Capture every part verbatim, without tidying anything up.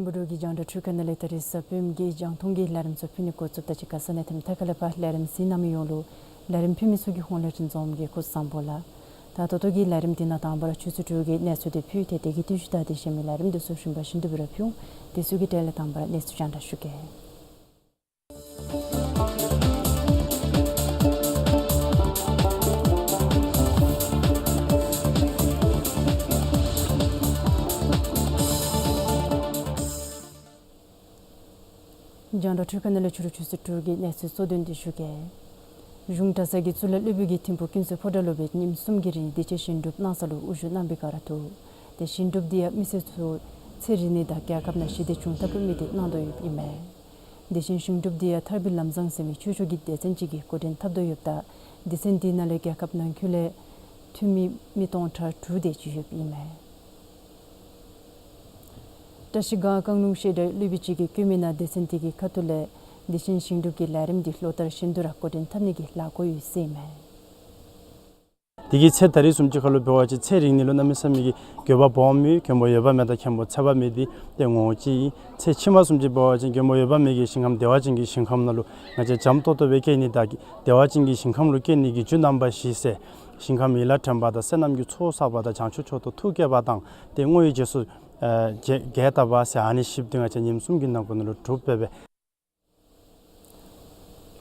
བུ་རུ་གི་རྒྱང་བསྒྲགས་འཕྲུལ་ཁང་ནང་ལས་ད་རིས་གཟའ་སྤེནམ་གི་རྒྱང་མཐོང་གི་ལས་རིམ་ཚུ་ཕུལ་ནི་འགོ་བཙུགསཔ་ད་གཅིག་ཁར་ས་གནས་དང་མཐའ་ཁག་ལས་ཕར་ལས་རིམ་གཟིགས་གནང་མི་ཡོངས་ལུ་ལས་རིམ་ཕུལ་མི་ཚུ་གི་ཧོངས་ལས་ཁྲིམས་འཛོམས་ཀྱིས་སྐུ་གཟུགས་བཟང་པོ་ལགས། ད་ད་ལྟོ་གི་ལས་རིམ་འདི་ནང་དང་པ་ར་ཆུ་ཚོད་དྲུག་གི་གནས་ཚུལ་འདི་ཕུལ་ཏེ་དེ་གི་ཤུལ་ལུ་ད་དེ་བཞིན་མི་ལས་རིམ་འདི་ཚུ་རིམ་པ་བཞིན་དུ་སྦེ་ར་ཕུལ། དེ་ཚུ་གི་གྲལ་ལས་དང་པ་ར་གནས་ཚུལ་རྒྱང་བསྒྲགས་ཞུ་གེ། རྒྱང་བསྒྲགས་འཕྲུལ་ཁང་ནང་ལས་ཕྱི་རུ་ཆུ་ཚོད་དྲུག་གི་གནས་ཚུལ་གཙོ་དོན་འདི་ཞུ་གེ། གཞུང་གྲྭ་ཚང་གི་གཙུག་ལག་སློབ་དཔོན་གྱིས་ཐིམ་ཕུག་ཀུན་གསལ་ཕོ་བྲང་ལུ་སྦེ་ཉིནམ་གསུམ་གྱི་རིང་བདེ་ཆེན་ཞིང་སྒྲུབ་གནང་ས་ལུ་དབུ་བཞུགས་གནང་པའི་སྒང་ར་ཐུག། ཏེ་ཞིང་སྒྲུབ་འདི་ཡང་མི་སེར་ཚུ་ཚེ་རིང་ནི་དང་རྒྱལ་ཁབ་ནང་ཞི་བདེ་འབྱུང་ཐབས་དམིགས་ཏེ་གནང་དོ་ཡོདཔ་ཨིན་མས། དེ་བཞིན་ཞིང་སྒྲུབ་འདི་ཡང་ཐར་པའི་ལམ་བཟང་ཟེར་མི་ཆོས་ཕྱོགས་ཀྱི་སྡེ་ཚན་ཅིག་གིས་འགོ་འདྲེན་འཐབ་དོ་ཡོདཔ་ད་སྡེ་ཚན་འདི་ནང་ལས་རྒྱལ་ཁབ་ནང་འཁོད་ལས་འཐུས་མི་མི་སྟོང་ཕྲག་དྲུག་དེ་ཅིག་ཡོདཔ་ཨིན་མས། བཀྲ་ཤིས་སྒང་རྐང་ལུང་བཤད་གྲྭའི་སློབ་དཔོན་ཅིག་གིས་བཀོད་མི་ནང་སྡེ་ཚན་དེ་གི་ཁ་ཐུག་ལས་དེ་བཞིན་ཞིང་སྒྲུབ་ཀྱི་ལས་རིམ་འདི་ལོ་ལྟར་བཞིན་དུ་ར་འགོ་འདྲེན་འཐབ་ནི་གི་ལས་འགུལ་ཡོད་ཟེར་ཨིན་མས། དེ་གི་ཚེ་ད་རིས་བཟུམ་ཅིག་ཁར་ལུ་འབད་བ་ཅིན་ཚེ་རིང་ནི་ལུ་གནམ་མེད་ས་མེད་ཀྱི་དགོས་པ་སྦོམ་ཡོད། མགོན་པོ་འོད་དཔག་མེད་དང་མཁན་པོ་ཚེ་དཔག་མེད་འདི་ཏེ་ངོ་བོ་གཅིག་ཨིན། ཚེ་ཕྱི་མ་བཟུམ་ཅིག་འབད་བ་ཅིན་མགོན་པོ་འོད་དཔག་མེད་ཀྱིས་ཞིང་ཁམས་བདེ་བ་ཅན་གྱི་ཞིང་ཁམས་ནང་ལུ་ང་བཅས་འཇམ་ཏོང་ཏོ་སྦེ་སྐྱེ་ནི་དང་བདེ་བ་ཅན་གྱི་ཞིང་ཁམས་ལུ་སྐྱེ་ནི་གི་རྒྱུ་རྣམ་པ་བཞི་ཟེར་ཞིང་ཁམས་ཡིད་ལ་དྲན་པ་དང་བསོད་ནམས་ཀྱི་ཚོགས་བསགས་པ་དང་བྱང་ཆུབ་མཆོག་ཏུ་ཐུགས་བསྐྱེད་པ་དང་ཏེ་བསྔོ་བའི་རྗེས་སུ་ཨ་བརྒྱད་བརྒྱད་བཏབ་པ་ཟེར་ཨ་ནི་བཞི་པོ་འདི་ང་བཅས་ཉིནམ་གསུམ་གྱི་ནང་འཁོད་ནང་ལུ་གྲུབ་སྦེ་སྦེ།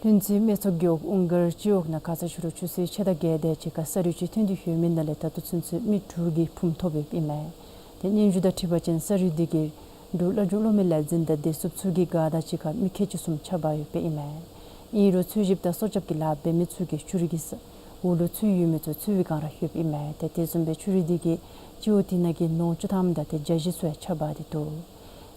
ལྷུན་རྩེ་སྨད་ཚོ་རྒེད་འོག་ཨུང་དཀར་སྤྱི་འོག་ནང་ཁ་ཙ་ཕྱི་རུ་ཆུ་ཚོད་ཕྱེད་དང་བརྒྱད་དེ་ཅིག་ཁར་ས་རུད་ཅིག་ཐོན་ཏེ་ཡོད་མི་ནང་ལས་ད་ལྟོ་ཚུན་ཚོད་མི་དྲུག་གི་ཕུངམ་ཐོབ་ཡོདཔ་ཨིན་མས། ཏེ་སྙན་ཞུ་དང་འཁྲིལ་བ་ཅིན་ས་རུད་འདི་གིས་འབྲུག་སླར་འབྱུང་གློག་མེ་ལས་འཛིན་དང་བདེ་སྲུངཔ་ཚུ་གི་སྒར་དང་གཅིག་ཁར་མི་ཁལ་གཅིག་གསུམ་ཆགས་འབག་ཡོདཔ་ཨིན་མས། ཨིན་རུང་འཚོལ་ཞིབ་དང་སྲོག་སྐྱབས་ཀྱི་ལཱ་འབད་མི་ཚུ་གིས་ཆུ་རུད་ཀྱི་ས་འོག་ལུ་ཚུད་ཡོད་མི་ཚུ་འཚོལ་བའི་སྒང་ར་ཡོདཔ་ཨིན་མས། ཏེ་དེ་བཟུམ་སྦེ་ཆུ་རུད་འདི་གིས་སྤྱི་འོག་དེ་ནང་གི་ནོར་བཅུ་ཐམ་དང་ཏེ་བརྒྱ་བཞི་ཚུ་ཡང་ཆགས་འབག་སྟེ་འདུག།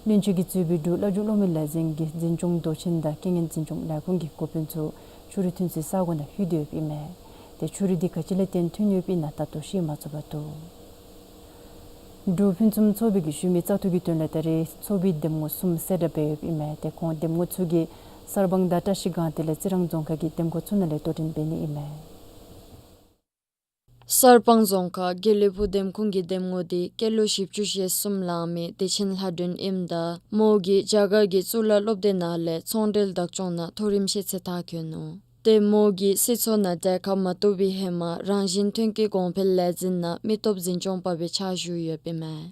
བློན་ཆེན་གྱིས་གཙོས་པའི་འབྲུག་སླར་འབྱུང་གློག་མེ་ལས་འཛིན་གྱི་འཛིན་སྐྱོང་མདོ་ཆེན་དང་རྐྱེན་ངན་འཛིན་སྐྱོང་ལས་ཁུངས་ཀྱི་འགོ་དཔོན་ཚུ་ཆུ་རུད་ཐོན་སའི་ས་གོ་ནང་ལྷོད་དེ་ཡོདཔ་ཨིན་མས། ཏེ་ཆུ་རུད་འདི་ག་ཅི་ལས་བརྟེན་ཐོན་ཡོདཔ་ཨིན་ན་ད་ལྟོ་ཤེས་མ་ཚུགས་པར་འདུག། འབྲུག་ཕུན་སུམ་ཚོགས་པའི་གི་ཞུ་མི་བཙག་འཐུ་གི་དོན་ལས་ད་རེས་ཚོགས་པའི་འདེམས་ངོ་གསུམ་གསལ་བསྒྲགས་འབད་ཡོདཔ་ཨིན་མས། ཏེ་ཁོང་འདེམས་ངོ་ཚུ་གིས་གསར་སྤང་དང་བཀྲ་ཤིས་སྒང་དེ་ལས་རྩི་རང་རྫོང་ཁག་གི་འདེམས་ཁོངས་ཚུ་ནང་ལས་དོ་འགྲན་འབད་ནི་ཨིན་མས། གསར་སྤང་རྫོང་ཁག་དགེ་ལེགས་ཕུག་འདེམས་ཁོངས་ཀྱི་འདེམས་ངོ་འདི་སྐྱེས་ལོ་བཞི་བཅུ་ཞེ་གསུམ་ལང་མི་བདེ་ཆེན་ལྷ་སྒྲོན་ཨིནམ་ད་མོ་གིས་རྒྱ་གར་གྱི་གཙུག་ལག་སློབ་སྡེ་ནང་ལས་ཚོང་འབྲེལ་བདག་སྐྱོང་ནང་མཐོ་རིམ་ཤེས་ཚད་མཐར་འཁྱོལ་ནུག། ཏེ་མོ་གིས་སྲིད་ཚོགས་ནང་གྲལ་ཁར་མ་གཏོགས་པའི་ཧེ་མ་རང་བཞིན་ཐོན་སྐྱེད་གོང་འཕེལ་ལས་འཛིན་ནང་མི་སྟོབས་འཛིན་སྐྱོང་པ་སྦེ་ཕྱག་ཞུ་ཡོདཔ་ཨིན་མས།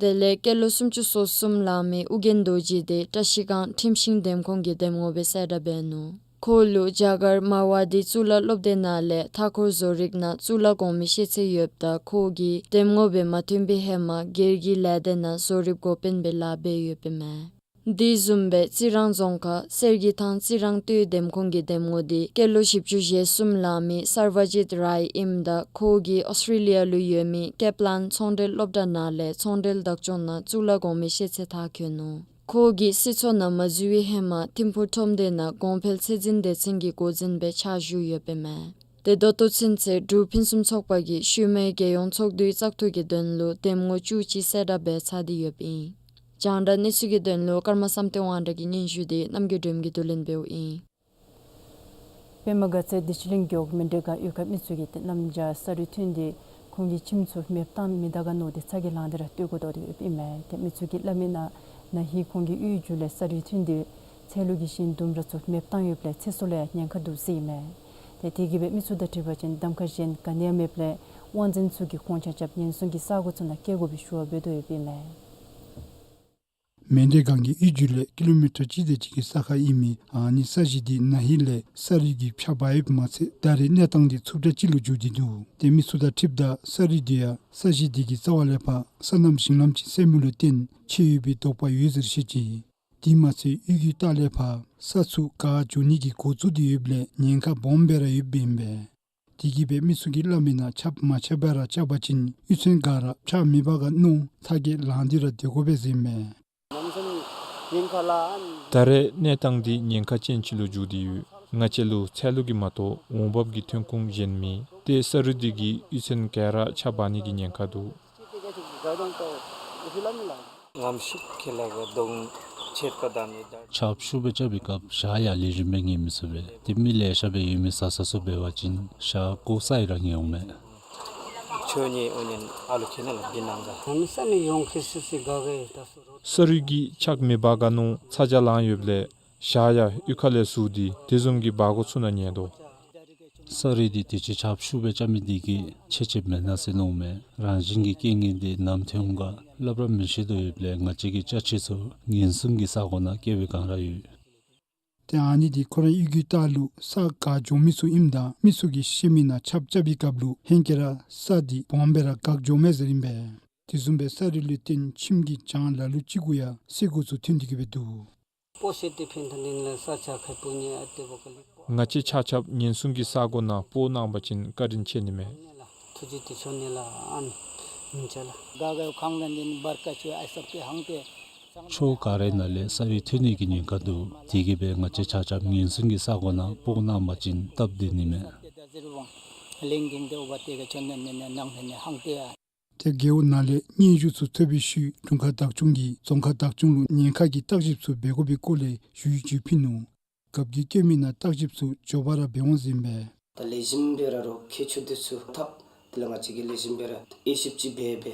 དེ་ལས་སྐྱེས་ལོ་སུམ་ཅུ་སོ་གསུམ་ལང་མི་ཨོ་རྒྱན་རྡོ་རྗེ་འདི་བཀྲ་ཤིས་སྒང་ཁྲིམས་ཤིང་འདེམས་ཁོངས་ཀྱི་འདེམས་ངོ་སྦེ་གསལ་བསྒྲགས་འབད་ནུག། ཁོ་ལུ་རྒྱ་གར་མ་ཝ་ཏི་གཙུག་ལག་སློབ་སྡེ་ནང་ལས་མཐའ་འཁོར་བཟོ་རིག་ནང་གཙུག་ལག་གོང་མའི་ཤེས་ཚད་ཡོདཔ་ད་ཁོ་གིས་འདེམས་ངོ་སྦེ་མ་ཐོན་པའི་ཧེ་མ་སྒེར་གྱི་ལས་སྡེ་ནང་བཟོ་རིག་འགོ་དཔོན་སྦེ་ལཱ་འབད་ཡོདཔ་ཨིན་མས། དེ་བཟུམ་སྦེ་རྩི་རང་རྫོང་ཁག་གསེར་གྱི་ཐང་རྩི་རང་སྟོད་འདེམས་ཁོངས་ཀྱི་འདེམས་ངོ་འདི་སྐྱེས་ལོ་བཞི་བཅུ་ཞེ་གསུམ་ལང་མི་སར་བ་ཇིད་རའི་ཨིནམ་ད་ཁོ་གིས་ཨོསི་ཊྲེ་ལི་ཡ་ལུ་ཡོད་མི་ཀེབ་ལཱན་ཚོང་འབྲེལ་སློབ་གྲྭ་ནང་ལས་ཚོང་འབྲེལ་བདག་སྐྱོང་ནང་གཙུག་ལག་གོང་མའི་ཤེས་ཚད་མཐར་འཁྱོལ་ནུག། ཁོ་གིས་སྲིད་ཚོགས་ནང་མ་འཛུལ་བའི་ཧེ་མ་ཐིམ་ཕུག་ཁྲོམ་སྡེ་ནང་གོང་འཕེལ་ཚད་འཛིན་སྡེ་ཚན་གྱི་འགོ་འཛིན་སྦེ་ཕྱག་ཞུ་ཡོདཔ་ཨིན་མས། ཏེ་ད་ལྟོ་ཚུན་ཚོད་འབྲུག་ཕུན་སུམ་ཚོགས་པ་གིས་ཤུལ་མའི་རྒྱལ་ཡོངས་ཚོགས་འདུའི་བཙག་འཐུ་གི་དོན་ལུ་འདེམས་ངོ་བཅུ་གཅིག་གསལ་བསྒྲགས་འབད་ཚར་ཏེ་ཡོདཔ་ཨིན། རྒྱང་བསྒྲགས་གནས་ཚུལ་གྱི་དོན་ལུ་ཀརྨ་བསམ་གཏན་དབང་གྲགས་ཀྱི་སྙན་ཞུ་འདི་རྣམ་རྒྱལ་སྒྲོལམ་གྱིས་བསྡུ་ལེན་འབདཝ་ཨིན། པདྨ་དགའ་ཚལ་བདེ་ཆེན་གླིང་རྒེད་འོག་མཎྜལ་སྒང་གཡུས་ཁ་མི་ཚུ་གིས་ཏེ་གནམ་བྱཱར་ས་རུད་ཐོན་ཏེ་ཁོང་གི་ཁྱིམ་ཚུ་མེདཔ་བཏང་མི་དག་ག་མནོ་སྟེ་ཚ་གྱང་ལང་སྟེ་ར་སྡོད་དགོ་དོ་ཡོདཔ་ཨིན་མས། ཏེ་མི་ཚུ་གིས་སླབ་མི་ནང་ན་ཧིང་ཁོང་གི་གཡུས་མཇུག་ལས་ས་རུད་ཐོན་ཏེ་ཚལ་ལུ་གི་ཤིང་ལྡུམ་ར་ཚུ་མེདཔ་བཏང་ཡོདཔ་ལས་ཚེ་སྲོག་ལུ་ཡང་ཉེན་ཁ་འདུག་ཟེར་ཨིན་མས། ཏེ་དེ་གིས་སྦེ་མི་ཚུ་དང་འཁྲིལ་བ་ཅིན་གདམ་ཁ་གཞན་ག་ནི་ཡང་མེདཔ་ལས་དབང་འཛིན་ཚུ་གིས་ཁོང་ཆ་ཁྱབ་ཉེན་སྲུང་གི་ས་གོ་ཚུ་ནང་བསྐྱལ་དགོ་པའི་ཞུ་བ་འབད་དོ་ཡོདཔ་ཨིན་མས། མཎྜལ་སྒང་གི་གཡུས་མཇུག་ལས་ཀི་ལོ་མི་ཊར་གཅིག་དེ་ཅིག་གི་ས་ཁར་ཨིན་མི་ཨ་ནི་ས་གཞི་འདི་ན་ཧིང་ལས་ས་རུད་ཀྱིས་ཕྱགས་འབག་ཡོདཔ་མ་ཚད་ད་རེས་གནས་སྟངས་འདི་རྩུབ་དྲགས་ཅིག་ལུ་འགྱུར་ཏེ་འདུག། ཏེ་མི་ཚུ་དང་འཁྲིལཝ་ད་ས་རུད་འདི་ཡང་ས་གཞི་འདི་གི་རྩ་བ་ལས་ཕར་སོ་ནམ་ཞིང་ལམ་ཅིག་སེལ་མི་ལུ་བརྟེན་ཆད་ཡོད་པའི་དོགས་པ་ཡོད་ཟེར་བཤད་ཅི། དེ་མ་ཚད་གཡུས་ཀྱི་ལྟག་ལས་ཕར་ས་ཚུ་ག་འགྱོ་ནི་གི་འགོ་བཙུགས་ཏེ་ཡོདཔ་ལས་ཉེན་ཁ་སྦོམ་སྦེ་ར་ཡོདཔ་ཨིན་པས། དེ་གིས་སྦེ་མི་ཚུ་གིས་སླབ་མི་ནང་ཆརཔ་མ་ཆགས་པར་ར་རྐྱབ་པ་ཅིན་གཡུས་ཚན་ག་ར་ཕྱགས་མི་འབག་ག་མནོ་ཚ་གྱང་ལང་སྟེ་ར་སྡོད་དགོ་པས་ཟེར་ཨིན་མས། ད་རེས་གནས་སྟངས་འདི་ཉེན་ཁ་ཅན་ཅིག་ལུ་འགྱུར་ཏེ་ཡོད། ང་བཅས་ལུ་ཚལ་ལུ་གིས་མ་གཏོགས་འོང་འབབ་ཀྱི་ཐོན་ཁུངས་གཞན་མེད། ཏེ་ས་རུད་འདི་གིས་གཡུས་ཚན་ག་ར་ཕྱགས་འབག་ནི་གི་ཉེན་ཁ་འདུག། ཆརཔ་ཤུགས་སྦེ་རྐྱབ་པའི་སྐབས་ཞག་ཡར་ལས་རིམ་སྦེ་ངེས་མི་ཚུགས་པས། ཏེ་མི་ལེ་ཤ་སྦེ་ཡོད་མི་ས་ས་ཚུ་འབད་བ་ཅིན་ཞག་བཀོ་ས་ཡང་ར་ངེས་འོང་མས། ཁྱོད་ནི་ཨོ་ཉན་ཨ་ལུ་ཁྱེད་ནི་ལ་འདི་གནང་ག། ཨ་ནི་ས་ནི་ཡོང་ཁི་སི་སི་ག་གེ་ད་སོ་རོ། ས་རུད་ཀྱི་ཆག་མེ་འབར་ག་ནུག། ཚ་གྱང་ལང་ཡོདཔ་ལས་ཞག་ཡང་གཡུས་ཁ་ལས་ཟུར་ཏེ་དེ་བཟུམ་གྱི་འབར་གོ་ཚུགས་ན་ཉན་དོ། ས་རུད་འདི་དུས་ཅི་ཆརཔ་ཤུགས་སྦེ་རྐྱབ་མི་འདི་གིས་ཆད་ཆདཔ་མེན་ན་ཟེར་མནོཝ་མས། རང་བཞིན་གྱི་རྐྱེན་ངན་འདི་ནམ་ཐོན་ག་སླབ་ར་མི་ཤེས་དོ། ཡོདཔ་ལས་ང་བཅས་ཀྱི་ཅ་ཆས་ཚུ་ཉེན་སྲུང་གི་ས་གོ་ནང་བཀལ་བའི་བསྒང་ར་ཡོད། ཏེ་ཨ་ནི་འདི་ཁོ་རའི་གཡུས་ཁའི་ལྟག་ལུ་ས་བཀག་འགྱོ་མི་ཚུ་ཨིནམ་ད་མི་ཚུ་གིས་ཤེས་མི་ནང་ཆརཔ་རྐྱབ་པའི་སྐབས་ལུ་ཧེང་སྐལ་ར་ས་འདི་སྦོམ་སྦེ་ར་བཀག་འགྱོཝ་མས་ཟེར་ཨིན་པས། དེ་བཟུམ་སྦེ་ས་རུད་ལུ་བརྟེན་ཁྱིམ་གྱི་གྱང་ལ་ལུ་ཅིག་གུ་ཡང་སེ་གོལ་ཚུ་ཐོན་ཏེ་གི་སྦེ་འདུག། སྤོ་ཤེད་དེ་ཕན་ཐོགས་ནི་ལ་ས་ཆ་ཁ་སྤོ་ནི་ཨ་ཏེ་བོ་ཀ་ལི་སྤོ། ང་བཅས་ཆ་ཁྱབ་ཉེན་སྲུང་གི་ས་གོ་ནང་སྤོ་གནང་བ་ཅིན་བཀའ་དྲིན་ཆེ་ནི་མས། ཐུགས་རྗེ་ཆེ་ཞུ་ནི་ལ་ཨ་ནི་མི་ཆ་ལ། ག་ག་ཡོད་ཁང་ལ་ནི་འབར་ཀ་ཆུ་ཨ་སབ་ཀི་ཧང་ཏེ། ཕྱོགས་ག་ར་ནང་ལས་ས་རུད་ཐོན་ནི་གི་ཉེན་ཁ་འདུག། དེ་གིས་སྦེ་ང་བཅས་ཆ་ཁྱབ་ཉེན་སྲུང་གི་ས་གོ་ནང་སྤོ་གནང་བ་ཅིན་སྟབས་བདེ་ནི་མས། ཏེ་རྒེད་འོག་ནང་ལས་སྙན་ཞུ་ཚུ་ཐོབ་པའི་ཤུལ་དྲུང་ཁག་བདག་སྐྱོང་གིས་རྫོང་ཁག་བདག་སྐྱོང་ལུ་ཉེན་ཁ་གི་བརྟག་ཞིབ་ཚུ་འབད་དགོ་པའི་སྐོར་ལས་ཞུ་ཡིག་ཅིག་ཕུལ་ནུག། གབ་གི་བཀོད་མི་ནང་བརྟག་ཞིབ་ཚུ་མགྱོགས་པ་ར་འབད་འོང་ཟེར་ཨིན་པས། ད་ལེགས་ཤོམ་སྦེ་ར་རོགས་ཁྱད་ཆོས་འདི་ཚུ་ཐབས་དེ་ལས་ང་བཅས་ཀྱིས་ལེགས་ཤོམ་སྦེ་ར་དབྱེ་ཞིབ་ཅིག་འབད་འབད་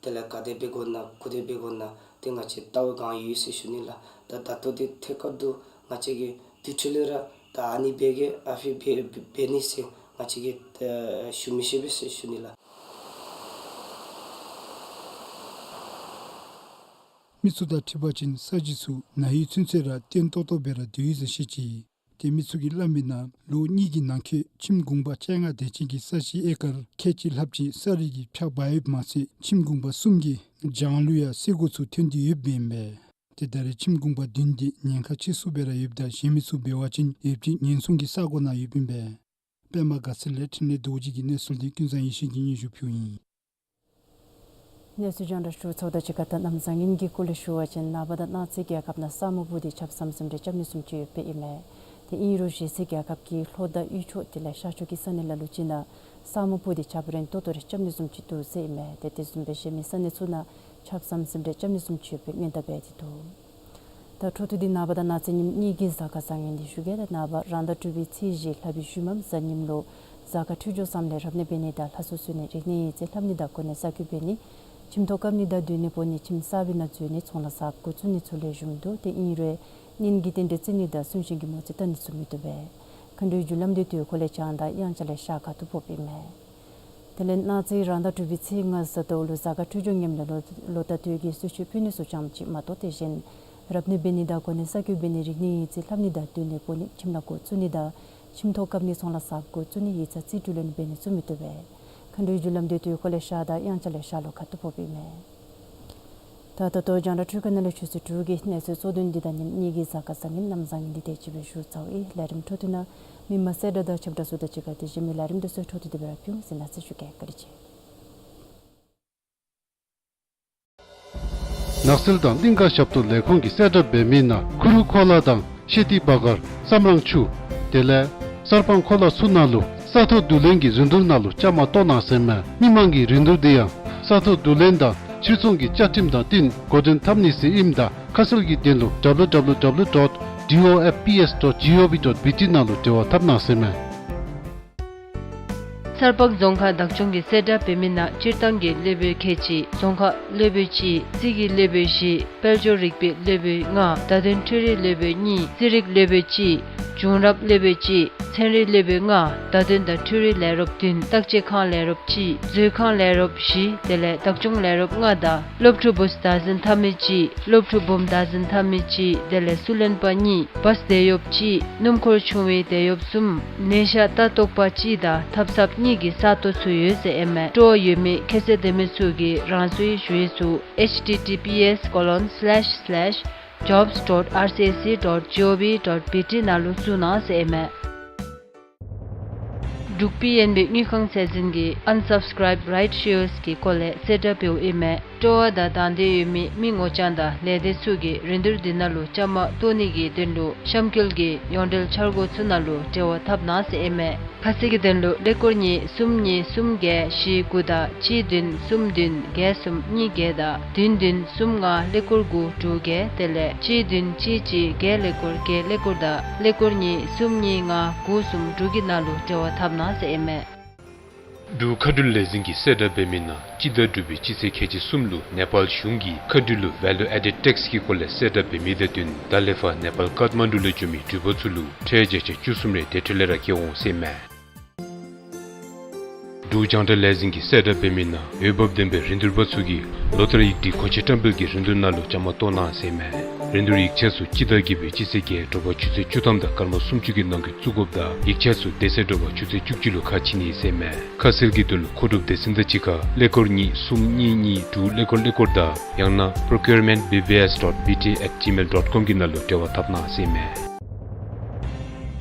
དེ་ལས་ག་དེ་འབད་དགོ་ན་གུ་དེ་འབད་དགོ་ན་དེ་ང་བཅས་ལྟ་བའི་བསྒང་ཡོད་ཟེར་ཞུ་ནི་ལགས། ད་ད་ལྟོ་འདི་ཐད་ཀར་དུ་ང་བཅས་ཀྱིས་དུས་ཚོད་ལས་ར་ད་ཨ་ནི་འབད་གེ་ཨ་ཕི་འབད་འབད་ནི་ཟེར་ང་བཅས་ཀྱིས་ད་ཞུ་མི་ཤེས་པས་ཟེར་ཞུ་ནི་ལགས། མི་ཚུ་དང་འཁྲིལ་བ་ཅིན་ས་གཞི་ཚུ་ན་ཧིང་ཚུན་ཚོད་ར་བརྟན་ཏོག་ཏོ་སྦེ་ར་སྡོད་ཡི་ཟེར་བཤད་ཅི། ཏེ་མི་ཚུ་གིས་སླབ་མི་ནང་ལོ་གཉིས་ཀྱི་ནང་འཁོད་ཁྱིམ་གུང་པ་བཅོ་ལྔ་དེ་ཅིག་གི་ས་གཞི་ཨེ་ཀར་ཁལ་གཅིག་ལྷགཔ་ཅིག་ས་རུད་ཀྱིས་འཕྱགས་འབག་ཡོདཔ་མ་ཚད་ཁྱིམ་གུང་པ་གསུམ་གྱི་གྱང་ལུ་ཡང་སེ་གོལ་ཚུ་ཐོན་ཏེ་ཡོདཔ་ཨིན་པས། ཏེ་ད་རེས་ཁྱིམ་གུང་པ་བདུན་འདི་ཉེན་ཁ་ཆེ་སུ་སྦེ་ར་ཡོདཔ་ད་གཞན་མི་ཚུ་འབད་བ་ཅིན་ཡོདཔ་ཅིག་ཉེན་སྲུང་གི་ས་གོ་ནང་ཡོདཔ་ཨིན་པས། པདྨ་དགའ་ཚལ་ལས་འཕྲིན་ལས་རྡོ་རྗེ་གི་གནས་ཚུལ་འདི་ཀུན་བཟང་ཡེ་ཤེས་ཀྱིས་སྙན་ཞུ་ཕུལཝ་ཨིན། གནས་ཚུལ་རྒྱང་བསྒྲགས་ཞུ་ཚརཝ་དང་གཅིག་ཁར་ད་གནམ་བཟང་ངན་གྱི་སྐོར་ལས་ཞུ་བ་ཅིན་ནངས་པ་དང་གནངས་ཚེ་རྒྱལ་ཁབ་ནང་ས་སྨུག་པོ་འདི་ཆརཔ་ཟམ་ཟིམ་རེ་རྐྱབ་ནི་བཟུམ་ཅིག་ཡོདཔ་ཨིན་མས། ཏེ་ཨིན་རུང་གཞི་རྩའི་རྒྱལ་ཁབ་ཀྱི་ལྷོ་དང་དབུས་ཕྱོགས་དེ་ལས་ཤར་ཕྱོགས་ཀྱི་ས་གནས་ལ་ལུ་ཅིག་ནང་ས་སྨུག་པོ་འདི་ཆརཔ་རན་ཏོག་ཏོ་རེ་རྐྱབ་ནི་བཟུམ་ཅིག་འདུག་ཟེར་ཨིན་མས། ཏེ་དེ་བཟུམ་སྦེ་གཞན་མི་ས་གནས་ཚུ་ནང་ཆརཔ་ཟམ་ཟིམ་རེ་རྐྱབ་ནི་བཟུམ་ཅིག་ཡོདཔ་སྦེ་སྔོན་བརྡ་འབད་དེ་འདུག། ད་འཕྲོ་མཐུད་དེ་ནངས་པ་དང་གནངས་ཚེ་ཉིནམ་གཉིས་ཀྱི་གཟའ་སྐར་བཟང་ངན་འདི་ཞུ་གེ། ད་ནངས་པ་རང་ཟླ་དྲུག་པའི་ཚེས་བཞི་ལྷག་པའི་ཤུལ་མམ་གཟའ་ཉིམ་ལུ་གཟའ་སྐར་འཕྲོད་སྦྱོར་བཟངམ་ལས་རབ་གནས་འབད་ནི་དང་ལྷ་གསོལ་གསོལ་ནི་རིག་གནས་ཡིག་རྩིས་ལྷབ་ནི་དང་གོ་གནས་གསར་བསྐོ་འབད་ནི་ཁྱིམ་ཐོག་བཀབ་ནི་དང་སྡོད་གནས་སྤོ་ནི་ཁྱིམ་གསར་པའི་ནང་འཛུལ་ནི་ཚོང་ལཱ་གསརཔ་འགོ་བཙུགས་ནི་ཚུ་ལེགས་ཤོམ་འདུག། ཏེ་ཨིན་རུང་གཉེན་གྱི་རྟེན་འབྲེལ་བརྩི་ནི་དང་གསུང་གཞན་གྱི་མོ་རྩིས་བལྟ་ནི་ཚུ་མི་བཏུབ་པས། མཁའ་འགྲོའི་རྒྱུ་ལམ་འདི་དུས་འཁོར་ལས་བྱང་དང་དབྱངས་འཆར་ལས་ཤར་ཁ་ཐུག་ཕོགཔ་ཨིན་མས། དེ་ལས་གནངས་ཚེ་རང་ཟླ་དྲུག་པའི་ཚེས་ལྔ་གཟའ་ཟླཝ་ལུ་གཟའ་སྐར་འཕྲོད་སྦྱོར་ངནམ་ལས་ལོ་ལོ་ཟླ་སྟོད་ཀྱི་གསོལ་མཆོད་ཕུལ་ནི་ཚུ་ཙམ་ཅིག་མ་གཏོགས་ཏེ་གཞན་རབ་གནས་འབད་ནི་དང་གོ་གནས་གསར་བསྐོ་འབད་ནི་རིག་གནས་ཡིག་རྩིས་ལྷབ་ནི་དང་སྡོད་གནས་སྤོ་ནི་ཁྱིམ་ལཱ་འགོ་བཙུགས་ནི་དང་ཁྱིམ་ཐོག་བཀབ་ནི་ཚོང་ལཱ་གསརཔ་འགོ་བཙུགས་ནི་ཡིག་ཚང་རྩིས་སྤྲོད་ལེན་འབད་ནི་ཚུ་མི་བཏུབ་པས། མཁའ་འགྲོའི་རྒྱུ་ལམ་འདི་དུས་འཁོར་ལས་ཤར་དང་དབྱངས་འཆར་ལས་ཤར་ལྷོ་ཁ་ཐུག་ཕོགཔ་ཨིན་མས། ད་ད་ལྟོ་རྒྱང་བསྒྲགས་འཕྲུལ་ཁང་ནང་ལས་ཆུ་ཚོད་དྲུག་གི་གནས་ཚུལ་གཙོ་དོན་འདི་དང་ཉིནམ་གཉིས་ཀྱི་གཟའ་སྐར་བཟང་ངན་གནམ་བཟང་ངན་འདི་དེ་ཅིག་སྦེ་ཞུ་ཚརཝ་ཨིན། ལས་རིམ་འཕྲོ་མཐུད་ནང་མི་མང་གསལ་བསྒྲགས་དང་ཁྱབ་བསྒྲགས་ཚུ་དང་གཅིག་ཁར་དེ་བཞིན་མི་ལས་རིམ་དེ་ཚུ་འཕྲོ་མཐུད་དེ་སྦེ་ར་ཕུལ་འོང་ཟེར་ནང་གསལ་ཞུ་གེ། བཀའ་དྲིན་ཆེ། ནགས་ཚལ་དང་གླིང་ག་ཞབས་ཏོག་ལས་ཁུངས་ཀྱིས་གསལ་བསྒྲགས་འབད་མི་ནང་ཁུ་རུ་ཁོ་ལ་དང་ཤེ་ཏི་བ་གར་སམ་རང་ཆུ་དེ་ལས་གསར་སྤང་ཁོ་ལ་ཚུ་ནང་ལུ་ས་ཐོག་བསྡུ་ལེན་གྱི་རིན་བསྡུར་ནང་ལུ་བཅའ་མར་གཏོགས་གནང་ཟེར་མས། མི་མང་གི་རིན་བསྡུར་འདི་ཡང་ས་ཐོག་བསྡུ་ལེན་དང་ཕྱིར་ཚོང་གི་བཅའ་ཁྲིམས་དང་བསྟུན་འགོ་འདྲེན་འཐབ་ནི་ཟེར་ཨིནམ་ད་ཁ་གསལ་གྱི་དོན་ལུ་W W W dot D O F P S dot G O V dot B T ནང་ལུ་འབྲེལ་བ་འཐབ་གནང་ཟེར་མས། གསར་སྤང་རྫོང་ཁག་བདག་སྐྱོང་གིས་གསལ་བསྒྲགས་འབད་མི་ནང་སྤྱིར་བཏང་གི་སློབ་དཔོན་ཁལ་གཅིག། རྫོང་ཁ་སློབ་དཔོན་གཅིག། རྩིས་ཀྱི་སློབ་དཔོན་བཞི། དཔལ་འབྱོར་རིག་པའི་སློབ་དཔོན་ལྔ། བརྡ་དོན་འཕྲུལ་རིག་སློབ་དཔོན་གཉིས། རྩིས་རིག་སློབ་དཔོན་གཅིག། བྱུང་རབས་སློབ་དཔོན་གཅིག། ཚན་རིག་སློབ་དཔོན་ལྔ། བརྡ་དོན་དང་འཕྲུལ་རིག་ལས་རོགསཔ་བདུན། བརྟག་དཔྱད་ཁང་ལས་རོགསཔ་གཅིག། མཛོད་ཁང་ལས་རོགསཔ་བཞི། དེ་ལས་བདག་སྐྱོང་ལས་རོགསཔ་ལྔ་དང་སློབ་ཕྲུག་བུཚ་བདག་འཛིན་འཐབ་མི་གཅིག། སློབ་ཕྲུག་བུམོ་བདག་འཛིན་འཐབ་མི་གཅིག། དེ་ལས་བསུ་ལེན་པ་གཉིས། བཱས་དེད་གཡོགཔ་གཅིག། སྣུམ་འཁོར་ཆུང་བའི་དེད་གཡོགཔ་གསུམ། ནད་ཤ་ལྟ་རྟོག་པ་གཅིག་དང་ཐབ་ཚངཔ་གཉིས་ཀྱི་ས་སྟོང་ཚུ་ཡོད་ཟེར་ཨིན་མས། སྤྲོ་བ་ཡོད་མི་ཁྱད་ཚད་ལྡན་མི་ཚུ་གིས་རང་སོའི་ཞུ་ཡིག་ཚུ་H T T P S colon slash slash jobs dot R C S C dot G O V dot B T ནང་ལུ་བཙུགས་གནང་ཟེར་ཨིན་མས། འབྲུག་པི་ཨེན་བི་དངུལ་ཁང་ཚད་འཛིན་གྱིས་Unsubscribed Right Shares གི་སྐོར་ལས་གསལ་བསྒྲགས་འབདཝ་ཨིན་མས། སྤྲོ་བ་དང་དང་འདོད་ཡོད་མི་མི་ངོ་རྐྱང་དང་ལས་སྡེ་ཚུ་གིས་རིན་བསྡུར་འདི་ནང་ལུ་བཅའ་མར་གཏོགས་ནི་གི་དོན་ལུ་གཤམ་འཁོད་ཀྱི་ཡོངས་འབྲེལ་འཆར་སྒོ་ཚུ་ནང་ལུ་འབྲེལ་བ་འཐབ་གནང་ཟེར་ཨིན་མས། ཁ་གསལ་གྱི་དོན་ལུ་ཀླད་ཀོར་གཉིས་གསུམ་གཉིས་གསུམ་བརྒྱད་བཞི་དགུ་དང་གཅིག་བདུན་གསུམ་བདུན་བརྒྱད་གསུམ་གཉིས་བརྒྱད་དང་བདུན་བདུན་གསུམ་ལྔ་ཀླད་ཀོར་དགུ་དྲུག་བརྒྱད། དེ་ལས་གཅིག་བདུན་གཅིག་གཅིག་བརྒྱད་ཀླད་ཀོར་བརྒྱད་ཀླད་ཀོར་དང་ཀླད་ཀོར་གཉིས་གསུམ་གཉིས་ལྔ་དགུ་གསུམ་དྲུག་གི་ནང་ལུ་འབྲེལ་བ་འཐབ་གནང་ཟེར་ཨིན་མས། འབྲུག་མཁའ་འགྲུལ་ལས་འཛིན་གྱིས་གསལ་བསྒྲགས་འབད་མི་ནང་སྤྱི་ཟླ་དྲུག་པའི་སྤྱི་ཚེས་ཁལ་གཅིག་གསུམ་ལུ་ནེ་པཱལ་གཞུང་གིས་མཁའ་འགྲུལ་ལུ་ཝེ་ལུ་ཨེ་ཌེཌ་ཊེགསི་གི་སྐོར་ལས་གསལ་བསྒྲགས་འབད་མི་དང་བསྟུན་ད་ལས་ཕར་ནེ་པཱལ་ཀཱཐ་མན་ཌུ་ལས་འགྱོ་མི་འགྲུལ་པ་ཚུ་ལུ་ཁྲལ་བརྒྱ་ཆ་བཅུ་གསུམ་རེ་དེ་འཕྲོ་ལས་ར་བཀལ་འོང་ཟེར་ཨིན་མས། འབྲུག་རྒྱང་བསྒྲགས་ལས་འཛིན་གྱིས་གསལ་བསྒྲགས་འབད་མི་ནང་འོས་འབབ་ལྡན་པའི་རིན་བསྡུར་པ་ཚུ་གིས་ལོ་ལྟར་ཡིག་སྒྲིག་གོང་ཆེན་བཀྲམ་སྤེལ་གྱི་རིན་བསྡུར་ནང་ལུ་བཅའ་མར་གཏོགས་གནང་ཟེར་ཨིན་མས། རིན་བསྡུར་ཡིག་ཆ་ཚུ་སྤྱི་ཟླ་བརྒྱད་པའི་སྤྱི་ཚེས་བརྒྱད་དྲོ་པ་ཆུ་ཚོད་བཅུ་ཐམ་དང་སྐར་མ་སུམ་ཅུ་གི་ནང་འཁོད་བཙུགས་དགོཔ་དང་ཡིག་ཆ་ཚུ་དེ་ཚེ་དྲོ་པ་ཆུ་ཚོད་བཅུ་གཅིག་ལུ་ཁ་ཕྱེ་ནི་ཟེར་ཨིན་མས། ཁ་གསལ་གྱི་དོན་ལུ་མཁོ་སྒྲུབ་སྡེ་ཚན་དང་གཅིག་ཁར་ཀླད་ཀོར་གཉིས་གསུམ་གཉིས་གཉིས་དྲུག་ཀླད་ཀོར་ཀླད་ཀོར་དང་ཡང་ན་procurement B B S dot B T at gmail dot com གི་ནང་ལུ་འབྲེལ་བ་འཐབ་གནང་ཟེར་ཨིན་མས།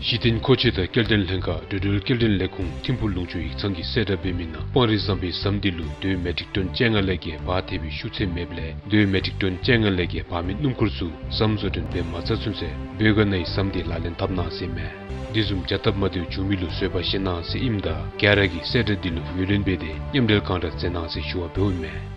གཞི་རྟེན་མཁོ་ཆས་དང་སྐྱེལ་འདྲེན་ལྷན་ཁག་འགྲོ་འགྲུལ་སྐྱེལ་འདྲེན་ལས་ཁུངས་ཐིམ་ཕུག་ལུང་ཕྱོགས་ཡིག་ཚང་གིས་གསལ་བསྒྲགས་འབད་མི་ནང་སྤང་རི་ཟམ་པའི་ཟམ་འདི་ལུ་རྡོའི་མེ་ཊིག་ཊོན་བཅོ་ལྔ་ལས་བརྒལ་འབག་ཐེབས་པའི་ཤུགས་ཚད་མེདཔ་ལས་རྡོའི་མེ་ཊིག་ཊོན་བཅོ་ལྔ་ལས་བརྒལ་འབག་མི་སྣུམ་འཁོར་ཚུ་ཟམ་བཟོ་སྐྲུན་འབད་མ་ཚར་ཚུན་ཚོད་བོད་ག་ན་ཡི་ཟམ་འདི་ལག་ལེན་འཐབ་གནང་ཟེར་ཨིན་མས། འདི་བཟུམ་བྱ་སྟབས་མ་བདེཝ་བྱུང་མི་ལུ་བཟོད་པ་བཞེས་གནང་ཟེར་ཨིནམ་ད་ག་ར་གིས་གསལ་བསྒྲགས་འདི་ལུ་ངོས་ལེན་འབད་དེ་མཉམ་འབྲེལ་གང་དྲག་མཛད་གནང་ཟེར་ཞུ་བ་འབདཝ་ཨིན་མས།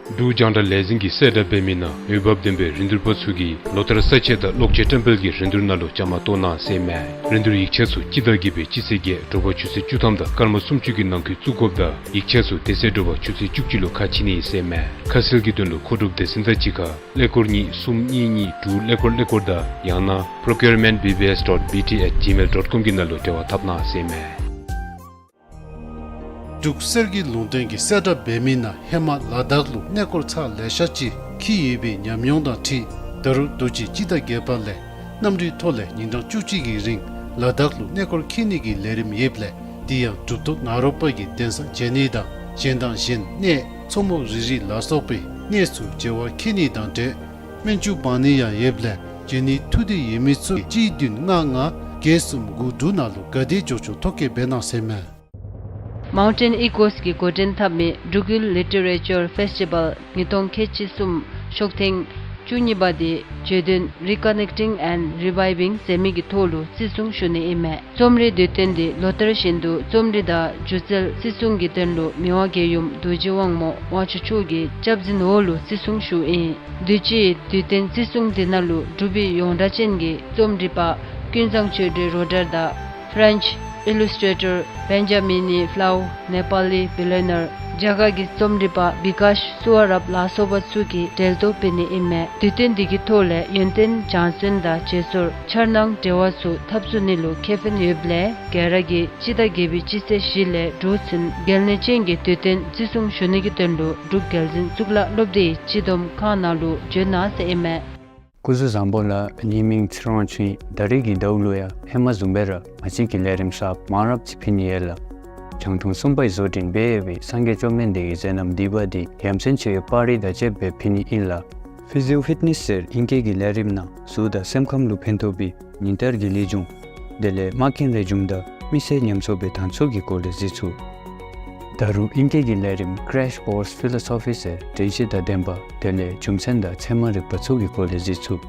འབྲུག་རྒྱང་བསྒྲགས་ལས་འཛིན་གྱིས་གསལ་བསྒྲགས་འབད་མི་ནང་འོས་འབབ་ལྡན་པའི་རིན་བསྡུར་པ་ཚུ་གིས་ལོ་ལྟར་ས་ཆ་དང་གློག་ཆས་བཀྲམ་སྤེལ་གྱི་རིན་བསྡུར་ནང་ལུ་བཅའ་མར་གཏོགས་གནང་ཟེར་ཨིན་མས། རིན་བསྡུར་ཡིག་ཆ་ཚུ་སྤྱི་ཟླ་བརྒྱད་པའི་སྤྱི་ཚེས་བརྒྱད་དྲོ་པ་ཆུ་ཚོད་བཅུ་ཐམ་དང་སྐར་མ་སུམ་ཅུ་གི་ནང་འཁོད་བཙུགས་དགོཔ་དང་ཡིག་ཆ་ཚུ་དེ་ཚེ་དྲོ་པ་ཆུ་ཚོད་བཅུ་གཅིག་ལུ་ཁ་ཕྱེ་ནི་ཟེར་ཨིན་མས། ཁ་གསལ་གྱི་དོན་ལུ་མཁོ་སྒྲུབ་སྡེ་ཚན་དང་གཅིག་ཁར་ཀླད་ཀོར་གཉིས་གསུམ་གཉིས་གཉིས་དྲུག་ཀླད་ཀོར་ཀླད་ཀོར་དང་ཡང་ན་procurement B B S dot B T at gmail dot com གི་ནང་ལུ་འབྲེལ་བ་འཐབ་གནང་ཟེར་ཨིན་མས། འབྲུག་གསེར་གྱི་ལུང་བསྟན་གྱིས་གསལ་བསྒྲགས་འབད་མི་ནང་ཧེ་མ་ལ་དྭགས་ལུ་གནས་སྐོར་ཚར་ལེ་ཤ་ཅིག་འཁྱིད་ཡོད་པའི་ཉམས་མྱོང་དང་འཁྲིལ་ད་རུང་དུས་ཅི་སྤྱི་ཟླ་བརྒྱད་པ་ལས་གནམ་གྲུའི་ཐོག་ལས་ཉིན་གྲངས་བཅུ་གཅིག་གི་རིང་ལ་དྭགས་ལུ་གནས་སྐོར་འཁྱིད་ནི་གི་ལས་རིམ་ཡོདཔ་ལས་དེ་ཡང་གྲུབ་ཐོབ་ནཱ་རོ་པ་གི་གདན་ས་མཇལ་ནི་དང་གཞན་དང་གཞན་གནས་མཚོ་མོ་རི་རི་ལ་སོགས་པའི་གནས་སུ་མཇལ་བར་འཁྱིད་ནི་དང་འབྲེལ་སྨན་བཅོས་འབག་ནི་ཡང་ཡོདཔ་ལས་མཇལ་ནི་ཐུགས་འདོད་ཡོད་མི་ཚུ་གཅིག་བདུན་ལྔ་ལྔ་བརྒྱད་གསུམ་དགུ་དྲུག་ནང་ལུ་ག་དེ་མགྱོགས་མགྱོགས་ཐོ་བཀོད་འབད་གནང་ཟེར་ཨིན་མས། Mountain Echoes གིས་འགོ་འདྲེན་འཐབ་མི་འབྲུག་ཡུལ་Literature Festival ཉིས་སྟོང་ཁལ་གཅིག་གསུམ་ཤོག་ཐེངས་བཅུ་གཉིས་པ་འདི་བརྗོད་དོན་Reconnecting and Reviving ཟེར་མི་གི་ཐོག་ལུ་བརྩི་སྲུང་ཞུ་ནི་ཨིན་མས། རྩོམ་རིག་དུས་སྟོན་འདི་ལོ་ལྟར་བཞིན་དུ་རྩོམ་རིག་དང་སྒྱུ་རྩལ་བརྩི་སྲུང་གི་དོན་ལུ་མི་དབང་རྒྱལ་ཡུམ་རྡོ་རྗེ་དབང་མོ་དབང་ཕྱུག་མཆོག་གི་སྐྱབས་འཛིན་འོག་ལུ་བརྩི་སྲུང་ཞུཝ་ཨིན། དུས་ཅི་དུས་སྟོན་བརྩི་སྲུང་འདི་ནང་ལུ་འབྲུག་པའི་ཡོངས་གྲགས་ཅན་གྱི་རྩོམ་རིག་པ་ཀུན་བཟང་ཆོས་སྒྲོན་རོ་ཌར་དང་French illustrator Benjamin Flau, ནེ་པཱ་ལི་billionaire རྒྱ་གར་གྱི་རྩོམ་རིག་པ་བི་ཀཱཤ་སུ་བ་རབ་ལ་སོགས་པ་ཚུ་གིས་གྲལ་གཏོགས་འབད་ནི་ཨིན་མས། དུས་སྟོན་འདི་གི་ཐོག་ལས་ཡོན་ཏན་སྦྱང་བརྩོན་དང་བརྗེད་སོར་འཆར་སྣང་འབྲེལ་བ་ཚུ་འཐབ་རྩོད་ནི་ལུ་ཁེ་ཕན་ཡོདཔ་ལས་ག་ར་གིས་སྤྱི་ཟླ་བརྒྱད་པའི་སྤྱི་ཚེས་བཞི་ལས་དྲུག་ཚུན་གལ་གནད་ཅན་གྱི་དུས་སྟོན་བརྩི་སྲུང་ཞུ་ནི་གི་དོན་ལུ་འབྲུག་རྒྱལ་འཛིན་གཙུག་ལག་སློབ་སྡེའི་སྤྱི་བསྡོམས་ཁང་ནང་ལུ་བྱོན་གནང་ཟེར་ཨིན་མས། སྐུ་གཟུགས་བཟང་པོ་ལགས། ངེའི་མིང་ཚེ་རིང་དབང་ཕྱུག་ཨིན། ད་རིས་ཀྱི་ཟླཝ་ལུ་ཡང་ཧེ་མ་བཟུམ་སྦེ་ར་ང་བཅས་ཀྱི་ལས་རིམ་གསརཔ་མང་རབས་ཅིག་ཕུལ་ནི་ཡོད་ལགས། རྒྱང་མཐོང་གསུམ་པའི་བཟོ་སྐྲུན་འབད་བའི་སངས་རྒྱས་བཅོམ་ལྡན་འདས་ཀྱི་མཛད་རྣམ་བསྡུས་པ་འདི་ཡ་མཚན་ཆེ་བའི་པར་རིས་དང་བཅསཔ་སྦེ་ཕུལ་ནི་ཨིན་ལགས། Physio Fitness ཟེར་ཨིང་སྐད་ཀྱི་ལས་རིམ་ནང་གཟུགས་དང་སེམས་ཁམས་ལུ་ཕན་ཐོགས་པའི་ཉིན་ལྟར་གྱི་ལེགས་བྱུང་དེ་ལས་མ་མཁན་རེ་བྱུང་དང་མི་སེར་ཉམས་གསོ་པའི་དང་ཚོགས་ཀྱི་སྐོར་ལས་གཟིགས་ཚུགས། ད་རུང་ཨིང་སྐད་ཀྱི་ལས་རིམ་Crash Course Philosophy ཟེར་དྲན་ཤེས་དང་ལྡན་པ་དེ་ལས་རྒྱུ་མཚན་དང་ཚད་མ་རིག་པ་ཚུ་གི་སྐོར་ལས་གཟིགས་ཚུགས།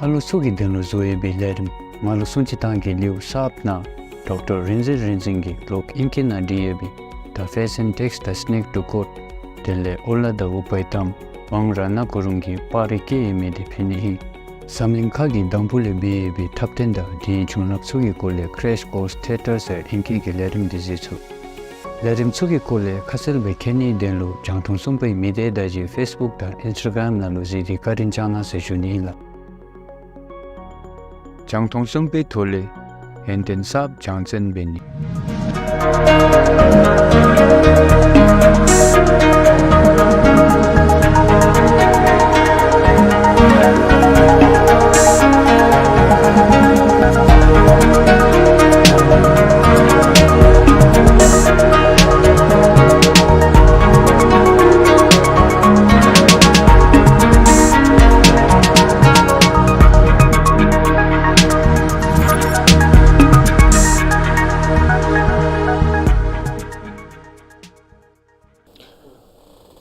ཨ་ལོ་ཚུ་གི་དོན་ལུ་བཟོ་ཡོད་པའི་ལས་རིམ་མ་ལུ་སྲུང་བརྩི་བཏང་གི་ལེའུ་གསརཔ་ནང་ཌོག་ཊར་རིག་འཛིན་རིག་འཛིན་གྱིས་ལོག་ཨིང་སྐད་ནང་བྲིས་ཡོད་པའི་The Fashion Text, The Snake to Quote དེ་ལས་ཨོ་ལ་དང་ཨུ་པའི་ཏམ་དབང་རཏྣ་གུ་རུང་གིས་པར་རིས་བཀོད་ཡོད་མི་དེ་ཕུལ་ནི་ཨིན། འཛམ་གླིང་ཁག་གི་འདམ་བུ་ལས་འབད་ཡོད་པའི་འཁྲབ་སྟོན་དང་དེའི་བྱུང་རབས་ཚུ་གི་སྐོར་ལས་Crash Course Theatre ཟེར་ཨིང་སྐད་ཀྱི་ལས་རིམ་འདི་གཟིགས་ཚུགས། ལས་རིམ་ཚུ་གི་སྐོར་ལས་ཁ་གསལ་སྦེ་མཁྱེན་ནིའི་དོན་ལུ་རྒྱང་མཐོང་གསུམ་པའི་མི་སྡེ་དང་གཅིག་ཁར་Facebook དང་Instagram ནང་ལུ་གཟིགས་ཏེ་བཀའ་དྲིན་བསྐྱང་གནང་ཟེར་ཞུ་ནི་ཨིན་ལགས། རྒྱང་མཐོང་གསུམ་པའི་ཐོག་ལས་ཡོན་ཏན་གསརཔ་སྦྱང་བརྩོན་འབད་ནི།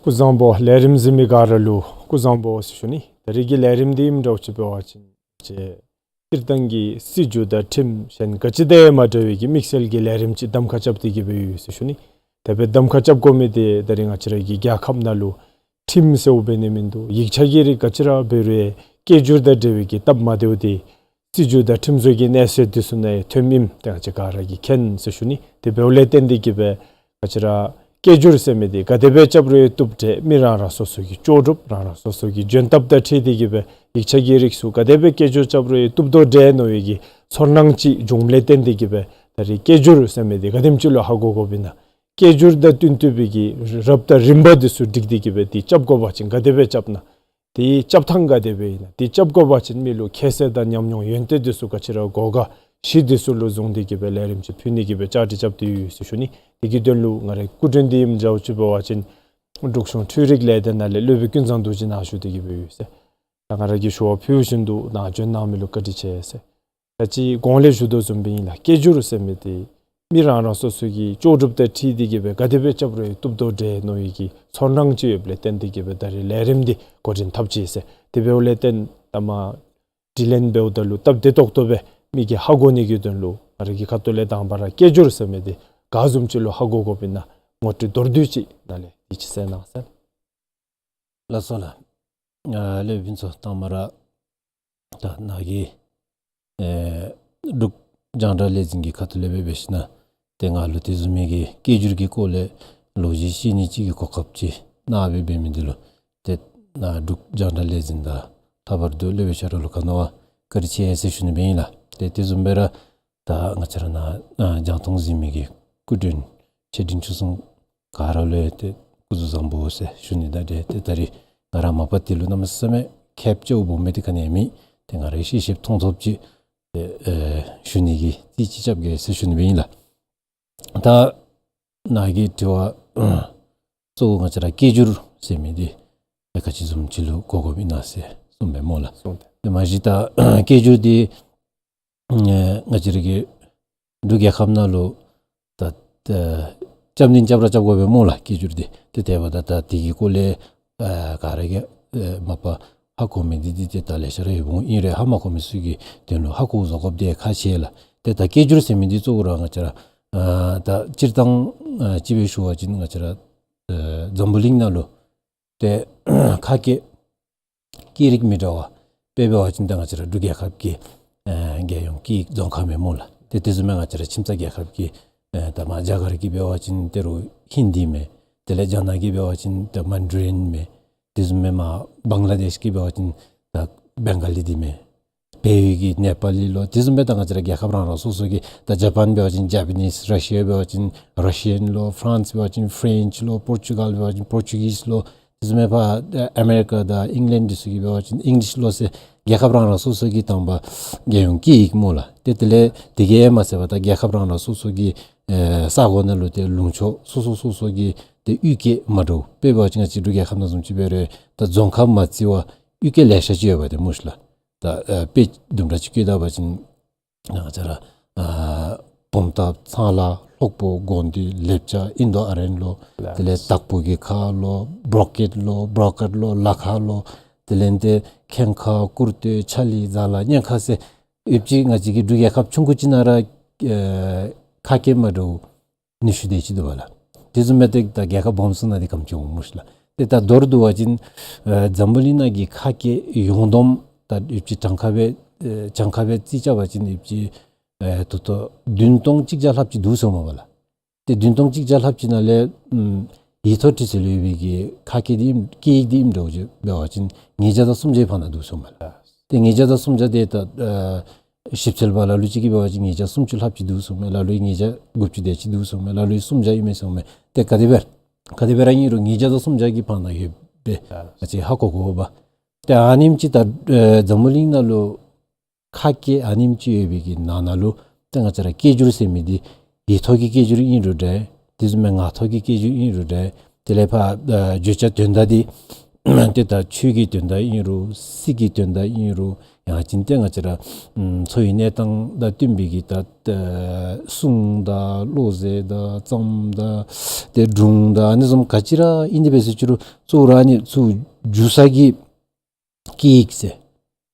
སྐུ་གཟུགས་བཟང་པོ། ལས་རིམ་གཟིགས་མི་ག་ར་ལུ་སྐུ་གཟུགས་བཟང་པོ་ཟེར་ཞུ་ནི། ད་རིས་ཀྱི་ལས་རིམ་འདི་ཨིནམ་འདྲཝ་ཅིག་འབད་བ་ཅིན་ཅིག་སྤྱིར་བཏང་གི་སྲིད་བྱུས་དང་ཁྲིམས་གཞན་ག་ཅི་དང་ཡང་མ་འདྲ་བའི་གི་དམིགས་བསལ་གྱི་ལས་རིམ་ཅིག་གདམ་ཁ་རྐྱབ་སྟེ་གི་འབད་ཡོད་ཟེར་ཞུ་ནི། དེ་སྦེ་གདམ་ཁ་རྐྱབ་དགོ་མི་འདི་ད་རིས་ང་བཅས་ར་གི་རྒྱལ་ཁབ་ནང་ལུ་ཁྲིམས་ཟེརཝ་འབད་ནི་མིན་འདུག། ཡིག་ཆ་གི་རིགས་ག་ཅི་ར་འབད་རུང་སྐད་སྒྱུར་དང་འབྲེལ་བའི་གི་སྟབས་མ་བདེཝ་འདི་ སྲིད་བྱུས་དང་ཁྲིམས་བཟོ་གི་གནས་ཚད་འདི་ཚུ་ནང་ཡང་ཐོནམ་ཨིནམ་ཏེ་ང་བཅས་ག་ར་གིས་མཁྱེན་ཟེར་ཞུ་ནི། དེ་འབདཝ་ལས་བརྟེན་ཏེ་གི་སྦེ་ང་བཅས་ར་སྐད་སྒྱུར་ཟེར་མི་འདི་ག་དེ་སྦེ་རྐྱབ་རུང་བཏུབ་འདྲས། མི་རང་རང་སོ་སོ་གི་ལྕོགས་གྲུབ་རང་རང་སོ་སོ་གི་འཇོན་ཐབས་དང་འཁྲིལ་ཏེ་གི་སྦེ་ཡིག་ཆ་གི་རིགས་ཚུ་ག་དེ་སྦེ་སྐད་སྒྱུར་རྐྱབ་རུང་བཏུབ་དོ་འདྲས་མནོ་བའི་གི་ཚོར་སྣང་ཅིག་བྱུངམ་ལས་བརྟེན་ཏེ་གི་སྦེ་ད་རིས་སྐད་སྒྱུར་ཟེར་མི་འདི་ག་དེམ་ཅིག་ལུ་ཧ་གོ་དགོཔ་ཨིན་ན། སྐད་སྒྱུར་དང་བསྟུན་ཏེ་སྦེ་གི་རབ་དང་རིམ་པ་འདི་ཚུ་སྒྲིག་སྟེ་གི་སྦེ་འདི་རྐྱབ་དགོ་པ་ཅིན་ག་དེ་སྦེ་རྐྱབ་ན། དེའི་རྐྱབ་ཐངས་ག་དེ་སྦེ་ཨིན་ན། དེ་རྐྱབ་དགོ་པ་ཅིན་མི་ལུ་ཁྱད་གསོད་དང་ཉམས་མྱོང་ཡོན་ཏན་འདི་ཚུ་ག་ཅི་ར་དགོ་ག་གཞི་འདི་ཚུ་ལུ་བཟུང་སྟེ་གི་སྦེ་ལས་རིམ་ཅིག་ཕུལ་ནི་གི་སྦེ་བཅའ་སྒྲིག་རྐྱབ་སྟེ་ཡོད་ཟེར་ཞུ་ནི། དེ་གི་དོན་ལུ་ང་རའི་སྐུ་མགྲོན་འདི་ཨིནམ་འདྲཝ་ཅིག་འབད་བ་ཅིན་འབྲུག་གཞུང་འཕྲུལ་རིག་ལས་སྡེ་ནང་ལས་སློབ་དཔོན་ཀུན་བཟང་རྡོ་རྗེ་ནཱ་བཞུགས་ཏེ་གི་སྦེ་ཡོད་ཟེར། ད་ང་ར་གིས་ཞུ་བ་ཕུལ་བཞིན་དུ་ནཱ་འབྱོན་གནང་མི་ལུ་བཀའ་དྲིན་ཆེ་ཟེར། ད་ཅི་གོང་ལས་ཞུ་དོ་བཟུམ་སྦེ་ཨིན་ལགས། སྐད་སྒྱུར་ཟེར་མི་འདི་མི་རང་རང་སོ་སོ་གི་ལྕོགས་གྲུབ་དང་འཁྲིལ་ཏེ་གི་སྦེ་ག་དེ་སྦེ་རྐྱབ་རུང་བཏུབ་དོ་འདྲས་མནོ་བའི་གི་ཚོར་སྣང་ཅིག་ཡོདཔ་ལས་བརྟེན་ཏེ་གི་སྦེ་ད་རིས་ལས་རིམ་འདི་འགོ་འདྲེན་འཐབ་ཅི་ཟེར། དེ་འབདཝ་ལས་བརྟེན་ད་མ་དྲི་ལན་འབདཝ་ད་ལུ་སྟབས་བདེ་ཏོག་ཏོ་སྦེ་མི་གིས་ཧ་གོ་ནི་གི་དོན་ལུ་ང་ར་གི་ཁ་ཐུག་ལས་དང་པ་ར་སྐད་སྒྱུར་ཟེར་མི་འདི་ག་བཟུམ་ཅིག་ལུ་ཧ་གོ་དགོཔ་ཨིན་ན་ངོ་སྤྲོད་མདོར་བསྡུས་ཅིག་ནཱ་ལས་དེ་ཅིག་གསན་གནང་ཟེར། ལགས་སོ་ལགས། ཨ་སློབ་དཔོན་ཕུན་ཚོགས། དང་པ་ར་ད་ནཱ་གིས་ཨེ་འབྲུག་རྒྱང་བསྒྲགས་ལས་འཛིན་གྱི་ཁ་ཐུག་ལས་འབད་འབད་ཞིན་ན་ཏེ་ང་ལུ་དེ་བཟུམ་མའི་གི་སྐད་སྒྱུར་གྱི་སྐོར་ལས་ལོ་རྒྱུས་བཤད་ནི་ཅིག་གི་གོ་སྐབས་ཅིག་གནང་སྦེ་འབད་མི་འདི་ལུ་ཏེ་ནཱ་འབྲུག་རྒྱང་བསྒྲགས་ལས་འཛིན་དང་ལྷག་པར་དུ་སློབ་དཔོན་ཤ་ར་ལུ་ག་ནི་བ་བཀའ་དྲིན་ཆེ་ཟེར་ཞུ་ནི་སྦེ་ཨིན་ལགས། ཏེ་དེ་བཟུམ་སྦེ་ར་ད་ང་བཅས་ར་ནཱ་ཨ་རྒྱང་མཐོང་གཟིགས་མི་གི་སྐུ་མགྲོན་ཆེ་འབྲིང་ཆུང་གསུམ་ག་ར་ལུ་ཡང་ཏེ་སྐུ་གཟུགས་བཟང་པོ་ཟེར་ཞུ་ནི་དང་འབྲེལ་ཏེ་ད་རིས་ང་ར་མ་པ་དེ་ལུ་གནམ་མེད་ས་མེད་ཁེབ་ཅིག་སྦོམ་སྦེ་ཏེ་ག་ནི་ཡང་མེད། ཏེ་ང་རའི་ཤེས་ཤེསཔ་མཐོང་ཐོབ་ཅིག་ཏེ་ཨེ་ཞུ་ནི་གི་རྩིས་ཅིག་རྐྱབ་གེ་ཟེར་ཞུ་ནི་སྦེ་ཨིན་ལགས། ད་ནཱ་གི་དྲི་བ་གཙོ་བོ་ང་བཅས་ར་སྐད་སྒྱུར་ཟེར་མི་འདི་ཨེ་ག་ཅི་བཟུམ་ཅིག་ལུ་གོ་དགོཔ་ཨིན་ན་ཟེར་གསུངས་པས་སྨོ་ལགས། གསུངས་ཏེ། ཏེ་མ་གཞི་ད་སྐད་སྒྱུར་འདི་ཨེ་ང་བཅས་ར་གི་འབྲུག་རྒྱལ་ཁབ་ནང་ལུ་ད་ད་རྐྱབ་ནི་རྐྱབ་ར་རྐྱབ་དགོ་པས་སྨོ་ལགས། སྐད་སྒྱུར་འདི་ཏེ་དེ་འབདཝ་ད་ད་དེ་གི་སྐོར་ལས་ཨ་ག་ར་གིས་ཨ་མ་པ་ཧ་གོ་མི་འདི་འདི་ཏེ་ད་ལེ་ཤ་ར་ཡོདཔ་འོང་ཨིན་རུང་ཧ་མ་གོ་མི་ཚུ་གི་དོན་ལུ་ཧ་གོ་བཟོ་དགོཔ་འདི་ཁག་ཆེ་ལགས། ཏེ་ད་སྐད་སྒྱུར་ཟེར་མི་འདི་གཙོ་བོ་ར་ང་བཅས་ར་ཨ་ད་སྤྱིར་བཏང་ཨ་ཅིག་སྦེ་ཞུ་བ་ཅིན་ང་བཅས་ར་ཨ་འཛམ་བུ་གླིང་ནང་ལུ་ཏེ་ཁ་སྐད་སྐད་རིགས་མི་འདྲ་བ་དཔེ་འབད་བ་ཅིན་ད་ང་བཅས་ར་འབྲུག་རྒྱལ་ཁབ་ཀྱི་ཨེ་རྒྱལ་ཡོངས་སྐད་ཡིག་རྫོང་ཁ་མས་སྨོ་ལགས། ཏེ་དེ་བཟུམ་མའི་ང་བཅས་ར་ཁྱིམ་ཚང་རྒྱལ་ཁབ་ཀྱི་ཨེ་ད་མ་རྒྱ་གར་གྱི་འབད་བ་ཅིན་ཏེ་རུང་ཧིན་དི་མས། དེ་ལས་རྒྱ་ནག་གི་འབད་བ་ཅིན་ད་མན་ཌ་རིན་མས། དེ་བཟུམ་མའི་མ་བང་ལ་དེཤ་གི་འབད་བ་ཅིན་ད་བེང་ག་ལི་འདི་མས། བལ་ཡུལ་གྱི་ནེ་པ་ལི་ལོ། དེ་བཟུམ་སྦེ་ད་ང་བཅས་ར་རྒྱལ་ཁབ་རང་རང་སོ་སོ་གི་ད་ཇ་པཱན་འབད་བ་ཅིན་ཇ་པ་ནིས། ར་ཤི་ཡ་འབད་བ་ཅིན་ར་ཤི་ཡཱན་ལོ། ཕ་རན་སི་འབད་བ་ཅིན་ཕ་རེན་ཆི་ལོ། པོར་ཅུ་གཱལ་འབད་བ་ཅིན་པོར་ཅུ་གིས་ལོ། དེ་བཟུམ་སྦེ་ཕར་ཨ་མེ་རི་ཀ་དང་ཨིང་ལེནཌ་འདི་ཚུ་གི་འབད་བ་ཅིན་ཨིང་ལིཤ་ལོ་ཟེར་རྒྱལ་ཁབ་རང་རང་སོ་སོ་གི་དང་པ་རྒྱལ་ཡོངས་སྐད་ཡིག་སྨོ་ལགས། ཏེ་དེ་ལས་དེ་གིས་ཡང་མ་ཚད་པར་ད་རྒྱལ་ཁབ་རང་རང་སོ་སོ་གི་ཨེ་ས་གོ་ནང་ལུ་ཏེ་ལུང་ཕྱོགས་སོ་སོ་སོ་སོ་གི་ཏེ་གཡུས་སྐད་མ་འདྲཝ། དཔེ་འབད་བ་ཅིན་ང་བཅས་འབྲུག་རྒྱལ་ཁབ་ནང་བཟུམ་ཅིག་འབད་རུང་ད་རྫོང་ཁག་མ་བརྩི་བར་གཡུས་སྐད་ལེ་ཤ་ཅིག་ཡོད་པ་ཏེ་སྨོ་ཤིག་ལགས། ད་ཨ་དཔེ་དུམ་གྲ་ཅིག་བཀོད་ད་པ་ཅིན་ང་བཅས་ར་ཨ་བུམ་ཐང་ཚང་ལ་ལྷོག་པོ་དགོན་སྡེ་ལེབ་ཅ་ཨིན་དོ་ཨ་རན་ལོ། དེ་ལས་དྭགས་པོ་གི་ཁ་ལོ། བྲོ་ཀེཊ་ལོ། བྲོ་ཀེཊ་ལོ། ལ་ཁ་ལོ། དེ་ལས་ཏེ་ཁེངས་ཁ་ཀུར་སྟོད་ཆ་ལི་ཛ་ལ་གཉན་ཁ་ཟེར་ཡོདཔ་ཅིག་ང་བཅས་ཀྱི་འབྲུག་རྒྱལ་ཁབ་ཆུང་ཀུ་ཅིག་ནང་ར་ཨེ་ཁ་སྐད་མ་འདྲཝ་ཉི་ཤུ་དེ་ཅིག་འདུག་པ་ལགས། དེ་བཟུམ་སྦེ་ཏེ་ད་རྒྱལ་ཁབ་སྦོམ་ཚུ་ནང་འདི་ག་དེམ་ཅིག་འོང་སྨོ་ཤིག་ལགས། ཏེ་ད་མདོར་བསྡུ་བ་ཅིན་ཨེ་འཛམ་བུ་གླིང་ནང་གི་ཁ་སྐད་ཡོངས་བསྡོམས་ད་ཡོདཔ་ཅིག་གྲངས་ཁ་སྦེ་ཨེ་གྲངས་ཁ་སྦེ་རྩིས་རྐྱབ་པ་ཅིན་ཡོདཔ་ཅིག་ཨེ་ད་ལྟོ་བདུན་སྟོང་གཅིག་བརྒྱ་ལྷགཔ་ཅིག་འདུག་ཟེར་མས་པ་ལགས། ཏེ་བདུན་སྟོང་གཅིག་བརྒྱ་ལྷགཔ་ཅིག་ནང་ལས་ཨམ་ཡིག་ཐོག་བྲིས་ཚད་ལུ་ཡོད་པའི་གི་ཁ་སྐད་འདི་ཨིནམ་སྐད་ཡིག་འདི་ཨིནམ་འདྲཝ་ཅིག་འབད་བ་ཅིན་ཉིས་བརྒྱ་དང་སུམ་བརྒྱའི་བར་ན་འདུག་ཟེར་མས་ལགས། ཏེ་ཉིས་བརྒྱ་དང་སུམ་བརྒྱ་འདི་ད་ཨ་ཞིབ་འཚོལ་པ་ལ་ལུ་ཅིག་གིས་འབད་བ་ཅིན་ཉིས་བརྒྱ་སུམ་ཅུ་ལྷགཔ་ཅིག་འདུག་ཟེར་མས། ལ་ལུ་ཉིས་བརྒྱ་དགུ་བཅུ་དེ་ཅིག་འདུག་ཟེར་མས། ལ་ལུ་སུམ་བརྒྱ་ཨིན་མས་ཟེར་མས། ཏེ་ག་དེ་སྦེ་ག་དེ་སྦེ་ར་ཨིན་རུང་ཉིས་བརྒྱ་དང་སུམ་བརྒྱ་གི་བར་ན་ཡོད་པའི་ང་བཅས་ཧ་གོ་དགོ་པས། ཏེ་ཨ་ནེམ་ཅིག་ད་ཨེ་འཛམ་བུ་གླིང་ནང་ལུ་ཁ་སྐད་ཨ་ནེམ་ཅིག་ཡོད་པའི་གི་ནང་ན་ལུ་ཏེ་ང་བཅས་ར་སྐད་སྒྱུར་ཟེར་མི་འདི་ཡིག་ཐོག་གི་སྐད་སྒྱུར་ཨིན་རུང་འདྲ། དེ་བཟུམ་མའི་ངག་ཐོག་གི་སྐད་སྒྱུར་ཨིན་རུང་འདྲ། དེ་ལས་ཕར་ཨ་བརྗོད་བྱ་དོན་དག་འདི་ཏེ་ད་ཆོས་ཀྱི་དོན་དག་ཨིན་རུང་སྲིད་ཀྱི་དོན་དག་ཨིན་རུང་ཡང་ཅིན་ཏེ་ང་བཅས་ར་ཨམ་འཚོ་བའི་གནས་སྟངས་དང་བསྟུན་པའི་གི་ད་ཨ་སྲུང་དང་བློ་ཟེར་དང་རྩོམ་དང་ཏེ་སྒྲུང་དང་ཨ་ནི་བཟུམ་ག་ཅི་ར་ཨིན་ཏེ་འབད་ཟེར་ཅི་རུང་གཙོ་བོ་ར་ཨ་ནི་ཚུར་བསྒྱུར་ས་གི་སྐད་ཡིག་ཟེར།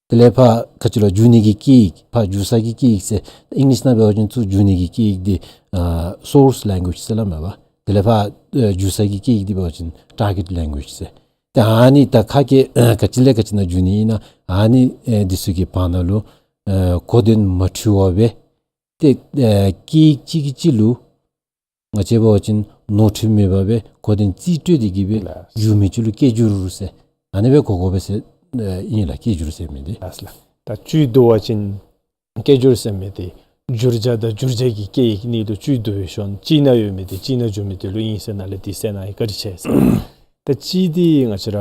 དེ་ལས་ཕར་ག་ཅི་ལོ་བསྒྱུར་ནི་གི་སྐད་ཡིག་ཕར་བསྒྱུར་ས་གི་སྐད་ཡིག་ཟེར། ཨིང་ལིཤ་ནང་འབད་བ་ཅིན་ཚུར་བསྒྱུར་ནི་གི་སྐད་ཡིག་འདི་ཨ་སོརསི་ལེང་གུ་ཨེཇ་ཟེར་སླབ་མས་པ། དེ་ལས་ཕར་ཨ་བསྒྱུར་ས་གི་སྐད་ཡིག་འདི་འབད་བ་ཅིན་ཊར་གེཊ་ལེང་གུ་ཨེཇ་ཟེར། ཏེ་ཨ་ནི་ད་ཁ་སྐད་ཨ་ག་ཅི་ལས་ག་ཅི་ནང་བསྒྱུར་ནི་ཨིན་ན་ཨ་ནི་ཨེ་འདི་ཚུ་གི་བར་ན་ལུ་ ཨེ་གོ་དོན་མ་འཁྲུལ་བ་སྦེ་ཏེ་ཨེ་སྐད་ཡིག་གཅིག་གིས་གཅིག་ལུ་ང་བཅས་འབད་བ་ཅིན་ནོར་འཁྲུལ་མེད་པར་སྦེ་གོ་དོན་རྩིས་སྤྲོད་དེ་གིས་སྦེ་ལགས། བསྒྱུར་མི་ཅིག་ལུ་སྐད་སྒྱུར་ཟེར་ཨ་ནི་སྦེ་གོ་དགོ་པས་ཟེར་ཨེ་ཨིན་ལགས། སྐད་སྒྱུར་ཟེར་མི་འདི། ལགས་ལགས། ད་བཅུད་བསྡུ་བ་ཅིན་སྐད་སྒྱུར་ཟེར་མི་འདི་བསྒྱུར་བྱ་དང་བསྒྱུར་བྱེད་ཀྱི་སྐད་ཡིག་གཉིས་ལུ་བཅུད་བསྡུ་བའི་ཤུལ་གཅིག་ནང་ཡོད་མི་འདི་གཅིག་ནང་འགྱུར་མི་འདི་ལུ་ཨིན་ཟེར་ནཱ་ལས་འདི་གསན་གནང་ཡི། བཀའ་དྲིན་ཆེ་ཟེར། ད་གཅིག་འདི་ང་བཅས་ར་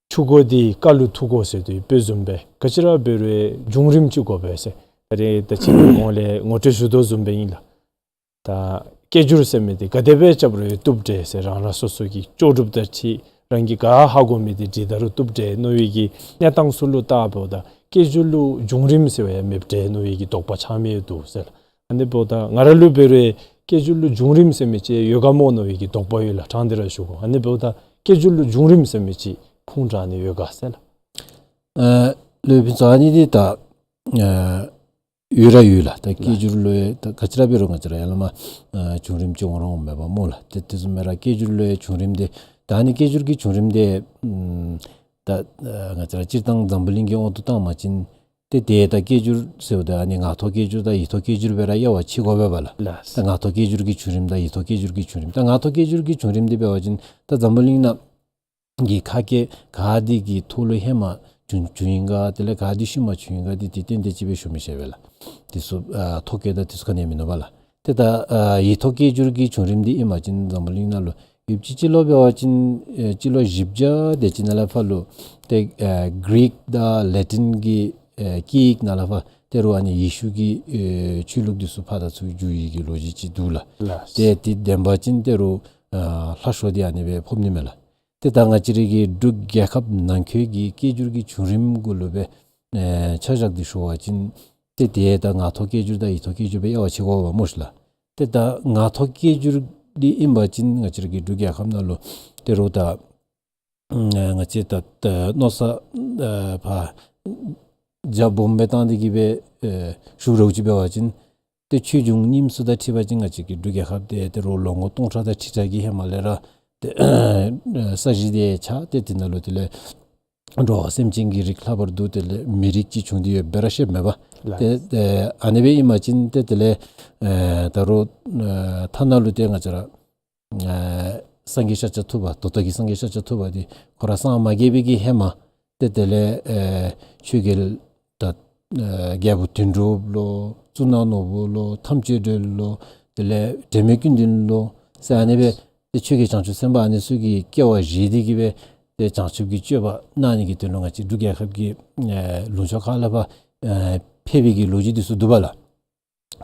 ཆུ་མགོ་འདི་རྐ་ལུ་ཐུག་གོ་ཟེར་དོ་ཡོདཔ་བཟུམ་སྦེ་ག་ཅི་ར་འབད་རུང་བྱུང་རིམ་ཅིག་དགོ་པས་ཟེར། ད་རེས་ད་ཅི་གོང་ལས་ངོ་སྤྲོད་ཞུ་དོ་བཟུམ་སྦེ་ཨིན་ལགས། ད་སྐད་སྒྱུར་ཟེར་མི་འདི་ག་དེ་སྦེ་རྐྱབ་རུང་བཏུབ་འདྲས་ཟེར། རང་རང་སོ་སོ་གི་ལྕོགས་གྲུབ་དང་འཁྲིལ་རང་གིས་ག་ཧ་གོ་མི་འདི་བྲིས་ད་རུང་བཏུབ་འདྲས་མནོ་བའི་གི་གནས་སྟངས་ཚུ་ལུ་བལྟཝ་ད་སྐད་སྒྱུར་ལུ་བྱུང་རིམ་ཟེར་བ་ཡང་མེདཔ་འདྲས་མནོ་བའི་གི་དོགས་པ་ཆགས་མི་འདུག་ཟེར་ལགས། ཨ་ནི་འབདཝ་ད་ང་ར་ལུ་འབད་རུང་སྐད་སྒྱུར་ལུ་བྱུང་རིམ་ཟེར་མི་ཅིག་ཡོད་ག་སྨོ་མནོ་བའི་གི་དོགས་པ་ཡོད་ལགས། དྲང་སྟེ་ར་ཞུ་དགོ། ཨ་ནི་འབདཝ་ད་སྐད་སྒྱུར་ལུ་བྱུང་རིམ་ཟེར་མི་ཅིག་ཁུངས་དྲངས་ནི་ཡོད་ག་ཟེར་ལགས། ཨ་ལགས་ཕུན་ཚོགས། ཨ་ནི་འདི་ད་ཨ་ཡོད་ར་ཡོད་ལགས། ད་སྐད་སྒྱུར་ལུ་ཡང་ད་ག་ཅི་ར་འབད་རུང་ང་བཅས་ར་ཡར་ལས་མར་ཨ་བྱུང་རིམ་ཅིག་འོང་ར་འོངམ་མས་པ་སྨོ་ལགས། ཏེ་དེ་བཟུམ་སྦེ་ར་སྐད་སྒྱུར་ལུ་ཡང་བྱུང་རིམ་འདི་ད་ཨ་ནི་སྐད་སྒྱུར་གྱི་བྱུང་རིམ་འདི་ཨམ་ད་ཨ་ང་བཅས་ར་སྤྱིར་བཏང་འཛམ་བུ་གླིང་གི་དབང་དུ་བཏང་བ་ཅིན་ཏེ་ཏེ་ད་སྐད་སྒྱུར་ཟེརཝ་ད་ཨ་ནི་ངག་ཐོག་སྐད་སྒྱུར་དང་ཡིག་ཐོག་སྐད་སྒྱུར་སྦེ་ར་དབྱེ་བ་ཕྱེ་དགོ་པས་པ་ལགས། ལགས། ད་ངག་ཐོག་སྐད་སྒྱུར་གྱི་བྱུང་རིམ་དང་ཡིག་ཐོག་སྐད་སྒྱུར་གྱི་བྱུང་རིམ། ད་ངག་ཐོག་སྐད་སྒྱུར་གྱི་བྱུང་རིམ་འདི་འབད་བ་ཅིན་ད་འཛམ་བུ་གླིང་ནང་གི་ཁ་སྐད་ག་འདི་གི་ཐོག་ལུ་ཧེ་མ་བྱུང་བྱུང་ཡི་ག་དེ་ལས་ག་འདི་ཤུལ་མ་བྱུང་ཡི་ག་འདི་ཏེ་ཏན་ཏན་ཅིག་སྦེ་ཞུ་མི་ཤེས་པས་ལགས། དེ་ཚུ་ཨ་ཐོ་བཀོད་དང་དེ་ཚུ་ག་ནི་ཡང་མིན་ནུག་པ་ལགས། ཏེ་ད་ཨ་ཡིག་ཐོག་སྐད་སྒྱུར་གྱི་བྱུང་རིམ་འདི་ཨིན་པ་ཅིན་འཛམ་བུ་གླིང་ནང་ལུ་ཡོདཔ་ཅིག་སྤྱི་ལོ་འབད་བ་ཅིན་ཨེ་སྤྱི་ལོ་བཞི་བརྒྱ་དེ་ཅིག་ནང་ལས་ཕར་ལུ་ཏེ་ཨེ་གྷི་རིག་དང་ལེ་ཊིན་གྱི་ཨེ་སྐད་ཡིག་ནང་ལས་ཕར་ཏེ་རུང་ཨ་ནི་ཡེ་ཤུ་གི་ཨེ་ཆོས་ལུགས་འདི་ཚུ་ཕར་དང་ཚུར་བསྒྱུར་ཡི་གི་ལོ་རྒྱུས་ཅིག་འདུག་ལགས། ལགས། ཏེ་དེ་བདེན་པ་ཅིན་ཏེ་རུང་ཨ་ལྷག་ཤོས་འདི་ཨ་ནི་སྦེ་ཕོག་ནི་མས་ལགས། ཏེ་ད་ང་བཅས་རའི་གི་འབྲུག་རྒྱལ་ཁབ་ནང་འཁོད་ཀྱི་སྐད་སྒྱུར་གྱི་བྱུང་རིམ་གུ་ལུ་སྦེ་ཨེ་ཆ་བཞག་སྟེ་ཞུ་བ་ཅིན་ཏེ་ཏེ་ད་ངག་ཐོག་སྐད་སྒྱུར་དང་ཡིག་ཐོག་སྐད་སྒྱུར་སྦེ་དབྱེ་བ་ཕྱེ་དགོ་པས་སྨོ་ཤིག་ལགས། ཏེ་ད་ངག་ཐོག་སྐད་སྒྱུར་འདི་ཨིན་པ་ཅིན་ང་བཅས་རའི་གི་འབྲུག་རྒྱལ་ཁབ་ནང་ལུ་ཏེ་རུང་ད་ཨ་ང་བཅས་ད་ད་མནོ་བསམ་ཨ་ཕར་རྒྱ་སྦོམ་སྦེ་བཏང་སྟེ་གིས་སྦེ་ཨེ་ཞུ་རོགས་ཅིག་འབད་བ་ཅིན་ཏེ་ཆོས་འབྱུང་རྙིངམ་ཚུ་དང་འཁྲིལ་བ་ཅིན་ང་བཅས་ཀྱི་འབྲུག་རྒྱལ་ཁབ་འདི་ཏེ་རུང་ལོ་ངོ་སྟོང་ཕྲག་དང་ཁྲི་ཕྲག་གི་ཧེ་མ་ལས་ར་ཏེ་ས་གཞི་འདི་ཆགས་ཏེ་དེ་ནང་ལུ་དེ་ལས་འགྲོ་བ་སེམས་ཅན་གྱི་རིགས་ལྷག་པར་དུ་དེ་ལས་མི་རིགས་ཅིག་བྱུང་སྟེ་ཡོདཔ་སྦེ་ར་ཤེསཔ་མས་པ། ལགས། ཏེ་ཏེ་ཨ་ནི་སྦེ་ཨིན་པ་ཅིན་ཏེ་དེ་ལས་ཨེ་ད་རུང་ཨེ་ཐ་ན་ལུ་ཏེ་ང་བཅས་ར་ཨེ་སངས་རྒྱས་ཤཱཀྱ་ཐུབ་པ་ད་ལྟོ་གི་སངས་རྒྱས་ཤཱཀྱ་ཐུབ་པ་འདི་ཁོ་ར་སངས་མ་རྒྱས་པའི་གི་ཧེ་མ་ཏེ་དེ་ལས་ཨེ་ཆོས་རྒྱལ་ད་ཨེ་རྒྱལ་པོ་དོན་གྲུབ་ལོ་གཙུག་ན་ནོར་བུ་ལོ་ཐམས་ཅད་སྒྲོལ་ལོ་དེ་ལས་དྲན་མེད་ཀུན་ལྡན་ལོ་ཟེར་ཨ་ནི་སྦེ་ཏེ་ཆོས་རྒྱལ་བྱང་ཆུབ་སེམས་དཔའ་ཨ་ནི་ཚུ་གི་སྐྱེ་བ་བཞེས་ཏེ་གིས་སྦེ་ཏེ་བྱང་ཆུབ་ཀྱི་སྤྱོད་པ་གནང་ནི་གི་དོན་ལུ་ང་བཅས་འབྲུག་རྒྱལ་ཁབ་ཀྱི་ཨེ་ལུང་ཕྱོགས་ཁ་ལས་ཕར་ཨེ་ཕེབས་པའི་གི་ལོ་རྒྱུས་འདི་ཚུ་འདུག་པ་ལགས།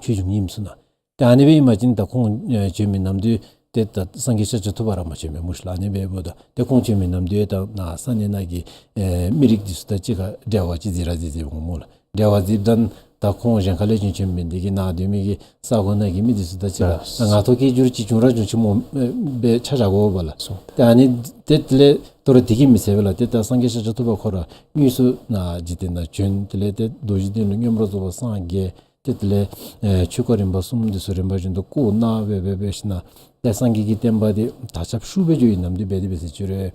ཆོས་འབྱུང་རྙིངམ་ཚུ་ནང་། ཏེ་ཨ་ནི་སྦེ་ཨིན་པ་ཅིན་ད་ཁོང་ཨེ་བྱོན་མི་ནམ་དུས་ཏེ་ད་སངས་རྒྱས་ཤཱཀྱ་ཐུབ་པ་ར་མ་བྱོན་པས་སྨོ་ཤིག་ལགས། ཨ་ནི་སྦེ་འབདཝ་ད་ཏེ་ཁོང་བྱོན་མི་ནམ་དུས་ད་ནཱ་ས་གནས་ནང་གི་ཨེ་མི་རིགས་འདི་ཚུ་དང་གཅིག་ཁར་འབྲེལ་བ་ཅིག་འཛིན་ར་འཛིན་འཛིནམ་འོང་སྨོ་ལགས། འབྲེལ་བ་འཛིནམ་ད་ད་ཁོང་གཞན་ཁ་ལས་བྱོན་བྱོནམ་འབད་ནི་དེ་གིས་ནཱ་སྡོད་མི་གི་ས་གོ་ནང་གི་མི་འདི་ཚུ་དང་གཅིག་ཁར་ད་ངག་ཐོག་སྐད་སྒྱུར་ཅིག་བྱུང་ར་བྱུང་ཅི་སྨོ་ཨེ་སྦེ་ཆ་བཞག་དགོ་པས་ལགས། སོ། ཏེ་ཨ་ནི་ཏེ་དེ་ལས་དོ་རུང་དེ་གིས་མི་ཚད་པས་ལགས། ཏེ་ད་སངས་རྒྱས་ཤཱཀྱ་ཐུབ་པ་ཁོ་ར་དངོས་སུ་ནཱ་འཇིག་རྟེན་ནང་བྱོན། དེ་ལས་ཏེ་རྡོ་རྗེ་གདན་ལུ་མངོན་པར་རྫོགས་པར་སངས་རྒྱས། ཏེ་དེ་ལས་ཨེ་ཆོས་སྐོར་རིམ་པ་གསུམ་འདི་ཚུ་རིམ་པ་བཞིན་དུ་བསྐོར་གནང་སྦེ་སྦེ་སྦེ་ཞིནམ་ལས་ཏེ་སངས་རྒྱས་ཀྱི་བསྟན་པ་འདི་དར་ཁྱབ་ཤུགས་སྦེ་འགྱོ་བའི་ནམ་དུས་འབད་དེ་འབད་ཟེར་ཅི་རུང་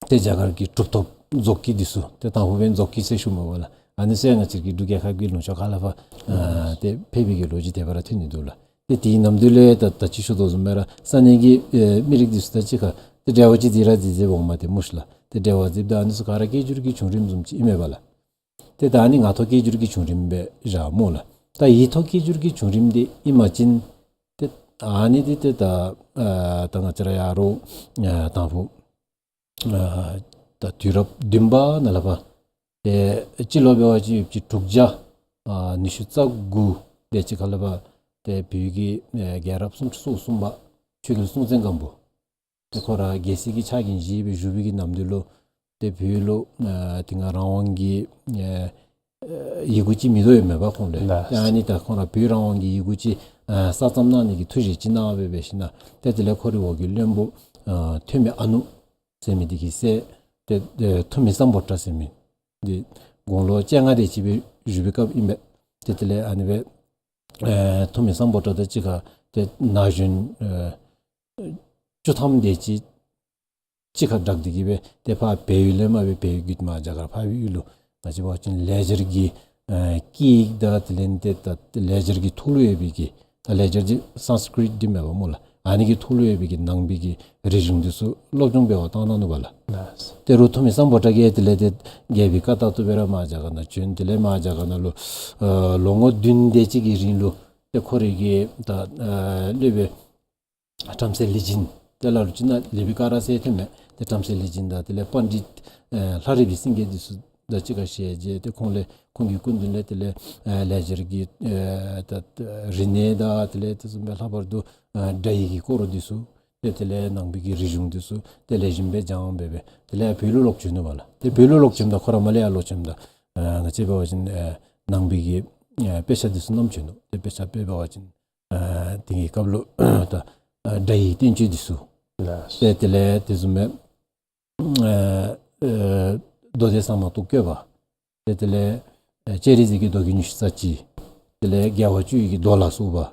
ཏེ་རྒྱ་གར་གྱི་གྲུབ་ཐོབ་རྫོགས་སྐྱེས་འདི་ཚུ་ཏེ་དང་ཕུ་འབདན་རྫོགས་སྐྱེས་ཟེར་ཞུཝ་མས་པ་ལགས། ཨ་ནི་ཚུ་ཡང་ང་བཅས་ཀྱི་འབྲུག་རྒྱལ་ཁབ་ཀྱི་ལུང་ཕྱོགས་ཁ་ལས་ཕར་ཨ་ཏེ་ཕེབས་པའི་གི་ལོ་རྒྱུས་དེ་སྦེ་ར་ཐོན་ནི་འདུག་ལགས། ཏེ་དེའི་ནམ་དུས་ལས་ད་ད་ཅི་ཞུ་དོ་བཟུམ་སྦེ་ར་ས་གནས་ཀྱི་ཨེ་མི་རིགས་འདི་ཚུ་དང་གཅིག་ཁར་ཏེ་འབྲེལ་བ་ཅིག་འཛིན་ར་འཛིན་འཛིནམ་འོང་མས་ཏེ་སྨོ་ཤིག་ལགས། ཏེ་འབྲེལ་བ་འཛིནམ་ད་ཨ་ནི་ཚུ་ག་ར་སྐད་སྒྱུར་གྱི་བྱུང་རིམ་བཟུམ་ཅིག་ཨིན་མས་པ་ལགས། ཏེ་ད་ཨ་ནི་ངག་ཐོག་སྐད་སྒྱུར་གྱི་བྱུང་རིམ་སྦེ་བཞག་སྨོ་ལགས། ད་ཡིག་ཐོག་སྐད་སྒྱུར་གྱི་བྱུང་རིམ་འདི་ཨིན་པ་ཅིན་ཏེ་ཨ་ནི་འདི་ཏེ་ད་ཨ་ད་ང་བཅས་ར་ཡ་རོགས་ཨ་དང་ཕུ་ཨ་ད་དུས་རབས་བདུན་པ་ནང་ལས་ཕར་ཏེ་སྤྱི་ལོ་འབད་བ་ཅིན་ཡོདཔ་ཅིག་དྲུག་བརྒྱ་ཨ་ཉི་ཤུ་རྩ་དགུ་དེ་ཅིག་ཁ་ལས་ཕར་ཏེ་བོད་ཀྱི་ཨེ་རྒྱལ་རབས་སུམ་ཅུ་སོ་གསུམ་པ་ཆོས་རྒྱལ་སྲོང་བཙན་སྒམ་པོ་ཏེ་ཁོ་ར་རྒྱལ་སྲིད་ཀྱི་ཕྱག་འགན་བཞེས་སྦེ་བཞུགས་པའི་གི་ནམ་དུས་ལུ་ཏེ་བོད་ལུ་ཨ་དེ་སྔ་རང་དབང་གི་ཨ་ཨ་ཡི་གུ་ཅིག་མིན་འདུག་ཡོདཔ་མས་པ་ཁོང་ལུ། ལགས། ཏེ་ཨ་ནི་ད་ཁོང་ར་བོད་རང་དབང་གི་ཡི་གུ་ཅིག་ཨ་གསར་རྩོམ་གནང་ནི་གི་ཐུགས་བཞེད་ཅིག་གནང་སྦེ་སྦེ་ཞིནམ་ལས་ཏེ་དེ་ལས་ཁོ་རའི་འོག་གི་བློན་པོ་ཨ་ཐོན་མི་ཨ་ནུ་ཟེར་མི་འདི་གི་སྲས་ཏེ་ཨེ་ཐུ་མི་སམ་བྷོ་ཊ་ཟེར་མི་འདི་དགུང་ལོ་བཅོ་ལྔ་དེ་ཅིག་སྦེ་བཞུགས་པའི་སྐབས་ཨིན་པས། ཏེ་དེ་ལས་ཨ་ནི་སྦེ་ཨེ་ཐུ་མི་སམ་བྷོ་ཊ་དང་གཅིག་ཁར་ཏེ་ན་གཞོན་ཨེ་བཅུ་ཐམ་དེ་ཅིག་གཅིག་ཁར་སྦྲགས་ཏེ་གིས་སྦེ་ཏེ་ཕར་བལ་ཡུལ་ལས་མར་སྦེ་བལ་ཡུལ་བརྒྱུད་མར་རྒྱ་གར་འཕགས་པའི་ཡུལ་ལུ་ང་བཅས་འབད་བ་ཅིན་ལེགས་སྦྱར་གྱི་ ཨ་སྐད་ཡིག་དང་དེ་ལས་ཏེ་ད་ལེགས་སྦྱར་གྱི་ཐོག་ལུ་ཡོད་པའི་གི་ད་ལེགས་སྦྱར་འདི་སཾསྐྲྀཏ་འདི་མེན་པ་སྨོ་ལགས། ཨ་ནི་གི་ཐོག་ལུ་ཡོད་པའི་གི་ནང་པའི་གི་རིག་གཞུང་འདི་ཚུ་སློབ་སྦྱོང་འབད་བར་བཏང་གནང་ནུག་པ་ལགས། ལགས། ཏེ་རུང་ཐོན་མི་སམ་བྷོ་ཊ་གིས་དེ་ལས་ཏེ་རྒྱལ་པོའི་བཀའ་ལྟར་དུ་སྦེ་ར་མར་རྒྱ་གར་ནང་བྱོན། དེ་ལས་མར་རྒྱ་གར་ནང་ལུ་ཨ་ལོ་ངོ་བདུན་དེ་ཅིག་གི་རིང་ལུ་ཏེ་ཁོ་རའི་གི་ད་ཨ་སློབ་དཔོན་བྲམ་ཟེ་ལི་བྱིན་དེ་ལ་རུ་ཅིག་ནང་ལེགས་པའི་སྐོར་ཟེར་ཐོན་མས། ཏེ་བྲམ་ཟེ་ལི་བྱིན་དང་དེ་ལས་པཎྜི་ཏ་ཨེ་ལྷ་རི་པའི་སེང་གེ་འདི་ཚུ་དང་གཅིག་ཁར་ཞལ་མཇལ། ཏེ་ཁོང་ལས་ཁོང་གི་སྐུ་མདུན་ལས་དེ་ལས་ཨེ་ལེགས་སྦྱར་གྱི་ཨེ་ད་རིག་གནས་དང་དེ་ལས་དེ་བཟུམ་སྦེ་ལྷག་པར་དུ་ཨེ་སྒྲ་ཡིག་གི་སྐོར་འདི་ཚུ་ཏེ་དེ་ལས་ནང་པའི་གི་རིག་གཞུང་འདི་ཚུ་ཏེ་ལེགས་ཤོམ་སྦེ་སྦྱངས་སྦེ་སྦེ་དེ་ལས་བོད་ལུ་ལོག་བྱོན་ནུག་པ་ལགས། ཏེ་བོད་ལུ་ལོག་བྱོནམ་ད་ཁོ་ར་མར་ལས་ཡར་ལོག་བྱོནམ་ད་ཨེ་ང་བཅས་འབད་བ་ཅིན་ཨེ་ནང་པའི་གི་ཨེ་དཔེ་ཆ་འདི་ཚུ་བསྣམས་བྱོན་ནུག། ཏེ་དཔེ་ཆ་དཔེ་འབད་བ་ཅིན་ཨ་དེ་གི་སྐབས་ལུ་ད་ཨ་སྒྲ་ཡི་བསྟན་བཅོས་འདི་ཚུ། ལགས། ཏེ་དེ་ལས་དེ་བཟུམ་སྦེ་ཨ་ཨ་མདོ་སྡེ་གསང་སྔགས་ཏུ་བཀོད་པ། ཏེ་དེ་ལས་ཨ་སྤྱན་རས་གཟིགས་ཀྱི་མདོ་རྒྱུད་ཉི་ཤུ་རྩ་གཅིག། དེ་ལས་རྒྱལ་བ་བཅུ་ཡི་གི་མདོ་ལ་སོགས་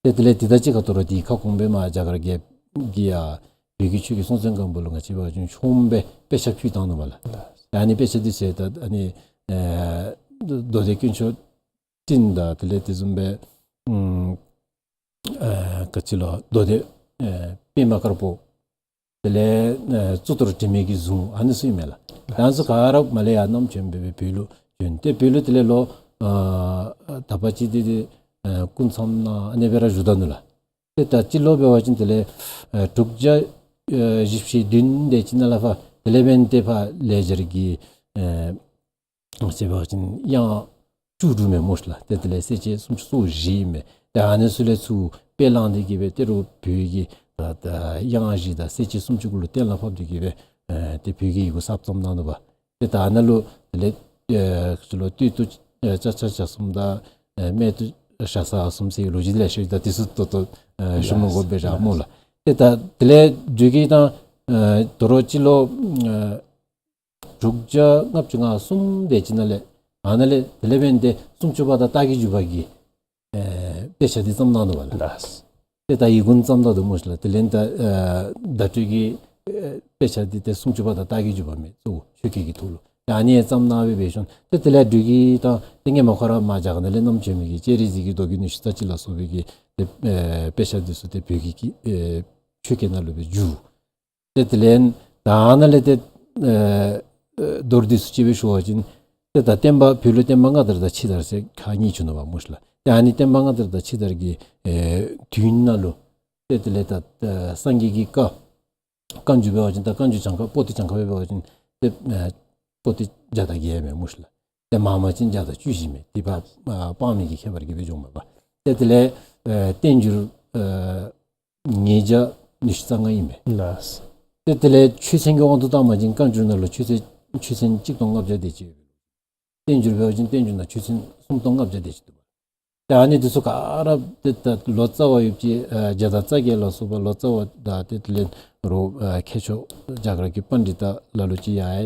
པ། ཏེ་དེ་ལས་དེ་དང་གཅིག་ཁར་དོ་རུང་དེའི་ཁ་སྐོང་སྦེ་མར་རྒྱ་གར་རྒྱལཔོ་གིས་ཡར་བོད་ཀྱི་ཆོས་ཀྱི་སྲོང་བཙན་སྒམ་པོ་ལུ་ང་བཅས་འབད་བ་ཅིན་ཆོམ་སྦེ་དཔེ་ཆ་ཕུལ་བཏང་ནུག་པ་ལགས། ལགས། ཨ་ནི་དཔེ་ཆ་འདི་ཚུ་ད་ཨ་ནི་ཨ་མདོ་སྡེ་དཀོན་མཆོག་སྤྲིན་དང་དེ་ལས་དེ་བཟུམ་སྦེ་ཨམ་ཨ་ག་ཅི་ལོ་མདོ་སྡེ་ཨ་པདྨ་དཀར་པོ། དེ་ལས་ཨ་གཙུག་ཏོར་དྲི་མེད་ཀྱི་གཟུངས། ཨ་ནི་ཚུ་ཨིན་མས་ལགས། ད་ཨ་ནི་ཚུ་ག་ར་མར་ལས་ཡར་བསྣམས་བྱོན་སྦེ་སྦེ་བོད་ལུ་བྱོན། ཏེ་བོད་ལུ་དེ་ལས་ལོ་ཨ་དག་པ་ཅིག་འདི་ཏེ་ཨ་སྐུ་མཚམས་ནང་ཨ་ནི་སྦེ་ར་བཞུགས་ད་ནུག་ལགས། ཏེ་ད་སྤྱི་ལོ་འབད་བ་ཅིན་དེ་ལས་ཨ་དྲུག་བརྒྱ་ཨ་བཞི་བཅུ་ཞེ་བདུན་དེ་ཅིག་ནང་ལས་ཕར་དེ་ལས་འབདན་ཏེ་ཕར་ལེགས་སྦྱར་གྱི་ཨ་ང་བཅས་འབད་བ་ཅིན་དབྱངས་བཅུ་དྲུག་མས་སྨོ་ལགས། ཏེ་དེ་ལས་གསལ་བྱེད་སུམ་ཅུ་སོ་བཞི་ཨིན་མས། ཏེ་ཨ་ནི་ཚུ་ལས་ཚུར་དཔེ་བླངས་ཏེ་གིས་སྦེ་ཏེ་རུང་བོད་ཀྱི་ད་ད་དབྱངས་བཞི་དང་གསལ་བྱེད་སུམ་ཅུ་གུ་ལུ་གཏན་ལ་ཕབ་སྟེ་གིས་སྦེ་ཨེ་ཏེ་བོད་ཀྱི་ཡི་གུ་གསརཔ་བརྩམས་གནང་ནུག་པ། ཏེ་ད་ཨ་ནཱ་ལུ་དེ་ལས་ཨེ་ཚུ་ལུ་སྟོད་དུ་ཨེ་ཅ་ཆ་ཇ་གསུམ་དང་ཨེ་སྨད་དུ་ཞ་ས་གསུམ་ཟེར་ལོ་རྒྱུས་འདི་ལེ་ཤ་ཡོད། ད་འདི་ཚུ་ད་ལྟོ་ཨེ་ཞུ་མི་དགོ་པས་ར་སྨོ་ལགས། ཏེ་ད་དེ་ལས་འབྲུག་གི་ད་ཨེ་དོ་རུང་སྤྱི་ལོ་ཨེ་དྲུག་བརྒྱ་ལྔ་བཅུ་ང་གསུམ་དེ་ཅིག་ནང་ལས་ཨ་ནཱ་ལས་དེ་ལས་འབདན་ཏེ་སུམ་ཅུ་པ་དང་རྟགས་ཀྱི་འཇུག་པ་གི་ཨེ་དཔེ་ཆ་འདི་བརྩམས་གནང་ནུག་པ་ལགས། ལགས། ཏེ་ད་ཡི་གུ་བརྩམས་ད་ནུག་སྨོ་ལགས། དེ་ལས་ད་ཨེ་བརྡ་སྤྲོད་ཀྱི་ཨེ་དཔེ་ཆ་འདི་ཏེ་སུམ་ཅུ་པ་དང་རྟགས་ཀྱི་འཇུག་པ་མས། གཙོ་བོ་ཆོས་སྐད་ཀྱི་ཐོག་ལུ་ད་ཨ་ནི་ཡང་བརྩམས་གནང་སྦེ་འབད་ཞིནམ་ཏེ་དེ་ལས་འབྲུག་གི་ད་ཏེ་སྔོན་མ་ཁོ་ར་མར་རྒྱ་གར་ནང་ལས་བསྣམས་བྱོན་མི་གི་སྤྱན་རས་གཟིགས་ཀྱི་མདོ་རྒྱུད་ཉི་ཤུ་རྩ་གཅིག་ལ་སོགས་པའི་གི་ཏེ་ཨེ་དཔེ་ཆ་འདི་ཚུ་ཏེ་བོད་ཀྱི་ཨེ་ཆོས་སྐད་ནང་ལུ་སྦེ་བསྒྱུར། ཏེ་དེ་ལས་ད་ཨ་ནཱ་ལས་ཏེ་ཨེ་ཨེ་མདོར་བསྡུས་སུ་ཅིག་སྦེ་ཞུ་བ་ཅིན་ཏེ་ད་བསྟན་པ་བོད་ལུ་བསྟན་པ་སྔ་དར་དང་ཕྱི་དར་ཟེར་ཁག་གཉིས་བྱུང་ནུག་པ་སྨོ་ལགས། ཏེ་ཨ་ནི་བསྟན་པ་སྔ་དར་དང་ཕྱི་དར་གྱི་ཨེ་དུས་ནང་ལུ་ཏེ་དེ་ལས་ད་ཨེ་སངས་རྒྱས་ཀྱི་བཀའ་བཀའ་འགྱུར་འབད་བ་ཅིན་ད་བཀའ་འགྱུར་གྱངས་ཁ་པོ་ཏི་གྱངས་ཁ་སྦེ་འབད་བ་ཅིན་ཏེ་ཨེ་པོ་ཏི་བརྒྱ་དང་བརྒྱད་མས་སྨོ་ལགས། ཏེ་མང་མང་ཅིན་བརྒྱ་དང་བཅུ་བཞི་མས། ཏེ་ཕར་ཨ་དཔག་མེད་ཀྱི་ཁྱད་པར་གྱིས་སྦེ་འགྱོཝ་མས་པ། ཏེ་དེ་ལས་ཨེ་བསྟན་འགྱུར་ཨེ་ཉིས་བརྒྱ་ཉི་ཤུ་རྩ་ལྔ་ཨིན་མས། ལགས། ཏེ་དེ་ལས་ཆོས་ཚན་གྱི་དབང་དུ་བཏང་པ་ཅིན་བཀའ་འགྱུར་ནང་ལུ་ཆོས་ཚན་ཆོས་ཚན་གཅིག་སྟོང་ལྔ་བརྒྱ་དེ་ཅིག་ཡོད། བསྟན་འགྱུར་འབད་བ་ཅིན་བསྟན་འགྱུར་ནང་ཆོས་ཚན་སུམ་སྟོང་ལྔ་བརྒྱ་དེ་ཅིག་འདུག་པ། ཏེ་ཨ་ནི་འདི་ཚུ་ག་ར་ཏེ་ད་ལོ་ཙཱ་བ་ཡོདཔ་ཅིག་ཨེ་བརྒྱ་དང་རྩ་བརྒྱད་ལ་སོགས་པ་ལོ་ཙཱ་བ་དང་ཏེ་དེ་ལས་རོགས་ཨེ་མཁས་མཆོག་རྒྱ་གར་གྱི་པཎྜི་ཏ་ལ་ལུ་ཅིག་ཡང་ཨེ་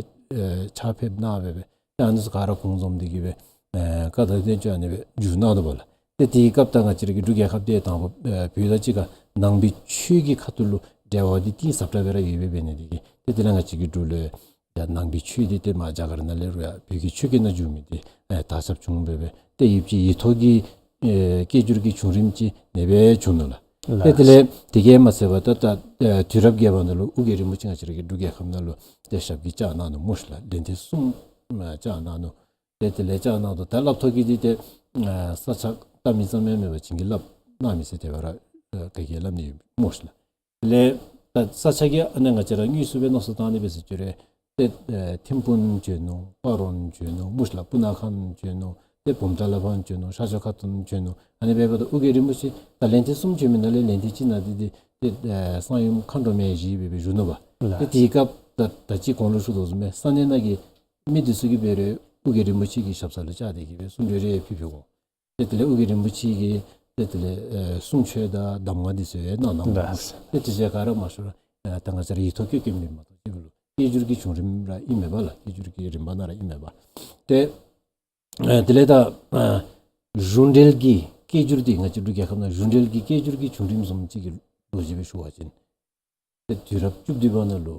ཕྱག་ཕེབས་གནང་སྦེ་སྦེ་ཏེ་ཨ་ནི་ཚུ་ག་ར་གུང་འཛོམས་ཏེ་གིས་སྦེ་ཨེ་བཀའ་དང་བསྟན་བཅོས་ཨ་ནི་སྦེ་བསྒྱུར་གནང་ནུག་པ་ལགས། ཏེ་དེའི་སྐབས་ད་ང་བཅས་ར་གི་འབྲུག་རྒྱལ་ཁབ་འདི་དང་པ་ཨེ་བོད་དང་གཅིག་ཁར་ནང་པའི་ཆོས་ཀྱི་ཁ་ཐུག་ལུ་འབྲེལ་བ་འདི་གཏིང་ཟབ་དྲགས་སྦེ་ར་ཡོད་པའི་འབད་ནི་འདི་གིས་ཏེ་དེ་ལས་ང་བཅས་ཀྱི་འབྲུག་ལུ་ཡང་ནང་པའི་ཆོས་འདི་ཏེ་མར་རྒྱ་གར་ནང་ལས་རུང་ཡང་བོད་ཀྱི་ཆོས་སྐད་ནང་བསྒྱུར་མི་འདི་ཨེ་དར་ཁྱབ་བྱུང་སྦེ་སྦེ་ཏེ་ཡུདཔ་ཅིག་ཡིག་ཐོག་གི་ཨེ་སྐད་སྒྱུར་གྱི་བྱུང་རིམ་ཅིག་ཨ་ནེ་སྦེ་བྱུང་ནུག་ལགས། ལགས། ཏེ་དེ་ལས་དེ་གིས་མ་ཚད་པར་ད་ད་ཨེ་དུས་རབས་བརྒྱད་པ་ནང་ལུ་ཨོ་རྒྱན་རིན་པོ་ཆེ་ང་བཅས་ར་གི་འབྲུག་རྒྱལ་ཁབ་ནང་ལུ་ཏེ་ཞབས་ཀྱིས་བཅགས་གནང་ནུག་སྨོ་ལགས། ལན་ཐེངས་གསུམ་ཨེ་བཅགས་གནང་ནུག། ཏེ་དེ་ལས་བཅགས་གནང་དོ་ད་སླབ་ཐོག་གི་འདི་ཏེ་ཨེ་ས་ཆ་བལྟ་མི་ཙམ་ཡང་མེན་པར་བྱིན་གྱིས་བརླབས་གནང་མི་ཟེར་དེ་སྦེ་ར་ཨེ་ག་གིས་སླབ་ནི་ཡོད་སྨོ་ལགས། དེ་ལས་ད་ས་ཆ་གི་ཨ་ནི་ང་བཅས་ར་དངོས་སུ་སྦེ་མནོ་བསམ་བཏང་ནི་སྦེ་ཟེར་བཅུག་རུང་ཏེ་ཨེ་ཐིམ་ཕུག་བྱོན་ནུག། སྤ་རོ་བྱོན་ནུག་སྨོ་ལགས། སྤུ་ན་ཁ་བྱོན་ནུག། ཏེ་བུམ་ཐང་ལས་ཕར་བྱོན་ནུག། ཤར་ཕྱོགས་ཁ་ཐུག་བྱོན་ནུག། ཨ་ནི་སྦེ་འབདཝ་ད་ཨོ་རྒྱན་རིན་པོ་ཆེ་ད་ལན་ཐེངས་གསུམ་བྱོན་མི་ནང་ལས་ལན་ཐེངས་གཅིག་ནང་འདི་འདི་ཏེ་ཨེ་གསང་ཡུམ་མཁའ་འགྲོ་མའི་གཞི་སྦེ་སྦེ་བཞུགས་ནུག་པ། ལགས། ཏེ་དེའི་སྐབས་ད་ད་ཅི་གོང་ལུ་ཞུ་དོ་བཟུམ་སྦེ་ས་གནས་ནང་གི་མི་འདི་ཚུ་གིས་འབད་རུང་ཨོ་རྒྱན་རིན་པོ་ཆེ་གི་ཞབས་ས་ལུ་བཅར་ཏེ་གིས་སྦེ་གསུང་གྲོས་རེ་ཕུལ་ཕུལཝ་འོང་། ཏེ་དེ་ལས་ཨོ་རྒྱན་རིན་པོ་ཆེ་གིས་ཏེ་དེ་ལས་ཨེ་གསུང་ཆོས་དང་གདམས་ངག་འདི་ཚུ་ཡང་གནང་གནངམ་ཨིན། ལགས། ཏེ་དེ་བཟུམ་ག་ར་མ་ཤེས་རུང་ཨེ་ད་ང་བཅས་ར་ཡིག་ཐོག་བཀོད་བཀོདཔ་མས་མ་གཏོགས་ཅིག་ལུ་སྐད་སྒྱུར་གྱི་བྱུང་རིམ་ར་ཨིན་མས་པ་ལགས། སྐད་སྒྱུར་གྱི་རིམ་པ་ནང་ར་ཨིན་མས་པ། ཏེ་ཨེ་དེ་ལས་ད་ཨེ་གཞུང་འབྲེལ་གྱི་སྐད་སྒྱུར་འདི་ང་བཅས་འབྲུག་རྒྱལ་ཁབ་ནང་གཞུང་འབྲེལ་གྱི་སྐད་སྒྱུར་གྱི་བྱུང་རིམ་བཟུམ་ཅིག་གི་ལོ་རྒྱུས་སྦེ་ཞུ་བ་ཅིན་ཏེ་དུས་རབས་བཅུ་བདུན་པ་ནང་ལུ་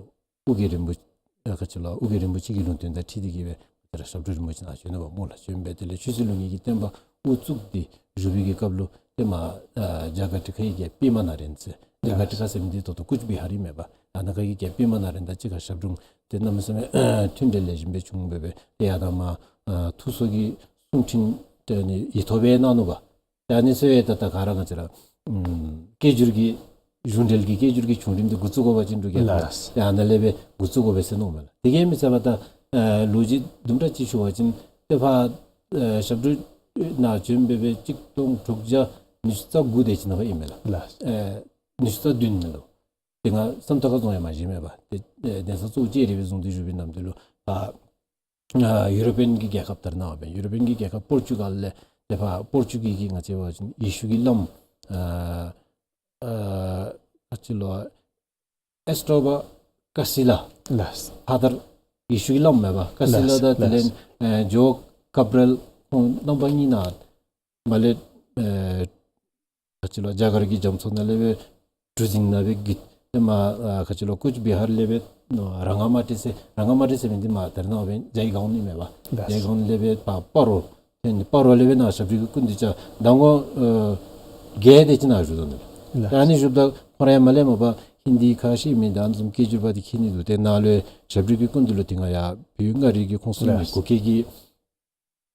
ཨོ་རྒྱན་རིན་པོ་ཨ་ག་ཅི་ལོ་ཨོ་རྒྱན་རིན་པོ་ཆེ་གི་ལུང་བསྟན་དང་འཁྲིལ་ཏེ་གིས་སྦེ་ ཏེ་ར་ཞབས་དྲུང་རིན་པོ་ཆེ་ནཱ་བྱོན་ནུག་པ་སྨོ་ལགས། བྱོན་སྦེ་དེ་ལས་ཆོས་སྲིད་ལུགས་གཉིས་ཀྱི་བསྟན་པ་དབུ་བཙུགས་ཏེ་བཞུགས་པའི་གི་སྐབས་ལུ་ཏེ་མར་ཨ་ཇ་ག་ཊི་ཁའི་གི་པདྨ་ནཱ་རེནྡྲ་ཟེར། ཏེ་ཇ་ག་ཊི་ཁ་ཟེར་མི་འདི་ད་ལྟོ་ཀུཆ་བི་ཧར་ཨིན་མས་པ། ཨ་ནཱ་ཁ་གི་གི་པདྨ་ནཱ་རེནྡྲ་ཅིག་ཁར་ཞབས་དྲུང་ཏེ་གནམ་མེད་ས་མེད་མཐུན་འབྲེལ་ལེགས་ཤོམ་སྦེ་བྱུང་སྦེ་སྦེ་ཏེ་ཡར་དང་མར་ཨ་ཐུགས་གསོ་གི་གསུང་འཕྲིན་ཏེ་ཨ་ནི་ཡིག་ཐོག་སྦེ་གནང་ནུག་པ། ཏེ་ཨ་ནི་ཚུ་ཡང་ད་ད་ག་ར་ང་བཅས་ར་ཨམ་སྐད་སྒྱུར་གྱི་གཞུང་འབྲེལ་གྱི་སྐད་སྒྱུར་གྱི་བྱུང་རིམ་འདི་འགོ་བཙུགས་དགོ་པ་ཅིན་འབྲུག་རྒྱལ་ཁབ་ལགས། ཏེ་ཨ་ནཱ་ལས་སྦེ་འགོ་བཙུགས་དགོ་པས་ཟེར་མནོཝ་མས་ལགས། དེ་གིས་མི་ཚད་པར་ད་ཨ་ལོ་རྒྱུས་དུམ་གྲ་ཅིག་ཞུ་བ་ཅིན་ཏེ་ཕར་ཨ་ཞབས་དྲུང་ནཱ་བྱོན་སྦེ་སྦེ་གཅིག་སྟོང་དྲུག་བརྒྱ་ཉི་ཤུ་རྩ་དགུ་དེ་ཅིག་ནང་ཨིན་མས་ལགས། ལགས། ཨ་ཉི་ཤུ་རྩ་བདུན་ནང་ལུ། དེ་སྔ་བསམ་རྟོགས་ཁ་རྫོང་ཡང་མ་བཞེངས་མས་པ། ཏེ་ཨ་གདན་ས་གཙོ་བོ་ལྕགས་རི་སྦེ་བཟུང་སྟེ་བཞུགས་པའི་ནམ་དུས་ལུ་ཕར་ཨ་ཡུ་རོ་པིའན་གྱི་རྒྱལ་ཁབ་ད་རེས་ནངས་པ་ཡུ་རོ་པིའན་གྱི་རྒྱལ་ཁབ་པོར་ཅུ་གཱལ་ལས་ཏེ་ཕར་པོར་ཅུ་གཱལ་གྱི་ང་བཅས་འབད་བ་ཅིན་ཡེ་ཤུ་གི་བླམ་ཨ་ཨ་ག་ཅི་ལོ་ཨེས་ཊོ་བ་ཀ་སི་ལ། ལགས། ཕ་དར་ཡེ་ཤུ་གི་བླམ་མས་པ། ཀ་སི་ལ། ལགས། ད་དེ་ལས་ལགས། ཨ་ཇོ་ཀབ་རེལ་ཁོང་རྣམ་པ་གཉིས་ནཱ་མར་ལས་ཨ་ག་ཅི་ལོ་རྒྱ་གར་གྱི་རྒྱ་མཚོ་ནང་ལས་སྦེ་གྲུ་གཟིངས་ནང་སྦེ་གི་ཏེ་མར་ཨ་ག་ཅི་ལོ་ཀུཆ་བི་ཧར་ལས་སྦེ་ནོ་ར་ང་མ་ཏི་ཟེར་ར་ང་མ་ཏི་ཟེར་མི་འདི་མར་ད་རེས་ནངས་པ་ཇའི་གཱོན་ཨིན་མས་པ། ལགས། ཇའི་གཱོན་ལས་སྦེ་ཕར་སྤ་རོ། ཏེ་ནི་སྤ་རོ་ལས་སྦེ་ནཱ་ཞབས་དྲུང་གི་སྐུ་མདུན་བཅར། མདང་དགོང་ཨ་བརྒྱད་དེ་ཅིག་ནཱ་བཞུགས་དོ་ནུག། ལགས། ད་ཨ་ནི་བཞུགསཔ་ད་ཁོ་ར་ཡང་མར་ལས་མར་ཕར་ཧིན་དི་ཁ་ཤེས་མི་དང་ཨ་ནི་བཟུམ་སྐད་སྒྱུར་པ་འདི་མཁྱེན་ནི་འདུག། ཏེ་ནཱ་ལུ་ཞབས་དྲུང་གི་སྐུ་མདུན་ལུ་དེ་སྔ་ཡར་བོད་མངའ་རིས་ཀྱི་ཁོངས་སུ་ཨིན་མི། ལགས། གུ་གེ་གི་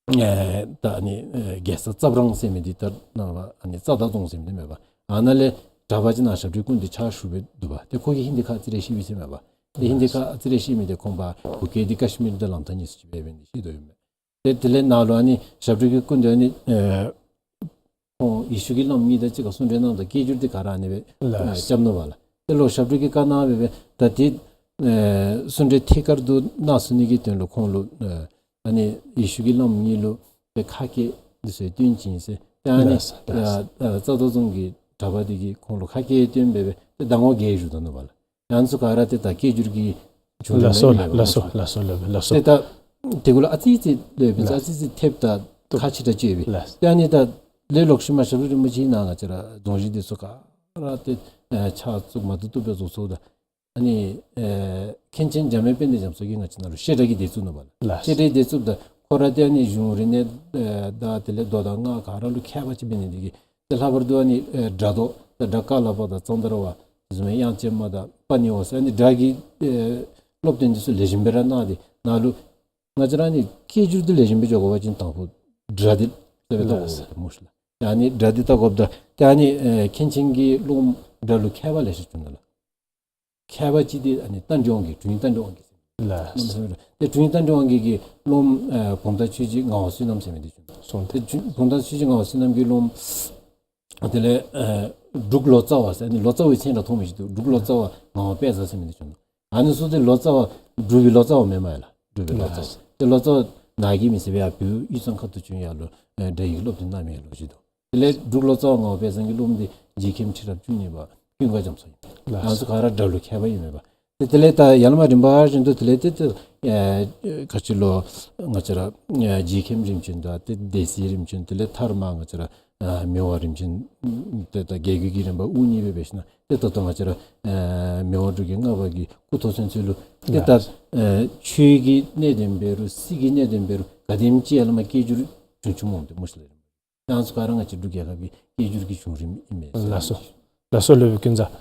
ཨེ་ད་ཨ་ནི་ཨེ་རྒྱལ་ས་ཙབ་རང་ཟེར་མི་འདི་ད་ནཱ་ཨ་ནི་རྩ་བརྡ་རྫོང་ཟེར་མི་འདི་མས་པ། ཨ་ནཱ་ལས་གྲྭ་པ་ཅིག་ནཱ་ཞབས་དྲུང་སྐུ་མདུན་ཕྱག་ཞུ་སྦེ་འདུག་པ། ཏེ་ཁོ་གིས་ཧིན་དི་ཁ་ཨ་ཙི་རེ་ཤེས་པས་ཟེར་མས་པ། ཏེ་ཧིན་དི་ཁ་ཨ་ཙི་རེ་ཤེས་མི་འདི་ཁོང་པ་གུ་གེ་འདི་ཀ་ཤི་མིར་དང་ལམ་ཐག་གཉིས་སུ་ཅིག་སྦེ་འབད་ནི་ཤེས་དོ་ཡོད་མས། ཏེ་དེ་ལས་ནཱ་ལུ་ཨ་ནི་ཞབས་དྲུང་གི་སྐུ་མདུན་ཨ་ནི་ཨེ་ཁོང་ཡེ་ཤུ་གི་བླམ་གཉིས་དང་གཅིག་ཁར་གསུང་གྲོས་གནངམ་ད་སྐད་སྒྱུར་འདི་ག་ར་ཨ་ནི་སྦེ་ལགས། ཨ་རྐྱབ་ནུག་པ་ལགས། ཏེ་ལོག་ཞབས་དྲུང་གིས་བཀའ་གནང་སྦེ་སྦེ་ད་འདི་ཨེ་གསུང་གྲོས་ཐད་ཀར་དུ་གནང་ཚུགས་ནི་གི་དོན་ལུ་ཁོང་ལུ་ཨེ་ཨ་ནི་ཡེ་ཤུ་གི་བླམ་གཉིས་ལུ་ཏེ་ཁ་སྐད་འདི་ཚུ་བཏོན་བྱིན་ཟེར། ཏེ་ཨ་ནི་ལགས་ལགས། ཨ་ཨ་རྩ་བརྡ་རྫོང་གི་གྲྭ་པ་འདི་གིས་ཁོང་ལུ་ཁ་སྐད་བཏོན་སྦེ་སྦེ་ཏེ་ཟླ་ངོ་བརྒྱད་བཞུགས་ད་ནུག་པ་ལགས། ཡང་ཚུ་ག་ར་ཏེ་ད་སྐད་སྒྱུར་གྱི་བྱུང་རིམ་ལགས་སོ་ཨིན་པས་ལགས་སོ་ལགས་སོ་ལགས་སོ། ཏེ་ད་དེ་གུ་ལུ་ཨ་ཙི་ཙི་ལས་སྦེ་ལགས། ཨ་ཙི་ཙི་ཐེབས་ད་ཁ་ཕྱི་ད་བཅད་པས། ལགས། ཏེ་ཨ་ནི་ད་ལས་ལོག་ཤུལ་མ་ཞབས་དྲུང་རིན་པོ་ཆེ་ནཱ་ང་བཅས་ར་རྫོང་གཞི་འདི་ཚུ་ག་ར་ཏེ་ཨེ་ཕྱག་བཙུགས་མ་བཏུབ་བཏུབ་སྦེ་བཟོ་སོང་ད། ཨ་ནི་ཨེ་མཁན་ཆེན་འཇམ་དབྱངས་དཔལ་ལྡན་རྒྱ་མཚོ་གིས་ང་བཅས་ནཱ་ལུ་བཤད་གྲྭ་གི་སྡེ་བཙུགས་ནུག་པ་ལགས། ལགས། བཤད་གྲྭའི་སྡེ་བཙུགསཔ་ད་ཁོ་ར་ཏེ་ཨ་ནི་གཞུང་རིག་གནས་ཨེ་དང་དེ་ལས་མདོ་དང་སྔགས་ག་ར་ལུ་མཁས་པ་ཅིག་འབད་ནི་འདི་གིས་ཏེ་ལྷག་པར་དུ་ཨ་ནི་ཨེ་སྒྲ་མདོ་ད་སྒྲ་ཀ་ལ་པ་དང་ཙནྡྲ་བ་དེ་བཟུམ་མའི་དབྱངས་ཅན་མ་དང་པ་ཎི་བ་ཟེར་ཨ་ནི་སྒྲ་གི་ཨེ་སློབ་སྟོན་འདི་ཚུ་ལེགས་ཤོམ་སྦེ་ར་གནང་སྟེ་ནཱ་ལུ་ང་བཅས་ར་ཨ་ནི་སྐད་སྒྱུར་འདི་ལེགས་ཤོམ་སྦེ་འགྱོ་དགོ་པ་ཅིན་དང་ཕུ་སྒྲ་འདི་རྩ་བའི་ལྟ་དགོ་ལགས། པས་སྨོ་ཤེ་ལགས། ཨ་ནི་སྒྲ་འདི་ལྟ་དགོཔ་ད་ཏེ་ཨ་ནི་ཨེ་མཁན་ཆེན་གྱི་སློབ་མ་སྒྲ་ལུ་མཁས་པ་ལེ་ཤ་བྱུང་ནུག་ལགས། མཁས་པ་ཅིག་འདི་ཨ་ནི་རྟ་མགྲིན་དབང་རྒྱལ་དྲུང་ཡིག་རྟ་མགྲིན་དབང་རྒྱལ་ཟེར། ལགས། ཏེ་དྲུང་ཡིག་རྟ་མགྲིན་དབང་རྒྱལ་གྱི་སློབ་མ་ཨེ་བུམ་ཐང་ཆོས་རྗེ་ངག་དབང་བསོད་ནམས་ཟེར་མི་འདི་བྱུང་ནུག། སོང་། ཏེ་བུམ་ཐང་ཆོས་རྗེ་ངག་དབང་བསོད་ནམས་ཀྱི་སློབ་མ་དེ་ལས་ཨེ་འབྲུག་ལོ་ཙཱ་བ་ཟེར་ཨ་ནི་ལོ་ཙཱ་བའི་མཚན་ར་མཐོང་མི་ཅིག་འདུག། འབྲུག་ལོ་ཙཱ་བ་ངག་དབང་དཔལ་བཟང་ཟེར་མི་འདི་བྱུང་ནུག། ཨ་ནི་ཚུ་ཏེ་ལོ་ཙཱ་བ་འབྲུག་པའི་ལོ་ཙཱ་བ་མེན་མས་ལགས། འབྲུག་པའི་ལོ་ཙཱ་བ། ལགས། ཏེ་ལོ་ཙཱ་བ་ནཱ་གི་མི་ཟེར་སྦེ་ཡར་བོད་དབུས་གཙང་ཁ་ཐུག་བྱོན་ཡར་ལུ་ཨེ་སྒྲ་ཡིག་སློབ་སྟོན་གནང་མི་ལོ་རྒྱུས་འདུག། དེ་ལས་འབྲུག་ལོ་ཙཱ་བ་ངག་དབང་དཔལ་བཟང་གི་སློབ་མ་འདི་རྗེ་མཁན་ཁྲི་རབས་བཅུ་གཉིས་པ་ཀུན་དགའ་རྒྱ་མཚོ་ཨིན། ལགས། ང་ཚུ་ག་ར་སྒྲ་ལུ་མཁས་པ་ཨིན་མས་པ། ཏེ་དེ་ལས་ད་ཡར་ལས་མར་རིམ་པ་བཞིན་དུ་དེ་ལས་ཏེ་ཏེ་ཨེ་ག་ཅི་ལོ་ང་བཅས་ར་ཨེ་རྗེ་མཁན་རིམ་བྱོན་དང་ཏེ་སྡེ་སྲིད་རིམ་བྱོན་དེ་ལས་མཐར་མར་ང་བཅས་ར་ཨ་མི་དབང་རིམ་བྱོན་ཏེ་ད་རྒྱལ་བརྒྱུད་ཀྱི་རིམ་པ་དབུ་བརྙེས་སྦེ་འབད་ཞིནམ་ཏེ་ད་ལྟོ་ང་བཅས་ར་ཨ་མི་དབང་འབྲུག་རྒྱལ་ལྔ་པ་གི་སྐུ་ཐོག་ཚུན་ཚོད་ལུ་ཏེ་ད་ལགས། ཨ་ཆོས་ཀྱི་གནད་དོན་འབད་རུང་སྲིད་ཀྱི་གནད་དོན་འབད་རུང་ག་དེམ་ཅིག་ཡར་ལས་མར་སྐད་སྒྱུར་བྱུང་བྱུངམ་འོང་སྟེ་སྨོ་ཤེ་ལགས། ཡང་ཚུ་ག་ར་ང་བཅས་འབྲུག་རྒྱལ་ཁབ་ཀྱི་སྐད་སྒྱུར་གྱི་བྱུང་རིམ་ཨིན་མས་ཟེར། ལགས་སོ། ལགས་སོ་ལགས་སྦེ་ཀུན་བཟང་།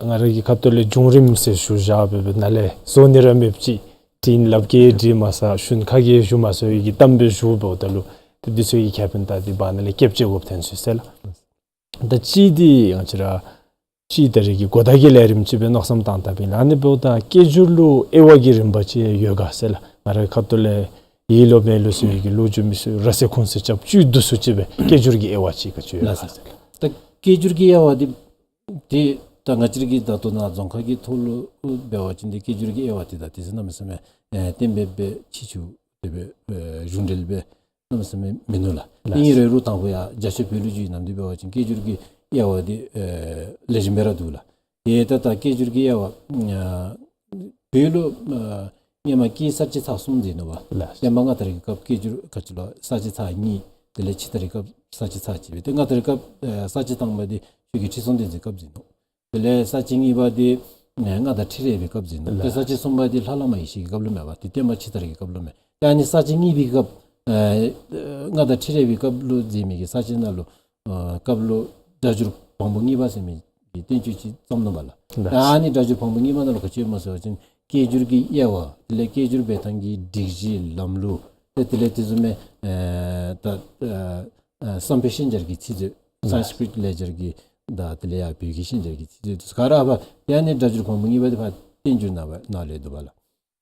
ད་ང་ར་གི་ཁ་ཐུག་ལས་བྱུང་རིམ་ཟེར་ཞུ་བཞག་སྦེ་སྦེ་ནཱ་ལས་བཟོ་ནི་ར་མེདཔ་ཅིག་དྲིན་ལབ་ཀྱི་དྲིན་མ་ཟ་ཞུན་ཁ་གིས་ཞུ་མ་ཚུགས་པའི་གི་གཏམ་སྦེ་ཞུཝ་འབདཝ་ད་ལུ་ཏེ་འདི་ཚུ་གི་ཁེ་ཕན་ད་འདི་བར་ན་ལས་སྐྱབས་བཅོལ་དགོཔ་ཐོན་སོང་ཟེར་ལགས། ད་ཅི་འདི་ང་བཅས་ར་ཅི་ད་རེས་ཀྱི་གོ་བརྡ་གི་ལས་རིམ་ཅིག་སྦེ་མནོ་བསམ་བཏང་བལྟ་བ་ཅིན་ཨ་ནི་འབདཝ་ད་སྐད་སྒྱུར་ལུ་དབྱེ་བ་གི་རིམ་པ་ཅིག་ཡོད་ག་ཟེར་ལགས། ང་རའི་ཁ་ཐུག་ལས་ཡིད་ལུ་མེད་ལུ་ཟེར་བའི་གི་ལོ་རྒྱུས་མི་ཚུ་ར་སེ་ཁུང་སེ་རྐྱབ་བཅུད་བསྡུ་སུ་ཅིག་སྦེ་སྐད་སྒྱུར་གྱི་དབྱེ་བ་ཅིག་ག་ཅི་ཡོད་ག་ཟེར་ལགས། ད་སྐད་སྒྱུར་གྱི་དབྱེ་བ་འདི་འདི་ད་ང་བཅས་ར་གི་ད་ལྟོ་ནཱ་རྫོང་ཁ་གི་ཐོག་ལུ་འབད་བ་ཅིན་འདི་སྐད་སྒྱུར་གྱི་དབྱེ་བ་འདི་ད་དེ་ཚུ་གནམ་མེད་ས་མེད་ཨེ་གཏན་འབེབས་སྦེ་ཕྱི་ཕྱོགས་དེ་སྦེ་ཨེ་གཞུང་འབྲེལ་སྦེ་གནམ་མེད་ས་མེད་མིན་ནུག་ལགས། ལགས། ཨིན་རུང་ད་ལྟོ་ཡང་རྒྱ་ཆེ་བོད་ལུ་བརྒྱུད་ནམ་འདི་འབད་བ་ཅིན་སྐད་སྒྱུར་གྱི་དབྱེ་བ་འདི་ཨེ་ལེགས་ཤོམ་སྦེ་ར་འདུག་ལགས། ཡེ་ད་ད་སྐད་སྒྱུར་གྱི་དབྱེ་བ་ཨ་བོད་ལུ་ཨ་སྔོན་མ་སྐད་གསར་བཅད་ཚར་གསུམ་ཟེར་ནུག་པ། ལགས། བསྟན་པ་སྔ་དར་གྱི་སྐབས་སྐད་སྒྱུར་ག་ཅི་ལོ་གསར་བཅད་ཚར་གཉིས། དེ་ལས་ཕྱི་དར་གྱི་སྐབས་གསར་བཅད་ཚར་གཅིག་སྦེ་ཏེ་སྔ་དར་གྱི་སྐབས་ཨ་གསར་བཅད་དང་པ་འདི་ཆོས་རྒྱལ་ཁྲི་སྲོང་ལྡེ་བཙན་གྱི་སྐབས་ཟེར་ནུག། དེ་ལས་གསར་བཅད་གཉིས་པ་འདི་ཨ་མངའ་བདག་ཁྲི་རལ་པའི་སྐབས་ཟེར་ནུག། ཏེ་ལགས། གསར་བཅད་གསུམ་པ་འདི་ལྷ་བླ་མ་ཡེ་ཤེས་ཀྱི་སྐབས་ལུ་མས་པ། ཏེ་བསྟན་པ་ཕྱི་དར་གྱི་སྐབས་ལུ་མས། ད་ཨ་ནི་ས་བཅད་གཉིས་པའི་སྐབས་ཨ་ལྔ་དང་ཁྲི་རལ་པའི་སྐབས་ལུ་མཛད་མི་གི་ས་བཅད་ནང་ལུ་ཨ་སྐབས་ལུ་སྒྲ་སྒྱུར་བམ་པོ་གཉིས་པ་ཟེར་མི་གི་བསྟན་བཅོས་ཅིག་བརྩམས་ནུག་པ་ལགས། ལགས། ད་ཨ་ནི་སྒྲ་སྒྱུར་བམ་པོ་གཉིས་པ་ནང་ལུ་ག་ཅི་ཡོདཔ་སྨོ་ཟེར་བ་ཅིན་སྐད་སྒྱུར་གྱི་དབྱེ་བ། དེ་ལས་སྐད་སྒྱུར་འབད་ཐངས་ཀྱི་སྒྲིག་གཞི་ལམ་ལུགས། དེ་དེ་ལས་དེ་བཟུམ་མའི་ཨ་ད་ཨ་ཨ་བསམ་པའི་ཤན་སྦྱར་གྱི་ཚིག་མཛོད། ལགས། སཾ་སྐྲྀཏ་ལེགས་སྦྱར་གྱི་དང་དེ་ལས་ཡར་བོད་ཀྱི་ཤན་སྦྱར་གྱི་ཚིག་མཛོད་དེ་ཚུ་ག་ར་ཕར་ཏེ་ཨ་ནི་སྒྲ་སྒྱུར་བམ་པོ་གཉིས་པ་དེ་ཕར་བསྟན་འགྱུར་ནང་ཕར་ནང་ལུ་ཡོད་དོ་བ་ལགས།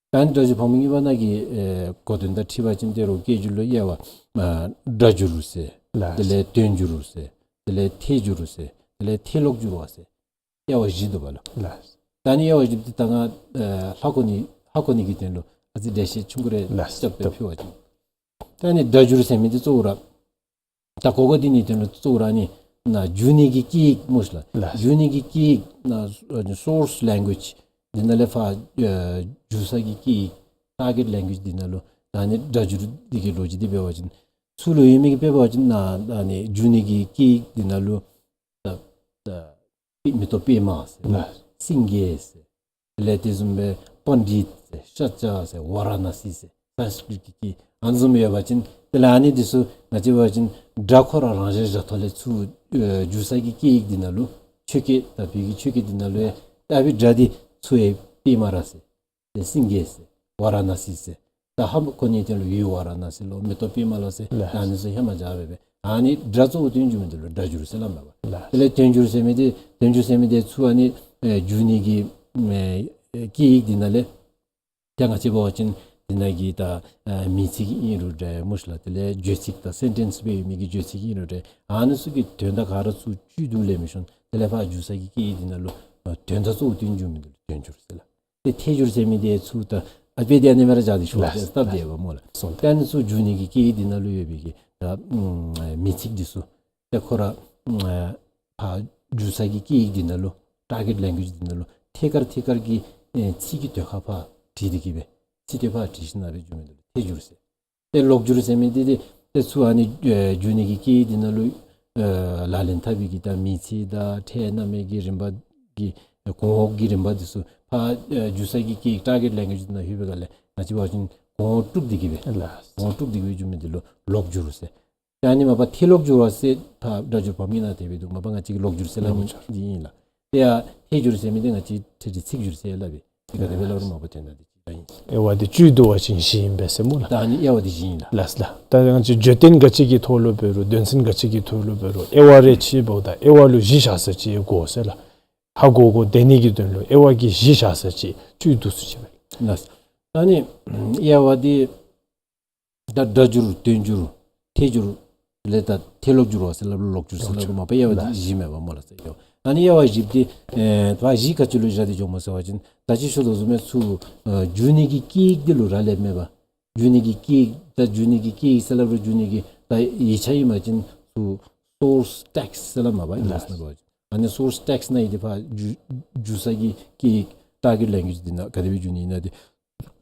ད་ཨ་ནི་སྒྲ་སྒྱུར་བམ་པོ་གཉིས་པ་ནང་གི་ཨེ་གོ་དོན་དང་འཁྲིལ་བ་ཅིན་ཏེ་རོགས་སྐད་སྒྱུར་ལུ་དབྱེ་བ་ཨ་སྒྲ་སྒྱུར་ཟེར། ལགས། དེ་ལས་དོན་སྒྱུར་ཟེར། དེ་ལས་ཐད་སྒྱུར་ཟེར། དེ་ལས་ཐད་ཀློག་སྒྱུར་བ་ཟེར། དབྱེ་བ་བཞི་འདུག་པ་ལགས། ལགས། ད་ཨ་ནི་དབྱེ་བ་བཞི་འདི་ད་ང་ཨེ་ཧ་གོ་ནི་ཧ་གོ་ནི་གི་དོན་ལུ་ཨ་ཙི་འགྲེལ་བཤད་ཆུང་ཀུ་རེ། ལགས། རྐྱབ་སྟེ་ཕུལ་བ་ཅིན། ད་ཨ་ནི་སྒྲ་སྒྱུར་ཟེར་མི་འདི་གཙོ་བོ་ར་ད་གོ་གོ་འདི་ནི་དོན་ལུ་གཙོ་བོ་ར་ནི་ན་བསྒྱུར་ནི་གི་སྐད་ཡིག་སྨོ་ཤིག་ལགས། ལགས། བསྒྱུར་ནི་གི་སྐད་ཡིག་ན་སོརས་ལེང་གུ་ཨེཇ་འདི་ནང་ལས་ཕར་ཨེ་བསྒྱུར་ས་གི་སྐད་ཡིག་ཊར་གེཊ་ལེང་གུ་ཨེཇ་འདི་ནང་ལུ་ད་ཨ་ནི་སྒྲ་སྒྱུར་འདི་གི་ལོ་རྒྱུས་འདི་འབད་བ་ཅིན་ཚུར་ལུ་ཡོད་མི་གི་དཔེ་འབད་བ་ཅིན་ན་ཨ་ནི་བསྒྱུར་ནི་གི་སྐད་ཡིག་འདི་ནང་ལུ་ད་ད་མེ་ཏོག་པདྨ་ཟེར། ལགས། སེང་གེ་ཟེར། དེ་ལས་དེ་བཟུམ་སྦེ་པཎྜི་ཏ་ཟེར། ཤཱཀྱ་ཟེར། ཝཱ་ར་ཎ་སི་ཟེར། སཾ་སྐྲྀཏ་གི་སྐད་ཨ་ནི་བཟུམ་ཡོད་པ་ཅིན་དེ་ལས་ཨ་ནི་འདི་ཚུ་ང་བཅས་འབད་བ་ཅིན་སྒྲ་ཁོ་ར་རང་བཞིན་བཞག་ཐོག་ལས་ཚུར་ཨེ་བསྒྱུར་ས་གི་སྐད་ཡིག་འདི་ནང་ལུ་ཆོས་སྐད་ད་བོད་ཀྱི་ཆོས་སྐད་འདི་ནང་ལུ་ཡང་ད་ཨ་ཕི་སྒྲ་འདི་ཚུར་ཡང་པདྨ་ར་ཟེར། ཏེ་སེང་གེ་ཟེར། ཝཱ་ར་ཎ་སི་ཟེར། ད་ཧ་མ་གོ་ནི་དོན་ལུ་ཡུལ་ཝཱ་ར་ཎ་སི་ལོ་མེ་ཏོག་པདྨ་ལོ་ཟེར། ལགས། ད་ཨ་ནི་ཚུ་ཧེ་མ་སྦྱར་སྦེ་སྦེ་ཨ་ནི་སྒྲ་གཙོ་བོ་དོན་སྒྱུར་མི་འདི་ལུ་སྒྲ་སྒྱུར་ཟེར་སླབ་མས་པ། ལགས། དེ་ལས་དོན་སྒྱུར་ཟེར་མི་འདི་དོན་སྒྱུར་ཟེར་མི་འདི་ཚུར་ཨ་ནི་ཨེ་བསྒྱུར་ནི་གི་ཨེ་སྐད་ཡིག་འདི་ནང་ལས་ཏེ་ང་བཅས་འབད་བ་ཅིན་འདི་ནང་གི་ད་ཨེ་མིང་ཚིག་ཨིན་རུང་འདྲ་སྨོ་ཤིག་ལགས། དེ་ལས་བརྗོད་ཚིག་ད་སེན་ཊེནསི་སྦེ་ཡོད་མི་གི་བརྗོད་ཚིག་ཨིན་རུང་འདྲ་ཨ་ནི་ཚུ་གི་དོན་དག་ག་ར་ཚུར་བཅུད་བསྡུ་ལས་མི་ཤོང་། དེ་ལས་ཕར་བསྒྱུར་ས་གི་སྐད་ཡིག་འདི་ནང་ལུ་ཨེ་དོན་དག་གཙོ་བོ་དོན་སྒྱུར་མི་འདི་ལུ་དོན་སྒྱུར་ཟེར་ལགས། ཏེ་ཐད་སྒྱུར་ཟེར་མི་འདི་ཚུར་ད་ཨ་དཔེ་འདི་ཨ་ནི་སྦེ་ར་སྦྱར་ཏེ་ཤོག་ལགས། ཟེར་སྟབས་བདེ་བ་སྨོ་ལགས། སོང་། ཏེ་ཨ་ནི་ཚུར་བསྒྱུར་ནི་གི་སྐད་ཡིག་འདི་ནང་ལུ་ཡོད་པའི་གི་ད་ཨམ་མིང་ཚིག་འདི་ཚུ་ཏེ་ཁོ་ར་ཨམ་ཕར་བསྒྱུར་ས་གི་སྐད་ཡིག་འདི་ནང་ལུ་ཊར་གེཊ་ལེང་གུ་ཨེཇ་འདི་ནང་ལུ་ཐད་ཀར་ཐད་ཀར་གྱི་ཨེ་ཚིག་གི་དོན་ཁ་ཕར་བྲིས་ཏེ་གི་སྦེ་ཚིག་དོན་ཕར་བྲིས་ཞིནམ་སྦེ་བསྒྱུར་མི་འདི་ལུ་ཐད་སྒྱུར་ཟེར། ཏེ་ལོག་སྒྱུར་ཟེར་མི་འདི་ཏེ་ཏེ་ཚུར་ཨ་ནི་ཨེ་བསྒྱུར་ནི་གི་སྐད་ཡིག་འདི་ནང་ལུ་ཨེ་ལག་ལེན་འཐབ་པའི་གི་ད་མིང་ཚིག་དང་ཕྲད་རྣམ་དབྱེ་གི་རིམ་པ་གི་ཨེ་གོང་འོག་གི་རིམ་པ་འདི་ཚུ་ཕར་ཨེ་བསྒྱུར་ས་གི་སྐད་ཡིག་ཊར་གེཊ་ལེང་གུ་ཨེཇ་འདི་ནང་ལྷོད་པའི་སྒང་ལས་ང་བཅས་འབད་བ་ཅིན་གོང་འོག་དཀྲུགས་ཏེ་གི་སྦེ། ལགས། གོང་འོག་དཀྲུགས་ཏེ་གི་སྦེ་བསྒྱུར་མི་འདི་ལུ་ལོག་སྒྱུར་ཟེར། ཏེ་ཨ་ནི་མ་པ་ཐད་ལོག་སྒྱུར་བ་ཟེར་ཕར་སྒྲ་སྒྱུར་བམ་གྱི་ནང་དེ་སྦེ་འདུག། མ་པ་ང་བཅས་ཀྱི་ལོག་སྒྱུར་ཟེར་སླབ་མི་འདི་ཨིན་ལགས། ཏེ་ཡར་ཐད་སྒྱུར་ཟེར་མི་འདི་ང་བཅས་ཐད་རི་ཚིག་སྒྱུར་ཟེར་སླབ་པས། ཏེ་ག་དེ་སྦེ་སླབ་རུང་མ་པ་དོན་དག་འདི་གཅིག་ར་ཨིན། དབྱེ་བ་འདི་བཅུད་བསྡུ་བ་ཅིན་བཞི་ཨིན་པས་ཟེར་སྨོ་ལགས། ད་ཨ་ནི་དབྱེ་བ་འདི་བཞི་ཨིན་ལགས། ལགས་ལགས། ད་ང་བཅས་བརྗོད་དོན་ག་ཅི་གི་ཐོག་ལུ་འབད་རུང་དོན་ཚན་ག་ཅི་གི་ཐོག་ལུ་འབད་རུང་དབྱེ་བ་རེ་ཕྱེ་འབདཝ་ད་དབྱེ་བ་ལུ་བཞི་བཞག་ས་ཅིག་དགོ་ཟེར་ལགས། ཧ་གོ་དགོ་དེ་ནི་གི་དོན་ལུ་དབྱེ་བ་གི་བཞི་བཞག་ས་ཅིག་བཅུད་བསྡུ་ས་ཅིག་སྦེ། ལགས། ད་ཨ་ནི་དབྱེ་བ་འདི་ད་སྒྲ་སྒྱུར་དོན་སྒྱུར་ཐད་སྒྱུར་ལས་ད་ཐད་ལོག་སྒྱུར་བ་ཟེར་སླབ་ལོག་སྒྱུར་ཟེར་སླབ་མ་པ་དབྱེ་བ་འདི་བཞི་མེན་པ་སྨོ་ལགས་ཟེར་ཡོད། ཨ་ནི་དབྱེ་བ་བཞི་འདི་ཨེ་ད་བཞི་ག་ཅི་ལུ་བཞག་སྟེ་འགྱོཝ་སྨོ་ཟེར་བ་ཅིན་ད་ཅི་ཞུ་དོ་བཟུམ་སྦེ་ཚུར་ཨེ་བསྒྱུར་ནི་གི་སྐད་ཡིག་འདི་ལུ་རག་ལས་མེན་པ། བསྒྱུར་ནི་གི་སྐད་ཡིག་ད་བསྒྱུར་ནི་གི་སྐད་ཡིག་ཟེར་སླབ་རུང་བསྒྱུར་ནི་གི་ད་ཡིག་ཆ་ཨིན་པ་ཅིན་ཚུར་སོརསི་ཊེགསིཊ་ཟེར་སླབ་མ་པ་ཨིན་ལགས། ཟེར་ན་འབད་བ་ཅིན་ཨ་ནི་སོརསི་ཊེགསིཊ་ནང་ཡོད་དེ་ཕར་བསྒྱུར་བསྒྱུར་ས་གི་སྐད་ཡིག་ཊར་གེཊ་ལེང་གུ་ཨེཇ་འདི་ནང་ག་དེ་སྦེ་བསྒྱུར་ནི་ཨིན་ན་འདི་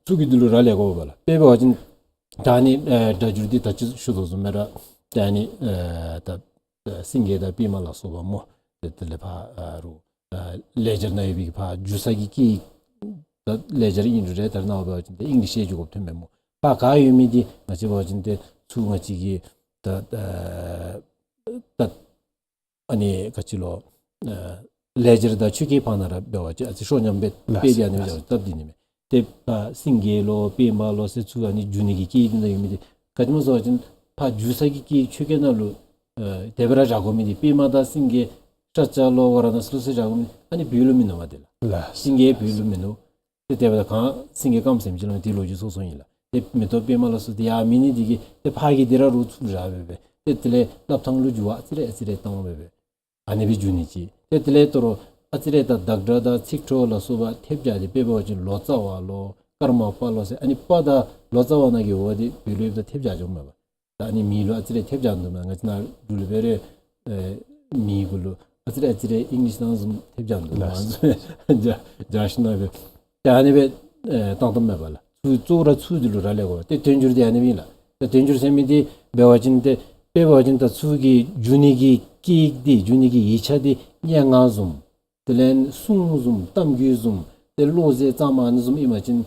ཚུ་གི་འདི་ལུ་རག་ལས་དགོ་པས་ལགས། དཔེ་འབད་བ་ཅིན་ད་ཨ་ནི་ཨེ་སྒྲ་སྒྱུར་འདི་ད་ཅི་ཞུ་དོ་བཟུམ་སྦེ་ར་ད་ཨ་ནི་ཨེ་ད་ཨེ་སེང་གེ་དང་པདྨ་ལ་སོགས་པ་སྨོ། དེ་དེ་ལས་ཕར་ཨ་རུང་ཨེ་ལེགས་སྦྱར་ནང་ཡོད་པའི་ཕར་བསྒྱུར་ས་གི་སྐད་ཡིག་ད་ལེགས་སྦྱར་ཨིན་རུང་རེ་ད་རེས་ནངས་པ་འབད་བ་ཅིན་ཏེ་ཨིང་ལིཤ་ཡང་བསྒྱུར་དགོཔ་ཐོན་མས་སྨོ། ཕར་ག་ཡོད་མི་འདི་ང་བཅས་འབད་བ་ཅིན་ཏེ་ཚུར་ང་བཅས་ཀྱིས་ད་ཨེ་ད་ཨ་ནི་ག་ཅི་ལོ་ཨེ་ལེགས་སྦྱར་དང་ཆོས་སྐད་བར་ན་ར་འབད་བ་ཅིན་ཨ་ཙི་ཤོ་ཉམས་སྦེ་ལགས། དཔེ་འདི་ཨ་ནི་སྦེ་ལགས། སྟབས་འདི་ནི་མས། ཏེ་ཕར་སེང་གེ་ལོ་པདྨ་ལོ་ཟེར་ཚུར་ཨ་ནི་བསྒྱུར་ནི་གི་སྐད་ཡིག་འདི་ནང་ཡོད་མི་འདི་ག་ཅི་སྨོ་ཟེར་བ་ཅིན་ཕར་བསྒྱུར་ས་གི་སྐད་ཡིག་ཆོས་སྐད་ནང་ལུ་ཨེ་དེ་སྦེ་ར་བཞག་དགོ་མི་འདི་པདྨ་དང་སེང་གེ་ཤཱཀྱ་ལོ་ཝཱ་ར་ཎ་སི་ལོ་ཟེར་བཞག་དགོ་མི་ཨ་ནི་བོད་ལུ་མིན་ནུག་པ་ཏེ་ལགས། ལགས། སེང་གེ་བོད་ལུ་མིན་ནུག། ཏེ་དེ་སྦེ་ད་ག་སེང་གེ་དཀརམ་ཟེར་མི་ཅིག་ལུ་དེ་ལོ་རྒྱུས་སོ་སོ་ཨིན་ལགས། ཏེ་མེ་ཏོག་པདྨ་ལ་སོགས་ཏེ་ཡར་མེད་ནི་འདི་གིས་ཏེ་ཕར་གྱི་འདི་ར་རུང་ཚུར་བཞག་སྦེ་སྦེ་ཏེ་དེ་ལས་སླབ་ཐངས་ལུ་འགྱུར་བ་ཨ་ཙི་རེ་ཨ་ཙི་རེ་བཏང་སྦེ་སྦེ་ཨ་ནི་སྦེ་བསྒྱུར་ནི་ཅིག། ཏེ་དེ་ལས་དོ་རུང་ཨ་ཙི་རེ་ད་བདག་སྒྲ་དང་ཚིག་འཕྲོ་ལ་སོགས་པ་ཐེབས་རྒྱག་སྟེ་དཔེ་འབད་བ་ཅིན་ལོ་ཙཱ་བ་ལོ་ཀརྨ་པ་ལོ་ཟེར་ཨ་ནི་པ་དང་ལོ་ཙཱ་བ་ནང་གི་འོ་འདི་བོད་ལུ་ཡོདཔ་ད་ཐེབས་རྒྱག་འགྱོཝ་མས་པ། ད་ཨ་ནི་མིང་ལུ་ཨ་ཙི་རེ་ཐེབས་རྒྱག་འདུག་མས། ང་བཅས་ནཱ་འབྲུག་ལུ་འབད་རུང་ཨེ་མིང་གུ་ལུ་ཨ་ཙི་རེ་ཨ་ཙི་རེ་ཨིང་ལིཤ་ནང་བཟུམ་ཐེབས་རྒྱག་འདུག་མས། ལགས། ང་བཅས་རྒྱ་རྒྱ་ཤི་ན་སྦེ་ད་ཨ་ནི་སྦེ་ཨེ་བཏང་བཏངམ་མས་པ་ལགས། ཚུར་གཙོ་བོ་ར་ཚུར་འདི་ལུ་རག་ལས་དགོ་པས། ཏེ་དོན་སྒྱུར་འདི་ཨ་ནི་སྦེ་ཨིན་ལགས། ཏེ་དོན་སྒྱུར་ཟེར་མི་འདི་འབད་བ་ཅིན་ཏེ་དཔེ་འབད་བ་ཅིན་ད་ཚུར་གྱི་བསྒྱུར་ནི་གི་སྐད་ཡིག་འདི་བསྒྱུར་ནི་གི་ཡིག་ཆ་འདི་སྙན་ངག་བཟུམ་དེ་ལས་སྲུང་བཟུམ་གཏམ་རྒྱུད་བཟུམ་ཏེ་བློ་ཟེར་གཙང་མ་ཨ་ནི་བཟུམ་ཨིན་པ་ཅིན་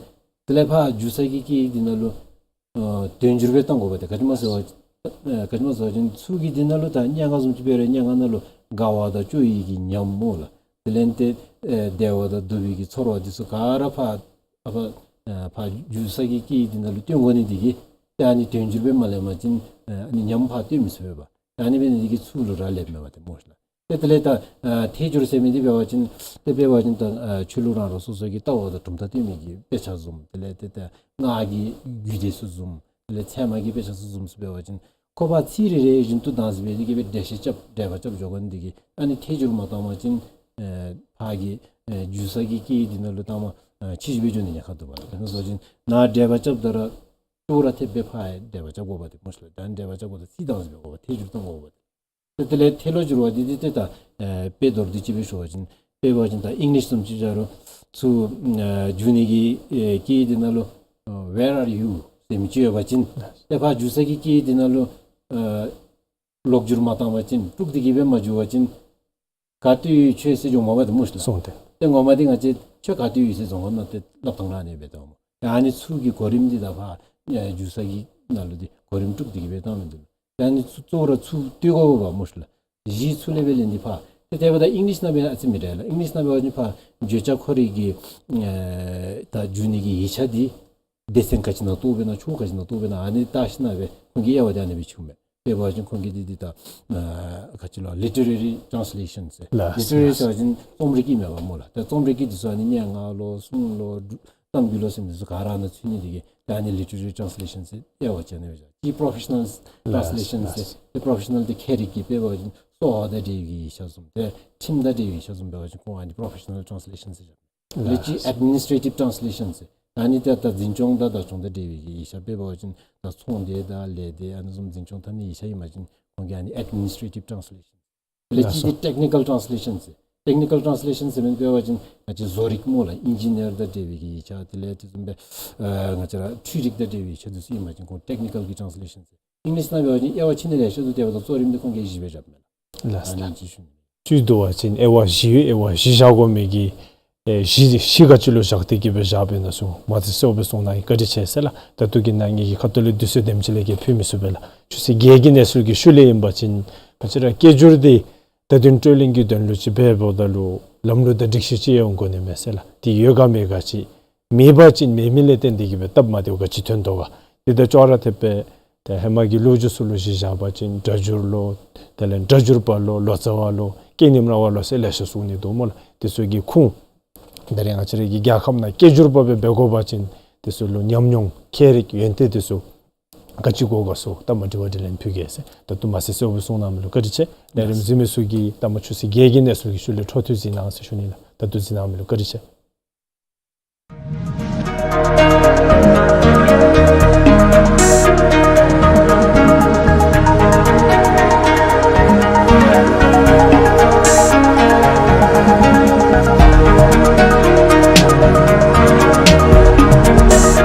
དེ་ལས་ཕར་བསྒྱུར་ས་གི་སྐད་ཡིག་འདི་ནང་ལུ་ ཨ་དལ་འབྱོར་སྦེ་བཏང་དགོ་པས། ཏེ་ག་ཅི་སྨོ་ཟེར་བ་ཅིན་ཨ་ག་ཅི་སྨོ་ཟེར་བ་ཅིན་ཚུ་གི་འདི་ནང་ལུ་ད་སྙན་ངག་བཟུམ་ཅིག་འབད་རུང་སྙན་ངག་ནང་ལུ་དགའ་བ་དང་སྐྱོ་བའི་གི་ཉམས་སྨོ་ལགས། དེ་ལས་ཏེ་ཨ་བདེ་བ་དང་སྡུག་པའི་གི་ཚོར་བ་འདི་ཚུ་ག་ར་ཕར་ཨ་ཕར་ཨ་ཕར་འགྱུར་ས་གི་སྐད་འདི་ནང་ལུ་སྟོན་དགོ་ནི་འདི་གིས་ཏེ་ཨ་ནི་དལ་འབྱོར་སྦེ་མ་ལེན་པ་ཅིན་ཨ་ནི་ཉམས་ཕར་སྟོན་མི་ཚུགས་པས། ཨ་ནི་འབད་ནི་འདི་གིས་ཚུ་ལུ་རག་ལསཔ་མས་པ་ཏེ་སྨོ་ཤིག་ལགས། ཏེ་དེ་ལས་ད་ཨ་ཐལ་འགྱུར་ཟེར་མི་འདི་འབད་བ་ཅིན་ཏེ་འབད་བ་ཅིན་ད་ཨ་ཆོས་ལུགས་རང་རང་སོ་སོ་གི་ལྟ་བ་དང་གྲུབ་མཐའ་སྟོན་མི་གི་དཔེ་ཆ་བཟུམ། དེ་ལས་ཏེ་ད་སྔགས་ཀྱི་རྒྱུད་སྡེ་ཚུ་བཟུམ། དེ་ལས་ཚད་མ་གི་དཔེ་ཆ་ཚུ་བཟུམ་ཚུ་འབད་བ་ཅིན་ཁོ་ཕར་ཚིག་རེ་རེ་བཞིན་དུ་བདག་འཛིན་འབད་དེ་གིས་སྦེ་འགྲེལ་བཤད་རྐྱབ་འགྲེལ་པ་རྐྱབ་འགྱོ་དགོ་ནི་འདི་གིས་ཨ་ནི་ཐལ་འགྱུར་མ་བཏང་པ་ཅིན་ཨ་ཕར་གྱི་ཨ་འགྱུར་ས་གི་སྐད་འདི་ནང་ལུ་བཏངམ་ཨ་ཕྱི་འགྱུར་སྦེ་འགྱོ་ནི་ཉེན་ཁ་འདུག་པ། དེ་ནང་བཟུམ་ཅིག་ནཱ་འགྲེལ་པ་རྐྱབ་ད་ར་ཅོག་ར་འཐདཔ་སྦེ་ཕར་འགྲེལ་པ་རྐྱབ་དགོ་པ་ཏེ་སྨོ་ཤིག་ལགས། ད་འགྲེལ་པ་རྐྱབ་དགོཔ་ད་ཚིག་བདག་འཛིན་འབད་དགོ་པ། ཐལ་འགྱུར་བཏང་དགོ་པ་ཏེ། ཏེ་དེ་ལས་ཐལ་ལོ་འགྱུར་བ་འདི་འདི་ཏེ་ད་ཨེ་དཔེ་མདོར་བསྡུས་ཅིག་སྦེ་ཞུ་བ་ཅིན་དཔེ་འབད་བ་ཅིན་ད་ཨིང་ལིཤ་བཟུམ་ཅིག་བཞག་རུང་ཚུ་ཨེ་འགྱུར་ནི་གི་ཨེ་སྐད་འདི་ནང་ལུ་ཨེ་Where are you ཟེར་མི་ཅིག་ཡོད་པ་ཅིན་ཏེ་ཕར་འགྱུར་ས་གི་སྐད་འདི་ནང་ལུ་ཨེ་ལོག་འགྱུར་མ་བཏང་པ་ཅིན་དཀྲུགས་ཏེ་གིས་སྦེ་མ་འགྱུར་བ་ཅིན་ག་ཏེ་ཡོད་ཁྱོད་ཟེར་འགྱོཝ་མས་པ་ཏེ་སྨོ་ཤིག་ལགས། སོང་སྟེ། ཏེ་ངོ་མ་འདི་ང་བཅས་ཁྱོད་ག་ཏེ་ཡོད་ཟེར་བཟུམ་ཁ་ནང་ཏེ་སླབ་ཐངས་ར་ཨ་ནི་སྦེ་འདུག་སྨོ། ཏེ་ཨ་ནི་ཚུ་གི་གོ་རིམ་འདི་ད་ཕར་ཨེ་འགྱུར་ས་གི་ནང་ལུ་འདི་གོ་རིམ་དཀྲུགས་ཏེ་གིས་སྦེ་བཏང་མི་འདུག། ཏེ་ཨ་ནི་ཚུ་གཙོ་བོ་ར་ཚུ་ལྟོས་དགོ་པས་སྨོ་ཤིག་ལགས། གཞི་ཚུ་ལས་སྦེ་ལེན་ཏེ་ཕར། ཏེ་དེ་འབདཝ་ད་ཨིང་ལིཤ་ནང་སྦེ་ཨ་ཙི་མི་འདྲ་ལགས། ཨིང་ལིཤ་ནང་འབད་བ་ཅིན་ཕར་བརྗོད་བྱ་ཁོ་རའི་གི་ཨེ་ད་འགྱུར་ནི་གི་ཡིག་ཆ་འདི་སྡེ་ཚན་ག་ཅི་ནང་གཏོགས་པས་ན་ཕྱོགས་ག་ཅི་ནང་གཏོགས་པས་ན་ཨ་ནི་བལྟ་ཞིནམ་སྦེ་ཁོང་གི་དབྱེ་བ་འདི་ཨ་ནི་སྦེ་ཕྱེཝ་མས། དཔེ་འབད་བ་ཅིན་ཁོང་གིས་འདི་འདི་ད་ཨ་ག་ཅི་ལོ་ལི་ཊི་རེ་རི་ཊཱནསི་ལེ་ཤཱནསི་ཟེར། ལགས། ལི་ཊི་རེ་རི་ལགས། ཟེར་བ་ཅིན་རྩོམ་རིག་གི་མས་པ་སྨོ་ལགས། ད་རྩོམ་རིག་གི་འདི་ཚུ་ཨ་ནི་སྙན་ངག་ལོ་གསུང་ལོ་གཏམ་རྒྱུད་ལོ་ཟེར་མི་འདི་ཚུ་ག་ར་ནང་ཚུད་ནི་འདི་གིས་ད་ཨ་ནི་ལི་ཊི་རེ་རི་ཊཱནསི་ལེ་ཤཱནསི་ཟེར་དབྱེ་བ་ཕྱེ་ནི་སྦེ་བཞག། གཅིག་པོ་རོ་ཕེ་ཤ་ནཱལ་ཊཱནསི་ལེ་ཤཱནསི་ཟེར། ལགས། ཏེ་པོ་རོ་ཕེ་ཤ་ནཱལ་འདི་ཁྱད་རིག་གི་དཔེ་འབད་བ་ཅིན་གསོ་བ་དང་འབྲེལ་བའི་ཡིག་ཆ་བཟུམ་ཏེ་ཁྲིམས་དང་འབྲེལ་བའི་ཡིག་ཆ་བཟུམ་འབད་བ་ཅིན་ཁོང་ཨ་ནི་པོ་རོ་ཕེ་ཤ་ནཱལ་ཊཱནསི་ལེ་ཤཱནསི་ཟེར་བཞག། ལགས། ལེགས་ཀྱི་ཨེཌ་མི་ནིསི་ཊེ་ཊིབ་ཊཱནསི་ལེ་ཤཱནསི་ཟེར། ཨ་ནི་ཏེ་ད་འཛིན་སྐྱོང་དང་བདག་སྐྱོང་དང་འབྲེལ་བའི་ཡིག་ཆ་དཔེ་འབད་བ་ཅིན་ད་ཚོང་སྡེ་དང་ལས་སྡེ་ཨ་ནི་བཟུམ་འཛིན་སྐྱོང་འཐབ་ནི་ཡིག་ཆ་ཨིན་པ་ཅིན་ཁོང་གིས་ཨ་ནི་ཨེཌ་མི་ནིསི་ཊེ་ཊིབ་ཊཱནསི་ལེ་ཤཱནསི་ཟེར། ལེགས་ཀྱི་ལགས་སོ། འདི་ཊེག་ནི་ཀཱལ་ཊཱནསི་ལེ་ཤཱནསི་ཟེར། ཊེག་ནི་ཀཱལ་ཊཱནསི་ལེ་ཤཱནསི་ཟེར་མི་འདི་འབད་བ་ཅིན་ང་བཅས་བཟོ་རིག་སྨོ་ལགས། ཨིན་ཇི་ནི་ཡར་དང་འབྲེལ་བའི་གི་ཡིག་ཆ་དེ་ལས་དེ་བཟུམ་སྦེ་ཨ་ང་བཅས་ར་འཕྲུལ་རིག་དང་འབྲེལ་བའི་ཡིག་ཆ་འདི་ཚུ་ཨིན་པ་ཅིན་ཁོང་ཊེག་ནི་ཀཱལ་གྱི་ཊཱནསི་ལེ་ཤཱནསི་ཟེར། ཨིང་ལིཤ་ནང་འབད་བ་ཅིན་དབྱེ་བ་ཕྱེ་ནི་ལེ་ཤ་འདུག། དེ་འབདཝ་ད་གཙོ་རིམ་འདི་ཁོང་གིས་གཞི་སྦེ་བཞགཔ་མས་ལགས། ལགས། ཨ་ནི་ཅིག་ཞུ་ནི། ཅིག་འདུག་པ་ཅིན་དབྱེ་བ་བཞི་ཡོད། དབྱེ་བ་བཞི་བཞག་དགོ་མི་གི་ཨེ་གཞི་གཞི་ག་ཅི་ལུ་བཞག་སྟེ་གིས་སྦེ་བཞགཔ་ཨིན་ན་ཚུ་མ་བརྩི་སོ་སྦེ་གསུང་གནང་ཡི། བཀའ་དྲིན་ཆེ་ཟེར་ལགས། ད་ལྟོ་གི་ནང་ངེ་གི་ཁ་ཐུག་ལས་དུས་ཚོད་དེམ་ཅིག་ལས་བརྒལ་ཕུལ་མི་ཚུགས་པས་ལགས། ཆུ་ཚོད་བརྒྱད་ཀྱི་གནས་ཚུལ་གྱི་ཤུལ་ལས་ཨིན་པ་ཅིན་ང་བཅས་ར་སྐད་སྒྱུར་འདི་བརྡ་དོན་སྤྲོད་ལེན་གྱི་དོན་ལུ་ཅིག་འབདཝ་ད་ལུ་ལམ་ལུགས་དང་སྒྲིག་གཞི་ཅིག་ཡོད་དགོ་ནི་མས་ཟེར་ལགས། དེ་ཡོད་ག་མེད་ག་ཅིག་མེད་པ་ཅིན་མེད་མི་ལས་བརྟེན་ཏེ་གིས་སྦེ་སྟབས་མ་བདེཝ་ག་ཅི་ཐོན་དོ་ག། དེ་ད་ཅོག་ར་འཐདཔ་སྦེ་ཏེ་ཧེ་མ་གི་ལོ་རྒྱུས་ཚུ་ལུ་གཞི་བཞག་པ་ཅིན་སྒྲ་སྒྱུར་ལོ་དེ་ལས་སྒྲ་སྒྱུར་པ་ལོ་ལོ་ཙཱ་བ་ལོ་སྐད་རྙིང་ར་བ་ལོ་ཟེར་ལེ་ཤ་གསུང་ནི་འདུག་སྨོ་ལགས། དེ་ཚུ་གི་ཁུངས་ད་རེས་ང་བཅས་ར་གི་རྒྱལ་ཁབ་ནང་སྐད་སྒྱུར་པ་སྦེ་འབད་དགོ་པ་ཅིན་དེ་ཚུ་ལུ་ཉམས་མྱོང་ཁྱད་རིག་ཡོན་ཏན་དེ་ཚུ་ག་ཅི་དགོ་ག་ཚུ་ད་མ་དྲི་བ་དྲིས་ལན་ཕུལ་གེ་ཟེར། ད་ལྟོ་མ་བརྩི་སོ་སྦེ་གསུང་གནང་མི་ལུ་བཀའ་དྲིན་ཆེ། ལས་རིམ་གཟིགས་མི་ཚུ་གིས་ད་མ་ཆུ་ཚོད་བརྒྱད་ཀྱི་གནས་ཚུལ་གྱི་ཤུལ་ལས་འཕྲོ་མཐུད་གཟིགས་གནང་ཟེར་ཞུ་ནི་ལགས། ད་ལྟོ་གཟིགས་གནང་མི་ལུ་བཀའ་དྲིན་ཆེ།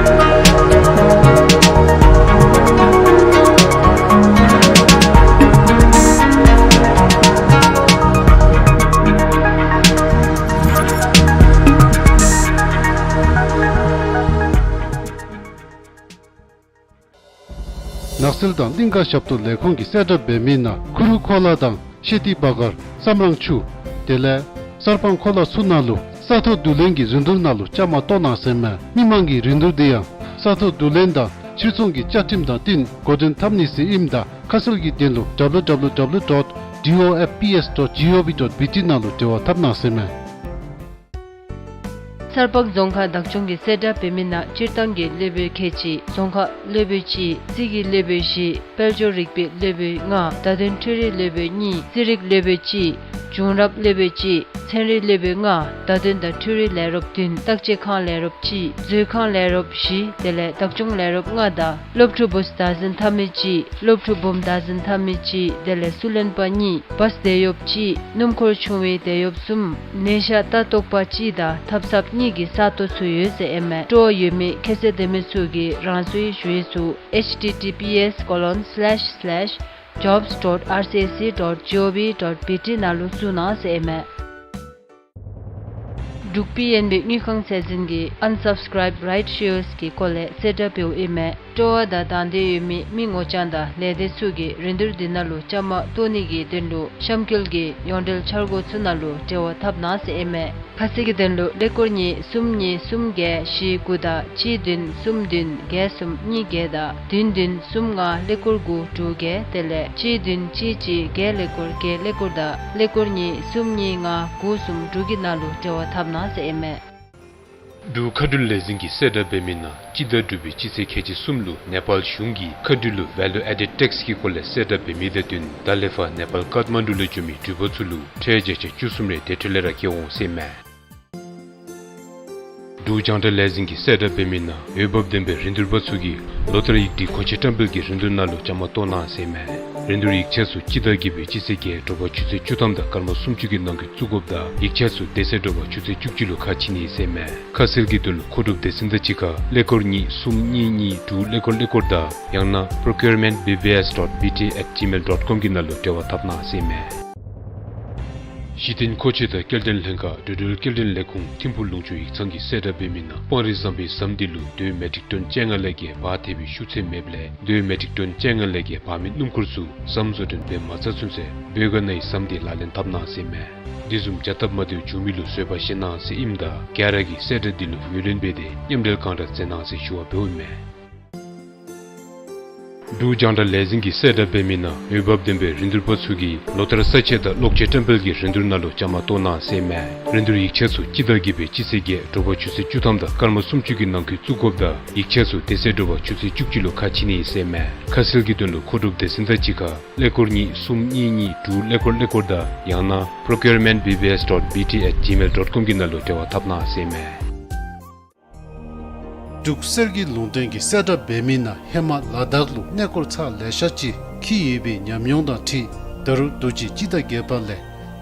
ནགས་ཚལ་དང་གླིང་ཀ་ཞབས་ཏོག་ལས་ཁུངས་ཀྱིས་གསལ་བསྒྲགས་འབད་མི་ནང་ཁུ་རུ་ཁོ་ལ་དང་ཤེ་ཏི་བ་གར་སམ་རང་ཆུ་དེ་ལས་གསར་སྤང་ཁོ་ལ་ཚུ་ནང་ལུ་ས་ཐོག་བསྡུ་ལེན་གྱི་རིན་བསྡུར་ནང་ལུ་བཅའ་མར་གཏོགས་གནང་ཟེར་མས། མི་མང་གི་རིན་བསྡུར་འདི་ཡང་ས་ཐོག་བསྡུ་ལེན་དང་ཕྱིར་ཚོང་གི་བཅའ་ཁྲིམས་དང་བསྟུན་འགོ་འདྲེན་འཐབ་ནི་ཟེར་ཨིནམ་ད་ཁ་གསལ་གྱི་དོན་ལུ་W W W dot D O F P S dot G O V dot B T ནང་ལུ་འབྲེལ་བ་འཐབ་གནང་ཟེར་མས། གསར་སྤང་རྫོང་ཁག་བདག་སྐྱོང་གིས་གསལ་བསྒྲགས་འབད་མི་ནང་སྤྱིར་བཏང་གི་སློབ་དཔོན་ཁལ་གཅིག་རྫོང་ཁ་སློབ་དཔོན་གཅིག་རྩིས་ཀྱི་སློབ་དཔོན་བཞི་དཔལ་འབྱོར་རིག་པའི་སློབ་དཔོན་ལྔ་བརྡ་དོན་འཕྲུལ་རིག་སློབ་དཔོན་གཉིས་རྩིས་རིག་སློབ་དཔོན་གཅིག་བྱུང་རབས་སློབ་དཔོན་གཅིག་ཚན་རིག་སློབ་དཔོན་ལྔ་བརྡ་དོན་དང་འཕྲུལ་རིག་ལས་རོགསཔ་བདུན་བརྟག་དཔྱད་ཁང་ལས་རོགསཔ་གཅིག་མཛོད་ཁང་ལས་རོགསཔ་བཞི་དེ་ལས་བདག་སྐྱོང་ལས་རོགསཔ་ལྔ་དང་སློབ་ཕྲུག་བུཚ་བདག་འཛིན་འཐབ་མི་གཅིག་སློབ་ཕྲུག་བུམོ་བདག་འཛིན་འཐབ་མི་གཅིག་དེ་ལས་སུ་ལེན་པ་གཉིས་བཱས་དེད་གཡོགཔ་གཅིག་སྣུམ་འཁོར་ཆུང་བའི་དེད་གཡོགཔ་གསུམ་ནད་ཤ་ལྟ་རྟོག་པ་གཅིག་དང་ཐབ་ཚངཔ་གཉིས་ཀྱི་ས་སྟོང་ཚུ་ཡོད་ཟེར་ཨིན་མས། སྤྲོ་བ་ཡོད་མི་ཁ་གསལ་ལྡན་མི་ཚུ་གིས་རང་སོའི་ཞུ་ཡིག་ཚུ H T T P S colon slash slash jobs dot R C S C dot G O V dot B T ནང་ལུ་བཙུགས་གནང་ཟེར་ཨིན་མས། འབྲུག་པི་ཨེན་བི་དངུལ་ཁང་ཚད་འཛིན་གྱིས་Unsubscribed Rights Shares གི་སྐོར་ལས་གསལ་བསྒྲགས་འབདཝ་ཨིན་མས། སྤྲོ་བ་དང་དང་འདོད་ཡོད་མི་མི་ངོ་རྐྱང་དང་ལས་སྡེ་ཚུ་གིས་རིན་བསྡུར་འདི་ནང་ལུ་བཅའ་མར་གཏོགས་ནི་གི་དོན་ལུ་གཤམ་འཁོད་ཀྱི་ཡོངས་འབྲེལ་འཆར་སྒོ་ཚུ་ནང་ལུ་འབྲེལ་བ་འཐབ་གནང་ཟེར་ཨིན་མས། ཁ་གསལ་གྱི་དོན་ལུ་ཀླད་ཀོར་གཉིས་གསུམ་གཉིས་གསུམ་བརྒྱད་བཞི་དགུ་དང་གཅིག་བདུན་གསུམ་བདུན་བརྒྱད་གསུམ་གཉིས་བརྒྱད་དང་བདུན་བདུན་གསུམ་ལྔ་ཀླད་ཀོར་དགུ་དྲུག་བརྒྱད། དེ་ལས་གཅིག་བདུན་གཅིག་གཅིག་བརྒྱད་ཀླད་ཀོར་བརྒྱད་ཀླད་ཀོར་དང་ཀླད་ཀོར་གཉིས་གསུམ་གཉིས་ལྔ་དགུ་གསུམ་དྲུག་གི་ནང་ལུ་འབྲེལ་བ་འཐབ་གནང་ཟེར་ཨིན་མས། འབྲུག་མཁའ་འགྲུལ་ལས་འཛིན་གྱིས་གསལ་བསྒྲགས་འབད་མི་ནང་སྤྱི་ཟླ་དྲུག་པའི་སྤྱི་ཚེས་ཁལ་གཅིག་གསུམ་ལུ་ནེ་པཱལ་གཞུང་གིས་མཁའ་འགྲུལ་ལུ་ཝེ་ལུ་ཨེ་ཌེཌ་ཊེགསི་གི་སྐོར་ལས་གསལ་བསྒྲགས་འབད་མི་དང་བསྟུན་ད་ལས་ཕར་ནེ་པཱལ་ཀཏ་མན་ཌུ་ལུ་འགྱོ་མི་འགྲུལ་པ་ཚུ་ལུ་ཁྲལ་བརྒྱ་ཆ་བཅུ་གསུམ་རེ་དེ་འཕྲོ་ལས་ར་བཀལ་འོང་ཟེར་ཨིན་མས། འབྲུག་རྒྱང་བསྒྲགས་ལས་འཛིན་གྱིས་གསལ་བསྒྲགས་འབད་མི་ནང་འོས་འབབ་ལྡན་པའི་རིན་བསྡུར་པ་ཚུ་གིས་ལོ་ལྟར་ཡིག་སྒྲིག་མཁོ་ཆས་བཀྲམ་སྤེལ་གྱི་རིན་བསྡུར་ནང་ལུ་བཅའ་མར་གཏོགས་གནང་ཟེར་ཨིན་མས། རིན་བསྡུར་ཡིག་ཆ་ཚུ་སྤྱི་ཟླ་བརྒྱད་པའི་སྤྱི་ཚེས་བརྒྱད་དྲོ་པ་ཆུ་ཚོད་བཅུ་ཐམ་དང་སྐར་མ་སུམ་ཅུ་གི་ནང་འཁོད་བཙུགས་དགོཔ་དང་ཡིག་ཆ་ཚུ་དེ་ཚེ་དྲོ་པ་ཆུ་ཚོད་བཅུ་གཅིག་ལུ་ཁ་ཕྱེ་ནི་ཟེར་ཨིན་མས། ཁ་གསལ་གྱི་དོན་ལུ་མཁོ་སྒྲུབ་སྡེ་ཚན་དང་གཅིག་ཁར་ཀླད་ཀོར་གཉིས་གསུམ་གཉིས་གཉིས་དྲུག་ཀླད་ཀོར་ཀླད་ཀོར་དང་ཡང་ན་procurement B B S dot B T at gmail dot com གི་ནང་ལུ་འབྲེལ་བ་འཐབ་གནང་ཟེར་ཨིན་མས། གཞི་རྟེན་མཁོ་ཆས་དང་སྐྱེལ་འདྲེན་ལྷན་ཁག་འགྲོ་འགྲུལ་སྐྱེལ་འདྲེན་ལས་ཁུངས་ཐིམ་ཕུག་ལུང་ཕྱོགས་ཡིག་ཚང་གིས་གསལ་བསྒྲགས་འབད་མི་ནང་སྤང་རི་ཟམ་པའི་ཟམ་འདི་ལུ་དོས་མེ་ཊིག་ཊོན་བཅོ་ལྔ་ལས་བརྒལ་འབག་ཐེབས་པའི་ཤུགས་ཚད་མེདཔ་ལས་དོས་མེ་ཊིག་ཊོན་བཅོ་ལྔ་ལས་བརྒལ་འབག་མི་སྣུམ་འཁོར་ཚུ་ཟམ་བཟོ་སྐྲུན་འབད་མ་ཚར་ཚུན་ཚོད་བོད་ཀ་ནའི་ཟམ་འདི་ལག་ལེན་འཐབ་གནང་ཟེར་ཨིན་མས། དེ་བཟུམ་བྱ་སྟབས་མ་བདེཝ་བྱུང་མི་ལུ་བཟོད་པ་བཞེས་གནང་ཟེར་ཨིནམ་ད་ག་ར་གིས་གསལ་བསྒྲགས་འདི་ལུ་ངོས་ལེན་འབད་དེ་མཉམ་འབྲེལ་གང་དྲག་མཛད་གནང་ཟེར་ཞུ་བ་འབདཝ་ཨིན་མས། འབྲུག་རྒྱང་བསྒྲགས་ལས་འཛིན་གྱིས་གསལ་བསྒྲགས་འབད་མི་ནང་འོས་འབབ་ལྡན་པའི་རིན་བསྡུར་པ་ཚུ་གིས་ལོ་ལྟར་ས་ཆ་དང་གློག་ཆས་བཀྲམ་སྤེལ་གྱི་རིན་བསྡུར་ནང་ལུ་བཅའ་མར་གཏོགས་གནང་ཟེར་ཨིན་མས། རིན་བསྡུར་ཡིག་ཆ་ཚུ་སྤྱི་ཟླ་བརྒྱད་པའི་སྤྱི་ཚེས་བརྒྱད་དྲོ་པ་ཆུ་ཚོད་བཅུ་ཐམ་དང་སྐར་མ་སུམ་ཅུ་གི་ནང་འཁོད་བཙུགས་དགོཔ་དང་ཡིག་ཆ་ཚུ་དེ་ཚེ་དྲོ་པ་ཆུ་ཚོད་བཅུ་གཅིག་ལུ་ཁ་ཕྱེ་ནི་ཟེར་ཨིན་མས། ཁ་གསལ་གྱི་དོན་ལུ་མཁོ་སྒྲུབ་སྡེ་ཚན་དང་གཅིག་ཁར་ཀླད་ཀོར་གཉིས་གསུམ་གཉིས་གཉིས་དྲུག་ཀླད་ཀོར་ཀླད་ཀོར་དང་ཡང་ན་procurement B B S dot B T at gmail dot com གི་ནང་ལུ་འབྲེལ་བ་འཐབ་གནང་ཟེར་ཨིན་མས། འབྲུག་གསེར་གྱི་ལུང་བསྟན་གྱིས་གསལ་བསྒྲགས་འབད་མི་ནང་ཧེ་མ་ལ་དྭགས་ལུ་གནས་སྐོར་ཚར་ལེ་ཤ་ཅིག་འཁྱིད་ཡོད་པའི་ཉམས་མྱོང་དང་འཁྲིལ་ད་རུང་དུས་ཅི་སྤྱི་ཟླ་བརྒྱད་པ་ལས་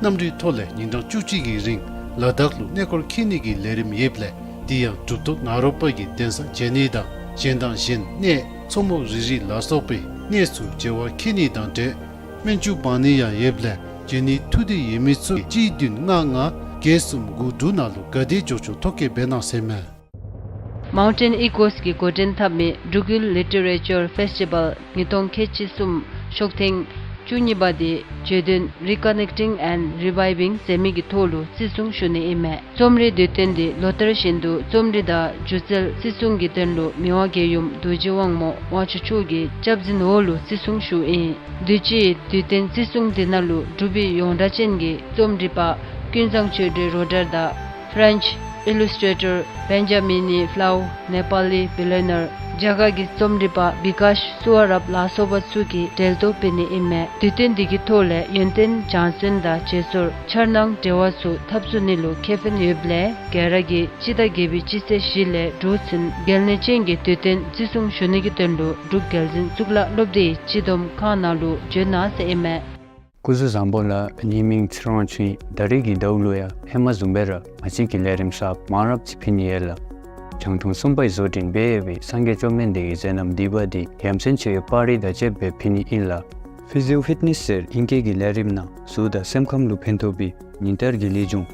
གནམ་གྲུའི་ཐོག་ལས་ཉིན་གྲངས་བཅུ་གཅིག་གི་རིང་ལ་དྭགས་ལུ་གནས་སྐོར་འཁྱིད་ནི་གི་ལས་རིམ་ཡོདཔ་ལས་དེ་ཡང་གྲུབ་ཐོབ་ནཱ་རོ་པ་གི་གདན་ས་མཇལ་ནི་དང་གཞན་དང་གཞན་གནས་མཚོ་མོ་རི་རི་ལ་སོགས་པའི་གནས་སུ་མཇལ་བར་འཁྱིད་ནི་དང་འབྲེལ་སྨན་བཅོས་འབག་ནི་ཡང་ཡོདཔ་ལས་འབྱོན་ནི་ཐུགས་འདོད་ཡོད་མི་ཚུ་གཅིག་བདུན་ལྔ་ལྔ་བརྒྱད་གསུམ་དགུ་དྲུག་ནང་ལུ་ག་དེ་མགྱོགས་མགྱོགས་ཐོ་བཀོད་འབད་གནང་ཟེར་ཨིན་མས། Mountain Echoes གིས་འགོ་འདྲེན་འཐབ་མི་འབྲུག་ཡུལ་Literature Festival ཉིས་སྟོང་ཁལ་གཅིག་གསུམ་ཤོག་ཐེངས་བཅུ་གཉིས་པ་འདི་བརྗོད་དོན་Reconnecting and Reviving ཟེར་མི་གི་ཐོག་ལུ་བརྩི་སྲུང་ཞུ་ནི་ཨིན་མས། རྩོམ་རིག་དུས་སྟོན་འདི་ལོ་ལྟར་བཞིན་དུ་རྩོམ་རིག་དང་སྒྱུ་རྩལ་བརྩི་སྲུང་གི་དོན་ལུ་མི་དབང་རྒྱལ་ཡུམ་རྡོ་རྗེ་དབང་མོ་དབང་ཕྱུག་མཆོག་གི་སྐྱབས་འཛིན་འོག་ལུ་བརྩི་སྲུང་ཞུཝ་ཨིན། དུས་ཅི་དུས་སྟོན་བརྩི་སྲུང་འདི་ནང་ལུ་འབྲུག་པའི་ཡོངས་གྲགས་ཅན་གྱི་རྩོམ་རིག་པ་ཀུན་བཟང་ཆོས་སྒྲོན་རོ་ཌར་དང་French illustrator Benjamini Flau, Nepali billionaire རྒྱ་གར་གྱི་རྩོམ་རིག་པ་བི་ཀཱཤ་སུ་བ་རབ་ལ་སོགས་པ་ཚུ་གིས་གྲལ་གཏོགས་འབད་ནི་ཨིན་མས། དུས་སྟོན་འདི་གི་ཐོག་ལས་ཡོན་ཏན་སྦྱང་བརྩོན་དང་བརྗེ་སོར་འཆར་སྣང་འབྲེལ་བ་ཚུ་འཐབ་ཚུགས་ནི་ལུ་ཁེ་ཕན་ཡོདཔ་ལས་ག་ར་གིས་སྤྱི་ཟླ་བརྒྱད་པའི་སྤྱི་ཚེས་བཞི་ལས་དྲུག་ཚུན་གལ་གནད་ཅན་གྱི་དུས་སྟོན་བརྩི་སྲུང་ཞུ་ནི་གི་དོན་ལུ་འབྲུག་རྒྱལ་འཛིན་གཙུག་ལག་སློབ་སྡེའི་སྤྱི་བསྡོམས་ཁང་ནང་ལུ་འབྱོན་གནང་ཟེར་ཨིན་མས། སྐུ་གཟུགས་བཟང་པོ་ལགས། ངེའི་མིང་ཚེ་རིང་དབང་ཕྱུག་ཨིན། ད་རིས་ཀྱི་ཟླཝ་ལུ་ཡང་ཧེ་མ་བཟུམ་སྦེ་ར་ང་བཅས་ཀྱི་ལས་རིམ་གསརཔ་མང་རབས་ཅིག་ཕུལ་ནི་ཡོད་ལགས། རྒྱང་མཐོང་གསུམ་པའི་བཟོ་སྐྲུན་འབད་ཡོད་པའི་སངས་རྒྱས་བཅོམ་ལྡན་འདས་ཀྱི་མཛད་རྣམ་བསྡུས་པ་འདི་ཡ་མཚན་ཆེ་བའི་པར་རིས་དང་བཅསཔ་སྦེ་ཕུལ་ནི་ཨིན་ལགས། Physio Fitness ཟེར་ཨིང་སྐད་ཀྱི་ལས་རིམ་ནང་གཟུགས་དང་སེམས་ཁམས་ལུ་ཕན་ཐོགས་པའི་ཉིན་བསྟར་གྱི་ལེགས་བྱུང་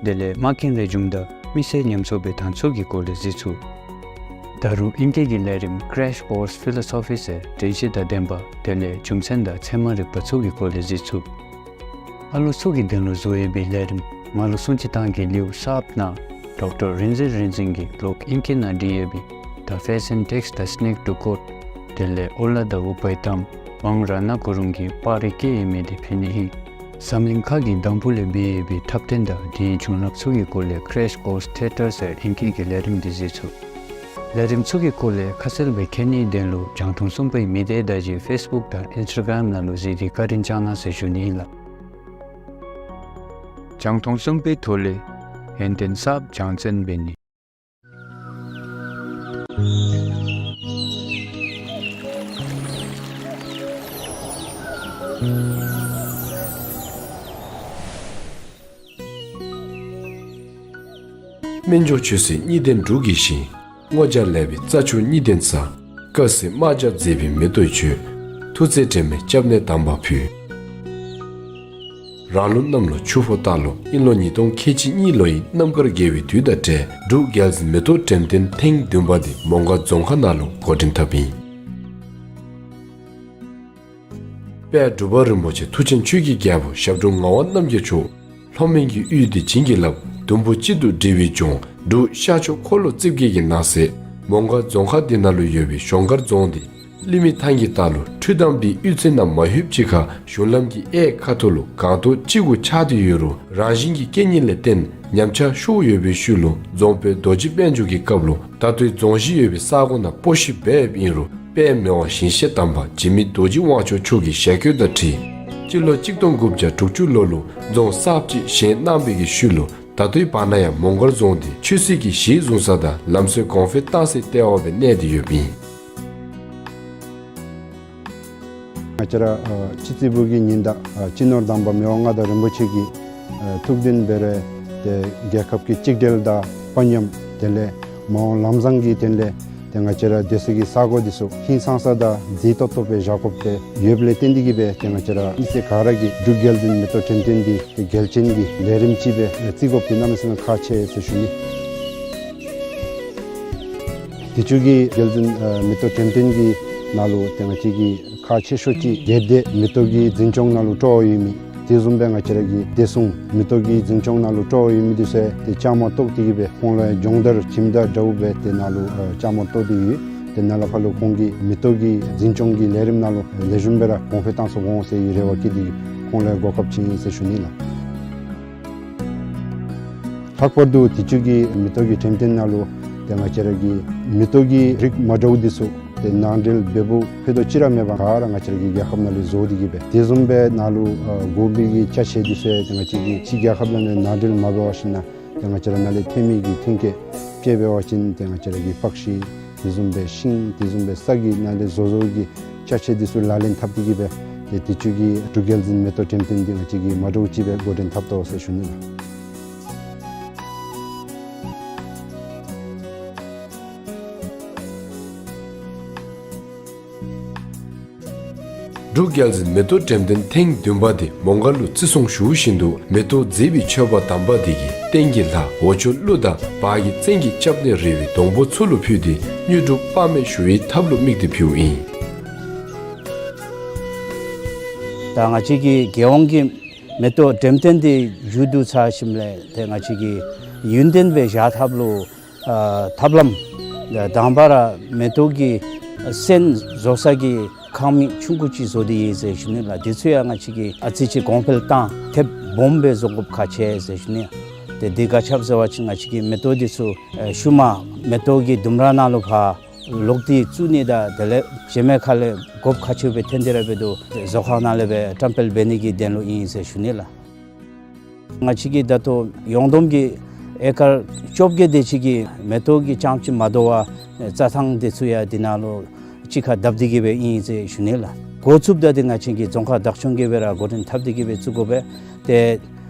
དེ་ལས་མ་མཁན་རེ་བྱུང་དང་མི་སེར་ཉམས་གསོ་སྦེ་དང་ཚུགས་ཀྱི་སྐོར་ལས་གཟིགས་ཚུགས། ད་རུང་ཨིང་སྐད་ཀྱི་ལས་རིམ་Crash Course Philosophy ཟེར་དྲན་ཤེས་དང་ལྡན་པ་དེ་ལས་རྒྱུ་མཚན་དང་ཚད་མ་རིག་པ་ཚུ་གི་སྐོར་ལས་གཟིགས་ཚུགས། ཨ་ལོ་ཚུ་གི་དོན་ལུ་བཟོ་ཡོད་པའི་ལས་རིམ་མ་ལུ་སུན་ཅི་ཏང་གི་ལེའུ་གསརཔ་ནང་ཌོག་ཊར་རིག་འཛིན་རིག་འཛིན་གྱིས་ལོག་ཨིང་སྐད་ནང་བྲིས་ཡོད་པའི་The Fashion Takes the Sneak to Court དེ་ལས་ཨོ་ལ་དང་ཨུ་པའི་ཏམ་ཝང་ར་ན་གུ་རུང་གི་པར་རིས་བཀོད་ཡོད་མི་འདི་ཕུལ་ནི་ཨིན། འཛམ་གླིང་ཁ་གི་དང་ཕུ་ལས་འབད་ཡོད་པའི་འཁྲབ་སྟོན་དང་དེའི་བྱུང་རབས་ཚུ་གི་སྐོར་ལས་Crash Course Theatre ཟེར་ཨིང་སྐད་ཀྱི་ལས་རིམ་འདི་གཟིགས་ཚུགས། ལས་རིམ་ཚུ་གི་སྐོར་ལས་ཁ་གསལ་སྦེ་མཁྱེན་ནིའི་དོན་ལུ་རྒྱང་མཐོང་གསུམ་པའི་མི་སྡེ་བརྡ་བརྒྱུད་ཕེསི་བུཀ་དང་ཨིནསི་ཊ་གརམ་ནང་ལུ་གཟིགས་ཏེ་བཀའ་དྲིན་བསྐྱང་གནང་ཟེར་ཞུ་ནི་ཨིན་ལགས། རྒྱང་མཐོང་གསུམ་པའི་ཐོག་ལས་ཡོན་ཏན་གསརཔ་སྦྱང་བརྩོན་འབད་ནི། སྨན་མཆོག་ཆོས་སྲིད་གཉིས་ལྡན་འབྲུག་གི་ཞིང་། སྔོ་སྦྱར་ལེགས་པའི་རྩྭ་མཆོག་གཉིས་ལྡན་ས། དཀར་སེར་དམར་སྦྱར་མཛེས་པའི་མེ་ཏོག་མཆོད། ཐུགས་བརྩེ་དྲན་མེད་སྐྱབས་གནས་དམ་པ་ཕུལ། རང་ལུགས་གནམ་ལོ་ཆུ་ཕོ་སྟག་ལོ་དབྱིན་ལོ་ཉིས་སྟོང་ཁལ་གཅིག་གཉིས་ལོ་ཡི་རྣམ་དཀར་དགེ་བའི་དུས་དང་འབྲེལ་འབྲུག་རྒྱལ་འཛིན་མེ་ཏོག་འགྲེམས་སྟོན་ཐེངས་བདུན་པ་འདི་མོང་སྒར་རྫོང་ཁག་ནང་ལུ་འགོ་འདྲེན་འཐབ་ཨིན། དཔལ་འབྲུག་པ་རིན་པོ་ཆེ་མཐུ་ཆེན་ཆོས་ཀྱི་རྒྱལ་པོ་ཞབས་དྲུང་ངག་དབང་རྣམ་རྒྱལ་མཆོག་ལྷོ་མོན་གྱི་ཡུལ་འདི་བྱིན་གྱིས་བརླབས། དུམ་བུ་གཅིག་ཏུ་སྒྲིལ་བའི་ལྗོངས་འབྲུག་ཤར་ཕྱོགས་འཁོར་ལོ་རྩིབས་བརྒྱད་ཀྱི་ནང་གསེས་མོང་སྒར་རྫོང་ཁག་འདི་ནང་ལུ་ཡོད་པའི་གཞོང་སྒར་རྫོང་འདི་གླིང་མི་ཐང་གི་ལྟག་ལུ་འཕྲུལ་གདམས་པའི་གཡུས་ཚན་ནང་མ་ལྷོདཔ་ཅིག་ཁར་གཞུང་ལམ་གྱི་གཡས་ཁ་ཐུག་ལུ་སྒང་ཏོག་གཅིག་གུ་ཆགས་ཏེ་ཡོད་རུང་རང་བཞིན་གྱི་རྐྱེན་ངན་ལས་བརྟེན་ཉམས་ཆག་ཤོར་ཡོད་པའི་ཤུལ་ལུ་རྫོང་དཔོན་རྡོ་རྗེ་དཔལ་འབྱོར་གྱི་སྐབས་ལུ་ད་ལྟོའི་རྫོང་གཞི་ཡོད་པའི་ས་གོ་ནང་སྤོ་བཤུད་འབདཝ་ཨིན་རུང་དཔལ་མི་དབང་ཞིང་གཤེགས་དམ་པ་འཇིགས་མེད་རྡོ་རྗེ་དབང་ཕྱུག་མཆོག་གི་ཞལ་བཀོད་དང་འཁྲིལ་སྤྱི་ལོ་གཅིག་སྟོང་དགུ་བརྒྱ་དྲུག་ཅུ་ལོ་ལུ་རྫོང་གསརཔ་ཅིག་བཞེངས་གནང་བའི་གི་ཤུལ་ལུ་ད་ལྟོའི་བར་ན་ཡང་མོང་སྒར་རྫོང་འདི་ཆོས་སྲིད་ཀྱི་གཞི་བཟུང་ས་དང་ལམ་སྲོལ་གོང་འཕེལ་གཏང་སའི་ལྟེ་བ་སྦེ་གནས་ཏེ་ཡོདཔ་ཨིན། ང་བཅས་ར་ཨ་སྤྱི་རྩིས་པའི་གི་ཉི་ཟླ་ཨ་སྤྱི་ནོར་དམ་པ་མི་དབང་མངའ་བདག་རིན་པོ་ཆེ་གི་ཨ་ཐུགས་འདུན་འབད་རུང་ཏེ་རྒྱལ་ཁབ་ཀྱི་གཅིག་སྒྲིལ་དང་དཔའ་ཉམས་དེ་ལས་མ་འོངས་ལམ་བཟང་གི་དོན་ལས་ཏེ་ང་བཅས་ར་སྡོད་སའི་གི་ས་གོ་འདི་ཚུ་ཧིང་སངས་ས་དང་མཛེས་ཏོག་ཏོ་སྦེ་བཞག་དགོཔ་སྦེ་ཡོདཔ་ལས་བརྟེན་ཏེ་གིས་སྦེ་ཏེ་ང་བཅས་ར་མི་སེར་ག་ར་གིས་འབྲུག་རྒྱལ་འཛིན་མེ་ཏོག་འགྲེམས་སྟོན་འདི་ཏེ་རྒྱལ་ཆེན་གྱི་ལས་རིམ་ཅིག་སྦེ་བརྩི་དགོཔ་འདི་གནམ་མེད་ས་མེད་ཁག་ཆེ་ཟེར་ཞུ་ནི། དུས་ཅི་གི་རྒྱལ་འཛིན་ཨ་མེ་ཏོག་འགྲེམས་སྟོན་གྱི་ནང་ལུ་ཏེ་ང་བཅས་ཀྱི་ཁག་ཆེ་ཤོས་ཅིག་སྒེར་སྡེ་མེ་ཏོག་གི་འཛིན་སྐྱོང་ནང་ལུ་སྤྲོ་བ་ཡོད་མི་དེ་བཟུམ་སྦེ་ང་བཅས་ར་གི་བདེ་སྲུང་མེ་ཏོག་གི་འཛིན་སྐྱོང་ནང་ལུ་སྤྲོ་བ་ཡོད་མི་དེ་ཚུ་ཏེ་བཅའ་མར་གཏོགས་ཏེ་གིས་སྦེ་ཁོང་ལུ་སྦྱོང་བརྡར་ཁྱིམ་བདག་འདྲཝ་སྦེ་ཏེ་ནང་ལུ་ཨ་བཅའ་མར་གཏོགས་ཏེ་ཡོད། ཏེ་ནཱ་ལས་ཕར་ལུ་ཁོང་གིས་མེ་ཏོག་གི་འཛིན་སྐྱོང་གི་ལས་རིམ་ནང་ལུ་ལེགས་ཤོམ་སྦེ་ར་གོང་འཕེལ་གཏང་ཚུགས་འོང་ཟེར་བའི་རེ་བ་བསྐྱེད་དེ་ཁོང་ལུ་གོ་སྐབས་ཅིག་ཨིན་ཟེར་ཞུ་ནི་ལགས། ལྷག་པར་དུ་དུས་ཅི་གི་མེ་ཏོག་གི་འགྲེམས་སྟོན་ནང་ལུ་ཏེ་ང་བཅས་ར་གི་མེ་ཏོག་གི་རིགས་མ་འདྲཝ་དེ་ཚུ་ཏེ་ནང་འདྲེན་འབདཝ་ཕུད་རྡོག་ཅིག་ར་མེད་པར་ག་ར་ང་བཅས་ར་གི་རྒྱལ་ཁབ་ནང་ལས་བཟོ་སྟེ་གིས་སྦེ་དེ་བཟུམ་སྦེ་ནཱ་ལུ་ཨ་དགོ་པའི་གི་ཅ་ཆས་དེ་ཚུ་ཡང་ཏེ་ང་བཅས་ཀྱི་ཕྱི་རྒྱལ་ཁབ་ནང་ལས་ནང་འདྲེན་མ་འབད་བ་ཅིན་ཏེ་ང་བཅས་ར་ནཱ་ལས་ཐོན་མི་གི་ཐོན་སྐྱེད་དཔྱེ་འབད་བ་ཅིན་ཏེ་ང་བཅས་ར་གི་པགས་ཤིང་དེ་བཟུམ་སྦེ་ཤིང་དེ་བཟུམ་སྦེ་ས་གི་ནང་ལས་བཟོ་བཟོཝ་གི་ཅ་ཆས་དེ་ཚུ་ལག་ལེན་འཐབ་སྟེ་གིས་སྦེ་ཏེ་དུས་ཅི་གི་འབྲུག་རྒྱལ་འཛིན་མེ་ཏོག་འགྲེམས་སྟོན་འདི་ང་བཅས་ཀྱིས་མ་འདྲཝ་ཅིག་སྦེ་འགོ་འདྲེན་འཐབ་དོ་ཟེར་ཞུ་ནི་ལགས། འབྲུག་རྒྱལ་འཛིན་མེ་ཏོག་འགྲེམས་སྟོན་ཐེངས་བདུན་པ་འདི་མོང་སྒར་ལུ་བརྩི་སྲུང་ཞུ་བཞིན་དུ་མེ་ཏོག་མཛེས་པའི་མཆོད་པ་དམ་པ་འདི་གིས་སྟེང་གི་ལྷ་འོག་ཕྱོགས་ཀླུ་དང་བར་གྱི་བཙན་གྱི་སྐྱབས་གནས་རི་བོའི་སྡོང་པོ་ཚུ་ལུ་ཕུལ་ཏེ་དངོས་གྲུབ་དཔག་མེད་ཞུ་བའི་ཐབས་ལུ་དམིགས་ཏེ་ཕུལཝ་ཨིན། ད་ང་བཅས་ཀྱི་རྒྱལ་ཡོངས་ཀྱི་མེ་ཏོག་འགྲེམས་སྟོན་འདི་མཇུག་བསྡུ་ཚར་ཞིནམ་ལས་ཏེ་ང་བཅས་ཀྱི་ཡུན་བརྟན་སྦེ་བཞག་ཐབས་ལུ་ཨ་ཐབས་ལམ་དང་པ་ར་མེ་ཏོག་གི་སོན་བཟོ་ས་གི་ཁང་མིག་ཆུང་ཀུ་ཅིག་བཟོ་སྟེ་ཡོད་ཟེར་ཞུ་ནི་ལགས། དེ་ཚུ་ཡང་ང་བཅས་ཀྱིས་ཨ་ཙི་ཅིག་གོང་འཕེལ་བཏང་ཐེབས་སྦོམ་སྦེ་བཟོ་དགོཔ་ཁག་ཆེ་ཟེར་ཞུ་ནི། ཏེ་དེ་ག་ཅི་སྦེ་ཟེར་བ་ཅིན་ང་བཅས་ཀྱི་མེ་ཏོག་དེ་ཚུ་ཨེ་ཤུལ་མ་མེ་ཏོག་གི་ལྡུམ་ར་ནང་ལུ་ཕར་ལོག་སྟེ་བཙུགས་ནི་དང་དེ་ལས་བྱེ་མའི་ཁ་ལས་དགོཔ་ཁག་ཆེ་སྦེ་ཐོན་ཏེ་ར་འབད་དོ། བཟོ་ཁང་ནང་ལས་སྦེ་བཀྲམ་སྤེལ་འབད་ནི་གི་དོན་ལུ་ཨིན་ཟེར་ཞུ་ནི་ལགས། ང་བཅས་ཀྱིས་ད་ལྟོ་ཡོངས་བསྡོམས་ཀྱི་ཨེ་ཀར་བཅོ་བརྒྱད་དེ་ཅིག་གི་མེ་ཏོག་གི་རྐྱངམ་ཅིག་མ་དོ་བར་རྩྭ་ཐང་དེ་ཚུ་ཡང་དེ་ནང་ལུ་གཅིག་ཁར་བརྡབ་སྟེ་གིས་སྦེ་ཨིན་ཟེར་ཞུ་ནི་ལགས། འགོ་བཙུགསཔ་ད་འདི་ང་བཅས་ཀྱིས་རྫོང་ཁག་བདག་སྐྱོང་གིས་སྦེ་ར་འགོ་འདྲེན་འཐབ་སྟེ་གིས་སྦེ་བཙུགས་དགོ་པས། ཏེ་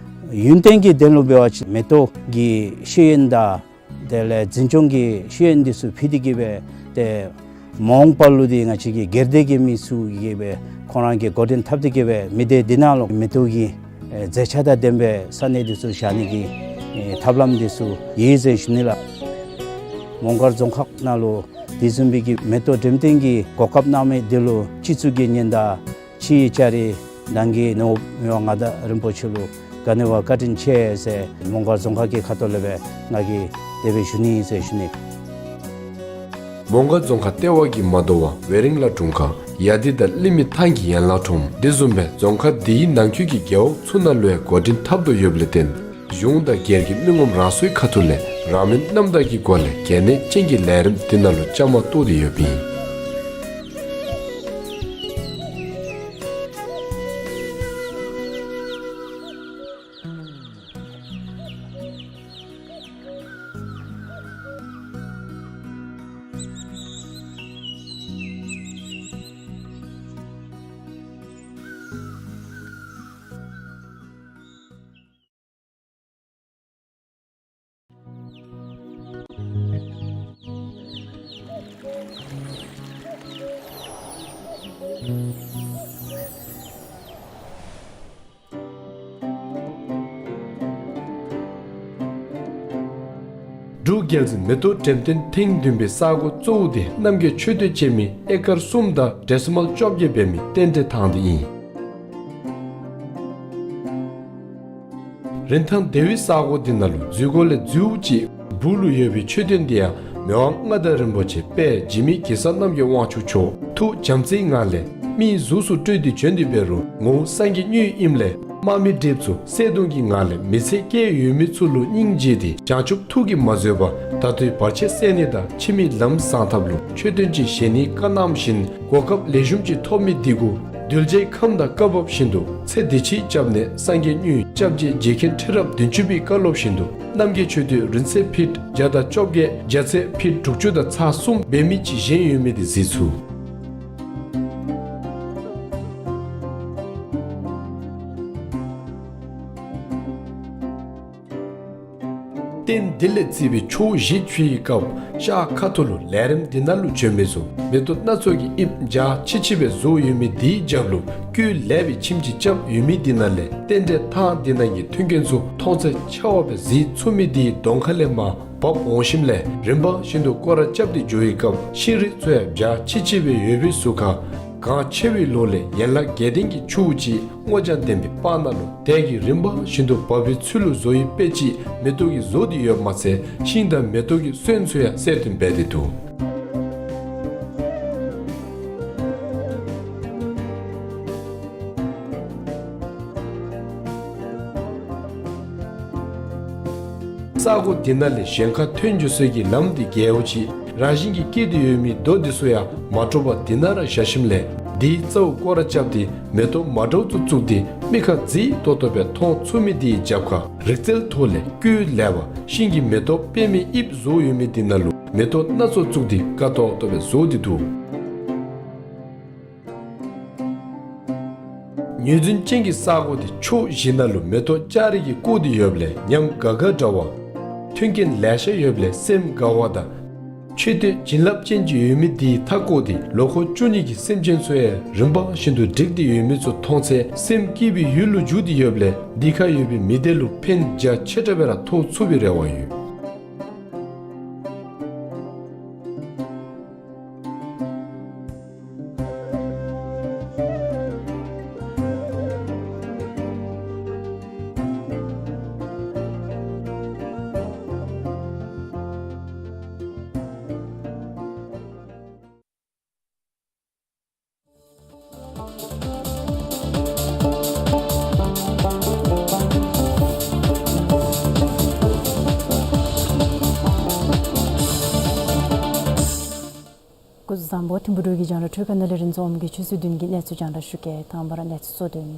ཡུན་བརྟན་གྱི་དོན་ལུ་འབད་བ་ཅིན་མེ་ཏོག་གི་ཤེས་ཡོན་དང་དེ་ལས་འཛིན་སྐྱོང་གི་ཤེས་ཡོན་འདི་ཚུ་ཕུལ་ཏེ་གིས་སྦེ་ཏེ་མ་འོངས་པ་ལུ་འདི་ང་བཅས་ཀྱི་སྒེར་སྡེ་གི་མི་ཚུ་གིས་སྦེ་ཁོང་ར་གིས་འགོ་འདྲེན་འཐབ་སྟེ་གིས་སྦེ་མི་སྡེ་འདི་ནང་ལུ་མེ་ཏོག་གི་ཨེ་མཛེས་ཆ་དང་ལྡན་པའི་ས་གནས་འདི་ཚུ་བཞག་ནི་གི་ཨེ་ཐབས་ལམ་འདི་ཚུ་ཡོད་ཟེར་ཞུ་ནི་ལགས། མོང་སྒར་རྫོང་ཁག་ནང་ལུ་དེ་བཟུམ་སྦེ་གི་མེ་ཏོག་འགྲེམས་སྟོན་གྱི་གོ་སྐབས་གནང་མི་འདི་ལུ་སྤྱི་གཙུག་གི་ཉི་ཟླ་ཕྱིའི་ལྕགས་རི་ནང་གི་ནོར་བུ་མི་དབང་མངའ་བདག་རིན་པོ་ཆེ་ལུ་ག་ནི་བ་བཀའ་དྲིན་ཆེ་ཟེར་མོང་སྒར་རྫོང་ཁག་གི་ཁ་ཐུག་ལས་སྦེ་ང་གིས་དེ་སྦེ་ཞུ་ནི་ཨིན་ཟེར་ཞུ་ནི། མོང་སྒར་རྫོང་ཁག་ལྟེ་བ་གི་མ་དོ་བར་ཝེ་རིང་ལ་དྲུང་ཁག་ཡ་དི་དང་གླིང་མི་ཐང་གི་ཡན་ལག་ཁྲོམ་དེ་བཟུམ་སྦེ་རྫོང་ཁག་འདིའི་ནང་འཁོད་ཀྱི་རྒེད་འོག་ཚུ་ནང་ལུ་ཡང་འགོ་འདྲེན་འཐབ་དོ་ཡོདཔ་ལས་བརྟེན་གཞུང་དང་སྒེར་གྱི་མི་ངོམ་རང་སོའི་ཁ་ཐུག་ལས་རང་མོས་རྣམ་དག་གི་སྒོ་ལས་གལ་གནད་ཅན་གྱི་ལས་རིམ་དེ་ནང་ལུ་བཅའ་མར་གཏོགས་ཏེ་ཡོདཔ་ཨིན། འབྲུག་རྒྱལ་འཛིན་མེ་ཏོག་འགྲེམས་སྟོན་ཐེངས་བདུན་པའི་ས་གོ་གཙོ་བོ་དེ་རྣམ་རྒྱལ་མཆོད་རྟེན་ཅན་མའི་ཨེ་ཀར་གསུམ་དང་ཌེ་སི་མལ་བཅོ་བརྒྱད་འབད་མི་རྟེན་འབྲེལ་ཐང་འདི་ཨིན། རིན་ཐང་དེ་བའི་ས་གོ་འདི་ནང་ལུ་འཛུལ་སྒོ་ལས་འཛུལཝ་ཅིག་སྦུག་ལུ་ཡོད་པའི་མཆོད་རྟེན་འདི་ཡང་མི་དབང་མངའ་བདག་རིན་པོ་ཆེ་དཔལ་འཇིགས་མེད་གེ་སར་རྣམ་རྒྱལ་དབང་ཕྱུག་མཆོག་ཐུགས་བྱམས་བརྩེའི་ངང་ལས་མིའི་གཟུགས་སུ་སྤྲུལ་ཏེ་བྱོན་ཏེ་འབད་རུང་ངོ་བོ་སངས་རྒྱས་དངོས་ཨིནམ་ལས་དམག་མི་གྲིབ་ཚུ་བསད་གཏོང་གི་ངང་ལས་མི་ཚེ་བསྐྱལ་ཡོད་མི་ཚུ་ལུ་སྙིང་རྗེ་སྟེ་བྱང་ཆུབ་ཐུགས་ཀྱིས་མ་བཟོད་པར་ད་ལྟོའི་བར་ཆད་སེལ་ནི་དང་འཆི་མེད་ལམ་བཟང་ཐབས་ལུ་མཆོད་རྟེན་ཅིག་བཞེངས་ནིའི་བཀའ་གནངམ་བཞིན་གོ་སྐབས་ལེགས་ཤོམ་ཅིག་ཐོབ་མི་འདི་གུ་གདུལ་བྱའི་ཁམས་དང་བཀའ་བབས་བཞིན་དུ་ཚེ་འདི་ཕྱིའི་སྐྱབས་གནས་སངས་རྒྱས་དངོས་སྐྱབས་རྗེ་རྗེ་མཁན་ཁྲི་རབས་བདུན་ཅུ་པའི་བཀའ་སློབ་བཞིན་དུ་རྣམ་རྒྱལ་མཆོད་རྟེན་རིང་ཚད་ཕིཊ་བརྒྱ་དང་བཅོ་བརྒྱད་རྒྱ་ཚད་ཕིཊ་དྲུག་ཅུ་དང་ཚག་གསུམ་འབད་མི་ཅིག་བཞེངས་ཡོད་མི་འདི་གཟིགས་ཚུགས། རྟེན་འདི་ལས་བརྩིས་པའི་ཕྱོགས་བཞི་ཕྱེ་བའི་སྐབས་ཤར་ཁ་ཐུག་ལུ་ལས་རིམ་འདི་ནང་ལུ་བྱོན་མི་ཚུ་མེ་ཏོག་སྣ་ཚོགས་ཀྱི་དབྱིབས་འཇའ་ཆི་ཆི་སྦེ་བཟོ་ཡོད་མི་འདིའི་རྒྱབ་ལུ་སྐུ་ལས་པའི་ཁྱིམ་ཅིག་རྐྱབ་ཡོད་མི་འདི་ནང་ལས་རྟེན་འབྲེལ་ཐང་འདི་ནང་གི་མཐུན་རྐྱེན་ཚུ་མཐོང་ཚད་ཆེ་བ་སྦེ་གཟིགས་ཚུགས་མི་འདི་གདོང་ཁ་ལས་མར་བབས་འོང་ཞིནམ་ལས་རིམ་པ་བཞིན་དུ་སྐོར་ར་རྐྱབ་སྟེ་འགྱོ་བའི་སྐབས་ཤིང་རིགས་ཚུ་ཡང་འཇའ་ཆི་ཆི་སྦེ་ཡོད་པའི་ཟུར་ཁར་གངས་ཆེ་བའི་ལོགས་ལས་ཡན་ལག་བརྒྱད་ལྡན་གྱི་ཆུ་བོ་ཅིག་སྔོ་ལྗང་ལྡན་པའི་སྤང་ནང་ལུ་དལ་གྱིས་རིམ་པ་བཞིན་དུ་འབབ་པའི་ཚུལ་ལུ་བཟོ་བའི་དཔེ་ཅིག་མེ་ཏོག་གིས་བཟོ་སྟེ་ཡོདཔ་མ་ཚད་ཤིང་དང་མེ་ཏོག་གི་སོན་ཚུ་ཡང་གསལ་སྟོན་འབད་དེ་འདུག། ས་གོ་འདི་ནང་ལས་གཞན་ཁར་ཐོན་འགྱོ་སའི་གི་ལམ་འདི་རྒྱལཝ་ཅིག་རང་བཞིན་གྱིས་སྐྱེས་ཏེ་ཡོད་མི་རྡོ་འདི་ཚུ་ཡང་མ་དཀྲོགས་པར་འདི་ནང་ར་བཞག་ཞིནམ་ལས་འདིའི་རྩ་བར་སྐོར་ར་རྐྱབ་སྟེ་མེ་ཏོག་མ་འདྲཝ་ཚུ་བཙུགས་ཏེ་མིག་ཁར་མཛེས་ཏོག་ཏོ་སྦེ་མཐོང་ཚུགས་མི་འདིའི་རྒྱབ་ཁར་རིག་རྩལ་ཐོག་ལས་སྐུའི་ལས་པ་ཤིང་གི་མེ་ཏོག་པདྨའི་དབྱིབས་བཟོ་ཡོད་མི་འདི་ནང་ལུ་མེ་ཏོག་སྣ་ཚོགས་བཙུགས་ཏེ་དགའ་ཏོག་ཏོ་སྦེ་བཟོ་སྟེ་འདུག། ངོས་འཛིན་ཅན་གྱི་ས་གོ་འདི་ཕྱོགས་བཞི་ནང་ལུ་མེ་ཏོག་ལྕགས་རི་གིས་བསྐོར་ཏེ་ཡོདཔ་ལས་ཉམས་དགའ་དགའ་འདྲ་བ། མཐུན་རྐྱེན་ལེ་ཤ་ཡོདཔ་ལས་སེམས་དགའ་བ་དང་། མཆོད་རྟེན་བྱིན་རླབས་ཅན་ཅིག་ཡོད་མི་འདི་མཐའ་བསྐོར་ཏེ་ལོ་འཁོར་བཅུ་གཉིས་ཀྱི་སེམས་ཅན་ཚུ་ཡང་རིམ་པ་བཞིན་དུ་བསྒྲིགས་ཏེ་ཡོད་མི་ཚུ་མཐོང་ཚེ་སེམས་སྐྱིད་པའི་ཡུལ་ལུ་འགྱུར་ཏེ་ཡོདཔ་ལས་འདི་ཁར་ཡོད་པའི་མི་སྡེ་ལུ་ཕན་རྒྱ་ཆེ་དྲགས་སྦེ་ར་ཐོགས་ཚུགས་པའི་རེ་བ་ཡོད། སྐུ་གཟུགས་བཟང་པོ། ཐིམ་ཕུ་འབྲུག་གི་རྒྱང་བསྒྲགས་འཕྲུལ་ཁང་ནང་ལས་རིན་འཛོམས་ཀྱིས་ཆུ་ཚོད་བདུན་གྱི་གནས་ཚུལ་རྒྱང་བསྒྲགས་ཞུ་གེ། དང་པ་ར་གནས་ཚུལ་གཙོ་དོན།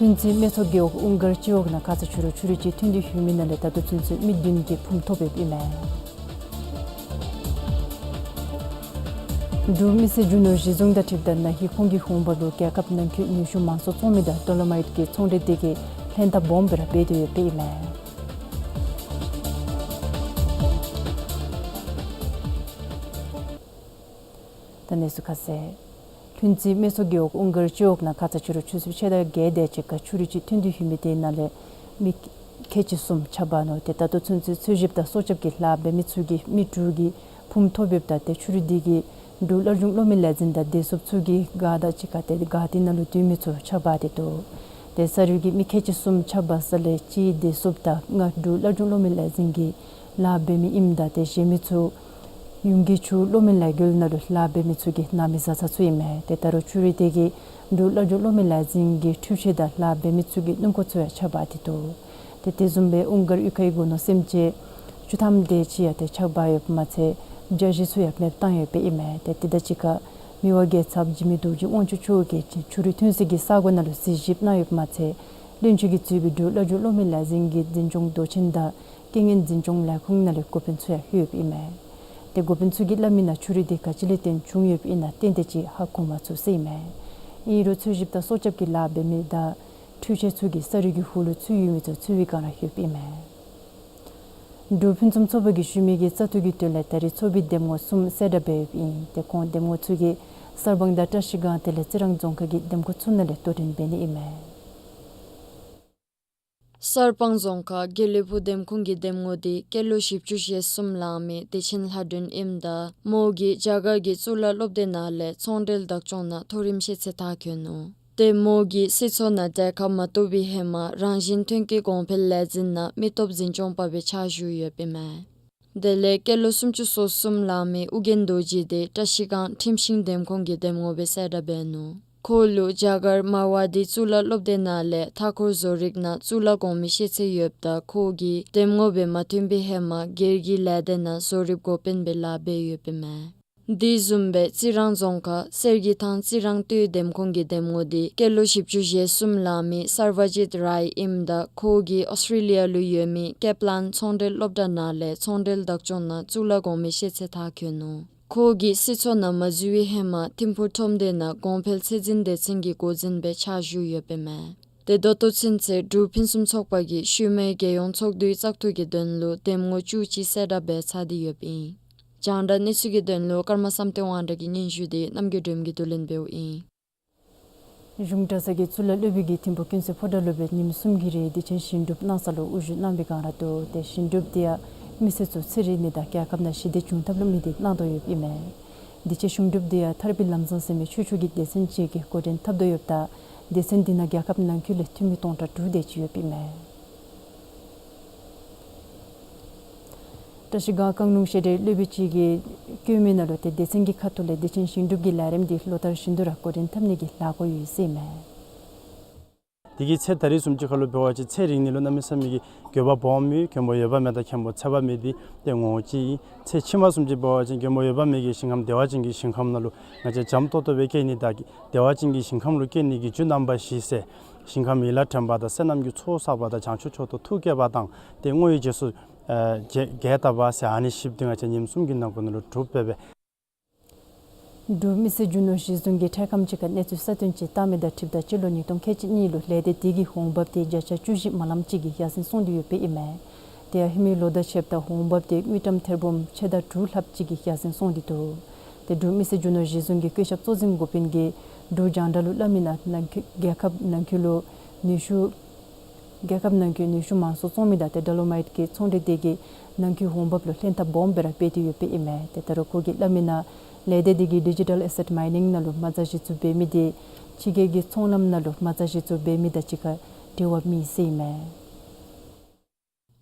ལྷུན་རྩེ་སྨད་ཚོ་རྒེད་འོག་དབུང་སྒར་སྤྱི་འོག་ནང་ཁ་ཙ་ཕྱི་རུ་ཆུ་རུད་ཅིག་ཐོན་ཏེ་ལྷོད་མི་ནང་ལས་ད་ལྟོ་ཚུན་ཚོད་མི་བདུན་གྱིས་ཕུངམ་ཐོབ་ཡོདཔ་ཨིན་མས། འབྲུག་མི་སེར་རྒྱུ་ནོར་གཞི་བཟུང་དང་འཁྲིལཝ་ད་ན་ཧིང་ཁོང་གི་ཧུང་པ་ལུ་རྒྱལ་ཁབ་ནང་འཁོད་ནུས་ཤུགས་མང་ཚོགས་ཚོགས་མི་དང་ཌོ་ལོ་མའིཊ་གི་ཚོང་འབྲེལ་དེ་གིས་ལྷན་ཐབས་སྦོམ་སྦེ་ར་འབད་དེ་ཡོདཔ་ཨིན་མས། ད་གནས་ཚུལ་ཁ་གསལ། ལྷུན་རྩེ་སྨད་ཚོ་རྒེད་འོག་དབུང་སྒར་སྤྱི་འོག་ནང་ཁ་ཙ་ཕྱི་རུ་ཆུ་ཚོད་ཕྱེད་དང་བརྒྱད་དེ་ཅིག་ཁར་ཆུ་རུད་ཅིག་ཐོན་ཏེ་ལྷོད་མི་དེ་ནང་ལས་མི་ཁལ་གཅིག་གསུམ་ཆགས་འབག་ནུག། ཏེ་ད་ལྟོ་ཚུན་ཚོད་འཚོལ་ཞིབ་དང་སྲོག་སྐྱབས་ཀྱི་ལཱ་འབད་མི་ཚུ་གིས་མི་དྲུག་གི་ཕུངམ་ཐོབ་ཡོདཔ་ད་ཏེ་ཆུ་རུད་དེ་གིས་འབྲུག་སླར་འབྱུང་གློག་མེ་ལས་འཛིན་དང་བདེ་སྲུངཔ་ཚུ་གི་སྒར་དང་གཅིག་ཁར་ཏེ་སྒར་དེ་ནང་ལུ་སྡོད་མི་ཚུ་ཆགས་འབག་སྟེ་འདུག། ཏེ་ས་རུད་ཀྱིས་མི་ཁལ་གཅིག་གསུམ་ཆགས་འབག་ས་ལས་གཅིག་བདེ་སྲུངཔ་དང་ལྔ་འབྲུག་སླར་འབྱུང་གློག་མེ་ལས་འཛིན་གྱི་ལཱ་འབད་མི་ཨིནམ་ད་ཏེ་གཞན་མི་ཚུ་ཡུན་གྱི་ཆུ་གློག་མེ་ལས་འགུལ་ནང་ལུ་ལཱ་འབད་མི་ཚུ་གི་ནང་མི་བཟའ་ཚང་ཚུ་ཨིན་མས། ཏེ་ད་རུང་ཆུ་རུད་དེ་གིས་འབྲུག་སླར་འབྱུང་གློག་མེ་ལས་འཛིན་གྱི་འཕྲུལ་ཆས་དང་ལཱ་འབད་མི་ཚུ་གི་སྣུམ་འཁོར་ཚུ་ཡང་ཆགས་འབག་སྟེ་འདུག། ཏེ་དེ་བཟུམ་སྦེ་དབུང་སྒར་གཡུས་ཁའི་སྒོ་ནོར་སེམས་ཅན་བཅུ་ཐམ་དེ་ཅིག་ཡང་ཏེ་ཆགས་འབག་ཡོདཔ་མ་ཚད་བརྒྱ་བཞི་ཚུ་ཡང་མེདཔ་བཏང་ཡོདཔ་ཨིན་མས། ཏེ་དེ་དང་གཅིག་ཁར་མི་དབང་རྒྱལ་ཚབ་འཇིགས་མེད་རྡོ་རྗེ་དབང་ཕྱུག་མཆོག་གིས་ཆུ་རུད་ཐོན་སའི་གི་ས་གོ་ནང་ལུ་གཟིགས་ཞིབ་གནང་ཡོདཔ་མ་ཚད་བློན་ཆེན་གྱིས་གཙོས་པའི་འབྲུག་སླར་འབྱུང་གློག་མེ་ལས་འཛིན་གྱི་འཛིན་སྐྱོང་མདོ་ཆེན་དང་རྐྱེན་ངན་འཛིན་སྐྱོང་ལས་ཁུངས་ནང་ལས་འགོ་དཔོན་ཚུ་ཡང་ལྷོད་ཡོདཔ་ཨིན་མས། ཏེ་འགོ་དཔོན་ཚུ་གིས་སླབ་མི་ནང་ཆུ་རུད་དེ་ག་ཅི་ལས་བརྟེན་བྱུང་ཡོདཔ་ཨིན་ན་ཏན་ཏན་ཅིག་ཧ་གོ་མ་ཚུགས་ཟེར་ཨིན་མས། ཨིན་རུང་འཚོལ་ཞིབ་དང་སྲོག་སྐྱབས་ཀྱི་ལཱ་འབད་མི་དང་འཕྲུལ་ཆས་ཚུ་གིས་ས་རུད་ཀྱི་ཧུ་ལུ་ཚུད་ཡོད་མི་ཚུ་འཚོལ་བའི་བསྒང་ར་ལྷོདཔ་ཨིན་མས། འབྲུག་ཕུན་སུམ་ཚོགས་པ་གིས་ཞུ་མི་གི་བཙག་འཐུ་གི་དོན་ལས་ད་རིས་ཚོགས་པའི་འདེམས་ངོ་གསུམ་གསལ་བསྒྲགས་འབད་ཡོདཔ་ཨིན། ཏེ་ཁོང་འདེམས་ངོ་ཚུ་གིས་གསར་སྤང་དང་བཀྲ་ཤིས་སྒང་དེ་ལས་རྩི་རང་རྫོང་ཁག་གི་འདེམས་ཁོངས་ཚུ་ནང་ལས་གཏོགས་འདྲེན་འབད་ནི་ཨིན་མས། གསར་སྤང་རྫོང་ཁག་དགེ་ལེགས་ཕུག་འདེམས་ཁོངས་ཀྱི་འདེམས་ངོ་འདི་སྐྱེས་ལོ་བཞི་བཅུ་ཞེ་གསུམ་ལང་མི་བདེ་ཆེན་ལྷ་སྒྲོན་ཨིནམ་ད་མོ་གིས་རྒྱ་གར་གྱི་གཙུག་ལག་སློབ་སྡེ་ནང་ལས་ཚོང་འབྲེལ་བདག་སྐྱོང་ནང་མཐོ་རིམ་ཤེས་ཚད་མཐར་འཁྱོལ་ནུག། ཏེ་མོ་གིས་སྲིད་ཚོགས་ནང་གྲལ་ཁར་མ་གཏོགས་པའི་ཧེ་མ་རང་བཞིན་ཐོན་སྐྱེད་གོང་འཕེལ་ལས་འཛིན་ནང་མི་སྟོབས་འཛིན་སྐྱོང་པ་སྦེ་ཕྱག་ཞུ་ཡོདཔ་ཨིན་མས། དེ་ལས་སྐྱེས་ལོ་སུམ་ཅུ་སོ་གསུམ་ལང་མི་ཨོ་རྒྱན་རྡོ་རྗེ་དེ་བཀྲ་ཤིས་སྒང་ཁྲིམས་ཤིང་འདེམས་ཁོངས་ཀྱི་འདེམས་ངོ་སྦེ་གསལ་བསྒྲགས་འབད་ནུག། ཁོ་ལུ་རྒྱ་གར་མ་ཝ་ཏི་གཙུག་ལག་སློབ་སྡེ་ནང་ལས་མཐའ་འཁོར་བཟོ་རིག་ནང་གཙུག་ལག་གོང་མའི་ཤེས་ཚད་ཡོདཔ་ད་ཁོ་གིས་འདེམས་ངོ་སྦེ་མ་ཐོན་པའི་ཧེ་མ་སྒེར་གྱི་ལས་སྡེ་ནང་བཟོ་རིག་འགོ་དཔོན་སྦེ་ལཱ་འབད་ཡོདཔ་ཨིན་མས། དེ་བཟུམ་སྦེ་རྩི་རང་རྫོང་ཁག་གསེར་གྱི་ཐང་རྩི་རང་སྟོད་འདེམས་ཁོངས་ཀྱི་འདེམས་ངོ་དེ་སྐྱེས་ལོ་བཞི་བཅུ་ཞེ་གསུམ་ལང་མི་སར་བ་ཇིད་རའི་ཨིནམ་ད་ཁོ་གིས་ཨོསི་ཊྲེ་ལི་ཡ་ལུ་ཡོད་མི་ཀེབ་ལཱན་ཚོང་འབྲེལ་སློབ་གྲྭ་ནང་ལས་ཚོང་འབྲེལ་བདག་སྐྱོང་ནང་གཙུག་ལག་གོང་མའི་ཤེས་ཚད་མཐར་འཁྱོལ་ནུག། ཁོ་གིས་སྲིད་ཚོགས་ནང་མ་འཛུལ་བའི་ཧེ་མ་ཐིམ་ཕུག་ཁྲོམ་སྡེ་ནང་གོང་འཕེལ་ཚད་འཛིན་སྡེ་ཚན་གྱི་འགོ་འཛིན་སྦེ་ཕྱག་ཞུ་ཡོདཔ་ཨིན་མས། ཏེ་ད་ལྟོ་ཚུན་ཚོད་འབྲུག་ཕུན་སུམ་ཚོགས་པ་གིས་ཤུལ་མའི་རྒྱལ་ཡོངས་ཚོགས་འདུའི་བཙག་འཐུ་གི་དོན་ལུ་འདེམས་ངོ་བཅུ་གཅིག་གསལ་བསྒྲགས་འབད་ཚར་ཏེ་ཡོདཔ་ཨིན། རྒྱང་བསྒྲགས་གནས་ཚུལ་གྱི་དོན་ལུ་ཀརྨ་བསམ་གཏན་དབང་གྲགས་ཀྱི་སྙན་ཞུ་དེ་རྣམ་རྒྱལ་སྒྲོལམ་གྱིས་བསྡུ་ལེན་འབདཝ་ཨིན། གཞུང་གྲྭ་ཚང་གི་གཙུག་ལག་སློབ་དཔོན་གྱིས་ཐིམ་ཕུག་ཀུན་གསལ་ཕོ་བྲང་ལུ་སྦེ་ཉིནམ་གསུམ་གྱི་རིང་བདེ་ཆེན་ཞིང་སྒྲུབ་གནང་ས་ལུ་དབུ་བཞུགས་གནང་བའི་བསྒང་ར་འདུག། ཏེ་ཞིང་སྒྲུབ་དེ་ཡང་མི་སེར་ཚུ་ཚེ་རིང་ནི་དང་རྒྱལ་ཁབ་ནང་ཞི་བདེ་བྱུང་ཐབས་ལུ་དམིགས་ཏེ་གནང་དོ་ཡོདཔ་ཨིན་མས། བདེ་ཆེན་ཞིང་སྒྲུབ་དེ་ཡང་ཐར་པའི་ལམ་བཟང་ཟེར་མི་ཆོས་ཕྱོགས་ཀྱི་སྡེ་ཚན་ཅིག་གིས་འགོ་འདྲེན་འཐབ་དོ་ཡོདཔ་ད་སྡེ་ཚན་དེ་ནང་རྒྱལ་ཁབ་ནང་འཁོད་ལས་འཐུས་མི་སྟོང་ཕྲག་དྲུག་དེ་ཅིག་ཡོདཔ་ཨིན་མས། བཀྲ་ཤིས་སྒང་རྐང་ལུང་བཤད་གྲྭའི་སློབ་དཔོན་ཅིག་གིས་བཀོད་མི་ནང་ལུ་ཏེ་སྡེ་ཚན་གྱི་ཁ་ཐུག་ལས་བདེ་ཆེན་ཞིང་སྒྲུབ་ཀྱི་ལས་རིམ་དེ་ལོ་ལྟར་བཞིན་དུ་ར་འགོ་འདྲེན་འཐབ་ནི་གི་ལས་འགུལ་ཡོད་ཟེར་ཨིན་མས། དེ་གི་ཚེ་ད་རིས་བཟུམ་ཅིག་ཁར་ལུ་འབད་བ་ཅིན་ཚེ་རིང་ནི་ལུ་གནམ་མེད་ས་མེད་ཀྱི་འགྱོད་པ་སྦོམ་ཡོད། མགོན་པོ་འོད་དཔག་མེད་དང་མཁན་པོ་ཚེ་དཔག་མེད་དེ་ཏེ་ངོ་བོ་གཅིག་ཨིན། ཚེ་ཕྱི་མ་བཟུམ་ཅིག་འབད་བ་ཅིན་མགོན་པོ་འོད་དཔག་མེད་ཀྱི་ཞིང་ཁམས་བདེ་བ་ཅན་གྱི་ཞིང་ཁམས་ནང་ལུ་ང་བཅས་འཇམ་ཏོག་ཏོ་སྦེ་སྐྱེ་ནི་དང་བདེ་བ་ཅན་གྱི་ཞིང་ཁམས་ལུ་སྐྱེ་ནི་གི་རྒྱུ་རྣམ་པ་བཞི་ཟེར་ཞིང་ཁམས་ཡིད་ལ་དྲན་པ་དང་བསོད་ནམས་ཀྱི་ཚོགས་བསགས་པ་དང་བྱང་ཆུབ་མཆོག་ཏུ་ཐུགས་བསྐྱེད་པ་དང་ཏེ་བསྔོ་བའི་རྗེས་སུ་ཨ་རྒྱས་རྒྱས་བཏབ་པ་ཟེར་ཨ་ནི་བཞི་དེ་ང་བཅས་ཉིནམ་གསུམ་གྱི་ནང་འཁོད་ནང་ལུ་གྲུབ་སྦེ་འབད། འབྲུག་མི་སེར་རྒྱུ་ནོར་གཞི་བཟུང་གིས་འཕྲལ་ཁམས་ཅིག་ཁར་གནས་ཚུལ་གསར་བཏོན་ཅིག་བཏང་མི་དང་འཁྲིལཝ་ད་སྤྱི་ལོ་ཉིས་སྟོང་ཁལ་གཅིག་གཉིས་ལུ་ལས་སྡེ་དེ་གི་འོང་འབབ་དེ་བརྒྱ་ཆ་བཅུ་བཞི་མ་ལམ་ཅིག་གིས་ཡར་སེང་སོང་སྟེ་ཡོདཔ་ཨིན་མས། དེ་ཡང་ཧེ་མའི་ལོ་དང་ཕྱདཔ་ད་འོང་འབབ་དེ་དངུལ་ཀྲམ་ཐེར་འབུམ་ཕྱེད་དང་དྲུག་ལྷགཔ་ཅིག་གིས་ཡར་སེང་སོང་སྟེ་འདུག། ཏེ་འབྲུག་མི་སེར་རྒྱུ་ནོར་གཞི་བཟུང་གི་བཀོད་ཁྱབ་གཙོ་འཛིན་འགོ་དཔོན་གྱིས་འབྲུག་རྒྱང་བསྒྲགས་ལུ་སླབ་མི་ནང་ནང་འཁོད་རྒྱལ་ཁབ་ནང་འཁོད་ལུ་ནུས་ཤུགས་རྒྱལ་ཁབ་ནང་འཁོད་ནུས་ཤུགས་མང་སུ་བཙོང་མི་དང་ཏེ་ཌོ་ལོ་མའིཊ་གི་ཚོང་འབྲེལ་དེ་གིས་ནང་འཁོད་འོང་འབབ་ལུ་ལྷན་ཐབས་སྦོམ་སྦེ་ར་འབད་དེ་ཡོདཔ་ཨིན་མས། ཏེ་ད་རུང་ཁོ་གིས་སླབ་མི་ནང་ལས་སྡེ་དེ་གིས་ཌི་ཇི་ཊལ་ཨེ་སེཊ་མའི་ནིང་ནང་ལུ་མ་རྩ་གཞི་བཙུགས་འབད་མི་དེ་ཕྱི་རྒྱལ་གྱི་ཚོང་ལམ་ནང་ལུ་མ་རྩ་གཞི་བཙུགས་འབད་མི་དང་གཅིག་ཁར་འབྲེལ་བ་མེད་ཟེར་ཨིན་མས།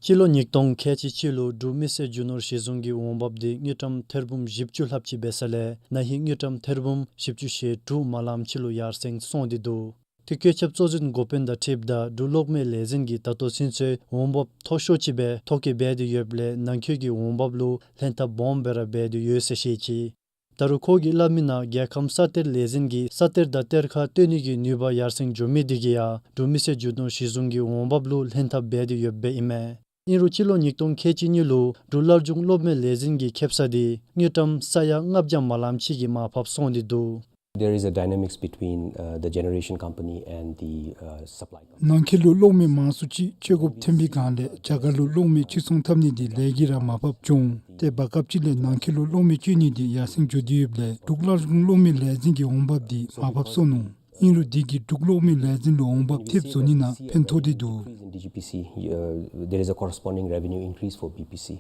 སྤྱི་ལོ་ཉིས་སྟོང་ཁལ་གཅིག་གཅིག་ལུ་འབྲུག་མི་སེར་རྒྱུ་ནོར་གཞི་བཟུང་གི་འོང་འབབ་དེ་དངུལ་ཀྲམ་ཐེར་འབུམ་བཞི་བཅུ་ལྷགཔ་ཅིག་འབད་ས་ལས་ན་ཧིང་དངུལ་ཀྲམ་ཐེར་འབུམ་བཞི་བཅུ་ཞེ་དྲུག་མ་ལམ་ཅིག་ལུ་ཡར་སེང་སོང་སྟེ་འདུག། ཏེ་བཀོད་ཁྱབ་གཙོ་འཛིན་འགོ་དཔོན་དང་འཁྲིལཝ་ད་འབྲུག་གློག་མེ་ལས་འཛིན་གྱིས་ད་ལྟོ་ཚུན་ཚོད་འོང་འབབ་མཐོ་ཤོས་ཅིག་སྦེ་ཐོ་བཀོད་འབད་དེ་ཡོདཔ་ལས་ནང་འཁོད་ཀྱི་འོང་འབབ་ལུ་ལྷན་ཐབས་སྦོམ་སྦེ་ར་འབད་དེ་ཡོད་ཟེར་བཤད་ཅི། ད་རུང་ཁོ་གིས་སླབ་མི་ནང་རྒྱལ་ཁམས་ས་གཏེར་ལས་འཛིན་གྱིས་ས་གཏེར་དང་གཏེར་ཁ་བཏོན་ནི་གི་ནུས་པ་ཡར་སེང་འགྱོ་མི་དེ་གིས་ཡང་འབྲུག་མི་སེར་རྒྱུ་ནོར་གཞི་བཟུང་གི་འོང་འབབ་ལུ་ལྷན་ཐབས་འབད་དེ་ཡོདཔ་ཨིན་མས། ཨིན་རུང་སྤྱི་ལོ་ཉིས་སྟོང་ཁལ་གཅིག་གཉིས་ལུ་འབྲུག་སླར་འབྱུང་གློག་མེ་ལས་འཛིན་གྱི་ཁེ་ས་དེ་དངུལ་ཀྲམ་ས་ཡ་ལྔ་བརྒྱ་མ་ལམ་ཅིག་གིས་མར་ཕབ་སོང་སྟེ་འདུག། There is a dynamics between, uh, the generation company and the, uh, supply company. ནང་འཁོད་ལུ་གློག་མེ་མང་སུ་ཅིག་སྤྱོད་དགོཔ་ཐོན་པའི་སྒང་ལས་རྒྱ་གར་ལུ་གློག་མེ་ཕྱིར་ཚོང་འཐབ་ནི་དེ་ལས་ཀྱིས་ར་མར་ཕབ་བྱུང་། ཏེ་བར་སྐབས་ཅིག་ལས་ནང་འཁོད་ལུ་གློག་མེ་སྤྱོད་ནི་དེ་ཡར་སེང་འགྱོ་དེ་ཡོདཔ་ལས་འབྲུག་སླར་འབྱུང་གློག་མེ་ལས་འཛིན་གྱི་འོང་འབབ་དེ་མར་ཕབ་སོང་ནུག། ཨིན་རུང་དེ་གིས་འབྲུག་གློག་མེ་ལས་འཛིན་ལུ་འོང་འབབ་ཐེབས་བཟོ་ནི་ནང་ཕན་ཐོགས་ཏེ་འདུག། Increase in D G P C, uh, there is a corresponding revenue increase for B P C.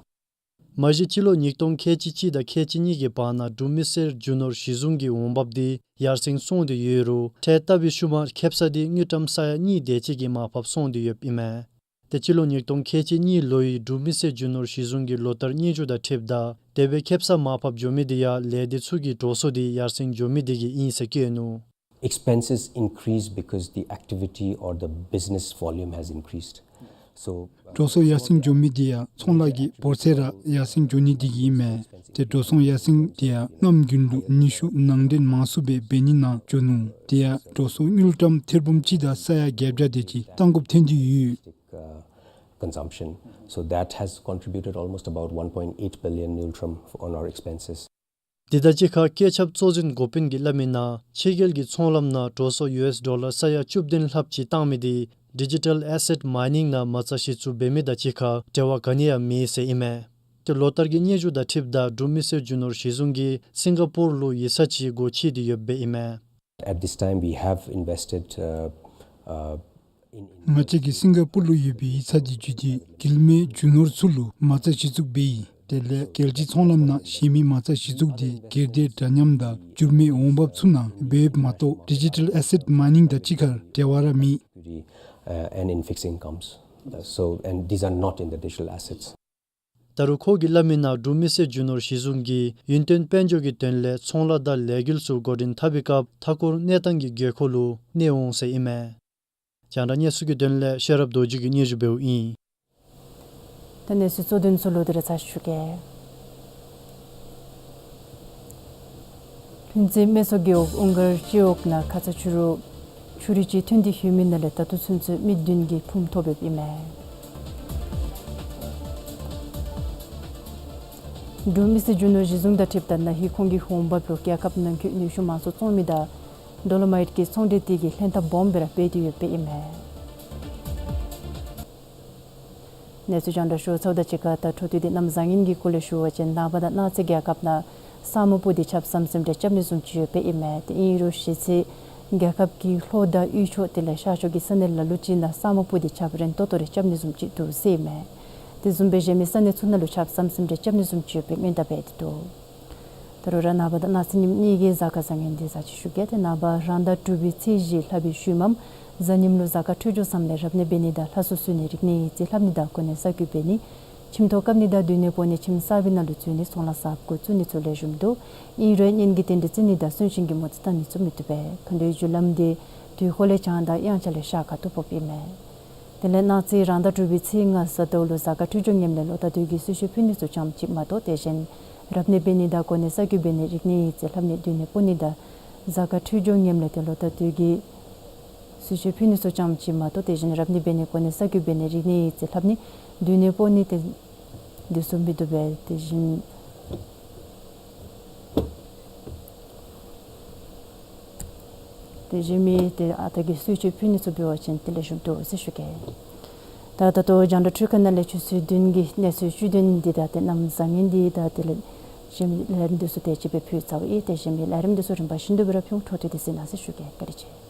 མ་གཞི་སྤྱི་ལོ་ཉིས་སྟོང་ཁལ་གཅིག་གཅིག་དང་ཁལ་གཅིག་གཉིས་ཀྱི་བར་ན་འབྲུག་མི་སེར་རྒྱུ་ནོར་གཞི་བཟུང་གི་འོང་འབབ་དེ་ཡར་སེང་སོང་སྟེ་ཡོད་རུང་འཕྲལ་ལྟ་བུའི་ཤུལ་མ་ཁེ་ས་དེ་དངུལ་ཀྲམ་ས་ཡ་གཉིས་དེ་ཅིག་གིས་མར་ཕབ་སོང་སྟེ་ཡོདཔ་ཨིན་མས། ཏེ་སྤྱི་ལོ་ཉིས་སྟོང་ཁལ་གཅིག་གཉིས་ལོའི་འབྲུག་མི་སེར་རྒྱུ་ནོར་གཞི་བཟུང་གི་ལོ་ལྟར་སྙན་ཞུ་དང་འཁྲིལཝ་ད་དེ་སྦེ་ཁེ་ས་མར་ཕབ་འགྱོ་མི་དེ་ཡང་ལས་སྡེ་ཚུ་གི་འགྲོ་སོང་དེ་ཡར་སེང་འགྱོ་མི་དེ་གིས་ཨིན་ཟེར་བཀོད་ནུག། Expenses increase because the activity or the business volume has increased. So, འགྲོ་སོང་ཡར་སེང་འགྱོ་མི་དེ་ཡང་ཚོང་ལཱ་གི་འབོར་ཚད་ར་ཡར་སེང་འགྱོ་ནི་དེ་གིས་ཨིན་མས། ཏེ་འགྲོ་སོང་ཡར་སེང་དེ་ཡང་གནམ་དགུན་ལུ་ནུས་ཤུགས་ནང་འདྲེན་མང་སུ་སྦེ་འབད་ནི་ནང་འགྱོ་ནུག། དེ་ཡང་འགྲོ་སོང་དངུལ་ཀྲམ་ཐེར་འབུམ་གཅིག་དང་ས་ཡ་བརྒྱད་བརྒྱ་དེ་ཅིག་བཏང་དགོཔ་ཐོན་ཏེ་ཡོད། Uh, consumption. So that has contributed almost about one point eight billion ngultrum on our expenses. དེ་དང་གཅིག་ཁར་བཀོད་ཁྱབ་གཙོ་འཛིན་འགོ་དཔོན་གྱིས་སླབ་མི་ནང་ཕྱི་རྒྱལ་གྱི་ཚོང་ལམ་ནང་འགྲོ་སོང་ཡུ་ཨེས་ཌོ་ལར་ས་ཡ་བཅུ་བདུན་ལྷགཔ་ཅིག་བཏང་མི་དེ་ཌི་ཇི་ཊལ་ཨེ་སེཊ་མའི་ནིང་ནང་མ་རྩ་གཞི་བཙུགས་འབད་མི་དང་གཅིག་ཁར་འབྲེལ་བ་ག་ནི་ཡང་མེད་ཟེར་ཨིན་མས། ཏེ་ལོ་ལྟར་གྱི་སྙན་ཞུ་དང་འཁྲིལཝ་ད་འབྲུག་མི་སེར་རྒྱུ་ནོར་གཞི་བཟུང་གིས་སིང་ག་པུར་ལུ་ཡིག་ཚང་ཅིག་སྒོ་ཕྱེ་སྟེ་ཡོདཔ་ཨིན་མས། At this time, we have invested, uh, uh, in, in ང་བཅས་ཀྱིས་སིང་ག་པུར་ལུ་ཡོད་པའི་ཡིག་ཚང་དེ་བརྒྱུད་དེ་འགྱུར་མེད་རྒྱུ་ནོར་ཚུ་ལུ་མ་རྩ་གཞི་བཙུགས་འབད་ཡི། དེ་ལས་རྒྱལ་སྤྱིའི་ཚོང་ལམ་ནང་གཞན་མི་མ་རྩ་གཞི་བཙུགས་ཏེ་སྒེར་སྡེ་འདྲ་མཉམ་དང་འགྱུར་མེད་འོང་འབབ་ཚུ་ནང་འབད་མ་གཏོགས་ཌི་ཇི་ཊལ་ཨེ་སེཊ་མའི་ནིང་དང་གཅིག་ཁར་འབྲེལ་བ་ར་མེད། Uh, and in fixed incomes. Uh, so, and these are not in the digital assets. ད་རུང་ཁོ་གིས་སླབ་མི་ནང་འབྲུག་མི་སེར་རྒྱུ་ནོར་གཞི་བཟུང་གིས་ཡུན་བརྟན་དཔལ་འབྱོར་གྱི་དོན་ལས་ཚོང་ལཱ་དང་ལས་འགུལ་ཚུ་འགོ་འདྲེན་འཐབ་པའི་སྐབས་མཐའ་འཁོར་གནས་སྟངས་ཀྱི་དགོས་མཁོ་ལུ་གནས་འོང་ཟེར་ཨིན་མས། རྒྱང་བསྒྲགས་གནས་ཚུལ་གྱི་དོན་ལས་ཤེས་རབ་རྡོ་རྗེ་གིས་སྙན་ཞུ་འབདཝ་ཨིན། ད་གནས་ཚུལ་གཙོ་དོན་ཚུ་ལུ་དེ་རེ་ཚར་ཞུ་གེ། ལྷུན་རྩེ་སྨད་འཚོང་རྒེད་འོག་ཨུང་དཀར་སྤྱི་འོག་ནང་ཁ་ཙ་ཕྱི་རུ་ཆུ་རུད་ཅིག་ཐོན་ཏེ་ལྷོད་མི་ནང་ལས་ད་ལྟོ་ཚུན་ཚོད་མི་བདུན་གྱིས་ཕུངམ་ཐོབ་ཡོདཔ་ཨིན་མས། འབྲུག་མི་སེར་རྒྱུ་ནོར་གཞི་བཟུང་དང་འཁྲིལཝ་ད་ན་ཧིང་ཁོང་གི་འོང་འབབ་ལུ་རྒྱལ་ཁབ་ནང་འཁོད་ནུས་ཤུགས་མང་སུ་བཙོང་མི་དང་ཌོ་ལོ་མའིཊ་གི་ཚོང་འབྲེལ་དེ་གིས་ལྷན་ཐབས་སྦོམ་སྦེ་ར་འབད་དེ་ཡོདཔ་ཨིན་མས། གནས་ཚུལ་རྒྱང་བསྒྲགས་ཞུ་ཚརཝ་དང་གཅིག་ཁར་ད་འཕྲོ་མཐུད་དེ་གནམ་བཟང་ངན་གྱི་སྐོར་ལས་ཞུ་བ་ཅིན་ནངས་པ་དང་གནངས་ཚེ་རྒྱལ་ཁབ་ནང་ས་སྨུག་སྤུབས་ཏེ་ཆརཔ་ཟམ་ཟིམ་རེ་རྐྱབ་ནི་བཟུམ་ཅིག་ཡོདཔ་ཨིན་མས། དེ་ཨིན་རུང་གཞེས་ཚེ་རྒྱལ་ཁབ་ཀྱི་ལྷོ་དང་དབུས་ཕྱོགས་དེ་ལས་ཤར་ཕྱོགས་ཀྱི་ས་གནས་ལ་ལུ་ཅིག་ནང་ས་སྨུག་སྤུབས་ཏེ་ཆརཔ་རན་ཏོག་ཏོ་རེ་རྐྱབ་ནི་བཟུམ་ཅིག་འདུག་ཟེར་ཨིན་མས། དེ་བཟུམ་སྦེ་གཞན་མི་ས་གནས་ཚུ་ནང་ལུ་ཆརཔ་ཟམ་ཟིམ་རེ་རྐྱབ་ནི་བཟུམ་ཅིག་ཡོདཔ་སྦེ་སྔོན་བརྡ་འབད་དེ་འདུག། ད་རུང་ར་ནངས་པ་དང་གནངས་ཚེ་ཉིནམ་གཉིས་ཀྱི་གཟའ་སྐར་བཟང་ངན་འདི་ཟེར་ཅིག་ཞུ་གེ། ཏེ་ནངས་པ་རང་ཟླ་དྲུག་པའི་ཚེས་བཞི་ལྷག་པའི་ཤུལ་མམ་གཟའ་ཉིམ་ལུ་གཟའ་སྐར་འཕྲོད་སྦྱོར་བཟངམ་ལས་རབ་གནས་འབད་ནི་དང་ལྷ་གསོལ་གསོལ་ནི་རིག་གནས་ཡིག་རྩིས་ལྷབ་ནི་དང་གོ་གནས་གསར་བསྐོ་འབད་ནི་ཁྱིམ་ཐོག་བཀབ་ནི་དང་སྡོད་གནས་སྤོ་ནི་ཁྱིམ་གསར་པའི་ནང་ལུ་འཛུལ་ནི་ཚོང་ལཱ་གསརཔ་འགོ་བཙུགས་ནི་ཚུ་ལེགས་ཤོམ་འདུག། ཨིན་རུང་གཉེན་གྱི་རྟེན་འབྲེལ་བརྩི་ནི་དང་གསོན་གཤིན་གྱི་མོ་རྩིས་བཏང་ནི་ཚུ་མི་བཏུབ་པས། མཁའ་འགྲོའི་རྒྱུ་ལམ་འདི་དུས་འཁོར་ལས་བྱང་དང་དབྱངས་འཆར་ལས་ཤར་ཁ་ཐུག་ཕོགཔ་ཨིན་མས། དེ་ལས་གནངས་ཚེ་རང་ཟླ་དྲུག་པའི་ཚེས་ལྔ་གཟའ་ཟླཝ་ལུ་གཟའ་སྐར་འཕྲོད་སྦྱོར་ངནམ་ལས་ལོ་ཟླ་དུས་ཀྱི་གསོལ་མཆོད་ཕུལ་ནི་ཚུ་ཙམ་ཅིག་མ་གཏོགས་དེ་བཞིན་རབ་གནས་འབད་ནི་དང་གོ་གནས་གསར་བསྐོ་འབད་ནི་རིག་གནས་ཡིག་རྩིས་ལྷབ་ནི་སྡོད་གནས་སྤོ་ནི་དང་གཟའ་སྐར་འཕྲོད་སྦྱོར་ངནམ་ལས་ཏེ་ལོ་ཟླ་དུས་ཀྱི་གསོལ་མཆོད་ཕུལ་ནི་ཚུ་ཙམ་ཅིག་མ་གཏོགས་དེ་བཞིན་རབ་གནས་འབད་ནི་གོ་གནས་གསར་བསྐོ་འབད་ནི་རིག་གནས་ཡིག་རྩིས་ལྷབ་ནི་སྡོད་གནས་སྤོ་ནི་དེ་འདི་ཚུ་མི་བཏུབ་པས། དེ་བཞིན་དེ་བཞིན་མི་དེ་ཨ་རྟག་གི་གསོལ་མཆོད་ཕུལ་ནི་ཚུ་འབད་བ་ཅིན་དེ་ལེགས་ཤོམ་འདུག་ཟེར་ཞུ་གེ། ད་ད་ལྟོ་རྒྱང་བསྒྲགས་འཕྲུལ་ཁང་ནང་ལས་ཆུ་ཚོད་བདུན་གྱི་གནས་ཚུལ་བཅུད་དོན་འདི་དང་དེ་གནམ་བཟང་ངན་འདི་དང་དེ་ལས་གཞན་མི་ལས་རིམ་འདི་ཚུ་དེ་ཅིག་སྦེ་ཕུལ་ཚརཝ་ཨིན། དེ་གཞན་མི་ལས་རིམ་འདི་ཚུ་རིམ་པ་བཞིན་དུ་སྦེ་ར་ཕུལ་འོང་། འཕྲོ་མཐུད་དེ་གཟིགས་གནང་ཟེར་ཞུ་གེ། བཀའ་དྲིན་ཆེ།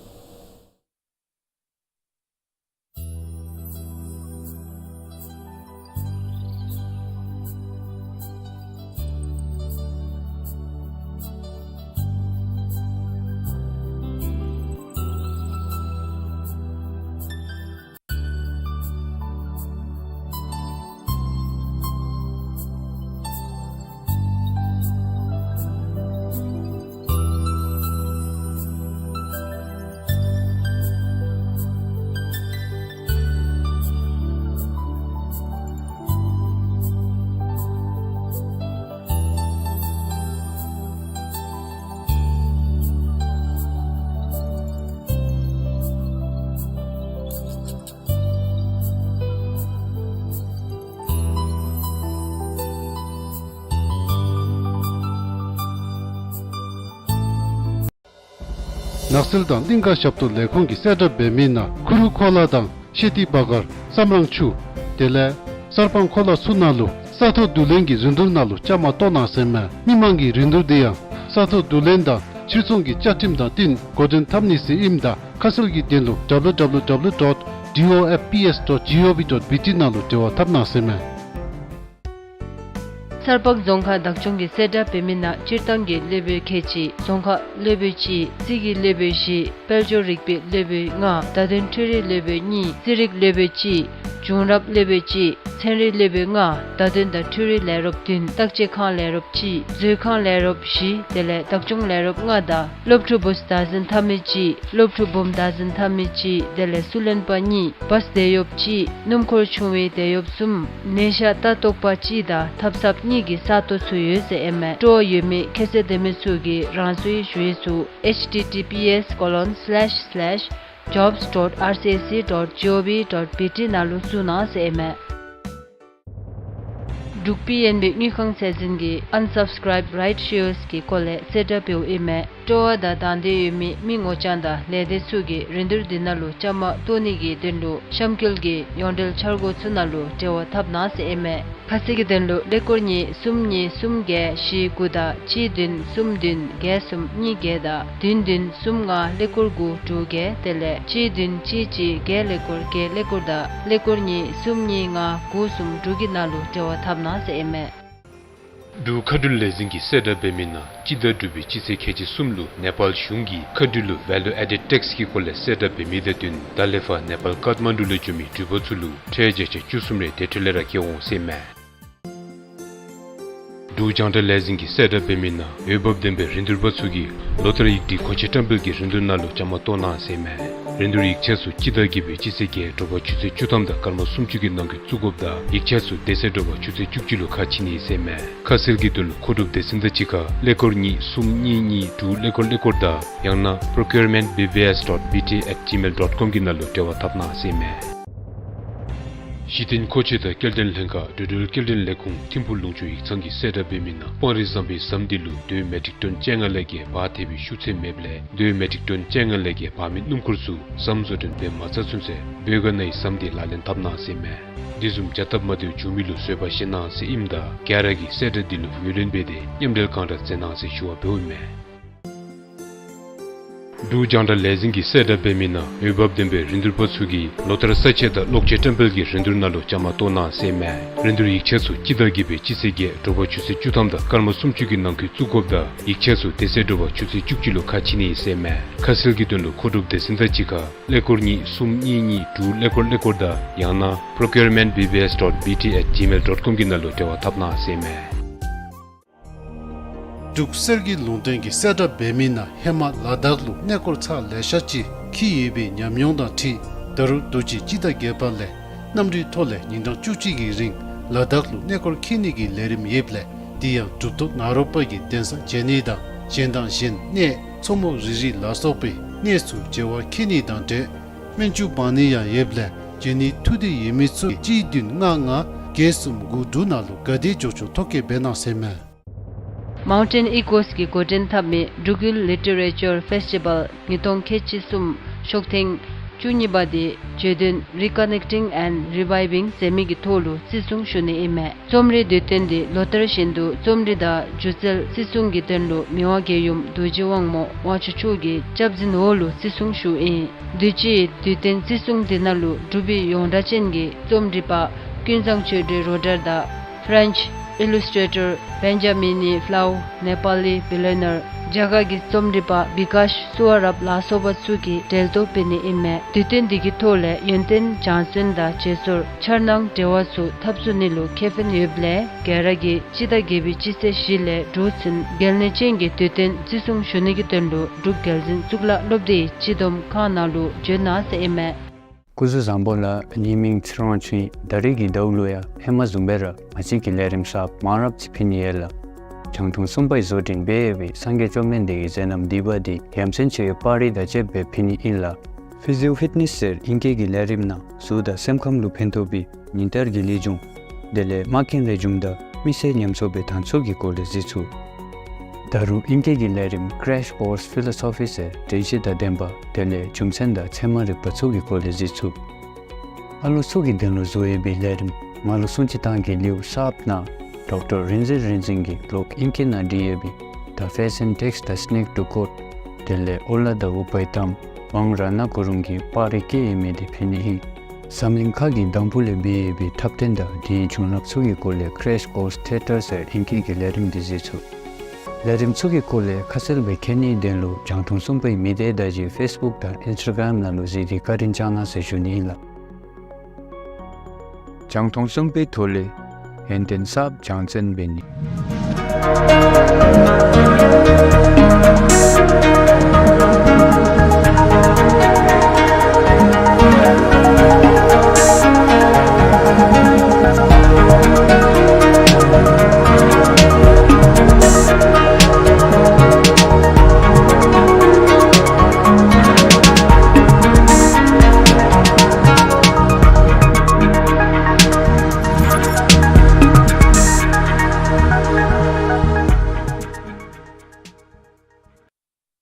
ནགས་ཚལ་དང་གླིང་ཀ་ཞབས་ཏོག་ལས་ཁུངས་ཀྱིས་གསལ་བསྒྲགས་འབད་མི་ནང་ཁུ་རུ་ཁོ་ལ་དང་ཤེ་ཏི་བ་གར་སམ་རང་ཆུ་དེ་ལས་གསར་སྤང་ཁོ་ལ་ཚུ་ནང་ལུ་ས་ཐོག་བསྡུ་ལེན་གྱི་རིན་བསྡུར་ནང་ལུ་བཅའ་མར་གཏོགས་གནང་ཟེར་མས། མི་མང་གི་རིན་བསྡུར་འདི་ཡང་ས་ཐོག་བསྡུ་ལེན་དང་ཕྱིར་ཚོང་གི་བཅའ་ཁྲིམས་དང་བསྟུན་འགོ་འདྲེན་འཐབ་ནི་ཟེར་ཨིནམ་ད་ཁ་གསལ་གྱི་དོན་ལུ་W W W dot D O F P S dot G O V dot B T ནང་ལུ་འབྲེལ་བ་འཐབ་གནང་ཟེར་མས། གསར་སྤང་རྫོང་ཁག་བདག་སྐྱོང་གིས་གསལ་བསྒྲགས་འབད་མི་ནང་སྤྱིར་བཏང་གི་སློབ་དཔོན་ཁལ་གཅིག། རྫོང་ཁག་སློབ་དཔོན་གཅིག། རྩིས་ཀྱི་སློབ་དཔོན་བཞི། དཔལ་འབྱོར་རིག་པའི་སློབ་དཔོན་ལྔ། བརྡ་དོན་འཕྲུལ་རིག་སློབ་དཔོན་གཉིས། རྩིས་རིག་སློབ་དཔོན་གཅིག། བྱུང་རབས་སློབ་དཔོན་གཅིག། ཚན་རིག་སློབ་དཔོན་ལྔ། བརྡ་དོན་དང་འཕྲུལ་རིག་ལས་རོགསཔ་བདུན། བརྟག་དཔྱད་ཁང་ལས་རོགསཔ་གཅིག། མཛོད་ཁང་ལས་རོགསཔ་བཞི། དེ་ལས་བདག་སྐྱོང་ལས་རོགསཔ་ལྔ་དང་སློབ་ཕྲུག་བུཚ་བདག་འཛིན་འཐབ་མི་གཅིག། སློབ་ཕྲུག་བུམོ་བདག་འཛིན་འཐབ་མི་གཅིག། དེ་ལས་བསུ་ལེན་པ་གཉིས། བཱས་དེད་གཡོགཔ་གཅིག། སྣུམ་འཁོར་ཆུང་བའི་དེད་གཡོགཔ་གསུམ། ནད་ཤག་ལྟ་རྟོག་པ་གཅིག་དང་ཐབ་ཚངཔ་གཉིས་ཀྱི་ས་སྟོང་ཚུ་ཡོད་ཟེར་ཨིན་མས། སྤྲོ་བ་ཡོད་མི་ཁྱད་ཚད་ལྡན་མི་ཚུ་གིས་རང་སོའི་ཞུ་ཡིག་ཚུ་H T T P S colon slash slash jobs dot R C S C dot G O V dot B T ནང་ལུ་བཙུགས་གནང་ཟེར་ཨིན་མས། འབྲུག་པི་ཨེན་བི་དངུལ་ཁང་ཚད་འཛིན་གྱིས་Unsubscribe Right Shares གི་སྐོར་ལས་གསལ་བསྒྲགས་འབདཝ་ཨིན་མས། སྤྲོ་བ་དང་དང་འདོད་ཡོད་མི་མི་ངོ་རྐྱང་དང་ལས་སྡེ་ཚུ་གིས་རིན་བསྡུར་འདི་ནང་ལུ་བཅའ་མར་གཏོགས་ནི་གི་དོན་ལུ་གཤམ་འཁོད་ཀྱི་ཡོངས་འབྲེལ་འཆར་སྒོ་ཚུ་ནང་ལུ་འབྲེལ་བ་འཐབ་གནང་ཟེར་ཨིན་མས། ཁ་གསལ་གྱི་དོན་ལུ་ཀླད་ཀོར་གཉིས་གསུམ་གཉིས་གསུམ་བརྒྱད་བཞི་དགུ་དང་གཅིག་བདུན་གསུམ་བདུན་བརྒྱད་གསུམ་གཉིས་བརྒྱད་དང་བདུན་བདུན་གསུམ་ལྔ་ཀླད་ཀོར་དགུ་དྲུག་བརྒྱད། དེ་ལས་གཅིག་བདུན་གཅིག་གཅིག་བརྒྱད་ཀླད་ཀོར་བརྒྱད་ཀླད་ཀོར་དང་ཀླད་ཀོར་གཉིས་གསུམ་གཉིས་ལྔ་དགུ་གསུམ་དྲུག་གི་ནང་ལུ་འབྲེལ་བ་འཐབ་གནང་ཟེར་ཨིན་མས། འབྲུག་མཁའ་འགྲུལ་ལས་འཛིན་གྱིས་གསལ་བསྒྲགས་འབད་མི་ནང་སྤྱི་ཟླ་དྲུག་པའི་སྤྱི་ཚེས་ཁལ་གཅིག་གསུམ་ལུ་ནེ་པཱལ་གཞུང་གིས་མཁའ་འགྲུལ་ལུ་ཝེ་ལུ་ཨེ་ཌེཌ་ཊེགསི་གི་སྐོར་ལས་གསལ་བསྒྲགས་འབད་མི་དང་བསྟུན་ད་ལས་ཕར་ནེ་པཱལ་ཀཱཐ་མན་ཌུ་ལུ་འགྱོ་མི་འགྲུལ་པ་ཚུ་ལུ་ཁྲལ་བརྒྱ་ཆ་བཅུ་གསུམ་རེ་དེ་འཕྲོ་ལས་ར་བཀལ་འོང་ཟེར་ཨིན་མས། འབྲུག་རྒྱང་བསྒྲགས་ལས་འཛིན་གྱིས་གསལ་བསྒྲགས་འབད་མི་ནང་འོས་འབབ་ལྡན་པའི་རིན་བསྡུར་པ་ཚུ་གིས་ལོ་ལྟར་ཡིག་སྒྲིག་གོང་ཆེན་བཀྲམ་སྤེལ་གྱི་རིན་བསྡུར་ནང་ལུ་བཅའ་མར་གཏོགས་གནང་ཟེར་ཨིན་མས། རིན་བསྡུར་ཡིག་ཆ་ཚུ་སྤྱི་ཟླ་བརྒྱད་པའི་སྤྱི་ཚེས་བརྒྱད་དྲོ་པ་ཆུ་ཚོད་བཅུ་ཐམ་དང་སྐར་མ་སུམ་ཅུ་གི་ནང་འཁོད་བཙུགས་དགོཔ་དང་ཡིག་ཆ་ཚུ་དེ་ཚེ་དྲོ་པ་ཆུ་ཚོད་བཅུ་གཅིག་ལུ་ཁ་ཕྱེ་ནི་ཟེར་ཨིན་མས། ཁ་གསལ་གྱི་དོན་ལུ་མཁོ་སྒྲུབ་སྡེ་ཚན་དང་གཅིག་ཁར་ཀླད་ཀོར་གཉིས་གསུམ་གཉིས་གཉིས་དྲུག་ཀླད་ཀོར་ཀླད་ཀོར་དང་ཡང་ན་procurement B B S dot B T at gmail dot com གི་ནང་ལུ་འབྲེལ་བ་འཐབ་གནང་ཟེར་ཨིན་མས། གཞི་རྟེན་མཁོ་ཆས་དང་སྐྱེལ་འདྲེན་ལྷན་ཁག་འགྲོ་འགྲུལ་སྐྱེལ་འདྲེན་ལས་ཁུངས་ཐིམ་ཕུག་ལུང་ཕྱོགས་ཡིག་ཚང་གིས་གསལ་བསྒྲགས་འབད་མི་ནང་སྤང་རི་ཟམ་པའི་ཟམ་འདི་ལུ་རྡོའི་མེ་ཊིག་ཊོན་བཅོ་ལྔ་ལས་བརྒལ་འབག་ཐེབས་པའི་ཤུགས་ཚད་མེདཔ་ལས་རྡོའི་མེ་ཊིག་ཊོན་བཅོ་ལྔ་ལས་བརྒལ་འབག་མི་སྣུམ་འཁོར་ཚུ་ཟམ་བཟོ་སྐྲུན་འབད་མ་ཚར་ཚུན་ཚོད་བོད་ག་ན་ཡི་ཟམ་འདི་ལག་ལེན་འཐབ་གནང་ཟེར་ཨིན་མས། དེ་བཟུམ་བྱ་སྟབས་མ་བདེཝ་བྱུང་མི་ལུ་བཟོད་པ་བཞེས་གནང་ཟེར་ཨིནམ་ད་ག་ར་གིས་གསལ་བསྒྲགས་འདི་ལུ་ངོས་ལེན་འབད་དེ་མཉམ་འབྲེལ་གང་དྲག་མཛད་གནང་ཟེར་ཞུ་བ་འབདཝ་ཨིན་མས། འབྲུག་རྒྱང་བསྒྲགས་ལས་འཛིན་གྱིས་གསལ་བསྒྲགས་འབད་མི་ནང་འོས་འབབ་ལྡན་པའི་རིན་བསྡུར་པ་ཚུ་གིས་ལོ་ལྟར་ས་ཆ་དང་གློག་ཆས་བཀྲམ་སྤེལ་གྱི་རིན་བསྡུར་ནང་ལུ་བཅའ་མར་གཏོགས་གནང་ཟེར་ཨིན་མས། རིན་བསྡུར་ཡིག་ཆ་ཚུ་སྤྱི་ཟླ་བརྒྱད་པའི་སྤྱི་ཚེས་བརྒྱད་དྲོ་པ་ཆུ་ཚོད་བཅུ་ཐམ་དང་སྐར་མ་སུམ་ཅུ་གི་ནང་འཁོད་བཙུགས་དགོཔ་དང་ཡིག་ཆ་ཚུ་དེ་ཚེ་དྲོ་པ་ཆུ་ཚོད་བཅུ་གཅིག་ལུ་ཁ་ཕྱེ་ནི་ཟེར་ཨིན་མས། ཁ་གསལ་གྱི་དོན་ལུ་མཁོ་སྒྲུབ་སྡེ་ཚན་དང་གཅིག་ཁར་ཀླད་ཀོར་གཉིས་གསུམ་གཉིས་གཉིས་དྲུག་ཀླད་ཀོར་ཀླད་ཀོར་དང་ཡང་ན་procurement B B S dot B T at gmail dot com གི་ནང་ལུ་འབྲེལ་བ་འཐབ་གནང་ཟེར་ཨིན་མས། འབྲུག་གསེར་གྱི་ལུང་བསྟན་གྱིས་གསལ་བསྒྲགས་འབད་མི་ནང་ཧེ་མ་ལ་དྭགས་ལུ་གནས་སྐོར་ཚར་ལེ་ཤ་ཅིག་འཁྱིད་ཡོད་པའི་ཉམས་མྱོང་དང་འཁྲིལ་ད་རུང་དུས་ཅི་སྤྱི་ཟླ་བརྒྱད་པ་ལས་གནམ་གྲུའི་ཐོག་ལས་ཉིན་གྲངས་བཅུ་གཅིག་གི་རིང་ལ་དྭགས་ལུ་གནས་སྐོར་འཁྱིད་ནི་གི་ལས་རིམ་ཡོདཔ་ལས་དེ་ཡང་གྲུབ་ཐོབ་ནཱ་རོ་པ་གི་གདན་ས་མཇལ་ནི་དང་གཞན་དང་གཞན་གནས་མཚོ་མོ་རི་རི་ལ་སོགས་པའི་གནས་སུ་མཇལ་བར་འཁྱིད་ནི་དང་འབྲེལ་སྨན་བཅོས་འབག་ནི་ཡང་ཡོདཔ་ལས་མཇལ་ནི་ཐུགས་འདོད་ཡོད་མི་ཚུ་གཅིག་བདུན་ལྔ་ལྔ་བརྒྱད་གསུམ་དགུ་དྲུག་ནང་ལུ་ག་དེ་མགྱོགས་མགྱོགས་ཐོ་བཀོད་འབད་གནང་ཟེར་ཨིན་མས། Mountain Echoes གིས་འགོ་འདྲེན་འཐབ་མི་འབྲུག་ཡུལ་Literature Festival ཉིས་སྟོང་ཁལ་གཅིག་གསུམ་ཤོག་ཐེངས་བཅུ་གཉིས་པ་དེ་བརྗོད་དོན་Reconnecting and Reviving ཟེར་མི་གི་ཐོག་ལུ་བརྩི་སྲུང་ཞུ་ནི་ཨིན་མས། རྩོམ་རིག་དུས་སྟོན་འདི་ལོ་ལྟར་བཞིན་དུ་རྩོམ་རིག་དང་སྒྱུ་རྩལ་བརྩི་སྲུང་གི་དོན་ལུ་མི་དབང་རྒྱལ་ཡུམ་རྡོ་རྗེ་དབང་མོ་དབང་ཕྱུག་མཆོག་གི་སྐྱབས་འཛིན་འོག་ལུ་བརྩི་སྲུང་ཞུཝ་ཨིན། དུས་ཅི་དུས་སྟོན་བརྩི་སྲུང་འདི་ནང་ལུ་འབྲུག་པའི་ཡོངས་གྲགས་ཅན་གྱི་རྩོམ་སྒྲིག་པ་ཀུན་བཟང་ཆོས་སྒྲོན་རོ་ཌར་དང་French illustrator Benjamin Flau, ནེ་པཱ་ལི་billionaire རྒྱ་གར་གྱི་རྩོམ་སྒྲིག་པ་བི་ཀཱཤ་སུ་བ་རབ་ལ་སོགས་པ་ཚུ་གིས་གྲལ་གཏོགས་འབད་ནི་ཨིན་མས། དུས་སྟོན་འདི་གི་ཐོག་ལས་ཡོན་ཏན་སྦྱང་བརྩོན་དང་བརྗེད་སོར་འཆར་སྣང་འབྲེལ་བ་ཚུ་འཐབ་རྩོད་ནི་ལུ་ཁེ་ཕན་ཡོདཔ་ལས་ག་ར་གིས་སྤྱི་ཟླ་བརྒྱད་པའི་སྤྱི་ཚེས་བཞི་ལས་དྲུག་ཚུན་གལ་གནད་ཅན་གྱི་དུས་སྟོན་བརྩི་སྲུང་ཞུ་ནི་གི་དོན་ལུ་འབྲུག་རྒྱལ་འཛིན་གཙུག་ལག་སློབ་སྡེའི་སྤྱི་བསྡོམས་ཁང་ནང་ལུ་བྱོན་གནང་ཟེར་ཨིན་མས། སྐུ་གཟུགས་བཟང་པོ་ལགས། ངེའི་མིང་ཚེ་རིང་དབང་ཕྱུག་ཨིན། ད་རིས་ཀྱི་ཟླཝ་ལུ་ཡང་ཧེ་མ་བཟུམ་སྦེ་ར་ང་བཅས་ཀྱི་ལས་རིམ་གསརཔ་མང་རབས་ཅིག་ཕུལ་ནི་ཡོད་ལགས། རྒྱང་མཐོང་གསུམ་པའི་བཟོ་སྐྲུན་འབད་བའི་སངས་རྒྱས་བཅོམ་ལྡན་འདས་ཀྱི་མཛད་རྣམ་བསྡུས་པ་འདི་ཡ་མཚན་ཆེ་བའི་པར་རིས་དང་བཅསཔ་སྦེ་ཕུལ་ནི་ཨིན་ལགས། Physio Fitness ཟེར་ཨིང་སྐད་ཀྱི་ལས་རིམ་ནང་གཟུགས་དང་སེམས་ཁམས་ལུ་ཕན་ཐོགས་པའི་ཉིན་ལྟར་གྱི་ལེགས་བྱུང་དེ་ལས་མ་མཁན་ལེགས་བྱུང་དང་མི་སེར་ཉམས་གསོ་པའི་དང་ཚུགས་ཀྱི་སྐོར་ལས་གཟིགས་ཚུགས། ད་རུང་ཨིང་སྐད་ཀྱི་ལས་རིམ་Crash Course Philosophy ཟེར་དྲན་ཤེས་དང་ལྡན་པ་དེ་ལས་རྒྱུ་མཚན་དང་ཚད་མ་རིག་པ་ཚུ་གི་སྐོར་ལས་གཟིགས་ཚུགས། ཨ་ལོ་ཚུ་གི་དོན་ལུ་བཟོ་ཡོད་པའི་ལས་རིམ་མ་ལུ་སྲུང་བརྩི་བཏང་གི་ལེའུ་གསརཔ་ནང་ཌོག་ཊར་རིག་འཛིན་རིག་འཛིན་གྱིས་ལོག་ཨིང་སྐད་ནང་བྲིས་ཡོད་པའི་The Fashion Text, The Sneak to Court དེ་ལས་ཨོ་ལ་དང་ཨུ་པའི་ཏམ་དབང་རཏྣ་གུ་རུང་གིས་པར་རིས་བཀོད་ཡོད་མི་དེ་ཕུལ་ནི་ཨིན། འཛམ་གླིང་ཁ་གི་འདམ་བུ་ལས་འབད་ཡོད་པའི་འཁྲབ་སྟོན་དང་དེའི་བྱུང་རབས་ཚུ་གི་སྐོར་ལས་Crash Course Theatre ཟེར་ཨིང་སྐད་ཀྱི་ལས་རིམ་འདི་གཟིགས་ཚུགས། ལས་རིམ་ཚུ་གི་སྐོར་ལས་ཁ་གསལ་སྦེ་མཁྱེན་ནིའི་དོན་ལུ་རྒྱང་མཐོང་གསུམ་པའི་མི་སྡེ་དང་གཅིག་ཁར་ཕེསི་བུཀ་དང་ཨིནསི་ཊ་གརམ་ནང་ལུ་གཟིགས་ཏེ་བཀའ་དྲིན་བསྐྱང་གནང་ཟེར་ཞུ་ནི་ཨིན་ལགས། རྒྱང་མཐོང་གསུམ་པའི་ཐོག་ལས་ཡོན་ཏན་གསརཔ་སྦྱང་བརྩོན་འབད་ནི།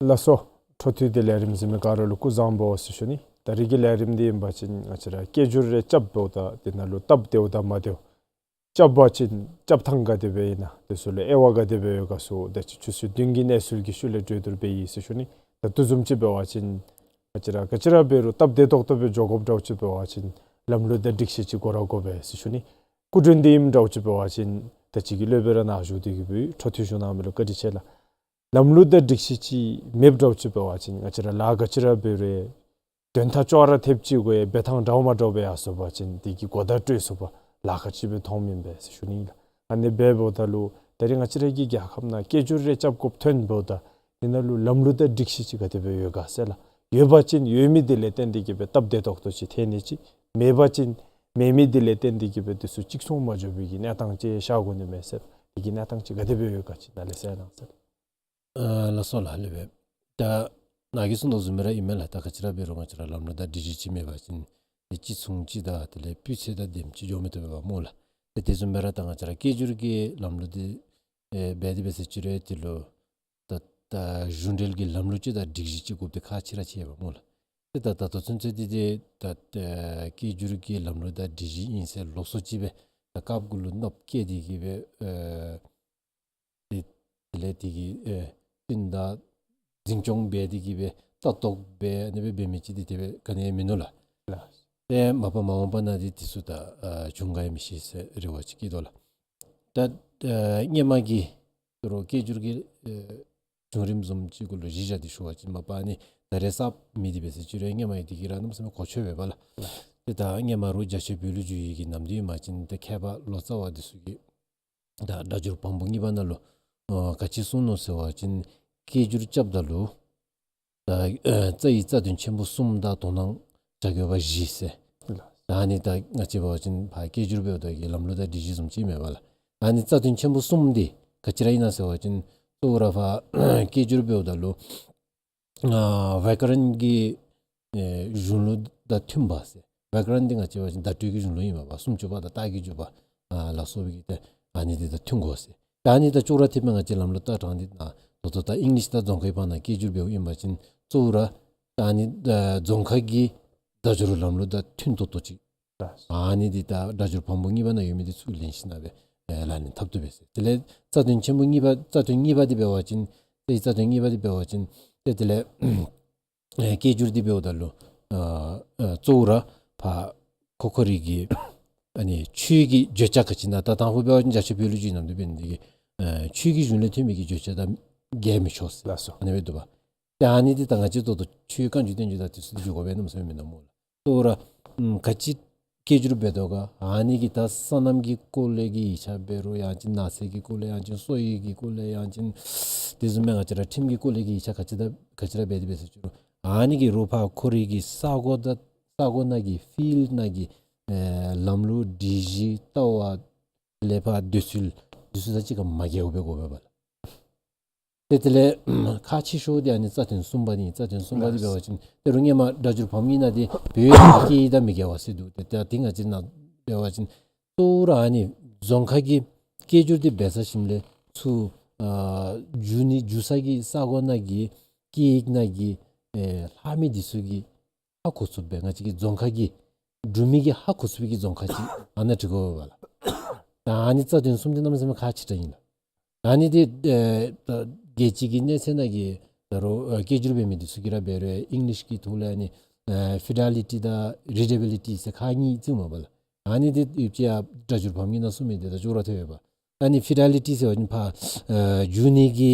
ལགས་སོ། འཕྲོ་མཐུད་དེ་ལས་རིམ་གཟིགས་མི་ག་ར་ལུ་སྐུ་གཟུགས་བཟང་པོ་ཟེར་ཞུ་ནི། ད་རིས་ཀྱི་ལས་རིམ་འདི་ཨིན་པ་ཅིན་ང་བཅས་ར་སྐད་སྒྱུར་རེ་རྐྱབ་འབདཝ་ད་དེ་ནང་ལུ་སྟབས་བདེཝ་དང་མ་བདེཝ། རྐྱབ་པ་ཅིན་རྐྱབ་ཐངས་ག་དེ་སྦེ་ཨིན་ན་དེ་ཚུ་ལུ་དབྱེ་བ་ག་དེ་སྦེ་ཡོད་ག་ཚུ་ད་ཅི་ཆུ་ཚོད་བདུན་གྱི་གནས་ཚུལ་གྱི་ཤུལ་ལས་གྲོས་བསྡུར་འབད་ཡི་ཟེར་ཞུ་ནི། ད་དེ་བཟུམ་ཅིག་འབད་བ་ཅིན་ང་བཅས་ར་ག་ཅི་ར་འབད་རུང་སྟབས་བདེ་ཏོག་ཏོ་སྦེ་འགྱོ་དགོཔ་འདྲཝ་ཅིག་འབད་བ་ཅིན་ལམ་ལུགས་དང་སྒྲིག་གཞི་ཅིག་དགོ་ར་དགོ་པས་ཟེར་ཞུ་ནི། སྐུ་མགྲོན་འདི་ཨིནམ་འདྲཝ་ཅིག་འབད་བ་ཅིན་ ད་ཅི་གི་སློབ་དཔོན་ར་ནཱ་བཞུགས་ཏེ་གི་འཕྲོ་མཐུད་ཞུ་གནང་མི་ལུ་བཀའ་དྲིན་ཆེ་ལགས། ལམ་ལུགས་དང་སྒྲིག་གཞི་ཅིག་མེདཔ་འདྲཝ་ཅིག་འབད་བ་ཅིན་ང་བཅས་ར་ལཱ་ག་ཅི་ར་འབད་རུང་དོན་དག་ཅོག་ར་འཐདཔ་ཅིག་དགོ་ཡ། འབད་ཐངས་འདྲཝ་མ་འདྲཝ་སྦེ་ཡར་སོང་པ་ཅིན་དེ་གིས་གོ་བརྡ་སྤྲོད་ཚུགས་པར་ལཱ་ཁག་ཅིག་སྦེ་མཐོངམ་ཨིན་པས་ཟེར་ཞུ་ནི་ལགས། ཨ་ནི་འབདཝ་ད་ལུ་ད་རེས་ང་བཅས་ར་གི་རྒྱལ་ཁབ་ནང་སྐད་སྒྱུར་རེ་རྐྱབ་དགོཔ་ཐོན་འབདཝ་ད་དེ་ནང་ལུ་ལམ་ལུགས་དང་སྒྲིག་གཞི་ཅིག་ག་དེ་སྦེ་ཡོད་ག་ཟེར་ལགས། ཡོད་པ་ཅིན་ཡོད་མི་དེ་ལས་བརྟེན་ཏེ་གི་སྦེ་སྟབས་བདེ་ཏོག་ཏོ་ཅིག་ཐོན་ནི་ཅིག། མེད་པ་ཅིན་མེད་མི་དེ་ལས་བརྟེན་ཏེ་གི་སྦེ་དེ་ཚུ་གཅིག་མཚུངས་མ་འགྱོ་བའི་གི་གནས་སྟངས་ཅིག་ཤར་དགོ་ནི་མས་ཟེར། དེ་གི་གནས་སྟངས་ཅིག་ག་དེ་སྦེ་ཡོད་ག་ཅིག་ནཱ་ལས་གསལ་གནང་ཟེར། ཨ་ལགས་སོ་ལགས། ལེགས་པས། ད་ནཱ་གིས་གསུངས་དོ་བཟུམ་སྦེ་ར་ཨིན་མས་ལགས། ད་ག་ཅི་ར་འབད་རུང་ང་བཅས་ར་ལམ་ལུགས་དང་སྒྲིག་གཞི་ཅིག་མེད་པ་ཅིན་དེ་གཅིག་མཚུངས་ཅིག་དང་དེ་ལས་སྤུས་ཚད་དང་ལྡནམ་ཅིག་འགྱོ་མི་བཏུབ་པས་པ་སྨོ་ལགས། ཏེ་དེ་བཟུམ་སྦེ་ར་ད་ང་བཅས་ར་སྐད་སྒྱུར་གྱི་ལམ་ལུགས་འདི་ཨེ་འབད་དེ་འབད་ཟེར་ཅི་རུང་དེ་ལུ་ད་ད་གཞུང་འབྲེལ་གྱི་ལམ་ལུགས་ཅིག་དང་སྒྲིག་གཞི་ཅིག་དགོཔ་འདི་ཁག་ཆེ་ར་ཆེ་བས་པ་སྨོ་ལགས། ཏེ་ད་ད་ལྟོ་ཚུན་ཚོད་འདི་ཏེ་ད་ཨེ་སྐད་སྒྱུར་གྱི་ལམ་ལུགས་དང་སྒྲིག་གཞི་ཨིན་ཟེར་ལོགས་སུ་ཅིག་སྦེ་ད་རྐྱབ་གུ་ལུ་མནོ་བསྐྱེད་དེ་གི་སྦེ་ཨེ་དེ་དེ་ལས་དེ་གི་ཨེ་བསྟུན་དང་འཛིན་སྐྱོང་འབད་དེ་གི་སྦེ་ལྟ་རྟོག་འབད་ཨ་ནི་སྦེ་འབད་མི་ཅིག་འདི་དེ་སྦེ་ག་ནི་ཡང་མིན་ནུག་ལགས། ལགས། ཏེ་མ་པ་མ་འོངས་པ་ནང་འདི་དེ་ཚུ་ད་ཨ་བྱུང་ག་ཡང་མི་ཤེས་ཟེར་རེ་བ་ཅིག་བསྐྱེད་དོ་ལགས། ད་ཨ་སྔོན་མ་གི་དོ་རུང་སྐད་སྒྱུར་གྱི་ཨེ་བྱུང་རིམ་བཟུམ་ཅིག་གུ་ལུ་གཞི་བཞག་སྟེ་ཞུ་བ་ཅིན་མ་པ་ཨ་ནི་ད་རེས་གསརཔ་མི་འདི་འབད་ཟེར་ཅི་རུང་སྔོན་མ་ཡང་དེ་གིས་ར་གནམ་མེད་ས་མེད་གོ་ཆོད་པས་པ་ལགས། ཏེ་ད་སྔོན་མ་རུང་རྒྱ་ཆེ་བོད་ལུ་བསྒྱུར་ཡི་གི་ནམ་དུས་མ་ཅིན་ཏེ་མཁས་པ་ལོ་ཙཱ་བ་འདི་ཚུ་གིས་ད་སྒྲ་སྒྱུར་བམ་པོ་གཉིས་པ་ནང་ལུ་ཨ་ག་ཅི་གསུངས་ནུག་ཟེར་བ་ཅིན་སྐད་སྒྱུར་རྐྱབ་ད་ལུ་ད་ཨ་རྩ་ཡི་རྩ་དོན་ཆེན་པོ་གསུམ་དང་དོ་སྣང་བྱ་དགོ་པ་བཞི་ཟེར། ད་ཨ་ནི་ད་ང་བཅས་འབད་བ་ཅིན་ཕར་སྐད་སྒྱུར་འབདཝ་ད་གི་ལམ་ལུགས་དང་སྒྲིག་གཞི་བཟུམ་ཅིག་མས་པ་ལགས། ཨ་ནི་རྩ་དོན་ཆེན་པོ་གསུམ་འདི་ག་ཅི་ར་ཨིན་ན་ཟེར་བ་ཅིན་གཙོ་བོ་ར་ཕར་སྐད་སྒྱུར་འབདཝ་ད་ལུ་ཨ་བྱཱ་ཀ་རན་གྱི་ཨེ་གཞུང་ལུགས་དང་མཐུན་པ་ཟེར། བྱཱ་ཀ་རན་འདི་ང་བཅས་འབད་བ་ཅིན་བརྡ་སྤྲོད་ཀྱི་གཞུང་ལུགས་ཨིན་མས་པ། སུམ་ཅུ་པ་དང་རྟགས་ཀྱི་འཇུག་པ་ཨ་ལ་སོགས་པའི་གི་ཏེ་ཨ་ནི་འདི་དང་མཐུན་དགོ་ཟེར། ད་ཨ་ནི་དང་ཅོག་ར་འཐདཔ་སྦེ་ང་བཅས་ལམ་ལུགས་ལྟ་སྟངས་འདི་ད་ད་ལྟོ་ད་ཨིང་ལིཤ་དང་རྫོང་ཁའི་བར་ན་སྐད་སྒྱུར་འབདཝ་ཨིན་པ་ཅིན་གཙོ་བོ་ར་ད་ཨ་ནི་ཨ་རྫོང་ཁ་གི་སྒྲ་སྒྱུར་ལམ་ལུགས་དང་མཐུན་ཏོག་ཏོ་ཅིག། ཨ་ནི་འདི་ད་སྒྲ་སྒྱུར་བམ་པོ་གཉིས་པ་ནང་ཡོད་མི་འདི་ཚུར་ལེན་ཞིནམ་ལས་སྦེ་ཨེ་ལག་ལེན་འཐབ་བཏུབ་པས་ཟེར། དེ་ལས་རྩ་དོན་ཆེན་པོ་གཉིས་པ་རྩ་དོན་གཉིས་པ་འདི་འབད་བ་ཅིན་ཏེ་རྩ་དོན་གཉིས་པ་འདི་འབད་བ་ཅིན་ཏེ་དེ་ལས་ཨེ་སྐད་སྒྱུར་འདི་འབདཝ་ད་ལུ་ཨ་ཨ་གཙོ་བོ་ར་ཕར་ཁོ་ཁོ་རའི་གི་ཨ་ནི་ཆོས་ཀྱི་བརྗོད་བྱ་ག་ཅི་ཨིན་ན་ད་དང་ཕུ་འབད་བ་ཅིན་རྒྱ་ཆེ་བོད་ལུ་བསྒྱུར་ནམ་དུས་འབད་ནི་འདི་གིས་ཨ་ཆོས་ཀྱི་གཞུང་ལས་ཐོན་མི་གི་བརྗོད་བྱ་དང་འགལ་མི་ཆོག་ཟེར། ལགས་སོ། ཨ་ནི་སྦེ་འདུག་པ། ཏེ་ཨ་ནི་འདི་ད་ང་བཅས་ད་ལྟོ་ཆོས་བཀའ་འགྱུར་བསྟན་འགྱུར་དང་དེ་ཚུ་འདི་འགྱོ་དགོ་པས་གནམ་མེད་ས་མེད་མིན་ནུག་སྨོ་ལགས། གཙོ་བོ་ར་ཨམ་ག་ཅི་སྐད་སྒྱུར་འབད་དོ་ག་ཨ་ནི་གི་ད་སོ་ནམ་གྱི་སྐོར་ལས་ཀྱི་ཡིག་ཆ་འབད་རུང་ཡང་ཅིན་ནགས་ཚལ་གྱི་སྐོར་ལས་ཡང་ཅིན་སོ་ཡི་གི་སྐོར་ལས་ཡང་ཅིན་དེ་བཟུམ་མའི་ང་བཅས་ར་ཁྲིམས་ཀྱི་སྐོར་ལས་ཀྱི་ཡིག་ཆ་ག་ཅི་ད་ག་ཅི་ར་འབད་དེ་འབད་ཟེར་ཅི་རུང་ཨ་ནི་གི་རོགས་ཕར་ཁོ་རའི་གི་ས་གོ་ད་ས་གོ་ནང་གི་ཕིལཌ་ནང་གི་ཨེ་ལམ་ལུགས་སྒྲིག་གཞི་ལྟ་བ་ལས་ཕར་འདོད་ཚུལ་འདི་ཚུ་དང་གཅིག་ཁར་མ་འགལཝ་སྦེ་དགོ་པས་པ་ལགས། ཏེ་དེ་ལས་ཁག་ཆེ་ཤོས་འདི་ཨ་ནི་རྩ་དོན་གསུམ་པ་འདི་ཨིན། རྩ་དོན་གསུམ་པ་འདི་འབད་བ་ཅིན་ད་རུང་སྔོན་མ་སྒྲ་སྒྱུར་བམ་གཉིས་ནང་འདི་བོད་ཀྱི་སྐད་ཡིག་དང་མི་འགལ་བ་ཟེར་འདུག། ཏེ་ད་འདི་ང་བཅས་ནང་འབད་བ་ཅིན་གཙོ་བོ་ར་ཨ་ནི་རྫོང་ཁ་གི་སྐད་སྒྱུར་འདི་འབད་ཚར་ཞིནམ་ལས་ཚུར་ཨ་བསྒྱུར་ནི་བསྒྱུར་ས་གི་ས་གོ་ནང་གི་སྐད་ཡིག་ནང་གི་ཨེ་ལྷག་མི་འདི་ཚུ་གི་ཧ་གོ་ཚུགསཔ་སྦེ་ང་བཅས་ཀྱི་རྫོང་ཁ་གི་འབྲུག་མི་གིས་ཧ་གོ་ཚུགས་པའི་གི་རྫོང་ཁ་ཅིག་ཨ་ནཱ་འབྲི་དགོ་པས་ལགས། ད་ཨ་ནི་རྩ་དོན་གསུམ་འདི་གནམ་མེད་ས་མེད་ཁག་ཆེ་དྲགས་ཨིན་ལགས། ད་ཨ་ནི་འདི་ཨེ་ད་རྒྱལ་སྤྱི་གི་གནས་ཚད་ནང་གི་ད་རུང་ཨེ་སྐད་སྒྱུར་འབད་མི་འདི་ཚུ་གིས་ར་འབད་རུང་ཨིང་ལིཤ་གི་ཐོག་ལས་ཨ་ནི་ཨེ་ཕི་ཌེ་ལི་ཊི་དང་རི་ཌེ་བི་ལི་ཊི་ཟེར་ཁག་གཉིས་བརྩིཝ་མས་པ་ལགས། ཨ་ནི་འདི་ཡོདཔ་ཅིག་ཡང་སྒྲ་སྒྱུར་བམ་གཉིས་ནང་གསུངས་མི་འདི་དང་ཅོག་ར་འཐད་པས་པ། ཨ་ནི་ཕི་ཌེ་ལི་ཊི་ཟེར་བ་ཅིན་ཕར་ཨེ་བསྒྱུར་ནི་གི་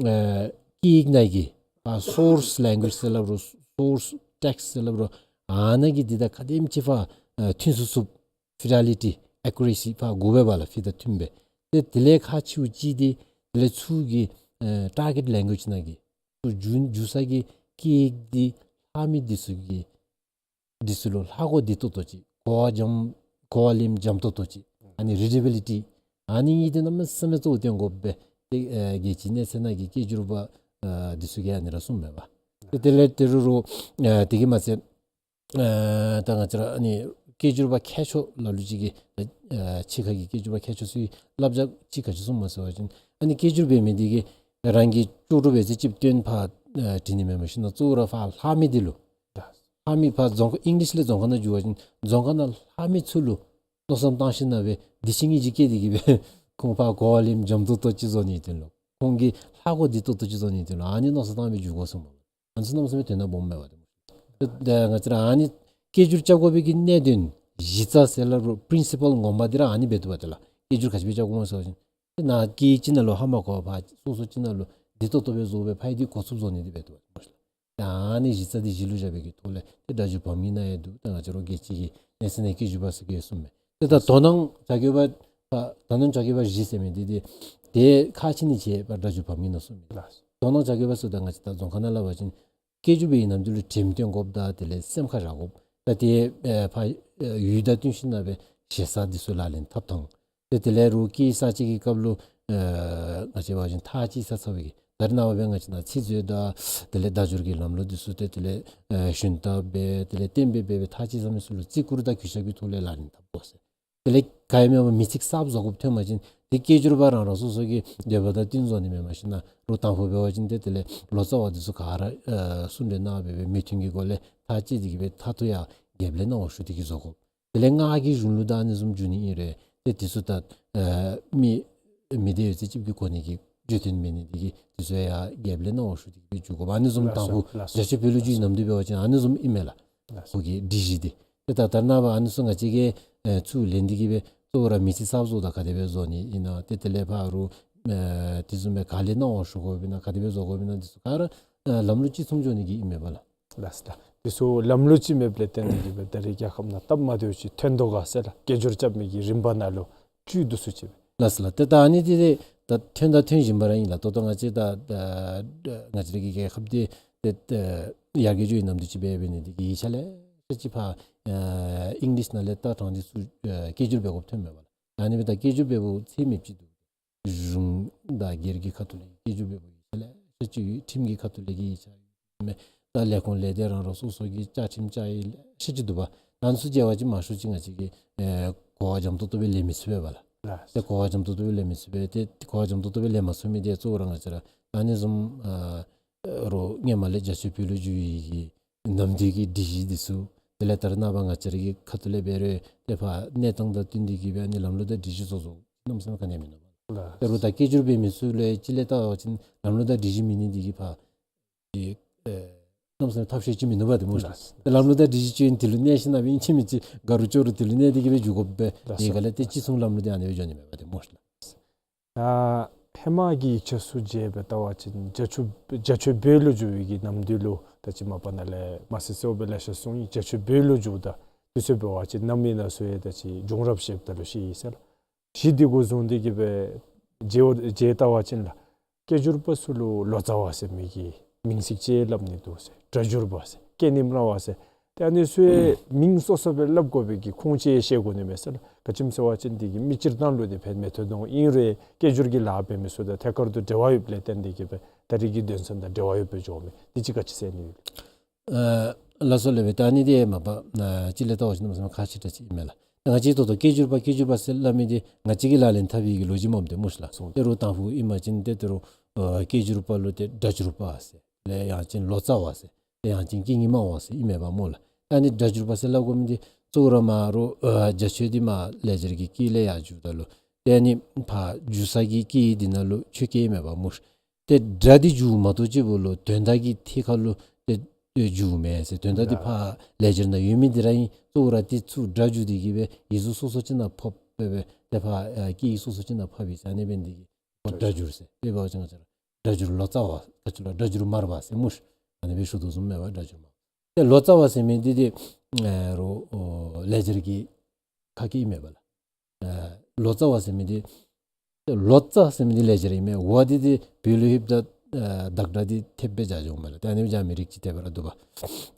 ཨེ་སྐད་ཡིག་ནང་གི་ཕར་སོརསི་ལེང་གུ་ཨེཇ་ཟེར་སླབ་རུང་སོརསི་ཊེགསིཊ་ཟེར་སླབ་རུང་ཨ་ནཱ་གི་འདི་དང་ག་དེམ་ཅིག་ཕར་ཨེ་མཐུན་ཚུགས་ཚུགསཔ་ཕི་ཌེ་ལི་ཊི་ཨེ་ཀུ་རེ་སི་ཕར་དགོ་པས་པ་ལགས། ཕི་དང་མཐུནམ་སྦེ། ཏེ་དེ་ལས་ཁག་ཆེཝ་ཅིག་འདི་དེ་ལས་ཚུར་གྱི་ཨེ་ཊར་གེཊ་ལེང་གུ་ཨེཇ་ནང་གི་ཚུར་བསྒྱུར་བསྒྱུར་ས་གི་སྐད་ཡིག་འདི་ལྷག་མི་འདི་ཚུ་གི་འདི་ཚུ་ལུ་ཧ་གོ་བདེ་ཏོག་ཏོ་ཅིག་གོ་བ་འཇམ་གོ་བ་ལེནམ་འཇམ་ཏོག་ཏོ་ཅིག་ཨ་ནི་རི་ཌེ་བི་ལི་ཊི་ཨ་ནི་གཉིས་འདི་གནམ་མེད་ས་མེད་གཙོ་བོ་བཏོན་དགོཔ་སྦེ་ཏེ་ཨེ་རྒྱལ་སྤྱིའི་གནས་ཚད་ནང་གི་སྐད་སྒྱུར་པ་ཨེ་འདི་ཚུ་གིས་ཨ་ནི་ར་གསུངམ་མས་པ། ཏེ་དེ་ལས་ད་རུང་རུང་ཨེ་དེ་གིས་མ་ཚད་ཨེ་ད་ང་བཅས་ར་ཨ་ནི་སྐད་སྒྱུར་པ་མཁས་མཆོག་ལ་ལུ་ཅིག་གིས་ཨེ་ཕྱི་ཁ་གི་སྐད་སྒྱུར་པ་མཁས་མཆོག་ཚུ་གིས་བསླབ་བྱ་ཅིག་ག་ཅི་གསུངམ་མས་ཟེར་བ་ཅིན་ཨ་ནི་སྐད་སྒྱུར་འབད་མི་འདི་གིས་རང་གི་ལྕོགས་གྲུབ་འབད་ཚེ་ཅིག་བཏོན་ཕར་ཨེ་བྲི་ནི་མེན་པར་ཞུ་ན་གཙོ་བོ་ར་ཕར་ལྷག་མི་འདི་ལུ་ལྷག་མི་ཕར་རྫོང་ཁ་ཨིང་ལིཤ་ལས་རྫོང་ཁ་ནང་བསྒྱུར་བ་ཅིན་རྫོང་ཁ་ནང་ལྷག་མི་ཚུ་ལུ་མནོ་བསམ་བཏང་ཞིནམ་ལས་འདི་ཅིག་ཨིན་ཅིག་སྐད་འདི་གིས་སྦེ་ཁོང་ཕར་གོ་བ་ལེནམ་འཇམ་ཏོག་ཏོ་ཅིག་བཟོ་ནིའི་དོན་ལུ་ཁོང་གིས་ཧ་གོ་བདེ་ཏོག་ཏོ་ཅིག་བཟོ་ནིའི་དོན་ལུ་ཨ་ནི་མནོ་བསམ་བཏང་སྦེ་བསྒྱུར་དགོ་གསུངམ་མས། ཨ་ནི་ཚུ་གནམ་མེད་ས་མེད་དོན་དག་སྦོམ་མས་པ་ཏེ། ཏེ་ང་བཅས་ར་ཨ་ནི་སྐད་སྒྱུར་རྐྱབ་དགོ་པའི་གི་གནད་དོན་གཞི་རྩ་ཟེར་སླབ་རུང་པི་རིན་སི་པཱལ་ངོ་མ་འདི་ར་ཨ་ནི་འབད་དོ་བ་ཏེ་ལགས། སྐད་སྒྱུར་ག་ཅི་སྦེ་རྐྱབ་དགོཔ་སྨོ་ཟེར་བ་ཅིན་ཏེ་ནཱ་སྐད་ཅིག་ནང་ལུ་ཧ་མ་གོ་བར་སོ་སོ་ཅིག་ནང་ལུ་བདེ་ཏོག་ཏོ་སྦེ་བཟོ་སྦེ་ཕར་འདི་གོ་ཚུགསཔ་བཟོ་ནི་འདི་འབད་དོ་སྨོ་ལགས། ད་ཨ་ནི་གཞི་རྩ་འདི་གཞི་ལུ་བཞག་པའི་གི་ཐོག་ལས་ཏེ་སྒྲ་སྒྱུར་བམ་གྱི་ནང་ཡང་འདུག། ད་ང་བཅས་ར་རྒྱལ་སྤྱི་གི་གནས་ཚད་ནང་སྐད་སྒྱུར་པ་ཟེར་གྱི་གསུངས་མས། ཏེ་ད་དོ་སྣང་བྱ་དགོས་པ་ད་དོ་སྣང་བྱ་དགོས་པ་བཞི་ཟེར་མི་འདི་ཏེ་ཏེ་ཁག་ཆེ་ནི་ཅིག་ཡོདཔ་སྒྲ་སྒྱུར་བམ་གྱི་ནང་གསུངས་མི་འདི་ལགས། དོ་སྣང་བྱ་དགོས་པ་ཟེརཝ་ད་ང་བཅས་ད་རྫོང་ཁ་ནང་སླབ་པ་ཅིན་སྐད་སྒྱུར་པའི་ནམ་དུས་ལུ་དྲིམ་སྟོན་དགོཔ་དང་དེ་ལས་སེམས་ཁར་བཞག་དགོཔ་ད་ཏེ་ཨེ་ཕར་ཨེ་ཡུལ་དང་བསྟུན་ཞིན་ན་སྦེ་ཞེ་ས་འདི་ཚུ་ལག་ལེན་འཐབ་ཐངས། ཏེ་དེ་ལས་རོགས་སྐད་གསར་བཅད་ཀྱི་སྐབས་ལུ་ཨེ་ང་བཅས་འབད་བ་ཅིན་ཐག་བཅད་ཚར་ཚར་བའི་གི་ད་རེས་ནངས་པ་སྦེ་ང་བཅས་ནང་ཚིག་མཛོད་དང་དེ་ལས་བརྡ་སྦྱོར་གྱི་ལམ་ལུགས་འདི་ཚུ་ཏེ་དེ་ལས་ཨེ་ཞུན་དག་སྦེ་དེ་ལས་གཏན་འབེབས་འབད་སྦེ་ཐག་བཅད་ཚར་མི་ཚུ་ལུ་བརྩི་བཀུར་དང་གུས་ཞབས་ཀྱི་ཐོག་ལས་ལག་ལེན་འཐབ་དགོ་ཟེར། དེ་ལས་ག་ཡང་མེད་པར་མི་ཚིག་གསརཔ་བཟོ་དགོཔ་ཐོན་པ་ཅིན་ཏེ་སྐད་སྒྱུར་པ་རང་རང་སོ་སོ་གི་འདོད་པ་དང་བསྟུན་བཟོ་ནི་མེན། མ་གཞི་ནཱ་རོགས་དང་ཕུ་འབད་བ་ཅིན་ཏེ་དེ་ལས་ལོ་ཙཱ་བ་འདི་ཚུ་ག་ར་ཨེ་གསུང་གྲོས་གནང་སྦེ་སྦེ་མོས་མཐུན་གྱི་སྒོ་ལས་ཐག་བཅད་དེ་གི་སྦེ་མཐར་ཐུག་ཡང་རྒྱལཔོ་ལས་གནང་བ་ཞུ་སྟེ་གི་བཟོ་དགོ། དེ་ལས་སྔགས་ཀྱི་གཞུང་ལུགས་དང་ཨ་ནི་བཟུམ་འགྱུར་ནི་ཨིན་རུང་ཏེ་འདི་ཚུ་ད་ཨེ་མི་མི་སྡེ་ཡོད་ཚད་ཅིག་གིས་གོ་ནི་གི་བརྗོད་དོན་མེད་ནི་འདི་གིས་འདི་ཚུ་ཡང་རྒྱལཔོ་ལས་གནང་བ་ཞུ་སྟེ་གི་སྦེ་འགྱུར་དགོ་པས། ཨ་ནི་བཟུམ་ལགས་སོ། དང་ཕུ་ལགས་སོ། རྒྱ་ཆོས་བོད་ལུ་བསྒྱུར་བའི་ནམ་དུས་འབད་བ་ཅིན་ཨ་ནི་བཟུམ་ཨིན་མས་ལགས། ལགས་སོ། ཁོ་གི་སྒྲིག་གཞི་འདི། ཏེ་ད་ད་རེས་ནངས་པ་ཨ་ནི་ཚུ་ང་བཅས་ཀྱིས་ཨེ་ཚུར་ལེན་ཏེ་གི་སྦེ་གཙོ་བོ་ར་མི་ཚིག་གསརཔ་བཟོཝ་ད་ག་དེ་སྦེ་བཟོ་ནི་ཨིན་ན། ཏེ་དེ་ལས་ཕར་རོགས་ཨེ་དེ་བཟུམ་སྦེ་ག་ལས་གནང་བ་ཞུ་དགོཔ་ཨིན་ན་ག་དེ་སྦེ་བཟོ་དགོཔ་ཨིན་ན་འདི་ཚུ་ག་ར་ཨེ་ལམ་ལུགས་གཅིག་མཚུངས་འགྱོ་ནི་གི་ཨིན་མས་པ་ལགས། ལགས་སོ། ད་འདི་ཚུ་ལམ་ལུགས་གཅིག་མེདཔ་ལས་བརྟེན་ཏེ་གི་སྦེ་ད་རེས་རྒྱལ་ཁབ་ནང་སྟབས་མ་བདེཝ་ཅིག་ཐོན་དོ་ག་ཟེར་ལགས། སྐད་སྒྱུར་རྐྱབ་མི་གི་རིམ་པ་ནང་ལུ་བཅུད་དུ་སུ་ཅིག་སྦེ། ལགས་སོ་ལགས། ཏེ་ད་ཨ་ནི་འདི་ཏེ་ད་ཐོན་ད་ཐོན་བཞིན་པ་ར་ཨིན་ལགས། ད་ལྟོ་ང་བཅས་ད་ད་ང་བཅས་ར་གི་རྒྱལ་ཁབ་འདི་ཏེ་ད་ཡར་རྒྱས་འགྱོ་བའི་ནམ་དུས་ཅིག་འབད་འབད་ནི་འདི་གིས་ཡིག་ཆ་ལེ་ཤ་ཅིག་ཕར་ཨེ་ཨིང་ལིཤ་ནང་ལས་ལྟ་དྲངས་ཏེ་ཚུར་ཨེ་སྐད་སྒྱུར་འབད་དགོཔ་ཐོན་མས་པ་ལགས། ཨ་ནི་སྦེ་ད་སྐད་སྒྱུར་འབདཝ་ཚད་མེདཔ་ཅིག་འདུག། གཞུང་དང་སྒེར་གྱི་ཁ་ཐུག་ལས་སྐད་སྒྱུར་འབདཝ་ཡིག་ཆ་ལེ་ཤ་ཅིག་ཡོད། ཁྲིམས་ཀྱི་ཁ་ཐུག་ལས་ཀྱི་ཡིག་ཆ་ཡོད་མས། ད་ལས་ཁུངས་ལས་སྡེ་རང་རང་སོ་སོ་གི་བཅའ་ཁྲིམས་བཅའ་ཡིག་ལེ་ཤ་ཅིག་འདུག་པ། ད་ཨ་ནི་ཚུ་མཇལ་བ་ཅིན་མང་ཤོས་ཅིག་ང་བཅས་ཀྱིས་ཨེ་གོ་བ་འཇམ་ཏོག་ཏོ་སྦེ་ལེན་མི་ཚུགས་པས་པ་ལགས། ལགས། ཏེ་གོ་བ་འཇམ་ཏོག་ཏོ་སྦེ་ལེན་མི་ཚུགས་པས། ཏེ་གོ་བ་འཇམ་ཏོག་ཏོ་སྦེ་ལེན་མ་ཚུགས་མི་འདི་གཙོ་བོ་ར་ང་བཅས་ར་ཨ་ནི་བཟུམ་ཨ་རོགས་སྔོན་མ་ལས་རྒྱ་ཆོས་བོད་ལུ་བསྒྱུར་བའི་གི་ནམ་དུས་ཀྱི་སྒྲིག་གཞི་འདི་ཚུ་དེ་ལས་ད་རེས་ནངས་པ་ང་བཅས་ར་གི་ཁ་ཐུག་ལས་འབད་རུང་ཏེ་ཕར་གནས་སྟངས་དང་བསྟུན་ཏེ་གི་སྦེ་ཨ་ནི་ལམ་ལུགས་དང་སྒྲིག་གཞི་བཟོ་བཟོཝ་གནམ་མེད་ས་མེད་ག་ནི་ཡང་མིན་འདུག་པ། ལགས། ཏེ་རོགས་ད་སྐད་སྒྱུར་འབད་མི་ཚུ་ལུ་ཡང་ཅིག་ལས་བལྟ་བ་ཅིན་ལམ་ལུགས་དང་སྒྲིག་གཞི་མེད་ནི་འདི་གིས་ཕར་ཏེ་ཨེ་གནམ་མེད་ས་མེད་ཐབས་ཤེས་ཅིག་མིན་འདུག་པ་ཏེ་སྨོ་ཤ། ལགས། ཏེ་ལམ་ལུགས་དང་སྒྲིག་གཞི་ཅིག་ཨིན་དེ་ལུ་གནས་ཞིན་ན་སྦེ་ཨིན་ཅི་མིན་ཅི་དགའ་རུང་སྐྱོ་རུང་དེ་ལུ་གནས་ཏེ་གི་སྦེ་འགྱོ་དགོཔ་སྦེ། ལགས་སོ། དེ་ག་ལས་ཏེ་ཅིག་མཚུངས་ལམ་ལུགས་འདི་ཨ་ནི་སྦེ་འགྱོ་ནི་མས་པ་ཏེ་སྨོ་ཤ། ད་ཧེ་མ་གི་ཡིག་ཆ་ཚུ་མཇལ་སྦེ་བལྟ་བ་ཅིན་རྒྱ་ཆོས་རྒྱ་ཆོས་བོད་ལུ་བསྒྱུར་བའི་གི་ནམ་དུས་ལུ་ད་ཅི་མ་པ་ནཱ་ལས་མ་སི་སེའུ་སྦེ་ལེ་ཤ་གསུངས་ཡི། རྒྱ་ཆོས་བོད་ལུ་བསྒྱུརཝ་ད་དུས་ཚོད་འབད་བ་ཅིན་ནམ་ཨིན་ན་ཚུ་ཡང་ད་ཅི་བྱུང་རབས་བཤདཔ་ད་ལུ་ཤེས་ཡི་ཟེར་ལགས། གཞི་འདི་གུ་བཟུང་སྟེ་གི་སྦེ་མཇལ་མཇལ་བལྟ་བ་ཅིན་ལགས། སྐད་སྒྱུར་པ་ཚུ་ལུ་ལོ་ཙཱ་བ་ཟེར་མི་གི་མིང་ཚིག་ཅིག་སླབ་ནི་འདུག་ཟེར། སྒྲ་སྒྱུར་པ་ཟེར། སྐད་རྙིང་སྨྲ་བ་ཟེར། ཏེ་ཨ་ནི་ཚུ་ཡང་མིང་སོ་སོ་སྦེ་སླབ་དགོ་པའི་གི་ཁུངས་ཅིག་ཤེས་དགོ་ནི་མས་ཟེར་ལགས། ག་ཅི་སྨོ་ཟེར་བ་ཅིན་འདི་གིས་མི་སྤྱིར་བཏང་ལུ་འདི་ཕན་མི་ཐོགས་དོ་ཨིན་རུང་སྐད་སྒྱུར་གྱི་ལཱ་འབད་མི་ཚུ་དང་ཐད་ཀར་དུ་འབྲེལ་བ་ཡོདཔ་ལས་བརྟེན་ཏེ་གི་སྦེ་ད་རེས་ཀྱི་དོན་ཚན་དང་འབྲེལ་བ་ཡོདཔ་སྦེ་འགྱོཝ་མས། འདི་ཅིག་ག་ཅི་ཟེར་ནི་ཡོད། ཨ་ལགས་སོ་ལགས་སྦེ། ད་ཨ་ནི་འདི་མ་པ་ཨ་ཅིག་ལས་བལྟ་བ་ཅིན་གནམ་མེད་ས་མེད་ཁག་ཆེ་དྲགས་ཅིག་ཨིན་མས་ལགས། ད་ང་བཅས་ད་ལྟོ་སྐད་སྒྱུར་པ་སྐད་སྒྱུར་པ་ཟེར་སླབ་མི་འདི་ང་བཅས་ཀྱིས་ལག་ལེན་འཐབ་པའི་གི་ལོ་རྒྱུས་མངམ་ཏེ་སྨོ་ཤ་ལགས། སོ་ཏེ་རོགས་དང་ཕུ་ཨིན་པ་ཅིན་ཏེ་ཏེ་རོགས་ཨ་སྐད་སྒྱུར་པ་ལུ་ཏེ་སྒྲ་སྒྱུར་པ་ཟེར་ལས་ཡང་ཅིན་ལོ་ཙཱ་བ་ཟེར་ལས་ཡང་ཅིན་སྐད་རྙིང་སྨྲ་བ་ཟེར་ཨིན་མས་པ་སྨོ་ལགས། ད་ཨ་ནི་སྒྲ་སྒྱུར་པ་ཟེར་སླབ་དགོ་མི་འདི་གཙོ་བོ་ར་མར་རོགས་ཨ་རྒྱ་ཆོས་འདི་མར་ལེགས་སྦྱར་གྱི་སྐད་ལས་ཡར་བསྒྱུརཝ་ད་ལུ་ཏེ་ཨ་ནི་ཕར་བསྒྱུར་ས་གི་སྐད་འདི་ནང་ལུ་ཆོས་སྐད་ཨིན་མས་པ་སྨོ་ཤ། ཏེ་སྒྲ་འདི་བསྒྱུརཝ་མ་གཏོགས་ཅིག་པོ་ལུ་དོན་དག་གི་ཐད་ཁར་ལུ་ཏེ་བསྒྱུརཝ་མེན་ཟེར། དོན་དག་འདི་ཕར་ལེགས་སྦྱར་ནང་ཡོད་མི་འདི་ར་ཨིན། གཙོ་བོ་ར་འདི་ཚུར་སྒྲ་བསྒྱུར་ཏེ་གི་སྦེ་ཡིག་གཟུགས་སོ་སོ་ཅིག་ནང་ཕབ་སྦེ་སྦེ་ཏེ་ཕར་ཨ་སྐད་ཡིག་སོ་སོ་ཅིག་ནང་ཕབ་ཨིན་ཟེར། ཨ་ནི་འབད་ནི་འདི་གིས་ཁོ་སྒྲ་སྒྱུར་ཟེར། དཔེ་འབད་བ་ཅིན་ང་བཅས་ར་སྒྲ་སྒྱུར་ལོ་ཙཱ་བ་ག་ཅི་ལོ་སྒྲ་སྒྱུར་མར་པ་ཟེར་སྨོ་ཤ། ཨ་ནི་སྦེ་ཞུ་དོ་བཟུམ་མས་པ་སྒྲ་སྒྱུར་མར་པ། ཏེ་ལོ་ཙཱ་བ་ཟེར་མི་འདི་འདི་ཨེ་རོགས་ཨོ་ལེགས་སྦྱར་གྱི་ཁ་སྐད་ཨིན་མས་པ་ལགས། ཨེ་ལོ་ཙཱ་བ་ཟེར་མི་འདི་ལོ་ཙཱ་ཟེར་མི་འདི་ལེགས་སྦྱར་ཨིན་མས། བ་འདི་འདི་བོད་ལུ་ལྷོདཔ་ད་ཨེ་བདག་སྒྲ་འདི་ཐེབས་སྦེ་སྦྱར་འགྱོཝ་མས་ལགས། ཏེ་ཨ་ནི་སྦེ་སྦྱར་མི་རིགས་ཅིག་དེ་སྦེ་ར་འདུག་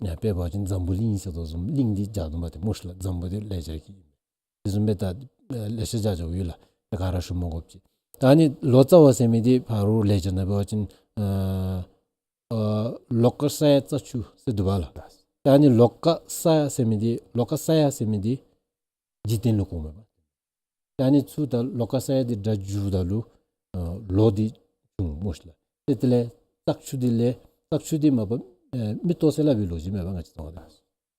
པ། ཨེ་དཔེ་འབད་བ་ཅིན་འཛམ་བུ་གླིང་ཟེར་དོ་བཟུམ་གླིང་འདི་སྦྱར་དོ་བ་ཏེ་སྨོ་ཤ་ལགས། འཛམ་བུ་འདི་ལེགས་སྦྱར་གྱི་ཨིན་མས། དེ་བཟུམ་སྦེ་ད་ཨེ་ལེ་ཤ་སྦྱར་འགྱོཝ་ཡོད་ལགས། ཏེ་ག་ར་ཞུ་མ་དགོཔ་ཅིག། ད་ཨ་ནི་ལོ་ཙཱ་བ་ཟེར་མི་འདི་ཕར་རོགས་ལེགས་སྦྱར་ནང་འབད་བ་ཅིན་ཨ་ཨ་ལོ་ཀ་ས་ཡ་རྩྭ་ཆུ་ཟེར་འདུག་པ་ལགས། ད་ཨ་ནི་ལོ་ཀ་ས་ཡ་ཟེར་མི་འདི་ལོ་ཀ་ས་ཡ་ཟེར་མི་འདི་འཇིག་རྟེན་ལུ་གོཝ་མས་པ། ད་ཨ་ནི་ཚུར་ད་ལོ་ཀ་ས་ཡ་འདི་སྒྲ་བསྒྱུརཝ་ད་ལུ་ཨ་ལོ་འདི་བྱུང་སྨོ་ཤ་ལགས། ཏེ་དེ་ལས་རྩྭ་ཆུ་འདི་ལས་རྩྭ་ཆུ་འདི་མ་པ་ཨེ་མིག་ཏོ་ཟེར་སླབ་པའི་ལོ་རྒྱུས་མས་པ་ང་བཅས་ཚུ་ད།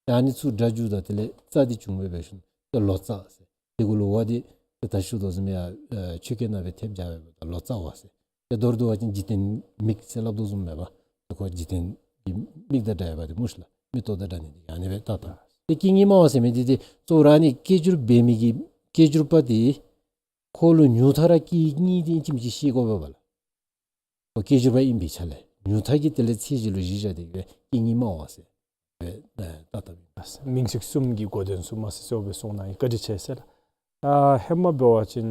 ད་ཨ་ནི་ཚུར་སྒྲ་བསྒྱུརཝ་ད་དེ་ལས་རྩྭ་འདི་བྱུང་སྦེ་འབད་ཞིནམ་ཏེ་ལོ་ཙཱ་ཟེར། དེ་གུ་ལུ་བ་འདི་ཏེ་ད་ཞུ་དོ་བཟུམ་ཡར་ཨེ་ཆོས་སྐད་ནང་སྦེ་ཐེབས་སྦྱར་བས་ད་ལོ་ཙཱ་བ་ཟེར། ཏེ་མདོར་བསྡུ་བ་ཅིན་འཇིག་རྟེན་མིག་ཟེར་སླབ་དོ་བཟུམ་མས་པ། ཏེ་ཁོ་འཇིག་རྟེན་གྱི་མིག་དང་འདྲ་བ་འདི་སྨོ་ཤ་ལགས། མིག་ཏོ་དང་འདྲ་ནི་འདི་ཨ་ནི་སྦེ་ད་ད། ཏེ་སྐད་རྙིང་སྨྲ་བ་ཟེར་མི་འདི་ཏེ་གཙོ་བོ་ར་ཨ་ནི་སྐད་སྒྱུར་འབད་མི་གི་སྐད་སྒྱུར་པ་འདི་ ཁོ་ལུ་ཉུང་མཐའ་ར་སྐད་གཉིས་འདི་ཨིན་ཅི་མིན་ཅི་ཤེས་དགོ་པས་ལགས། ཁོ་སྐད་སྒྱུར་པ་ཨིན་པའི་ཆ་ལས་ཉུང་མཐའ་གི་དེ་ལས་ཚད་གཞི་ལུ་གཞི་བཞག་སྟེ་གི་སྦེ་སྐད་གཉིས་སྨྲ་བ་ཟེར་སྦེ་ད་ལྟ་བུ་ཨིན། མིང་ཚིག་གསུམ་གྱི་གོ་དོན་ཚུ་མ་ཟད་གསལ་སྦེ་གསུངས་གནང་ཡི། བཀའ་དྲིན་ཆེ་ཟེར་ལགས། ད་ཧེ་མ་འབད་བ་ཅིན་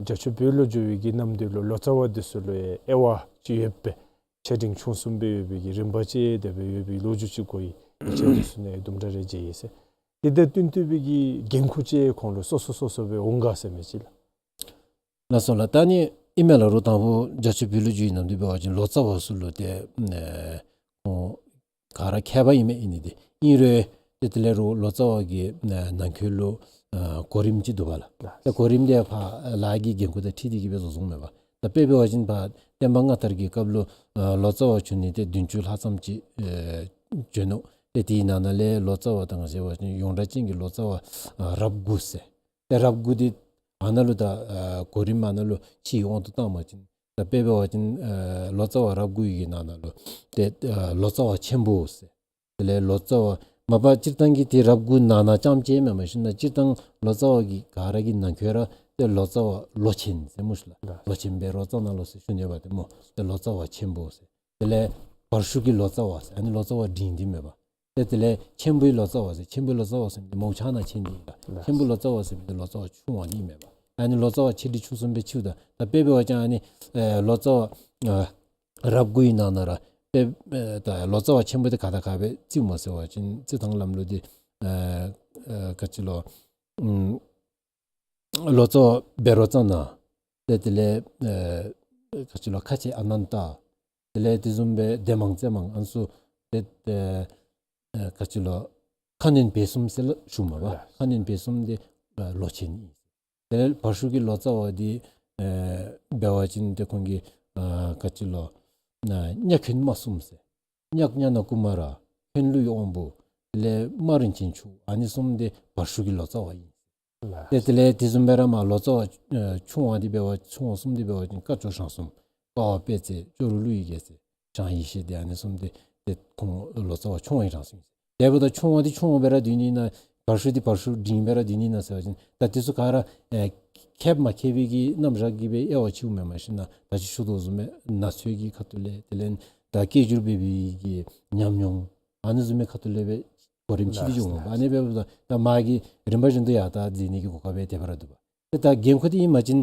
རྒྱ་ཆོས་བོད་ལུ་འགྱོ་བའི་གི་གནམ་དུས་ལུ་ལོ་ཙཱ་བ་འདི་ཚུ་ལུ་ཡང་དབྱེ་བ་ཅིག་ཡོད་པས། ཆེ་འབྲིང་ཆུང་གསུམ་སྦེ་ཡོད་པའི་གི་རིམ་པ་ཅིག་དེ་སྦེ་ཡོད་པའི་ལོ་རྒྱུས་ཅིག་གོ་ཡི། ཡིག་ཆ་འདི་ཚུ་ནང་དུམ་གྲ་རེ་མཇལ་ཡི་ཟེར། དེ་དང་བསྟུན་ཏེ་སྦེ་གི་འགན་ཁུར་ཅིག་ཁོང་ལུ་སོ་སོ་སོ་སོ་སྦེ་འོང་ག་ཟེར་མི་ཅིག་ལགས། ལགས་སོ་ལགས། ད་ནི་ཨིན་མས་ལགས། རོགས་དང་པོ་རྒྱ་ཆོས་བོད་ལུ་འགྱོ་བའི་གནམ་དུས་འབད་བ་ཅིན་ལོ་ཙཱ་བ་ཚུ་ལུ་ཏེ་ཨེ་ཁོང་ག་ར་མཁས་པ་ཨིན་མས། ཨིན་ནི་འདི་ཨིན་རུང་ཏེ་དེ་ལས་རོགས་ལོ་ཙཱ་བ་གི་ནང་འཁོད་ལུ་ཨ་གོ་རིམ་ཅིག་འདུག་པ་ལགས། ཏེ་གོ་རིམ་འདི་ཕར་ལཱ་གི་འགན་ཁུར་དང་འཁྲིལ་ཏེ་གི་སྦེ་བཟོ་བཟོཝ་མས་པ། ད་དཔེ་འབད་བ་ཅིན་ཕར་བསྟན་པ་སྔ་དར་གྱི་སྐབས་ལུ་ཨ་ལོ་ཙཱ་བ་བྱོན་ནི་ཏེ་བདུན་ཅུ་ལྷག་ཙམ་ཅིག་ཨེ་བྱོན་ནུག། ཏེ་དེའི་ནང་ན་ལས་ལོ་ཙཱ་བ་ད་ང་བཅས་འབད་བ་ཅིན་ཡོངས་གྲགས་ཅན་གྱི་ལོ་ཙཱ་བ་ཨ་རབས་དགུ་ཟེར། ཏེ་རབས་དགུ་འདི་ཨ་ནཱ་ལུ་ད་ཨ་གོ་རིམ་ཨ་ནཱ་ལུ་ཕྱིའི་དབང་དུ་བཏང་བ་ཅིན་ད་དཔེ་འབད་བ་ཅིན་ཨ་ལོ་ཙཱ་བ་རབས་དགུ་ཡི་གི་ནང་ན་ལུ་ཏེ་ཨ་ལོ་ཙཱ་བ་ཆེན་པོ་ཟེར། དེ་ལས་ལོ་ཙཱ་བ་མ་པ་སྤྱིར་བཏང་གི་ཏེ་རབས་དགུ་ནང་ན་རྐྱངམ་ཅིག་མེན་མས་ཤིག་ན། སྤྱིར་བཏང་ལོ་ཙཱ་བ་གི་ག་ར་གི་ནང་འཁོད་ར་ཏེ་ལོ་ཙཱ་བ་ལོ་ཆེན་ཟེར་སྨོ་ཤིག་ལགས། ལོ་ཆེན་བཻ་རོ་ཙ་ན་ལོ་ཟེར་ཞུ་ནི་པ་ཏེ་སྨོ། ཏེ་ལོ་ཙཱ་བ་ཆེན་པོ་ཟེར། དེ་ལས་བར་ཤུགས་ཀྱི་ལོ་ཙཱ་བ་ཟེར་ཨ་ནི་ལོ་ཙཱ་བ་འབྲིང་འདི་མེན་པ། ཏེ་དེ་ལས་ཆེན་པོའི་ལོ་ཙཱ་བ་ཟེར། ཆེན་པོའི་ལོ་ཙཱ་བ་ཟེར་མི་འདི་མོ་ཆ་ན་ཆེན་འདི་ཨིན་ལགས། ཆེན་པོའི་ལོ་ཙཱ་བ་ཟེར་མི་འདི་ལོ་ཙཱ་བ་ཆུང་བ་འདི་མེན་པ། ཨ་ནི་ལོ་ཙཱ་བ་ཆེ་འབྲིང་ཆུང་གསུམ་སྦེ་ཕྱེཝ་ད་ད་དཔེ་འབད་བ་ཅིན་ཨ་ནི་ཨེ་ལོ་ཙཱ་བ་ཨ་རབས་དགུ་ཡི་ནང་ན་ར་དཔེ་ཨེ་ད་ལོ་ཙཱ་བ་ཆེན་པོ་འདི་ག་དང་ག་སྦེ་རྩིཝ་མས་ཟེར་བ་ཅིན་རྩི་ཐངས་ལམ་ལུགས་འདི་ཨེ་ཨེ་ག་ཅི་ལོ་ཨམ་ལོ་ཙཱ་བ་བཻ་རོ་ཙ་ན། ཏེ་དེ་ལས་ཨེ་ག་ཅི་ལོ་ཁ་ཆེ་ཨ་ནན་ཏ། དེ་ལས་དེ་བཟུམ་སྦེ་སྡེ་མང་རྩེ་མང་ཨ་ནི་ཚུ་ཏེ་ཨེ་ཨེ་ག་ཅི་ལོ་ཁ་གནོན་བཻ་གསུམ་ཟེར་ལགས་ཞུཝ་མས་པ། ལགས། ཁ་གནོན་བཻ་གསུམ་འདི་ཨེ་ལོ་ཆེན་ཨིན། དེ་ལས་བར་ཤུགས་ཀྱི་ལོ་ཙཱ་བ་འདི་ཨེ་འབད་བ་ཅིན་ཏེ་ཁོང་གི་ཨེ་ག་ཅི་ལོ་ཨེ་གཉའ་གནོན་མ་གསུམ་ཟེར། གཉའ་གནྱ་ན་ཀུ་མ་ར། འཁོན་ལུས་དབང་པོ། དེ་ལས་སྨ་རིན་ཆེན་མཆོག། ཨ་ནི་གསུམ་འདི་བར་ཤུགས་ཀྱི་ལོ་ཙཱ་བ་ཨིན། ལགས། ཏེ་དེ་ལས་དེ་བཟུམ་སྦེ་ར་མར་ལོ་ཙཱ་བ་ཨེ་ཆུང་བ་འདི་འབད་བ་ཆུང་བ་གསུམ་འདི་འབད་བ་ཅིན་སྐ་ཅོག་ཞང་གསུམ། སྤ་བ་དཔལ་བརྩེགས། ཅོག་རོ་ཀླུ་ཡི་རྒྱལ་མཚན། ཞང་ཡེ་ཤེས་འདི་ཨ་ནི་གསུམ་འདི་ཏེ་ཁོང་ལོ་ཙཱ་བ་ཆུང་བའི་གྲངས་སུ་ཨིན། དེ་འབདཝ་ད་ཆུང་བ་འདི་ཆུང་བ་སྦེ་ར་སྡོད་ནི་ན་བར་ཤུགས་འདི་བར་ཤུགས་འབྲིང་སྦེ་ར་སྡོད་ནི་ན་ཟེར་བ་ཅིན་ད་དེ་ཚུ་ག་ར་ཨེ་མཁསཔ་མ་མཁས་པའི་གི་རྣམ་གཞག་གིས་སྦེ་དབྱེ་བ་ཕྱེཝ་མེན་མས་ཤིག་ན། ད་ཅི་ཞུ་དོ་བཟུམ་སྦེ་ན་ཚོད་ཀྱི་ཁ་ཐུག་ལས་དེ་ལས་ད་སྐད་སྒྱུར་འབད་བའི་གི་ཉམས་མྱོང་ཨ་ནི་བཟུམ་མའི་ཁ་ཐུག་ལས་སྦེ་གོ་རིམ་ཕྱེ་སྟེ་འགྱོཝ་མས་པ། ཨ་ནི་འབདཝ་ད་ད་མ་གི་རིམ་པ་བཞིན་དུ་ཡར་ད་འཛེག་ནི་གི་གོ་སྐབས་སྦེ་དེ་སྦེ་ར་འདུག་པ། ཏེ་ད་འགན་ཁུར་འདི་ཨིན་པ་ཅིན་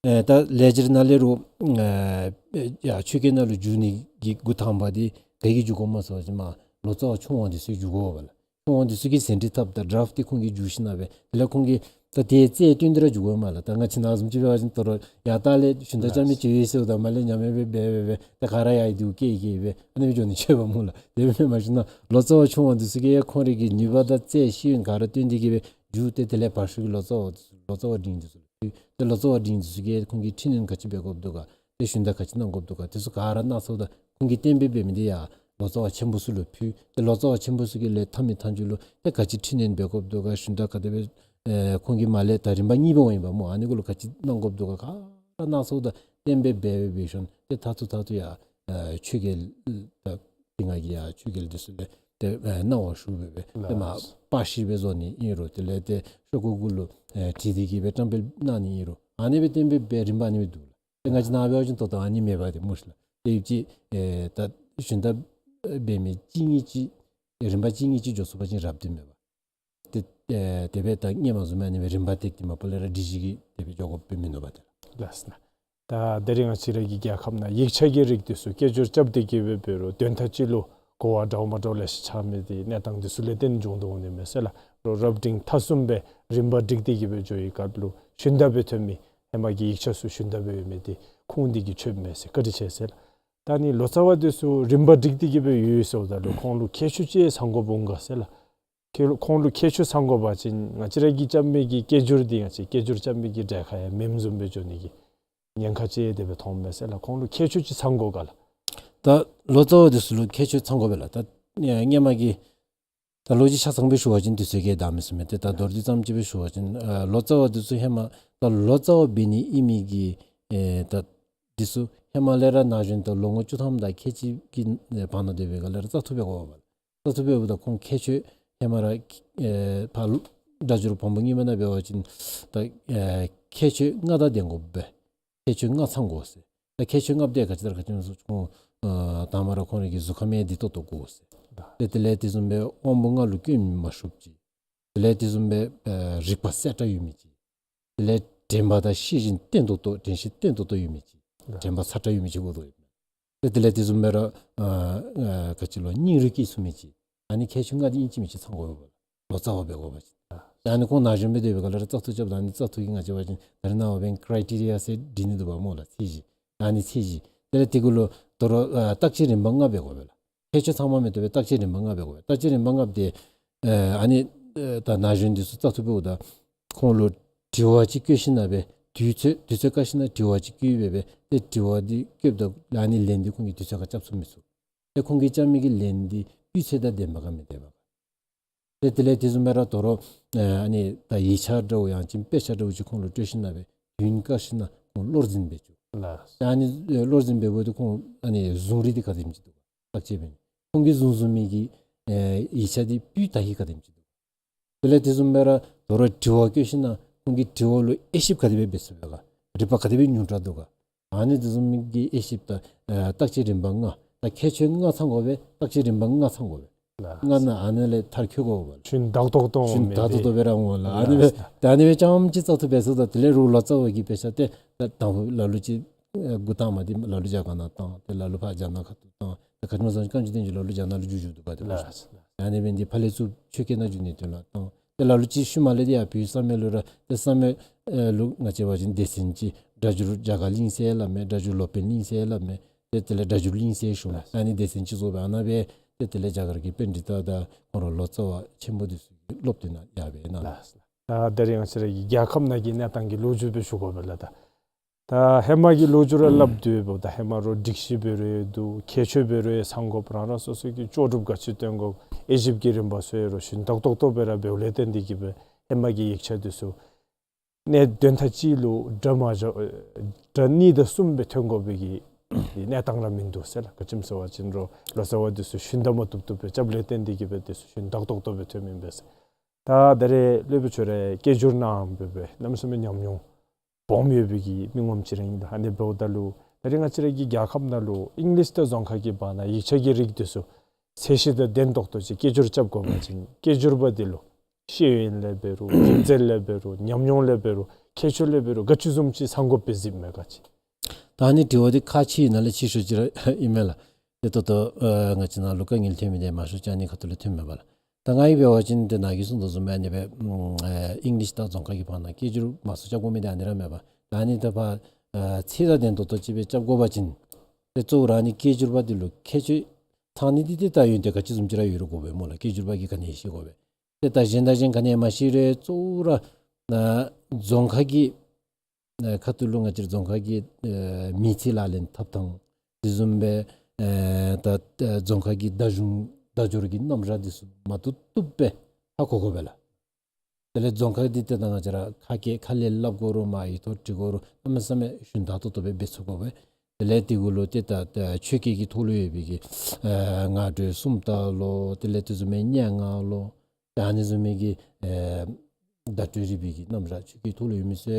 ཨེ་ད་ལས་སྦྱོར་ནང་ལས་རོགས་ཨེ་ཡར་ཆོས་སྐད་ནང་ལུ་བསྒྱུར་ནི་གི་འགོ་དང་པ་འདི་ག་གིས་བསྒྱུར་དགོཔ་མས་ཟེར་བ་ཅིན་མར་ལོ་ཙཱ་བ་ཆུང་བ་འདི་ཚུ་གིས་བསྒྱུར་དགོ་པས་ལགས། ཆུང་བ་འདི་ཚུ་གིས་ཟིན་བྲིས་བཏབ་ད་ཌ་རཱཕ་འདི་ཁོང་གིས་བསྒྱུར་ཞིནམ་ལས་དེ་ལས་ཁོང་གིས་ད་དེ་རྩལ་བཏོན་ཏེ་ར་བསྒྱུར་དགོ་མས་ལགས། ད་ང་བཅས་ནང་བཟུམ་ཅིག་འབད་བ་ཅིན་ད་རུང་ཡར་ད་ལས་ཞུན་དག་རྐྱབ་མི་ཅིག་ཡོད་ཟེརཝ་ད་མར་ལས་ཉམས་ཉམས་སྦེ་འབད་འབད་འབད་ད་ག་ར་ཡར་འདི་བསྐྱལ་བསྐྱལ་སྦེ་ཨ་ནི་སྦེ་འགྱོ་ནི་ཅིག་འབདཝ་སྨོ་ལགས། དེ་སྦེ་མེན་མས་ཤིག་ན་ལོ་ཙཱ་བ་ཆུང་བ་འདི་ཚུ་གིས་ཁོང་རའི་གི་ནུས་པ་དང་རྩལ་ཤེས་ཡོན་ག་ར་བཏོན་ཏེ་གི་སྦེ་བསྒྱུར་ཏེ་དེ་ལས་བར་ཤུགས་ཀྱི་ལོ་ཙཱ་བ་འདི་ཚུ་ལོ་ཙཱ་བ་འབྲིང་འདི་ཚུ་ལུ་ཕུལ། ཏེ་ལོ་ཙཱ་བ་འབྲིང་འདི་ཚུ་གིས་ཁོང་གིས་འཕྲི་སྣོན་ག་ཅི་འབད་དགོཔ་འདུག་ག། ཏེ་ཞུན་དག་ག་ཅི་གནང་དགོཔ་འདུག་ག། དེ་ཚུ་ག་ར་སྣ་ཚོགས་དང་ཁོང་གིས་གཏན་འབེབས་འབད་མི་འདི་ཡར་ལོ་ཙཱ་བ་ཆེན་པོ་ཚུ་ལུ་ཕུལ། ཏེ་ལོ་ཙཱ་བ་ཆེན་པོ་ཚུ་གིས་ལས་མཐའ་མའི་མཐའ་མཇུག་ལུ་ཏེ་ག་ཅི་འཕྲི་སྣོན་འབད་དགོཔ་འདུག་ག། ཞུན་དག་ག་དེ་སྦེ་ཨེ་ཁོང་གིས་མར་ལས་ད་རིམ་པ་གཉིས་པ་འོང་ཡི་པ་སྨོ། ཨ་ནི་གུ་ལུ་ག་ཅི་གནང་དགོཔ་འདུག་ག། ག་ར་སྣ་ཚོགས་དང་གཏན་འབེབས་འབད་འབད་འབད་ཞིནམ་ཏེ་མཐར་ཐུག་མཐར་ཐུག་ཡར་ཨེ་ཆོས་རྒྱལ་ད་དེ་སྔ་གི་ཡར་ཆོས་རྒྱལ་འདི་ཚུ་ལས་ཏེ་ཨེ་གནང་བ་ཞུ་སྦེ་སྦེ་ཏེ་མར་པར་ཤིང་སྦེ་བཟོ་ནི་ཨིན་རུང་དེ་ལས་ཏེ་ཤོག་གུ་གུ་ལུ་ཨེ་བྲིས་ཏེ་གི་སྦེ་བཀྲམ་སྤེལ་གནང་ནི་ཨིན་རུང་ཨ་ནི་སྦེ་གཏན་འབེབས་འབད་རིམ་པ་ཨ་ནི་སྦེ་འདུག་ལགས། ཏེ་ང་བཅས་ནཱ་འབད་བ་ཅིན་ད་ལྟོ་ཨ་ནི་མེད་པ་ཏེ་སྨོ་ཤིག་ལགས། ཏེ་ཡུདཔ་ཅིག་ཨེ་ད་ཞུན་དག་འབད་མི་གཅིག་གཉིས་ཅིག་རིམ་པ་གཅིག་གཉིས་ཅིག་འགྱོ་ཚུགས་པ་ཅིན་རབ་ཏུ་མེད་པ། ཏེ་ཨེ་དེ་སྦེ་ད་སྔོན་མ་བཟུམ་ཨ་ནི་སྦེ་རིམ་པ་བཏེགས་ཏེ་མ་པ་ལས་ར་སྒྲིག་གཞི་གིས་དེ་སྦེ་འགྱོ་དགོཔ་སྦེ་མིན་ནུག་པ་ཏེ་ལགས། ལགས་སོ། ད་དེ་རིང་ང་བཅས་ར་གི་རྒྱལ་ཁབ་ནང་ཡིག་ཆ་གི་རིགས་འདི་ཚུ་སྐད་སྒྱུར་རྐྱབ་སྟེ་གི་སྦེ་འབད་རུང་དོན་དག་ཅིག་ལུ་གོ་བ་འདྲཝ་མ་འདྲཝ་ལེ་ཤ་ཆགས་མི་འདི་གནས་སྟངས་འདི་ཚུ་ལས་བརྟེན་འབྱུང་དོ་འོང་ནི་མས་ཟེར་ལགས། རོགས་རབ་འབྲིང་ཐ་གསུམ་སྦེ་རིམ་པ་བསྒྲིགས་ཏེ་གི་སྦེ་འགྱོ་བའི་སྐབས་ལུ་ཞུན་དག་སྦེ་ཐོན་མི་ཧེ་མ་གི་ཡིག་ཆ་ཚུ་ཞུན་དག་སྦེ་ཡོད་མི་འདི་ཁུངས་འདི་གིས་ཆོད་མས་ཟེར། བཀའ་དྲིན་ཆེ་ཟེར་ལགས། ད་ནི་ལོ་ཙཱ་བ་འདི་ཚུ་རིམ་པ་བསྒྲིགས་ཏེ་གི་སྦེ་ཡོད་ཡོད་ཟེརཝ་ད་ལུ་ཁོང་ལུ་ཁྱད་ཆོས་ཅིག་ཚང་དགོཔ་འོང་ག་ཟེར་ལགས། ཁྱེད་ལུ་ཁོང་ལུ་ཁྱད་ཆོས་ཚང་དགོ་པ་ཅིན་ང་བཅས་ར་གིས་རྐྱབ་མི་གི་སྐད་སྒྱུར་འདི་ང་བཅས་སྐད་སྒྱུར་རྐྱབ་མི་གི་གྲལ་ཁར་ཡང་མེནམ་བཟུམ་སྦེ་འགྱོ་ནི་གི་ཉེན་ཁ་ཅིག་དེ་སྦེ་མཐོངམ་མས་ཟེར་ལགས། ཁོང་ལུ་ཁྱད་ཆོས་ཅིག་ཚང་དགོ་ག་ལགས། ད་ལོ་ཙཱ་བ་འདི་ཚུ་ལུ་ཁྱད་ཆོས་ཚང་དགོ་པས་ལགས། ད་ཨེ་སྔོན་མ་གི་ད་ལོ་རྒྱུས་ཆ་ཚང་སྦེ་ཞུ་བ་ཅིན་དུས་ཚོད་ཀྱིས་བདའ་མི་ཚུགས་མས། ཏེ་ད་མདོར་བསྡུས་ཙམ་ཅིག་སྦེ་ཞུ་བ་ཅིན་ཨ་ལོ་ཙཱ་བ་འདི་ཚུ་ཧེ་མ་ད་ལོ་ཙཱ་བ་འབད་ནི་ཨིན་མི་གི་ཨེ་ད་འདི་ཚུ་ཧེ་མ་ལས་ར་ན་གཞོན་ད་ལོ་ངོ་བཅུ་ཐམ་དང་ཁལ་གཅིག་གི་ཨེ་བར་ན་སྡོད་པའི་སྒང་ལས་ར་བཙག་འཐུ་འབད་དགོ་པས། བཙག་འཐུ་འབདཝ་ད་ཁོང་ཁྱད་ཆོས་ཧེ་མ་ར་ཨེ་ཕར་ སྒྲ་སྒྱུར་བམ་པོ་གཉིས་པ་ནང་འབད་བ་ཅིན་ད་ཨེ་ཁྱད་ཆོས་ལྔ་དང་ལྡན་དགོ་པས། ཁྱད་ཆོས་ལྔ་ཚང་དགོ་ཟེར། ད་ཁྱད་ཆོས་ལྔ་པོ་དེ་ག་ཅི་ལྟར་ག་ཅི་སྨོ་ཟེར་ཁོང་ཨ་དང་པ་ར་ཁོང་རའི་གི་གཟུགས་ཁམས་ཡང་བདེ་ཏོག་ཏོ་དགོ་ཟེར། ཏེ་དེ་ལས་དེ་བཟུམ་སྦེ་དབང་པོ་ལྔ་ལུ་སྐྱོན་མ་ཤོརཝ་ཅིག། དེ་ལས་དེ་བཟུམ་སྦེ་ཨེ་རིག་པ་གསལ་དྲགས་ཡོད་མི་ཅིག། དེ་ལས་དྲན་པ་དང་ཤེས་བཞིན་བརྟན་ཏོག་ཏོ་དྲན་ཤེས་བརྟན་ཏོག་ཏོ་ཡོད་མི་ཅིག། དྲན་པ་ཚ་དྲགས་ཡོད་མི་ཅིག་དགོ་དོ་ཡོད། ཏེ་དེ་ལས་དེ་བཟུམ་སྦེ་ར་ཨ་ཨ་ག་ཅི་ལོ་སྙིང་རུས་སྐྱེ་ཚུགས་མི་ཅིག། ཨ་ནི་ཁྱད་ཆོས་ལྔ་འདི་ཨིན་ཅི་མིན་ཅི་ཚང་དགོ་པས། ལོ་ཙཱ་བ་འབད་དགོ་པ་ཅིན། ཨ་ནི་ཁོང་ན་གཞོན་སྦེ་སྡོད་པའི་སྐབས་ལུ་ར་བཙག་འཐུ་རྐྱབ་ད་ཨ་ནི་བཙག་འཐུ་གི་ང་བཅས་འབད་བ་ཅིན་ད་རེས་ནངས་པ་འབདན་ཀྲའི་ཊི་རི་ཡ་ཟེར་སྒྲིག་ནི་འདུག་པ་སྨོ་ལགས། ཚད་གཞི། ཨ་ནི་ཚད་གཞི། དེ་ལས་དེ་གུ་ལུ་དོ་རུང་ཨ་བརྟག་དཔྱད་རིམ་པ་ལྔ་འབད་དགོ་པས་ལགས། ཁྱད་ཆོས་ཚང་མ་མི་བཏུབ་པས། བརྟག་དཔྱད་རིམ་པ་ལྔ་འབད་དགོ་པས། བརྟག་དཔྱད་རིམ་པ་ལྔ་འབདཝ་ད་ཨ་ནི་ཨ་ད་ན་གཞོན་འདི་ཚུ་བཙག་འཐུ་འབདཝ་ད་ཁོང་ལུ་དྲི་བ་ཅིག་བཀོད་ཞིནམ་ལས་དུས་ཚོད་དུས་ཚོད་བཀག་ཞིནམ་ལས་དྲི་བ་ཅིག་བཀོད་སྦེ་སྦེ་ཏེ་དྲི་བ་འདི་བཀོདཔ་ད་ཨ་ནི་ལན་འདི་ཁོང་གིས་དུས་ཚོད་ཁར་རྐྱབ་ཚུགས་མི་ཚུགས། ཏེ་ཁོང་གིས་རྐྱབ་མི་གི་ལན་འདི་སྤུས་ཚད་དང་ལྡནམ་ག་མི་ལྡནམ་ག། ཏེ་དེ་ལས་དེ་བཟུམ་སྦེ་ར་དོ་རུང་ཨ་ནི་ད་ཡིག་ཆ་འདྲཝ་ཡང་ཅིན་དཔེ་ཆ་འདྲཝ་ཅིག་ཁོང་ལུ་སྤྲོད་ཞིནམ་ལས་དུས་ཡུན་བཀག་ཞིནམ་ལས་ཁོང་བློར་འཛིན་འབད་བཅུག། ལགས། ཨ་ནི་བློར་འཛིན་འབདཝ་ད་ཁོང་ཨ་ནི་བཟུང་རིགས་འདི་ག་དེམ་ཅིག་འདུག་ག་བརྟག་དཔྱད་འབད་ནི། ཁོང་གིས་བཟུང་བཟུང་མི་གི་ཨེ་ཡིག་ཆ་འདི་སྤུས་དག་གི་ག་དེམ་ཅིག་འདུག། དེ་ལས་དེ་བཟུམ་སྦེ་ར་དོ་རུང་དྲི་བ་བཀོད་ཞིནམ་ལས་ཁོང་གི་དྲི་བ་ལུ་དབྱེ་ཞིབ་ག་དེ་སྦེ་འབད་ཚུགས་པས་ག། རིག་པ་ག་དེ་སྦེ་ཉུང་དྲགས་འདུག་ག། ཨ་ནི་དེ་བཟུམ་གྱི་དབྱེ་ཞིབ་དང་ཨེ་བརྟག་དཔྱད་རིམ་པ་ལྔ། ད་ཁྱད་ཆོས་ལྔ་ཚང་དགོ་པས། བརྟག་དཔྱད་རིམ་པ་ལྔ་ཚང་དགོ་པས། ལགས། ལྔ་ནང་ཨ་ནི་ལས་མཐར་འཁྱོལ་དགོ་པས། ཞུན་དག་ཏོག་ཏོ་ཞུན་མེད་དག་ཏོག་ཏོ་སྦེ་ར་འོང་ལགས། ཨ་ནི་སྦེ་ལགས། ད་ཨ་ནི་སྦེ་རྐྱངམ་ཅིག་བཙག་འཐུ་འབད་ཚུགས་ད། དེ་ལས་རུང་ལོ་ཙཱ་བ་གིས་དཔེ་ཆ་ཏེ་ད་དང་ཕུ་ལ་ལུ་ཅིག་ཨེ་འགོ་དང་པ་འདི་ལ་ལུ་རྒྱ་གར་ནང་བཏང་། ཏེ་ལ་ལུ་ཕར་རྒྱ་ནག་ཁ་ཐུག་བཏང་། ཏེ་ག་ཅི་སྨོ་ཟེར་བཀའ་འགྱུར་བསྟན་འགྱུར་ལ་ལུ་རྒྱ་ནག་ལུ་བསྒྱུར་བསྒྱུར་འདུག་ག། ཏེ་ལགས། ཨ་ནི་འབདན་འདི་ཕར་ལས་ཚུར་ཆོས་སྐད་ནང་བསྒྱུར་ནིའི་དོན་ལུ་བཏང་། ཏེ་ལ་ལུ་ཅིག་ཤུལ་མ་ལས་འདི་ཡར་བོད་ཡིག་གསར་མའི་ལུ་ར་ཏེ་གསར་མའི་ཨེ་ལུ་ང་བཅས་འབད་བ་ཅིན་སྡེ་ཚན་ཅིག་སྒྲ་སྒྱུར་རྒྱ་གར་གླིང་ཟེར་སླབ་མས། སྒྲ་སྒྱུར་སློབ་དཔོན་གླིང་ཟེར་སླབ་མས། ཏེ་དེ་ལས་སྒྲ་སྒྱུར་གླིང་ཟེར་ཞུཝ་མས། ཨ་ནི་སྡེ་ཚན་ཅིག་བཟོ་སྦེ་ཨ་ནཱ་སྦེ་ཏེ་དེ་ལས་རྒྱ་གར་གྱི་པཎྜི་ཏ་དང་ཁོང་ར་ལོ་ཙཱ་བ་ཆེན་པོ་འདི་ཚུ་གིས་སློབ་སྟོན་ནང་ཡར་སྦེ་གནང་། ལགས། ད་ད་རེས་ང་བཅས་ར་གི་རྒྱལ་ཁབ་ནང་གི་གནས་སྟངས་ཀྱི་ལོ་རྒྱུས་སྦེ་ཞུ་དགོ་པས་ལགས། ད་ད་ཧེ་མ་གི་ལོ་རྒྱུས་ར་སླབ་སྡོད་པས། ད་ཧེ་མ་རོགས་སྒྲིག་གཞི་འབད་རུང་འདུག། ཁྱད་ཆོས་འབད་རུང་ཚང་དགོཔ། རང་རང་སོ་སོ་གི་ལྕོགས་གྲུབ་ག་ཅི་སྟོན་དགོཔ། དབྱེ་ཞིབ་ཀྱི་རིམ་པ་ཚུ་ཡང་རོགས་ཞུན་དག་ཏོག་ཏོ་སྦེ་ར་འབདཝ་ལས་བརྟེན་ཏེ་གིས་སྦེ་ཧེ་མ་གི་ཡིག་ཆ་འདི་ཚུ་གནས་དོན་ཐག་གཅིག་ལུ་སྒྲ་མ་བཞག་སྒྲ་གཉིས་དང་གསུམ་སྦེ་ཐོན་དགོ་པའི་གི་གནས་སྟངས་ར་མིན་འདུག་ཟེར་ལགས། ག་ཅི་སྨོ་ཟེར་བ་ཅིན་རོགས་ལོ་ཙཱ་བ་འདི་ཚུ་ཞུན་དག་མ་བཏུབ་བཏུབ་སྦེ་རྐྱབ་ལས་བརྟེན་ཏེ་གིས་སྦེ་འདི་ཚུ་ཞུན་དག་ཏོག་ཏོ་སྦེ་ཐོན་མི་ཨིན་པས་ཟེར། ད་ད་རེས་སློབ་དཔོན་ཁྱོད་ར་སྐད་སྒྱུར་གནངམ་སྦེ་སྦེ་གནམ་མེད་ས་མེད་ཉམས་མྱོང་སྦོམ་ཡོད་པའི་གི་མི་ངོམ་ཅིག་ར་ཨིན། ད་ཨ་ནི་འབདཝ་ད་ལུ་ད་རེས་ང་བཅས་ར་གི་རྒྱལ་ཁབ་ནང་ལུ་ཨིང་ལིཤ་དང་རྫོང་ཁ་གི་བར་ན་ཡིག་ཆ་གི་རིགས་འདི་ཚུ་ཚད་གཞི་དང་ལྡན་ཏོག་ཏོ་ཅིག་སྐད་སྒྱུར་རྐྱབ་དགོ་པ་ཅིན་སྐད་སྒྱུར་པ་འདི་ལུ་ཤེས་ཡོན་ལས་འབད་རུང་རིག་རྩལ་ལས་འབད་རུང་ཉམས་མྱོང་ལས་འབད་རུང་ཁྱད་ཆོས་ལས་འབད་རུང་ག་ཅི་བཟུམ་ཅིག་ཚང་དགོཔ་སྦེ་གཟིགསཔ་མས་ག་ཅི། ད་ཨ་ནི་དྲི་བ་འདི་ཁག་ཆེ་ནང་ལས་ཆེ་ཤོས་ཅིག་ར་ཨིན་མས་ལགས། ཏེ་ད་ལྟོ་ཨ་ང་བཅས་ནང་ལུ་དཀའ་ངལ་ཐོན་མི་འདི་མང་ཤོས་ཅིག་ཨ་ནི་ཁ་ཐུག་ལས་ཐོན་མས་པ་ལགས། ད་ང་གིས་འབད་བ་ཅིན་ཏེ་ནཱ་གིས་གསུངས་དོ་བཟུམ་སྦེ་ཨ་ནི་སྦེ་ཨ་ཨིང་ལིཤ་དང་རྫོང་ཁ་གི་བར་ན་སྐད་སྒྱུར་མང་སུ་རྐྱབ་དགོ་མི་འདི་ཨ་ནི་ར་མས་པ། ད་ཨ་ནི་ད་ཕར་ཨ་ཚད་དང་ལྡན་ཏོག་ཏོ་ཅིག་སྦེ་རྐྱབ་དགོ་པ་ཅིན་ཏེ་གཙོ་བོ་ར་ཨ་ནི་སྐད་སྒྱུར་པ་འདི་ལུ་ཁྱད་ཆོས་ཚང་ནི་འདི་ཏེ་ད་ཡོན་ཏན་ག་ཅི་བཟུམ་ཅིག་ར་ཡོད་རུང་དགོ་པས་སྨོ་ལགས། སྐད་སྒྱུར་པ་གིས་ག་ནི་ཤེས་དགོ་པས། ཏེ་ད་གཞན་དང་གཞན་ག་ནི་མ་ཤེས་རུང་གཙོ་བོ་ར་ཨ་རྫོང་ཁ་གི་ཨ་ཁ་ཐུག་ལུ་ང་བཅས་རྫོང་ཁ་གི་ཨ་མི་ཚེ་ལག་ལེན་འཐབ་ཐངས་དེ་བཟུམ་སྦེ་ཨ་ད་ཨ་རྫོང་ཁ་གི་བརྡ་གཞུང་བརྡ་སྦྱོར་གྱི་རྣམ་གཞག་འདི་ཚུ་མ་བཏུབ་བཏུབ་སྦེ་ཧ་གོ་དགོ་པས་ལགས། དེ་ལས་རྫོང་ཁ་འདི་ཏེ་ད་ང་བཅས་ར་ཁ་སྐད་ཁ་ལས་སླབ་དགོ་རུང་མར་ཡིག་ཐོག་འབྲི་དགོ་རུང་གནམ་མེད་ས་མེད་ཞུན་དག་ཏོག་ཏོ་སྦེ་འབད་ཚུགས་དགོ་པས། དེ་ལས་དེ་གུ་ལུ་ཏེ་ད་ཨ་ཆོས་སྐད་ཀྱི་ཐོག་ལུ་ཡོད་པའི་གི་ཨ་ངག་སྒྲོས་སུམ་རྟགས་ལོ། དེ་ལས་དེ་བཟུམ་མའི་སྙན་ངག་ལོ། ད་ཨ་ནི་བཟུམ་མའི་གི་ཨེ་བརྡ་སྤྲོད་རིག་པའི་གི་རྣམ་གཞག་ཆོས་སྐད་ཐོག་ལུ་ཡོད་མི་ཚུ་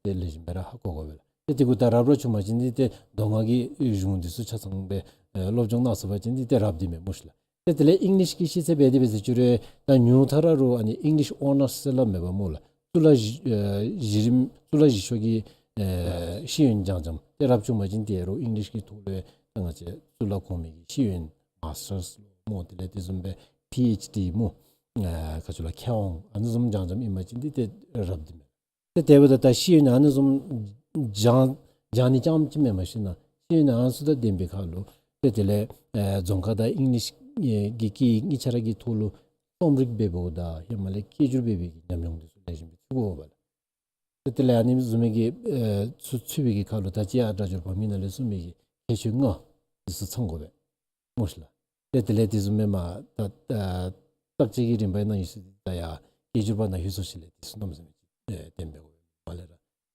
ཏེ་ལེགས་ཤོམ་སྦེ་ར་ཧ་གོ་དགོ་པས་ལགས། ཏེ་དེ་གུ་ད་རབ་རོབ་བྱུང་པ་ཅིན་འདི་ཏེ་མདོ་སྔགས་ཀྱི་གཞུང་འདི་ཚུ་ཆ་ཚང་སྦེ་ཨེ་སློབ་སྦྱོང་གནང་ཚུགས་པ་ཅིན་འདི་ཏེ་རབ་འདི་མས་སྨོ་ཤིག་ལགས། ཏེ་དེ་ལས་ཨིང་ལིཤ་གི་ཤེས་ཚད་འབད་དེ་འབད་ཟེར་ཅི་རུང་ད་ཉུང་མཐའ་ར་རུང་ཨ་ནི་ཨིང་ལིཤ་ཨོ་ནརསི་ཟེར་སླབ་མས་པ་སྨོ་ལགས། གཙུག་ལག་བཞི་ཨེ་བཞི་རིམ་གཙུག་ལག་བཞི་ཤོག་གི་ཨེ་ཤེས་ཡོན་སྦྱངས་སྦྱངམ། ཏེ་རབ་བྱུང་པ་ཅིན་ཏེ་རོགས་ཨིང་ལིཤ་གི་ཐོག་ལུ་ད་ང་བཅས་གཙུག་ལག་གོང་མའི་གི་ཤེས་ཡོན་མཱསི་ཊརསི་ལོ་སྨོ། དེ་ལས་དེ་བཟུམ་སྦེ་པི་ཨེཆ་ཌི་སྨོ། ཨེ་ག་ཅི་ལོ་མཁས་དབང་ཨ་ནི་བཟུམ་སྦྱངས་སྦྱངམ་ཨིན་པ་ཅིན་འདི་ཏེ་རབ་འདི་མས། ཏེ་དེ་འབདཝ་ད་ད་ཤེས་ཡོན་ཨ་ནི་བཟུམ་སྦྱང་སྦྱང་ནི་རྐྱངམ་ཅིག་མེན་པར་ཤེས་ན་ཤེས་ཡོན་ཨ་ནི་ཚུ་དང་ལྡན་པའི་ཁར་ལུ་ཏེ་དེ་ལས་ཨེ་རྫོང་ཁ་དང་ཨིང་ལིཤ་ཨེ་གི་སྐད་ཡིག་གཉིས་ཆ་ར་གི་ཐོག་ལུ་རྩོམ་རིག་འབད་འབདཝ་ད་ཧེ་མ་ལས་སྐད་སྒྱུར་འབད་བའི་གི་ཉམས་མྱོང་འདི་ཚུ་ལེགས་ཤོམ་སྦེ་ཚུད་དགོ་པས་ལགས། ཏེ་དེ་ལས་ཨ་ནི་བཟུམ་མའི་གི་ཨེ་ཚུ་ཚུད་པའི་གི་ཁར་ལུ་ད་ཅི་ཡར་སྒྲ་སྒྱུར་བར་མི་ནང་ལས་གསུངས་མི་གི་ཁྱད་ཆོས་ལྔ་འདི་ཚུ་ཚང་དགོ་པས་སྨོ་ཤིག་ལགས། ཏེ་དེ་ལས་དེ་བཟུམ་མའི་མར་ད་ཨ་བརྟག་དཔྱད་ཀྱི་རིམ་པ་ནང་ཡོད་ས་འདི་ད་ཡར་སྐད་སྒྱུར་པ་ནང་ཡོད་ས་ཅིག་ལས་དེ་ཚུ་གནམ་མེད་ས་མེད་ཨེ་ལྡན་པས་སྨོ། མར་ལས་ར་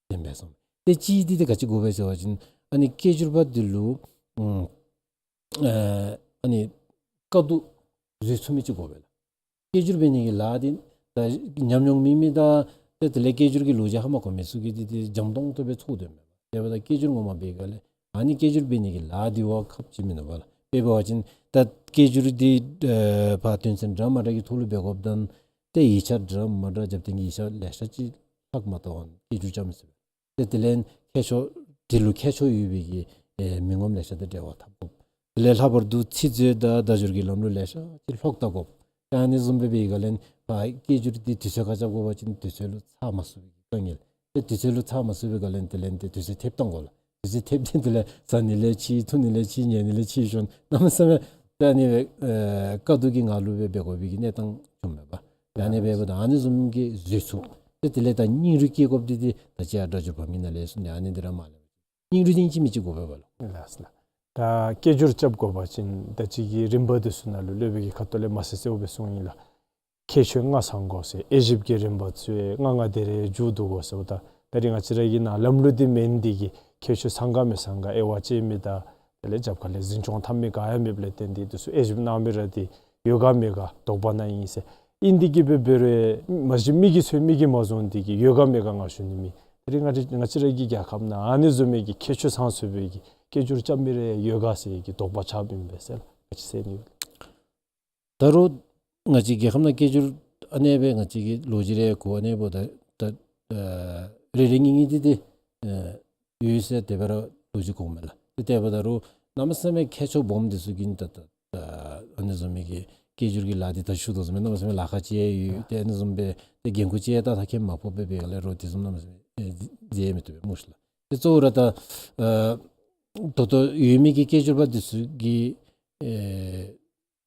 ལྡན་པས་སྨོ། ཏེ་གཅིག་འདི་ཏེ་ག་ཅི་དགོ་པས་ཟེར་བ་ཅིན་ཨ་ནི་སྐད་སྒྱུར་པ་འདི་ལུ་ཨུམ་ཨེ་ཨ་ནི་དཀའ་སྡུག་བཟོད་ཚུགས་མི་ཅིག་དགོ་པས་ལགས། སྐད་སྒྱུར་འབད་ནི་གི་ལཱ་འདི་ ད་ཉམས་མྱོང་མེད་མི་དང་ཏེ་དེ་ལས་སྐད་སྒྱུར་གྱི་ལོ་རྒྱུས་ཧ་མ་གོ་མི་ཚུ་གིས་འདི་འདི་འཇམ་ཏོང་ཏོ་སྦེ་ཚོར་དོ་མས། དེ་འབདཝ་ད་སྐད་སྒྱུར་ངོ་མ་འབད་ག་ལས་ཨ་ནི་སྐད་སྒྱུར་འབད་ནི་གི་ལཱ་འདི་བ་ཁབ་ཅིག་མིན་འདུག་པ་ལགས། དཔེ་འབད་བ་ཅིན་ད་སྐད་སྒྱུར་འདི་ཨེ་ཕར་དོན་ཚན་འདྲ་མ་འདྲ་གི་ཐོག་ལུ་འབད་དགོཔ་དང་ཏེ་ཡིག་ཆ་འདྲ་མ་འདྲ་རྒྱབ་སྟེ་གི་ཡིག་ཆ་ལེ་ཤ་ཅིག་ལྷག་མ་གཏོགས་སྐད་སྒྱུར་རྐྱབ་མི་ཚུགས་པས། ཏེ་དེ་ལས་མཁས་མཆོག་དེ་ལུ་མཁས་མཆོག་ཡོད་པའི་གི་ཨེ་མི་ངོམ་ལེ་ཤ་དང་འབྲེལ་བ་འཐབ་དགོ། དེ་ལས་ལྷག་པར་དུ་ཚིག་མཛོད་དང་བརྡ་སྦྱོར་གྱི་ལམ་ལུགས་ལེ་ཤ་ཅིག་ལྷོག་བལྟ་དགོ། ཏེ་ཨ་ནི་བཟུམ་སྦེ་འབད་ག་ལས་ཕར་སྐད་སྒྱུར་འདི་དུས་ཚོད་ཁར་རྐྱབ་དགོ་པ་ཅིན་དུས་ཚོད་ལུ་ཚར་མ་ཚུགས་པའི་གི་དཀའ་ངལ། ཏེ་དུས་ཚོད་ལུ་ཚར་མ་ཚུགས་པའི་ག་ལས་དེ་ལས་ཏེ་དུས་ཚོད་ཐེབས་གཏང་དགོ་ལགས། དུས་ཚོད་ཐེབས་ཏེ་དེ་ལས་ཟ་ནི་ལས་ཕྱིས་འཐུང་ནི་ལས་ཕྱིས་ཉལ་ནི་ལས་ཕྱིས་ཤོང་གནམ་མེད་ས་མེད་ད་ཨ་ནི་སྦེ་ཨེ་དཀའ་སྡུག་གི་ངང་ལུ་སྦེ་འབད་དགོ་པའི་གི་གནས་སྟངས་བྱུངམ་མས་པ། ད་ཨ་ནི་སྦེ་འབདཝ་ད་ཨ་ནི་བཟུམ་གྱི་བཟོ་ཚུགས། ཏེ་དེ་ལས་ད་སྙིང་རུས་བསྐྱེད་དགོཔ་འདི་འདི་ད་ཅི་ཡང་སྒྲ་སྒྱུར་འབད་མི་ནང་ལས་ཚུ་ནི་ཨ་ནི་འདི་ར་མ་ལས་སྙིང་རུས་ཅིག་མི་ཅིག་དགོ་པས་པ་ལགས། ལགས་སོ་ལགས། ད་སྐད་སྒྱུར་རྐྱབ་དགོ་པ་ཅིན་ད་ཅི་གི་རིམ་པ་འདི་ཚུ་ནང་ལུ་སློབ་དཔོན་གྱིས་ཁ་ཐུག་ལས་མ་གསལ་གསལཝ་སྦེ་གསུངས་ཡི་ལགས། ཁྱད་ཆོས་ལྔ་ཚང་དགོ་ཟེར། དབྱེ་ཞིབ་ཀྱི་རིམ་པ་ཚུ་ཡང་ལྔ་ལྔ་དེ་རེ་མཇུག་བསྡུ་དགོ་ཟེརཝ་ད་ད་རིས་ང་བཅས་ར་གི་ནང་ལམ་ལུགས་འདི་མེན། འདི་གིས་ཁྱད་ཆོས་ཚང་ག་མི་ཚང་ག་དབྱེ་བ་དཔྱད་མི་དང་དེ་ལས་རྒྱབ་ཁ་ལས་འཛིན་སྐྱོང་འཐབ་མི་ག་ཡང་མེདཔ་ལས་བརྟེན་ཏེ་འདི་ཚུ་དབྱེ་ཞིབ་གནང་མི་ར་འདི་ཡོད་ག་མེད་ག་དོགས་པ་ནང་ཨིན་ཟེར། ཨིན་འདི་གིས་སྦེ་འབད་རུང་མ་གཞི་མི་གིས་འཚོལ་མི་གིས་མ་བཟུང་། འདི་གིས་ཡོད་ག་མེད་ག་ང་ཞུ་ནི་མེད། ད་རིས་ང་བཅས་ང་བཅས་ར་གི་རྒྱལ་ཁབ་ནང་ཨ་ནི་བཟུམ་མའི་གི་ཁྱད་ཆོས་ཚང་ཚུགས་པའི་གི་སྐད་སྒྱུར་རྐྱབ་མི་རེ་ཡོད་ག་ཟེར་གྱི་དོགས་པ་ཆགསཔ་ཨིན་པས་ཟེར་ལགས། ང་བཅས་ཟེར་ནི་ཡོད། ད་རུང་ང་བཅས་རྒྱལ་ཁབ་ནང་སྐད་སྒྱུར་ཨ་ནི་སྦེ་ང་བཅས་ཀྱིས་ལོ་རྒྱུས་རེ་གོ་ཨ་ནི་འབདཝ་ད་ད་ཨ་རེ་རེ་གཉིས་གཉིས་འདི་འདི་ཨ་ཡོད་ཟེར་དེ་སྦེ་ར་ལོ་རྒྱུས་གོཝ་མས་ལགས། ཏེ་དེ་འབདཝ་ད་རུང་གནམ་མེད་ས་མེད་མཁས་མཆོག་སྦོམ་འདི་ཚུ་གིས་ད་ད་ཨ་ཨ་ནི་བཟུམ་མའི་གི་སྐད་སྒྱུར་གྱི་ལཱ་འདི་ད་ཞུ་དོ་བཟུམ་སྦེ་གནམ་མེད་ས་མེད་ལཱ་ཁག་ཅིག་ཡོད། ཏེ་ཨ་ནི་བཟུམ་སྦེ་ཏེ་འགན་ཁུར་ཅིག་ཡང་ད་ད་ཁེ་མ་ཕོགཔ་སྦེ་འབད་ག་ལས་རོགས་དེ་བཟུམ་གནམ་མེད་ས་མེད་ཨེ་མཛད་མི་བཏུབ་པས་སྨོ་ཤིག་ལགས། ཏེ་གཙོ་བོ་ར་ད་ཨ་ད་ལྟོ་ཡོད་མི་གི་སྐད་སྒྱུར་པ་འདི་ཚུ་གི་ཨེ་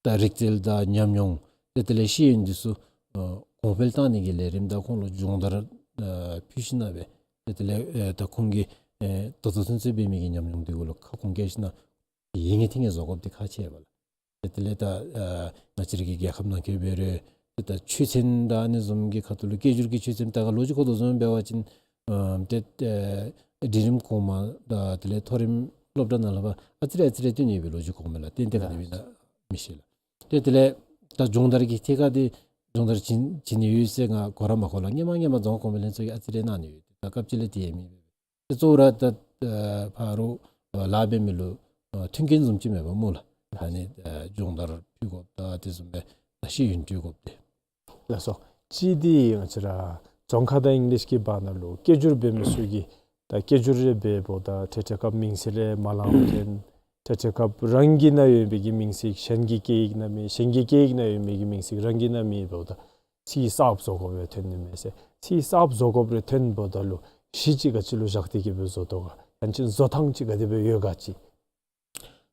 ད་རིག་རྩལ་དང་ཉམས་མྱོང་ཏེ་དེ་ལས་ཤེས་ཡོན་འདི་ཚུ་ཨ་གོང་འཕེལ་གཏང་ནི་གི་ལས་རིམ་དང་ཁོང་ལུ་སྦྱོང་བརྡར་ཨ་ཕུལ་ཞིན་ན་སྦེ་ཏེ་དེ་ལས་ཨེ་ད་ཁོང་གིས་ཨེ་ད་ལྟོ་ཚུན་ཚོད་འབད་མི་གི་ཉམས་མྱོང་འདི་གུ་ལུ་ཁ་སྐོང་བཀལ་ཞིན་ན་ཡིད་ངེས་ཐིང་ངེས་བཟོ་དགོཔ་འདི་ཁག་ཆེ་བས་ལགས། ཏེ་དེ་ལས་ད་ཨ་ང་བཅས་ར་གི་རྒྱལ་ཁབ་ནང་འཁོད་འབད་རུང་ཏེ་ད་ཆོས་ཚན་དང་ཨ་ནི་བཟུམ་གྱི་ཁ་ཐུག་ལུ་སྐད་སྒྱུར་གྱི་ཆོས་ཚན་ད་ག་ལོ་རྒྱུས་གོ་དོ་བཟུམ་འབད་བ་ཅིན་ཨ་ཏེ་ཨ་འབྲིང་རིམ་གོང་མ་དང་དེ་ལས་མཐོ་རིམ་སློབ་གྲྭ་ནང་ལུ་ཕར་ཨ་ཙི་རེ་ཨ་ཙི་རེ་སྟོན་ནི་ཡོད་པའི་ལོ་རྒྱུས་གོཝ་མས་ལགས། ཏན་ཏན་ག་དེ་སྦེ་ཨིན་ན་མི་ཤེས་ལགས། ཏེ་དེ་ལས་ད་སྦྱོང་བརྡར་གྱི་ཐད་ཁར་འདི་སྦྱོང་བརྡར་བྱིན་བྱིན་ནི་ཡོད་ཟེར་ང་གོ་ར་མ་གོ་ལགས། སྔོན་མ་སྔོན་མ་རྫོང་ཁ་གོང་འཕེལ་ལྷན་ཚོགས་ཀྱིས་ཨ་ཙི་རེ་གནང་ནི་ཡོད། ད་སྐབས་ཅིག་ལས་དེ་ཡང་མེད་པས། ཏེ་གཙོ་བོ་ར་ད་ཨ་ཕར་ལཱ་འབད་མི་ལུ་ཨ་མཐུན་རྐྱེན་བཟུམ་ཅིག་མེད་པས་སྨོ་ལགས། ད་ཨ་ནི་ཨ་སྦྱོང་བརྡར་ཕུལ་དགོཔ་དང་དེ་བཟུམ་སྦེ་ད་ཤེས་ཡོན་སྤྲོད་དགོཔ་འདི། ལགས་སོ། གཅིག་འདི་ང་བཅས་ར་རྫོང་ཁ་དང་ཨིང་ལིཤ་གི་བར་ན་ལུ་སྐད་སྒྱུར་འབད་མི་ཚུ་གིས་ད་སྐད་སྒྱུར་རེ་འབདཝ་ད་འཕྲལ་འཕྲལ་སྐབས་མིང་ཚིག་ལས་མ་ལངམ་ཐོན། འཕྲལ་འཕྲལ་སྐབས་རང་གི་ནང་ཡོད་པའི་གི་མིང་ཚིག་གཞན་གྱི་སྐད་ཡིག་ནང་མེད། གཞན་གྱི་སྐད་ཡིག་ནང་ཡོད་པའི་གི་མིང་ཚིག་རང་གི་ནང་མེད་འབདཝ་ད་ཚིག་གསརཔ་བཟོ་དགོཔ་སྦེ་ཐོན་ནི་མས་ཟེར། ཚིག་གསརཔ་བཟོ་དགོཔ་རེ་ཐོན་འབདཝ་ད་ལུ་གཞི་ཅིག་ག་ཅི་ལུ་བཞག་སྟེ་གི་སྦེ་བཟོ་དོ་ག། ཡང་ཅིན་བཟོ་ཐངས་ཅིག་ག་དེ་སྦེ་ཡོད་ག་ཅིག།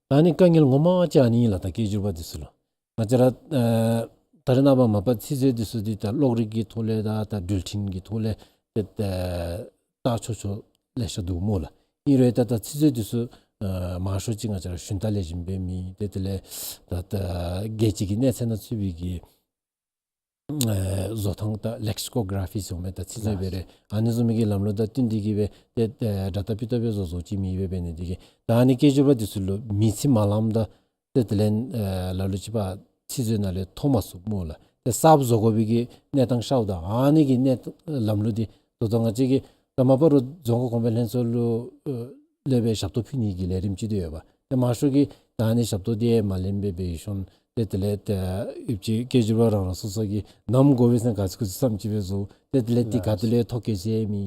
ད་ཨ་ནི་དཀའ་ངལ་ངོ་མ་ཅིག་ཨ་ནི་ཨིན་ལགས། ད་སྐད་སྒྱུར་པ་འདི་ཚུ་ལུ་ང་བཅས་ར་ཨ་ད་རེས་ནངས་པ་མ་པ་ཚིག་མཛོད་འདི་ཚུ་འདི་ད་གློག་རིག་གི་ཐོག་ལས་དང་ད་འགྲུལ་འཕྲིན་གྱི་ཐོག་ལས་ཏེ་ད་བལྟ་ཆོག་ཆོག་ལེ་ཤ་འདུག་སྨོ་ལགས། ཨིན་རུང་ད་ད་ཚིག་མཛོད་འདི་ཚུ་ཨ་མང་ཤོས་ཅིག་ང་བཅས་ར་ཞུན་དག་ལེགས་ཤོམ་སྦེ་མེད། ཏེ་དེ་ལས་ད་ད་རྒྱལ་སྤྱི་གི་གནས་ཚད་ནང་ཚུད་པའི་གི་ཨེ་བཟོ་ཐངས་དང་ལེག་སི་ཀོ་ག་ར་ཕི་ཟེར་མི་ད་ཚིག་མཛོད་སྦེ་རེ་ཨ་ནི་བཟུམ་མའི་གི་ལམ་ལུགས་དང་བསྟུན་ཏེ་གི་སྦེ་ཏེ་ཨེ་དྲ་ལྟ་པི་ལྟ་སྦེ་བཟོ་བཟོཝ་ཅིག་མེད་པས། འབད་ནི་འདི་གིས་ད་ཨ་ནི་སྐད་སྒྱུར་པ་འདི་ཚུ་ལུ་མིང་ཚིག་མ་ལངམ་དང་ཏེ་དེ་ལས་ཨེ་ལ་ལུ་ཅིག་ཕར་ཚིག་མཛོད་ནང་ལས་ཐོབ་མ་ཚུགས་སྨོ་ལགས། ཏེ་གསརཔ་བཟོ་དགོ་པའི་གི་གནས་སྟངས་ཤརཝ་ད་ཨ་ནི་གི་གནས་ལམ་ལུགས་འདི་ད་ལྟོ་ང་བཅས་ཀྱིས་ད་མ་པ་རུང་རྫོང་ཁ་གོང་འཕེལ་ལྷན་ཚོགས་ལུ་ཨེ་ལས་སྦེ་ཞབས་ཏོག་ཕུལ་ནི་གི་ལས་རིམ་ཅིག་ཏེ་ཡོད་པ། ཏེ་མང་ཤོས་ཀྱིས་ད་ཨ་ནི་ཞབས་ཏོག་འདི་མ་ལེན་པར་སྦེ་ཡོད་ཤོང་། ཏེ་དེ་ལས་ཏེ་ཡུདཔ་ཅིག་སྐད་སྒྱུར་པ་རང་རང་སོ་སོ་གིས་ནམ་དགོ་པས་ཟེར་ག་ཚོད་ག་ཚོད་ཙམ་ཅིག་སྦེ་བཟོ། ཏེ་དེ་ལས་འདི་ག་ཏེ་ལས་ཐོ་བཀོད་ཟེར་མི།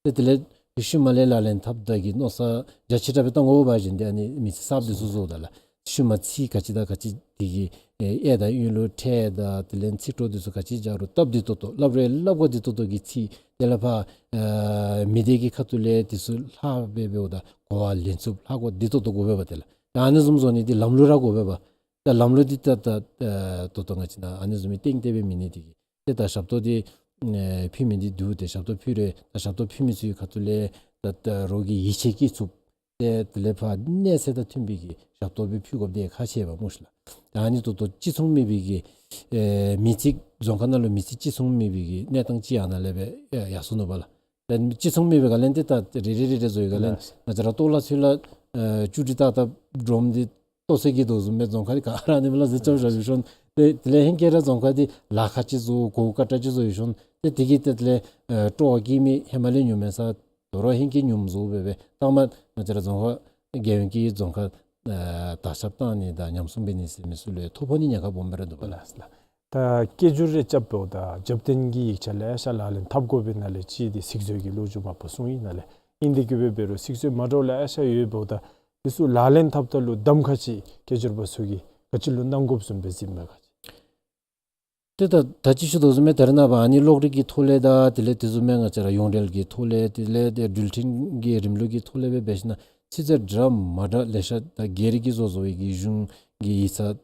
ཏེ་དེ་ལས་ཤུལ་མ་ལས་ལག་ལེན་འཐབ་ད་གི་མནོ་བསམ་རྒྱ་ཆེ་དྲགས་སྦེ་བཏང་དགོ་པ་བཞིན་ཏེ་ཨ་ནི་མིང་ཚིག་གསརཔ་འདི་ཚུ་བཟོཝ་ད་ལགས། ཤུལ་མ་ཚིག་ག་ཅི་དང་ག་ཅི་འདི་གི་ཨེ་གཡས་དང་གཡོན་ལུ་ཕྲད་དང་དེ་ལས་ཚིག་གྲོགས་འདི་ཚུ་ག་ཅི་སྦྱར་རུང་སྟབས་བདེ་ཏོག་ཏོ་སླབ་རུང་སླབ་གོ་བདེ་ཏོག་ཏོ་གི་ཚིག། དེ་ལས་ཕར་ཨེ་མི་སྡེ་གི་ཁ་ཐུག་ལས་འདི་ཚུ་ལྷག་སྦེ་འབདཝ་ད་གོ་བ་ལེན་ཚུགསཔ་ལྷག་གོ་བདེ་ཏོག་ཏོ་དགོ་པས་པ། དེ་ལགས་ད་ཨ་ནི་བཟུམ་བཟོ་ནི་འདི་ལམ་ལུགས་ར་དགོ་པས་པ། ད་ལམ་ལུགས་འདི་ད་ད་ཨེ་ད་ལྟོ་ང་བཅས་ནང་ཨ་ནི་བཟུམ་མའི་སྟེང་སྟེ་སྦེ་མེད་ནི་འདི་གིས་ཏེ་ད་ཞབས་ཏོག་འདི་ཨེ་ཕུལ་མི་འདི་འདུག། ཏེ་ཞབས་ཏོག་ཕུལ་རུང་ད་ཞབས་ཏོག་ཕུལ་མི་ཚུའི་ཁ་ཐུག་ལས་ད་ད་རོགས་ཀྱིས་ཡིད་ཆེས་བསྐྱེད་ཚུགསཔ། ཏེ་དེ་ལས་ཕར་གནས་ཚད་དང་མཐུན་པའི་གི་ཞབས་ཏོག་སྦེ་ཕུལ་དགོཔ་འདི་ཁག་ཆེ་བས་སྨོ་ཤིག་ལགས། ད་ཨ་ནི་ད་ལྟོ་གཅིག་མཚུངས་མེད་པའི་གི་ཨེ་མིང་ཚིག་རྫོང་ཁ་ནང་ལུ་མིང་ཚིག་གཅིག་མཚུངས་མེད་པའི་གི་གནས་སྟངས་ཅིག་ཡང་ནཱ་ལས་སྦེ་ཨེ་ཡར་སོ་ནུག་པ་ལགས། ད་གཅིག་མཚུངས་མེད་པའི་སྒང་ལས་ཏེ་ད་རེ་རེ་རེ་རེ་བཟོ་བའི་སྒང་ལས་ལགས། ང་བཅས་ར་ལྟོ་ལ་ཚུ་ལ་ཨེ་བཅུ་དྲུག་ཏག་ཏག་སྒྲོམ་འདི་ལྟོ་ཚོད་ཀྱི་དོ་བཟུམ་སྦེ་རྫོང་ཁ་འདི་ག་ར་ཨ་ནི་སྦེ་ལགས་ཟེར་རྐྱབ་བཞག་ཡོད་ཤོང་། ཏེ་དེ་ལས་ཧེང་སྐལ་ར་རྫོང་ཁག་འདི་ལཱ་ཁག་ཅིག་བཟོ་གོ་སྐབས་ཅིག་བཟོ་ཡོད་ཤོང་། ཏེ་དེ་གིས་ཏེ་དེ་ལས་ཨེ་སྤྲོ་བ་སྐྱེ་མི་ཧེ་མ་ལས་ཉུང་མེད་ས་དོ་རུང་ཧེང་སྐལ་ཉུངམ་བཟོ་སྦེ་སྦེ་ད་མ་ང་བཅས་ར་རྫོང་ཁག་རྒྱལ་ཡོངས་ཀྱི་རྫོང་ཁག་ཨེ་དར་ཁྱབ་བཏང་ནི་དང་ཉམས་སྲུང་འབད་ནི་ཟེར་མི་ཚུ་ལུ་ཐོ་ཕོག་ནི་ཉེན་ཁ་སྦོམ་སྦེ་ར་འདུག་པ་ལགས། ལགས་ལགས། ད་སྐད་སྒྱུར་རེ་རྐྱབ་འབདཝ་ད་རྒྱབ་རྟེན་གྱི་ཡིག་ཆ་ལེ་ཤ་ལག་ལེན་འཐབ་དགོ་པའི་ནང་ལས་གཅིག་འདི་ཚིག་མཛོད་ཀྱི་ལོ་རྒྱུས་མ་པ་གསུངས་ཡི་ནང་ལས། ཨིན་དེ་གིས་འབད་འབད་རུང་ཚིག་མཛོད་མ་འདྲཝ་ལེ་ཤ་ཡོདཔ་འབདཝ་ད་དེ་ཚུ་ལག་ལེན་འཐབ་ད་ལུ་གདམ་ཁ་ཅིག་སྐད་སྒྱུར་པ་ཚུ་གིས་ག་ཅི་ལུ་གནང་དགོཔ་བཟུམ་སྦེ་གཟིགསཔ་མས་ག་ཅི། ཏེ་ད་ད་ཅི་ཞུ་དོ་བཟུམ་སྦེ་ད་རེས་ནངས་པ་ཨ་ནི་གློག་རིག་གི་ཐོག་ལས་དང་དེ་ལས་དེ་བཟུམ་སྦེ་ང་བཅས་ར་ཡོངས་འབྲེལ་གྱི་ཐོག་ལས་དེ་ལས་ཏེ་འགྲུལ་འཕྲིན་གྱི་རིམ་ལུགས་ཀྱི་ཐོག་ལས་སྦེ་འབད་ཞིན་ན་ཚིག་མཛོད་འདྲ་མ་འདྲ་ལེ་ཤ་ད་སྒེར་གྱིས་བཟོ་བཟོཝ་གི་གཞུང་གི་ཡིག་ཚང་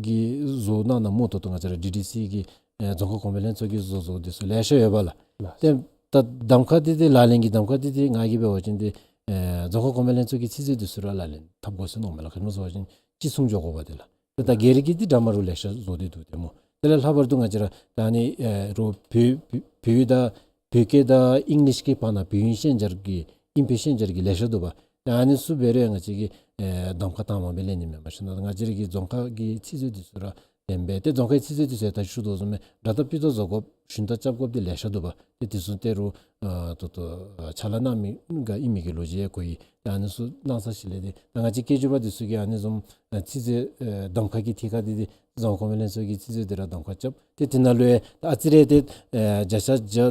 གིས་བཟོ་གནང་གནངམ་ད་ལྟོ་ང་བཅས་ར་ཌི་ཌི་སི་གི་ཨེ་རྫོང་ཁག་གོང་འཕེལ་ལྷན་ཚོགས་ཀྱིས་བཟོ་བཟོཝ་དེ་ཚུ་ལེ་ཤ་ཡོད་པ་ལགས། ལགས། ཏེ་ད་གདམ་ཁ་དེ་དེ་ལག་ལེན་གྱི་གདམ་ཁ་དེ་དེ་ང་གིས་འབད་བ་ཅིན་ཏེ་ཨེ་རྫོང་ཁག་གོང་འཕེལ་ལྷན་ཚོགས་ཀྱི་ཚིག་མཛོད་དེ་ཚུ་ར་ལག་ལེན་འཐབ་དགོ་ཟེར་མནོཝ་མས་ལགས། ག་ཅི་སྨོ་ཟེར་བ་ཅིན་གཅིག་མཚུངས་འགྱོ་དགོ་པས་ཏེ་ལགས། ཏེ་ད་སྒེར་གྱི་དེ་འདྲ་མ་རུང་ལེ་ཤ་བཟོ་སྟེ་འདུག་ཏེ་སྨོ། དེ་ལས་ལྷག་པར་དུ་ང་བཅས་ར་ད་ཨ་ནི་ཨེ་རོགས་བོད་བོད་བོད་ཡིག་དང་བོད་སྐད་དང་ཨིང་ལིཤ་གི་བར་ན་བོད་ཡིག་ཤན་སྦྱར་གྱི་ཨིན་བོད་ཤན་སྦྱར་གྱི་ལེ་ཤ་འདུག་པ། ད་ཨ་ནི་ཚུ་འབད་རུང་ང་བཅས་ཀྱིས་ཨེ་གདམ་ཁ་དང་པ་སྦེ་ལེན་ནི་མེན་པར་ཞིན་ན་ང་བཅས་ར་གི་རྫོང་ཁག་གི་ཚིག་མཛོད་དེ་ཚུ་ར་ལེན་སྦེ་ཏེ་རྫོང་ཁག་གི་ཚིག་མཛོད་དེ་ཚུ་ད་ཞུ་དོ་བཟུམ་སྦེ་འདྲ་ལྟ་སྤུས་ལྟ་བཟོ་དགོཔ་ཞུན་དག་རྐྱབ་དགོཔ་དེ་ལེ་ཤ་འདུག་པ། ཏེ་དེ་ཚུ་ཏེ་རོགས་ཨ་ད་ལྟོ་ཨ་ཕྱག་ལཱ་གནང་མི་ག་ཨིན་མི་གི་ལོ་རྒྱུས་ཡང་གོ་ཡི། ཏེ་ཨ་ནི་ཚུ་གནང་ས་ཅིག་ལས་ཏེ་ད་ང་བཅས་སྐད་སྒྱུར་པ་དེ་ཚུ་གིས་ཨ་ནི་བཟུམ་ཨ་ཚིག་མཛོད་ཨེ་གདམ་ཁ་གི་ཐད་ཁར་དེ་དེ་རྫོང་ཁག་གོང་འཕེལ་ལྷན་ཚོགས་ཀྱི་ཚིག་མཛོད་དེ་ར་གདམ་ཁ་རྐྱབ། ཏེ་དེ་ནང་ལུ་ཡང་ཨ་ཙི་རེ་ཏེ་ཨེ་བརྒྱ་ཆ་བརྒྱ་ཨེ་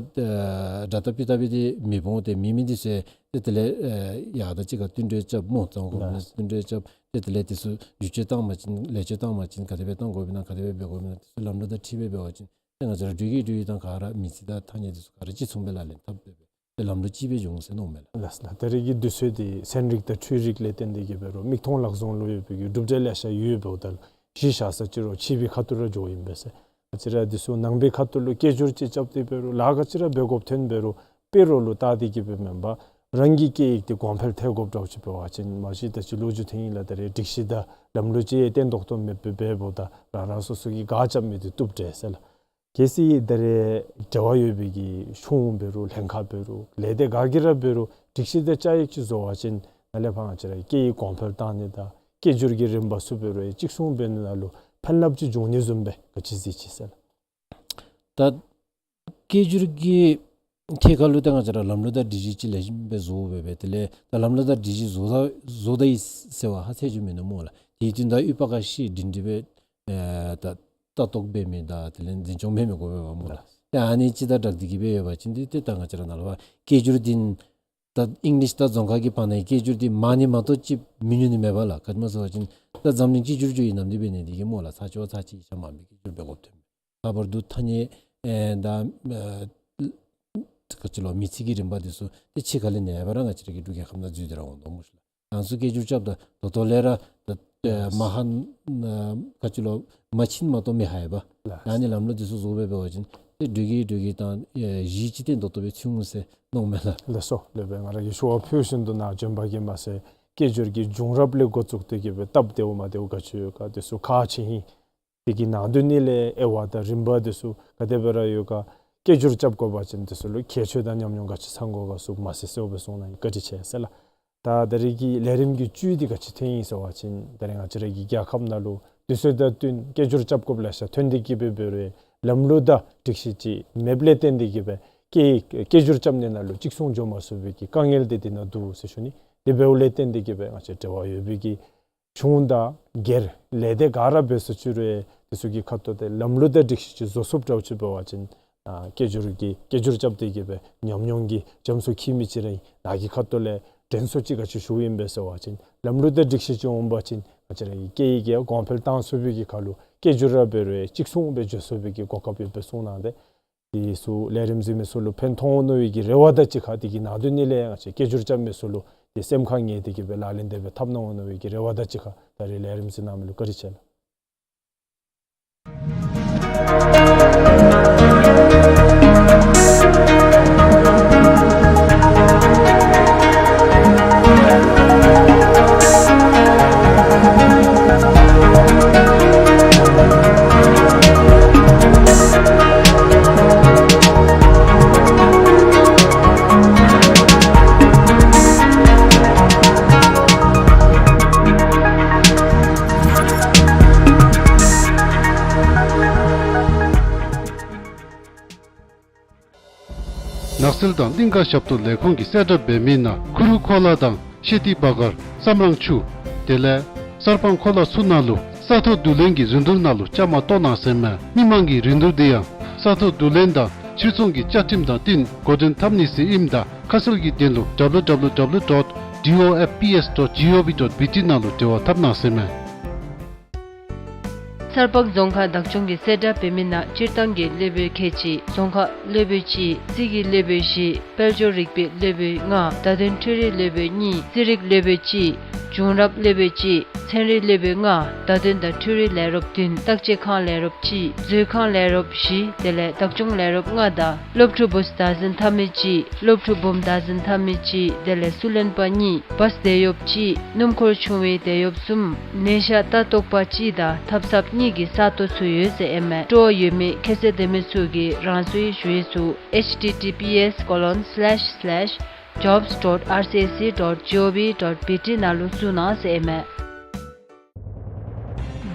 འདྲ་ལྟ་སྤུས་ལྟ་སྦེ་དེ་མི་འོང་། ཏེ་མེད་མི་དེ་ཚུ་ཡང་ཏེ་དེ་ལས་ཨེ་ཡར་དང་གཅིག་ཁར་བསྟུན་གྲོས་རྐྱབ་སྨོ། རྫོང་ཁག་གོང་འཕེལ་ལྷན་ཚོགས་བསྟུན་གྲོས་རྐྱབ། ཏེ་དེ་ལས་དེ་ཚུ་བསྒྱུར་བཅོས་བཏང་བ་ཅིན་ལེགས་བཅོས་བཏང་བ་ཅིན་ག་དེ་སྦེ་བཏང་དགོཔ་ཨིན་ན་ག་དེ་སྦེ་འབད་དགོཔ་ཨིན་ན་དེ་ཚུ་ལམ་ལུགས་དང་འཁྲིལ་སྦེ་འབད་བ་ཅིན་ཏེ་ང་བཅས་ར་འགྲུལ་སྐྱེལ་འགྲུལ་ཡིག་དང་ག་ར་མི་རྩིས་དང་ཐ་སྙད་དེ་ཚུ་ག་ར་གཅིག་མཚུངས་སྦེ་ལག་ལེན་འཐབ་སྦེ་སྦེ་ཏེ་ལམ་ལུགས་གཅིག་སྦེ་འགྱོ་འོང་ཟེར་མནོཝ་མས་ལགས། ལགས་ལགས། ད་རེས་ཀྱི་དུས་ཚོད་འདི་ཚན་རིག་དང་འཕྲུལ་རིག་ལས་བརྟེན་ཏེ་གིས་འབད་རུང་མིག་མཐོང་ལག་བཟུང་ལུ་ཡོད་པའི་གི་གྲུབ་འབྲས་ལེ་ཤ་ཡོདཔ་འབདཝ་ད་གཞི་བཞག་ས་ཅིག་རོགས་ཕྱི་པའི་ཁ་ཐུག་ར་འགྱོཝ་ཨིན་པས་ཟེར། ང་བཅས་ར་དེ་ཚུ་ནང་པའི་ཁ་ཐུག་ལུ་སྐད་སྒྱུར་ཅིག་རྐྱབ་སྟེ་འབད་རུང་ལཱ་ག་ཅི་ར་འབད་དགོཔ་ཐོན་འབད་རུང་དཔེ་རོགས་ལུ་བལྟ་སྟེ་གིས་སྦེ་མེན་པར་རང་གི་སྐད་ཡིག་དེ་གོང་འཕེལ་ཐལ་དགོཔ་འདྲཝ་ཅིག་འབད་བ་ཅིན་མ་གཞི་ད་ཅི་ལོ་རྒྱུས་ཐོན་ཡི་ལགས། ད་རེས་སྒྲིག་གཞི་དང་ལམ་ལུགས་ཅིག་བརྟན་ཏོག་ཏོ་མེདཔ་སྦེ་འབདཝ་ད་རང་རང་སོ་སོ་གིས་ག་རྐྱབ་མི་དེ་བཏུབ་འདྲས་ཟེར་ལགས། གལ་སྲིད་ད་རེས་འབྲེལ་བ་ཡོད་པའི་གི་གཞུང་འབད་རུང་ལྷན་ཁག་འབད་རུང་ལས་སྡེ་ག་གིས་ར་འབད་རུང་སྒྲིག་གཞི་དང་བཅའ་ཡིག་ཅིག་བཟོ་བ་ཅིན་ནཱ་ལས་ཕར་ང་བཅས་ར་སྐད་ཡིག་གོང་འཕེལ་བཏང་ནི་དང་སྐད་སྒྱུར་གྱི་རིམ་པ་ཚུ་འབད་རུང་གཅིག་མཚུངས་འབད་ནི་ནང་ལུ་ཕན་རླབས་ཅིག་འབྱུང་ནི་བཟུམ་སྦེ་ག་ཅི་གཟིགས་ཅི་ཟེར་ལགས། ད་སྐད་སྒྱུར་གྱི་ཐད་ཁར་ལུ་ད་ང་བཅས་ར་ལམ་ལུགས་དང་སྒྲིག་གཞི་ཅིག་ལེགས་ཤོམ་སྦེ་བཟོ་སྦེ་སྦེ་དེ་ལས་ད་ལམ་ལུགས་དང་སྒྲིག་གཞི་བཟོ་ད་བཟོ་ད་ཡི་ཟེར་བ་ཧ་ཚད་ཅིག་མིན་ནུག་སྨོ་ལགས། དེ་དོན་དག་ཡོད་པ་ག་ཤེས་སྒྲིང་སྒྲི་སྦེ་ཨེ་ད་ལྟ་རྟོག་འབད་མི་དང་དེ་ལས་འཛིན་སྐྱོང་འབད་མི་དགོ་པས་པ་སྨོ་ལགས། ཏེ་ཨ་ནི་ཅིག་དང་སྦྲགས་ཏེ་གིས་སྦེ་ཡོད་པ་ཅིན་ཏེ་ཏེ་ད་ང་བཅས་ར་ནཱ་ལས་ཕར་སྐད་སྒྱུར་འདི་ད་ཨིང་ལིཤ་དང་རྫོང་ཁ་གི་བར་ན་སྐད་སྒྱུར་འདི་མང་ནི་མ་གཏོགས་ཅིག་མི་ཉུང་ནི་མེད་པ་ལགས། ག་ཅི་སྨོ་ཟེར་བ་ཅིན་ད་འཛམ་གླིང་གཅིག་གྱུར་ཅིག་ཨིན་ནམ་འདི་འབད་ནི་དེ་གིས་སྨོ་ལགས། ཚ་ཅོག་ཚ་ཅིག་ཡང་མང་མི་སྐད་སྒྱུར་འབད་དགོཔ་ཐོན་མས། ལྷག་པར་དུ་ཐ་སྙད་ཨེ་ད་ཨེ་ག་ཅི་ལོ་མི་ཚིག་གི་རིམ་པ་དེ་ཚུ་ཏེ་ཕྱི་ཁ་ལས་ནེ་བ་ར་ང་བཅས་ར་གི་འབྲུག་རྒྱལ་ཁབ་ནང་འཛུལ་ཏེ་ར་འོང་དོ་སྨོ་ཤ་ལགས། ང་ཚུ་སྐད་སྒྱུར་རྐྱབ་ད་ད་ལྟོ་ལས་ར་ད་ཨེ་མ་ཧ་ཨེ་ག་ཅི་ལོ་མ་ཕྱིན་མ་གཏོགས་མི་ཧ་ཡ་པ། ལགས། ད་ཨ་ནི་ལམ་ལུགས་དེ་ཚུ་བཟོ་སྦེ་འབད་བ་ཅིན་ཏེ་འབྲུག་གི་འབྲུག་གི་དང་ཨེ་གཞི་ཅིག་བརྟན་ཏོག་ཏོ་སྦེ་ཚུད་འོང་ཟེར་མནོཝ་མས་ལགས། ལགས་སོ། ལེགས་པས། ང་ར་གིས་ཞུ་བ་ཕུལ་བཞིན་དུ་ནཱ་བྱོན་པ་གིས་མ་ཚད་སྐད་སྒྱུར་གྱི་བྱུང་རབས་ལས་འགོ་བཙུགས་ཏེ་གིས་སྦེ་སྟབས་བདེཝ་མ་བདེཝ་ག་ཅི་ཡོད་ག་དེ་ཚུ་ཁག་ཆེ་ཨིན། དེ་གི་ནང་དོན་ནི་ལས་དབྱེ་བ་དང་རིམ་པ་དེ་ཚུ་ག་དེ་སྦེ་ར་ཡོད་ག། སྐད་སྒྱུར་རྐྱབ་དགོ་པ་ཅིན་དེ་ཚུ་ལུ་ཁྱད་ཆོས་དང་ཉམས་མྱོང་ག་ཅི་ཚང་དགོ་ག་ཚུ་མ་ཟེར་གསལ་སྦེ་གསུངས་གནང་ཡི། བཀའ་དྲིན་ཆེ་ཟེར་ལགས། ད་ད་རེས་ཀྱི་ལས་རིམ་གྱི་བཅུད་འདི་ག་ཅི་ཐོན་ཡི་ཟེར་བ་ཅིན་ད་རེས་ང་བཅས་ར་གི་རྒྱལ་ཁབ་ནང་ལུ་དུས་ཚོད་དང་བསྟུན་སྐད་སྒྱུར་རྐྱབ་དགོཔ་ལེ་ཤ་ཐོན་ཏེ་གིས་སྦེ་འབད་རུང་ལམ་ལུགས་དང་སྒྲིག་གཞི་ཅིག་མེདཔ་ལས་བརྟེན་ཏེ་གིས་སྦེ་སྐད་སྐད་སྒྱུར་རྐྱབ་ནི་ནང་ལུ་གཅིག་མཚུངས་འགྱོ་མ་ཚུགས་པའི་གི་དཀའ་ངལ་དེ་དེ་ནང་འདུག་ཟེར་ཞུ་ནི། དེ་འབདཝ་ལས་བརྟེན་ཏེ་གིས་སྦེ་ང་བཅས་འབྲེལ་བ་ཡོད་པའི་གི་གཞུང་དང་སྒེར་ལས་སྡེ་ག་ར་འབད་སོ་ཅི་རུང་དེ་ཚུ་གི་ཁ་ཐུག་ཏེ་ལམ་ལུགས་དང་སྒྲིག་གཞི་ཅིག་བཟོ་ཚུགསཔ་འདྲཝ་ཅིག་འབད་བ་ཅིན་ཨ་སྐད་སྒྱུར་གྱི་སྐད་སྒྱུར་རྐྱབ་སྟེ་གིས་སྦེ་ཉམས་མྱོང་གི་རྒྱ་མཚོ་འཁྱིལ་མི་ཅིག་ར་ཨིན། ནཱ་གི་ཁ་ཐུག་ལས་དྲན་གསོ་ཅིག་ག་ཅི་ཞུཝ་ཨིན་པས་ཟེར་བ་ཅིན་ལམ་ལུགས་དང་སྒྲིག་གཞི་ཅིག་འོང་པ་ཅིན་ང་བཅས་ར་གི་སྐད་ཡིག་གི་གོང་འཕེལ་བཏང་ཚུགས་པའི་གི་ཁར་ལུ་སྐད་སྒྱུར་ར་འབད་རུང་གཅིག་མཚུངས་སྦེ་འགྱོ་ཚུགས་པའི་གི་གོ་སྐབས་ཡོདཔ་སྦེ་གསུངས་གནང་སྟེ། དེ་ཚུ་ལས་རིམ་གཟིགས་མི་ཚུ་ལུ་ཕན་ཐོགས་འོང་མནོ་བའི་གི་རེ་བ་དང་གཅིག་ཁར་དེ་གི་ནང་དོན་ནི་ལས་ང་བཅས་སྐད་སྒྱུར་རྐྱབ་མི་ཚུ་ལུ་དེ་སེམས་ཁར་ངེས་ཏེ་གིས་སྦེ་ལག་ལེན་དེ་སྦེ་འཐབ་གནང་འོང་མནོ་བའི་གི་རེ་བ་དང་གཅིག་ཁར་ད་རེས་ལས་རིམ་གཟིགས་གནང་མི་ལུ་བཀའ་དྲིན་ཆེ་ལགས། སིལ་དང་གླིང་ག་ཞབས་ཏོག་ལས་ཁུངས་ཀྱིས་གསལ་བསྒྲགས་འབད་མི་ནང་ཁུ་རུ་ཁོ་ལ་དང་ཤེ་ཏི་བ་གར་བསམ་རང་ཆུ་དེ་ལས་གསར་སྤང་ཁོ་ལ་ཚུ་ནང་ལུ་ས་ཐོག་བསྡུ་ལེན་གྱི་རིན་བསྡུར་ནང་ལུ་བཅའ་མར་གཏོགས་གནང་ཟེར་མས། མི་མང་གི་རིན་བསྡུར་དེ་ཡང་ས་ཐོག་བསྡུ་ལེན་དང་ཕྱིར་ཚོང་གི་བཅའ་ཁྲིམས་དང་བསྟུན་འགོ་འདྲེན་འཐབ་ནི་ཟེར་ཨིནམ་ད་ཁ་གསལ་གྱི་དོན་ལུ་W W W dot D O F P S dot G O V dot B T ནང་ལུ་འབྲེལ་བ་འཐབ་གནང་ཟེར་མས། གསར་སྤང་རྫོང་ཁག་བདག་སྐྱོང་གིས་གསལ་བསྒྲགས་འབད་མི་ནང་སྤྱིར་བཏང་གི་སློབ་དཔོན་ཁལ་གཅིག། རྫོང་ཁ་སློབ་དཔོན་གཅིག། རྩིས་ཀྱི་སློབ་དཔོན་བཞི། དཔལ་འབྱོར་རིག་པའི་སློབ་དཔོན་ལྔ། བརྡ་དོན་འཕྲུལ་རིག་སློབ་དཔོན་གཉིས། རྩིས་རིག་སློབ་དཔོན་གཅིག། བྱུང་རབས་སློབ་དཔོན་གཅིག། ཚན་རིག་སློབ་དཔོན་ལྔ། བརྡ་དོན་དང་འཕྲུལ་རིག་ལས་རོགསཔ་བདུན། བརྟག་དཔྱད་ཁང་ལས་རོགསཔ་གཅིག། མཛོད་ཁང་ལས་རོགསཔ་བཞི། དེ་ལས་བདག་སྐྱོང་ལས་རོགསཔ་ལྔ་དང་སློབ་ཕྲུག་བུཚ་བདག་འཛིན་འཐབ་མི་གཅིག། སློབ་ཕྲུག་བུམོ་བདག་འཛིན་འཐབ་མི་གཅིག། དེ་ལས་སུ་ལེན་པ་གཉིས། བཱས་དེད་གཡོགཔ་གཅིག། སྣུམ་འཁོར་ཆུང་བའི་དེད་གཡོགཔ་གསུམ། ནད་ཤ་ལྟ་རྟོག་པ་གཅིག་དང་ཐབ་ཚངཔ་གཉིས་ཀྱི་ས་སྟོང་ཚུ་ཡོད་ཟེར་ཨིན་མས། སྤྲོ་བ་ཡོད་མི་ཁྱད་ཚད་ལྡན་མི་ཚུ་གིས་རང་སོའི་ཞུ་ཡིག་ཚུ H T T P S colon slash slash jobs dot R C S C dot G O V dot B T ནང་ལུ་བཙུགས་གནང་ཟེར་ཨིན་མས།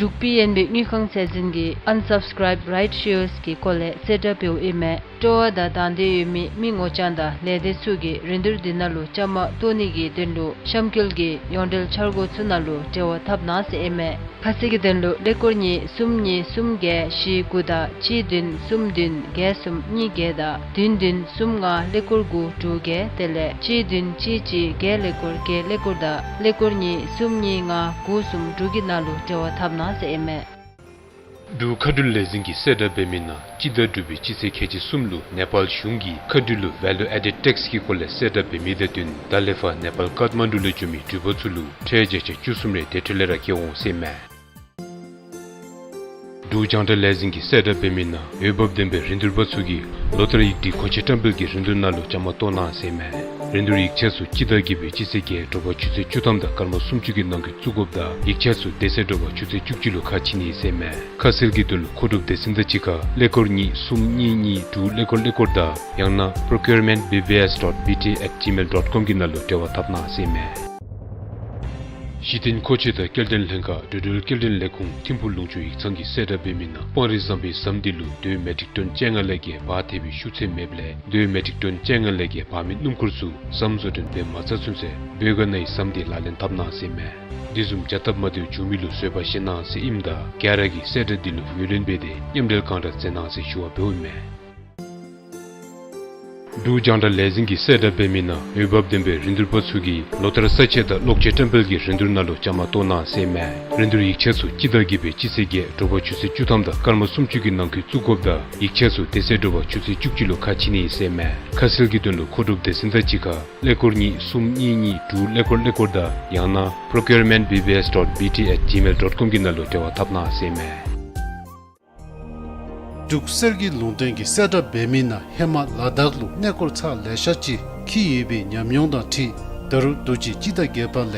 འབྲུག་པི་ཨེན་བི་དངུལ་ཁང་ཚད་འཛིན་གྱིས་Unsubscribed Rights Shares གི་སྐོར་ལས་གསལ་བསྒྲགས་འབདཝ་ཨིན་མས། སྤྲོ་བ་དང་དང་འདོད་ཡོད་མི་མི་ངོ་རྐྱང་དང་ལས་སྡེ་ཚུ་གིས་རིན་བསྡུར་འདི་ནང་ལུ་བཅའ་མར་གཏོགས་ནི་གི་དོན་ལུ་གཤམ་འཁོད་ཀྱི་ཡོངས་འབྲེལ་འཆར་སྒོ་ཚུ་ནང་ལུ་འབྲེལ་བ་འཐབ་གནང་ཟེར་ཨིན་མས། ཁ་གསལ་གྱི་དོན་ལུ་ཀླད་ཀོར་གཉིས་གསུམ་གཉིས་གསུམ་བརྒྱད་བཞི་དགུ་དང་གཅིག་བདུན་གསུམ་བདུན་བརྒྱད་གསུམ་གཉིས་བརྒྱད་དང་བདུན་བདུན་གསུམ་ལྔ་ཀླད་ཀོར་དགུ་དྲུག་བརྒྱད། དེ་ལས་གཅིག་བདུན་གཅིག་གཅིག་བརྒྱད་ཀླད་ཀོར་བརྒྱད་ཀླད་ཀོར་དང་ཀླད་ཀོར་གཉིས་གསུམ་གཉིས་ལྔ་དགུ་གསུམ་དྲུག་གི་ནང་ལུ་འབྲེལ་བ་འཐབ་གནང་ཟེར་ཨིན་མས། འབྲུག་མཁའ་འགྲུལ་ལས་འཛིན་གྱིས་གསལ་བསྒྲགས་འབད་མི་ནང་སྤྱི་ཟླ་དྲུག་པའི་སྤྱི་ཚེས་ཁལ་གཅིག་གསུམ་ལུ་ནེ་པཱལ་གཞུང་གིས་མཁའ་འགྲུལ་ལུ་Value Added Tax གི་སྐོར་ལས་གསལ་བསྒྲགས་འབད་མི་དང་བསྟུན་ད་ལས་ཕར་ནེ་པཱལ་ཀཏ་མན་ཌུ་ལུ་འགྱོ་མི་འགྲུལ་པ་ཚུ་ལུ་ཁྲལ་བརྒྱ་ཆ་བཅུ་གསུམ་རེ་དེ་འཕྲོ་ལས་ར་བཀལ་འོང་ཟེར་མས། འབྲུག་རྒྱང་བསྒྲགས་ལས་འཛིན་གྱིས་གསལ་བསྒྲགས་འབད་མི་ནང་འོས་འབབ་ལྡན་པའི་རིན་བསྡུར་པ་ཚུ་གིས་ལོ་ལྟར་ཡིག་སྒྲིག་མཁོ་ཆས་བཀྲམ་སྤེལ་གྱི་རིན་བསྡུར་ནང་ལུ་བཅའ་མར་གཏོགས་གནང་ཟེར་མས། རིན་བསྡུར་ཡིག་ཆ་ཚུ་སྤྱི་ཟླ་བརྒྱད་པའི་སྤྱི་ཚེས་བརྒྱད་དྲོ་པ་ཆུ་ཚོད་བཅུ་ཐམ་དང་སྐར་མ་སུམ་ཅུ་གི་ནང་འཁོད་བཙུགས་དགོཔ་དང་ཡིག་ཆ་ཚུ་དེ་ཚེ་དྲོ་པ་ཆུ་ཚོད་བཅུ་གཅིག་ལུ་ཁ་ཕྱེ་ནི་ཟེར་མས། ཁ་གསལ་གྱི་དོན་ལུ་མཁོ་སྒྲུབ་སྡེ་ཚན་དང་གཅིག་ཁར་ཀླད་ཀོར་གཉིས་གསུམ་གཉིས་གཉིས་དྲུག་ཀླད་ཀོར་ཀླད་ཀོར་དང་ཡང་ན་procurement B B S dot B T at gmail dot com གི་ནང་ལུ་འབྲེལ་བ་འཐབ་གནང་ཟེར་མས། གཞི་རྟེན་མཁོ་ཆས་དང་སྐྱེལ་འདྲེན་ལྷན་ཁག་འགྲོ་འགྲུལ་སྐྱེལ་འདྲེན་ལས་ཁུངས་ཐིམ་ཕུག་ལུང་ཕྱོགས་ཡིག་ཚང་གིས་གསལ་བསྒྲགས་འབད་མི་ནང་སྤང་རི་ཟམ་པའི་ཟམ་འདི་ལུ་རྡོའི་མེ་ཊིག་ཊོན་བཅོ་ལྔ་ལས་བརྒལ་འབག་ཐེབས་པའི་ཤུགས་ཚད་མེདཔ་ལས་རྡོའི་མེ་ཊིག་ཊོན་བཅོ་ལྔ་ལས་བརྒལ་འབག་མི་སྣུམ་འཁོར་ཚུ་ཟམ་བཟོ་སྐྲུན་འབད་མ་ཚར་ཚུན་ཚོད་བོད་ག་ན་ཡི་ཟམ་འདི་ལག་ལེན་འཐབ་གནང་ཟེར་མས། འདི་བཟུམ་བྱ་སྟབས་མ་བདེཝ་བྱུང་མི་ལུ་བཟོད་པ་བཞེས་གནང་ཟེར་ཨིནམ་ད་ག་ར་གིས་གསལ་བསྒྲགས་འདི་ལུ་ངོས་ལེན་འབད་དེ་མཉམ་འབྲེལ་གང་དྲག་མཛད་གནང་ཟེར་ཞུ་བ་འབདཝ་ཨིན་མས། འབྲུག་རྒྱང་བསྒྲགས་ལས་འཛིན་གྱིས་གསལ་བསྒྲགས་འབད་མི་ནང་འོས་འབབ་ལྡན་པའི་རིན་བསྡུར་པ་ཚུ་གིས་ལོ་ལྟར་ས་ཆས་དང་གློག་ཆས་བཀྲམ་སྤེལ་གྱི་རིན་བསྡུར་ནང་ལུ་བཅའ་མར་གཏོགས་གནང་ཟེར་མས། རིན་བསྡུར་ཡིག་ཆ་ཚུ་སྤྱི་ཟླ་བརྒྱད་པའི་སྤྱི་ཚེས་བརྒྱད་དྲོ་པ་ཆུ་ཚོད་བཅུ་ཐམ་དང་སྐར་མ་སུམ་ཅུ་གི་ནང་འཁོད་བཙུགས་དགོཔ་དང་ཡིག་ཆ་ཚུ་དེ་ཚེ་དྲོ་པ་ཆུ་ཚོད་བཅུ་གཅིག་ལུ་ཁ་ཕྱེ་ནི་ཟེར་མས། ཁ་གསལ་གྱི་དོན་ལུ་མཁོ་སྒྲུབ་སྡེ་ཚན་དང་གཅིག་ཁར་ཀླད་ཀོར་གཉིས་གསུམ་གཉིས་གཉིས་དྲུག་ཀླད་ཀོར་ཀླད་ཀོར་དང་ཡང་ན་procurement B B S dot B T at gmail dot com གི་ནང་ལུ་འབྲེལ་བ་འཐབ་གནང་ཟེར་མས། འབྲུག་གསེར་གྱི་ལུང་བསྟན་གྱིས་གསལ་བསྒྲགས་འབད་མི་ནང་ཧེ་མ་ལ་དྭགས་ལུ་གནས་སྐོར་ཚར་ལེ་ཤ་ཅིག་འཁྱིད་ཡོད་པའི་ཉམས་མྱོང་དང་འཁྲིལ་ད་རུང་དུས་ཅི་སྤྱི་ཟླ་བརྒྱད་པ་ལས་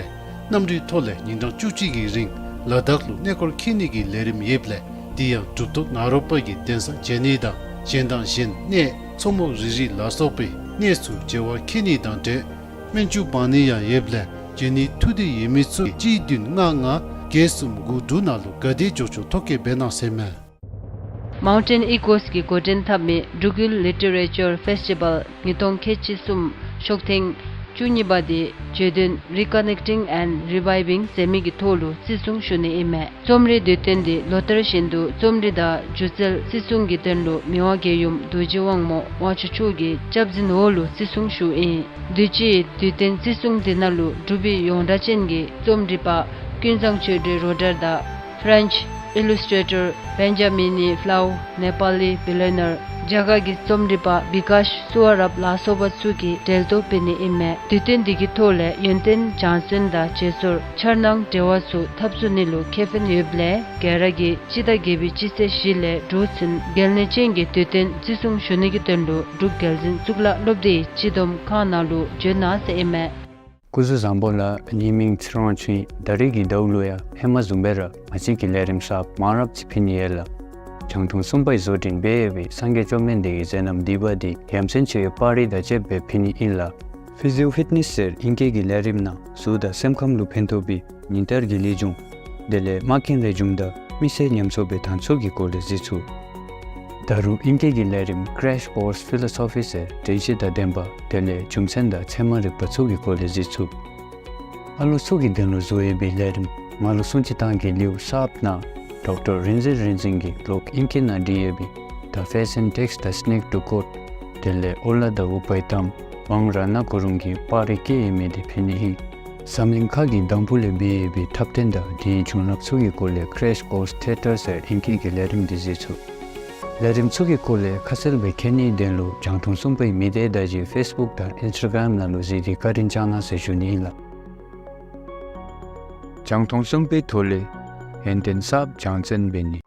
གནམ་གྲུའི་ཐོག་ལས་ཉིན་གྲངས་བཅུ་གཅིག་གི་རིང་ལ་དྭགས་ལུ་གནས་སྐོར་འཁྱིད་ནི་གི་ལས་རིམ་ཡོདཔ་ལས་དེ་ཡང་གྲུབ་ཐོབ་ནཱ་རོ་པ་གི་གདན་ས་མཇལ་ནི་དང་གཞན་དང་གཞན་གནས་མཚོ་མོ་རི་རི་ལ་སོགས་པའི་གནས་ཚུ་མཇལ་བར་འཁྱིད་ནི་དང་འབྲེལ་སྨན་ཆུ་འབག་ནི་ཡང་ཡོདཔ་ལས་མཇལ་ནི་ཐུགས་འདོད་ཡོད་མི་ཚུ་གཅིག་བདུན་ལྔ་ལྔ་བརྒྱད་གསུམ་དགུ་དྲུག་ནང་ལུ་ག་དེ་མགྱོགས་མགྱོགས་ཐོ་བཀོད་འབད་གནང་ཟེར་མས། Mountain Echoes གིས་འགོ་འདྲེན་འཐབ་མི་འབྲུག་ཡུལ་Literature Festival ཉིས་སྟོང་ཁལ་གཅིག་གསུམ་ཤོག་ཐེངས་བཅུ་གཉིས་པ་འདི་བརྗོད་དོན་Reconnecting and Reviving ཟེར་མི་གི་ཐོག་ལུ་བརྩི་སྲུང་ཞུ་ནི་ཨིན་མས། རྩོམ་རིག་དུས་སྟོན་འདི་ལོ་ལྟར་བཞིན་དུ་རྩོམ་རིག་དང་སྒྱུ་རྩལ་བརྩི་སྲུང་གི་དོན་ལུ་མི་དབང་རྒྱལ་ཡུམ་རྡོ་རྗེ་དབང་མོ་དབང་ཕྱུག་མཆོག་གི་སྐྱབས་འཛིན་འོག་ལུ་བརྩི་སྲུང་ཞུཝ་ཨིན། དུས་ཅི་དུས་སྟོན་བརྩི་སྲུང་འདི་ནང་ལུ་འབྲུག་པའི་ཡོངས་གྲགས་ཅན་གྱི་རྩོམ་རིག་པ་ཀུན་བཟང་ཆོས་སྒྲོན་རོ་ཌར་དང་French illustrator Benjamini Flau, Nepali billionaire རྒྱ་གར་གྱི་རྩོམ་རིག་པ་བི་ཀཱཤ་སུ་ཝ་རབ་ལ་སོགས་པ་ཚུ་གིས་གྲལ་གཏོགས་འབད་ནི་ཨིན་མས། དུས་སྟོན་འདི་གི་ཐོག་ལས་ཡོན་ཏན་སྦྱང་བརྩོན་དང་བརྗེ་སོར་འཆར་སྣང་འབྲེལ་བ་ཚུ་འཐབ་རྩོད་ནི་ལུ་ཁེ་ཕན་ཡོདཔ་ལས་ག་ར་གིས་སྤྱི་ཟླ་བརྒྱད་པའི་སྤྱི་ཚེས་བཞི་ལས་དྲུག་ཚུན་གལ་གནད་ཅན་གྱི་དུས་སྟོན་བརྩི་སྲུང་ཞུ་ནི་གི་དོན་ལུ་འབྲུག་རྒྱལ་འཛིན་གཙུག་ལག་སློབ་སྡེའི་སྤྱི་བསྡོམས་ཁང་ནང་ལུ་བྱོན་གནང་ཟེར་ཨིན་མས། སྐུ་གཟུགས་བཟང་པོ་ལགས། ངེའི་མིང་ཚེ་རིང་དབང་ཕྱུག་ཨིན། ད་རེས་ཀྱི་ཟླཝ་ལུ་ཡང་ཧེ་མ་བཟུམ་སྦེ་ར་ང་བཅས་ཀྱི་ལས་རིམ་གསརཔ་མང་རབས་ཅིག་ཕུལ་ནི་ཡོད་ལགས། རྒྱང་མཐོང་གསུམ་པའི་བཟོ་སྐྲུན་འབད་བའི་སངས་རྒྱས་བཅོམ་ལྡན་འདས་ཀྱི་མཛད་རྣམ་བསྡུས་པ་འདི་ཡ་མཚན་ཆེ་བའི་པར་རིས་དང་བཅསཔ་སྦེ་ཕུལ་ནི་ཨིན་ལགས། Physio Fitness ཟེར་ཨིང་སྐད་ཀྱི་ལས་རིམ་ནང་གཟུགས་དང་སེམས་ཁམས་ལུ་ཕན་ཐོགས་པའི་ཉིན་བསྟར་གྱི་ལེགས་ཆུང་དེ་ལས་མ་རྐྱེན་ལེགས་ཆུང་དང་མི་སེར་ཉམས་གསོ་སྦེ་དང་ཚོགས་ཀྱི་སྐོར་ལས་གཟིགས་ཚུགས། ད་ ད་རུང་ཨིང་སྐད་ཀྱི་ལས་རིམ་Crash Course Philosophy ཟེར་དྲན་ཤེས་དང་ལྡན་པ་དེ་ལས་རྒྱུ་མཚན་དང་ཚད་མ་རིག་པ་ཚུ་གི་སྐོར་ལས་གཟིགས་ཚུགས། ཨ་ལོ་ཚུ་གི་དོན་ལུ་བཟོ་ཡོད་པའི་ལས་རིམ་མ་ལུ་སྲུང་བརྩི་གཏང་གེ་ལེའུ་གསརཔ་ནང་ཌོག་ཊར་རིག་འཛིན་རིག་འཛིན་གྱིས་ལོག་ཨིང་སྐད་ནང་བྲིས་ཡོད་པའི་The Fashion Text, The Sneak to Court དེ་ལས་ཨོ་ལ་དང་ཨུ་པའི་གཏམ་ཝང་ར་ན་གུ་རུང་གིས་པར་རིས་བཀལ་ཡོད་མི་དེ་ཕུལ་ནི་ཨིན། འཛམ་གླིང་ཁ་གི་འདམ་བུ་ལས་འབད་ཡོད་པའི་འཁྲབ་སྟོན་དང་དེའི་བྱུང་རབས་ཚུ་གི་སྐོར་ལས་Crash Course Theatre ཟེར་ཨིང་སྐད་ཀྱི་ལས་རིམ་དེ་གཟིགས་ཚུགས། ལས་རིམ་ཚུ་གི་སྐོར་ལས་ཁ་གསལ་སྦེ་མཁྱེན་ནིའི་དོན་ལུ་རྒྱང་མཐོང་གསུམ་པའི་མི་སྡེ་བརྡ་བརྒྱུད་ཕེསི་བུཀ་དང་ཨིནསི་ཊ་གརམ་ནང་ལུ་གཟིགས་ཏེ་བཀའ་དྲིན་བསྐྱང་གནང་ཟེར་ཞུ་ནི་ཨིན་ལགས། རྒྱང་མཐོང་གསུམ་པའི་ཐོག་ལས་ཡོན་ཏན་གསརཔ་རྒྱང་སྲིང་འབད་ནི།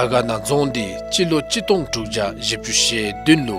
དར་དཀར་ན་རྫོང་འདི་སྤྱི་ལོ་གཅིག་སྟོང་དྲུག་བརྒྱ་བཞི་བཅུ་ཞེ་བདུན་ལུ་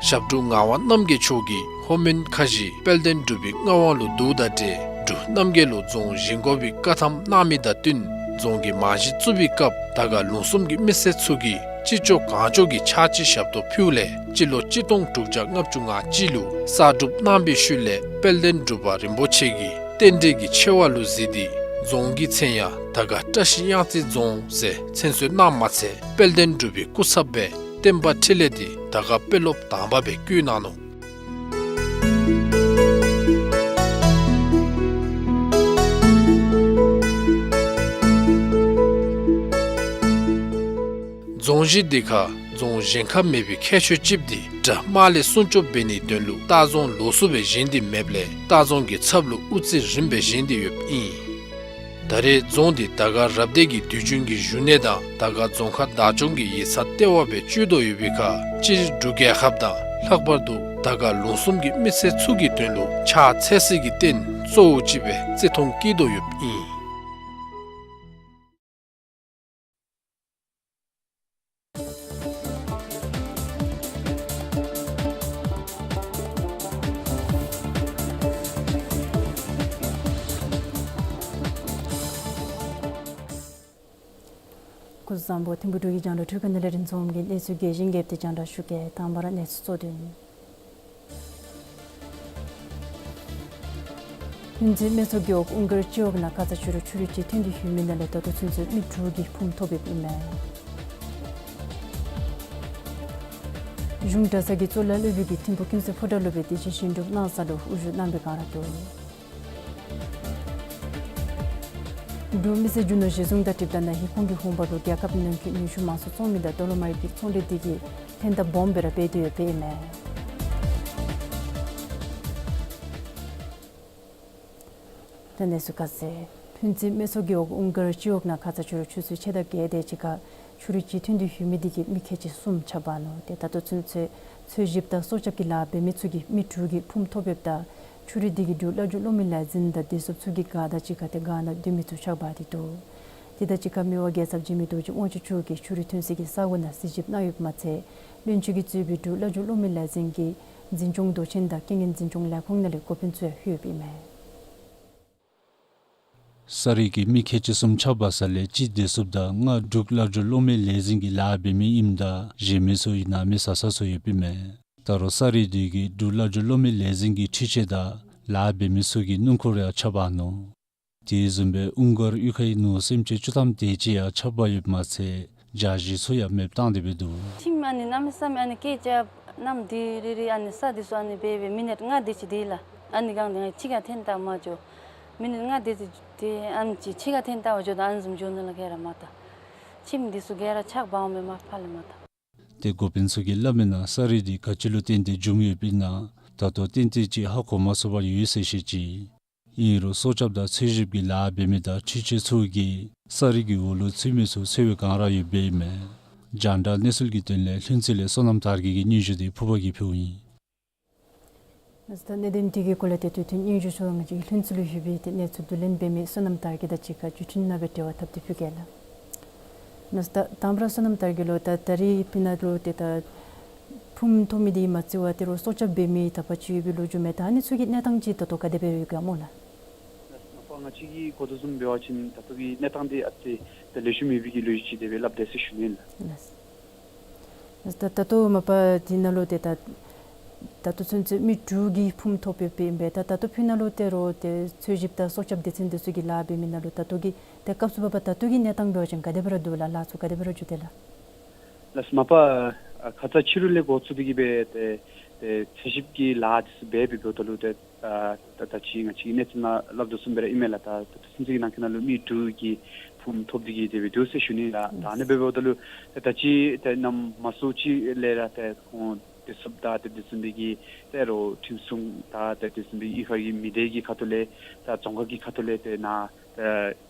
ཞབས་དྲུང་ངག་དབང་རྣམ་རྒྱལ་མཆོག་གིས་ལྷོ་མོན་ཁ་བཞི་དཔལ་ལྡན་འབྲུག་པའི་མངའ་དབང་ལུ་བསྡུཝ་དང་འབྲེལ་འབྲུག་རྣམ་རྒྱལ་ལུ་རྫོང་བཞེངས་དགོ་པའི་བཀའ་ཐམ་གནང་མི་དང་བསྟུན་རྫོང་གི་རྨང་གཞི་བཙུགས་པའི་སྐབས་དར་དཀར་ལུང་གསུམ་གྱི་མི་སེར་ཚུ་གིས་ཅི་ལྕོགས་གང་ལྕོགས་ཀྱི་ཕྱག་ཕྱི་ཞབས་ཏོག་ཕུལཝ་ལས་སྤྱི་ལོ་གཅིག་སྟོང་དྲུག་བརྒྱ་ལྔ་བཅུ་ང་གཅིག་ལུ་གསར་སྒྲུབ་གནང་བའི་ཤུལ་ལས་དཔལ་ལྡན་འབྲུག་པ་རིན་པོ་ཆེ་གིས་རྟེན་འབྲེལ་གྱི་ཆེ་བ་ལུ་གཟིགས་ཏེ་རྫོང་གི་མཚན་ཡང་དར་དཀར་བཀྲ་ཤིས་གཡང་རྩེ་རྫོང་ཟེར་མཚན་གསོལ་གནངམ་མ་ཚད་དཔལ་ལྡན་འབྲུག་པའི་སྐུ་ཚབ་སྦེ་བསྟན་པ་འཕྲིན་ལས་འདི་དར་དཀར་དཔོན་སློབ་དང་པ་སྦེ་བསྐོ་གནང་ནུག། རྫོང་གཞི་འདི་ཁར་རྫོང་གཞན་ཁར་མེད་པའི་ཁྱད་ཆོས་ཅིག་འདི་དགྲ་དམག་ལས་སྲུང་སྐྱོབ་འབད་ནིའི་དོན་ལུ་ལྟ་རྫོང་ལོགས་སུ་སྦེ་བཞེངས་ཏེ་མེདཔ་ལས་ལྟ་རྫོང་གི་ཚབ་ལུ་དབུ་རྩེ་རིངམ་སྦེ་བཞེངས་ཏེ་ཡོདཔ་ཨིན། ད་རེས་རྫོང་འདི་དར་དཀར་རབ་སྡེ་གི་དུས་རྒྱུན་གྱི་བཞུགས་གནས་དང་དར་དཀར་རྫོང་ཁག་བདག་སྐྱོང་གི་ཡིག་ཚང་ལྟེ་བ་སྦེ་སྤྱོད་དོ་ཡོད་པའི་ཁར་སྤྱིར་འབྲུག་རྒྱལ་ཁབ་དང་ལྷག་པར་དུ་དར་དཀར་ལུང་གསུམ་གྱི་མི་སེར་ཚུ་གི་དོན་ལུ་ཕྱག་འཚལ་སའི་རྟེན་གཙོ་བོ་ཅིག་སྦེ་བརྩི་མཐོང་བསྐྱེད་དོ་ཡོདཔ་ཨིན། སྐུ་གཟུགས་བཟང་པོ། ཐིམ་ཕུ་འབྲུག་གི་རྒྱང་བསྒྲགས་འཕྲུལ་ཁང་ནང་ལས་རིན་འཛོམས་ཀྱིས་གནས་ཚུལ་རྒྱས་ཤིང་རྒྱས་པ་དེ་རྒྱང་བསྒྲགས་ཞུ་གེ། དང་པ་ར་གནས་ཚུལ་གཙོ་དོན། ལྷུན་རྩེ་སྨད་ཚོགས་ཀྱི་འོག་དབུང་དཀར་སྤྱི་འོག་ནང་ཁ་ཙ་ཕྱི་རུ་ཆུ་རུད་ཅིག་ཐོན་ཏེ་ཡོད་མི་ནང་ལས་ད་ལྟོ་ཚུན་ཚོད་མི་དྲུག་གིས་ཕུངམ་ཐོབ་ཡོདཔ་ཨིན་མས། གཞུང་གྲྭ་ཚང་གི་གཙུག་ལག་སློབ་དཔོན་གྱིས་ཐིམ་ཕུ་ཀུན་གསལ་ཕོ་བྲང་སློབ་དཔོན་དེ་བཞིན་བཞེངས་སྒྲུབ་གནང་ས་ལུ་དབུ་བཞུགས་གནང་བའི་སྒང་ར་འདུག། འབྲུག་མི་སེར་རྒྱུ་ནོར་གཞི་བཟུང་དང་འཁྲིལཝ་ད་ན་ཧིང་ཁོང་གི་ཧོངས་པ་ལུ་རྒྱལ་ཁབ་ནང་གི་ནུས་ཤུགས་མང་སུ་བཙོང་མི་དང་ཌོ་ལར་དམར་གྱི་ཚོང་འབྲེལ་འདི་གིས་ཕན་ཐབས་སྦོམ་སྦེ་ར་འབད་དེ་ཡོདཔ་ཨིན་མས། ད་གནས་ཚུལ་ཁ་གསལ། ལྷུན་རྩེ་སྨད་ཚོགས་ཀྱི་འོག་དབུང་དཀར་སྤྱི་འོག་ནང་ཁ་ཙ་ཕྱི་རུ་ཆུ་ཚོད་ཕྱེད་དང་བརྒྱད་དེ་ཅིག་ཁར་ཆུ་རུད་ཅིག་ཐོན་ཏེ་ཡོད་མི་འདི་གིས་མི་ཁལ་གཅིག་གསུམ་ཆག་འབག་ནུག། ཏེ་ད་ལྟོ་ཚུན་ཚོད་འཚོལ་ཞིབ་དང་སྲོག་སྐྱབས་ཀྱི་ལཱ་འབད་མི་ཚུ་གིས་མི་དྲུག་གིས་ཕུངམ་ཐོབ་ཡོདཔ་ད་ཆུ་རུད་འདི་གིས་འབྲུག་བླ་སྒྲུབ་སློབ་མའི་ལས་འཛིན་དང་བདེ་སྲུངཔ་ཚུ་གི་སྒར་དང་གཅིག་ཁར་ཏེ་སྒར་ནང་སྡོད་མི་ཚུ་ཆག་འབག་སྟེ་འདུག། དེ་དང་གཅིག་ཁར་མི་དབང་རྒྱལ་ཚབ་འཇིགས་མེད་རྡོ་རྗེ་དབང་ཕྱུག་མཆོག་གིས་ཆུ་རུད་ཐོན་སའི་ས་གོ་ནང་གཟིགས་ཞིབ་གནང་ཡོདཔ་མ་ཚད་བློན་ཆེན་གྱིས་གཙོས་པའི་འབྲུག་བླ་སྒྲུབ་སློབ་མའི་ལས་འཛིན་གྱི་འཛིན་སྐྱོང་མདོ་ཆེན་དང་རྐྱེན་ངན་འཛིན་སྐྱོང་ལས་ཁུངས་ནང་ལས་འགོ་དཔོན་ཚུ་ཡང་ལྷོད་ཡོདཔ་ཨིན་མས། ས་རུད་ཀྱིས་མི་ཁལ་གཅིག་གསུམ་ཆག་འབག་ས་ལས་གཅིག་བདེ་སྲུངཔ་དང་ལྔ་འབྲུག་བླ་སྒྲུབ་སློབ་མའི་ལས་འཛིན་གྱི་ལཱ་འབད་མི་ཨིནམ་ད་གཞན་མི་ཚུ་ཡང་ནཱ་མི་བཟའ་ས་ཚུ་ཡོདཔ་ཨིན་མས། ད་རུང་ས་རུད་འདི་གིས་འབྲུག་བླ་སྒྲུབ་སློབ་མའི་ལས་འཛིན་གྱི་འཕྲུལ་ཆས་དང་ལཱ་འབད་མི་ཚུ་གི་སྣུམ་འཁོར་ཡང་ཆག་འབག་ནུག། དེ་བཟུམ་སྦེ་དབུང་དཀར་གཡུས་ཁའི་ནོར་སེམས་ཅན་བཅུ་ཐམ་དེ་ཅིག་ཡང་ཆག་འབག་ཡོདཔ་མ་ཚད་རྒྱ་གཞི་ཚུ་ཡང་མེདཔ་བཏང་སྟེ་སྦེ་འདུག། ཁྱིམ་ཨ་ནི་གནམ་མེད་ས་མེད་ཨ་ནི་སྐད་རྐྱབ་གནམ་དེ་རེ་རེ་ཨ་ནི་ས་འདི་ཚུ་ཨ་ནི་འབད་འབད་མི་ནཊ་ལྔ་དེ་ཅིག་དེ་ལགས། ཨ་ནི་སྒང་འདི་ང་ཕྱི་ཁར་འཐོན་བཏང་མ་འགྱོ། མི་ནཊ་ལྔ་དེ་ཅིག་དེ་ཨ་ནི་ཅིག་ཕྱི་ཁར་འཐོན་བཏང་བ་འགྱོ་དོ། ཨ་ནི་བཟུམ་འགྱོ་ནི་ལགས། ག་ར་མ་ད་ཁྱིམ་འདི་ཚུ་ག་ར་ཆག་འབག་འོང་མས་མ་ཕར་ལས་མ་ད། ཏེ་འགོ་དཔོན་ཚུ་གིས་སླབ་མིའི་ནང་ས་རུད་འདི་ག་ཅི་ལུ་བརྟེན་ཏེ་བྱུང་ཡོདཔ་ཨིན་ན་ད་ལྟོ་ཏན་ཏན་ཅིག་ཧ་གོ་མ་ཚུགས་པར་ཡོད་ཟེར་བཤད་ཅི། ཨིན་རུང་སྲོག་སྐྱབས་དང་འཚོལ་ཞིབ་ཀྱི་ལཱ་འབད་མི་དང་འཕྲུལ་ཆས་ཚུ་གིས་ས་རུད་ཀྱི་འོག་ལུ་ཚུད་མི་ཚུ་འཚོལ་བའི་སྒང་ར་ཡོདཔ་ཨིན་མས། རྒྱང་བསྒྲགས་གནས་ཚུལ་གྱི་དོན་ལས་ལྷུན་རྩེ་ལས་བསོད་ནམས་དར་རྒྱས་ཀྱི་སྙན་ཞུ་འདི་ཕུར་པ་གིས་ཕུལཝ་ཨིན། ལགས་སོ། ད་གནད་དོན་འདི་གི་སྐོར་ལས་ཏེ་དུས་མཐུན་སྙན་ཞུ་ཚུ་ང་བཅས་ཀྱི་ལྷུན་རྩེ་ལུ་ཡོད་པའི་ཏེ་གནས་ཚུལ་བསྡུ་ལེན་འབད་མི་བསོད་ནམས་དར་རྒྱས་དང་གཅིག་ཁར་བརྒྱུད་འཕྲིན་ནང་སྦེ་འབྲེལ་བ་འཐབ་སྟེ་ཕུལ་གེ་ལགས། ལགས་སོ། ད་དང་པ་ར་བསོད་ནམས་དར་རྒྱས་ལུ་ད་ད་རིས་ཕི་ནང་ལུ་ཏེ་ད་ཕུངམ་ཐོབ་མི་འདི་མ་ཚད་པར་ཏེ་རོགས་སྲོག་སྐྱབས་འབད་མི་དག་པ་ཅིག་ཡོད་པའི་ལོ་རྒྱུས་མས། ད་ཨ་ནི་ཚུ་གི་གནས་སྟངས་ཅིག་ད་ལྟོ་ག་དེ་སྦེ་ཡོད་ག་སྨོ་ལགས། ལགས་སོ། མ་པ་ང་བཅས་ཀྱིས་གོ་དོ་བཟུམ་འབད་བ་ཅིན་ད་ལྟོ་གི་གནས་སྟངས་འདི་ཨ་ཙི་ཏེ་ལེགས་ཤོམ་མེད་པའི་གི་ལོ་རྒྱུས་ཅིག་དེ་སྦེ་སླབ་དེས་ཟེར་ཞུ་ནི་ལགས། ལགས་སོ། ད་ད་ལྟོ་མ་པ་འདི་ནང་ལུ་ཏེ་ད་ད་ལྟོ་ཚུན་ཚོད་མི་དྲུག་གིས་ཕུངམ་ཐོབ་ཡོདཔ་ཨིན་པས། ད་ད་ལྟོ་ཕི་ནང་ལུ་ཏེ་རོགས་ཏེ་འཚོལ་ཞིབ་དང་སྲོག་སྐྱབས་སྡེ་ཚན་འདི་ཚུ་གིས་ལཱ་འབད་མི་ནང་ལུ་ད་ལྟོ་གི་ཏེ་སྐབས་སུ་བབ་པ་ད་ལྟོ་གི་གནས་སྟངས་འབད་བ་ཅིན་ག་དེ་སྦེ་ར་འདུག་ལགས། ལཱ་ཚུ་ག་དེ་སྦེ་ར་འགྱོ་དེས་ལགས། ལགས་སོ། མ་པ་ཨ་ཁ་ཙ་ཕྱི་རུ་ལས་འགོ་བཙུགས་ཏེ་གི་སྦེ་ཏེ་ཏེ་འཚོལ་ཞིབ་ཀྱི་ལཱ་འདི་ཚུ་འབད་འབདཝ་ད་ལུ་ཏེ་ཨ་ད་ད་ཅི་ང་བཅས་ཀྱི་གནས་ཚུལ་ནང་སླབ་དོ་བཟུམ་སྦེ་ར་ཨིན་མས་ལགས། ད་ད་ལྟོ་ཚུན་ཚོད་ཀྱི་ནང་འཁོད་ནང་ལུ་མི་དྲུག་གིས་ཕུངམ་ཐོབ་སྟེ་གི་དེ་སྦེ་འདུག་ཟེར་ཞུ་ནི་ལགས། ད་ཨ་ནི་སྦེ་འབདཝ་ད་ལུ་ད་ད་ཅི་ཏེ་གནམ་མ་སྲོ་ཅིག་ལས་ར་ཏེ་ཁོང་བདེ་སྲུངཔ་དང་ཏེ་དེ་བཟུམ་སྦེ་གི་ཏེ་རོགས་ཁྲིམས་སྲུང་དང་ཏེ་དེ་བཟུམ་སྦེ་གཡུས་ཁ་གི་མི་སྡེ་གི་ཁ་ཐུག་ལས་དང་རྫོང་ཁག་གི་ཁ་ཐུག་ལས་ཏེ་ནཱ་ཏེ་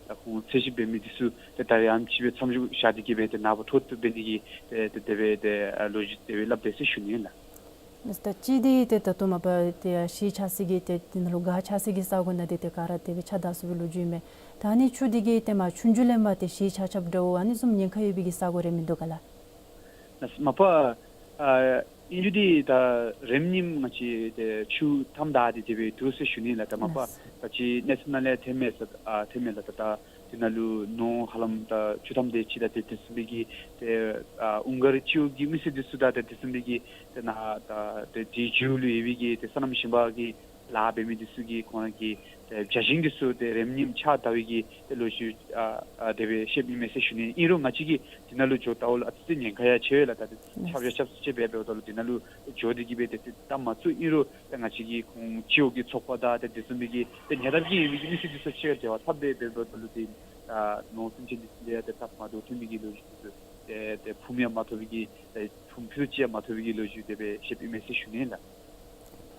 ད་ཁོང་འཚོལ་ཞིབ་འབད་མི་འདི་ཚུ་ཏེ་ད་ཡང་ཅིག་སྦེ་མཚམས་འཇོག་བཞག་སྟེ་གི་སྦེ་ཏེ་ནཱ་བུ་འཕྲོ་མཐུད་འབད་ནི་གི་ཏེ་ཏེ་དེ་སྦེ་ཏེ་ཨ་ལོ་རྒྱུས་དེ་སྦེ་སླབ་དེས་ཟེར་ཞུ་ནི་ལགས། ད་ཅི་འདི་ཏེ་ད་ལྟོ་མ་པ་ཏེ་གཞིས་ཆགས་སའི་གི་ཏེ་འདི་ནང་ལུ་ག་ཆགས་སའི་གི་ས་གོ་ནང་འདི་ཏེ་ག་ར་དེ་སྦེ་ཆགས་ད་ཚུགས་པའི་ལོ་རྒྱུས་ཨིན་མས། ད་ཨ་ནི་ཆུ་འདི་གིས་ཏེ་མ་ཆུང་ཆུང་ལས་མར་ཏེ་གཞིས་ཆགས་ཆགསཔ་འདྲཝ་ཨ་ནི་བཟུམ་ཉེན་ཁ་ཡོད་པའི་གི་ས་གོ་རེ་མིན་འདུག་ག་ལགས། ལགས་མ་པ་ཨ་ཨིན་རུང་འདི་ད་རེམ་ཉིམ་ང་བཅས་ཏེ་ཆུ་མཐའམ་བདའ་སྟེ་དེ་སྦེ་འདུག་ཟེར་ཞུ་ནི་ལགས། ད་མ་པ་ལགས། ད་ཅི་གནས་ཚུལ་ནང་ལས་ཐོན་མས་ཟེར་ཨ་ཐོན་མས་ལགས། ད་ད་འདི་ནང་ལུ་ནོར་ཧ་ལམ་ད་ཆུ་མཐའམ་དེ་ཅིག་ད་ཏེ་དེ་བཟུམ་སྦེ་གི་ཏེ་ཨ་དབུ་མགར་སྤྱི་འོག་གི་མི་སེར་འདི་ཚུ་ད་ཏེ་དེ་བཟུམ་སྦེ་གི་ཏེ་ནཱ་ད་ཏེ་དེ་མཇུག་ལུ་ཡོད་པའི་གི་ཏེ་སོ་ནམ་ཞིང་པ་གི་ལཱ་འབད་མི་འདི་ཚུ་གིས་ཁོང་ར་གི་ཏེ་བྱ་ཞིང་འདི་ཚུ་ཏེ་རེམ་ཉིམ་ཆགས་ད་བའི་གི་ཏེ་ལོ་རྒྱུས་ཨ་ཨ་དེ་སྦེ་བཤདཔ་ཨིན་མས་ཟེར་ཞུ་ནི། ཨིན་རུང་ང་བཅས་ཀྱིས་འདི་ནང་ལུ་འགྱོཝ་ད་ལུ་ཨ་ཙི་ཉེན་ཁ་ཡང་ཆེ་བས་ལགས། ད་ཏེ་ཆབ་ཡ་ཆབ་སྲིད་ཅིག་འབད་འབདཝ་ད་ལུ་འདི་ནང་ལུ་འགྱོ་སྟེ་གི་སྦེ་ཏེ་ཏེ་ད་མ་ཚུགས། ཨིན་རུང་ད་ང་བཅས་ཀྱི་ཁོང་སྤྱི་འོག་གི་ཚོགས་པ་དང་ཏེ་དེ་བཟུམ་སྦེ་གི་ཏེ་ཉེ་འདབས་ཀྱི་ཡོད་པའི་གི་མི་སེར་འདི་ཚུ་ཅིག་འབྲེལ་བ་འཐབ་སྦེ་འབད་འབདཝ་ད་ལུ་ཏེ་ད་ནོར་སེམས་ཅན་འདི་ཚུ་ལས་ཡང་ཏེ་སྟབས་མ་བདེཝ་ཐོན་མི་གི་ལོ་རྒྱུས་འདི་ཚུ་ཏེ་ཏེ་ཕུངམ་ཡང་མ་ཐོབ་པའི་གི་ཏེ་ཕུངམ་ཕུད་ཅིག་ཡང་མ་ཐོབ་པའི་གི་ལོ་རྒྱུས་དེ་སྦེ་བཤདཔ་ཨིན་མས་ཟེར་ཞུ་ནི་ལགས།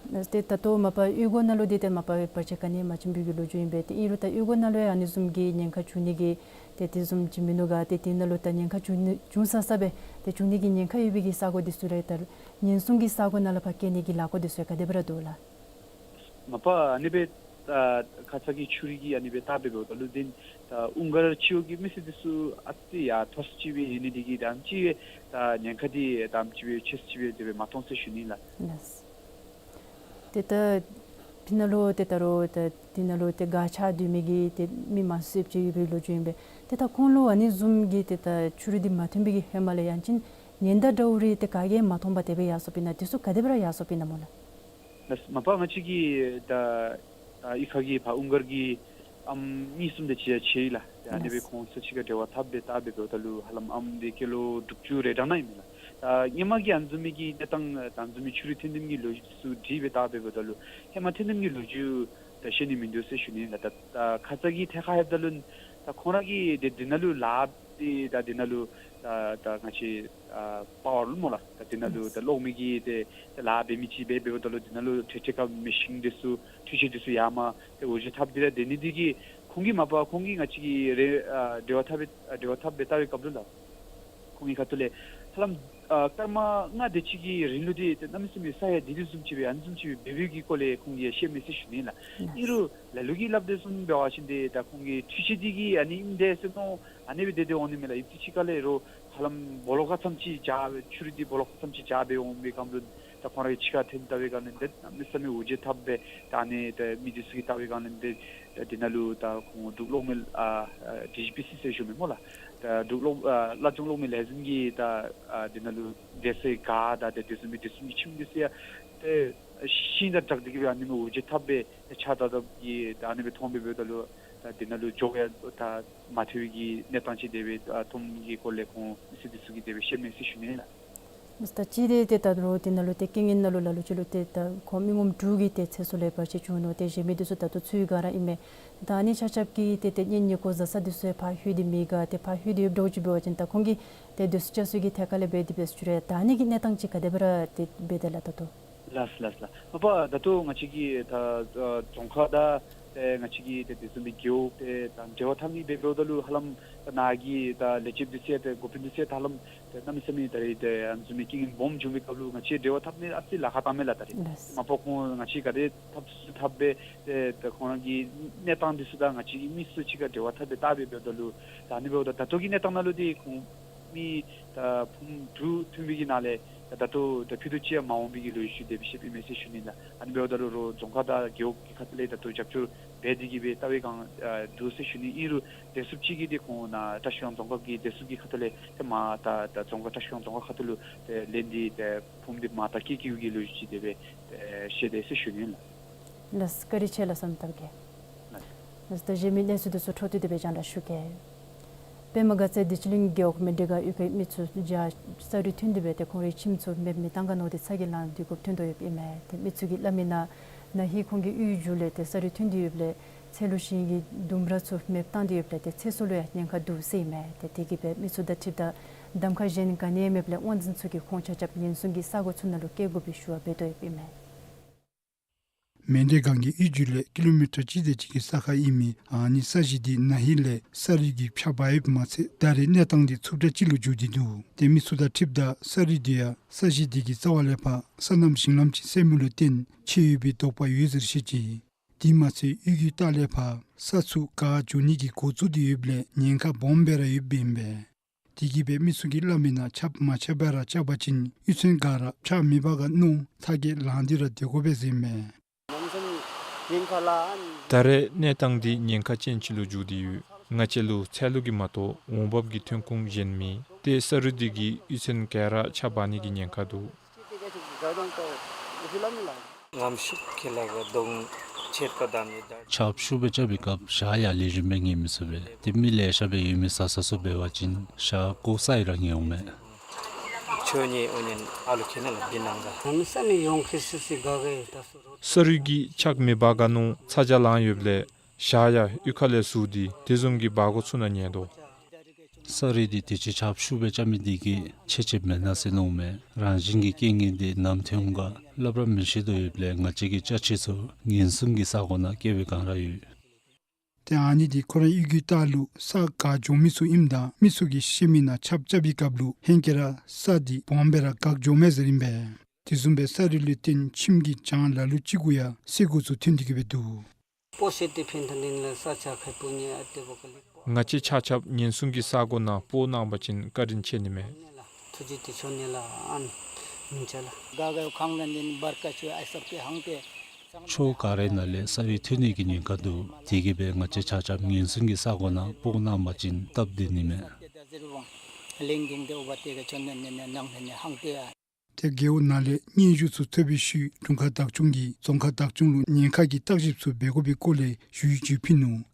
ལགས། ཏེ་ད་ལྟོ་མ་པ་གཡུས་སྒོ་ནང་ལུ་འདི་ཏེ་མ་པ་བར་ཆད་ག་ནི་ཡང་མ་བྱུང་བའི་གི་ལོ་རྒྱུས་ཨིན་པས། ཏེ་ཨིན་རུང་ད་གཡུས་སྒོ་ནང་ལུ་ཡང་ཨ་ནི་བཟུམ་གྱི་ཉེན་ཁ་བྱུང་ནི་གི་ཏེ་དེ་བཟུམ་ཅིག་མིན་ནུག་ག། ཏེ་དེ་ནང་ལུ་ད་ཉེན་ཁ་བྱུང་ནི་བྱུང་ས་ས་སྦེ་ཏེ་བྱུང་ནི་གི་ཉེན་ཁ་ཡོད་པའི་གི་ས་གོ་འདི་ཚུ་ར་ད་ཉེན་སྲུང་གི་ས་གོ་ནང་ལས་ཕར་བསྐྱལ་ནི་གི་ལཱ་འགོ་འདི་ཚུ་ག་དེ་སྦེ་ར་འདུག་ལགས། མ་པ་ཨ་ནི་སྦེ་ད་ཁ་ཙ་གི་ཆུ་རུད་ཀྱིས་ཨ་ནི་སྦེ་བཏབ་སྦེ་འབདཝ་ད་ལུ་འདི་ད་དབུ་མགར་སྤྱི་འོག་གི་མི་སེར་འདི་ཚུ་ཨ་ཙི་ཡར་མཐོ་ས་ཅིག་སྦེ་ཡོད་ནི་འདི་གིས་ད་ཨ་ཙི་སྦེ་ད་ཉེན་ཁ་འདི་ད་ཨ་ཙི་སྦེ་ཆེ་ས་ཅིག་སྦེ་དེ་སྦེ་མ་མཐོང་ཟེར་ཞུ་ནི་ལགས། ལགས། ཏེ་ད་འདི་ནང་ལུ་ཏེ་ད་རུང་ད་འདི་ནང་ལུ་ཏེ་ག་ཆགས་སྡོད་མི་གི་ཏེ་མི་མང་སུ་ཅིག་ཡོད་པའི་ལོ་རྒྱུས་ཨིན་པས། ཏེ་ད་ཁོང་ལུ་ཨ་ནི་བཟུམ་གྱི་ཏེ་ད་ཆུ་རུད་འདི་མ་ཐོན་པའི་གི་ཧེ་མ་ལས་ཡང་ཅིན་ཉེན་བརྡ་འདྲཝ་རེ་ཏེ་ག་གིས་མ་མཐོང་པར་དེ་སྦེ་ཡར་སོངམ་ཨིན་ན། དེ་ཚུ་ག་དེ་སྦེ་ར་ཡར་སོངམ་ཨིན་ན་སྨོ་ལགས། ལགས། མ་པ་ང་བཅས་ཀྱི་ད་ད་གཡུས་ཁ་གི་ཕར་དབུ་མགར་གྱི་ཨམ་གཉིས་གསུམ་དེ་ཅིག་ཡང་ཆེ་ཡི་ལགས། ཏེ་ཨ་ནི་སྦེ་ལགས། ཁོང་ཚུ་ཅིག་ཁར་འབྲེལ་བ་འཐབ་སྦེ་བལྟ་སྦེ་འབདཝ་ད་ལུ་ཧ་ལམ་ཨམ་འདི་སྐྱེས་ལོ་དྲུག་ཅུ་རེ་གྲངས་ནང་ཨིན་མས་ལགས། ད་སྔོན་མ་གི་ཨ་ནི་བཟུམ་མའི་གི་གནས་སྟངས་ད་ཨ་ནི་བཟུམ་མའི་ཆུ་རུད་ཐོན་ཐོནམ་གྱི་ལོ་རྒྱུས་ཚུ་དྲིས་སྦེ་བལྟ་སྦེ་འབདཝ་ད་ལུ་ཧེ་མ་ཐོན་ཐོནམ་གྱི་ལོ་རྒྱུས་ད་ཤེས་ནི་མིན་འདུག་ཟེར་ཞུ་ནི་ལགས། ད་ད་ཁ་ཙ་གི་ཐད་ཁར་ལྷོདཔ་ད་ལུ་ད་ཁོང་ར་གི་འདི་འདི་ནང་ལུ་ལཱ་འདི་ད་འདི་ནང་ལུ་ད་ད་ང་བཅས་ཨ་པ་ཝར་ལུ་སྨོ་ལགས། ད་འདི་ནང་ལུ་ད་གློག་མེ་གི་ཏེ་ཏེ་ལཱ་འབད་མི་ཅིག་སྦེ་འབདཝ་ད་ལུ་འདི་ནང་ལུ་ཁྲེ་ཁྲེ་ཁ་མེ་ཤིང་འདི་ཚུ་འཕྲུལ་ཆས་འདི་ཚུ་ཡར་མར་ཏེ་འོ་བརྒྱལ་འཐབ་སྟེ་ར་སྡོད་ནི་འདི་གིས་ཁོང་གིས་མ་པ་ཁོང་གིས་ང་བཅས་ཀྱི་རེ་ཨ་འབྲེལ་བ་འཐབ་སྦེ་ཨ་འབྲེལ་བ་འཐབ་སྦེ་བལྟ་བའི་སྐབས་ལུ་ལགས། ཁོང་གི་ཁ་ཐུག་ལས་ཧ་ལམ་ཨ་སྐར་མ་ལྔ་དེ་ཅིག་གི་རིང་ལུ་འདི་ཏེ་གནམ་མེད་ས་མེད་ས་ཡང་སྡུག་སྡུག་བཟུམ་ཅིག་སྦེ་ཨ་ནི་བཟུམ་ཅིག་སྦེ་འབད་བའི་གི་སྐོར་ལས་ཁོང་གིས་ཡང་བཤད་མས་ཟེར་ཞུ་ནི་ལགས། ཨིན་རུང་ལ་ལུ་གིས་སླབ་དོ་བཟུམ་འབད་བ་ཅིན་ཏེ་ད་ཁོང་གི་འཕྲུལ་ཆས་འདི་གིས་ཨ་ནི་ཨིནམ་འདྲས་ཟེར་མནོ་ཨ་ནི་སྦེ་དེ་དེ་འོང་ནི་མས་ལགས། ཨིན་ཅི་ཅིག་ཁ་ལས་རོགས་ཧ་ལམ་སྦོ་ལོགས་ཁ་ཙམ་ཅིག་འཇའ་ཆུ་རུད་འདི་སྦོ་ལོགས་ཁ་ཙམ་ཅིག་འཇའ་སྦེ་འོང་བའི་སྐབས་ལུ་ད་ཁོང་ར་གི་ཕྱི་ཁར་ཐོན་བལྟ་བའི་སྒང་ལས་འདི་གནམ་མེད་ས་མེད་འོ་བརྒྱལ་འཐབ་སྦེ་ད་ཨ་ནི་ད་མི་འདི་ཚུ་གིས་བལྟ་བའི་སྒང་ལས་འདི་ད་འདི་ནང་ལུ་ད་ཁོང་འབྲུག་གློག་མེ་ཨ་ཨ་ཌི་ཇི་པི་སི་ཟེར་ཞུ་མི་སྨོ་ལགས། ད་འབྲུག་གློག་ཨ་བླ་བྱང་གློག་མེ་ལས་འཛིན་གྱི་ད་ཨ་འདི་ནང་ལུ་སྡེ་ཚན་འགག་དང་ཏེ་དེ་བཟུམ་མའི་དེ་བཟུམ་གྱི་ཁྱིམ་འདི་ཚུ་ཡང་ཏེ་ཤིང་དང་སྦྲགས་ཏེ་གི་སྦེ་ཨ་ནི་སྦེ་འོ་བརྒྱལ་འཐབ་སྦེ་ཏེ་ཆགས་ད་ད་གི་ད་ཨ་ནི་སྦེ་མཐོང་སྦེ་འབདཝ་ད་ལུ་ད་འདི་ནང་ལུ་འགྱོ་ཡང་ད་མ་ཐེག་པའི་གི་གནས་སྟངས་ཅིག་དེ་སྦེ་ཨ་མཐོང་གི་སྐོར་ལས་ཁོང་མི་སེར་འདི་ཚུ་གིས་དེ་སྦེ་བཤད་མས་ཟེར་ཞུ་ནི་ལགས། ད་ཅི་དེ་ཏེ་ད་རུང་དེ་ནང་ལུ་ཏེ་རྐྱེན་ངན་ནང་ལུ་ལ་ལུ་ཅིག་ལུ་ཏེ་ད་ཁོང་མི་ངོམ་དྲུག་གི་ཏེ་ཚེ་སྲོག་ལུ་བར་ཆད་བྱུང་ནུག། ཏེ་གཞན་མི་འདི་ཚུ་ད་ལྟོ་འཚོལ་སྒང་ར་ཨིན་མས། ད་ཨ་ནི་ཆ་ཁྱབ་ཀྱིས་ཏེ་ཏེ་གཉེན་ཉེ་འཁོར་བཟའ་ཚང་འདི་ཚུ་ཡང་ཕར་ལྷོད་དེ་མེད་ག། ཏེ་ཕར་ལྷོད་དེ་ཡོདཔ་འདྲཝ་ཅིག་འབད་བ་ཅིན་ད་ཁོང་གིས་ཏེ་སྡོད་ས་བཅའ་ས་གི་ཐད་ཁ་ལས་འབད་དེ་འབད་ས་ཅིག་ར་ད་ཨ་ནི་གི་གནས་སྟངས་ཅིག་ག་དེ་སྦེ་ར་ཏེ་འབད་དེ་ལགས་ད་ལྟོ། ལགས་ལགས་ལགས། མ་པ་ད་ལྟོ་ང་བཅས་ཀྱི་ད་ཨ་རྫོང་ཁག་དང་ཏེ་ང་བཅས་ཀྱི་ཏེ་དེ་བཟུམ་མའི་རྒེད་འོག་ཏེ་ད་འབྲེལ་བ་འཐབ་ནི་སྦེ་འབདཝ་ད་ལུ་ཧ་ལམ་ད་ནཱ་གི་ད་ལས་བྱེདཔ་འདི་ཚུ་ཡང་ཏེ་འགོ་དཔོན་འདི་ཚུ་ཡང་ད་ཧ་ལམ་ཏེ་གནམ་མེད་ས་མེད་ད་རེས་ཏེ་ཨ་ནི་བཟུམ་མའི་རྐྱེན་ངན་སྦོམ་བྱུང་བའི་སྐབས་ལུ་ང་བཅས་འབྲེལ་བ་འཐབ་ནི་ཨ་ཙི་ལཱ་ཁག་བཏངམ་མས་ལགས། ད་རེས་ལགས། མ་པ་ཁོང་ང་བཅས་ག་དེ་འཐབ་ཚུགས་འཐབ་སྦེ་ཏེ་ད་ཁོང་ར་གི་གནས་སྟངས་འདི་ཚུ་དང་ང་བཅས་ཀྱི་མི་ཚུ་གཅིག་ཁར་འབྲེལ་བ་འཐབ་སྦེ་བལྟ་སྦེ་འབདཝ་ད་ལུ་ད་ཨ་ནི་འབདཝ་ད་ད་ལྟོ་གི་གནས་སྟངས་ནང་ལུ་འདི་ཁོང་མི་ད་ཕུངམ་དྲུག་ཐོན་པའི་གི་ནང་ལས་ད་ད་ལྟོ་ད་ཕུད་རྡོག་གཅིག་ཡང་མ་འོང་པའི་གི་ལོ་རྒྱུས་ཅིག་དེ་སྦེ་བཤདཔ་ཨིན་མས་ཟེར་ཞུ་ནི་ལགས། ཨ་ནི་འབདཝ་ད་ལུ་རོགས་རྫོང་ཁག་དང་རྒེད་འོག་གི་ཁ་ཐུག་ལས་ད་ལྟོ་རྒྱབ་སྐྱོར་འབད་དེ་གི་སྦེ་བལྟ་བའི་སྒང་ཨ་འདུག་ཟེར་ཞུ་ནི། ཨིན་རུང་བདེ་སྲུངཔ་ཅིག་གིས་འདི་ཁོང་ནཱ་བཀྲིས་སྒང་རྫོང་ཁག་གི་བདེ་སྲུངཔ་ཀྱི་ཁ་ཐུག་ལས་ཏེ་མར་ད་ད་རྫོང་ཁག་བཀྲིས་སྒང་རྫོང་ཁག་ཁ་ཐུག་ལུ་ཏེ་ལན་འདི་ཏེ་ཕུངམ་འདི་མར་ད་སྐྱེལ་སྐྱེལཝ་གི་ལོ་རྒྱུས་ཅིག་དེ་སྦེ་ཏེ་བཤད་དེ་ཟེར་ཞུ་ནི་ལགས། ལགས་བཀའ་དྲིན་ཆེ་ལགས་བསོད་ནམས་དར་རྒྱས། ལགས། ལགས་ད་གཞན་མི་གནས་ཚུལ་འདི་ཚུ་འཕྲོ་མཐུད་དེ་སྦེ་རྒྱང་བསྒྲགས་ཞུ་གེ། པདྨ་དགའ་ཚལ་བདེ་ཆེན་གླིང་རྒེད་འོག་མི་འདི་ཁར་གཡུས་ཁའི་མི་ཚུ་བརྒྱ་ས་རུད་ཐོན་ཏེ་སྦེ་ཏེ་ཁོང་རའི་ཁྱིམ་ཚུ་མེདཔ་མེདཔ་བཏང་ག་མནོ་སྟེ་ཚ་གྱང་ལངས་ཏེ་འགོ་བ་ཐོན་དོ་ཡོདཔ་ཨིན་མས། ཏེ་མི་ཚུ་གིས་སླབ་མི་ནང་ན་ཧིང་ཁོང་གི་གཡུས་མཇུག་ལས་ཏེ་ས་རུད་ཐོན་ཏེ་ཡོདཔ་ལས་ཚལ་ལུ་ཞིང་གི་ལྡུམ་ར་ཚུ་མེདཔ་བཏང་སྟེ་ཡོདཔ་ལས་ཏེ་ཚེ་སྲོག་ལུ་ཡང་ཉེན་ཁ་འདུག་ཟེར་ཨིན་མས། ཏེ་དེ་གིས་སྦེ་མི་ཚུ་དང་འཁྲིལཝ་ད་གདམ་ཁ་གཞན་ག་ནི་ཡང་མེདཔ་ལས་དབང་འཛིན་ཚུ་གིས་ཁོང་ཆ་ཁྱབ་ཉེན་སྲུང་གི་ས་གོ་ཚུ་ནང་ལུ་བསྐྱལ་དགོ་པའི་ཞུ་བ་འབད་དོ་ཡོདཔ་ཨིན་མས། མཎྜལ་སྒང་གི་གཡུས་རྒྱུད་ལས་ཀི་ལོ་མི་ཊར་གཅིག་དེ་ཅིག་གི་ས་ཁར་ཨིན་མི་ཨ་ནི་ས་གཞི་འདི་ན་ཧིང་ལས་ས་རུད་ཀྱིས་ཕྱགས་འབག་ཡོདཔ་མ་ཚད་ད་རེས་གནས་སྟངས་འདི་ཚུབ་དྲགས་ཅིག་ལུ་འགྱུར་ཏེ་འདུག། ཏེ་མི་ཚུ་དང་འཁྲིལཝ་ད་ས་རུད་འདི་ཡང་ས་གཞི་འདི་གི་རྩ་བ་ལས་ཕར་སོ་ནམ་ཞིང་ལམ་ཅིག་སེལ་མི་ལུ་བརྟེན་ཆགས་ཡོད་པའི་དོགས་པ་ཡོད་ཟེར་བཤད་ཅི། དེ་མ་ཚད་གཡུས་རྒྱུད་ལྟག་ལས་ཕར་ས་ཚུ་བཀག་འགྱོ་ནི་གི་འགོ་བཙུགས་ཏེ་ཡོདཔ་ལས་ཉེན་ཁ་སྦོམ་སྦེ་ར་ཡོདཔ་ཨིན་པས། དེ་གིས་སྦེ་མི་ཚུ་གིས་སླབ་མིའི་ནང་ཆརཔ་མ་ཆགསཔ་ར་ཆགས་པ་ཅིན་གཡུས་ཚན་ག་ར་ཕྱགས་མི་འབག་ག་མནོ་ཐག་གིས་ལངས་ཏེ་ར་སྡོད་དགོ་པས་ཟེར་ཨིན་མས། ད་རེས་གནས་སྟངས་འདི་ཉེན་ཁ་ཅན་ཅིག་ལུ་འགྱུར་ཏེ་ཡོད། ང་བཅས་ལུ་ཚལ་ལུ་གིས་མ་གཏོགས་འོང་འབབ་ཀྱི་ཐོན་ཁུངས་གཞན་མེད། ཏེ་ས་རུད་འདི་གིས་གཡུས་ཚན་ག་ར་ཕྱགས་འབག་ནི་གི་ཉེན་ཁ་འདུག། ངམ་ཤུགས་ཀྱིས་ལ་ག་གདོང་ཆེར་ཀ་དང་ནི་དར། ཆརཔ་ཤུགས་སྦེ་རྐྱབ་པའི་སྐབས་ཞག་ཡང་ལེགས་ཤོམ་སྦེ་ཉལ་མི་ཚུགས་པས། ཏེ་མི་ལེ་ཤ་སྦེ་ཡོད་མི་ས་ས་ཚུ་འབད་བ་ཅིན་ཞག་བཀོག་སྟེ་ར་ཉལཝ་མས། ཆོས་ཉིད་འོ་ཉན་ཨ་ལུ་ཁྱེད་ནང་ལ་འདི་ནང་ག། ང་མི་ས་མི་ཡོང་ཁེ་སི་སི་ག་གེ་ད་སུ་རོ། ས་རུད་ཀྱིས་ཕྱགས་མི་འབག་ག་མནོ་ཚ་གྱང་ལངས་ཡོདཔ་ལས་ཞག་ཡང་གཡུས་ཁ་ལས་ཟུར་ཏེ་དེ་བཟུམ་གྱི་སྦ་སྒོ་ཚུ་ནང་ཉལ་དོ། ས་རུད་འདི་དུས་ཅི་ཆརཔ་ཤུགས་སྦེ་རྐྱབ་མི་འདི་གིས་ཆད་ཆདཔ་མེན་ན་ཟེར་མནོཝ་མས། རང་བཞིན་གྱི་རྐྱེན་ངན་འདི་ནམ་ཐོན་འོང་ག་སླབ་ར་མི་ཤེས་དོ་ཡོདཔ་ལས་ང་བཅས་ཀྱི་ཅ་ཆས་ཚུ་ཉེན་སྲུང་གི་ས་སྒོ་ནང་བཀལ་བའི་བསྒང་ར་ཡོད། ཏེ་ཨ་ནི་འདི་ཁོ་རའི་གཡུས་རྒྱུད་ལྟག་ལུ་ས་བཀག་འགྱོ་མི་ཚུ་ཨིནམ་ད་མི་ཚུ་གིས་ཤེས་མིའི་ནང་ཆརཔ་རྐྱབ་པའི་སྐབས་ལུ་ཧེང་སྐལ་ར་ས་འདི་སྦོམ་སྦེ་ར་བཀག་འགྱོཝ་མས་ཟེར་ཨིན་པས། དེ་བཟུམ་སྦེ་ས་རུད་ལུ་བརྟེན་ཁྱིམ་གྱི་གྱང་ལ་ལུ་ཅིག་གུ་ཡང་སེ་གོལ་ཚུ་ཐོན་ཏེ་གི་སྦེ་འདུག། སྤོ་ཤེས་ཏེ་ཕན་ཐོགས་ནི་ལ་ས་ཆ་ཁེ་པོ་ཉེ་ཨ་ཏེ་བོ་ཀ་ལི་སྤོ། ང་བཅས་ཆ་ཁྱབ་ཉེན་སྲུང་གི་ས་སྒོ་ནང་སྤོ་གནང་པ་ཅིན་བཀའ་དྲིན་ཆེ་ནི་མས། ཐུགས་རྗེ་ཆེ། ཆོ་ནི་ལ་ཨན་མིན་ཆ་ལ། ག་ག་ཁང་ལ་ནི་བར་ཀ་ཆུ་ཨ་སབ་ཀྱི་ཧང་ཏེ། ཕྱོགས་ག་རའི་ནང་ལས་ས་རུད་ཐོན་ནི་གི་ཉེན་ཁ་འདུག། དེ་གིས་སྦེ་ང་བཅས་ཆ་ཁྱབ་ཉེན་སྲུང་གི་ས་སྒོ་ནང་སྤོ་གནང་པ་ཅིན་སྟབས་བདེ་ནི་མས། ལེང་གིང་ཏེ་འོ་བ་ཏེ་ག་ཆོ་ནི་ནི་ནི་ནང་ནི་ནི་ཧང་ཏེ་ཨ། ཏེ་རྒེད་འོག་ནང་ལས་སྙན་ཞུ་ཚུ་ཐོབ་པའི་ཤུལ་དྲུང་ཁག་བདག་སྐྱོང་གིས་རྫོང་ཁག་བདག་སྐྱོང་ལུ་ཉེན་ཁ་གི་བརྟག་ཞིབ་ཚུ་འབད་དགོ་པའི་སྐོར་ལས་ཞུ་ཡིག་ཅིག་ཕུལ་ནུག།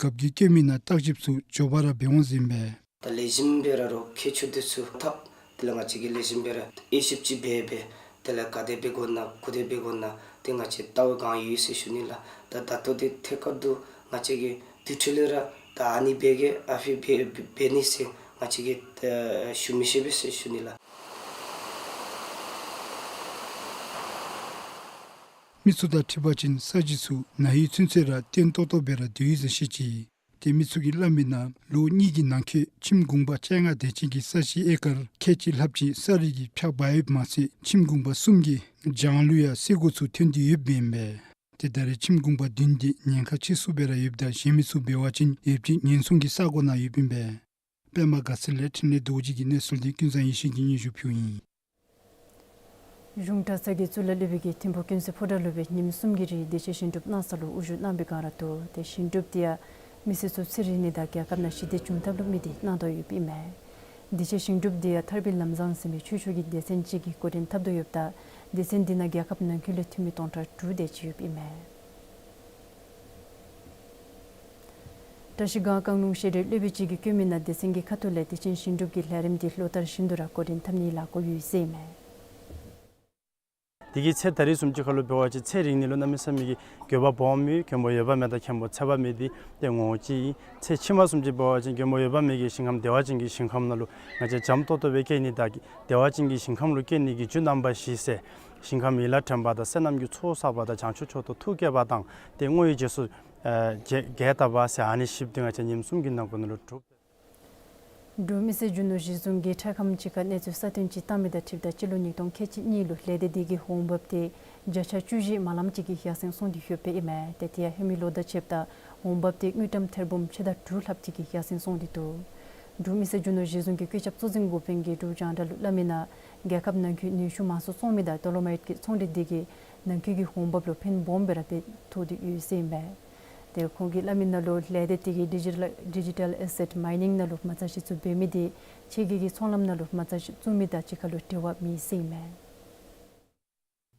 རྒཔོ་གིས་བཀོད་མིའི་ནང་བརྟག་ཞིབ་ཚུ་མགྱོགས་པ་ར་འབད་འོང་ཟེར་ཨིན་པས། ད་ལེགས་ཤོམ་སྦེ་ར་རོགས་ཁྱད་ཆོས་འདི་ཚུ་ཐབས་དེ་ལས་ང་བཅས་ཀྱིས་ལེགས་ཤོམ་སྦེ་ར་དབྱེ་ཞིབ་ཅིག་འབད་འབད་དེ་ལས་ག་དེ་འབད་དགོ་ན་གུ་དེ་འབད་དགོ་ན་དེ་ང་བཅས་བལྟ་བའི་བསྒང་ཡོད་ཟེར་ཞུ་ནི་ལགས། ད་ད་ལྟོ་འདི་ཐད་ཀར་དུ་ང་བཅས་ཀྱིས་དུས་ཚོད་ལས་ར་ད་ཨ་ནི་འབད་གེ་ཨ་ཕི་འབད་འབད་ནི་ཟེར་ང་བཅས་ཀྱིས་ད་ཞུ་མི་ཤེས་པས་ཟེར་ཞུ་ནི་ལགས། མི་ཚུ་དང་འཁྲིལ་བ་ཅིན་ས་གཞི་ཚུ་ན་ཧིང་ཚུན་ཚོད་ར་བརྟན་ཏོག་ཏོ་སྦེ་ར་སྡོད་ཡི་ཟེར་བཤད་ཅི། ཏེ་མི་ཚུ་གིས་སླབ་མིའི་ནང་ལོ་གཉིས་ཀྱི་ནང་འཁོད་ཁྱིམ་གུང་པ་བཅོ་ལྔ་དེ་ཅིག་གི་ས་གཞི་ཨེ་ཀར་ཁལ་གཅིག་ལྷགཔ་ཅིག་ས་རུད་ཀྱིས་ཕྱགས་འབག་ཡོདཔ་མ་ཚད་ཁྱིམ་གུང་པ་གསུམ་གྱི་གྱང་ལུ་ཡང་སེ་གོལ་ཚུ་ཐོན་ཏེ་ཡོདཔ་ཨིན་པས། ཏེ་ད་རེས་ཁྱིམ་གུང་པ་བདུན་འདི་ཉེན་ཁ་ཆེ་སུ་སྦེ་ར་ཡོདཔ་ད་གཞན་མི་ཚུ་འབད་བ་ཅིན་ཡོདཔ་ཅིག་ཉེན་སྲུང་གི་ས་སྒོ་ནང་ཡོདཔ་ཨིན་པས། པདྨ་དགའ་ཚལ་ལས་འཕྲིན་ལས་རྡོ་རྗེ་གི་གནས་ཚུལ་འདི་ཀུན་བཟང་ཡེ་ཤེས་ཀྱིས་སྙན་ཞུ་ཕུལཝ་ཨིན། གཞུང་གྲྭ་ཚང་གི་གཙུག་ལག་སློབ་དཔོན་གྱིས་ཐིམ་ཕུག་ཀུན་གསལ་ཕོ་བྲང་ལུ་སྦེ་ཉིནམ་གསུམ་གྱི་རིང་བདེ་ཆེན་ཞིང་སྒྲུབ་གནང་ས་ལུ་དབུ་བཞུགས་གནང་བའི་བསྒང་ར་འདུག། ཏེ་ཞིང་སྒྲུབ་འདི་ཡང་མི་སེར་ཚུ་ཚེ་རིང་ནི་དང་རྒྱལ་ཁབ་ནང་ཞི་བདེ་འབྱུང་ཐབས་ལུ་དམིགས་ཏེ་གནང་དོ་ཡོདཔ་ཨིན་མས། བདེ་ཆེན་ཞིང་སྒྲུབ་འདི་ཡང་ཐར་པའི་ལམ་བཟང་ཟེར་མི་ཆོས་ཕྱོགས་ཀྱི་སྡེ་ཚན་ཅིག་གིས་འགོ་འདྲེན་འཐབ་དོ་ཡོདཔ་ད་སྡེ་ཚན་འདི་ནང་རྒྱལ་ཁབ་ནང་འཁོད་ལས་འཐུས་མི་སྟོང་ཕྲག་དྲུག་དེ་ཅིག་ཡོདཔ་ཨིན་མས། བཀྲ་ཤིས་སྒང་བཀང་ལུང་ཤེས་རིག་སློབ་དཔོན་ཅིག་གིས་བཀོད་མིའི་ནང་སྡེ་ཚན་གྱི་ཁ་ཐུག་ལས་བདེ་ཆེན་ཞིང་སྒྲུབ་ཀྱི་ལས་རིམ་འདི་ལོ་ལྟར་བཞིན་དུ་ར་འགོ་འདྲེན་འཐབ་ནི་ལཱ་འགོ་ཡོད་ཟེར་ཨིན་མས། དེ་གི་ཚེ་ད་རིས་བཟུམ་ཅིག་ཁར་ལུ་འབད་བ་ཅིན་ཚེ་རིང་ནི་ལུ་གནམ་མེད་ས་མེད་ཀྱི་དགོས་པ་སྦོམ་ཡོད། མགོན་པོ་འོད་དཔག་མེད་དང་མཁན་པོ་ཚེ་དཔག་མེད་འདི་ཏེ་ངོ་བོ་གཅིག་ཨིན། ཚེ་ཕྱི་མ་བཟུམ་ཅིག་འབད་བ་ཅིན་མགོན་པོ་འོད་དཔག་མེད་ཀྱི་ཞིང་ཁམས་བདེ་བ་ཅན་གྱི་ཞིང་ཁམས་ནང་ལུ་ང་བཅས་འཇམ་ཏོག་ཏོ་སྦེ་སྐྱེ་ནི་དང་བདེ་བ་ཅན་གྱི་ཞིང་ཁམས་ལུ་སྐྱེ་ནི་གི་རྒྱུ་རྣམ་པ་བཞི་ཟེར་ཞིང་ཁམས་ཡིད་ལ་དྲན་པ་དང་བསོད་ནམས་ཀྱི་ཚོགས་བསགས་པ་དང་བྱང་ཆུབ་མཆོག་ཏུ་ཐུགས་བསྐྱེད་པ་དང་ཏེ་བསྔོ་བའི་རྗེས་སུ་ཨ་བརྒྱད་བརྒྱད་བཏབ་པ་ཟེར་ཨ་ནི་བཞི་འདི་ང་བཅས་ཉིནམ་གསུམ་གྱི་ནང་འཁོད་ནང་ལུ་གྲུབ། འབྲུག་མི་སེར་རྒྱུ་ནོར་གཞི་བཟུང་གིས་འཕྲལ་ཁམས་ཅིག་ཁར་གནས་ཚུལ་གསར་བཏོན་ཅིག་བཏང་མི་དང་འཁྲིལཝ་ད་སྤྱི་ལོ་ཉིས་སྟོང་ཁལ་གཅིག་གཉིས་ལུ་ལས་སྡེ་འདི་གིས་འོང་འབབ་འདི་བརྒྱ་ཆ་བཅུ་བཞི་མ་ལངམ་ཅིག་གིས་ཡར་སེང་སོང་སྟེ་ཡོདཔ་ཨིན་མས། ཏེ་དེ་ཡང་ཧེ་མའི་ལོ་དང་ཕྱདཔ་ད་འོང་འབབ་འདི་དངུལ་ཀྲམ་ཐེར་འབུམ་ཕྱེད་དང་དྲུག་ལྷགཔ་ཅིག་གིས་ཡར་སེང་སོང་སྟེ་འདུག། འབྲུག་མི་སེར་རྒྱུ་ནོར་གཞི་བཟུང་གི་བཀོད་ཁྱབ་གཙོ་འཛིན་འགོ་དཔོན་གྱིས་འབྲུག་རྒྱང་བསྒྲགས་ལུ་སླབ་མིའི་ནང་རྒྱལ་ཁབ་ནང་འཁོད་ནུས་ཤུགས་མང་སུ་བཙོང་མི་དང་ཌོ་ལོ་མའིཊ་གི་ཚོང་འབྲེལ་འདི་གིས་ནང་འཁོད་ཀྱི་འོང་འབབ་ལུ་ཕན་སྦོམ་སྦེ་ར་འབད་ཐོགས་ཏེ་ཡོད་ཟེར་ཨིན་མས། ཏེ་ཁོང་གིས་སླབ་མིའི་ནང་ལུ་ལས་སྡེ་འདི་གིས་ཌི་ཇི་ཊལ་ཌི་ཇི་ཊལ་ཨེ་སེཊ་མའི་ནིང་ནང་ལུ་མ་རྩ་ཤེས་ཚུ་འབད་མི་འདི་ཕྱི་རྒྱལ་གྱི་ཚོང་ལམ་ནང་ལུ་མ་རྩ་ཤེས་བཙུགས་མི་དང་གཅིག་ཁར་ལུ་འབྲེལ་བ་མེད་ཟེར་ཨིན་མས།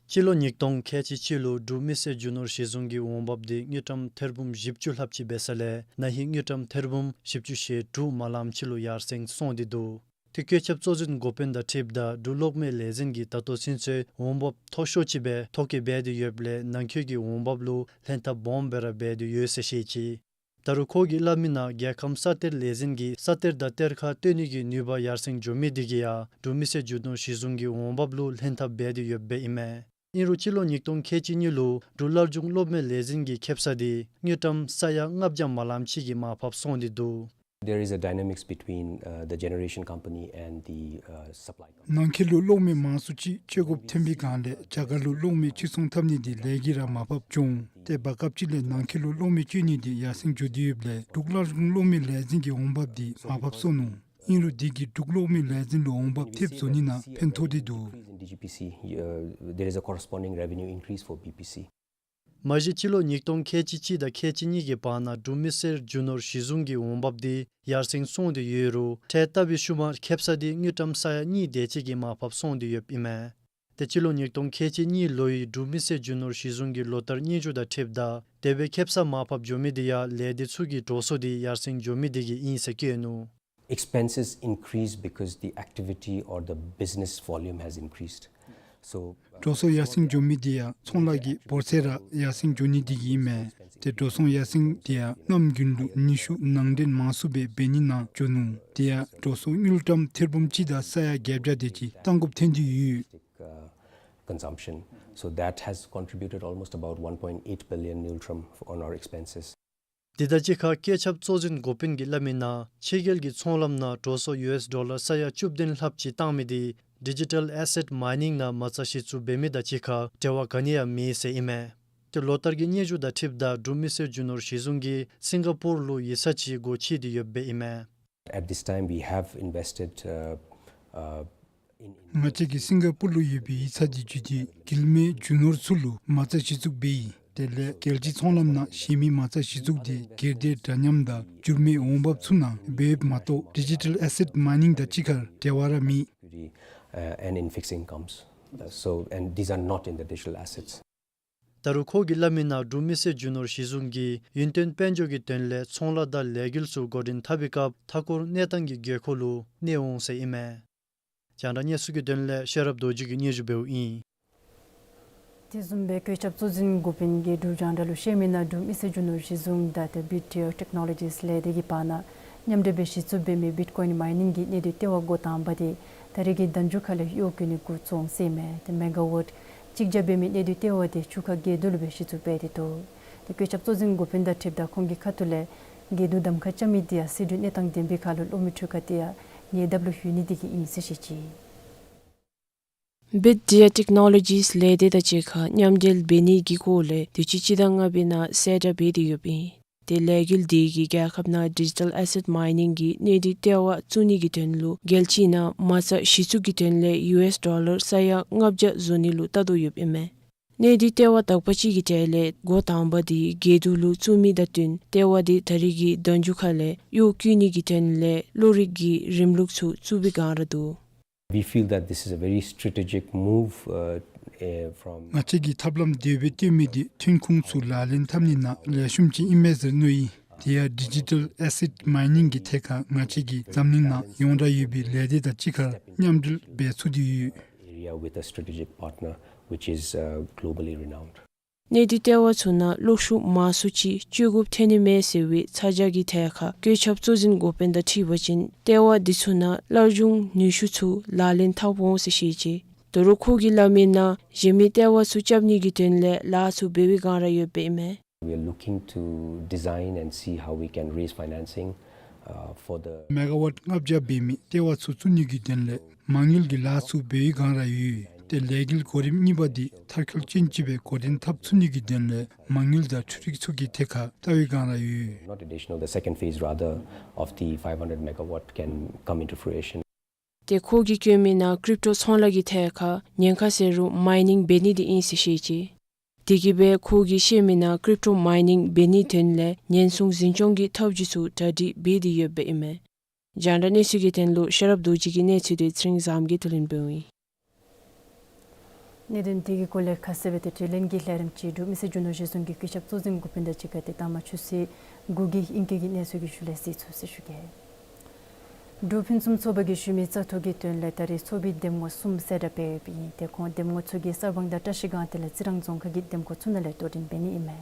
སྤྱི་ལོ་ཉིས་སྟོང་ཁལ་གཅིག་གཅིག་ལུ་འབྲུག་མི་སེར་རྒྱུ་ནོར་གཞི་བཟུང་གི་འོང་འབབ་འདི་དངུལ་ཀྲམ་ཐེར་འབུམ་བཞི་བཅུ་ལྷགཔ་ཅིག་འབད་ས་ལས་ན་ཧིང་དངུལ་ཀྲམ་ཐེར་འབུམ་བཞི་བཅུ་ཞེ་དྲུག་མ་ལངམ་ཅིག་ལུ་ཡར་སེང་སོང་སྟེ་འདུག། ཏེ་བཀོད་ཁྱབ་གཙོ་འཛིན་འགོ་དཔོན་དང་འཁྲིལཝ་ད་འབྲུག་གློག་མེ་ལས་འཛིན་གྱིས་ད་ལྟོ་ཚུན་ཚོད་འོང་འབབ་མཐོ་ཤོས་ཅིག་སྦེ་ཐོ་བཀོད་འབད་དེ་ཡོདཔ་ལས་ནང་འཁོད་ཀྱི་འོང་འབབ་ལུ་ལྷན་ཐབས་སྦོམ་སྦེ་ར་འབད་དེ་ཡོད་ཟེར་བཤད་ཅི། ད་རུང་ཁོ་གིས་སླབ་མིའི་ནང་རྒྱལ་ཁམས་ས་གཏེར་ལས་འཛིན་གྱིས་ས་གཏེར་དང་གཏེར་ཁ་བཏོན་ནི་གི་ནུས་པ་ཡར་སེང་འགྱོ་མི་འདི་གིས་ཡང་འབྲུག་མི་སེར་རྒྱུ་ནོར་གཞི་བཟུང་གི་འོང་འབབ་ལུ་ལྷན་ཐབས་འབད་དེ་ཡོདཔ་ཨིན་མས། ཨིན་རུང་སྤྱི་ལོ་ཉིས་སྟོང་ཁལ་གཅིག་གཉིས་ལུ་འབྲུག་སླར་འབྱུང་གློག་མེ་ལས་འཛིན་གྱི་ཁེབ་སང་འདི་དངུལ་ཀྲམ་ས་ཡ་ལྔ་བརྒྱ་མ་ལངམ་ཅིག་གིས་མར་ཕབ་སོང་སྟེ་འདུག། There is a dynamics between, uh, the generation company and the, uh, supply company. ནང་འཁོད་ལུ་གློག་མེ་མང་སུ་ཅིག་སྤྱོད་དགོཔ་ཐོན་པའི་སྒང་ལས་རྒྱ་གར་ལུ་གློག་མེ་ཕྱིར་ཚོང་འཐབ་ནི་འདི་ལས་འགུལ་ར་མར་ཕབ་བྱུང་། ཏེ་བར་སྐབས་ཅིག་ལས་ནང་འཁོད་ལུ་གློག་མེ་སྤྱོད་ནི་འདི་ཡར་སེང་འགྱོ་སྟེ་ཡོདཔ་ལས་འབྲུག་སླར་འབྱུང་གློག་མེ་ལས་འཛིན་གྱི་འོང་འབབ་འདི་མར་ཕབ་སོ་ནུག། ཨིན་རུང་འདི་གིས་འབྲུག་གློག་མེ་ལས་འཛིན་ལུ་འོང་འབབ་ཐེབས་བཟོ་ནི་ནང་ཕན་ཐོགས་ཏེ་འདུག། Increase in D G P C, uh, there is a corresponding revenue increase for B P C. མ་གཞི་སྤྱི་ལོ་ཉིས་སྟོང་ཁལ་གཅིག་གཅིག་དང་ཁལ་གཅིག་གཉིས་ཀྱི་བར་ན་འབྲུག་མི་སེར་རྒྱུ་ནོར་གཞི་བཟུང་གི་འོང་འབབ་འདི་ཡར་སེང་སོང་སྟེ་ཡོད་རུང་འཕྲལ་ལྟ་བུའི་ཤུལ་མ་ཁེབ་སང་འདི་དངུལ་ཀྲམ་ས་ཡ་གཉིས་དེ་ཅིག་གིས་མར་ཕབ་སོང་སྟེ་ཡོདཔ་ཨིན་མས། ཏེ་སྤྱི་ལོ་ཉིས་སྟོང་ཁལ་གཅིག་གཉིས་ལོའི་འབྲུག་མི་སེར་རྒྱུ་ནོར་གཞི་བཟུང་གི་ལོ་ལྟར་སྙན་ཞུ་དང་འཁྲིལཝ་ད་དེ་སྦེ་ཁེབ་སང་མར་ཕབ་འགྱོ་མི་འདི་ཡང་ལས་སྡེ་ཚུ་གི་འགྲོ་སོང་འདི་ཡར་སེང་འགྱོ་མི་འདི་གིས་ཨིན་ཟེར་བཀོད་ནུག། Expenses increase because the activity or the business volume has increased. So, འགྲོ་སོང་ཡར་སེང་འགྱོ་མི་འདི་ཡང་ཚོང་ལཱ་གི་འབོར་ཚད་ར་ཡར་སེང་འགྱོ་ནི་འདི་གིས་ཨིན་མས། ཏེ་འགྲོ་སོང་ཡར་སེང་འདི་ཡང་གནམ་དགུན་ལུ་ནུས་ཤུགས་ནང་འདྲེན་མང་སུ་སྦེ་འབད་ནི་ནང་འགྱོ་ནུག། དེ་ཡང་འགྲོ་སོང་དངུལ་ཀྲམ་ཐེར་འབུམ་གཅིག་དང་ས་ཡ་བརྒྱད་བརྒྱ་དེ་ཅིག་བཏང་དགོཔ་ཐོན་ཏེ་ཡོད། Uh, consumption. So that has contributed almost about one point eight billion Ngultrum on our expenses. དེ་དང་གཅིག་ཁར་བཀོད་ཁྱབ་གཙོ་འཛིན་འགོ་དཔོན་གྱིས་སླབ་མིའི་ནང་ཕྱི་རྒྱལ་གྱི་ཚོང་ལམ་ནང་འགྲོ་སོང་ཡུ་ཨེསི་ཌོ་ལར་ས་ཡ་བཅུ་བདུན་ལྷགཔ་ཅིག་བཏང་མི་འདི་ཌི་ཇི་ཊལ་ཨེ་སེཊ་མའི་ནིང་ནང་མ་རྩ་གཞི་བཙུགས་འབད་མི་དང་གཅིག་ཁར་འབྲེལ་བ་ག་ནི་ཡང་མེད་ཟེར་ཨིན་མས། ཏེ་ལོ་ལྟར་གྱི་སྙན་ཞུ་དང་འཁྲིལཝ་ད་འབྲུག་མི་སེར་རྒྱུ་ནོར་གཞི་བཟུང་གིས་སིང་ག་པུར་ལུ་ཡིག་ཚང་ཅིག་སྒོ་ཕྱེ་སྟེ་ཡོདཔ་ཨིན་མས། At this time, we have invested, uh, uh, in, in ང་བཅས་ཀྱིས་སིང་ག་པུར་ལུ་ཡོད་པའི་ཡིག་ཚང་འདི་བརྒྱུད་དེ་འགུལ་མེ་རྒྱུ་ནོར་ཚུ་ལུ་མ་རྩ་གཞི་བཙུགས་འབད་ཡི། དེ་ལས་རྒྱལ་སྤྱིའི་ཚོང་ལམ་ནང་གཞན་མི་མ་རྩ་གཞི་བཙུགས་འདི་སྒེར་སྡེ་འདྲ་མཉམ་དང་འགྱུར་མེད་འོང་འབབ་ཚུ་ནང་འབདཝ་མ་གཏོགས་ཌི་ཇི་ཊལ་ཨེ་སེཊ་མའི་ནིང་དང་གཅིག་ཁར་འབྲེལ་བ་ར་མེད། Equity, uh, and in fixed incomes. Uh, so, and these are not in the digital assets. ད་རུང་ཁོ་གིས་སླབ་མིའི་ནང་འབྲུག་མི་སེར་རྒྱུ་ནོར་གཞི་བཟུང་གིས་ཡུན་བརྟན་དཔལ་འབྱོར་གྱི་དོན་ལས་ཚོང་ལཱ་དང་ལས་འགུལ་ཚུ་འགོ་འདྲེན་འཐབ་པའི་སྐབས་མཐའ་འཁོར་གནས་སྟངས་ཀྱི་དགོས་མཁོ་ལུ་གནས་འོང་ཟེར་ཨིན་མས། རྒྱང་བསྒྲགས་གནས་ཚུལ་གྱི་དོན་ལས་ཤེས་རབ་རྡོ་རྗེ་གིས་སྙན་ཞུ་འབདཝ་ཨིན། དེ་བཟུམ་སྦེ་བཀོད་ཁྱབ་གཙོ་འཛིན་འགོ་དཔོན་གྱིས་འབྲུག་རྒྱང་བསྒྲགས་ལུ་བཤད་མིའི་ནང་འབྲུག་མི་སེར་རྒྱུ་ནོར་གཞི་བཟུང་དང་ཏེ་བིཊ་ཌི་ཨེ་ཊེཀ་ནོ་ལོ་ཇིས་ལས་སྡེ་གི་བར་ན་མཉམ་འབྲེལ་སྦེ་གཞི་བཙུགས་འབད་མི་བིཊ་ཀོའིན་མའི་ནིང་གི་གནས་སྡུད་ལྟེ་བ་འགོ་དང་པ་འདི་ད་རེས་ཀྱི་ཟླཝ་མཇུག་ཁ་ལས་གཡོག་བཀོལ་ནི་འགོ་བཙུགས་འོང་ཟེར་ཨིན་མས། ཏེ་མེ་ག་ཝཊ་གཅིག་བརྒྱ་འབད་མི་གནས་སྡུད་ལྟེ་བ་འདི་ཆུ་ཁ་དགེ་འདུན་ལུ་སྦེ་གཞི་བཙུགས་འབད་དེ་འདུག། ཏེ་བཀོད་ཁྱབ་གཙོ་འཛིན་འགོ་དཔོན་དང་འཁྲིལཝ་ད་ཁོང་གི་ཁ་ཐུག་ལས་དགེ་འདུན་གདམ་ཁ་རྐྱབ་མི་འདི་ཡང་སྲིད་གྲོས་གནས་སྟངས་ལྡན་པའི་ཁར་ལུ་གློག་མེ་འཕྲུལ་ཁང་འདི་ཡང་ཉེ་འདབས་ལུ་ཡོད་ནི་འདི་གིས་ཨིན་ཟེར་བཤད་ཅི། བིཊ་ཌི་ཨེ་ཊེཀ་ནོ་ལོ་ཇིས་ལས་སྡེ་དང་གཅིག་ཁར་མཉམ་འབྲེལ་འབད་ནིའི་སྐོར་ལས་དུས་ཅི་སྤྱི་ཟླ་ལྔ་པའི་ནང་གསལ་བསྒྲགས་འབད་དེ་ཡོདཔ་ཨིན། ཏེ་ལས་འགུལ་འདི་གིས་རྒྱལ་ཁབ་ནང་ཌི་ཇི་ཊལ་ཨེ་སེཊ་མའི་ནིང་གི་གནས་སྡུད་ལྟེ་བ་བཙུགས་ནིའི་དོན་ལུ་རྒྱལ་སྤྱི་ནང་མ་རྩ་གཞི་བཙུགས་ཀྱི་དོན་ལས་ཡུ་ཨེསི་ཌོ་ལར་ས་ཡ་ལྔ་བརྒྱ་བཟོ་ནི་ལུ་བལྟ་དོ་ཡོདཔ་ཨིན་མས། གནས་སྡུད་ལྟེ་བ་དག་པ་ཅིག་གི་གྲས་ལས་འགོ་དང་པ་འདི་དགེ་འདུན་ལུ་བཙུགས་མི་དང་བསྟུན་ལྟེ་བ་འདི་ད་རེས་ཀྱི་ཟླཝ་མཇུག་ཁ་ལས་གཡོག་བཀོལ་ནིའི་དོན་ལས་གློག་རིག་གི་རིམ་ལུགས་ཚུ་བཙུགས་པའི་སྒང་ར་འདུག། We feel that this is a very strategic move, uh, uh, from ང་བཅས་ཀྱིས་ཐབས་ལམ་དེ་སྦེ་བཏོན་མི་འདི་ཐོན་ཁུངས་ཚུ་ལག་ལེན་འཐབ་ནི་ནང་ལེགས་ཤོམ་ཅིག་ཨིན་མས་ཟེར་མནོ་ཡི། དེ་ཡང་ཌི་ཇི་ཊལ་ཨེ་སེཊ་མའི་ནིང་གི་ཐད་ཁར་ང་བཅས་ཀྱིས་འཛམ་གླིང་ནང་ཡོངས་གྲགས་ཡོད་པའི་ལས་སྡེ་དང་གཅིག་ཁར་མཉམ་འབྲེལ་འབད་ཚུགས་ཏེ་ཡོད། Area with a strategic partner, which is, uh, globally renowned. གནས་སྡུད་ལྟེ་བ་ཚུ་ནང་གློག་ཤུགས་མང་སུ་ཅིག་སྤྱོད་དགོཔ་ཐོན་ནི་མས་ཟེར་བའི་ཚ་གྱང་གི་ཐད་ཁར་བཀོད་ཁྱབ་གཙོ་འཛིན་འགོ་དཔོན་དང་འཁྲིལ་བ་ཅིན་ལྟེ་བ་འདི་ཚུ་ནང་སླར་འབྱུང་ནུས་ཤུགས་ཚུ་ལག་ལེན་འཐབ་འོང་ཟེར་བཤད་ཅི། ད་རུང་ཁོ་གིས་སླབ་མིའི་ནང་གཞན་མི་ལྟེ་བ་ཚུ་རྐྱབ་ནིའི་དོན་ལས་ལཱ་ཚུ་འབད་བའི་སྒང་ར་ཡོདཔ་ཨིན་མས། We are looking to design and see how we can raise financing, uh, for the མེ་ག་ཝཊ་ལྔ་བརྒྱ་འབད་མི་ལྟེ་བ་ཚུ་བཙུགས་ནིའི་དོན་ལས་མ་དངུལ་གྱི་ལཱ་ཚུ་འབད་བའི་སྒང་ར་ཡོད། ཏེ་ལས་འགུལ་གོ་རིམ་གཉིས་པ་འདི་མཐར་འཁྱོལ་ཅན་ཅིག་སྦེ་འགོ་འདྲེན་འཐབ་ཚུགས་ནིའི་དོན་ལས་མ་དངུལ་དང་འཕྲུལ་རིག་ཚུ་གི་ཐད་ཁར་བལྟ་བའི་སྒང་ར་ཡོད། Not additional, the second phase rather of the five hundred megawatt can come into fruition. ཏེ་ཁོ་གིས་བཀོད་མིའི་ནང་ཀྲིབ་ཊོ་ཚོང་ལཱ་གི་ཐད་ཁར་ཉེན་ཁ་ཟེར་རུང་མའི་ནིང་འབད་ནི་འདི་ཨིན་ཟེར་བཤད་ཅི། དེ་གིས་སྦེ་ཁོ་གིས་བཤད་མིའི་ནང་ཀྲིབ་ཊོ་མའི་ནིང་འབད་ནིའི་དོན་ལས་ཉེན་སྲུང་འཛིན་སྐྱོང་གི་ཐབས་བྱུས་ཚུ་གྲ་སྒྲིག་འབད་དེ་ཡོདཔ་ཨིན་མས། རྒྱང་བསྒྲགས་གནས་ཚུལ་གྱི་དོན་ལུ་ཤེས་རབ་རྡོ་རྗེ་གི་གནས་ཚུལ་འདི་ཚེ་རིང་བཟངམོ་གིས་བསྡུ་ལེན་འབདཝ་ཨིན། གནད་དོན་དེ་གི་སྐོར་ལས་ཁ་གསལ་སྦེ་ཏེ་དྲི་ལན་གྱི་ལས་རིམ་ཅིག་འབྲུག་མི་སེར་རྒྱུ་ནོར་གཞི་བཟུང་གི་བཀོད་ཁྱབ་གཙོ་འཛིན་འགོ་དཔོན་དང་གཅིག་ཁར་ཏེ་ལྟག་མ་ཆུ་ཚོད་དགུ་གི་ཨིང་སྐད་ཀྱི་གནས་ཚུལ་གྱི་ཤུལ་ལས་གཟིགས་ཚུགས་ཟེར་ཞུ་གེ། འབྲུག་ཕུན་སུམ་ཚོགས་པ་གིས་ཞུ་མི་བཙག་འཐུ་གི་དོན་ལས་ད་རེས་ཚོགས་པའི་འདེམས་ངོ་གསུམ་གསལ་བསྒྲགས་འབད་ཡོདཔ་ཨིན། ཏེ་ཁོང་འདེམས་ངོ་ཚུ་གིས་གསར་སྤང་དང་བཀྲ་ཤིས་སྒང་དེ་ལས་རྩི་རང་རྫོང་ཁག་གི་འདེམས་ཁོངས་ཚུ་ནང་ལས་དོ་འགྲན་འབད་ནི་ཨིན་མས།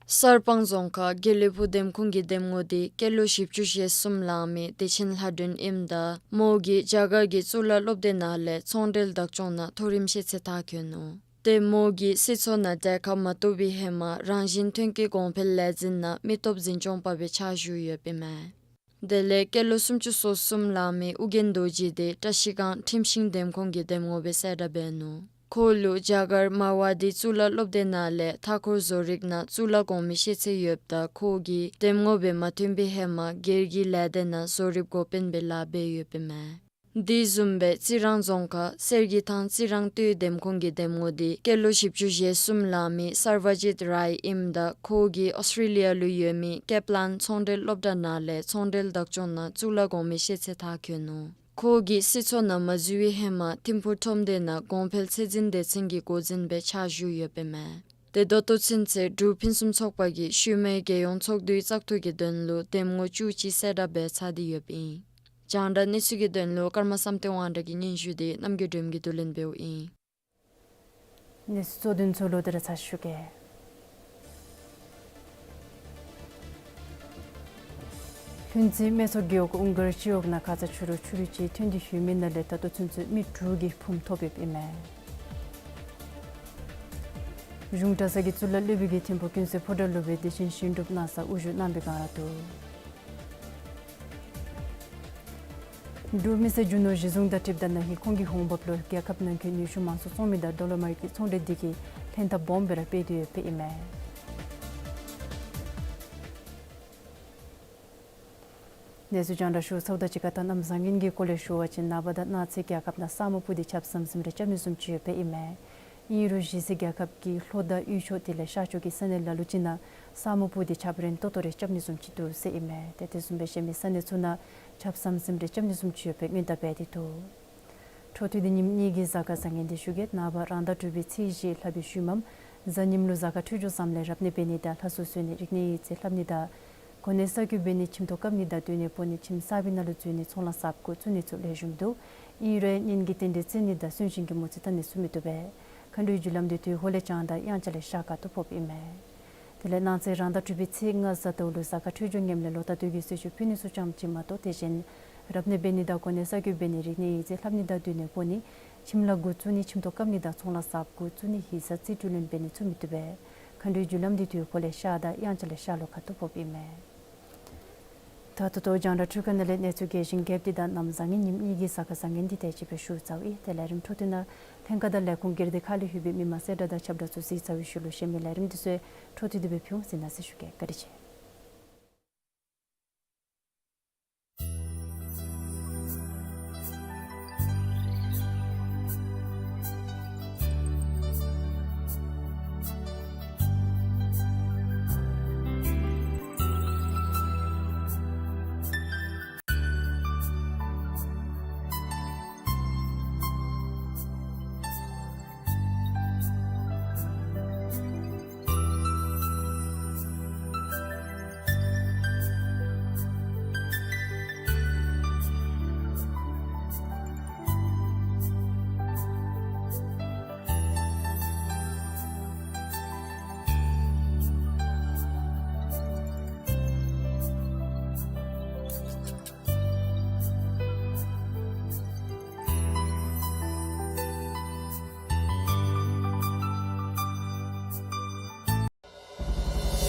གསར་སྤང་རྫོང་ཁག་དགེ་ལེགས་ཕུག་འདེམས་ཁོངས་ཀྱི་འདེམས་ངོ་འདི་སྐྱེས་ལོ་བཞི་བཅུ་ཞེ་གསུམ་ལང་མི་བདེ་ཆེན་ལྷ་སྒྲོན་ཨིནམ་ད་མོ་གིས་རྒྱ་གར་གྱི་གཙུག་ལག་སློབ་སྡེ་ནང་ལས་ཚོང་འབྲེལ་བདག་སྐྱོང་ནང་མཐོ་རིམ་ཤེས་ཚད་མཐར་འཁྱོལ་ནུག། ཏེ་མོ་གིས་སྲིད་ཚོགས་ནང་གྲལ་ཁར་མ་གཏོགས་པའི་ཧེ་མ་རང་བཞིན་ཐོན་སྐྱེད་གོང་འཕེལ་ལས་འཛིན་ནང་མི་སྟོབས་འཛིན་སྐྱོང་པ་སྦེ་ཕྱག་ཞུ་ཡོདཔ་ཨིན་མས། དེ་ལས་སྐྱེས་ལོ་སུམ་ཅུ་སོ་གསུམ་ལང་མི་ཨོ་རྒྱན་རྡོ་རྗེ་འདི་བཀྲ་ཤིས་སྒང་ཁྲིམས་ཤིང་འདེམས་ཁོངས་ཀྱི་འདེམས་ངོ་སྦེ་གསལ་བསྒྲགས་འབད་ནུག། ཁོ་ལུ་རྒྱ་གར་མ་ཝ་དི་གཙུག་ལག་སློབ་སྡེ་ནང་ལས་མཐའ་འཁོར་བཟོ་རིག་ནང་གཙུག་ལག་གོང་མའི་ཤེས་ཚད་ཡོདཔ་ད་ཁོ་གིས་འདེམས་ངོ་སྦེ་མ་ཐོན་པའི་ཧེ་མ་སྒེར་གྱི་ལས་སྡེ་ནང་བཟོ་རིག་འགོ་དཔོན་སྦེ་ལཱ་འབད་ཡོདཔ་ཨིན་མས། དེ་བཟུམ་སྦེ་རྩི་རང་རྫོང་ཁག་གསེར་གྱི་ཐང་རྩི་རང་སྟོད་འདེམས་ཁོངས་ཀྱི་འདེམས་ངོ་འདི་སྐྱེས་ལོ་བཞི་བཅུ་ཞེ་གསུམ་ལང་མི་སར་བ་ཇིད་རའི་ཨིནམ་ད་ཁོ་གིས་ཨོསི་ཊྲེ་ལི་ཡ་ལུ་ཡོད་མི་ཀེབ་ལཱན་ཚོང་འབྲེལ་སློབ་གྲྭ་ནང་ལས་ཚོང་འབྲེལ་བདག་སྐྱོང་ནང་གཙུག་ལག་གོང་མའི་ཤེས་ཚད་མཐར་འཁྱོལ་ནུག། ཁོ་གིས་སྲིད་ཚོགས་ནང་མ་འཛུལ་བའི་ཧེ་མ་ཐིམ་ཕུག་ཁྲོམ་སྡེ་ནང་གོང་འཕེལ་ཚད་འཛིན་སྡེ་ཚན་གྱི་འགོ་འཛིན་སྦེ་ཕྱག་ཞུ་ཡོདཔ་ཨིན་མས། ཏེ་ད་ལྟོ་ཚུན་ཚོད་འབྲུག་ཕུན་སུམ་ཚོགས་པ་གིས་ཤུལ་མའི་རྒྱལ་ཡོངས་ཚོགས་འདུའི་བཙག་འཐུ་གི་དོན་ལུ་འདེམས་ངོ་བཅུ་གཅིག་གསལ་བསྒྲགས་འབད་ཚར་ཏེ་ཡོདཔ་ཨིན། རྒྱང་བསྒྲགས་གནས་ཚུལ་གྱི་དོན་ལུ་ཀརྨ་བསམ་གཏན་དབང་གྲགས་ཀྱི་སྙན་ཞུ་འདི་རྣམ་རྒྱལ་སྒྲོལ་མ་གིས་བསྡུ་ལེན་འབདཝ་ཨིན། གནས་ཚུལ་གཙོ་དོན་ཚུ་ལོག་སྟེ་ར་ཚར་ཞུ་གེ། ལྷུན་རྩེ་སྨད་ཚོང་རྒེད་འོག་ཨུང་དཀར་སྤྱི་འོག་ནང་ཁ་ཙ་ཕྱི་རུ་ཆུ་རུད་ཅིག་ཐོན་ཏེ་ཡོད་མི་ནང་ལས་ད་ལྟོ་ཚུན་ཚོད་མི་དྲུག་གིས་ཕུངམ་ཐོབ་ཡོདཔ་ཨིན་མས། གཞུང་གྲྭ་ཚང་གི་གཙུག་ལག་སློབ་དཔོན་གྱིས་ཐིམ་ཕུག་ཀུན་གསལ་ཕོ་བྲང་ལུ་སྦེ་བདེ་ཆེན་ཞིང་སྒྲུབ་གནང་སར་དབུ་བཞུགས་གནང་བའི་སྒང་ར་འདུག། འབྲུག་མི་སེར་རྒྱུ་ནོར་གཞི་བཟུང་དང་འཁྲིལཝ་ད་ན་ཧིང་ཁོང་གི་འོང་འབབ་ལུ་རྒྱལ་ཁབ་ནང་འཁོད་ནུས་ཤུགས་མང་སུ་བཙོང་མི་དང་ཌོ་ལར་དམར་གྱི་ཚོང་འབྲེལ་འདི་གིས་ལྷན་ཐབས་སྦོམ་སྦེ་ར་སྤེལ་ཏེ་ཡོདཔ་ཨིན་མས། གནས་ཚུལ་རྒྱང་བསྒྲགས་ཞུ་ཚརཝ་དང་གཅིག་ཁར་ད་གནམ་བཟང་ངན་གྱི་སྐོར་ལས་ཞུ་བ་ཅིན་ནངས་པ་དང་གནངས་ཚེ་རྒྱལ་ཁབ་ནང་ས་སྨུག་སྤུབས་ཏེ་ཆརཔ་ཟམ་ཟིམ་རེ་རྐྱབ་ནི་བཟུམ་ཅིག་ཡོདཔ་ཨིན་མས། ཨིན་རུང་གཞི་རྩའི་རྒྱལ་ཁབ་ཀྱི་ལྷོ་དང་དབུས་ཕྱོགས་དེ་ལས་ཤར་ཕྱོགས་ཀྱི་ས་གནས་ལ་ལུ་ཅིག་ནང་ས་སྨུག་སྤུབས་ཏེ་ཆརཔ་རན་ཏོག་ཏོ་རེ་རྐྱབ་ནི་བཟུམ་ཅིག་འདུག་ཟེར་ཨིན་མས། ཏེ་དེ་བཟུམ་སྦེ་གཞན་མི་ས་གནས་ཚུ་ནང་ཆརཔ་ཟམ་ཟིམ་རེ་རྐྱབ་ནི་བཟུམ་ཅིག་ཡོདཔ་སྦེ་སྔོན་བརྡ་འབད་དེ་འདུག། འཕྲོ་མཐུད་དེ་ཉིནམ་གཉིས་ཀྱི་གཟའ་སྐར་བཟང་ངན་འདི་ཞུ་གེ། ནངས་པ་རང་ཟླ་དྲུག་པའི་ཚེས་བཞི་ལྷག་པའི་ཤུལ་མམ་གཟའ་ཉིམ་ལུ་གཟའ་སྐར་འཕྲོད་སྦྱོར་བཟངམ་ལས་རབ་གནས་འབད་ནི་དང་ལྷ་གསོལ་གསོལ་ནི་རིག་གནས་ཡིག་རྩིས་ལྷབ་ནི་དང་གོ་གནས་གསར་བསྐོ་འབད་ནི་ཁྱིམ་ཐོག་བཀབ་ནི་དང་སྡོད་གནས་སྤོ་ནི་ཁྱིམ་གསར་པའི་ནང་ལུ་འཛུལ་ནི་ཚོང་ལཱ་གསརཔ་གུ་བཙུགས་ནི་ཚུ་ལེགས་ཤོམ་འདུག། ཨིན་རུང་གཉེན་གྱི་རྟེན་འབྲེལ་བརྩི་ནི་དང་གསོན་གཤིན་གྱི་མོ་རྩིས་བལྟ་ནི་ཚུ་མི་བཏུབ་པས། མཁའ་འགྲོའི་རྒྱུ་ལམ་འདི་དུས་འཁོར་ལས་བྱང་དང་དབྱངས་འཆར་ལས་ཤར་ཁ་ཐུག་ཕོགཔ་ཨིན་མས། དེ་ལས་གནངས་ཚེ་རང་ཟླ་དྲུག་པའི་ཚེས་ལྔ་གཟའ་ཟླཝ་ལུ་གཟའ་སྐར་འཕྲོད་སྦྱོར་ངནམ་ལས་ལོ་རྟགས་བསྟུད་རྒྱུའི་གསོལ་མཆོད་ཕུལ་ནི་ཚུ་ཙམ་ཅིག་མ་གཏོགས་དེ་བཞིན་རབ་གནས་འབད་ནི་དང་གོ་གནས་གསར་བསྐོ་འབད་ནི་རིག་གནས་ཡིག་རྩིས་ལྷབ་ནི་དང་སྡོད་གནས་སྤོ་ནི་ཁྱིམ་ལཱ་གུ་བཙུགས་ནི་ཁྱིམ་ཐོག་བཀབ་ནི་དང་ཚོང་ལཱ་གསརཔ་གུ་བཙུགས་ནི་ཡིག་ཚང་རྩིས་སྤྲོད་ལེན་འབད་ནི་ཚུ་མི་བཏུབ་པས། མཁའ་འགྲོའི་རྒྱུ་ལམ་འདི་དུས་འཁོར་ལས་ཤར་དང་དབྱངས་འཆར་ལས་ཤར་ལྷོ་ཁ་ཐུག་ཕོགཔ་ཨིན་མས། ད་ད་ལྟོ་རྒྱང་བསྒྲགས་འཕྲུལ་ཁང་ནང་ལས་གནས་ཚུལ་རྒྱས་ཤིང་རྒྱསཔ་འདི་དང་གནམ་བཟང་ངན་ཉིནམ་གཉིས་ཀྱི་གཟའ་སྐར་བཟང་ངན་འདི་དེ་ཅིག་སྦེ་ཞུ་ཚརཝ་ཨིན། དེ་ལས་རིམ་འཕྲོ་མཐུད་ནང་ལྷན་ཁག་དང་ལས་ཁུངས་སྒེར་སྡེ་ཁག་ལས་ལྷོད་པའི་མི་མང་གསལ་བསྒྲགས་དང་ཁྱབ་བསྒྲགས་ཚུ་གཟིགས་ཚར་བའི་ཤུལ་ལུ་གཞན་མི་ལས་རིམ་འདི་ཚུ་འཕྲོ་མཐུད་དེ་སྦེ་ཕུལ་འོང་ཟེར་གནང་ཟེར་ཞུ་གེ། བཀའ་དྲིན་ཆེ།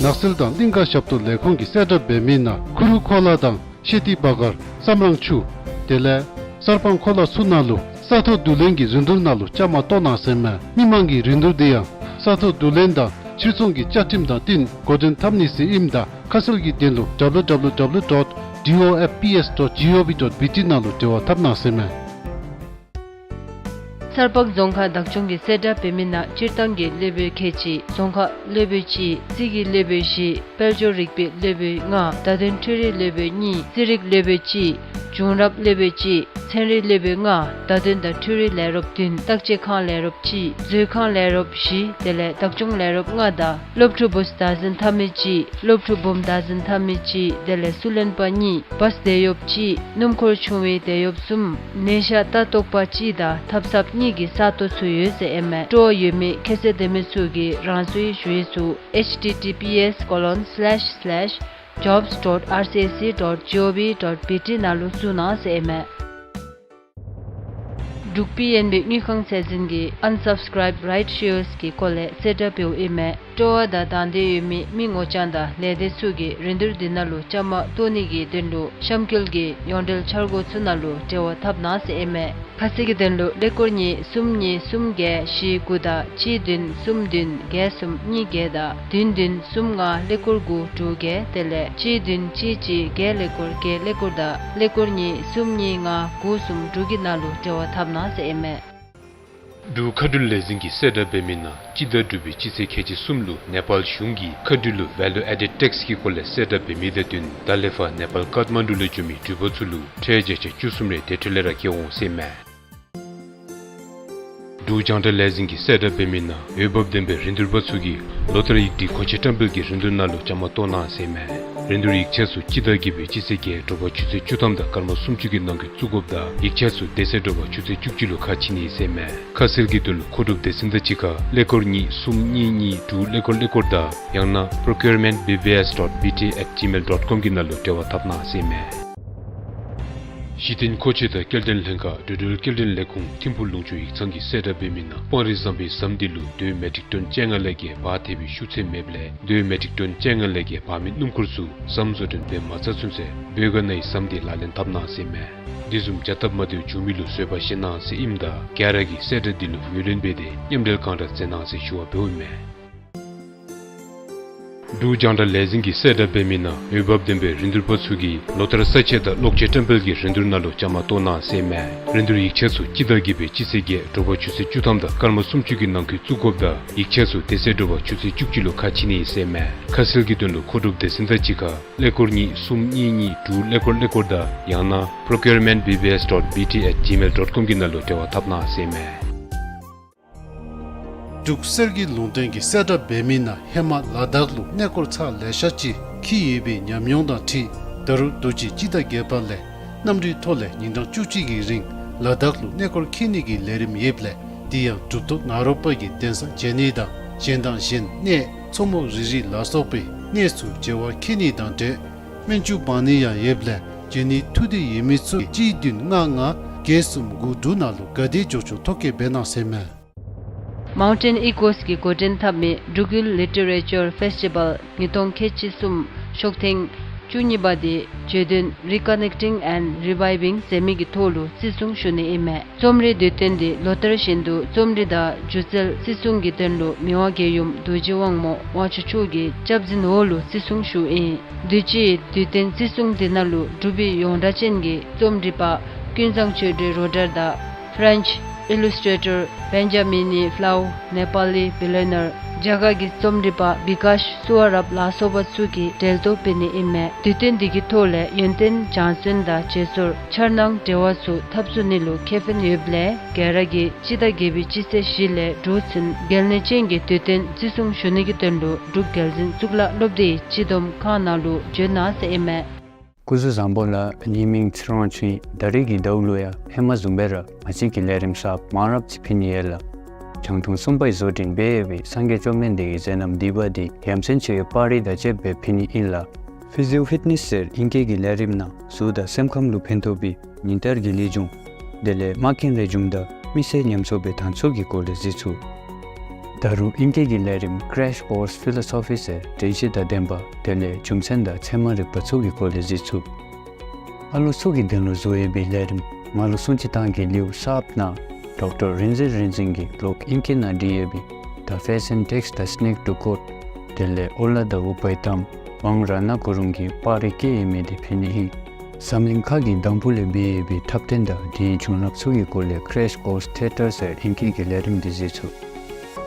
ནགས་ཚལ་དང་གླིང་ཀ་ཞབས་ཏོག་ལས་ཁུངས་ཀྱིས་གསལ་བསྒྲགས་འབད་མི་ནང་ཁུ་རུ་ཁོ་ལ་དང་ཤེ་ཏི་བ་གར་སམ་རང་ཆུ་དེ་ལས་གསར་སྤང་ཁོ་ལ་ཚུ་ནང་ལུ་ས་ཐོག་བསྡུ་ལེན་གྱི་རིན་བསྡུར་ནང་ལུ་བཅའ་མར་གཏོགས་གནང་ཟེར་མས། མི་མང་གི་རིན་བསྡུར་འདི་ཡང་ས་ཐོག་བསྡུ་ལེན་དང་ཕྱིར་ཚོང་གི་བཅའ་ཁྲིམས་དང་བསྟུན་འགོ་འདྲེན་འཐབ་ནི་ཟེར་ཨིནམ་ད་ཁ་གསལ་གྱི་དོན་ལུ་W W W dot D O F P S dot G O V dot B T ནང་ལུ་འབྲེལ་བ་འཐབ་གནང་ཟེར་མས། གསར་སྤང་རྫོང་ཁག་བདག་སྐྱོང་གིས་གསལ་བསྒྲགས་འབད་མི་ནང་སྤྱིར་བཏང་གི་སློབ་དཔོན་ཁལ་གཅིག། རྫོང་ཁ་སློབ་དཔོན་གཅིག། རྩིས་ཀྱི་སློབ་དཔོན་བཞི། དཔལ་འབྱོར་རིག་པའི་སློབ་དཔོན་ལྔ། བརྡ་དོན་འཕྲུལ་རིག་སློབ་དཔོན་གཉིས། རྩིས་རིག་སློབ་དཔོན་གཅིག། གཞུང་རབ་སློབ་དཔོན་གཅིག། ཚན་རིག་སློབ་དཔོན་ལྔ། བརྡ་དོན་དང་འཕྲུལ་རིག་ལས་རོགསཔ་བདུན། བརྟག་དཔྱད་ཁང་ལས་རོགསཔ་གཅིག། མཛོད་ཁང་ལས་རོགསཔ་བཞི། དེ་ལས་བདག་སྐྱོང་ལས་རོགསཔ་ལྔ་དང་སློབ་ཕྲུག་བུཚ་བདག་འཛིན་འཐབ་མི་གཅིག། སློབ་ཕྲུག་བུམོ་བདག་འཛིན་འཐབ་མི་གཅིག། དེ་ལས་སུ་ལེན་པ་གཉིས། བཱས་དེད་གཡོགཔ་གཅིག། སྣུམ་འཁོར་ཆུང་བའི་དེད་གཡོགཔ་གསུམ། ནད་ཤ་ལྟ་རྟོག་པ་གཅིག་དང་ཐབ་ཚངཔ་གཉིས་ཀྱི་ས་སྟོང་ཚུ་ཡོད་ཟེར་ཨིན་མས། སྤྲོ་བ་ཡོད་མི་ཁྱད་ཚད་ལྡན་མི་ཚུ་གིས་རང་སོའི་ཞུ་ཡིག་ཚུ་H T T P S colon slash slash jobs dot R C S C dot G O V dot B T ནང་ལུ་བཙུགས་གནང་ཟེར་ཨིན་མས། འབྲུག་པི་ཨེན་བི་དངུལ་ཁང་ཚད་འཛིན་གྱིས་Unsubscribed Right Shares གི་སྐོར་ལས་གསལ་བསྒྲགས་འབདཝ་ཨིན་མས། སྤྲོ་བ་དང་དང་འདོད་ཡོད་མི་མི་ངོ་རྐྱང་དང་ལས་སྡེ་ཚུ་གིས་རིན་བསྡུར་འདི་ནང་ལུ་བཅའ་མར་གཏོགས་ནི་གི་དོན་ལུ་གཤམ་འཁོད་ཀྱི་ཡོངས་འབྲེལ་འཆར་སྒོ་ཚུ་ནང་ལུ་འབྲེལ་བ་འཐབ་གནང་ཟེར་ཨིན་མས། ཁ་གསལ་གྱི་དོན་ལུ་ཀླད་ཀོར་གཉིས་གསུམ་གཉིས་གསུམ་བརྒྱད་བཞི་དགུ་དང་གཅིག་བདུན་གསུམ་བདུན་བརྒྱད་གསུམ་གཉིས་བརྒྱད་དང་བདུན་བདུན་གསུམ་ལྔ་ཀླད་ཀོར་དགུ་དྲུག་བརྒྱད། དེ་ལས་གཅིག་བདུན་གཅིག་གཅིག་བརྒྱད་ཀླད་ཀོར་བརྒྱད་ཀླད་ཀོར་དང་ཀླད་ཀོར་གཉིས་གསུམ་གཉིས་ལྔ་དགུ་གསུམ་དྲུག་གི་ནང་ལུ་འབྲེལ་བ་འཐབ་གནང་ཟེར་ཨིན་མས། འབྲུག་མཁའ་འགྲུལ་ལས་འཛིན་གྱིས་གསལ་བསྒྲགས་འབད་མི་ནང་སྤྱི་ཟླ་དྲུག་པའི་སྤྱི་ཚེས་ཁལ་གཅིག་གསུམ་ལུ་ནེ་པཱལ་གཞུང་གིས་མཁའ་འགྲུལ་ལུ་Value Added Tax གི་སྐོར་ལས་གསལ་བསྒྲགས་འབད་མི་དང་བསྟུན་ད་ལས་ཕར་ནེ་པཱལ་ཀཏ་མན་ཌུ་ལུ་འགྱོ་མི་འགྲུལ་པ་ཚུ་ལུ་ཁྲལ་བརྒྱ་ཆ་བཅུ་གསུམ་རེ་དེ་འཕྲོ་ལས་ར་བཀལ་འོང་ཟེར་ཨིན་མས། འབྲུག་རྒྱང་བསྒྲགས་ལས་འཛིན་གྱིས་གསལ་བསྒྲགས་འབད་མི་ནང་འོས་འབབ་ལྡན་པའི་རིན་བསྡུར་པ་ཚུ་གིས་ལོ་ལྟར་ཡིག་སྒྲིག་མཁོ་ཆས་བཀྲམ་སྤེལ་གྱི་རིན་བསྡུར་ནང་ལུ་བཅའ་མར་གཏོགས་གནང་ཟེར་ཨིན་མས། རིན་བསྡུར་ཡིག་ཆ་ཚུ་སྤྱི་ཟླ་བརྒྱད་པའི་སྤྱི་ཚེས་བརྒྱད་དྲོ་པ་ཆུ་ཚོད་བཅུ་ཐམ་དང་སྐར་མ་སུམ་ཅུ་གི་ནང་འཁོད་བཙུགས་དགོཔ་དང་ཡིག་ཆ་ཚུ་དེ་ཚེ་དྲོ་པ་ཆུ་ཚོད་བཅུ་གཅིག་ལུ་ཁ་ཕྱེ་ནི་ཟེར་ཨིན་མས། ཁ་གསལ་གྱི་དོན་ལུ་མཁོ་སྒྲུབ་སྡེ་ཚན་དང་གཅིག་ཁར་ཀླད་ཀོར་གཉིས་གསུམ་གཉིས་གཉིས་དྲུག་ཀླད་ཀོར་ཀླད་ཀོར་དང་ཡང་ན་procurement B B S dot B T at gmail dot com གི་ནང་ལུ་འབྲེལ་བ་འཐབ་གནང་ཟེར་ཨིན་མས། གཞི་རྟེན་མཁོ་ཆས་དང་སྐྱེལ་འདྲེན་ལྷན་ཁག་འགྲོ་འགྲུལ་སྐྱེལ་འདྲེན་ལས་ཁུངས་ཐིམ་ཕུག་ལུང་ཕྱོགས་ཡིག་ཚང་གིས་གསལ་བསྒྲགས་འབད་མི་ནང་སྤང་རི་ཟམ་པའི་ཟམ་འདི་ལུ་རྡོའི་མེ་ཊིག་ཊོན་བཅོ་ལྔ་ལས་བརྒལ་འབག་ཐེག་པའི་ཤུགས་ཚད་མེདཔ་ལས་རྡོའི་མེ་ཊིག་ཊོན་བཅོ་ལྔ་ལས་བརྒལ་འབག་མི་སྣུམ་འཁོར་ཚུ་ཟམ་བཟོ་སྐྲུན་འབད་མ་ཚར་ཚུན་ཚོད་བོད་ག་ནང་ཡི་ཟམ་འདི་ལག་ལེན་འཐབ་གནང་ཟེར་ཨིན་མས། དེ་བཟུམ་བྱ་སྟབས་མ་བདེཝ་བྱུང་མི་ལུ་བཟོད་པ་བཞེས་གནང་ཟེར་ཨིནམ་ད་ག་ར་གིས་གསལ་བསྒྲགས་འདི་ལུ་ངོས་ལེན་འབད་དེ་མཉམ་འབྲེལ་གང་དྲག་མཛད་གནང་ཟེར་ཞུ་བ་འབདཝ་ཨིན་མས། འབྲུག་རྒྱང་བསྒྲགས་ལས་འཛིན་གྱིས་གསལ་བསྒྲགས་འབད་མི་ནང་འོས་འབབ་ལྡན་པའི་རིན་བསྡུར་པ་ཚུ་གིས་ལོ་ལྟར་ས་ཆ་དང་གློག་ཆས་བཀྲམ་སྤེལ་གྱི་རིན་བསྡུར་ནང་ལུ་བཅའ་མར་གཏོགས་གནང་ཟེར་ཨིན་མས། རིན་བསྡུར་ཡིག་ཆ་ཚུ་སྤྱི་ཟླ་བརྒྱད་པའི་སྤྱི་ཚེས་བརྒྱད་དྲོ་པ་ཆུ་ཚོད་བཅུ་ཐམ་དང་སྐར་མ་སུམ་ཅུ་གི་ནང་འཁོད་བཙུགས་དགོཔ་དང་ཡིག་ཆ་ཚུ་དེ་ཚེ་དྲོ་པ་ཆུ་ཚོད་བཅུ་གཅིག་ལུ་ཁ་ཕྱེ་ནི་ཟེར་ཨིན་མས། ཁ་གསལ་གྱི་དོན་ལུ་མཁོ་སྒྲུབ་སྡེ་ཚན་དང་གཅིག་ཁར་ཀླད་ཀོར་གཉིས་གསུམ་གཉིས་གཉིས་དྲུག་ཀླད་ཀོར་ཀླད་ཀོར་དང་ཡང་ན་procurement B B S dot B T at gmail dot com གི་ནང་ལུ་འབྲེལ་བ་འཐབ་གནང་ཟེར་ཨིན་མས། འབྲུག་གསེར་གྱི་ལུང་བསྟན་གྱིས་གསལ་བསྒྲགས་འབད་མི་ནང་ཧེ་མ་ལ་དྭགས་ལུ་གནས་སྐོར་ཚར་ལེ་ཤ་ཅིག་འཁྱིད་ཡོད་པའི་ཉམས་མྱོང་དང་འཁྲིལ་ད་རུང་དུས་ཅི་སྤྱི་ཟླ་བརྒྱད་པ་ལས་གནམ་གྲུའི་ཐོག་ལས་ཉིན་གྲངས་བཅུ་གཅིག་གི་རིང་ལ་དྭགས་ལུ་གནས་སྐོར་འཁྱིད་ནི་གི་ལས་རིམ་ཡོདཔ་ལས་དེ་ཡང་གྲུབ་ཐོབ་ནཱ་རོ་པ་གི་གདན་ས་མཇལ་ནི་དང་གཞན་དང་གཞན་གནས་མཚོ་མོ་རི་རི་ལ་སོགས་པའི་གནས་ཚུ་མཇལ་བར་འཁྱིད་ནི་དང་འབྲེལ་སྨན་བཅོས་འབག་ནི་ཡང་ཡོདཔ་ལས་འབྱོན་ནི་ཐུགས་འདོད་ཡོད་མི་ཚུ་གཅིག་བདུན་ལྔ་ལྔ་བརྒྱད་གསུམ་དགུ་དྲུག་ནང་ལུ་ག་དེ་མགྱོགས་མགྱོགས་ཐོ་བཀོད་འབད་གནང་ཟེར་ཨིན་མས། Mountain Echoes གིས་འགོ་འདྲེན་འཐབ་མི་འབྲུག་ཡུལ་Literature Festival ཉིས་སྟོང་ཁལ་གཅིག་གསུམ་ཤོག་ཐེངས་བཅུ་གཉིས་པ་འདི་བརྗོད་དོན་Reconnecting and Reviving ཟེར་མི་གི་ཐོག་ལུ་བརྩི་སྲུང་ཞུ་ནི་ཨིན་མས། རྩོམ་རིག་དུས་སྟོན་འདི་ལོ་ལྟར་བཞིན་དུ་རྩོམ་རིག་དང་སྒྱུ་རྩལ་བརྩི་སྲུང་གི་དོན་ལུ་མི་དབང་རྒྱལ་ཡུམ་རྡོ་རྗེ་དབང་མོ་དབང་ཕྱུག་མཆོག་གི་སྐྱབས་འཛིན་འོག་ལུ་བརྩི་སྲུང་ཞུཝ་ཨིན། དུས་ཅི་དུས་སྟོན་བརྩི་སྲུང་འདི་ནང་ལུ་འབྲུག་པའི་ཡོངས་གྲགས་ཅན་གྱི་རྩོམ་རིག་པ་ཀུན་བཟང་ཆོས་སྒྲོན་རོ་ཌར་དང་French illustrator Benjamini Flau, Nepali billionaire རྒྱ་གར་གྱི་རྩོམ་རིག་པ་བི་ཀཱཤ་སུ་ཝ་རབ་ལ་སོགས་པ་ཚུ་གིས་གྲལ་གཏོགས་འབད་ནི་ཨིན་མས། དུས་སྟོན་འདི་གི་ཐོག་ལས་ཡོན་ཏན་སྦྱང་བརྩོན་དང་བརྗེ་སོར་འཆར་སྣང་འབྲེལ་བ་ཚུ་འཐབ་ཚུགས་ནི་ལུ་ཁེ་ཕན་ཡོདཔ་ལས་ག་ར་གིས་སྤྱི་ཟླ་བརྒྱད་པའི་སྤྱི་ཚེས་བཞི་ལས་དྲུག་ཚུན་གལ་གནད་ཅན་གྱི་དུས་སྟོན་བརྩི་སྲུང་ཞུ་ནི་གི་དོན་ལུ་འབྲུག་རྒྱལ་འཛིན་གཙུག་ལག་སློབ་སྡེའི་སྤྱི་བསྡོམས་ཁང་ནང་ལུ་འབྱོན་གནང་ཟེར་ཨིན་མས། སྐུ་གཟུགས་བཟང་པོ་ལགས། ངེའི་མིང་ཚེ་རིང་དབང་ཕྱུག་ཨིན། ད་རེས་ཀྱི་ཟླཝ་ལུ་ཡང་ཧེ་མ་བཟུམ་སྦེ་ར་ང་བཅས་ཀྱི་ལས་རིམ་གསརཔ་མང་རབས་ཅིག་ཕུལ་ནི་ཡོད་ལགས། རྒྱང་མཐོང་གསུམ་པའི་བཟོ་སྐྲུན་འབད་ཡོད་པའི་སངས་རྒྱས་བཅོམ་ལྡན་འདས་ཀྱི་མཛད་རྣམ་བསྡུས་པ་འདི་ཡ་མཚན་ཆེ་བའི་པར་རིས་དང་བཅསཔ་སྦེ་ཕུལ་ནི་ཨིན་ལགས། Physio Fitness ཟེར་ཨིང་སྐད་ཀྱི་ལས་རིམ་ནང་གཟུགས་དང་སེམས་ཁམས་ལུ་ཕན་ཐོགས་པའི་ཉིན་བསྟར་གྱི་ལེགས་བྱུང་དེ་ལས་མངལ་སྐེམ་ལེགས་བྱུང་དང་མི་ཚེ་ཉམས་གསོ་འབད་ཐངས་ཚུ་གི་སྐོར་ལས་གཟིགས་ཚུགས། ད་རུང་ཨིང་སྐད་ཀྱི་ལས་རིམ་Crash Course Philosophy ཟེར་དྲན་ཤེས་དང་ལྡན་པ་དེ་ལས་རྒྱུ་མཚན་དང་ཚད་མ་རིག་པ་ཚུ་གི་སྐོར་ལས་གཟིགས་ཚུགས། ཨ་ལོ་ཚུ་གི་དོན་ལུ་བཟོ་ཡོད་པའི་ལས་རིམ་ང་ལུ་སྲུང་བརྩི་བཏང་གི་ལེའུ་གསརཔ་ནང་ཌོག་ཊར་རིག་འཛིན་རིག་འཛིན་གྱིས་ལོག་ཨིང་སྐད་ནང་བྲིས་ཡོད་པའི་The Fashion Takes the Snake to Court དེ་ལས་ཨོ་ལ་དང་ཨུཏྤལ་ཏམ་དབང་རཏྣ་གུ་རུང་གིས་པར་རིས་བཀོད་ཡོད་མི་འདི་ཕུལ་ནི་ཨིན། འཛམ་གླིང་ཁ་གི་དང་ཕུ་ལས་འབད་ཡོད་པའི་འཁྲབ་སྟོན་དང་དེའི་བྱུང་རབས་ཚུ་གི་སྐོར་ལས་Crash Course Theatre ཟེར་ཨིང་སྐད་ཀྱི་ལས་རིམ་འདི་གཟིགས་ཚུགས།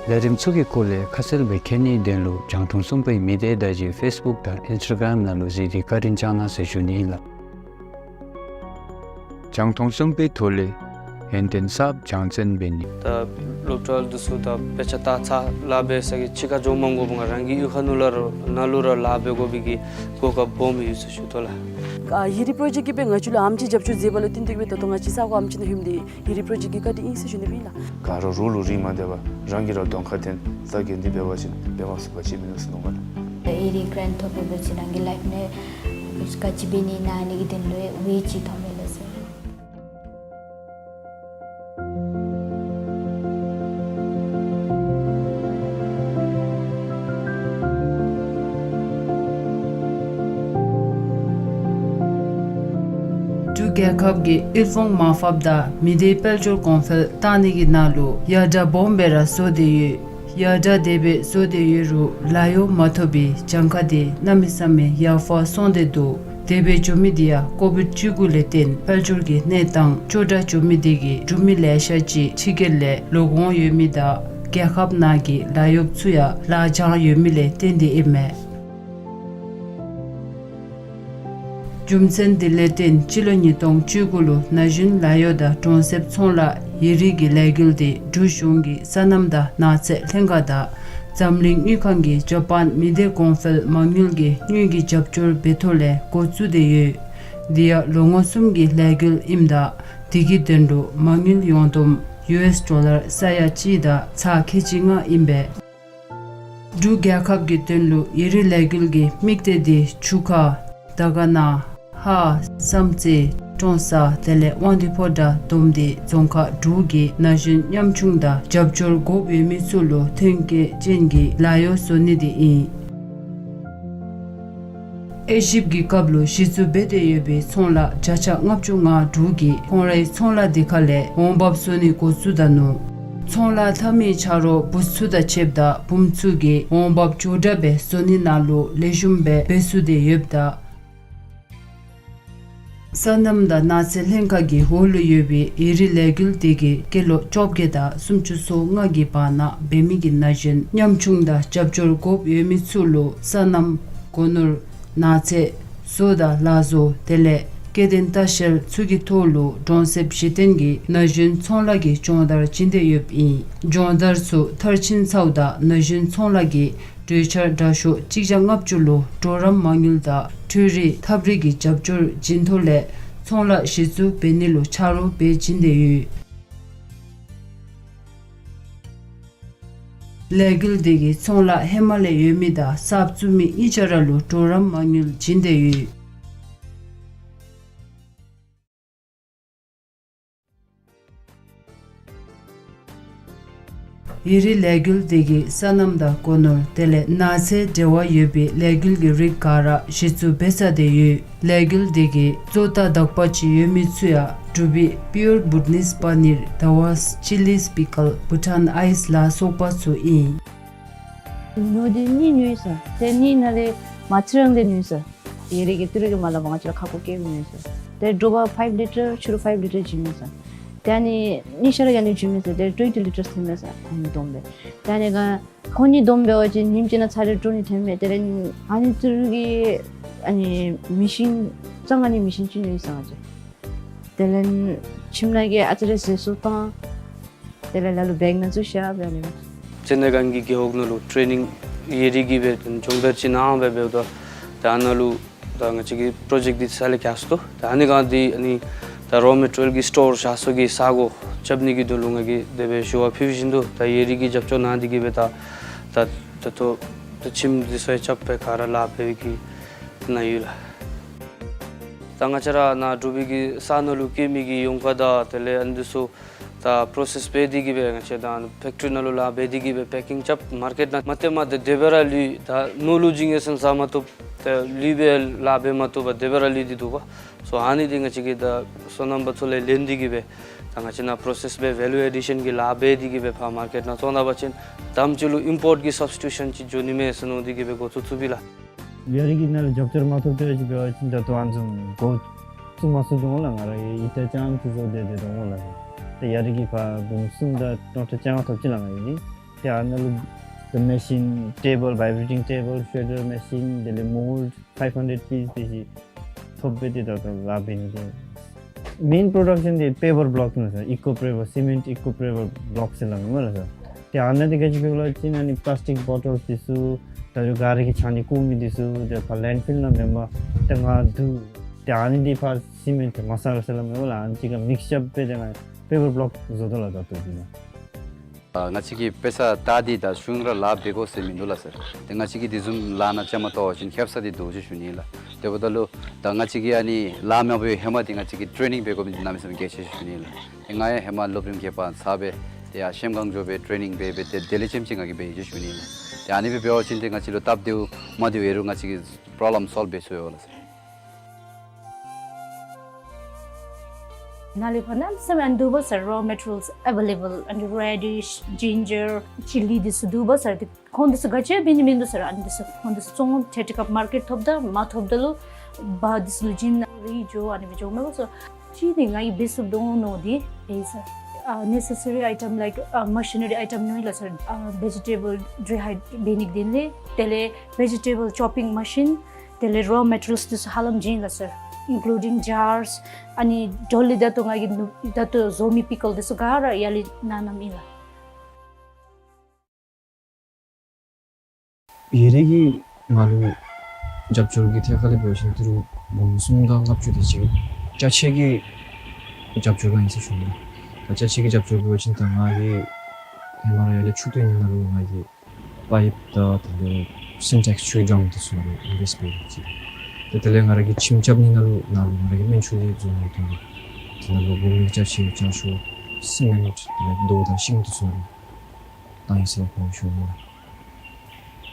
ལས་རིམ་ཚུ་གི་སྐོར་ལས་ཁ་གསལ་སྦེ་མཁྱེན་ནིའི་དོན་ལུ་རྒྱང་མཐོང་གསུམ་པའི་མི་སྡེ་བརྡ་བརྒྱུད་Facebook དང་Instagram ནང་ལུ་གཟིགས་ཏེ་བཀའ་དྲིན་བསྐྱང་གནང་ཟེར་ཞུ་ནི་ཨིན་ལགས། རྒྱང་མཐོང་གསུམ་པའི་ཐོག་ལས་ཡོན་ཏན་གསརཔ་སྦྱང་བརྩོན་འབད་ནི། ད་སློབ་གྲྭ་འདི་ཚུ་ད་དཔེ་ཆ་ལྟ་ཚར་ལཱ་འབད་ས་གི་ཕྱི་ཁར་འགྱོ་མ་དགོ་པར་རང་གི་གཡུས་ཁ་ནང་ལུ་ར་ནང་ལུ་ར་ལཱ་འབད་དགོ་པའི་གི་གོ་སྐབས་སྦོམ་ཡོད་ཟེར་ཞུ་དོ་ལགས། ཨ་ཡི་རི་པྲོ་ཇེཀཊ་གིས་སྦེ་ང་བཅས་ལུ་ཨེམ་ཆི་རྒྱབ་སྐྱོར་མཛད་པ་ལུ་བརྟེན་ཏེ་སྦེ་ད་ལྟོ་ང་བཅས་ས་གོ་ཨེམ་ཆི་ནང་ལྷོདཔ་འདི་ཡི་རི་པྲོ་ཇེཀཊ་གི་བཀའ་དྲིན་ཨིན་ཟེར་ཞུ་ནི་ཨིན་ལགས། ག་ར་རོགས་ལུ་རིན་མ་བཏབ་པར་རང་གིས་ར་གདོང་ཁར་བསྟན་ས་གི་འདི་འབད་བ་ཅིན་འབད་མ་ཚུགས་པ་ཅིག་མིན་ནུག་ཟེར་མནོཝ་མས་ལགས། ཨེ་རི་གྲཱན་ཐོབ་པའི་བར་ཅིག་རང་གི་ལའིཕ་ནང་ག་ཅི་འབད་ནི་ཨིན་ན་ཨ་ནི་གི་དོན་ལུ་ཝེ་ཅིག་ཐོབ་མས་ལགས་ཟེར། འབྲུག་རྒྱལ་ཁབ་ཀྱིས་དབུལ་ཕོངས་མར་ཕབ་དང་མི་སྡེའི་དཔལ་འབྱོར་གོང་འཕེལ་བཏང་ནི་གི་ནང་ལུ་ཡར་དྲག་སྦོམ་སྦེ་ར་བཟོ་སྟེ་ཡོད། ཡར་དྲག་དེ་སྦེ་བཟོ་སྟེ་ཡོད་རུང་ལཱ་གཡོག་མ་ཐོབ་པའི་གྱངས་ཁ་དེ་གནམ་མེད་ས་མེད་ཡར་འཕར་སོང་སྟེ་འདུག། དེ་སྦེ་འགྱོ་མི་དེ་ཡང་ཀོ་བིཌ་བཅུ་དགུ་ལས་བརྟེན་དཔལ་འབྱོར་གྱི་གནས་སྟངས་སྐྱོ་དྲགས་འགྱོ་མི་དེ་གིས་འབྲུག་མི་ལེ་ཤ་ཅིག་ཕྱི་རྒྱལ་ལས་ལོག་འོང་ཡོད་མི་དང་རྒྱལ་ཁབ་ནང་གི་ལཱ་གཡོགཔ་ཚུ་ཡང་ལཱ་སྦྱང་ཡོད་མི་ལས་བརྟེན་ཏེ་ཨིན་མས། རྒྱུ་མཚན་དེ་ལས་བརྟེན་སྤྱི་ལོ་ཉིས་སྟོང་བཅུ་དགུ་ལུ་ན་གཞོན་ལཱ་གཡོག་དང་གྲོང་གསེབ་ཚོང་ལཱ་ཡི་རིགས་ཀྱི་ལས་འགུལ་དེ་འབྲུག་གཞུང་གིས་སོ་ནམ་དང་ནགས་ཚལ་ལྷན་ཁག་དང་འཛམ་གླིང་དངུལ་ཁང་གིས་ཇ་པཱན་མི་སྡེ་གོང་འཕེལ་མ་དངུལ་གྱི་དངུལ་གྱི་རྒྱབ་སྐྱོར་འབད་ཐོག་ལས་འགོ་བཙུགས་ཏེ་ཡོད། དེ་ཡང་ལོ་ངོ་གསུམ་གྱི་ལས་འགུལ་ཨིནམ་ད་དེ་གི་དོན་ལུ་མ་དངུལ་ཡོངས་བསྡོམས་ཡུ་ཨེསི་ཌོ་ལར་ས་ཡ་གཅིག་དང་ཚག་ཁལ་གཅིག་ལྔ་ཨིན་པས། འབྲུག་རྒྱལ་ཁབ་ཀྱི་དོན་ལུ་ཡི་རིགས་ལས་འགུལ་གྱི་དམིགས་གཏད་དེ་ཆུ་ཁ་དར་དཀར་ན་ཧཱ་བསམ་རྩེ་ཀྲོང་གསར་དེ་ལས་དབང་འདུས་ཕོ་བྲང་བསྡོམས་ཏེ་རྫོང་ཁག་དྲུག་གི་ན་གཞོན་ཉམ་ཆུང་དང་རྒྱབ་སྐྱོར་དགོཔ་ཡོད་མི་ཚུ་ལུ་ཐོན་སྐྱེད་ཅན་གྱི་ལཱ་གཡོག་བཟོ་ནི་དེ་ཨིན། དབྱེ་ཞིབ་ཀྱི་སྐབས་ལུ་གཞི་བཙུགས་འབད་དེ་ཡོད་པའི་ཚོང་ལཱ་བརྒྱ་ཆ་ལྔ་བཅུ་ང་དྲུག་གིས་ཁོང་རའི་ཚོང་ལཱ་དེ་ཁ་ལས་འོང་འབབ་བཟོ་ནི་འགོ་བཙུགས་ད་ནུག། ཚོང་ལཱ་འཐབ་མི་ཆ་རོགས་བུཚ་ཚུ་དང་ཕྱདཔ་ད་བུམོ་ཚུ་གིས་འོང་འབབ་མགྱོགས་དྲགས་སྦེ་བཟོ་ནི་ནང་ལུ་ལེགས་ཤོམ་སྦེ་འབད་ཚུགས་ཏེ་ཡོདཔ་ད། སོ་ནམ་དང་ནགས་ཚལ་ལྷན་ཁག་གི་འོག་ལུ་ཡོད་པའི་ཡི་རིགས་ལས་འགུལ་དེ་གིས་སྐྱེས་ལོ་བཅོ་བརྒྱད་དང་སུམ་ཅུ་སོ་ལྔ་གི་བར་ན་འབད་མི་གི་ན་གཞོན་ཉམ་ཆུང་དང་རྒྱབ་སྐྱོར་དགོཔ་ཡོད་མི་ཚུ་ལུ་སོ་ནམ་སྒོ་ནོར་ནགས་ཚལ་བཟོ་དང་ལག་བཟོ་དེ་ལས་སྐྱེ་ལྡན་ལྟ་བཤལ་ཚུ་གི་ཐོག་ལུ་གྲོང་གསེབ་གཞི་རྟེན་གྱི་ན་གཞོན་ཚོང་ལཱ་གི་སྦྱོང་བརྡར་བྱིན་ཏེ་ཡོདཔ་ཨིན། སྦྱོང་བརྡར་ཚུ་མཐར་ཕྱིན་ཚརཝ་ད་ན་གཞོན་ཚོང་ལཱ་གི་གྲོས་འཆར་དྲག་ཤོས་གཅིག་བརྒྱ་ལྔ་བཅུ་ལུ་གྲོགས་རམ་མ་དངུལ་དང་འཕྲུལ་རིག་ཐབས་རིག་གི་རྒྱབ་སྐྱོར་བྱིན་ཐོག་ལས་ཚོང་ལཱ་གཞི་བཙུགས་འབད་ནི་ལུ་ཆ་རོགས་འབད་བྱིན་ཏེ་ཡོད། ལས་འགུལ་དེ་གིས་ཚོང་ལཱ་ཧེ་མ་ལས་ཡོད་མི་དང་གསརཔ་བཙུགས་མི་གཉིས་ཆ་ར་ལུ་གྲོགས་རམ་མ་དངུལ་བྱིན་ཏེ་ཡོད། ཡི་རིགས་ལས་འགུལ་དེ་གིས་སོ་ནམ་དང་སྒོ་ནོར་དེ་ལས་ནགས་ཚལ་འབྲེལ་བ་ཡོད་པའི་ལས་འགུལ་གྱི་རིགས་ག་ར་གཞི་བཙུགས་འབད་ཚར་ཏེ་ཡོད། ལས་འགུལ་དེ་གིས་བཙོ་ཐང་དག་པ་ཅིག་ཡོད་མི་ཚུ་ཡང་འབྲུག་པའི་པིའུར་བུ་ཊ་ནིས་པ་ནིར་དཱ་ཝཱས་ཅི་ལིས་པི་ཀལ་བུ་ཊཱན་ཨའིསི་ལ་སོགས་པ་ཚུ་ཨིན། ཉོ་དེ་གཉིས་ཉོ་ཡི་ཟེར། ཏེ་གཉིས་ནང་ལས་མ་ཚིག་རང་ལས་ཉོ་ཡི་ཟེར། ཡི་རིགས་ཀྱི་ཏི་རུ་གི་མ་ལ་བང་ཅ་ལ་ཁ་ཁོ་སྐྱེལ་མི་ཉོ་ཡི་ཟེར། ཏེ་དྲོ་པ་ཕའིབ་ལི་ཊར་ཕྱི་རུ་ཕའིབ་ལི་ཊར་བྱིན་མི་ཟེར། ཏེ་ཨ་ནི་གཉིས་ཆ་ར་ཨ་ནི་བྱིན་མི་ཟེར། ཏེ་ཊུ་ཝེན་ཊི་ལི་ཊར་ཐོན་མི་ཟེར། ཨ་ནི་བསྡོམས་སྦེ། ཏེ་ཨ་ནི་ག་ཁོང་གཉིས་བསྡོམས་འབད་བ་ཅིན་ཉིནམ་གཅིག་ནང་ཚར་རེ་དྲོ་ནི་ཐོན་མས། དེ་ལས་ཨ་ནི་ཏི་རུ་གི་ཨ་ནི་མེ་ཤིན་གཙང་ཨ་ནི་མེ་ཤིན་ཅིག་ཉོ་ཡི་ཟེར་ང་བཅས། དེ་ལས་ཁྱིམ་ནང་གི་ཨ་ཙི་རེ་ཟས་སོ་བཏང་། དེ་ལས་ལ་ལུ་བེག་ནང་བཙུགས་བཞག་སྦེ་ཨ་ནི། ཅེ་ནེ་གན་གྱི་རྒེད་འོག་ནང་ལུ་ཊེ་ནིང་ཡི་རིགས་ཀྱི་སྦེ་སྦྱོང་བརྡར་ཅིག་གནང་སྦེ་འབདཝ་ད་ད་ཨ་ནཱ་ལུ་ད་ང་བཅས་ཀྱི་པྲོ་ཇེཀཊ་འདི་རྩ་ལས་རྒྱས་སོ་ད། ཨ་ནི་ག་འདི་ཨ་ནི་ད་རོ་མེ་ཊི་རི་ཡལ་གྱི་སི་ཊོར་བཞག་ས་གི་ས་གོ་རྐྱབ་ནི་གི་དོན་ལུ་ང་གིས་དེ་སྦེ་ཞུ་བ་ཕུལ་བཞིན་དུ་ད་ཡི་རིགས་ཀྱི་རྒྱབ་སྐྱོར་གནང་འདི་གིས་སྦེ་ད་ད་ད་ལྟོ་ད་ཁྱིམ་འདི་ཚུ་ཡང་རྐྱབ་སྦེ་ག་ར་ལཱ་འབད་བའི་གི་ནང་ཡོད་ལགས། ད་ང་བཅས་ར་ནཱ་འབྲུག་པའི་གི་ས་ནང་ལུ་སྐྱེ་མི་གི་ཡོང་ཁ་དང་དེ་ལས་ཨ་ནི་འདི་ཚུ་ད་པྲོ་སེསི་འབད་དེ་གིས་སྦེ་ང་བཅས་ད་ཕེཀ་ཊི་རི་ནང་ལུ་ལཱ་འབད་དེ་གིས་སྦེ་པེ་ཀིང་རྐྱབ་མར་ཀེཊ་ནང་མ་སྟེར་མ་སྟེར་དེ་སྦེ་ར་ལུས། ད་ནོར་ལུ་བྱིན་ཡི་ཟེར་ཟ་མ་བཏུབ། ད་ལུས་སྦེ་ལཱ་འབད་མ་བཏུབ་པར་དེ་སྦེ་ར་ལུས་ཏེ་འདུག་པ། སོ་ཨ་ནི་འདི་ང་བཅས་ཀྱིས་ད་སོ་ནམ་པ་ཚུ་ལས་ལེན་ཏེ་གིས་སྦེ་ད་ང་བཅས་ནཱ་པྲོ་སེསི་འབད་ཝེ་ལུ་ཨེ་ཌི་ཤན་གྱི་ལཱ་འབད་དེ་གིས་སྦེ་ཕར་མར་ཀེཊ་ནང་བཙོང་ད་པ་ཅིན་དེམ་ཅིག་ལུ་ཨིམ་པོརཊ་གི་སབ་སི་ཊི་ཊུ་ཤན་ཅིག་འགྱོ་ནི་མས་ཟེར་མནོ་སྟེ་གིས་སྦེ་འགོ་བཙུགས་བཙུགསཔ་ཨིན་ལགས། ཡ་རིགས་ཀྱི་ནང་ལུ་རྒྱབ་སྐྱོར་མ་ཐོབ་སྟེ་ཅིག་འབད་བ་ཅིན་ད་ལྟོ་ཨ་ནི་བཟུམ་འགོ་བཙུགས་མ་ཚུགས་དོ་འོང་ལགས། ང་ར་གིས་ཨི་ཊ་རྐྱངམ་ཅིག་བཟོ་སྡོད་སྡོད་དོ་འོང་ལགས། ད་ཡ་རིགས་ཀྱི་ཕར་འབུམ་གསུམ་དང་ཀྲོང་ཊ་རྐྱང་ཐོབ་ཅི་ལགས་ང་གིས། ཏེ་ཨ་ནཱ་ལུ་ད་མེ་ཤིན་ཊེ་བཱལ་བའི་བི་རེ་ཊིང་ཊེ་བཱལ་ཤྲེ་ཌར་མེ་ཤིན་དེ་ལས་མོལཌ་ཕའིབ་ཧན་ཌེཌ་པིས་དེ་ཅིག་ཐོབ་སྦེ་ཏེ་ད་ལྟོ་ལཱ་འབད་ནི་དེ་ main production འདི་paper block ཨིན་ལགས་སར། eco paper, cement eco paper block ཟེར་སླབ་མས་ལགས་སར། ཏེ་ཨ་ནི་འདི་ག་ཅི་འབད་གོ་ལགས་ཟེར་ན་ཨ་ནི་plastic bottles འདི་ཚུ་ད་རུང་ག་ར་གིས་ཆ་ནི་བཀོ་མི་འདི་ཚུ་ཏེ་ཕར་landfill ནང་མེན་པར་ཏེ་ང་བསྡུ། ཏེ་ཨ་ནི་འདི་ཕར་cement masala ཟེར་སླབ་མས་ལགས། ཨ་ནི་གཅིག་ཁར་mixture འབད་དེ་ང་paper block བཟོ་དོ་ལགས་ད་ལྟོ་འདི་ནང་། ཨ་ང་བཅས་ཀྱིས་དཔེ་ཆ་ལྟ་སྟེ་ད་གཞུང་ར་ལཱ་འབད་དགོ་ཟེར་མིན་འདུག་ལགས་སར། ཏེ་ང་བཅས་ཀྱིས་དེ་བཟུམ་ལཱ་ནང་བཅའ་མར་གཏོགས་པ་ཅིན་ཁེབ་ས་འདི་འདུག་ཟེར་ཞུ་ནི་ལགས། དེ་འབདཝ་ད་ལུ་ད་ང་བཅས་ཀྱིས་ཨ་ནི་ལཱ་མ་འབད་བའི་ཧེ་མ་འདི་ང་བཅས་ཀྱིས་training འབད་དགོ་མི་འདི་གནམ་མེད་ས་མེད་གལ་ཆེ་ཟེར་ཞུ་ནི་ལགས། ཏེ་ང་ཡང་ཧེ་མ་སློབ་རིམ་བརྒྱད་པ་ཚར་སྦེ་ཏེ་ཡར་གཤམ་གང་འགྱོ་སྦེ་training འབད་སྦེ་ཏེ་དེ་ལས་ལྕེམ་ཅིག་ང་གིས་འབད་ཡི་ཟེར་ཞུ་ནི་ལགས། ཏེ་ཨ་ནི་སྦེ་འབད་བ་ཅིན་ཏེ་ང་བཅས་ལུ་སྟབས་བདེཝ་མ་བདེཝ་ཨིན་རུང་ང་བཅས་ཀྱིས་problem solve འབད་ཚུགས་ཡོད་ལགས་སར། ནཱ་ལས་ཕར་གནམ་མེད་ས་མེད་ཨ་ནི་འདུག་པ་སར། raw materials available ཨ་ནི་radish, ginger, chilli འདི་ཚུ་འདུག་པ་སར། ཏེ་ཁོང་འདི་ཚུ་ག་ཅི་ཡང་འབད་ནི་མིན་འདུག་སར། ཨ་ནི་འདི་ཚུ་ཁོང་འདི་ཚུ་བཙོང་ཏེ་ཏེ་ཀ་market ཐོབ་ད་མ་ཐོབ་ད་ལུ་བ་འདི་ཚུ་ལུ་བྱིན་རེ་འགྱོ་ཨ་ནི་སྦེ་འགྱོཝ་མས་པ་སར། གཅིག་འདི་ང་གིས་འབད་ཚུགས་དོ་མནོ་སྟེ་འབད་ཡི་སར། ཨ་necessary item like ཨ་machinery item ནང་ཨིན་ལགས་སར། ཨ་vegetable dehydrate འབད་ནི་གི་དོན་ལས་དེ་ལས་vegetable chopping machine དེ་ལས་raw materials འདི་ཚུ་ཧ་ལམ་བྱིན་ཡི་ལགས་སར། including jars ཨ་ནི་དོ་ལི་ད་ལྟོ་ང་གིས་ནུ་ད་ལྟོ་བཟོ་མི་pickle འདི་ཚུ་ག་ར་ཡར་ལས་ནང་བསྣམས་ཡི་ལགས། ཡུན་རིང་གི་ང་ལུ་རྒྱབ་སྐྱོར་གྱི་ཐད་ཁར་ལས་འབད་བ་ཅིན་ཏི་རུ་འབུམ་གསུམ་དང་ལྔ་བཅུ་དེ་ཅིག་ཅ་ཆས་ཀྱི་རྒྱབ་སྐྱོར་གནང་ཡི་ཟེར་ཞུ་ནི། ད་ཅ་ཆས་ཀྱི་རྒྱབ་སྐྱོར་འབད་བ་ཅིན་ད་ང་གིས་ཧེ་མ་ར་ཡར་ལས་ཆུ་བཏོན་ནི་ནང་ལུ་ང་གིས་pipe དང་དེ་ལས་Sintex ཆུའི་drum འདི་ཚུ་ནང་ལུ་invest འབད་ཡི་ཟེར། ཏེ་དེ་ལས་ང་ར་གིས་ཁྱིམ་རྐྱབ་ནི་ནང་ལུ་ནཱ་ལུ་ང་ར་གིས་སྨན་ཆུ་ལས་བཟོ་ནི་དོན་ལུ་དེ་ནང་ལུ་འབུམ་གཉིས་ཅ་ཆས་ཅ་ཆས་cement དེ་ལས་རྡོ་དང་ཤིང་འདི་ཚུ་ནང་ལུ་བཏང་ཡི་ཟེར་ཁོང་ཞུ་ནི།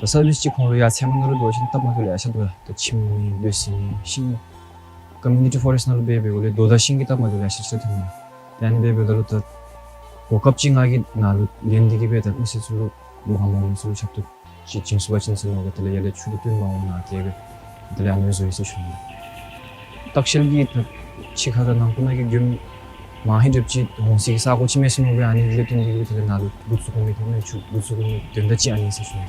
ད་service ཅིག་ཁོང་ལུ་ཡར་ཚལ་མ་ནང་ལུ་འབད་བ་ཅིན་སྟབས་མ་བདེཝ་ལེ་ཤ་འདུག་ལགས། ད་ཁྱིམ་ནི་ལུ་ཟེར་ནི་ཤིང་community forest ནང་ལུ་འབད་འབདཝ་ལས་རྡོ་དང་ཤིང་གི་སྟབས་མ་བདེཝ་ལེ་ཤ་ཅིག་ར་ཐོན་ནི། ད་ཨ་ནི་འབད་འབདཝ་ད་ལུ་ད་གོ་སྐབས་ཅིག་ང་གིས་ནཱ་ལུ་ལེན་ཏེ་གིས་སྦེ་ད་མི་སེར་ཚུ་ལུ་ལོ་ཧ་མ་མི་ཚུ་ལུ་ཞབས་ཏོག་ཅིག་བྱིན་ཚུགས་པ་ཅིན་ཟེར་མནོ་སྦེ་དེ་ལས་ཡར་ལས་ཆུ་འདི་བཏོན་མ་འོང་ན་དེ་སྦེ་དེ་ལས་ཨ་ནི་བཟོ་ཡི་ཟེར་ཞུ་ནི། ལྟ་བཤལ་གྱི་ད་ཕྱི་ཁ་དང་ནང་ཁུག་ནང་གི་མགྱོནམ་མ་ཧིང་རེབ་ཅིག་འོང་སའི་གི་ས་གོ་ཅིག་མས་ཟེར་མནོ་སྦེ་ཨ་ནི་ལས་བརྟེན་ཏེ་གིས་དེ་ལས་ནཱ་ལུ་འགོ་བཙུགས་དགོ་མི་དེ་ནང་ལུ་འགོ་བཙུགས་དགོ་མི་དོན་དག་ཅིག་ཨ་ནི་ཟེར་ཞུ་ནི།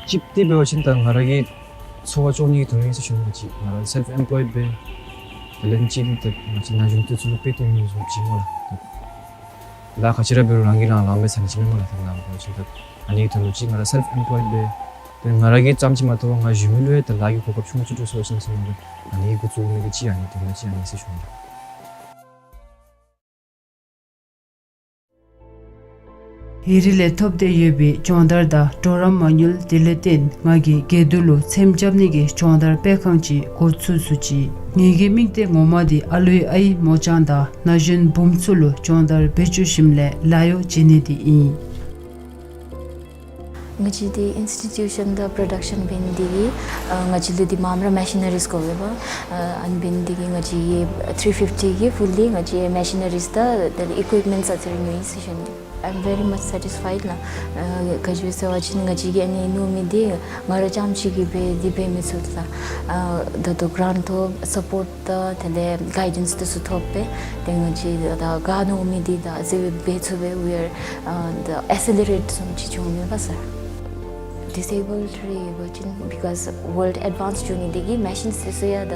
གཅིག་འདི་འབད་བ་ཅིན་ད་ང་ར་གི་འཚོ་བ་སྐྱོང་ནི་གི་དོན་ལུ་ཨིན་ཟེར་ཞུ་ནི། ང་བཅས་ང་ར་self employed སྦེ་དེ་ལས་གཅིག་འདི་ད་ང་བཅས་ན་གཞོན་འདི་ཚུ་ལུ་དཔེ་སྟོན་ནི་བཟུམ་ཅིག་སྨོ་ལགས། ལཱ་ག་ཅི་ར་འབད་རུང་རང་གིས་རང་ལཱ་འབད་ཚར་ནི་ཅིག་མེན་སྨོ་ལགས། ད་ནཱ་འབད་བ་ཅིན་ད་ཨ་ནི་གི་དོན་ལུ་ཅིག་ང་ར་self employed སྦེ་ཏེ་ང་ར་གིས་ཙམ་ཅིག་མ་གཏོགས་ང་གཞན་མི་ལུ་ཡང་ད་ལཱ་གི་གོ་སྐབས་ཆུང་ཀུ་ཅིག་སྤྲོད་ཚུགས་པ་ཅིན་ཟེར་མནོ་སྦེ་ཨ་ནི་འགོ་བཙུགས་མི་འདི་ཅིག་ཨ་ནི་དོན་དག་ཅིག་ཨ་ནི་ཟེར་ཞུ་ནི། ཧེ་རི་ལས་ཐོབ་སྟེ་ཡོད་པའི་སྦྱོང་བརྡར་དང་གྲོགས་རམ་མ་དངུལ་དེ་ལས་བརྟེན་ང་གིས་དགེ་འདུན་ལུ་ཚེམ་རྐྱབ་ནི་གི་སྦྱོང་བརྡར་སྤེལ་ཁང་ཅིག་འགོ་བཙུགས་ཚུགས་ཅི། ངེ་གི་དམིགས་གཏད་ངོ་མ་འདི་ཨ་ལུའི་ཨའི་མོ་རྐྱང་དང་ན་གཞོན་བུམོ་ཚུ་ལུ་སྦྱོང་བརྡར་འབད་བཅུག་ཞིནམ་ལས་ལཱ་གཡོག་བྱིན་ནི་འདི་ཨིན། ང་བཅས་འདི་institution དང་production འབད་ནི་འདི་གིས་ཨ་ང་བཅས་ལུ་འདི་མངམ་ར་machineries དགོ་པས་པ། ཨ་ཨ་ནི་འབད་ནི་འདི་གིས་ང་བཅས་ཀྱིས་three fifty གིས་fully ང་བཅས་machineries དང་དེ་ལས་equipments ཨ་ཙི་རེ་ཉོ་ཡི་ཟེར་ཞུ་ནི། I'm very much satisfied ལགས། ཨ་ག་ཅི་སྦེ་ཟེར་བ་ཅིན་ང་བཅས་ཀྱིས་ཨ་ནི་ཉོ་མི་འདི་ང་ར་རྐྱངམ་ཅིག་གིས་འབད་འདི་འབད་མི་ཚུགས་ལགས། ཨ་ད་ལྟོ་grant ཐོབ་support དང་དེ་ལས་guidance འདི་ཚུ་ཐོབ་སྦེ་ཏེ་ང་བཅས་ད་ག་ཉོ་མི་འདི་ད་ཨ་ཙི་སྦེ་འབད་ཚུགས་པས། We are ཨ་ད་accelerate བཟུམ་ཅིག་བྱུང་མས་པ་sir། Disabled རེ་ཡོད་པ་ཅིན་because world advance འགྱོ་ནི་འདི་གིས་machines འདི་ཚུ་ཡང་ད་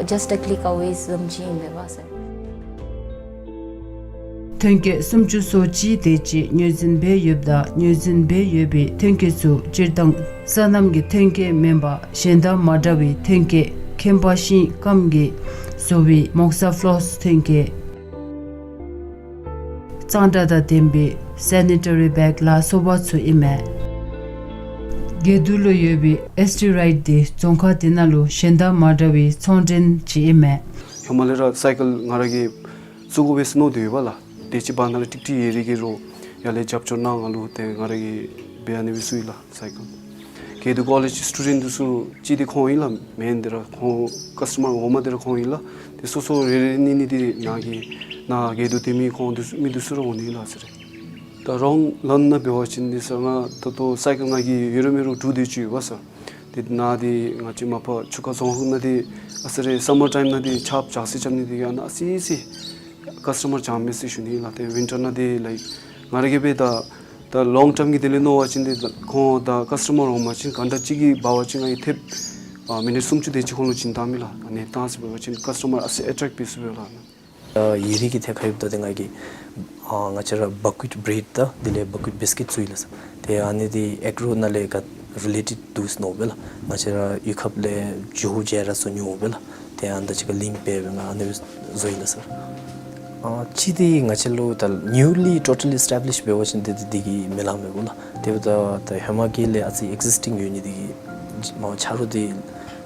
ཨ་just a click away བཟུམ་ཅིག་ཨིན་པས་པ་sir། ཐོན་སྐྱེད་སུམ་ཅུ་སོ་གཅིག་དེ་ཅིག་ངོས་འཛིན་འབད་ཡོདཔ་ད་ངོས་འཛིན་འབད་ཡོད་པའི་ཐོན་སྐྱེད་ཚུ་སྤྱིར་བཏང་སོ་ནམ་གྱི་ཐོན་སྐྱེད་མེན་པར་གཞན་དང་མ་འདྲ་བའི་ཐོན་སྐྱེད་ཁྱད་པར་ཤིང་སྐམ་གྱིས་བཟོ་བའི་མོག་ས་ཕོ་ལོསི་ཐོན་སྐྱེད། གཙང་སྦྲ་དང་ལྡན་པའི་sanitary bag ལ་སོགས་པ་ཚུ་ཨིན་མས། དགེ་འདུན་ལུ་ཡོད་པའི་ཨེས་ཊི་རའིཊ་འདི་རྫོང་ཁག་འདི་ནང་ལུ་གཞན་དང་མ་འདྲ་བའི་ཚོང་འདྲེན་ཅིག་ཨིན་མས། ཧེ་མ་ལས་ར་སའི་ཀལ་ང་ར་གིས་བཙུགས་དགོ་པས་ཟེར་མནོ་སྟེ་ཡོད་པ་ལགས། དེ་ཅིག་བར་ན་ར་ཀྲིག་ཀྲི་ཡོད་རིགས་ཀྱིས་རོགས་ཡར་ལས་རྒྱབ་སྐྱོར་གནང་ང་ལུ། ཏེ་ང་ར་གིས་འབད་ཨ་ནི་སྦེ་བཙུགས་ཡི་ལགས་སའི་ཀལ། དགེ་འདུན་ཀོ་ལེཇ་སི་ཊུ་ཌེནཊ་འདི་ཚུ་གཅིག་འདི་ཁོང་ཨིན་ལགས། མེན་འདི་ར་ཁོང་ཀཱས་ཊ་མར་འོག་མ་འདི་ར་ཁོང་ཨིན་ལགས། ཏེ་སོ་སོ་རེ་རེ་ནི་ནི་འདི་ནཱ་གི་ནཱ་དགེ་འདུན་སྡེ་མི་ཁོང་འདི་ཚུ་མི་འདི་ཚུ་ར་འོང་ནི་ལགས་ཟེར་རེ། ད་རོང་ལཱན་ནང་འབད་བ་ཅིན་འདི་ས་ང་ད་ལྟོ་སའི་ཀལ་ང་གིས་ཡོད་རུང་མེད་རུང་དྲུག་དེ་ཅིག་ཡོད་པ་ས། ཏེ་ནཱ་འདི་ང་བཅས་མ་པ་ཆུ་ཁ་རྫོང་ཁག་ནང་འདི་ཨ་ཙི་རེ་སམ་མར་ཊའིམ་ནང་འདི་ཆརཔ་བྱག་སེར་རྐྱབ་ནི་འདི་ཡང་ན་ཨ་ཙི་ཙི་ཀཱས་ཊ་མར་འཇམ་མས་ཟེར་ཞུ་ནི་ལགས། ཏེ་ཝིན་ཊར་ནང་འདི་ལའིཀ་ང་ར་གིས་འབད་ད་ད་ལོང་ཊརམ་གྱི་དོན་ལས་མནོ་བ་ཅིན་འདི་ཁོང་ད་ཀཱས་ཊ་མར་འོང་པ་ཅིན་གཱན་ཊ་གཅིག་གི་འབད་བ་ཅིན་ང་གིས་ཐེབས་ཨ་མི་ནིཊ་སུམ་ཅུ་དེ་ཅིག་ཁོང་ལུ་བྱིན་བཏང་མས་ལགས། ཨ་ནི་བཏང་ཟེར་འབད་བ་ཅིན་ཀཱས་ཊ་མར་ཨ་ཙི་ཨེ་ཊེཀ་འབད་ཚུགས་པས་ལགས། ཨ་ཡི་རིགས་ཀྱི་ཐད་ཁར་ཡོདཔ་ད་ཏེ་ང་གིས་ཨ་ང་བཅས་ར་བ་ཀུའིཊ་བྲེཌ་དང་དེ་ལས་བ་ཀུའིཊ་བིསི་ཀིཊ་བཙུགས་ཡི་ལགས་སར། ཏེ་ཨ་ནི་འདི་ཨེག་རོ་ནང་ལས་ག་རི་ལེ་ཊེཌ་འདུག་ཟེར་མནོཝ་སྦེ་ལགས། ང་བཅས་ར་གཡུས་ཁབ་ལས་ཇོ་བོ་རྗེ་ར་བཟོ་ནི་འོང་སྦེ་ལགས། ཏེ་ཨ་ནི་དང་གཅིག་ཁར་ལིངཀ་འབད་སྦེ་ང་ཨ་ནི་སྦེ་བཟོ་ཡི་ལགས་སར། ཨ་གཅིག་འདི་ང་བཅས་ལུ་ད་ནིའུ་ལི་ཊོ་ཊལ་ཨེས་ཊེབ་ལིཤ་འབད་བ་ཅིན་འདི་འདི་འདི་གིས་མི་ལང་མས་གོ་ལགས། དེ་འབདཝ་ད་ད་ཧེ་མ་གི་ལས་ཨ་ཙི་ཨེག་ཛིསི་ཊིང་ཡོད་ནི་འདི་གིས་མ་ཆ་རོགས་འདི་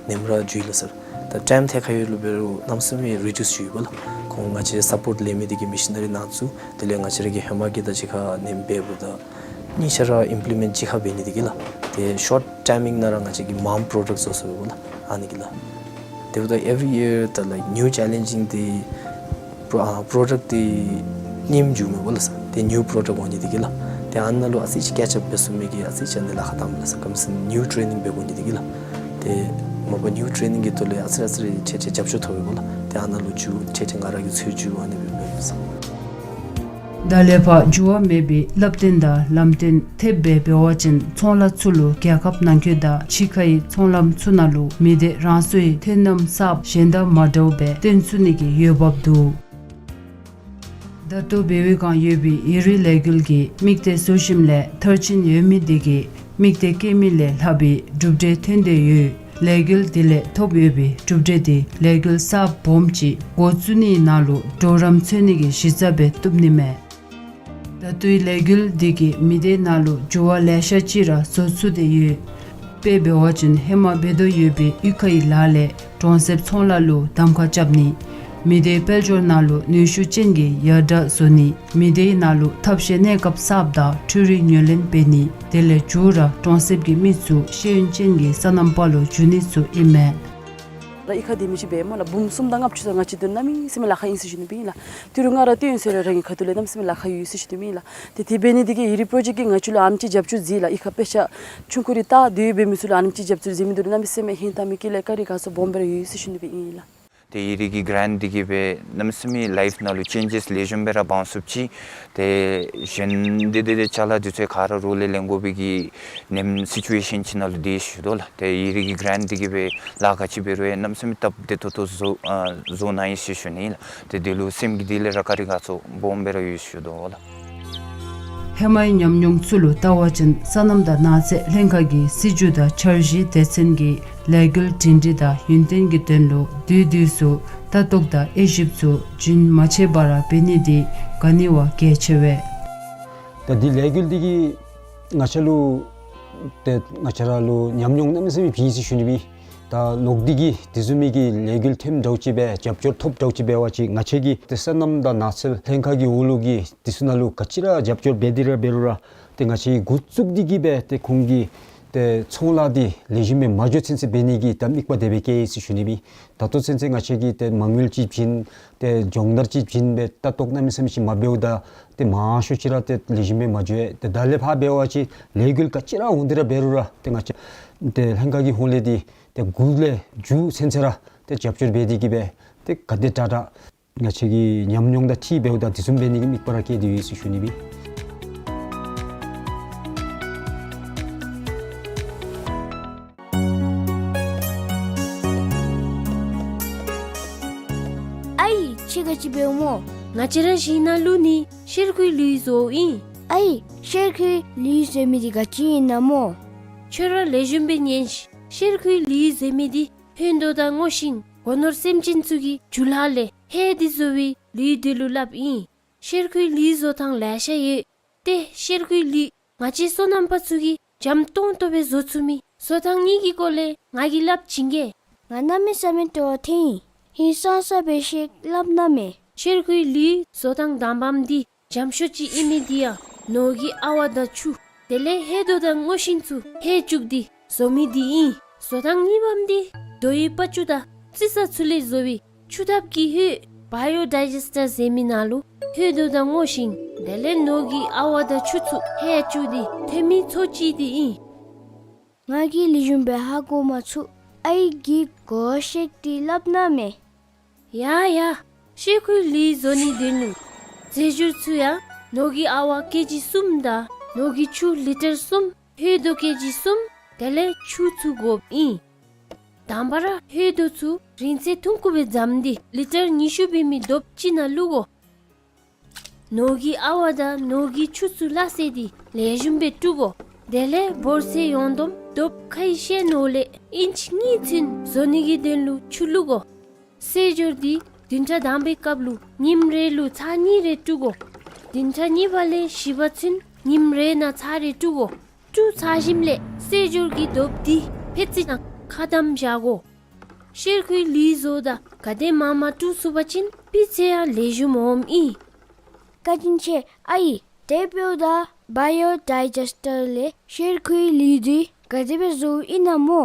ནེམ་ར་འགྱོ་ཡི་ལགས་སར། ད་ཊའིམ་ཐད་ཁར་ཡོད་ལུ་འབད་རུང་གནམ་མེད་ས་མེད་རི་ཌིའུསི་འགྱོཝ་ཨིན་པས་ལགས། ཁོང་ང་བཅས་སཔོརཊ་ལེན་མི་འདི་གིས་མེ་ཤི་ན་རི་ནང་བཙུགས། དེ་ལས་ང་བཅས་ར་གི་ཧེ་མ་གི་དང་གཅིག་ཁར་ནེམ་འབདཝ་ད་གཉིས་ཆ་ར་ཨིམ་པི་ལི་མེནཊ་གཅིག་ཁར་འབད་ནི་འདི་གིས་ལགས། ཏེ་ཤོཊ་ཊའིམ་ནང་ར་ང་བཅས་ཀྱིས་མངམ་པྲོ་ཌཀཊ་བཟོ་ཚུགས་པས་ལགས། ཨ་ནི་གིས་ལགས། དེ་འབདཝ་ད་every year ད་ལའིཀ་ནིའུ་ཆེ་ལེནཇིང་འདི་པྲོ་ཨ་པྲོ་ཌཀཊ་འདི་རྙིངམ་འགྱོཝ་མས་གོ་ལགས་སར། ཏེ་ནིའུ་པྲོ་ཌཀཊ་འོང་ནི་འདི་གིས་ལགས། ཏེ་ཨ་ནཱ་ལུ་ཨ་ཙི་ཅིག་ཀེཆ་ཨཔ་འབད་ཚུགས་མི་གི་ཨ་ཙི་ཅིག་ཨ་ནི་ལཱ་ཁག་བཏངམ་མས་ལགས་སར། ག་ཅི་སྨོ་ཟེར་ན་ནིའུ་ཊེ་རེ་ནིང་འབད་དགོ་ནི་འདི་གིས་ལགས། ཏེ་མ་པ་ནིའུ་ཊེ་རེ་ནིང་གི་ཐོག་ལས་ཨ་ཙི་རེ་ཨ་ཙི་རེ་ཁྱེད་ཁྱེད་རྒྱབ་སྐྱོར་ཐོབ་པས་གོ་ལགས། ཏེ་ཨ་ནཱ་ལུ་ཚུར་ཁྱེད་ཁྱེད་ང་ར་གིས་ཚུར་འགྱོ་ཨ་ནི་སྦེ་འབད་ཡི་ལགས་སར། ད་ལས་ཕར་འགྱུར་བ་མེད་པའི་བསླབ་སྟོན་དང་ལམ་སྟོན་ཐེབས་སྦེ་འབད་བ་ཅིན་ཚོང་ལཱ་ཚུ་ལུ་རྒྱལ་ཁབ་ནང་འཁོད་དང་ཕྱི་ཁའི་ཚོང་ལམ་ཚུ་ནང་ལུ་མི་སྡེ་རང་སོའི་ཐོན་རྣམ་གསརཔ་གཞན་དང་མ་འདྲཝ་སྦེ་སྟོན་ཚུགས་ནི་གི་འོས་འབབ་འདུག། ད་ལྟོ་བལ་ཡུལ་སྒང་ཡོད་པའི་ཡུན་རིང་ལས་འགུལ་གྱི་དམིགས་གཏད་བཟོ་ཞིནམ་ལས་མཐར་ཕྱིན་ཡོད་མི་འདི་གིས་དམིགས་གཏད་བསྐྱེད་མི་ལས་ལྷག་པའི་གྲུབ་འབྲས་ཐོན་ཏེ་ཡོད། ལས་འགུལ་འདི་ལས་ཐོབ་ཡོད་པའི་གྲུབ་འབྲས་འདི་ལས་འགུལ་གསརཔ་སྦོམ་ཅིག་འགོ་བཙུགས་ནིའི་ནང་ལུ་གྲོགས་རམ་འཚོལ་ནི་གི་གཞི་རྩ་སྦེ་བཏུབ་ནི་མས། ད་ལྟོའི་ལས་འགུལ་འདི་གིས་མི་སྡེ་ནང་ལུ་འགྱུར་བ་ལེ་ཤ་ཅིག་ར་བཟོ་ཚུགས་ཏེ་ཡོད། དཔེ་འབད་བ་ཅིན་ཧེ་མ་འབད་དོ་ཡོད་པའི་གཡུས་ཁའི་ལཱ་ལས་གྲོང་གསེབ་ཚོང་ལཱ་ལུ་གདམ་ཁ་རྐྱབ་ནི། མི་སྡེའི་དཔལ་འབྱོར་ནང་ལུ་ནུས་ཤུགས་ཅན་གྱི་ཡར་དྲག་བཟོ་ནི། མི་སྡེའི་ནང་ལུ་ཐབས་ཤེས་གནས་སྐབས་གསརཔ་དང་འཕྲུལ་རིག་ཉོ་ལེན་འབད་ནི། དེ་ལས་མཇུག་ར་གྲོང་གསེབ་ཀྱི་མི་ཚུ་ཤེས་ཡོན་ཅན་གྱི་སོ་ནམ་པ་ལུ་འགྱུར་ནི་ཚུ་ཨིན་མས། ལགས་གཡུས་ཁར་སྡོད་མི་ཅིག་འབད་སྨོ་ལགས། འབུམ་གསུམ་དང་ལྔ་བཅུ་དང་ལྔ་བཅུ་དོན་གནམ་མེད་ས་མེད་ལཱ་ཁག་ཨིན་ཟེར་ཞུ་ནི་སྦེ་ཨིན་ལགས། ཏི་རུ་ང་ར་སྟོན་ཟེར་ར་རང་གི་ཁ་ཐུག་ལས་གནམ་མེད་ས་མེད་ལཱ་ཁག་ཡོད་ཟེར་ཞུ་ནི་སྦེ་ཨིན་ལགས། ཏེ་དེ་འབད་ནི་འདི་གིས་ཡུན་རིང་པྲོ་ཇེཀཊ་ཀྱིས་ང་བཅས་ལུ་ཨ་ནེམ་ཅིག་རྒྱབ་སྐྱོར་མཛད་ལགས། གཡུས་ཁར་དཔེ་ཆ་ཆུང་ཀུ་རེ་ལྟ་སྡོད་འབད་མི་ཚུ་ལུ་ཨ་ནེམ་ཅིག་རྒྱབ་སྐྱོར་མཛད་མི་འདི་ལུ་གནམ་མེད་ས་མེད་ཧིང་དང་མི་དཀྱིལ་ལས་བཀའ་དྲིན་དགའ་ཚོར་སྦོམ་སྦེ་ར་ཡོད་ཟེར་ཞུ་ནི་སྦེ་ཨིན་ལགས། ཏེ་ཡུན་རིང་གི་གྲཱནཊ་འདི་གིས་སྦེ་གནམ་མེད་ས་མེད་ལའིཕ་ནང་ལུ་ཅེན་ཇེསི་ལེགས་ཤོམ་སྦེ་ར་འབྱུང་ཚུགསཔ་ཅིག། ཏེ་གཞན་འདི་འདི་འདི་ཅ་ལ་འདི་ཚུ་ག་ར་རོགས་ལས་ལེན་དགོ་པའི་གི་ནེམ་སི་ཅུ་ཝེ་ཤཱན་ཅིག་ནང་ལུ་སྡོད་ཞུ་དོ་ལགས། ཏེ་ཡུན་རིང་གི་གྲཱནཊ་འདི་གིས་སྦེ་ལཱ་ག་ཅི་འབད་རུང་ཡང་གནམ་མེད་ས་མེད་སྟབས་བདེ་ཏོག་ཏོ་བཟོ་ཨ་བཟོ་གནང་ཡི་ཟེར་ཞུ་ནི་ལགས། ཏེ་འདི་ལུ་སེམས་ཀྱི་གཏིང་ལས་ར་བཀའ་དྲིན་དགའ་ཚོར་སྦོམ་སྦེ་ར་ཡོད་ཞུ་དོ་ལགས། ཧེ་མའི་ཉམས་མྱོང་ཚུ་ལུ་བལྟ་བ་ཅིན་སོ་ནམ་དང་ནགས་ཚལ་ལྷན་ཁག་གི་སྲིད་བྱུས་དང་འཆར་གཞིའི་སྡེ་ཚན་གྱིས་ལས་འགུལ་སྒྲིང་སྒྲི་དང་ཡུན་བརྟན་གྱི་དོན་ལུ་དུས་དུས་སུ་ལྟ་རྟོག་དང་དབྱེ་ཞིབ་ཚུ་རྒྱུན་མ་ཆད་པར་འབད་ནི་འདི་ག་ནི་བ་གལ་ཆེ་བས། ད་འདི་ལས་འགུལ་འདི་གིས་ང་བཅས་ལུ་ཏེ་ང་བཅས་ར་ལུ་ཉམས་མྱོང་གནམ་མེད་ས་མེད་བྱིན་ཡི་ཟེར་ཞུ་ནི་སྦེ། ད་ལོག་སྟེ་གི་དེ་བཟུམ་མའི་གི་ལས་འགུལ་ཐོནམ་འདྲཝ་ཅིག་སྦེ་རྒྱབ་སྐྱོར་ཐོབ་འདྲཝ་ཅིག་འབད་བ་ཅིན་ང་བཅས་ཀྱིས་ཏེ་སོ་ནམ་དང་ནགས་ཚལ་ལྷན་ཁག་གི་འོག་ལུ་གི་དེ་ཚུ་ནང་ལུ་ག་ཅི་ར་རྒྱབ་སྐྱོར་འབད་དེ་ར་འབད་རུང་ར་ཏེ་ང་བཅས་ཀྱིས་འགོ་བཙུགས་ཏེ་གི་སྦེ་ཏེ་ཁོང་གི་ཏེ་ཚོང་ལཱ་འདི་ལེགས་ཤོམ་སྦེ་མ་འགྱོ་ཚུན་ཚོད་འབད་ནི་གི་ད་དམིགས་པ་དེ་སྦེ་བསྐྱེད་ཡི་ཟེར་ཞུ་ནི་སྦེ། ད་ལྟོ་ཚུན་ཚོད་ང་བཅས་ཀྱིས་ཏེ་མ་དངུལ་ཅིག་བྱིན་ཏེ་སྦྱོང་བརྡར་ཅིག་བྱིན་སྦེ་ལྟ་རྟོག་གནམ་མེད་ས་མེད་ཅིག་མ་འབདཝ་ད་ཏེ་མང་ཤོས་ཅིག་ར་ཏེ་ལེགས་ཤོམ་སྦེ་མ་འགྱོ་ཡི། ཏེ་ད་ལས་ཕར་འབད་བ་ཅིན་ལས་འགུལ་ག་ཅི་ར་འོང་སྟེ་ར་འབད་རུང་ར་ཏེ་ང་བཅས་ཏེ་ལྷན་ཁག་གི་ཧོངས་ལས་འདི་ཏེ་འགོ་ལས་མཇུག་ཚུན་ཚོད་ར་ཏེ་རྒྱབ་སྐྱོར་འབད་དེ་གི་སྦེ་ཏེ་ག་དེ་དྲག་དྲག་ང་བཅས་ཀྱི་ཉམས་མྱོང་དང་འཁྲིལ་འབདཝ་ད་དེ་བཟུམ་འབད་ནི་གི་དམིགས་པ་ར་བསྐྱེད་དེ་ཡོད་ཟེར་ཞུ་ནི་སྦེ། ཨའི་ཁྱོད་ག་ཅི་འབདཝ་སྨོ། ང་བཅས་ར་ཞིང་ནང་ལུ་ནི་གཤེར་ཁུའི་ལུད་བཟོཝ་ཨིན། ཨའི་གཤེར་ཁུའི་ལུད་བཟོ་མི་འདི་ག་ཅི་ཨིན་ན་སྨོ། ཁྱོད་ར་ལེགས་ཤོམ་སྦེ་ཉན་ཤིག། གཤེར་ཁུའི་ལུད་བཟོ་མི་འདི་ཕན་འདོགས་དང་རྔོ་ཤིང་སྒོ་ནོར་སེམས་ཅན་ཚུ་གི་རྒྱུ་ལྷག་ལས་ཧེ་འདི་བཟོ་བའི་ལུད་འདི་ལུ་སླབ་ཨིན། གཤེར་ཁུའི་ལུད་བཟོ་ཐངས་ལེ་ཤ་ཡོད། ཏེ་གཤེར་ཁུའི་ལུད་ང་བཅས་སོ་ནམ་པ་ཚུ་གིས་འཇམ་ཏོང་ཏོ་སྦེ་བཟོ་ཚུགས་མི་བཟོ་ཐངས་གཉིས་ཀྱི་སྐོར་ལས་ང་གིས་སླབ་བྱིན་གེ། ང་གནམ་མེད་ས་མེད་སྤྲོ་བ་ཐོན་ཡི། ཧིང་སངས་ས་སྦེ་ཤིག་སླབ་གནང་མས། གཤེར་ཁུའི་ལུད་བཟོ་ཐངས་དང་པམ་འདི་འཇམ་ཤོས་ཅིག་ཨིན་མི་འདི་ཡང་ནོར་གྱི་ཨ་ཝ་དང་ཆུ་དེ་ལས་ཧེ་རྡོ་དང་རྔོ་ཤིང་ཚུ་ཧེ་བཅུག་སྟེ་བཟོ་མི་འདི་ཨིན། བཟོ་ཐངས་གཉིས་པམ་འདི་རྡོ་ཡི་པ་ཅུ་དང་རྩི་ས་ཚུ་ལས་བཟོ་བའི་ཆུ་ཐབ་ཀྱི་ཧོད་བཱ་ཡོ་ཌའི་ཇེསི་ཊར་ཟེར་མི་ནང་ལུ་ཧེ་རྡོ་དང་རྔོ་ཤིང་དེ་ལས་ནོར་གྱི་ཨ་ཝ་དང་ཆུ་ཚུ་ཧེ་བཅུག་སྟེ་ཐོན་མི་ཚོ་ཅིག་འདི་ཨིན། ང་གིས་ལེགས་ཤོམ་སྦེ་ཧ་གོ་མ་ཚུགས། ཨའི་གིས་གོ་ཤེས་ཏེ་སླབ་གནང་མས། ཡ་ཡ། གཤེར་ཁུའི་ལུད་བཟོ་ནིའི་དོན་ལུ་རྫས་སྦྱོར་ཚུ་ཡང་ནོར་གྱི་ཨ་ཝ་ཀེ་ཇི་གསུམ་དང་ནོར་གྱི་ཆུ་ལི་ཊར་གསུམ་ཧེ་རྡོ་ཀེ་ཇི་གསུམ་དེ་ལས་ཆུ་ཚུ་དགོཔ་ཨིན། དང་པ་ར་ཧོད་རྡོ་ཚུ་རིང་ཚད་ཐུང་ཀུ་སྦེ་བཟུམ་སྟེ་ལི་ཊར་ཉི་ཤུ་འབད་མི་རྡོཔ་ཅིག་ནང་བླུག་དགོ། ནོར་གྱི་ཨ་ཝ་དང་ནོར་གྱི་ཆུ་ཚུ་སླ་བསྲེ་སྟེ་ལེགས་ཤོམ་སྦེ་བཀྲུ་དགོ། དེ་ལས་འབོར་ཚད་ཡོངས་བསྡོམས་རྡོཔ་ཁའི་ཤེལ་ནོར་ལས་ཨིན་ཅི་གཉིས་ཚུན་བཟོ་ནི་གི་དོན་ལུ་ཆུ་བླུག་དགོ། སེལ་སྦྱོར་འདི་བདུན་ཕྲག་དང་པའི་སྐབས་ལུ་ཉིནམ་རེ་ལུ་ཚར་གཉིས་རེ་བཀྲུ་དགོ། བདུན་ཕྲག་གཉིས་པ་ལས་བཞི་པ་ཚུན་ཉིནམ་རེ་ནང་ཚར་རེ་བཀྲུ་དགོ། བཀྲུ་ཚར་ཞིནམ་ལས་སེལ་སྦྱོར་གྱི་རྡོཔ་འདི་ཕད་ཙི་ནང་ཁ་དམ་བཞག་དགོ། གཤེར་ཁུའི་ལུད་བཟོཝ་ད་ག་དེ་མང་མང་བཀྲུ་ཚུགས་པ་ཅིན་སྤུས་ཚད་ཡང་ལེགས་ཤོམ་འོངམ་ཨིན། བཀའ་དྲིན་ཆེ་ཨའི། དེ་འབདཝ་ད་བཱའི་ཡོ་ཌའི་ཇེསི་ཊར་ལས་གཤེར་ཁུའི་ལུད་འདི་ག་དེ་སྦེ་བཟོཝ་ཨིན་ན་སྨོ།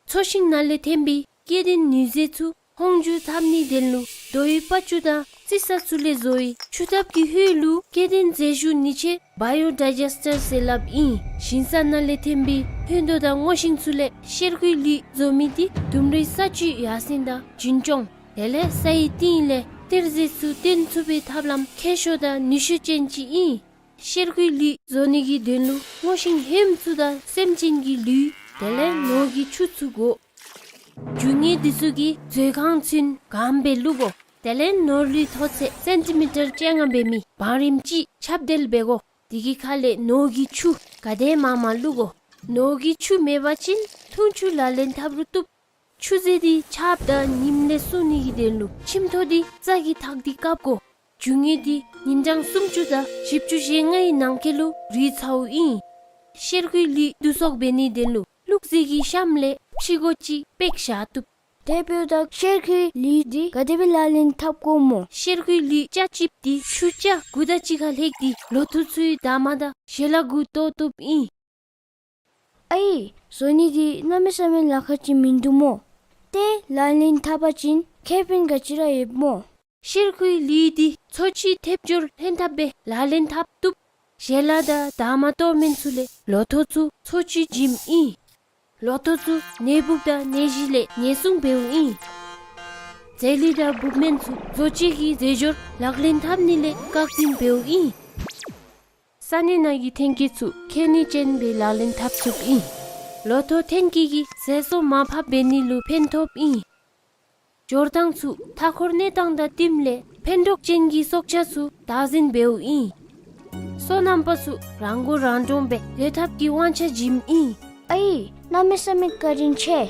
ཚོས་ཤིང་ནང་ལས་ཐོན་པའི་སྐྱེ་ལྡན་ནུས་རྫས་ཚུ་ཧོང་འགྱུར་འཐབ་ནིའི་དོན་ལུ་རྡོའི་པ་ཅུ་དང་རྩི་ས་ཚུ་ལས་བཟོ་བའི་ཆུ་ཐབ་ཀྱི་ཧོད་ལུ་སྐྱེ་ལྡན་རྫས་ཞུ་ནུས་ཆེ་བཱའི་ཡོ་ཌའི་ཇེསི་ཊར་ཟེར་སླབ་ཨིན། ཞིང་ས་ནང་ལས་ཐོན་པའི་ཧོད་རྡོ་དང་སྔོ་ཤིང་ཚུ་ལས་གཤེར་ཁུའི་ལུད་བཟོ་མི་འདི་ལྡུམ་རའི་ས་བཅུད་ཡར་སེང་དང་རྒྱུན་སྐྱོང་དེ་ལས་སའི་གཏིང་ལས་གཏེར་རྫས་ཚུ་བཏོན་ཚུགས་པའི་ཐབས་ལམ་མཁས་ཤོས་དང་ནུས་ཤུགས་ཅན་ཅིག་ཨིན། གཤེར་ཁུའི་ལུད་བཟོ་ནི་གི་དོན་ལུ་སྔོ་ཤིང་ཧོནམ་ཚུ་དང་སྲནམ་ཅན་གྱི་ལུད་དེ་ལས་ནོར་གྱི་ཆུ་ཚུ་དགོ། རྒྱུ་དངོས་འདི་ཚུ་གིས་མཛོད་ཁང་ཚུན་གང་སྦེ་བླུག་དགོ། དེ་ལས་ནོར་ལུད་མཐོ་ཚད་སེན་ཊི་མི་ཊར་བཅོ་ལྔ་འབད་མི་བང་རིམ་ཅིག་ཁྱབ་བརྡལ་འབད་དགོ། དེ་གི་ཁ་ལས་ནོར་གྱི་ཆུ་ག་དེ་མང་མང་བླུག་དགོ། ནོར་གྱི་ཆུ་མེད་པ་ཅིན་འཐུང་ཆུ་ལག་ལེན་འཐབ་རུང་བཏུབ། ཆུ་རྫས་འདི་ཆརཔ་དང་ཉིམ་ལས་སྲུང་ནི་གི་དོན་ལུ་ཆུམ་ཐོག་འདི་རྩྭ་གིས་བཏགས་ཏེ་བཀབ་དགོ། རྒྱུ་དངོས་འདི་ཉིན་གྲངས་སུམ་ཅུ་དང་བཞི་བཅུ་ཞེ་ལྔའི་ནང་འཁོད་ལུ་རུལ་ཚརཝ་ཨིན། གཤེར་ཁུའི་ལུད་བསྡུ་གསོག་འབད་ནིའི་དོན་ལུ་བླུགས་རྫས་ཀྱི་གཤམ་ལས་ཕྱི་སྒོ་ཅིག་སྤེག་བཞག་བཏུབ། དེ་འབདཝ་ད་གཤེར་ཁུའི་ལུད་འདི་ག་དེ་སྦེ་ལག་ལེན་འཐབ་དགོཔ་སྨོ། གཤེར་ཁུའི་ལུད་ཆ་གཅིགཔོ་འདི་ཆུ་རྐྱལ་དགུ་དང་གཅིག་ཁར་ལྷོད་དེ་ལོ་ཐོག་ཚུའི་འདབ་མ་དང་ཞལ་ལག་གུ་གཏོར་བཏུབ་ཨིན། ཨའི། བཟོ་ནི་འདི་གནམ་མེད་ས་མེད་ལཱ་ཁག་ཅིག་མིན་འདུག་སྨོ། ཏེ་ལག་ལེན་འཐབ་པ་ཅིན་ཁེ་ཕན་ག་ཅི་ར་ཡོདཔ་སྨོ། གཤེར་ཁུའི་ལུད་འདི་འཚོ་བཅུད་ཐེབས་སྦྱོར་ལྷན་ཐབས་སྦེ་ལག་ལེན་འཐབ་བཏུབ། ཞལ་ལག་དང་འདབ་མ་གཏོར་སྨན་ཚུ་ལས་ལོ་ཐོག་ཚུ་འཚོ་བཅུད་བྱིནམ་ཨིན། ལོ་ཐོག་ཚུ་ནད་འབུཔ་དང་ནད་གཞི་ལས་ཉེན་སྲུང་འབདཝ་ཨིན། རྫས་ལུད་དང་འབུཔ་སྨན་ཚུ་བཟོ་བཅོས་ཀྱི་རྫས་སྦྱོར་ལག་ལེན་འཐབ་ནི་ལས་བཀག་འཛིན་འབདཝ་ཨིན། ས་གནས་ནང་གི་ཐོན་སྐྱེད་ཚུ་ཁེ་ནུས་ཅན་སྦེ་ལག་ལེན་འཐབ་ཚུགསཔ་ཨིན། ལོ་ཐོག་ཐོན་སྐྱེད་ཀྱིས་ཟས་སོ་མར་ཕབ་འབད་ནི་ལུ་ཕན་ཐོགསཔ་ཨིན། སྦྱོར་སྟངས་ཚུ་མཐའ་འཁོར་གནས་སྟངས་དང་བསྟུནམ་ལས་ཕན་གྲོགས་ཅན་གྱི་སྲོག་ཆགས་ཚུ་བདག་འཛིན་འབདཝ་ཨིན། སོ་ནམ་པ་ཚུ་རང་མགོ་རང་འདྲོངས་སྦེ་སྡོད་ཐབས་ཀྱི་དབང་ཆ་བྱིནམ་ཨིན། ཨའི། གནམ་མེད་ས་མེད་བཀའ་དྲིན་ཆེ།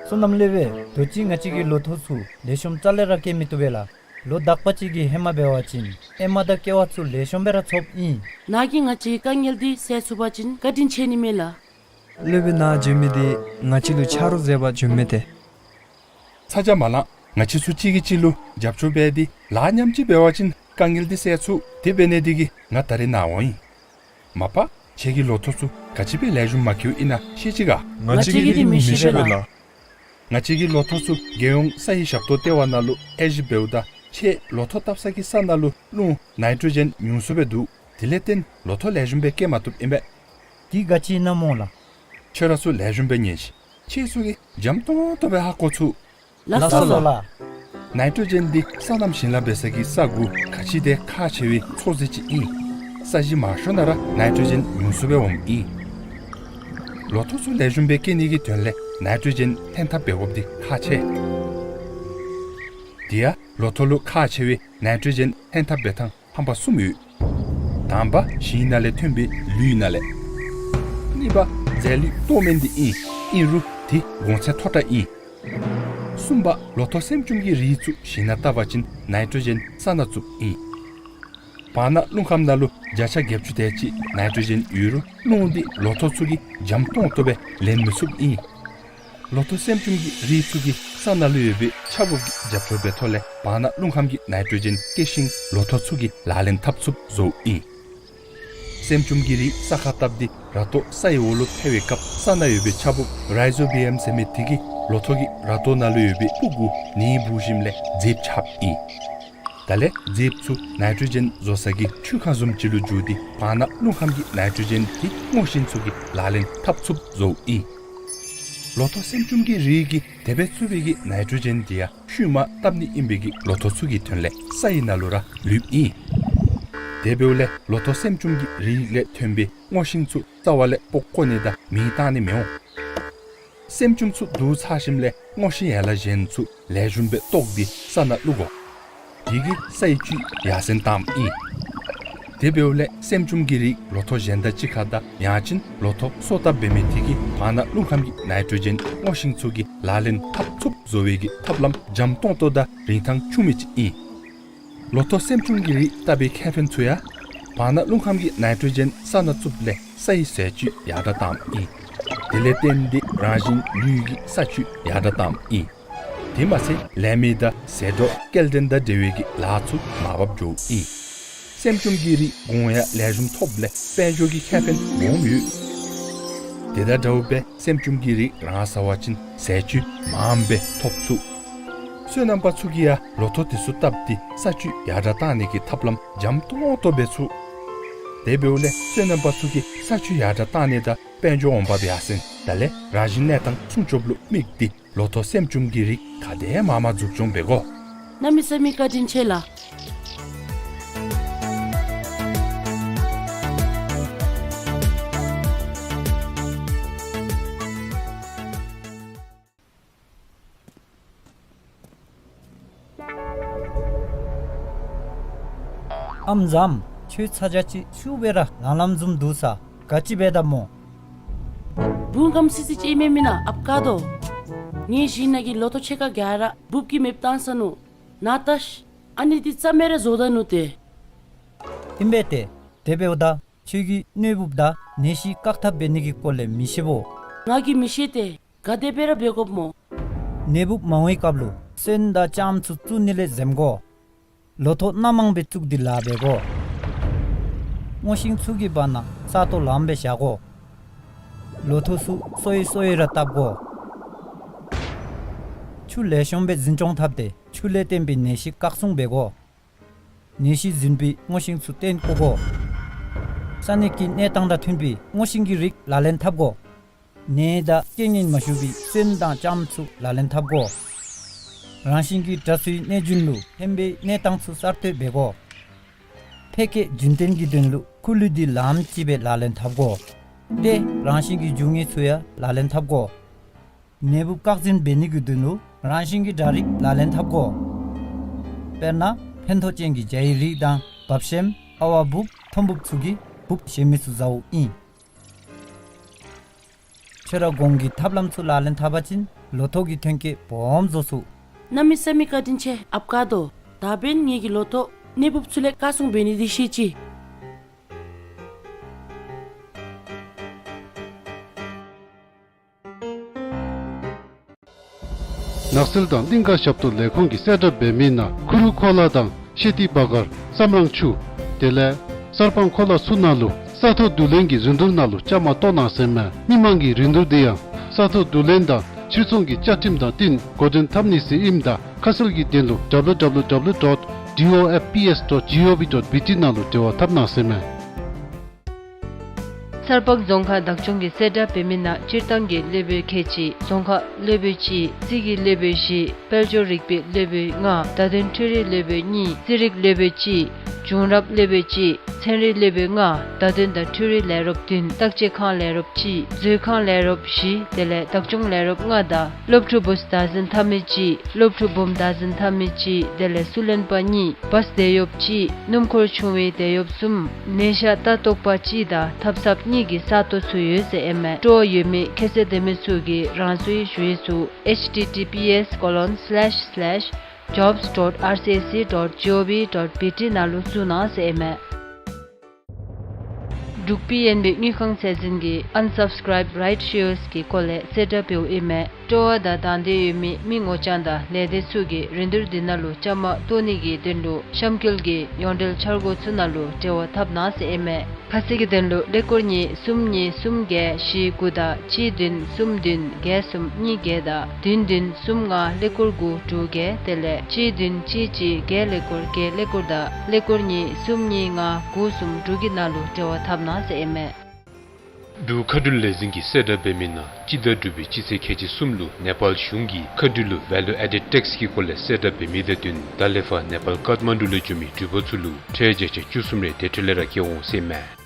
སོ་ནམ་ལེགས་པས། དུས་ཅི་ང་བཅས་ཀྱི་ལོ་ཐོག་ཚུ་ལེགས་ཤོམ་རྩ་ལས་ར་སྐྱེ་མི་བཏུབ་པས་ལགས། ལོ་དག་པ་ཅིག་གི་ཧེ་མ་འབད་བ་ཅིན་ཨེ་མ་དང་ཀེ་བ་ཚུ་ལེགས་ཤོམ་སྦེ་ར་ཚོགསཔ་ཨིན། ནཱ་གིས་ང་བཅས་ཀྱི་དཀའ་ངལ་འདི་སེལ་ཚུགས་པ་ཅིན་བཀའ་དྲིན་ཆེ་ནི་མས་ལགས། ལེགས་པས། ནཱ་བྱོན་མི་འདི་ང་བཅས་ལུ་ཆ་རོགས་མཛད་པར་བྱོན་མི་ཏེ། ཚ་གྱང་མ་ལང་། ང་བཅས་ཚུ་གཅིག་གིས་གཅིག་ལུ་རྒྱབ་སྐྱོར་འབད་དེ་ལཱ་མཉམ་གཅིག་འབད་བ་ཅིན་དཀའ་ངལ་འདི་སེལ་ཚུགས། དེ་འབད་ནི་འདི་གིས་ང་ད་རིས་ནཱ་འོང་ཡི། མ་པ་ཁྱེད་ཀྱི་ལོ་ཐོག་ཚུ་ག་ཅི་སྦེ་ལེགས་ཤོམ་མ་སྐྱེཝ་ཨིན་ན་ཤེས་ཅི་ག། ང་བཅས་ཀྱིས་མི་ཤེས་པས་ལགས། ང་བཅས་ཀྱི་ལོ་ཐོག་ཚུ་རྒྱལ་ཡོངས་ས་ཡི་ཞབས་ཏོག་ལྟེ་བ་ནང་ལུ་དབྱེ་ཞིབ་འབདཝ་ད་ཁྱེད་ལོ་ཐོག་བཏབ་ས་གི་ས་ནང་ལུ་རླུང་ནའི་ཊྲོ་ཇེན་ཉུང་སུ་སྦེ་འདུག། དེ་ལས་བརྟེན་ལོ་ཐོག་ལེགས་ཤོམ་སྦེ་སྐྱེ་མ་བཏུབ་ཨིན་པས། འདི་ག་ཅི་ཨིན་ན་སྨོ་ལགས། ཁྱོད་ར་ཚུ་ལེགས་ཤོམ་སྦེ་ཉན་ཤིག། ཁྱེད་ཚུ་གིས་འཇམ་ཏོང་ཏོ་སྦེ་ཧ་གོ་ཚུགས། ལགས་སོ་ལགས། ནའི་ཊྲོ་ཇེན་འདི་སོ་ནམ་ཞིང་ལཱ་འབད་ས་གི་ས་གུ་ག་ཅི་དེ་ཁག་ཆེ་བའི་ཚོགས་རྫས་ཅིག་ཨིན། ས་གཞི་མང་ཤོས་ནང་ར་ནའི་ཊྲོ་ཇེན་ཉུང་སུ་སྦེ་འོངམ་ཨིན། ལོ་ཐོག་ཚུ་ལེགས་ཤོམ་སྦེ་སྐྱེ་ནི་གི་དོན་ལས་ནའི་ཊྲོ་ཇེན་ལྷན་ཐབས་འབད་དགོཔ་འདི་ཁག་ཆེ། དེ་ཡང་ལོ་ཐོག་ལུ་ཁག་ཆེ་བའི་ནའི་ཊྲོ་ཇེན་ལྷན་ཐབས་འབད་ཐངས་ཕམ་པ་གསུམ་ཡོད། དང་པ་ཞིང་ནང་ལས་ཐོན་པའི་ལུད་ནང་ལས། གཉིས་པ་རྫས་ལུད་གཏོར་སྨན་འདི་ཨིན། ཨིན་རུང་དེ་གོང་ཚད་མཐོ་དྲགས་ཨིན། གསུམ་པ་ལོ་ཐོག་སྲནམ་ཅུམ་གྱི་རིགས་ཚུ་ཞིང་ནང་བཏབ་པ་ཅིན་ནའི་ཊྲོ་ཇེན་ས་ནང་བཙུགསཔ་ཨིན། བར་ན་རླུང་ཁམས་ནང་ལུ་བརྒྱ་ཆ་བརྒྱད་ཅུ་དེ་ཅིག་ནའི་ཊྲོ་ཇེན་ཡོད་རུང་རླུང་འདི་ལོ་ཐོག་ཚུ་གིས་འཇམ་ཏོང་ཏོ་སྦེ་ལེན་མི་ཚུགསཔ་ཨིན། ལོ་ཐོག་སྲནམ་ཅུམ་གྱི་རིགས་ཚུ་གིས་ས་ནང་ལུ་ཡོད་པའི་ཆརཔ་གི་རྒྱབ་སྐྱོར་འབད་ཐོག་ལས་བར་ན་རླུང་ཁམས་ཀྱི་ནའི་ཊྲོ་ཇེན་སྐྱེ་ཞིང་ལོ་ཐོག་ཚུ་གིས་ལག་ལེན་འཐབ་ཚུགསཔ་བཟོཝ་ཨིན། སྲནམ་ཅུམ་གྱི་རིགས་ས་ཁར་བཏབ་སྟེ་ར་ཏོ་ས་ཡི་འོག་ལུ་འཕེལ་བའི་སྐབས་ས་ནང་ཡོད་པའི་ཆརཔ་རའི་ཛོ་བི་ཡམ་ཟེར་མི་དེ་གིས་ལོ་ཐོག་གི་ར་ཏོ་ནང་ལུ་ཡོད་པའི་སྤུ་གུ་ནི་འབུ་ཞིནམ་ལས་མཛེསཔ་ཆགསཔ་ཨིན། དེ་ལས་མཛེསཔ་ཚུ་ནའི་ཊྲོ་ཇེན་བཟོ་ས་གི་འཕྲུལ་ཁང་བཟུམ་ཅིག་ལུ་འགྱུར་ཏེ་བར་ན་རླུང་ཁམས་ཀྱི་ནའི་ཊྲོ་ཇེན་དེ་སྔོ་ཤིང་ཚུ་གིས་ལག་ལེན་འཐབ་ཚུགསཔ་བཟོཝ་ཨིན། ལོ་ཐོག་སྲནམ་ཅུམ་གྱི་རིགས་ཀྱིས་དེ་སྦེ་བཙུགས་པའི་གི་ནའི་ཊྲོ་ཇེན་དེ་ཡང་ བསྐྱུར་མ་བཏབ་ནི་ཨིན་པའི་གི་ལོ་ཐོག་ཚུ་གི་དོན་ལས་ས་ཡི་ནང་ལུ་ར་ལུསཔ་ཨིན། དེ་འབདཝ་ལས་ལོ་ཐོག་སེམ་ཅུང་གི་རིགས་ལས་ཐོན་པའི་སྔོ་ཤིང་ཚུ་རྩ་བ་ལས་སྤོ་བཀོ་ནི་དང་མེ་བཏང་ནི་མི་འོང་། སེམ་ཅུང་ཚུ་བསྡུ་ཚར་ཞིནམ་ལས་སྔོ་ཤིང་ཡན་ལག་གཞན་ཚུ་ལེགས་ཤོམ་སྦེ་བཏོགས་ཏེ་ས་ནང་བླུག་དགོ། དེ་གིས་ས་ཡི་བཅུད་ཡར་སེང་བཏངམ་ཨིན། དེ་འབདཝ་ལས་སེམ་ཅུང་གི་རིགས་ལོ་ཐོག་གཞན་དང་གཅིག་ཁར་དང་ཡང་ཅིན་ལོ་ཐོག་སོ་བཏབ་འབད་མི་དེ་གིས་བར་ན་རླུང་ཁམས་ཀྱི་ནའི་ཊྲོ་ཇེན་སྔོ་ཤིང་ཚུ་གིས་ལག་ལེན་འཐབ་ཚུགསཔ་བཟོ་བའི་གི་ཐབས་ལམ་འཇམ་ཏོང་ཏོ་དང་རིན་ཐང་ཆུང་མི་ཅིག་ཨིན། ལོ་ཐོག་སེམ་ཅུང་གི་རིགས་བཏབ་པའི་ཁེ་ཕན་ཚུ་ཡང་བར་ན་རླུང་ཁམས་ཀྱི་ནའི་ཊྲོ་ཇེན་ས་ནང་བཙུགསཔ་ལས་ས་ཡི་ཟས་བཅུད་ཡར་དྲག་བཏངམ་ཨིན། དེ་ལས་བརྟེན་ཏེ་རང་བཞིན་ལུས་ཀྱི་ས་བཅུད་ཡར་དྲག་བཏངམ་ཨིན། དེ་མ་ཚད་ལས་མི་དང་ཟད་འགྲོ་སྐྱེལ་འདྲེན་དང་འབྲེལ་བའི་གི་ལཱ་ཚུ་མར་བབས་འགྱོཝ་ཨིན། སེམ་ཅུང་གི་རིགས་གོང་ཡང་ལེགས་ཤོམ་ཐོབ་ལས་དཔལ་འབྱོར་གྱི་ཁེ་ཕན་སྦོམ་ཡོད། དེ་དང་འདྲཝ་སྦེ་སེམ་ཅུང་གི་རིགས་རང་ཟ་བ་ཅིན་ཟས་བཅུད་མངམ་སྦེ་ཐོབ་ཚུགས། སོ་ནམ་པ་ཚུ་གིས་ཡང་ལོ་ཐོག་དེ་ཚུ་བཏབ་སྟེ་ས་བཅུད་ཡར་དྲག་བཏང་ནི་གི་ཐབས་ལམ་འཇམ་ཏོང་ཏོ་འབད་ཚུགས། དེ་འབདཝ་ལས་སོ་ནམ་པ་ཚུ་གིས་ས་བཅུད་ཡར་དྲག་བཏང་ནི་དང་དཔལ་འབྱོར་འོང་འབབ་ཡར་སེང་དང་ལས་རང་བཞིན་གནས་སྟངས་སྲུང་སྐྱོབ་ལུ་དམིགས་ཏེ་ལོ་ཐོག་སེམ་ཅུང་གི་རིགས་ག་དེ་མང་མང་འཛུགས་སྐྱོང་འབད་དགོ། གནམ་མེད་ས་མེད་བཀའ་དྲིན་ཆེ་ལགས། ཨམ་བཟངམ། ཁྱོད་ཚ་གྱང་ཅིག་ཤུགས་སྦེ་ར་ལངམ་ལངམ་བཟུམ་འདུག་ས། ག་ཅི་འབད་དཝ་སྨོ། བུ་སྐམ་སི་སི་ཅིག་ཨིན་མས་མེན་ན་ཨཔ་ཀ་དོ། ངེའི་གཞི་ནང་གི་ལོ་ཐོག་ཕྱེད་ཀ་ག་ར་འབུཔ་གིས་མེདཔ་བཏང་ས་ནུག། ན་ལྟ་ཤིག། ཨ་ནི་འདི་རྩ་མེད་ར་བཟོ་ད་ནུག་ཏེ། ཨིན་པས་ཏེ། དེ་འབདཝ་ད་ཁྱོད་ཀྱིས་གནོད་འབུཔ་དང་ནད་གཞི་བཀག་ཐབས་འབད་ནི་གི་སྐོར་ལས་མི་ཤེས་བོ། ང་གིས་མི་ཤེས་ཏེ། ག་དེ་སྦེ་ར་འབད་དགོཔ་སྨོ། ནད་འབུཔ་མང་བའི་སྐབས་ལུ་སོན་དང་ལྕངམ་ཚུ་བཙུགས་ནི་ལས་འཛེམ་དགོ། ལོ་ཐོག་སྣ་མང་སྦེ་བཙུགས་ཏེ་ལཱ་འབད་དགོ། སྔོ་ཤིང་ཚུ་གི་བར་ན་ས་སྟོང་ལངམ་སྦེ་བཞག་དགོ། ལོ་ཐོག་ཚུ་སོ་ཡི་སོ་ཡི་ར་བཏབ་དགོ། ཆུ་ལེགས་ཤོམ་སྦེ་འཛིན་སྐྱོང་འཐབ་སྟེ་ཆུ་ལས་བརྟེན་པའི་ནད་གཞི་བཀག་སྲུང་འབད་དགོ། ནད་གཞི་འཛིན་པའི་སྔོ་ཤིང་ཚུ་བཏོན་བཀོ་དགོ། ས་གནས་ཀྱི་གནས་སྟངས་དང་མཐུན་པའི་སྔོ་ཤིང་གི་རིགས་ལག་ལེན་འཐབ་དགོ། ནད་དང་རྐྱེན་ངན་མ་ཞུགས་པའི་སོན་དང་ལྕངམ་ཚུ་ལག་ལེན་འཐབ་དགོ། རང་བཞིན་གྱི་དྲག་ཚུའི་གནས་རྒྱུན་ལུ་ཕན་པའི་གནས་སྟངས་ཚུ་གསར་གཏོད་འབད་དགོ། ཕལ་སྐད་རྒྱུན་བརྟན་གྱི་དོན་ལུ་ཁུ་ལུད་འདི་ལངམ་ཅིག་སྦེ་ལག་ལེན་འཐབ་དགོ། ཏེ་རང་བཞིན་གྱི་རྒྱུ་ངན་ཚུ་ཡང་ལག་ལེན་འཐབ་དགོ། ནད་འབུཔ་བཀག་འཛིན་འབད་ནི་གི་དོན་ལུ་རང་བཞིན་གྱི་དྲག་རིགས་ལག་ལེན་འཐབ་དགོ། དཔེར་ན་ཕན་ཐོགས་ཅན་གྱི་བྱ་ཡི་རིགས་དང་བབ་ཤེམ་ཨ་ཝ་འབུཔ་ཐོམ་འབུཔ་ཚུ་གིས་འབུཔ་གཞན་མི་ཚུ་ཟཝ་ཨིན། ཁྱོད་ར་གོང་གི་ཐབས་ལམ་ཚུ་ལག་ལེན་འཐབ་པ་ཅིན་ལོ་ཐོག་གི་ཐོན་སྐྱེད་སྦོམ་བཟོ་ཚུགས། གནམ་མེད་ས་མེད་བཀའ་དྲིན་ཆེ་ཨཔ་ཀ་དོ། ད་འབདན་ངེ་གི་ལོ་ཐོག་ནད་འབུཔ་ཚུ་ལས་བཀག་སྲུང་འབད་ནི་འདི་ཤེས་ཅི། ནགས་ཚལ་དང་གླིང་ཀ་ཞབས་ཏོག་ལས་ཁུངས་ཀྱིས་གསལ་བསྒྲགས་འབད་མི་ནང་ཁུ་རུ་ཁོ་ལ་དང་ཤེ་ཏི་བ་གར་བསམ་རང་ཆུ་དེ་ལས་གསར་སྤང་ཁོ་ལ་ཚུ་ནང་ལུ་ས་ཐོག་བསྡུ་ལེན་གྱི་རིན་བསྡུར་ནང་ལུ་བཅའ་མར་གཏོགས་གནང་ཟེར་མས། མི་མང་གི་རིན་བསྡུར་འདི་ཡང་ས་ཐོག་བསྡུ་ལེན་དང་ཕྱིར་ཚོང་གི་བཅའ་ཁྲིམས་དང་བསྟུན་འགོ་འདྲེན་འཐབ་ནི་ཟེར་ཨིནམ་ད་ཁ་གསལ་གྱི་དོན་ལུ་W W W dot D O F P S dot G O V dot B T ནང་ལུ་འབྲེལ་བ་འཐབ་གནང་ཟེར་མས། གསར་སྤང་རྫོང་ཁག་བདག་སྐྱོང་གིས་གསལ་བསྒྲགས་འབད་མི་ནང་སྤྱིར་བཏང་གི་སློབ་དཔོན་ཁལ་གཅིག། རྫོང་ཁ་སློབ་དཔོན་གཅིག། རྩིས་ཀྱི་སློབ་དཔོན་བཞི། དཔལ་འབྱོར་རིག་པའི་སློབ་དཔོན་ལྔ། བརྡ་དོན་འཕྲུལ་རིག་སློབ་དཔོན་གཉིས། རྩིས་རིག་སློབ་དཔོན་གཅིག། བྱུང་རབས་སློབ་དཔོན་གཅིག། ཚན་རིག་སློབ་དཔོན་ལྔ། བརྡ་དོན་དང་འཕྲུལ་རིག་ལས་རོགསཔ་བདུན། བརྟག་དཔྱད་ཁང་ལས་རོགསཔ་གཅིག། མཛོད་ཁང་ལས་རོགསཔ་བཞི། དེ་ལས་བདག་སྐྱོང་ལས་རོགསཔ་ལྔ་དང་སློབ་ཕྲུག་བུཚ་བདག་འཛིན་འཐབ་མི་གཅིག། སློབ་ཕྲུག་བུམོ་བདག་འཛིན་འཐབ་མི་གཅིག། དེ་ལས་སུ་ལེན་པ་གཉིས། བཱས་དེད་གཡོགཔ་གཅིག། སྣུམ་འཁོར་ཆུང་བའི་དེད་གཡོགཔ་གསུམ། ནད་ཤ་ལྟ་རྟོག་པ་གཅིག་དང་ཐབ་ཚངཔ་གཉིས་ཀྱི་ས་སྟོང་ཚུ་ཡོད་ཟེར་ཨིན་མས། སྤྲོ་བ་ཡོད་མི་ཁ་གསལ་ལྡན་མི་ཚུ་གིས་རང་སོའི་ཞུ་ཡིག་ཚུ་H T T P S colon slash slash jobs dot R C S C dot G O V dot B T ནང་ལུ་བཙུགས་གནང་ཟེར་ཨིན་མས། འབྲུག་པི་ཨེན་བི་དངུལ་ཁང་ཚད་འཛིན་གྱིས་Unsubscribed Right Shares གི་སྐོར་ལས་གསལ་བསྒྲགས་འབདཝ་ཨིན་མས། སྤྲོ་བ་དང་དང་འདོད་ཡོད་མི་མི་ངོ་རྐྱང་དང་ལས་སྡེ་ཚུ་གིས་རིན་བསྡུར་འདི་ནང་ལུ་བཅའ་མར་གཏོགས་ནི་གི་དོན་ལུ་གཤམ་འཁོད་ཀྱི་ཡོངས་འབྲེལ་འཆར་སྒོ་ཚུ་ནང་ལུ་འབྲེལ་བ་འཐབ་གནང་ཟེར་ཨིན་མས། ཁ་གསལ་གྱི་དོན་ལུ་ཀླད་ཀོར་གཉིས་གསུམ་གཉིས་གསུམ་བརྒྱད་བཞི་དགུ་དང་གཅིག་བདུན་གསུམ་བདུན་བརྒྱད་གསུམ་གཉིས་བརྒྱད་དང་བདུན་བདུན་གསུམ་ལྔ་ཀླད་ཀོར་དགུ་དྲུག་བརྒྱད། དེ་ལས་གཅིག་བདུན་གཅིག་གཅིག་བརྒྱད་ཀླད་ཀོར་བརྒྱད་ཀླད་ཀོར་དང་ཀླད་ཀོར་གཉིས་གསུམ་གཉིས་ལྔ་དགུ་གསུམ་དྲུག་གི་ནང་ལུ་འབྲེལ་བ་འཐབ་གནང་ཟེར་ཨིན་མས། འབྲུག་མཁའ་འགྲུལ་ལས་འཛིན་གྱིས་གསལ་བསྒྲགས་འབད་མི་ནང་སྤྱི་ཟླ་དྲུག་པའི་སྤྱི་ཚེས་ཁལ་གཅིག་གསུམ་ལུ་ནེ་པཱལ་གཞུང་གིས་མཁའ་འགྲུལ་ལུ་ཝེ་ལུ་ཨེ་ཌེཌ་ཊེགསི་གི་སྐོར་ལས་གསལ་བསྒྲགས་འབད་མི་དང་བསྟུན་ད་ལས་ཕར་ནེ་པཱལ་ཀཏ་མན་ཌུ་ལུ་འགྱོ་མི་འགྲུལ་པ་ཚུ་ལུ་ཁྲལ་བརྒྱ་ཆ་བཅུ་གསུམ་རེ་དེ་འཕྲོ་ལས་ར་བཀལ་འོང་ཟེར་མས།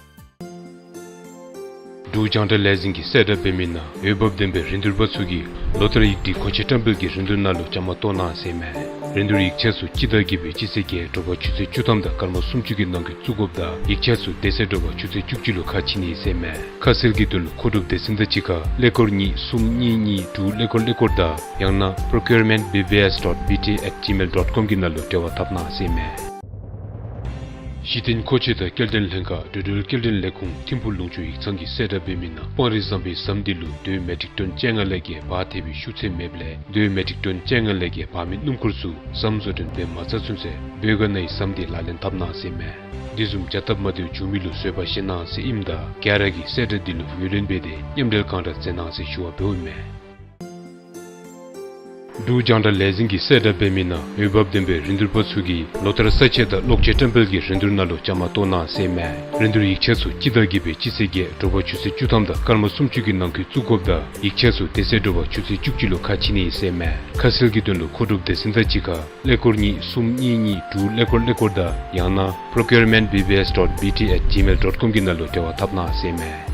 འབྲུག་རྒྱང་བསྒྲགས་ལས་འཛིན་གྱིས་གསལ་བསྒྲགས་འབད་མི་ནང་འོས་འབབ་ལྡན་པའི་རིན་བསྡུར་པ་ཚུ་གིས་ལོ་ལྟར་ཡིག་སྒྲིག་གོང་ཆེ་བཀྲམ་སྤེལ་གྱི་རིན་བསྡུར་ནང་ལུ་བཅའ་མར་གཏོགས་གནང་ཟེར་མས། རིན་བསྡུར་ཡིག་ཆ་ཚུ་སྤྱི་ཟླ་བརྒྱད་པའི་སྤྱི་ཚེས་བརྒྱད་དྲོ་པ་ཆུ་ཚོད་བཅུ་ཐམ་དང་སྐར་མ་སུམ་ཅུ་གི་ནང་འཁོད་བཙུགས་དགོཔ་དང་ཡིག་ཆ་ཚུ་དེ་ཚེ་དྲོ་པ་ཆུ་ཚོད་བཅུ་གཅིག་ལུ་ཁ་ཕྱེ་ནི་ཟེར་མས། ཁ་གསལ་གྱི་དོན་ལུ་མཁོ་སྒྲུབ་སྡེ་ཚན་དང་གཅིག་ཁར་ཀླད་ཀོར་གཉིས་གསུམ་གཉིས་གཉིས་དྲུག་ཀླད་ཀོར་ཀླད་ཀོར་དང་ཡང་ན་procurement B B S dot B T at gmail dot com གི་ནང་ལུ་འབྲེལ་བ་འཐབ་གནང་ཟེར་མས། གཞི་རྟེན་མཁོ་ཆས་དང་སྐྱེལ་འདྲེན་ལྷན་ཁག་འགྲོ་འགྲུལ་སྐྱེལ་འདྲེན་ལས་ཁུངས་ཐིམ་ཕུག་ལུང་ཕྱོགས་ཡིག་ཚང་གིས་གསལ་བསྒྲགས་འབད་མི་ནང་སྤང་རི་ཟམ་པའི་ཟམ་འདི་ལུ་རྡོའི་མེ་ཊིག་ཊོན་བཅོ་ལྔ་ལས་བརྒལ་འབག་ཐེབས་པའི་ཤུགས་ཚད་མེདཔ་ལས་རྡོའི་མེ་ཊིག་ཊོན་བཅོ་ལྔ་ལས་བརྒལ་འབག་མི་སྣུམ་འཁོར་ཚུ་ཟམ་བཟོ་སྐྲུན་འབད་མ་ཚར་ཚུན་ཚོད་བོད་ག་ན་ཡི་ཟམ་འདི་ལག་ལེན་འཐབ་གནང་ཟེར་མས། འདི་བཟུམ་བྱ་སྟབས་མ་བདེཝ་བྱུང་མི་ལུ་བཟོད་པ་བཞེས་གནང་ཟེར་ཨིནམ་ད་ག་ར་གིས་གསལ་བསྒྲགས་འདི་ལུ་ངོས་ལེན་འབད་དེ་མཉམ་འབྲེལ་གང་དྲག་མཛད་གནང་ཟེར་ཞུ་བ་འབདཝ་ཨིན་མས། འབྲུག་རྒྱང་བསྒྲགས་ལས་འཛིན་གྱིས་གསལ་བསྒྲགས་འབད་མི་ནང་འོས་འབབ་ལྡན་པའི་རིན་བསྡུར་པ་ཚུ་གིས་ལོ་ལྟར་ས་ཆ་དང་གློག་ཆས་བཀྲམ་སྤེལ་གྱི་རིན་བསྡུར་ནང་ལུ་བཅའ་མར་གཏོགས་གནང་ཟེར་མས། རིན་བསྡུར་ཡིག་ཆ་ཚུ་སྤྱི་ཟླ་བརྒྱད་པའི་སྤྱི་ཚེས་བརྒྱད་དྲོ་པ་ཆུ་ཚོད་བཅུ་ཐམ་དང་སྐར་མ་སུམ་ཅུ་གི་ནང་འཁོད་བཙུགས་དགོཔ་དང་ཡིག་ཆ་ཚུ་དེ་ཚེ་དྲོ་པ་ཆུ་ཚོད་བཅུ་གཅིག་ལུ་ཁ་ཕྱེ་ནི་ཟེར་མས། ཁ་གསལ་གྱི་དོན་ལུ་མཁོ་སྒྲུབ་སྡེ་ཚན་དང་གཅིག་ཁར་ཀླད་ཀོར་གཉིས་གསུམ་གཉིས་གཉིས་དྲུག་ཀླད་ཀོར་ཀླད་ཀོར་དང་ཡང་ན་procurement B B S dot B T at gmail dot com གི་ནང་ལུ་འབྲེལ་བ་འཐབ་གནང་ཟེར་མས།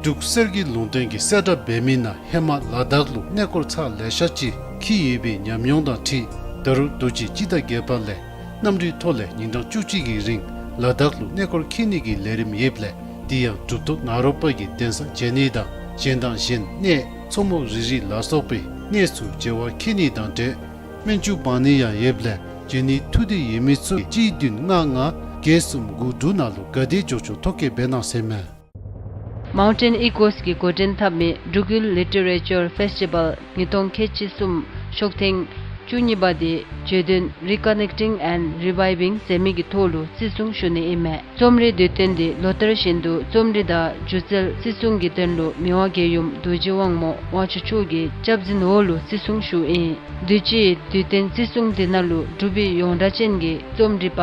འབྲུག་གསེར་གྱི་ལུང་བསྟན་གྱིས་གསལ་བསྒྲགས་འབད་མི་ནང་ཧེ་མ་ལ་དྭགས་ལུ་གནས་སྐོར་ཚར་ལེ་ཤ་ཅིག་འཁྱིད་ཡོད་པའི་ཉམས་མྱོང་དང་འཁྲིལ་ད་རུང་དུས་ཅི་སྤྱི་ཟླ་བརྒྱད་པ་ལས་གནམ་གྲུའི་ཐོག་ལས་ཉིན་གྲངས་བཅུ་གཅིག་གི་རིང་ལ་དྭགས་ལུ་གནས་སྐོར་འཁྱིད་ནི་གི་ལས་རིམ་ཡོདཔ་ལས་དེ་ཡང་གྲུབ་ཐོབ་ནཱ་རོ་པ་གི་གདན་ས་མཇལ་ནི་དང་གཞན་དང་གཞན་གནས་མཚོ་མོ་རི་རི་ལ་སོགས་པའི་གནས་ཚུ་མཇལ་བར་འཁྱིད་ནི་དང་འབྲེལ་སྨན་བཅོས་འབག་ནི་ཡང་ཡོདཔ་ལས་མཇལ་ནི་ཐུགས་འདོད་ཡོད་མི་ཚུ་གཅིག་བདུན་ལྔ་ལྔ་བརྒྱད་གསུམ་དགུ་དྲུག་ནང་ལུ་ག་དེ་མགྱོགས་མགྱོགས་ཐོ་བཀོད་འབད་གནང་ཟེར་མས། Mountain Echoes གིས་འགོ་འདྲེན་འཐབ་མི་འབྲུག་ཡུལ་Literature Festival ཉིས་སྟོང་ཁལ་གཅིག་གསུམ་ཤོག་ཐེངས་བཅུ་གཉིས་པ་དེ་བརྗོད་དོན་Reconnecting and Reviving ཟེར་མི་གི་ཐོག་ལུ་བརྩི་སྲུང་ཞུ་ནི་ཨིན་མས། རྩོམ་རིག་དུས་སྟོན་འདི་ལོ་ལྟར་བཞིན་དུ་རྩོམ་རིག་དང་སྒྱུ་རྩལ་བརྩི་སྲུང་གི་དོན་ལུ་མི་དབང་རྒྱལ་ཡུམ་རྡོ་རྗེ་དབང་མོ་དབང་ཕྱུག་མཆོག་གི་སྐྱབས་འཛིན་འོག་ལུ་བརྩི་སྲུང་ཞུཝ་ཨིན། དུས་ཅི་དུས་སྟོན་བརྩི་སྲུང་འདི་ནང་ལུ་འབྲུག་པའི་ཡོངས་གྲགས་ཅན་གྱི་རྩོམ་སྒྲིག་པ་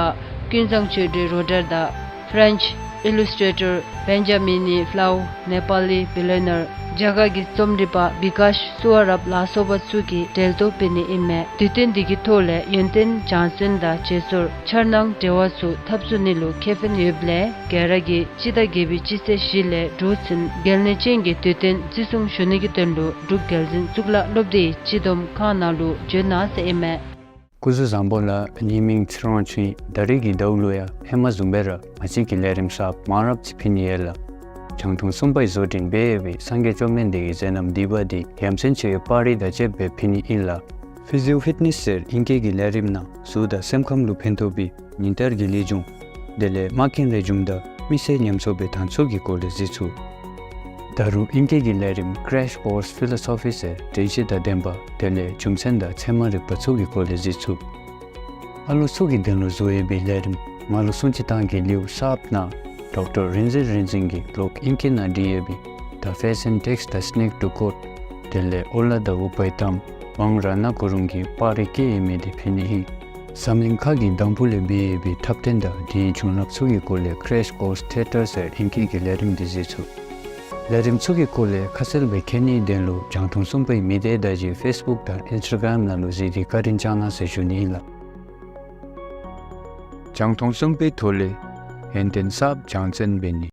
ཀུན་བཟང་ཆོས་སྒྲོན་རོ་ཌར་དང་French illustrator Benjamin Flau, ནེ་པཱ་ལི་billionaire རྒྱ་གར་གྱི་རྩོམ་སྒྲིག་པ་བི་ཀཱཤ་སུ་བ་རབ་ལ་སོགས་པ་ཚུ་གིས་གྲལ་གཏོགས་འབད་ནི་ཨིན་མས། དུས་སྟོན་འདི་གི་ཐོག་ལས་ཡོན་ཏན་སྦྱང་བརྩོན་དང་བརྗེད་སོར་འཆར་སྣང་འབྲེལ་བ་ཚུ་འཐབ་རྩོད་ནི་ལུ་ཁེ་ཕན་ཡོདཔ་ལས་ག་ར་གིས་སྤྱི་ཟླ་བརྒྱད་པའི་སྤྱི་ཚེས་བཞི་ལས་དྲུག་ཚུན་གལ་གནད་ཅན་གྱི་དུས་སྟོན་བརྩི་སྲུང་ཞུ་ནི་གི་དོན་ལུ་འབྲུག་རྒྱལ་འཛིན་གཙུག་ལག་སློབ་སྡེའི་སྤྱི་བསྡོམས་ཁང་ནང་ལུ་བྱོན་གནང་ཟེར་ཨིན་མས། སྐུ་གཟུགས་བཟང་པོ་ལགས། ངེའི་མིང་ཚེ་རིང་དབང་ཕྱུག་ཨིན། ད་རིས་ཀྱི་ཟླཝ་ལུ་ཡང་ཧེ་མ་བཟུམ་སྦེ་ར་ང་བཅས་ཀྱི་ལས་རིམ་གསརཔ་མང་རབས་ཅིག་ཕུལ་ནི་ཡོད་ལགས། རྒྱང་མཐོང་གསུམ་པའི་བཟོ་སྐྲུན་འབད་བའི་སངས་རྒྱས་བཅོམ་ལྡན་འདས་ཀྱི་མཛད་རྣམ་བསྡུས་པ་འདི་ཡ་མཚན་ཆེ་བའི་པར་རིས་དང་བཅསཔ་སྦེ་ཕུལ་ནི་ཨིན་ལགས། Physio Fitness ཟེར་ཨིང་སྐད་ཀྱི་ལས་རིམ་ནང་གཟུགས་དང་སེམས་ཁམས་ལུ་ཕན་ཐོགས་པའི་ཉིན་ལྟར་གྱི་ལེགས་བྱུང་དེ་ལས་མ་མཁན་རེ་བྱུང་དང་མི་སེར་ཉམས་གསོ་པའི་དང་ཚུགས་ཀྱི་སྐོར་ལས་གཟིགས་ཚུགས། ད་རུང་ཨིང་སྐད་ཀྱི་ལས་རིམ་Crash Course Philosophy ཟེར་དྲན་ཤེས་དང་ལྡན་པ་དེ་ལས་རྒྱུ་མཚན་དང་ཚད་མ་རིག་པ་ཚུ་གི་སྐོར་ལས་གཟིགས་ཚུགས། ཨ་ལོ་ཚུ་གི་དོན་ལུ་བཟོ་ཡོད་པའི་ལས་རིམ་མ་ལུ་སྲུང་བརྩི་བཏང་གི་ལེའུ་གསརཔ་ནང་ཌོག་ཊར་རིག་འཛིན་རིག་འཛིན་གྱིས་ལོག་ཨིང་སྐད་ནང་བྲིས་ཡོད་པའི་The Fashion Text, The Sneak to Court དེ་ལས་ཨོ་ལ་དང་ཨུ་པའི་ཏམ་དབང་རཏྣ་གུ་རུང་གིས་པར་རིས་བཀོད་ཡོད་མི་དེ་ཕུལ་ནི་ཨིན། འཛམ་གླིང་ཁག་གི་འདམ་བུ་ལས་འབད་ཡོད་པའི་འཁྲབ་སྟོན་དང་དེའི་བྱུང་རབས་ཚུ་གི་སྐོར་ལས་Crash Course Theatre ཟེར་ཨིང་སྐད་ཀྱི་ལས་རིམ་འདི་གཟིགས་ཚུགས། ལས་རིམ་ཚུ་གི་སྐོར་ལས་ཁ་གསལ་སྦེ་མཁྱེན་ནིའི་དོན་ལུ་རྒྱང་མཐོང་གསུམ་པའི་མི་སྡེ་དང་གཅིག་ཁར་ཕེསི་བུཀ་དང་ཨིནསི་ཊ་གརམ་ནང་ལུ་གཟིགས་ཏེ་བཀའ་དྲིན་བསྐྱང་གནང་ཟེར་ཞུ་ནི་ཨིན་ལགས། རྒྱང་མཐོང་གསུམ་པའི་ཐོག་ལས་ཡོན་ཏན་གསརཔ་སྦྱང་བརྩོན་འབད་ནི།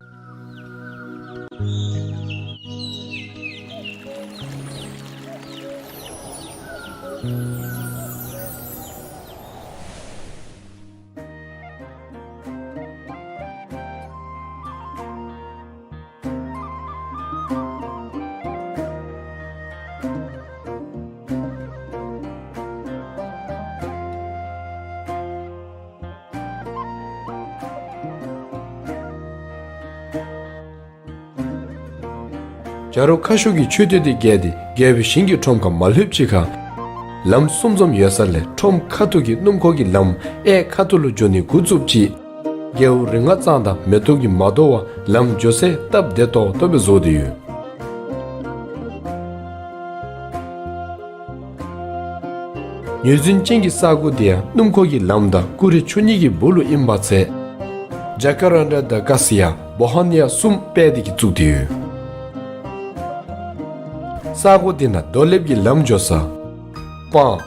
བྱ་རོག་ཁ་ཤོར་གྱི་མཆོད་རྟེན་དེ་བརྒལ་ཏེ་རྒྱལ་པོའི་ཞིང་གི་ཁྲོམ་ཁར་མ་ལྷོདཔ་ཅིག་ཁར་ལམ་གསུམ་འཛོམས་ཡོད་ས་ལས་ཁྲོམ་ཁ་ཐུག་གི་སྣུམ་འཁོར་གྱི་ལམ་གཡས་ཁ་ཐུག་ལུ་འགྱོ་ནི་འགོ་བཙུགསཔ་ཅིག་རྒྱལ་པོ་རིག་སྔགས་གཙང་དང་མེ་ཏོག་གིས་མ་དོ་བར་ལམ་འགྱོ་སའི་སྟབས་བདེ་ཏོག་ཏོ་སྦེ་བཟོ་སྟེ་ཡོད། ངོས་འཛིན་ཅན་གྱི་ས་གོ་དེ་ཡང་སྣུམ་འཁོར་གྱི་ལམ་དང་ཀུ་རེ་ཆུ་གཉིས་ཀྱི་སྦུག་ལུ་ཨིན་པ་ཚེ། ཇ་ཀ་རན་ཌ་དང་ཀ་སི་ཡ་ བོ་ཧོན་ཡ་གསུམ་སྤེལ་ཏེ་གིས་བཙུགས་ཏེ་ཡོད། ས་གོ་འདི་ནང་རྡོ་ལེབ་ཀྱི་ལམ་འགྱོ་ས། སྤང་།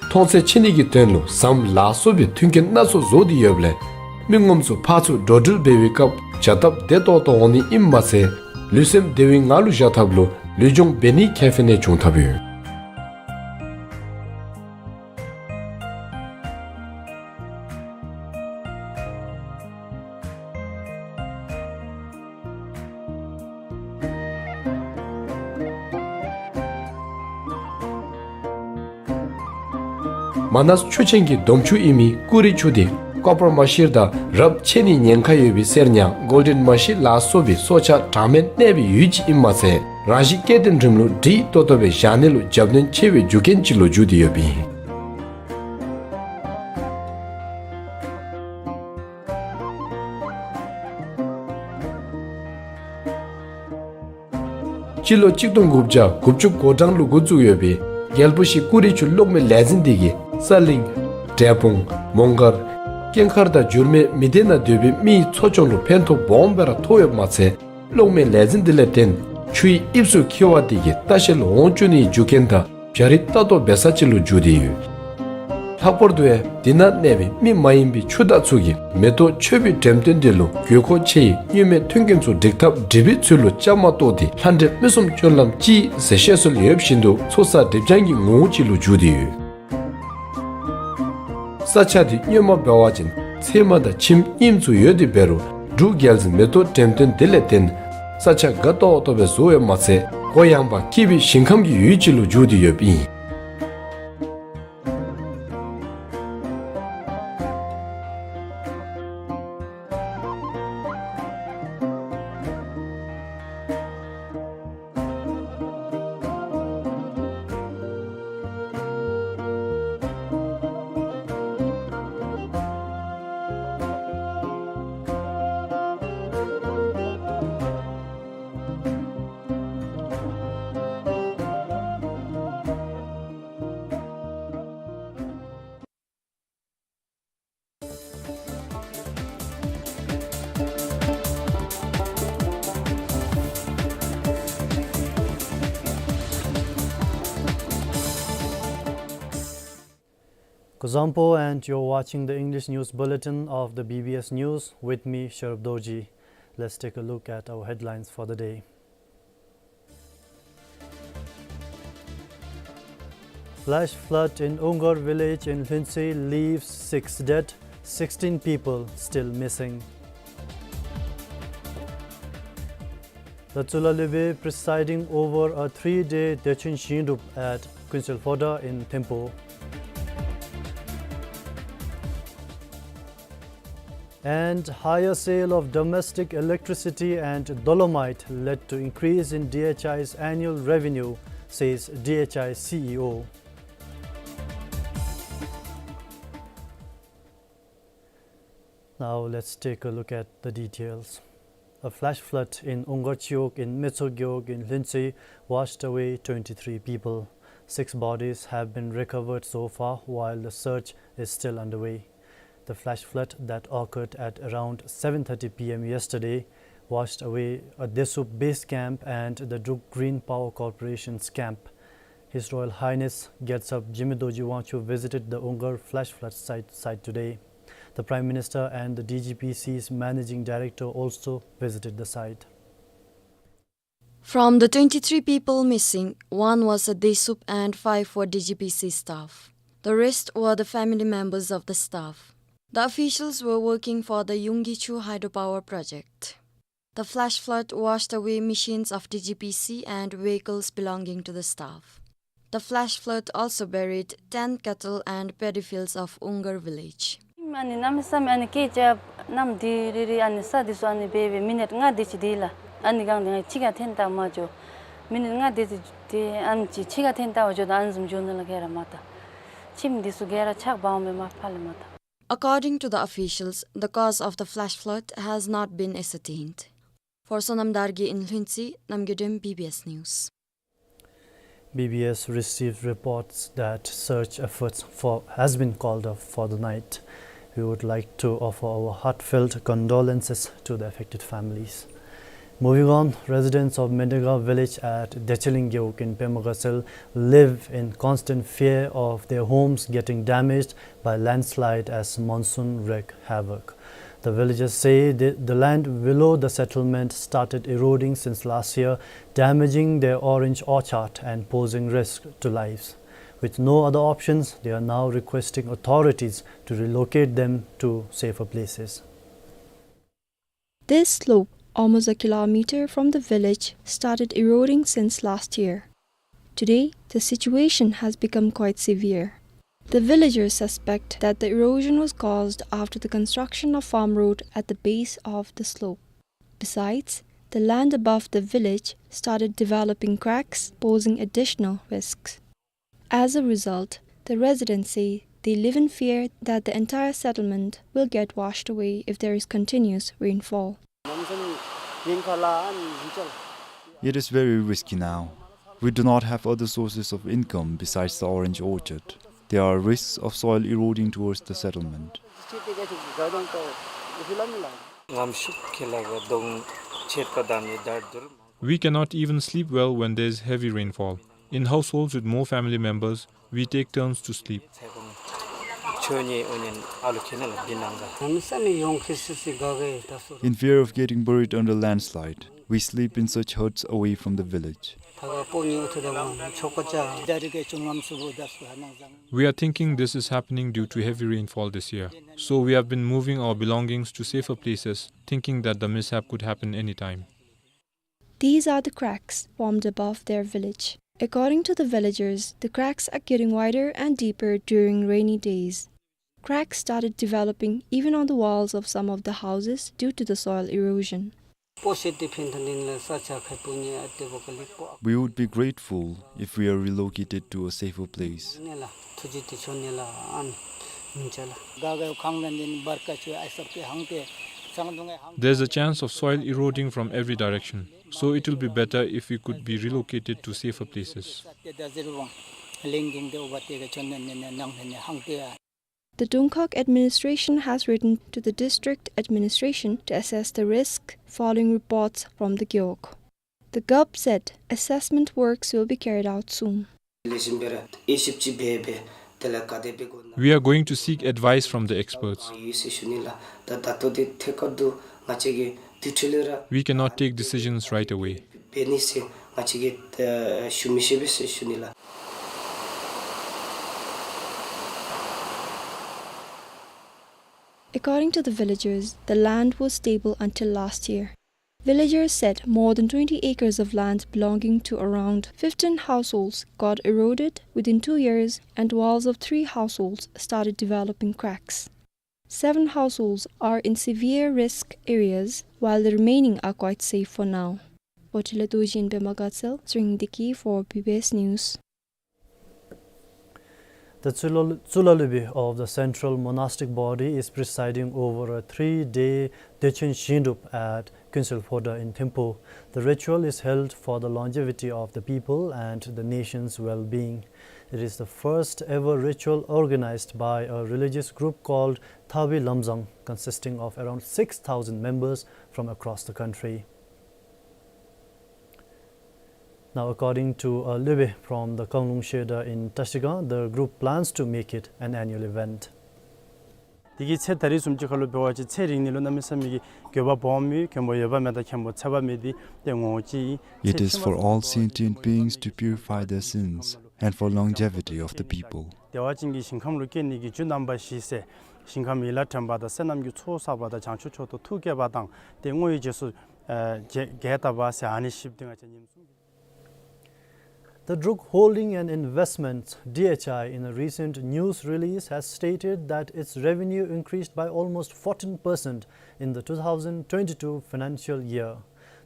མཐོང་ཚད་ཕྱེ་ནི་གི་དོན་ལུ་ཟམ་ལ་སོགས་པའི་མཐུན་རྐྱེན་སྣ་ཚོགས་བཟོ་སྟེ་ཡོདཔ་ལས་མི་ངོམ་ཚུ་ཕར་ཚུར་འགྲོ་འགྲུལ་འབད་བའི་སྐབས་བྱ་སྟབས་བདེ་ཏོག་ཏོ་འོང་ནི་ཨིནམ་མ་ཚད་ལུས་སེམས་བདེ་བའི་ངང་ལུ་བཞག་ཐབས་ལུ་ལུས་སྦྱོང་འབད་ནིའི་ཁེ་ཕན་ཡང་བྱུང་ཐབས་ཡོད། མ་ནཱས་ཆུ་ཆེན་གྱི་སྡོམ་ཆུ་ཨིན་མི་ཀུ་རི་ཆུ་འདི་ཀོ་པར་མ་ཤིར་དང་རབ་ཕྱེ་ནིའི་ཉེན་ཁ་ཡོད་པའི་གསེར་ཉ་གོལ་ཌེན་མ་ཤི་ལ་སོགས་པའི་སྲོག་ཆགས་གྲངས་མེད་གནས་པའི་ཡུལ་ཅིག་ཨིནམ་མ་ཚད་རང་བཞིན་སྐྱེ་ལྡན་འབྲུམ་ལུག་འདྲེས་ཏོག་ཏོ་སྦེ་བཞག་ནི་ལུ་རྒྱབ་སྣོན་ཆེ་བའི་རྒྱུ་རྐྱེན་ཅིག་ལུ་འགྱུར་ཏེ་ཡོདཔ་ཨིན། སྤྱི་ལོ་གཅིག་སྟོང་དགུ་བརྒྱ་དགུ་བཅུ་གོ་གྲངས་ལུ་འགོ་བཙུགས་ཡོད་པའི་རྒྱལ་པོ་ཤི་ཀུ་རི་ཆུ་གློག་མེ་ལས་འཛིན་འདི་གིས་ས་གླིང་། འབྲས་སྤུངས། མོང་སྒར། ཀེང་མཁར་དང་འགྱུར་མེད་མི་སྡེ་ནང་སྡོད་པའི་མི་ཡི་འཚོ་སྐྱོང་ལུ་ཕན་ཐོགས་སྦོམ་སྦེ་ར་ཐོགས་ཡོདཔ་མ་ཚད་གློག་མེ་ལས་འཛིན་འདི་ལས་བརྟེན་ཆུའི་དབྱིབས་སུ་འཁྱིལ་བ་འདི་གིས་ལྟ་བཤལ་འོང་བཅུག་ནིའི་རྒྱུ་རྐྱེན་དང་བྱ་རིགས་ལྟ་རྟོག་འབད་ས་ཅིག་ལུ་འགྱུར་ཏེ་ཡོད། ལྷག་པར་དུ་ཡང་འདི་ནང་གནས་པའི་མི་མ་ཡིན་པའི་ཆུ་བདག་ཚུ་གིས་མེ་ཏོག་མཆོད་པའི་འགྲེམས་སྟོན་འདི་ལུ་དགོས་མཁོ་ཆེ་བའི་མཉམ་མེད་མཐུན་རྐྱེན་ཚུ་སྒྲིག་ཐབས་སྒྲིག་པའི་ཚུལ་ལུ་བཅའ་མར་གཏོགས་ཏེ་ལྷ་འདྲེ་མི་གསུམ་སྤྱོད་ལམ་གཅིག་ཟེར་བཤད་སྲོལ་ཡོད་བཞིན་དུ་ཚོགས་བསགས་སྒྲིབ་སྦྱང་གི་ངོ་བོ་ཅིག་ལུ་འགྱུར་ཏེ་ཡོད། ས་ཆ་འདི་སྔོན་མ་འབད་བ་ཅིན་ཚལ་མ་དང་ཁྱིམ་རྙིངམ་ཚུ་ཡོད་དེ་འབད་རུང་འབྲུག་རྒྱལ་འཛིན་མེ་ཏོག་འགྲེམས་སྟོན་འདི་ལས་བརྟེན་ས་ཆ་དགའ་ཏོག་ཏོ་སྦེ་བཟོ་ཡོདཔ་མ་ཚད་གུ་ཡངས་པ་སྐྱིད་པའི་ཞིང་ཁམས་ཀྱི་ཡུལ་ཅིག་ལུ་འགྱུར་ཏེ་ཡོདཔ་ཨིན། Kuzuzangpo, and you're watching the English News Bulletin of the B B S News with me, Sharab Dorji. Let's take a look at our headlines for the day. Flash flood in Ungar village in Lhuentse leaves six dead, sixteen people still missing. The Tsulalibe presiding over a three-day Dechun Shingdrup at Kunsel Phodrang in Thimphu. And higher sale of domestic electricity and dolomite led to increase in D H I's annual revenue, says D H I C E O. Now let's take a look at the details. A flash flood in Ungar Chiwog in Metso Gewog in Lhuentse washed away twenty-three people. Six bodies have been recovered so far, while the search is still underway. The flash flood that occurred at around seven thirty P M yesterday washed away a Desup base camp and the Druk Green Power Corporation's camp. His Royal Highness Gyaltsab Jigme Dorji Wangchuck visited the Ungar flash flood site, site today. The Prime Minister and the D G P C's Managing Director also visited the site. From the twenty-three people missing, one was a Desup and five were D G P C staff. The rest were the family members of the staff. The officials were working for the Yunggichu hydropower project. The flash flood washed away machines of D G P C and vehicles belonging to the staff. The flash flood also buried ten cattle and paddy fields of Ungar village. ཨ་ནི་གནམ་མེད་ས་མེད་ཨ་ནི་སྐད་རྐྱབ། གནམ་དེ་རི་རི་ཨ་ནི་ས་འདི་ཚུ་ཨ་ནི་འབད་འབད་མི་ནཊ་ལྔ་དེ་ཅིག་དེ་ལགས། ཨ་ནི་གང་དེ་ང་ཕྱི་ཁར་འཐོན་བལྟ་མ་འགྱོ། མི་ནཊ་ལྔ་དེ་ཅིག་དེ་ཨ་ནི་ཅིག་ཕྱི་ཁར་འཐོན་བལྟ་བར་འགྱོཝ་ད་ཨ་ནི་བཟུམ་འགྱོ་ནི་ལགས། ག་ར་མ་ཐལ། ཁྱིམ་འདི་ཚུ་ག་ར་ཆག་སྦངམ་སྦེ་མར་ཕབ་ལས་མ་ཐལ། According to the officials, the cause of the flash flood has not been ascertained. For Sonam Dargye in Lhuentse, Namgay Dem, B B S News. B B S received reports that search efforts for, has been called off for the night. We would like to offer our heartfelt condolences to the affected families. Moving on, residents of Mendenga village at Decheling Gewog in Pema Gatshel live in constant fear of their homes getting damaged by landslide as monsoon wreak havoc. The villagers say the, the land below the settlement started eroding since last year, damaging their orange orchard and posing risk to lives. With no other options, they are now requesting authorities to relocate them to safer places. This slope, almost a kilometer from the village, started eroding since last year. Today, the situation has become quite severe. The villagers suspect that the erosion was caused after the construction of farm road at the base of the slope. Besides, the land above the village started developing cracks, posing additional risks. As a result, the residents say they live in fear that the entire settlement will get washed away if there is continuous rainfall. It is very risky now. We do not have other sources of income besides the orange orchard. There are risks of soil eroding towards the settlement. We cannot even sleep well when there is heavy rainfall. In households with more family members, we take turns to sleep. In fear of getting buried under landslide, we sleep in such huts away from the village. We are thinking this is happening due to heavy rainfall this year, so we have been moving our belongings to safer places, thinking that the mishap could happen anytime. These are the cracks formed above their village. According to the villagers, the cracks are getting wider and deeper during rainy days. Cracks started developing even on the walls of some of the houses due to the soil erosion. We would be grateful if we are relocated to a safer place. There's a chance of soil eroding from every direction, so it will be better if we could be relocated to safer places. The Dongkhag administration has written to the district administration to assess the risk following reports from the Gewog. The G O P said assessment works will be carried out soon. We are going to seek advice from the experts. We cannot take decisions right away. According to the villagers, the land was stable until last year. Villagers said more than twenty acres of land belonging to around fifteen households got eroded within two years, and walls of three households started developing cracks. Seven households are in severe risk areas, while the remaining are quite safe for now. Votila Dorji in Pema Gatshel, Tshering Deki for B B S News. The Tsulal-, Tsulalibi of the Central Monastic Body is presiding over a three-day Dechen Shingdrup at Kuensel Phodrang in Thimphu. The ritual is held for the longevity of the people and the nation's well-being. It is the first ever ritual organized by a religious group called Thabi Lamjang, consisting of around six thousand members from across the country. Now, according to a Libe from the Kanglung Shedar in Trashigang, the group plans to make it an annual event. དེ་གི་ཚེ་ད་རིས་བཟུམ་ཅིག་ཁར་ལུ་འབད་བ་ཅིན་ཚེ་རིང་ནི་ལུ་གནམ་མེད་ས་མེད་ཀྱི་འགྱོད་པ་སྦོམ་ཡོད། མཁན་པོ་འོད་དཔག་མེད་དང་མཁན་པོ་ཚེ་དཔག་མེད་འདི་ཏེ་ངོ་བོ་ཅིག་ཨིན། It is for all sentient beings to purify their sins and for longevity of the people. བདེ་བ་ཅན་གྱི་ཞིང་ཁམས་ལུ་སྐྱེ་ནི་གི་རྒྱུ་རྣམ་པ་བཞི་ཟེར། ཞིང་ཁམས་ཡིད་ལ་དྲན་པ་དང་བསོད་ནམས་ཀྱི་ཚོགས་བསགས་པ་དང་བྱང་ཆུབ་མཆོག་ཏུ་ཐུགས་བསྐྱེད་པ་དང་ཏེ་བསྔོ་བའི་རྗེས་སུ་ཨ་རྒྱས་རྒྱས་བཏབ་པ་ཟེར་ཨ་ནི་བཞི་འདི་ང་བཅས་ཉིནམ་གསུམ་གྱི། The Druk Holding and Investments, D H I, in a recent news release has stated that its revenue increased by almost fourteen percent in the two thousand twenty-two financial year.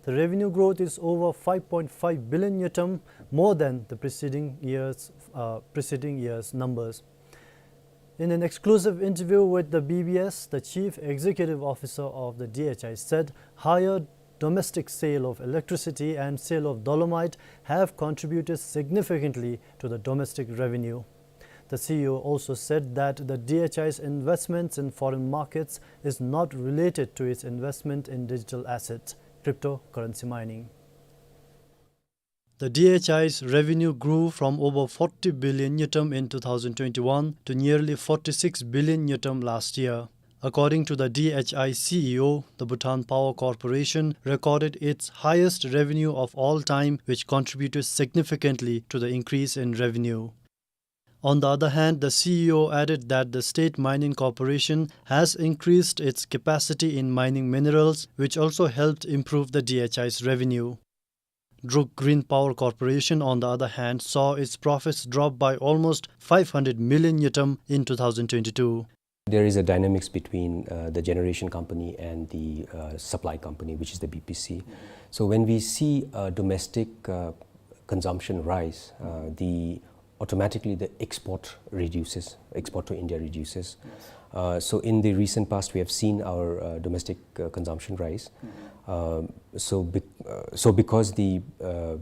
The revenue growth is over five point five billion ngultrum, more than the preceding year's, uh, preceding year's numbers. In an exclusive interview with the B B S, the Chief Executive Officer of the D H I said higher domestic sale of electricity and sale of dolomite have contributed significantly to the domestic revenue. The C E O also said that the D H I's investments in foreign markets is not related to its investment in digital assets, cryptocurrency mining. The D H I's revenue grew from over forty billion ngultrum in two thousand twenty-one to nearly forty-six billion ngultrum last year. According to the D H I C E O, the Bhutan Power Corporation recorded its highest revenue of all time, which contributed significantly to the increase in revenue. On the other hand, the C E O added that the State Mining Corporation has increased its capacity in mining minerals, which also helped improve the D H I's revenue. Druk Green Power Corporation, on the other hand, saw its profits drop by almost five hundred million ngultrum in two thousand twenty-two. There is a dynamics between, uh, the generation company and the, uh, supply company, which is the B P C. So when we see, uh, domestic, uh, consumption rise, uh, the automatically the export reduces, export to India reduces. Yes. Uh, so in the recent past, we have seen our, uh, domestic, uh, consumption rise. Mm-hmm. Um, so bec-, uh, so because the, uh,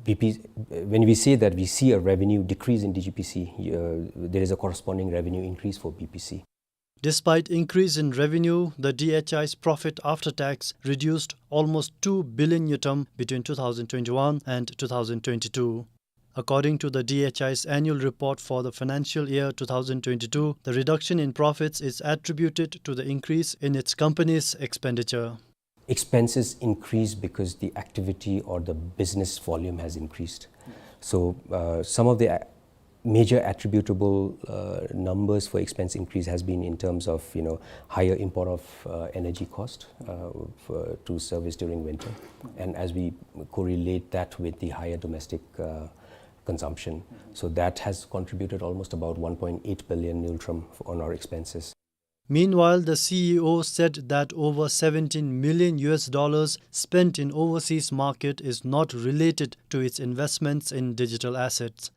B P, when we say that we see a revenue decrease in D G P C, uh, there is a corresponding revenue increase for B P C. Despite increase in revenue, the D H I's profit after tax reduced almost two billion ngultrum between two thousand twenty-one and two thousand twenty-two. According to the D H I's annual report for the financial year two thousand twenty-two, the reduction in profits is attributed to the increase in its company's expenditure. Expenses increase because the activity or the business volume has increased. So, uh, some of the a-, major attributable, uh, numbers for expense increase has been in terms of, you know, higher import of, uh, energy cost, uh, for, to service during winter. And as we correlate that with the higher domestic, uh, consumption. So that has contributed almost about one point eight billion ngultrum on our expenses. Meanwhile, the C E O said that over seventeen million U S dollars spent in overseas market is not related to its investments in digital assets.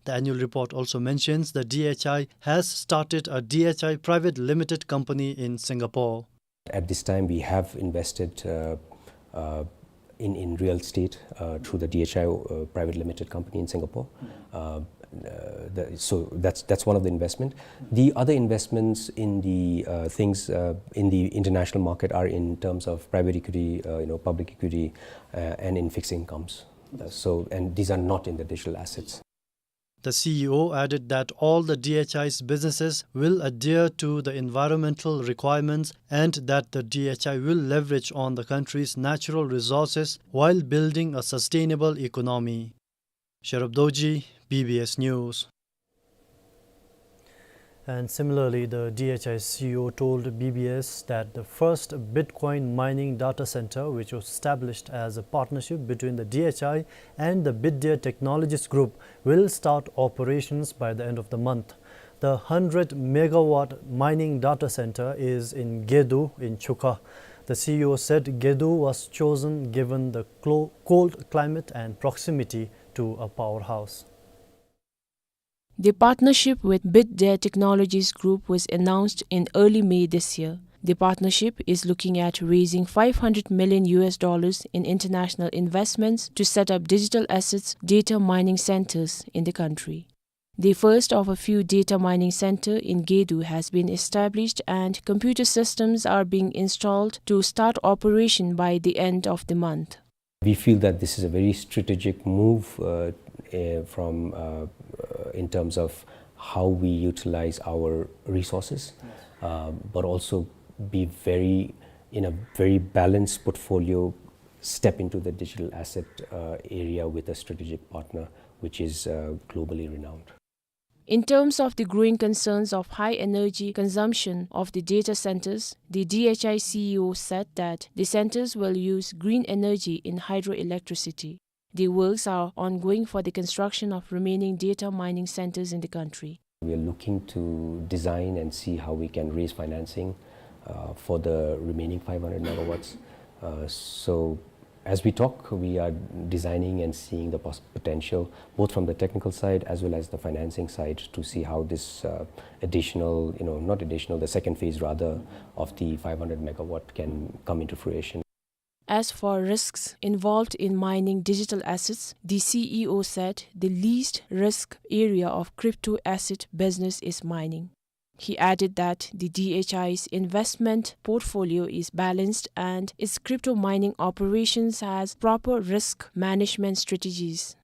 The annual report also mentions the D H I has started a D H I Private Limited company in Singapore. At this time, we have invested, uh, uh, in, in real estate, uh, through the D H I, uh, Private Limited Company in Singapore. Uh, uh, the, so that's, that's one of the investment. The other investments in the, uh, things, uh, in the international market are in terms of private equity, uh, you know, public equity, uh, and in fixed incomes. Uh, so, and these are not in the digital assets. The C E O added that all the D H I's businesses will adhere to the environmental requirements and that the D H I will leverage on the country's natural resources while building a sustainable economy. Sherab Dorji, B B S News. And similarly, the D H I C E O told B B S that the first Bitcoin mining data center, which was established as a partnership between the D H I and the Bitdea Technologies Group, will start operations by the end of the month. The hundred megawatt mining data center is in Gedu in Chuka. The C E O said Gedu was chosen given the clo-, cold climate and proximity to a powerhouse. The partnership with Bitdea Technologies Group was announced in early May this year. The partnership is looking at raising five hundred million U S dollars in international investments to set up digital assets data mining centers in the country. The first of a few data mining center in Gedu has been established and computer systems are being installed to start operation by the end of the month. We feel that this is a very strategic move, uh, uh, from, uh, uh, in terms of how we utilize our resources, uh, but also be very, in a very balanced portfolio, step into the digital asset, uh, area with a strategic partner which is, uh, globally renowned. In terms of the growing concerns of high energy consumption of the data centers, the D H I C E O said that the centers will use green energy in hydroelectricity. The works are ongoing for the construction of remaining data mining centers in the country. We are looking to design and see how we can raise financing, uh, for the remaining five hundred megawatts. Uh, so as we talk, we are designing and seeing the pos-, potential, both from the technical side as well as the financing side, to see how this, uh, additional, you know, not additional, the second phase rather, of the five hundred megawatt can come into fruition. As for risks involved in mining digital assets, the C E O said the least risk area of crypto asset business is mining. He added that the D H I's investment portfolio is balanced and its crypto mining operations has proper risk management strategies.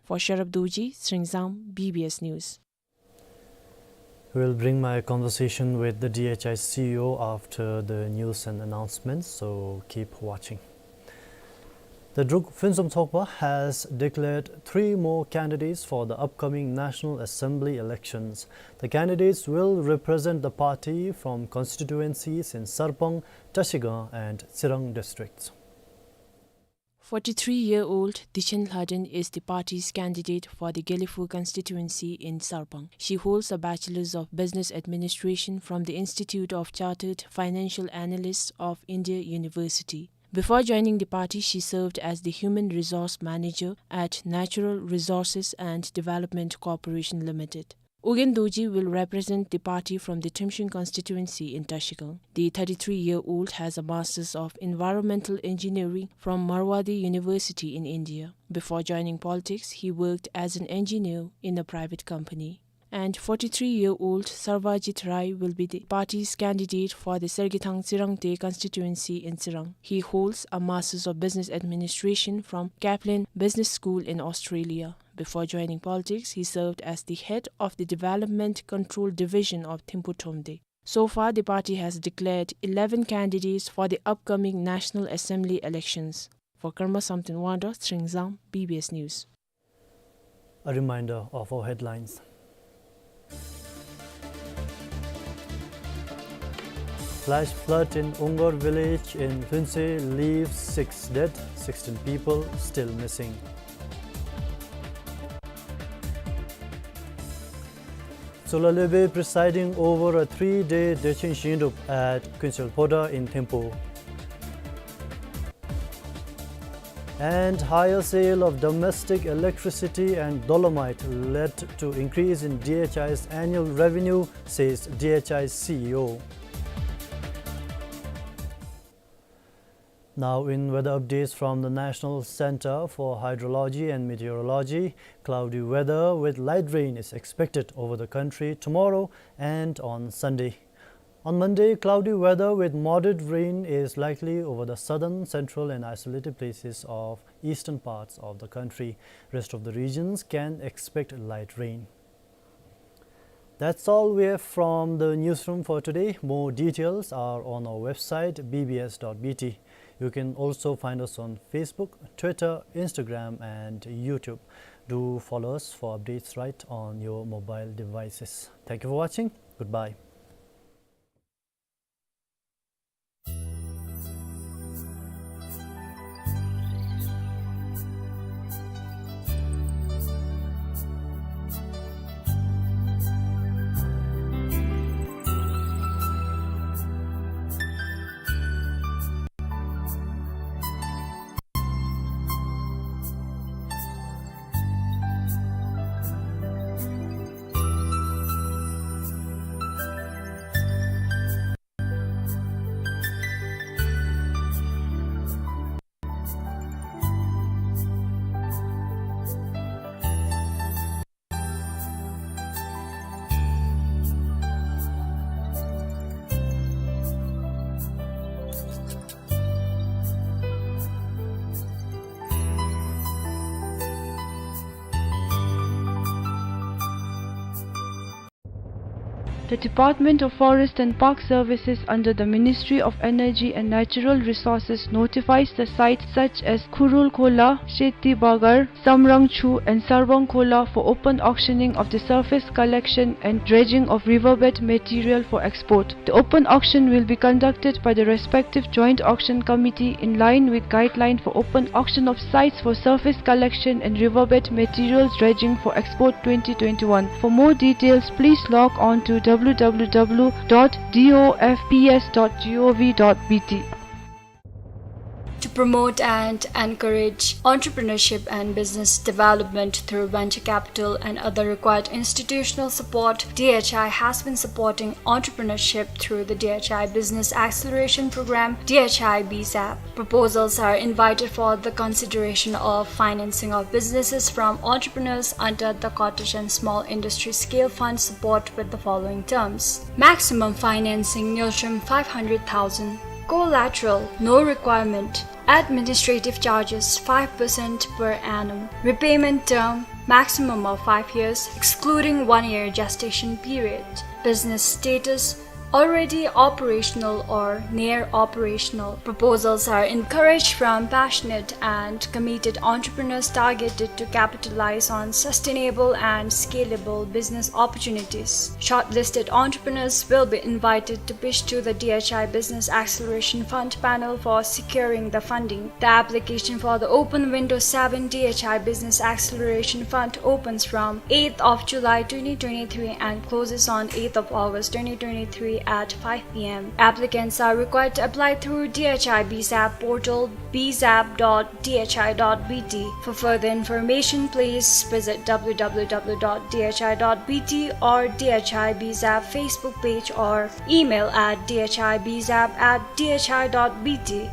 For Sharab Dorji, Tshering Zam, B B S News. We'll bring my conversation with the D H I C E O after the news and announcements, so keep watching. The Druk Phuentsum Tshogpa has declared three more candidates for the upcoming National Assembly elections. The candidates will represent the party from constituencies in Sarpang, Trashigang and Tsirang districts. Forty-three-year-old Dichen Lhaden is the party's candidate for the Gelephu constituency in Sarpang. She holds a Bachelor's of Business Administration from the Institute of Chartered Financial Analysts of India University. Before joining the party, she served as the Human Resource Manager at Natural Resources and Development Corporation Limited. Ugyen Dorji will represent the party from the Tumshuin constituency in Trashigang. The thirty-three-year-old has a Masters of Environmental Engineering from Marwadi University in India. Before joining politics, he worked as an engineer in a private company. And forty-three-year-old Sarvajit Rai will be the party's candidate for the Sergethang Tsirangte constituency in Tsirang. He holds a Masters of Business Administration from Kaplan Business School in Australia. Before joining politics, he served as the head of the Development Control Division of Thimphu Thromde. So far, the party has declared eleven candidates for the upcoming National Assembly elections. For Karma Samten Wangda, Tshering Zam, B B S News. A reminder of our headlines. Flash flood in Ungar village in Lhuentse leaves six dead, sixteen people still missing. Tsola Lebe presiding over a three-day Dechen Shingdrup at Kuensel Phodrang in Thimphu. And higher sale of domestic electricity and dolomite led to increase in D H I's annual revenue, says D H I C E O. Now in weather updates from the National Center for Hydrology and Meteorology, cloudy weather with light rain is expected over the country tomorrow and on Sunday. On Monday, cloudy weather with moderate rain is likely over the southern, central and isolated places of eastern parts of the country. Rest of the regions can expect light rain. That's all we have from the newsroom for today. More details are on our website, B B S dot B T. You can also find us on Facebook, Twitter, Instagram and YouTube. Do follow us for updates right on your mobile devices. Thank you for watching. Goodbye. The Department of Forest and Park Services under the Ministry of Energy and Natural Resources notifies the sites such as Khurul Khola, Sheti Bagar, Samrang Chu and Sarbang Khola for open auctioning of the surface collection and dredging of riverbed material for export. The open auction will be conducted by the respective Joint Auction Committee in line with guideline for open auction of sites for surface collection and riverbed materials dredging for export twenty twenty-one. For more details, please log on to w w w dot d o f p s dot g o v dot b t. To promote and encourage entrepreneurship and business development through venture capital and other required institutional support, D H I has been supporting entrepreneurship through the D H I Business Acceleration Program, D H I B zap. Proposals are invited for the consideration of financing of businesses from entrepreneurs under the Cottage and Small Industry Scale Fund support with the following terms. Maximum financing, ngultrum five hundred thousand. Collateral, no requirement. Administrative charges, five percent per annum. Repayment term, maximum of five years, excluding one year gestation period. Business status, already operational or near operational. Proposals are encouraged from passionate and committed entrepreneurs targeted to capitalize on sustainable and scalable business opportunities. Shortlisted entrepreneurs will be invited to pitch to the D H I Business Acceleration Fund panel for securing the funding. The application for the open window seven D H I Business Acceleration Fund opens from eighth of July twenty twenty-three and closes on eighth of August twenty twenty-three at five P M. Applicants are required to apply through D H I B zap portal, B zap dot D H I dot B T. For further information, please visit W W W dot D H I dot B T or D H I B zap Facebook page or email at D H I B zap at D H I dot B T.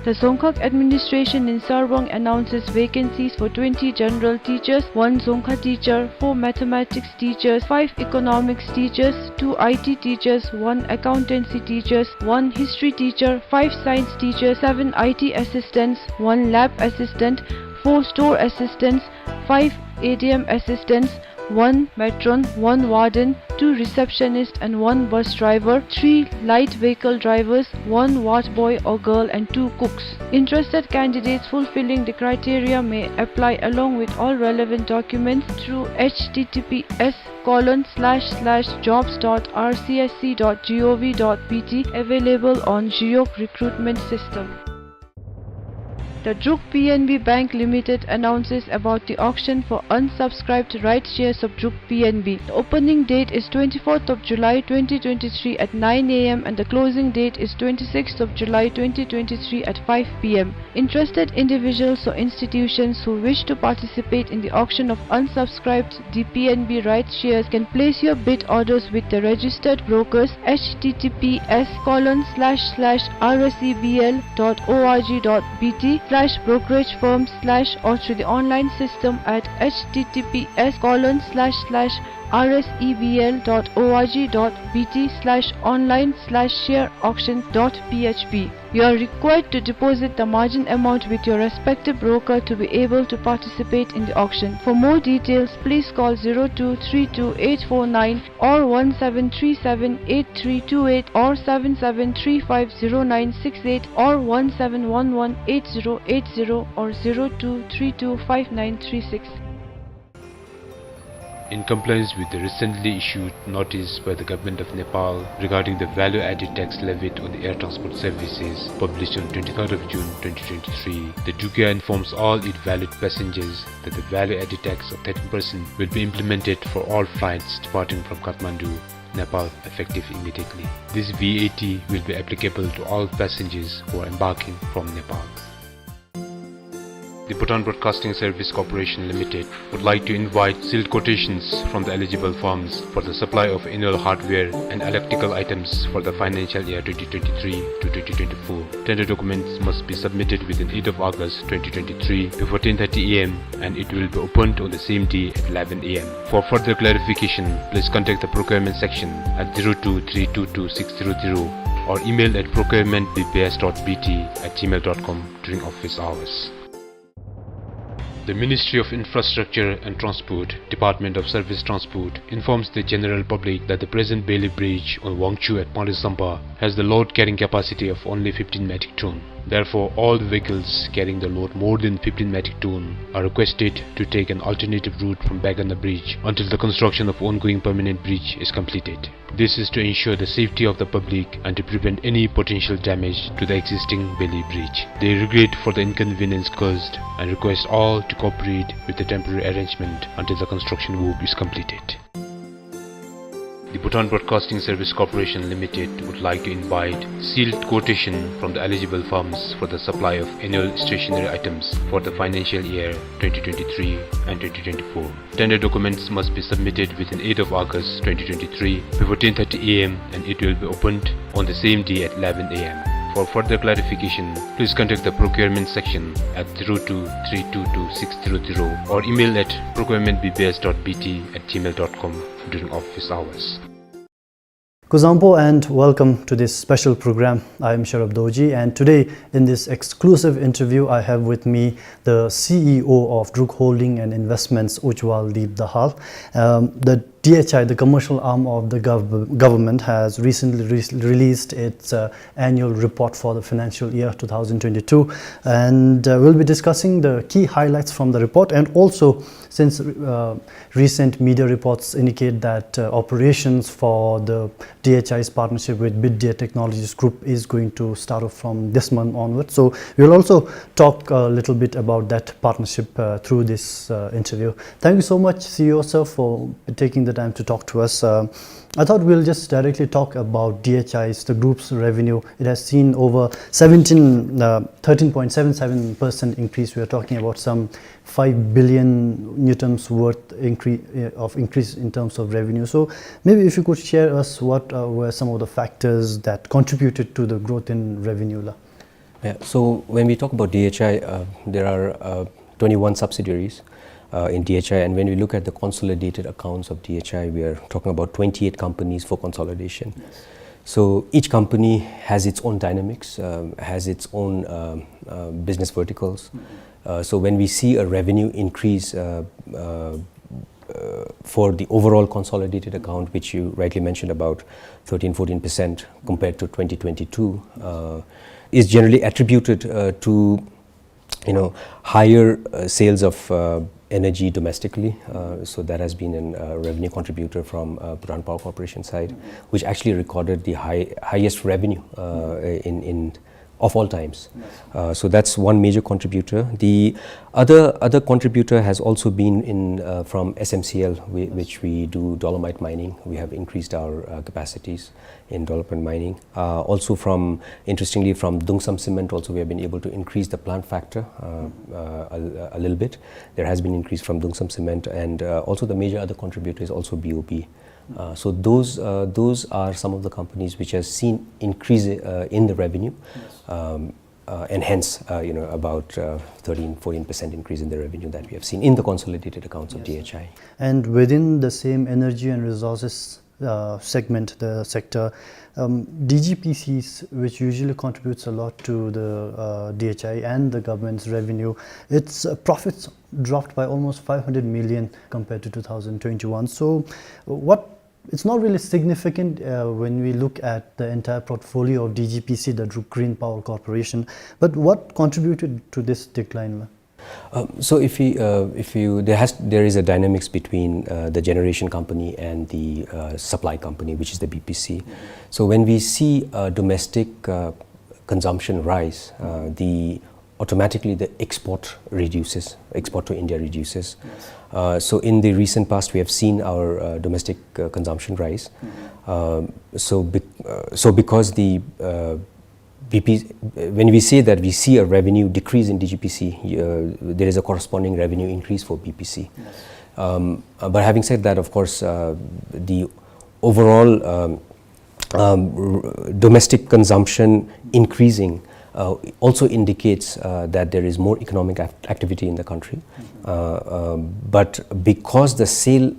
The Dzongkhag administration in Sarbong announces vacancies for twenty general teachers, one Dzongkha teacher, four mathematics teachers, five economics teachers, two I T teachers, one accountancy teachers, one history teacher, five science teachers, seven I T assistants, one lab assistant, four store assistants, five A D M assistants, one matron, one warden, two receptionists and one bus driver, three light vehicle drivers, one ward boy or girl and two cooks. Interested candidates fulfilling the criteria may apply along with all relevant documents through H T T P S colon slash slash jobs dot R C S C dot G O V dot B T, available on Jiyok recruitment system. The Druk P N B Bank Limited announces about the auction for unsubscribed rights shares of Druk P N B. The opening date is twenty-fourth of July twenty twenty-three at nine A M and the closing date is twenty-sixth of July twenty twenty-three at five P M. Interested individuals or institutions who wish to participate in the auction of unsubscribed D P N B rights shares can place your bid orders with the registered brokers, H T T P S colon slash slash R S E B L dot O R G dot B T slash brokerage firm slash, or through the online system at H T T P S colon slash slash R S E B L dot O R G dot B T slash online slash share auction dot P H P. You are required to deposit the margin amount with your respective broker to be able to participate in the auction. For more details, please call zero two three two eight four nine or one seven three seven eight three two eight or seven seven three five zero nine six eight or one seven one one eight zero eight zero or zero two three two five nine three six. In compliance with the recently issued notice by the Government of Nepal regarding the value added tax levied on the air transport services, published on twenty-third of June twenty twenty-three, the Drukia informs all its valued passengers that the value added tax of thirteen percent will be implemented for all flights departing from Kathmandu, Nepal, effective immediately. This V A T will be applicable to all passengers who are embarking from Nepal. The Bhutan Broadcasting Service Corporation Limited would like to invite sealed quotations from the eligible firms for the supply of annual hardware and electrical items for the financial year twenty twenty-three to twenty twenty-four. Tender documents must be submitted within eighth of August twenty twenty-three before ten thirty A M and it will be opened on the same day at eleven A M. For further clarification, please contact the procurement section at zero two three two two six zero zero or email at procurement B B S dot B T at gmail dot com during office hours. The Ministry of Infrastructure and Transport, Department of Service Transport, informs the general public that the present Bailey Bridge on Wangchhu at Panglai Sampa has the load carrying capacity of only fifteen metric ton. Therefore, all the vehicles carrying the load more than fifteen metric ton are requested to take an alternative route from Baiganda Bridge until the construction of ongoing permanent bridge is completed. This is to ensure the safety of the public and to prevent any potential damage to the existing Bailey Bridge. They regret for the inconvenience caused and request all to cooperate with the temporary arrangement until the construction work is completed. The Bhutan Broadcasting Service Corporation Limited would like to invite sealed quotation from the eligible firms for the supply of annual stationery items for the financial year twenty twenty-three and twenty twenty-four. Tender documents must be submitted within eighth of August twenty twenty-three before ten thirty a m and it will be opened on the same day at eleven a m. For further clarification, please contact the procurement section at zero two three two two six zero zero or email at procurement B B S dot B T at gmail dot com during office hours. Kuzuzangpo and welcome to this special program. I am Sharab Dorji, and today in this exclusive interview, I have with me the C E O of Druk Holding and Investments, Ujwal Deep Dahal. Um, the D H I, the commercial arm of the gov- government, has recently re- released its uh, annual report for the financial year two thousand twenty-two, and uh, we'll be discussing the key highlights from the report, and also since uh, recent media reports indicate that uh, operations for the D H I's partnership with Bidya Technologies Group is going to start off from this month onwards. So we'll also talk a little bit about that partnership uh, through this uh, interview. Thank you so much, C E O sir, for taking the time to talk to us. Uh, I thought we'll just directly talk about D H I's, the group's revenue. It has seen over seventeen, uh, thirteen point seven seven percent increase. We are talking about some five billion ngultrums worth incre- uh, of increase in terms of revenue. So maybe if you could share us what uh, were some of the factors that contributed to the growth in revenue, la. Yeah, so when we talk about D H I, uh, there are uh, twenty-one subsidiaries uh, in D H I, and when we look at the consolidated accounts of D H I, we are talking about twenty-eight companies for consolidation. So each company has its own dynamics, um, has its own um, uh, business verticals. Uh, so when we see a revenue increase uh, uh, uh, for the overall consolidated account, which you rightly mentioned, about thirteen, fourteen percent compared to twenty twenty-two, uh, is generally attributed uh, to, you know, higher uh, sales of uh, energy domestically. Uh, so that has been a uh, revenue contributor from uh, Bhutan Power Corporation side, which actually recorded the high, highest revenue uh, in, in of all times. Uh, so that's one major contributor. The other other contributor has also been in uh, from S M C L, we, which we do dolomite mining. We have increased our uh, capacities in dolomite mining. Uh, also, from, interestingly, from Dungsam Cement, also we have been able to increase the plant factor uh, uh, a, a little bit. There has been increase from Dungsam Cement, and uh, also the major other contributor is also B O B. Uh, so those uh, those are some of the companies which have seen increase uh, in the revenue, um, uh, and hence uh, you know, about uh, thirteen, fourteen percent increase in the revenue that we have seen in the consolidated accounts of D H I. And within the same energy and resources uh, segment, the sector, um, D G P Cs, which usually contributes a lot to the uh, D H I and the government's revenue, its uh, profits dropped by almost five hundred million compared to two thousand twenty-one. So, what it's not really significant uh, when we look at the entire portfolio of D G P C, the Druk Green Power Corporation. But what contributed to this decline? Um, so if we, uh, if you, there has, there is a dynamics between uh, the generation company and the uh, supply company, which is the B P C. So when we see uh, domestic uh, consumption rise, uh, the automatically the export reduces, export to India reduces. Uh, so in the recent past, we have seen our uh, domestic uh, consumption rise. Um, so, be- uh, so because the uh, B P, when we say that we see a revenue decrease in D G P C, uh, there is a corresponding revenue increase for B P C. Um, uh, but having said that, of course, uh, the overall um, um, r- domestic consumption increasing uh, also indicates uh, that there is more economic act- activity in the country. Uh, um, but because the sale,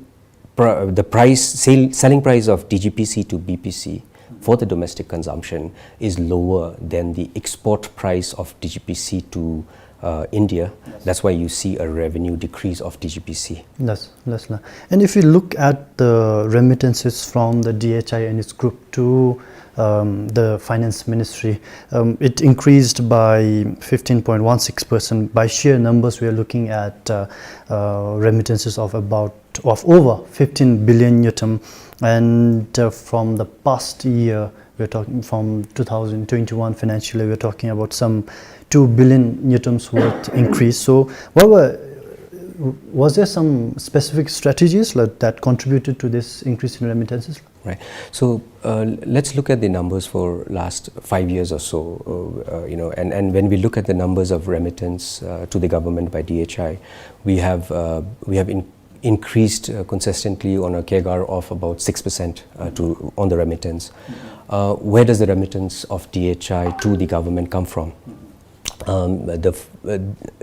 pr- the price, sale, selling price of D G P C to B P C for the domestic consumption is lower than the export price of D G P C to uh, India. That's why you see a revenue decrease of D G P C. Yes, yes, la. And if you look at the remittances from the D H I and its group to um, the finance ministry, um, it increased by fifteen point one six percent. By sheer numbers, we are looking at uh, uh, remittances of about, of over fifteen billion ngultrum. And uh, from the past year, we're talking from two thousand twenty-one financial year, we're talking about some two billion ngultrums worth increase. So, what were, was there some specific strategies, like, that contributed to this increase in remittances? Right. So, uh, let's look at the numbers for last five years or so. Uh, uh, you know, and, and when we look at the numbers of remittance, uh, to the government by D H I, we have, uh, we have in-, increased, uh, consistently on a CAGR of about six percent, uh, to, on the remittance. Uh, where does the remittance of D H I to the government come from? Um, the f-, uh,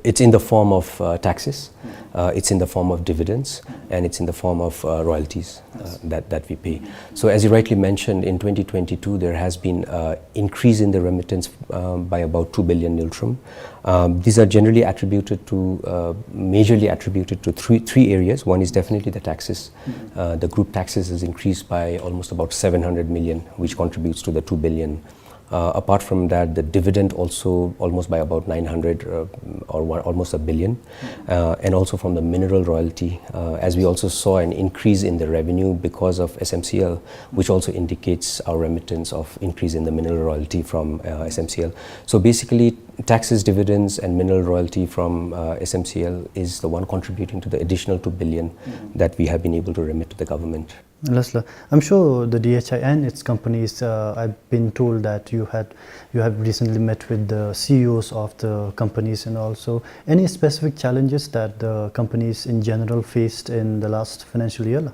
it's in the form of, uh, taxes, uh, it's in the form of dividends, and it's in the form of, uh, royalties, uh, that, that we pay. So as you rightly mentioned, in twenty twenty-two, there has been, uh, increase in the remittance, um, by about two billion ngultrum. Um, these are generally attributed to, uh, majorly attributed to three, three areas. One is definitely the taxes. Uh, the group taxes has increased by almost about seven hundred million, which contributes to the two billion. Uh, apart from that, the dividend also almost by about nine hundred, uh, or one, almost a billion. Uh, and also from the mineral royalty, uh, as we also saw an increase in the revenue because of S M C L, which also indicates our remittance of increase in the mineral royalty from, uh, S M C L. So basically, taxes, dividends, and mineral royalty from, uh, S M C L is the one contributing to the additional two billion that we have been able to remit to the government. Lasla, I'm sure the D H I and its companies, uh, I've been told that you had, you have recently met with the C E Os of the companies and also any specific challenges that the companies in general faced in the last financial year?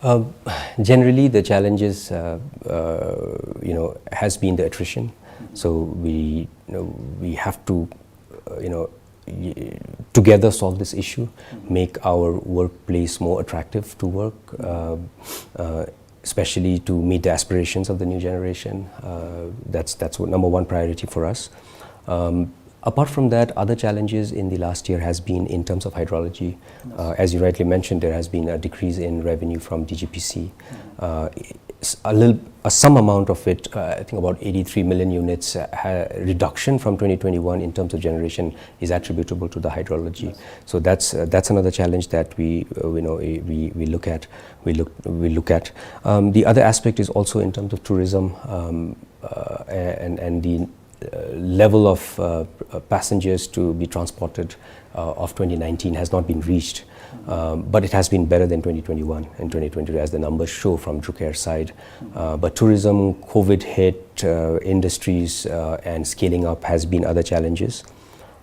Uh, generally, the challenges, uh, uh, you know, has been the attrition. So we, you know, we have to, uh, you know, y-, together solve this issue, make our workplace more attractive to work, uh, uh, especially to meet the aspirations of the new generation. Uh, that's, that's what number one priority for us. Um, apart from that, other challenges in the last year has been in terms of hydrology. Uh, as you rightly mentioned, there has been a decrease in revenue from D G P C. Uh, s-, a little, uh, some amount of it, uh, I think about eighty-three million units, uh, ha-, reduction from twenty twenty-one in terms of generation is attributable to the hydrology. So that's, uh, that's another challenge that we, uh, you know, we, we look at, we look, we look at. Um, the other aspect is also in terms of tourism, um, uh, and, and the, uh, level of, uh, uh, passengers to be transported, uh, of twenty nineteen has not been reached. Um, but it has been better than twenty twenty-one and twenty twenty-two, as the numbers show from Drukair side. Uh, but tourism, COVID hit, uh, industries, uh, and scaling up has been other challenges.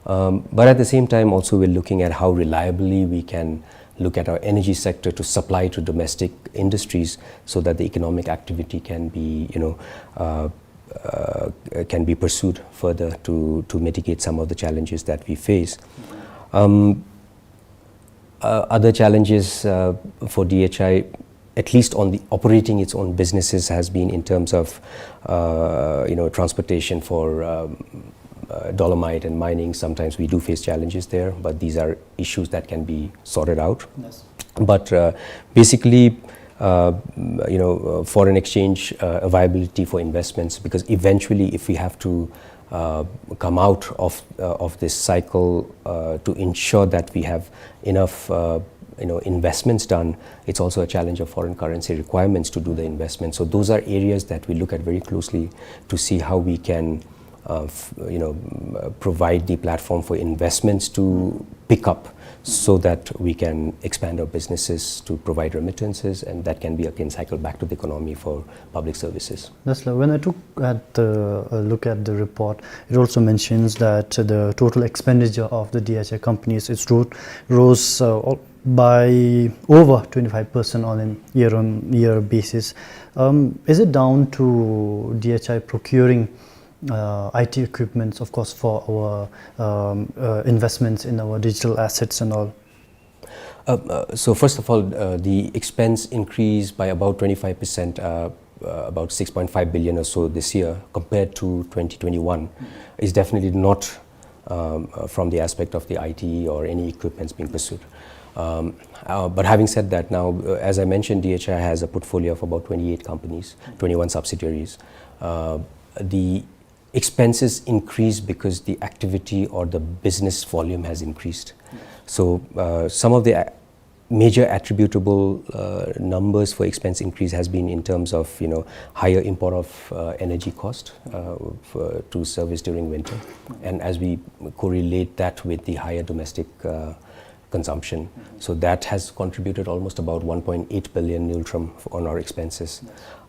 Um, but at the same time, also, we're looking at how reliably we can look at our energy sector to supply to domestic industries so that the economic activity can be, you know, uh, uh, can be pursued further to, to mitigate some of the challenges that we face. Um, uh, other challenges, uh, for D H I, at least on the operating its own businesses, has been in terms of, uh, you know, transportation for, um, uh, dolomite and mining. Sometimes we do face challenges there, but these are issues that can be sorted out. Yes. But, uh, basically, uh, you know, uh, foreign exchange, uh, availability for investments, because eventually, if we have to, uh, come out of, uh, of this cycle, uh, to ensure that we have enough, uh, you know, investments done, it's also a challenge of foreign currency requirements to do the investment. So those are areas that we look at very closely to see how we can, uh, f-, you know, m-, uh, provide the platform for investments to pick up so that we can expand our businesses to provide remittances, and that can be again cycled back to the economy for public services. That's like, when I took at the, a look at the report, it also mentions that the total expenditure of the D H I companies, it's ro-, rose, uh, al-, by over twenty-five percent on a year-on-year basis. Um, is it down to D H I procuring, uh, I T equipments, of course, for our, um, uh, investments in our digital assets and all? Uh, uh, so first of all, uh, the expense increased by about twenty-five percent, uh, uh, about six point five billion or so this year compared to twenty twenty-one, is definitely not, um, uh, from the aspect of the I T or any equipments being pursued. Um, uh, but having said that, now, uh, as I mentioned, D H I has a portfolio of about twenty-eight companies, twenty-one subsidiaries. Uh, the expenses increase because the activity or the business volume has increased. So, uh, some of the, uh, major attributable, uh, numbers for expense increase has been in terms of, you know, higher import of, uh, energy cost, uh, for, to service during winter. And as we correlate that with the higher domestic, uh, consumption. So that has contributed almost about one point eight billion ngultrum on our expenses.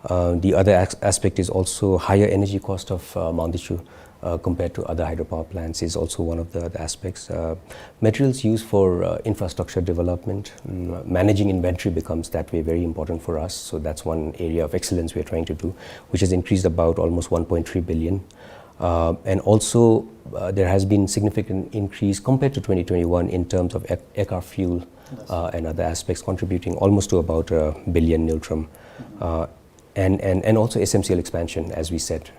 Uh, the other as- aspect is also higher energy cost of uh, Mangdechu uh, compared to other hydropower plants is also one of the, the aspects. Uh, materials used for uh, infrastructure development, mm, managing inventory becomes that way very important for us. So that's one area of excellence we're trying to do, which has increased about almost one point three billion. Uh, and also, uh, there has been significant increase compared to twenty twenty-one in terms of ec- ekar fuel uh, and other aspects, contributing almost to about a billion ngultrum. Uh, and, and, and also S M C L expansion, as we said.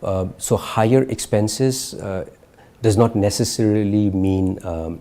Uh, so higher expenses uh, does not necessarily mean um,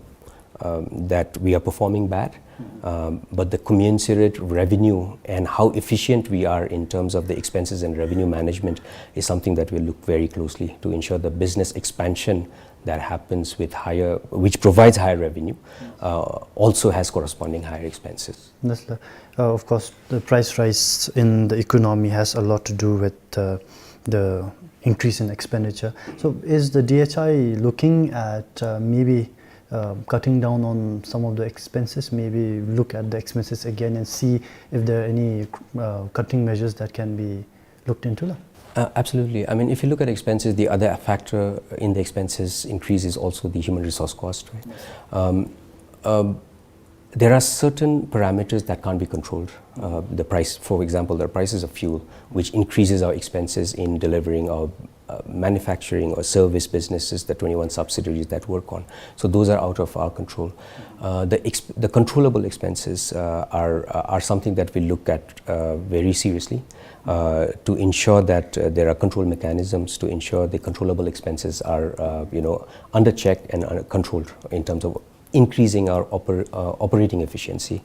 um, that we are performing bad, um, but the commensurate revenue and how efficient we are in terms of the expenses and revenue management is something that we look very closely to ensure the business expansion that happens with higher, which provides higher revenue, uh, also has corresponding higher expenses. Yes, sir. Uh, of course, the price rise in the economy has a lot to do with uh, the increase in expenditure. So, is the D H I looking at uh, maybe uh, cutting down on some of the expenses? Maybe look at the expenses again and see if there are any uh, cutting measures that can be looked into, la? Uh, absolutely. I mean, if you look at expenses, the other factor in the expenses increase is also the human resource cost, right? Um, um, there are certain parameters that can't be controlled. Uh, the price, for example, the prices of fuel, which increases our expenses in delivering our uh, manufacturing or service businesses, the twenty-one subsidiaries that work on. So those are out of our control. Uh, the, exp- the controllable expenses uh, are, uh, are something that we look at uh, very seriously uh, to ensure that uh, there are control mechanisms to ensure the controllable expenses are, uh, you know, under check and uh, controlled in terms of increasing our oper- uh, operating efficiency.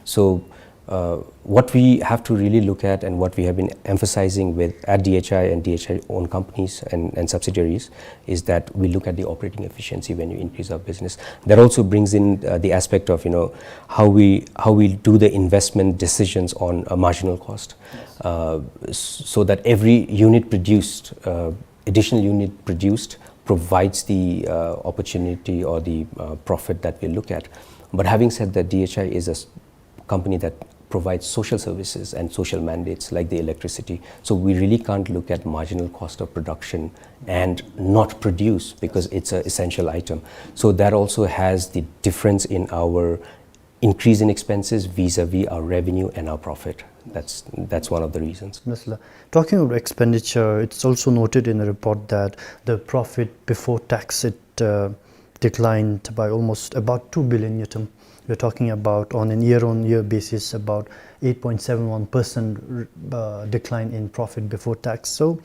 So uh, what we have to really look at and what we have been emphasizing with at D H I and D H I owned companies and, and subsidiaries is that we look at the operating efficiency when you increase our business. That also brings in uh, the aspect of, you know, how we how we do the investment decisions on a marginal cost, uh, s- so that every unit produced, uh, additional unit produced, provides the uh, opportunity or the uh, profit that we look at. But having said that, D H I is a s- company that provides social services and social mandates like the electricity. So we really can't look at marginal cost of production and not produce because it's an essential item. So that also has the difference in our increase in expenses vis-a-vis our revenue and our profit. That's, that's one of the reasons. Yes, sir. Talking about expenditure, it's also noted in the report that the profit before tax, it uh, declined by almost about two billion ngultrum. We're talking about, on an year-on-year basis, about eight point seven one percent uh, decline in profit before tax. So,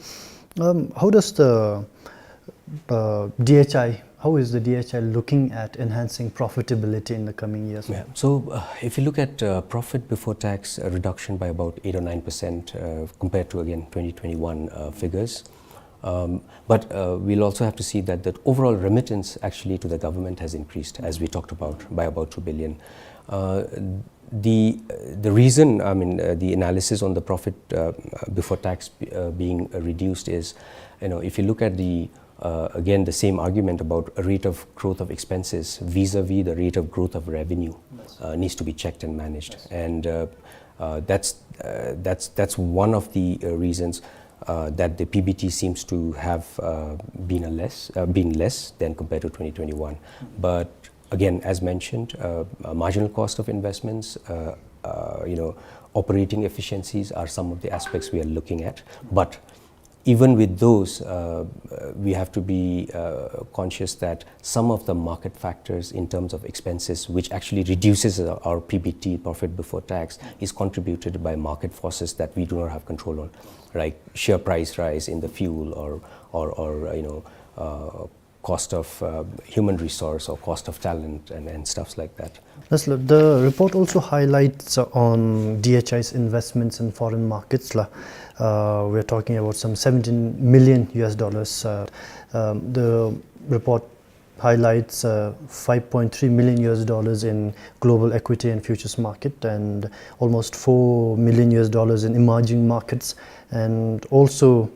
um, how does the uh, D H I, how is the D H I looking at enhancing profitability in the coming years? Yeah. So, uh, if you look at uh, profit before tax, a reduction by about eight or nine percent uh, compared to, again, twenty twenty-one uh, figures. Um, but uh, we'll also have to see that the overall remittance actually to the government has increased, as we talked about, by about two billion. Uh, the the reason, I mean, uh, the analysis on the profit uh, before tax uh, being reduced is, you know, if you look at the uh, again, the same argument about a rate of growth of expenses vis-a-vis the rate of growth of revenue uh, needs to be checked and managed, and uh, uh, that's uh, that's that's one of the uh, reasons uh, that the P B T seems to have uh, been a less uh, been less than compared to twenty twenty-one. But again, as mentioned, uh, uh, marginal cost of investments, uh, uh, you know, operating efficiencies are some of the aspects we are looking at. But even with those, uh, we have to be uh, conscious that some of the market factors in terms of expenses, which actually reduces our, our P B T, profit before tax, is contributed by market forces that we do not have control on, like sheer price rise in the fuel or, or, or uh, you know, uh, cost of uh, human resource or cost of talent and, and stuff like that. Yes, sir. The report also highlights uh, on D H I's investments in foreign markets, la. Uh, we're talking about some seventeen million U S dollars. Uh, um, the report highlights uh, five point three million U S dollars in global equity and futures market and almost four million U S dollars in emerging markets, and also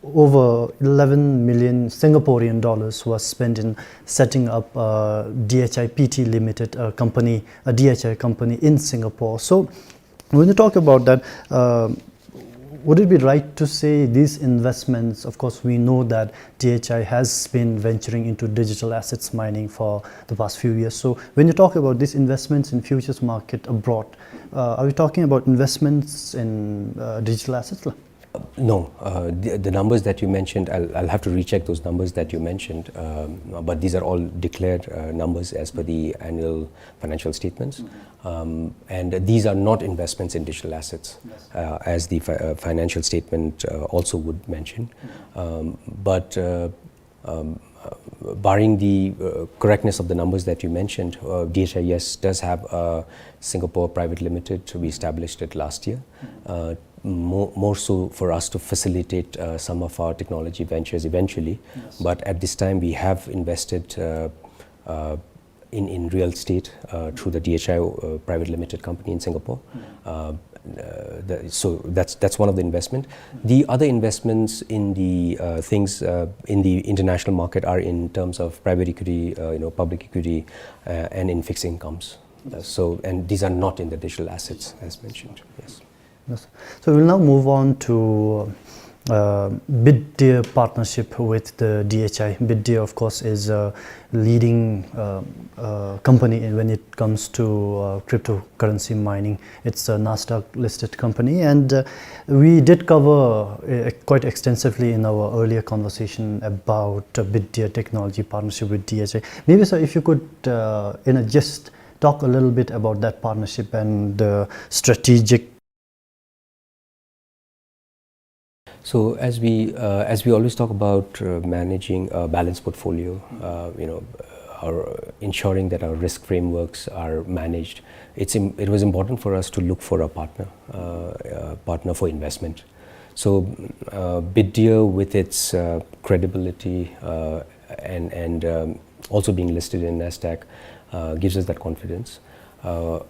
Over eleven million Singaporean dollars was spent in setting up, uh, D H I P T Limited, a company, a D H I company in Singapore. So, when you talk about that, uh, would it be right to say these investments, of course, we know that D H I has been venturing into digital assets mining for the past few years. So, when you talk about these investments in futures market abroad, uh, are we talking about investments in, uh, digital assets? No, uh, the, the numbers that you mentioned, I'll, I'll have to recheck those numbers that you mentioned, um, but these are all declared uh, numbers as per the annual financial statements. Um, and these are not investments in digital assets, uh, as the fi- uh, financial statement uh, also would mention. Um, but uh, um, uh, barring the uh, correctness of the numbers that you mentioned, uh, D H I, yes, does have a Singapore private limited. We established it last year. Uh, more, more so for us to facilitate uh, some of our technology ventures eventually. But at this time, we have invested uh, uh, in, in real estate uh, through the D H I uh, private limited company in Singapore. Uh, uh, the, so that's that's one of the investment. The other investments in the uh, things uh, in the international market are in terms of private equity, uh, you know, public equity, uh, and in fixed incomes. Uh, so, and these are not in the digital assets as mentioned. Yes. Yes. So we'll now move on to uh, Bitdeer partnership with the D H I. Bitdeer, of course, is a leading uh, uh, company in, when it comes to uh, cryptocurrency mining. It's a Nasdaq listed company, and uh, we did cover uh, quite extensively in our earlier conversation about uh, Bitdeer technology partnership with D H I. Maybe, sir, if you could, uh, in a gist, talk a little bit about that partnership and the strategic So as we uh, as we always talk about uh, managing a balanced portfolio, uh, you know, our ensuring that our risk frameworks are managed, it's im- it was important for us to look for a partner, uh, a partner for investment. So uh, Bitdeer, with its uh, credibility uh, and and um, also being listed in Nasdaq, uh, gives us that confidence. Uh,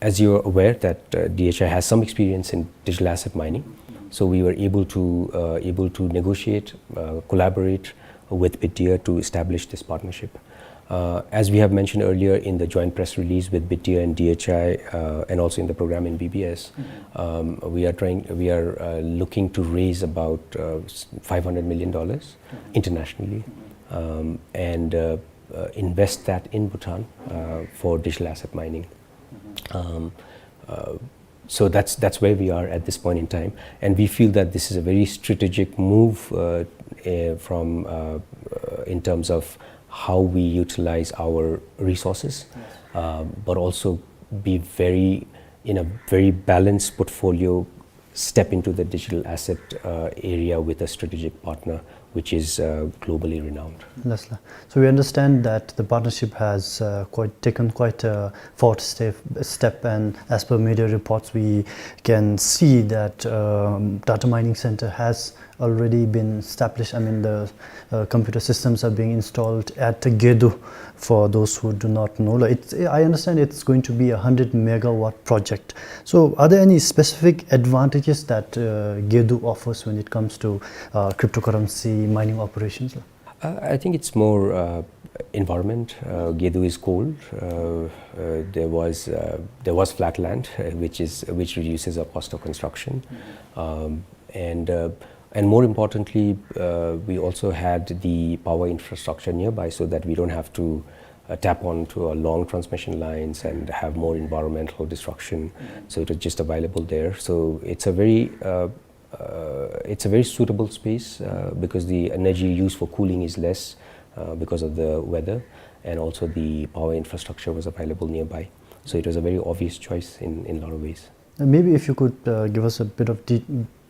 as you're aware that uh, D H I has some experience in digital asset mining, so we were able to uh, able to negotiate, uh, collaborate with Bitdeer to establish this partnership. Uh, as we have mentioned earlier in the joint press release with Bitdeer and D H I, uh, and also in the program in B B S, um, we are trying, we are uh, looking to raise about uh, s- five hundred million dollars internationally, um, and uh, uh, invest that in Bhutan uh, for digital asset mining. Um, uh, so that's that's where we are at this point in time, and we feel that this is a very strategic move uh, uh, from uh, uh, in terms of how we utilize our resources, uh, but also be very in a very balanced portfolio, step into the digital asset uh, area with a strategic partner which is uh, globally renowned. Yes, sir. So we understand that the partnership has uh, quite taken quite a forward step, step, and as per media reports, we can see that um, Tata Mining Center has already been established. I mean, the uh, computer systems are being installed at Gedu. For those who do not know, like, it's, I understand it's going to be a hundred megawatt project. So, are there any specific advantages that uh, Gedu offers when it comes to uh, cryptocurrency mining operations? Uh, I think it's more uh, environment. Uh, Gedu is cold. Uh, uh, there was uh, there was flat land, uh, which is which reduces our cost of construction, um, and uh, and more importantly, uh, we also had the power infrastructure nearby, so that we don't have to uh, tap onto our long transmission lines and have more environmental destruction. So it was just available there. So it's a very uh, uh, it's a very suitable space uh, because the energy used for cooling is less uh, because of the weather, and also the power infrastructure was available nearby. So it was a very obvious choice in, in a lot of ways. And maybe if you could uh, give us a bit of de-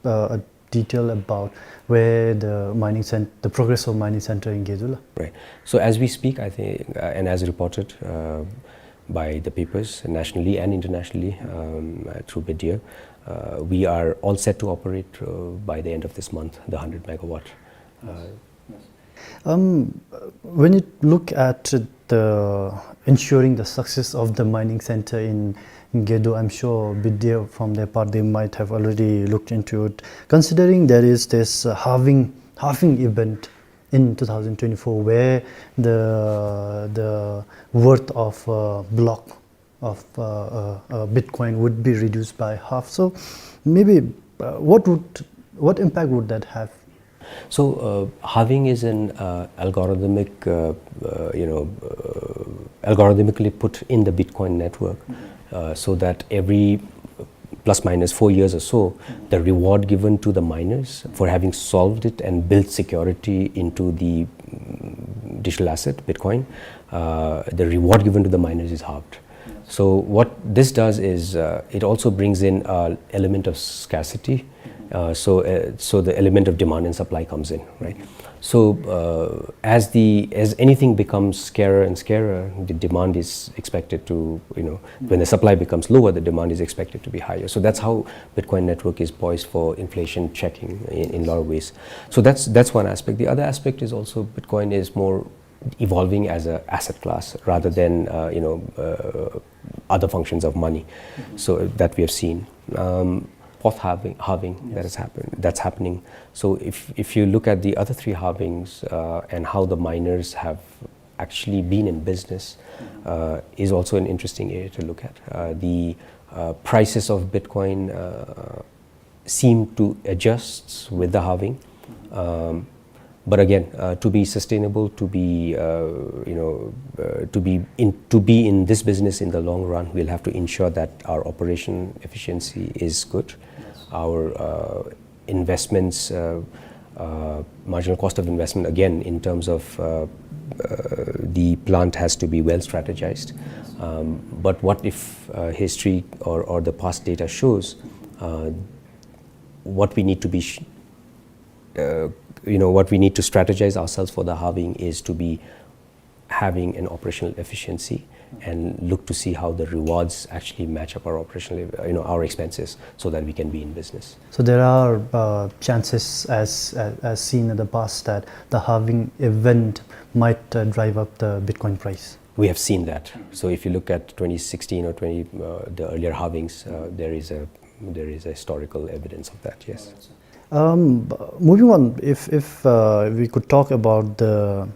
uh, a detail about where the mining cent- the progress of mining center in Gedu la. Right. So as we speak, I think, uh, and as reported uh, by the papers nationally and internationally um, uh, through Bitdeer, uh, we are all set to operate uh, by the end of this month, the hundred megawatt. Uh, Um, when you look at uh, the ensuring the success of the mining center in Gedo. I'm sure Bidya, from their part, they might have already looked into it. Considering there is this, uh, halving, halving event in two thousand twenty-four, where the, the worth of, uh, block of, uh, uh, uh, Bitcoin would be reduced by half. So maybe, uh, what would, what impact would that have? So, uh, halving is an, uh, algorithmic, uh, uh, you know, uh, algorithmically put in the Bitcoin network, uh, so that every plus minus four years or so, the reward given to the miners for having solved it and built security into the, mm, digital asset, Bitcoin, uh, the reward given to the miners is halved. So what this does is, uh, it also brings in an element of scarcity. Uh, so, uh, so the element of demand and supply comes in, right? So, uh, as the, as anything becomes scarer and scarer, the demand is expected to, you know, when the supply becomes lower, the demand is expected to be higher. So that's how Bitcoin network is poised for inflation checking in, in a lot of ways. So that's, that's one aspect. The other aspect is also Bitcoin is more evolving as an asset class rather than, uh, you know, uh, other functions of money. So that we have seen. Um, fourth halving, halving that has happened, that's happening. So if, if you look at the other three halvings, uh, and how the miners have actually been in business, uh, is also an interesting area to look at. Uh, the, uh, prices of Bitcoin, uh, seem to adjust with the halving. Um, but again, uh, to be sustainable, to be, uh, you know, uh, to be in, to be in this business in the long run, we'll have to ensure that our operation efficiency is good, our, uh, investments, uh, uh, marginal cost of investment, again, in terms of, uh, uh, the plant has to be well strategized. Um, but what if, uh, history or, or the past data shows, uh, what we need to be sh-, uh, you know, what we need to strategize ourselves for the halving is to be having an operational efficiency and look to see how the rewards actually match up our operational, you know, our expenses, so that we can be in business. So there are, uh, chances, as, as, as seen in the past, that the halving event might, uh, drive up the Bitcoin price. We have seen that. So if you look at twenty sixteen or twenty, uh, the earlier halvings, uh, there is a, there is a historical evidence of that, yes. Um, b-, moving on, if, if, uh, we could talk about the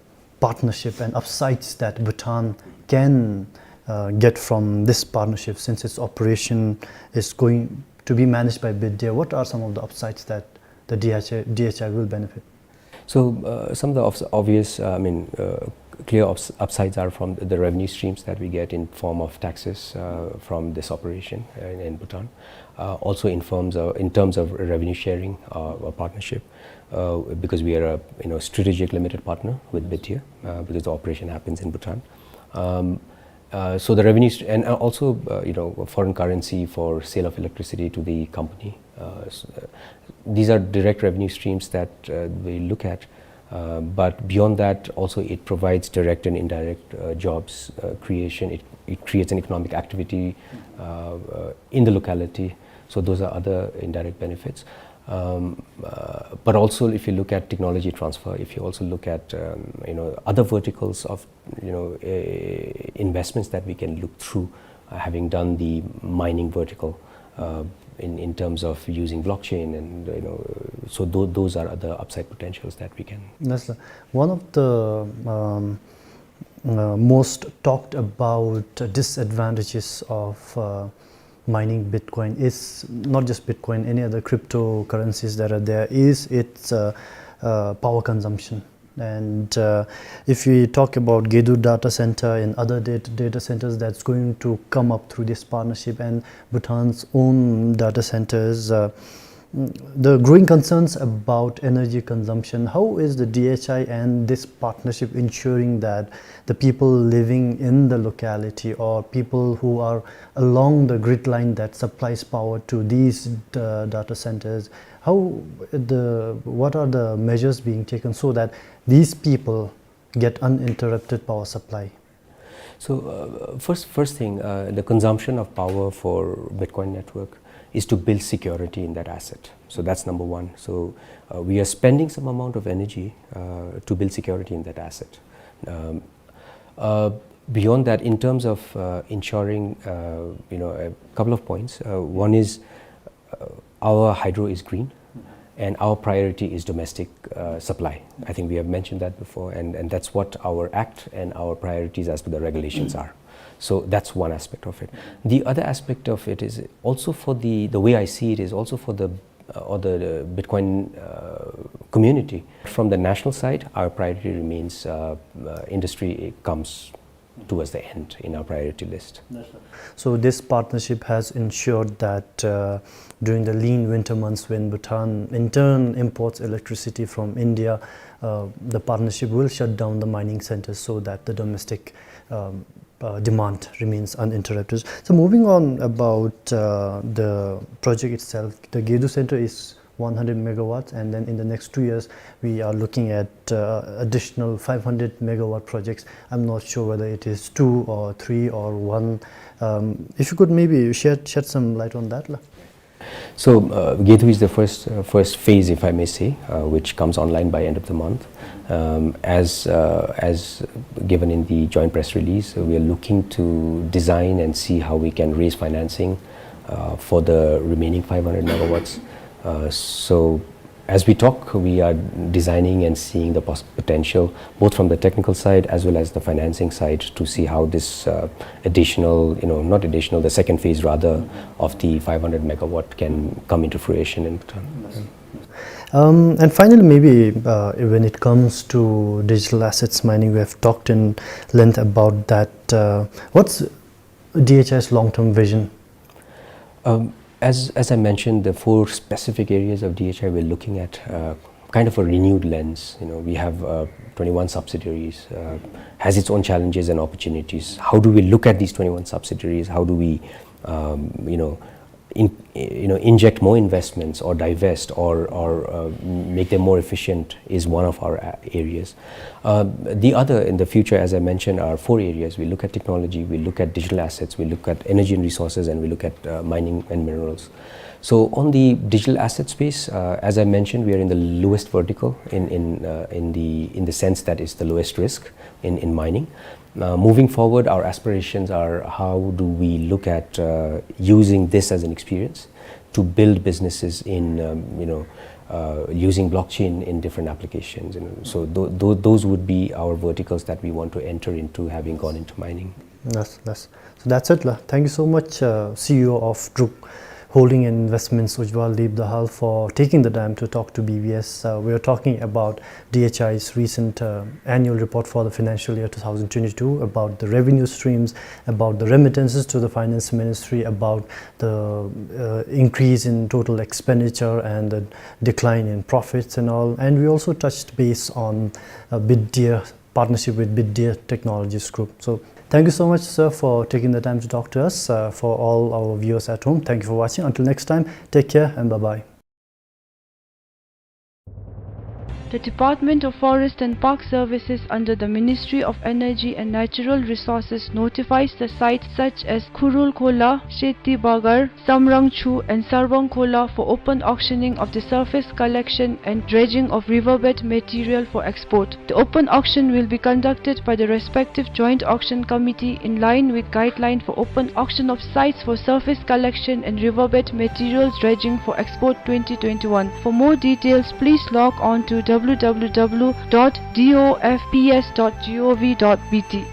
partnership and upsides that Bhutan can, uh, get from this partnership, since its operation is going to be managed by Bidya, what are some of the upsides that the D H I, D H I will benefit? So, uh, some of the obs-, obvious, uh, I mean, uh, clear ups-, upsides are from the revenue streams that we get in form of taxes, uh, from this operation in, in Bhutan. Uh, also in forms of, in terms of revenue sharing, uh, or partnership, uh, because we are a, you know, strategic limited partner with Bidya, uh, because the operation happens in Bhutan. Um, uh, so the revenues and, uh, also, uh, you know, foreign currency for sale of electricity to the company. Uh, s-, uh, these are direct revenue streams that, uh, we look at. Uh, but beyond that, also it provides direct and indirect, uh, jobs, uh, creation. It, it creates an economic activity, uh, uh, in the locality. So those are other indirect benefits. Um, uh, but also, if you look at technology transfer, if you also look at, um, you know, other verticals of, you know, uh, investments that we can look through, uh, having done the mining vertical, uh, in, in terms of using blockchain and, you know, so tho-, those are other upside potentials that we can. That's the, one of the, um, uh, most talked about disadvantages of, uh, mining Bitcoin is not just Bitcoin, any other cryptocurrencies that are there, is its, uh, uh, power consumption. And, uh, if we talk about Gedo data center and other data, data centers that's going to come up through this partnership and Bhutan's own data centers, uh, the growing concerns about energy consumption, how is the D H I and this partnership ensuring that the people living in the locality or people who are along the grid line that supplies power to these, uh, data centers, how the, what are the measures being taken so that these people get uninterrupted power supply? So, uh, first, first thing, uh, the consumption of power for Bitcoin network is to build security in that asset. So that's number one. So, uh, we are spending some amount of energy, uh, to build security in that asset. Um, Uh, beyond that, in terms of, uh, ensuring, uh, you know, a couple of points. Uh, one is, uh, our hydro is green, and our priority is domestic, uh, supply. I think we have mentioned that before, and, and that's what our act and our priorities as per the regulations are. So that's one aspect of it. The other aspect of it is also for the, the way I see it is also for the, uh, or the, the Bitcoin, uh, community. From the national side, our priority remains, uh, uh, industry comes towards the end in our priority list. Yes, sir. So this partnership has ensured that, uh, during the lean winter months when Bhutan in turn imports electricity from India, uh, the partnership will shut down the mining centers so that the domestic, um, uh, demand remains uninterrupted. So moving on about, uh, the project itself, the Gedu Center is one hundred megawatts, and then in the next two years, we are looking at, uh, additional five hundred megawatt projects. I'm not sure whether it is two or three or one. Um, if you could maybe shed, shed some light on that, la. So, uh, Gedu is the first, uh, first phase, if I may say, uh, which comes online by end of the month. Um, as, uh, as given in the joint press release, we are looking to design and see how we can raise financing, uh, for the remaining five hundred megawatts. Uh, so, as we talk, we are designing and seeing the pos-, potential, both from the technical side as well as the financing side, to see how this, uh, additional, you know, not additional, the second phase rather, of the five hundred megawatt can come into fruition in Bhutan. Um, and finally, maybe, uh, when it comes to digital assets mining, we have talked in length about that. Uh, what's D H I's long-term vision? Um, as, as I mentioned, the four specific areas of D H I we're looking at, uh, kind of a renewed lens. You know, we have, uh, twenty-one subsidiaries, uh, has its own challenges and opportunities. How do we look at these twenty-one subsidiaries? How do we, um, you know, in, you know, inject more investments or divest or, or, uh, make them more efficient is one of our, uh, areas. Uh, the other, in the future, as I mentioned, are four areas. We look at technology, we look at digital assets, we look at energy and resources, and we look at, uh, mining and minerals. So on the digital asset space, uh, as I mentioned, we are in the lowest vertical in, in, uh, in the, in the sense that it's the lowest risk in, in mining. Uh, moving forward, our aspirations are how do we look at, uh, using this as an experience to build businesses in, um, you know, uh, using blockchain in different applications. And so tho-, tho-, those would be our verticals that we want to enter into, having gone into mining. Yes, yes. So that's it, la. Thank you so much, uh, C E O of Druk Holding and Investments, Ujjwal Deep Dahal, for taking the time to talk to B B S. Uh, we are talking about D H I's recent, uh, annual report for the financial year two thousand twenty-two, about the revenue streams, about the remittances to the finance ministry, about the, uh, increase in total expenditure and the decline in profits and all. And we also touched base on, uh, Biddeer, partnership with Biddeer Technologies Group. So thank you so much, sir, for taking the time to talk to us. Uh, for all our viewers at home, thank you for watching. Until next time, take care and bye-bye. The Department of Forest and Park Services under the Ministry of Energy and Natural Resources notifies the sites such as Khurul Khola, Sheti Bagar, Samrang Chu and Sarvang Khola for open auctioning of the surface collection and dredging of riverbed material for export. The open auction will be conducted by the respective Joint Auction Committee in line with guideline for open auction of sites for surface collection and riverbed materials dredging for export twenty twenty-one. For more details, please log on to w w w dot d o f p s dot g o v dot b t.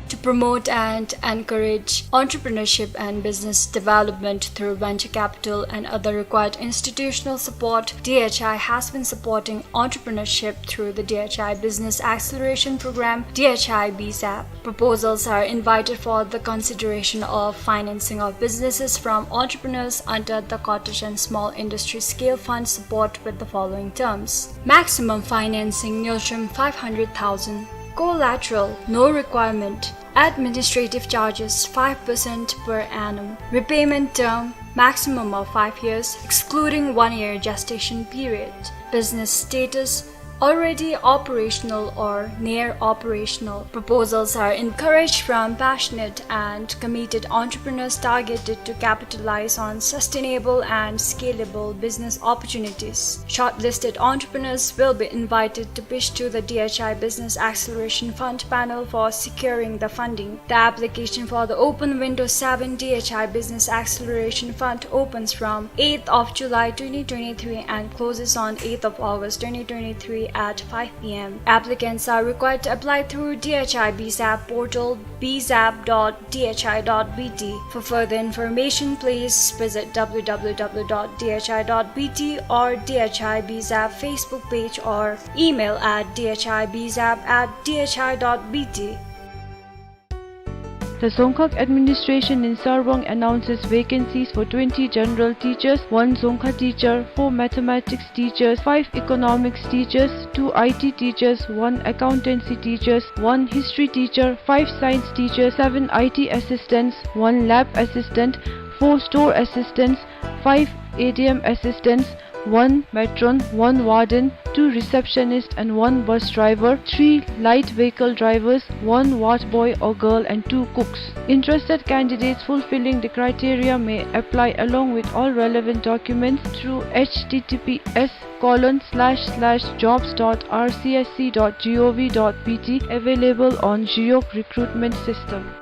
To promote and encourage entrepreneurship and business development through venture capital and other required institutional support, D H I has been supporting entrepreneurship through the D H I Business Acceleration Program, D H I B sap. Proposals are invited for the consideration of financing of businesses from entrepreneurs under the Cottage and Small Industry Scale Fund support with the following terms. Maximum financing, ngultrum five hundred thousand. Collateral, no requirement. Administrative charges, five percent per annum. Repayment term, maximum of five years, excluding one year gestation period. Business status, Already operational or near operational proposals are encouraged from passionate and committed entrepreneurs targeted to capitalize on sustainable and scalable business opportunities. Shortlisted entrepreneurs will be invited to pitch to the D H I Business Acceleration Fund panel for securing the funding. The application for the open window seven D H I Business Acceleration Fund opens from eighth of July twenty twenty-three and closes on eighth of August twenty twenty-three at five P M. Applicants are required to apply through D H I B zap portal, B zap dot D H I dot B T. For further information, please visit W W W dot D H I dot B T or D H I B zap Facebook page or email at D H I B zap at D H I dot B T. The Dzongkhag administration in Sarbong announces vacancies for twenty general teachers, one Dzongkha teacher, four mathematics teachers, five economics teachers, two I T teachers, one accountancy teachers, one history teacher, five science teachers, seven I T assistants, one lab assistant, four store assistants, five A D M assistants, one matron, one warden, two receptionists and one bus driver, three light vehicle drivers, one ward boy or girl and two cooks. Interested candidates fulfilling the criteria may apply along with all relevant documents through H T T P S colon slash slash jobs dot R C S C dot G O V dot B T, available on Jiyok recruitment system.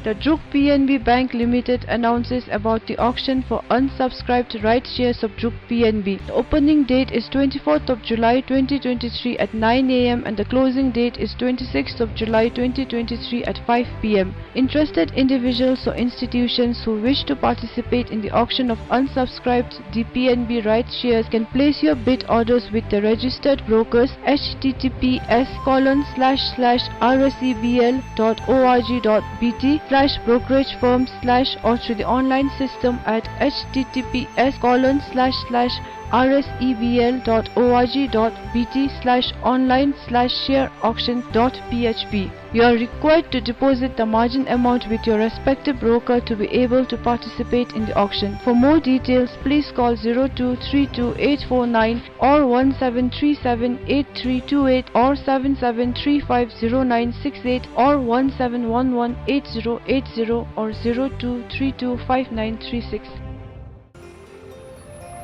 The Druk P N B Bank Limited announces about the auction for unsubscribed rights shares of Druk P N B. The opening date is twenty-fourth of July twenty twenty-three at nine A M and the closing date is twenty-sixth of July twenty twenty-three at five P M. Interested individuals or institutions who wish to participate in the auction of unsubscribed D P N B rights shares can place your bid orders with the registered brokers, H T T P S colon slash slash R S E B L dot O R G dot B T slash brokerage firm slash, or through the online system at H T T P S colon slash slash R S E B L dot O R G dot B T slash online slash share auction dot P H P. You are required to deposit the margin amount with your respective broker to be able to participate in the auction. For more details, please call zero two three two eight four nine or one seven three seven eight three two eight or seven seven three five zero nine six eight or one seven one one eight zero eight zero or zero two three two five nine three six.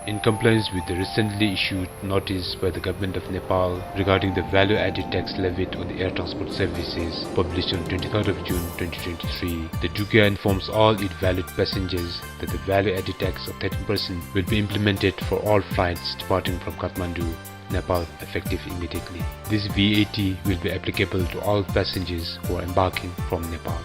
In compliance with the recently issued notice by the Government of Nepal regarding the value-added tax levied on the air transport services, published on twenty-third of June twenty twenty-three, the Drukia informs all its valued passengers that the value-added tax of thirteen percent will be implemented for all flights departing from Kathmandu, Nepal, effective immediately. This V A T will be applicable to all passengers who are embarking from Nepal.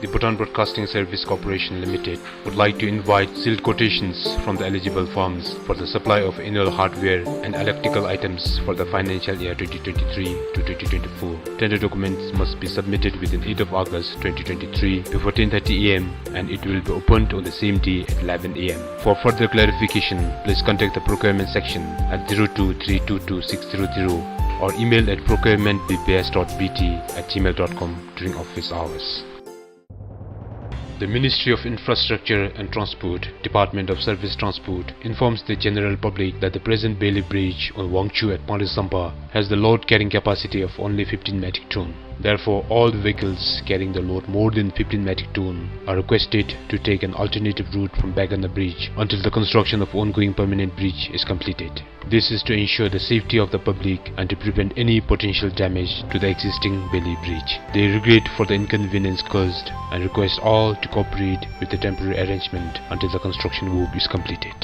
The Bhutan Broadcasting Service Corporation Limited would like to invite sealed quotations from the eligible firms for the supply of annual hardware and electrical items for the financial year twenty twenty-three to twenty twenty-four. Tender documents must be submitted within eighth of August twenty twenty-three before ten thirty A M and it will be opened on the same day at eleven A M. For further clarification, please contact the procurement section at zero two three two two six zero zero or email at procurement B B S dot B T at gmail dot com during office hours. The Ministry of Infrastructure and Transport, Department of Surface Transport, informs the general public that the present Bailey Bridge on Wangchhu at Panglai Sampa has the load carrying capacity of only fifteen metric ton. Therefore, all the vehicles carrying the load more than fifteen metric ton are requested to take an alternative route from Baiganda Bridge until the construction of ongoing permanent bridge is completed. This is to ensure the safety of the public and to prevent any potential damage to the existing Bailey Bridge. They regret for the inconvenience caused and request all to cooperate with the temporary arrangement until the construction work is completed.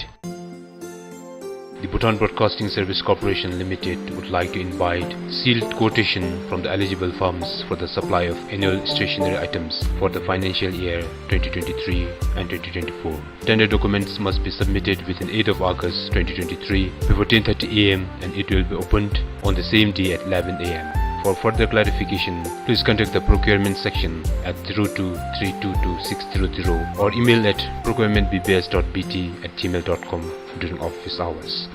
The Bhutan Broadcasting Service Corporation Limited would like to invite sealed quotation from the eligible firms for the supply of annual stationery items for the financial year twenty twenty-three and twenty twenty-four. Tender documents must be submitted within eighth of August twenty twenty-three before ten thirty A M and it will be opened on the same day at eleven A M. For further clarification, please contact the procurement section at zero two three two two six zero zero or email at procurement B B S dot B T at gmail dot com during office hours.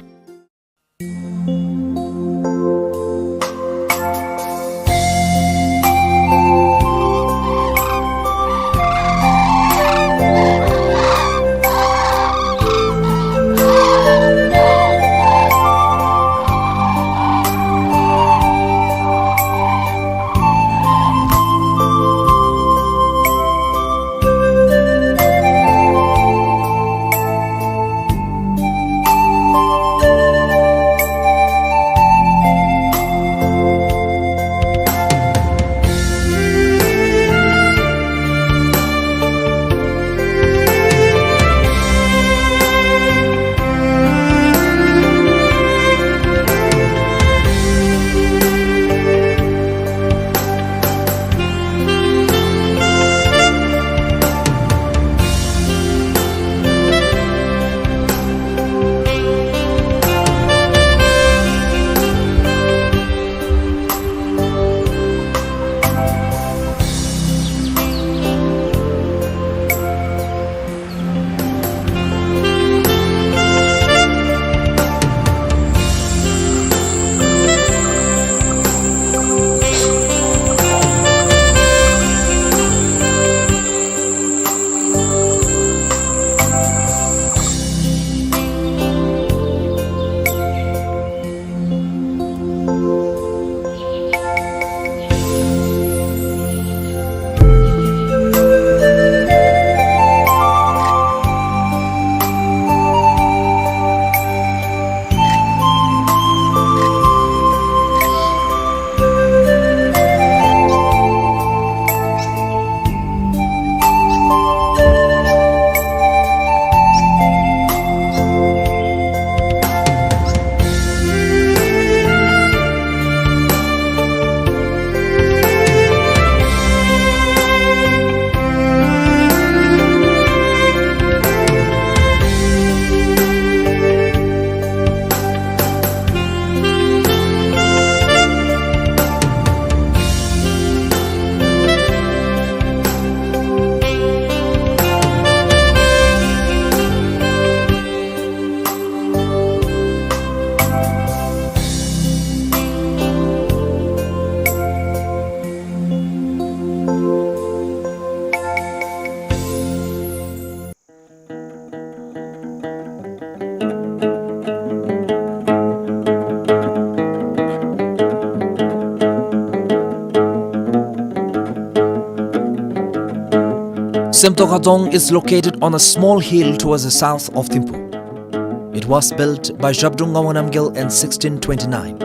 Semtokha Dzong is located on a small hill towards the south of Thimphu. It was built by Zhabdrung Ngawang Namgyal in sixteen twenty-nine.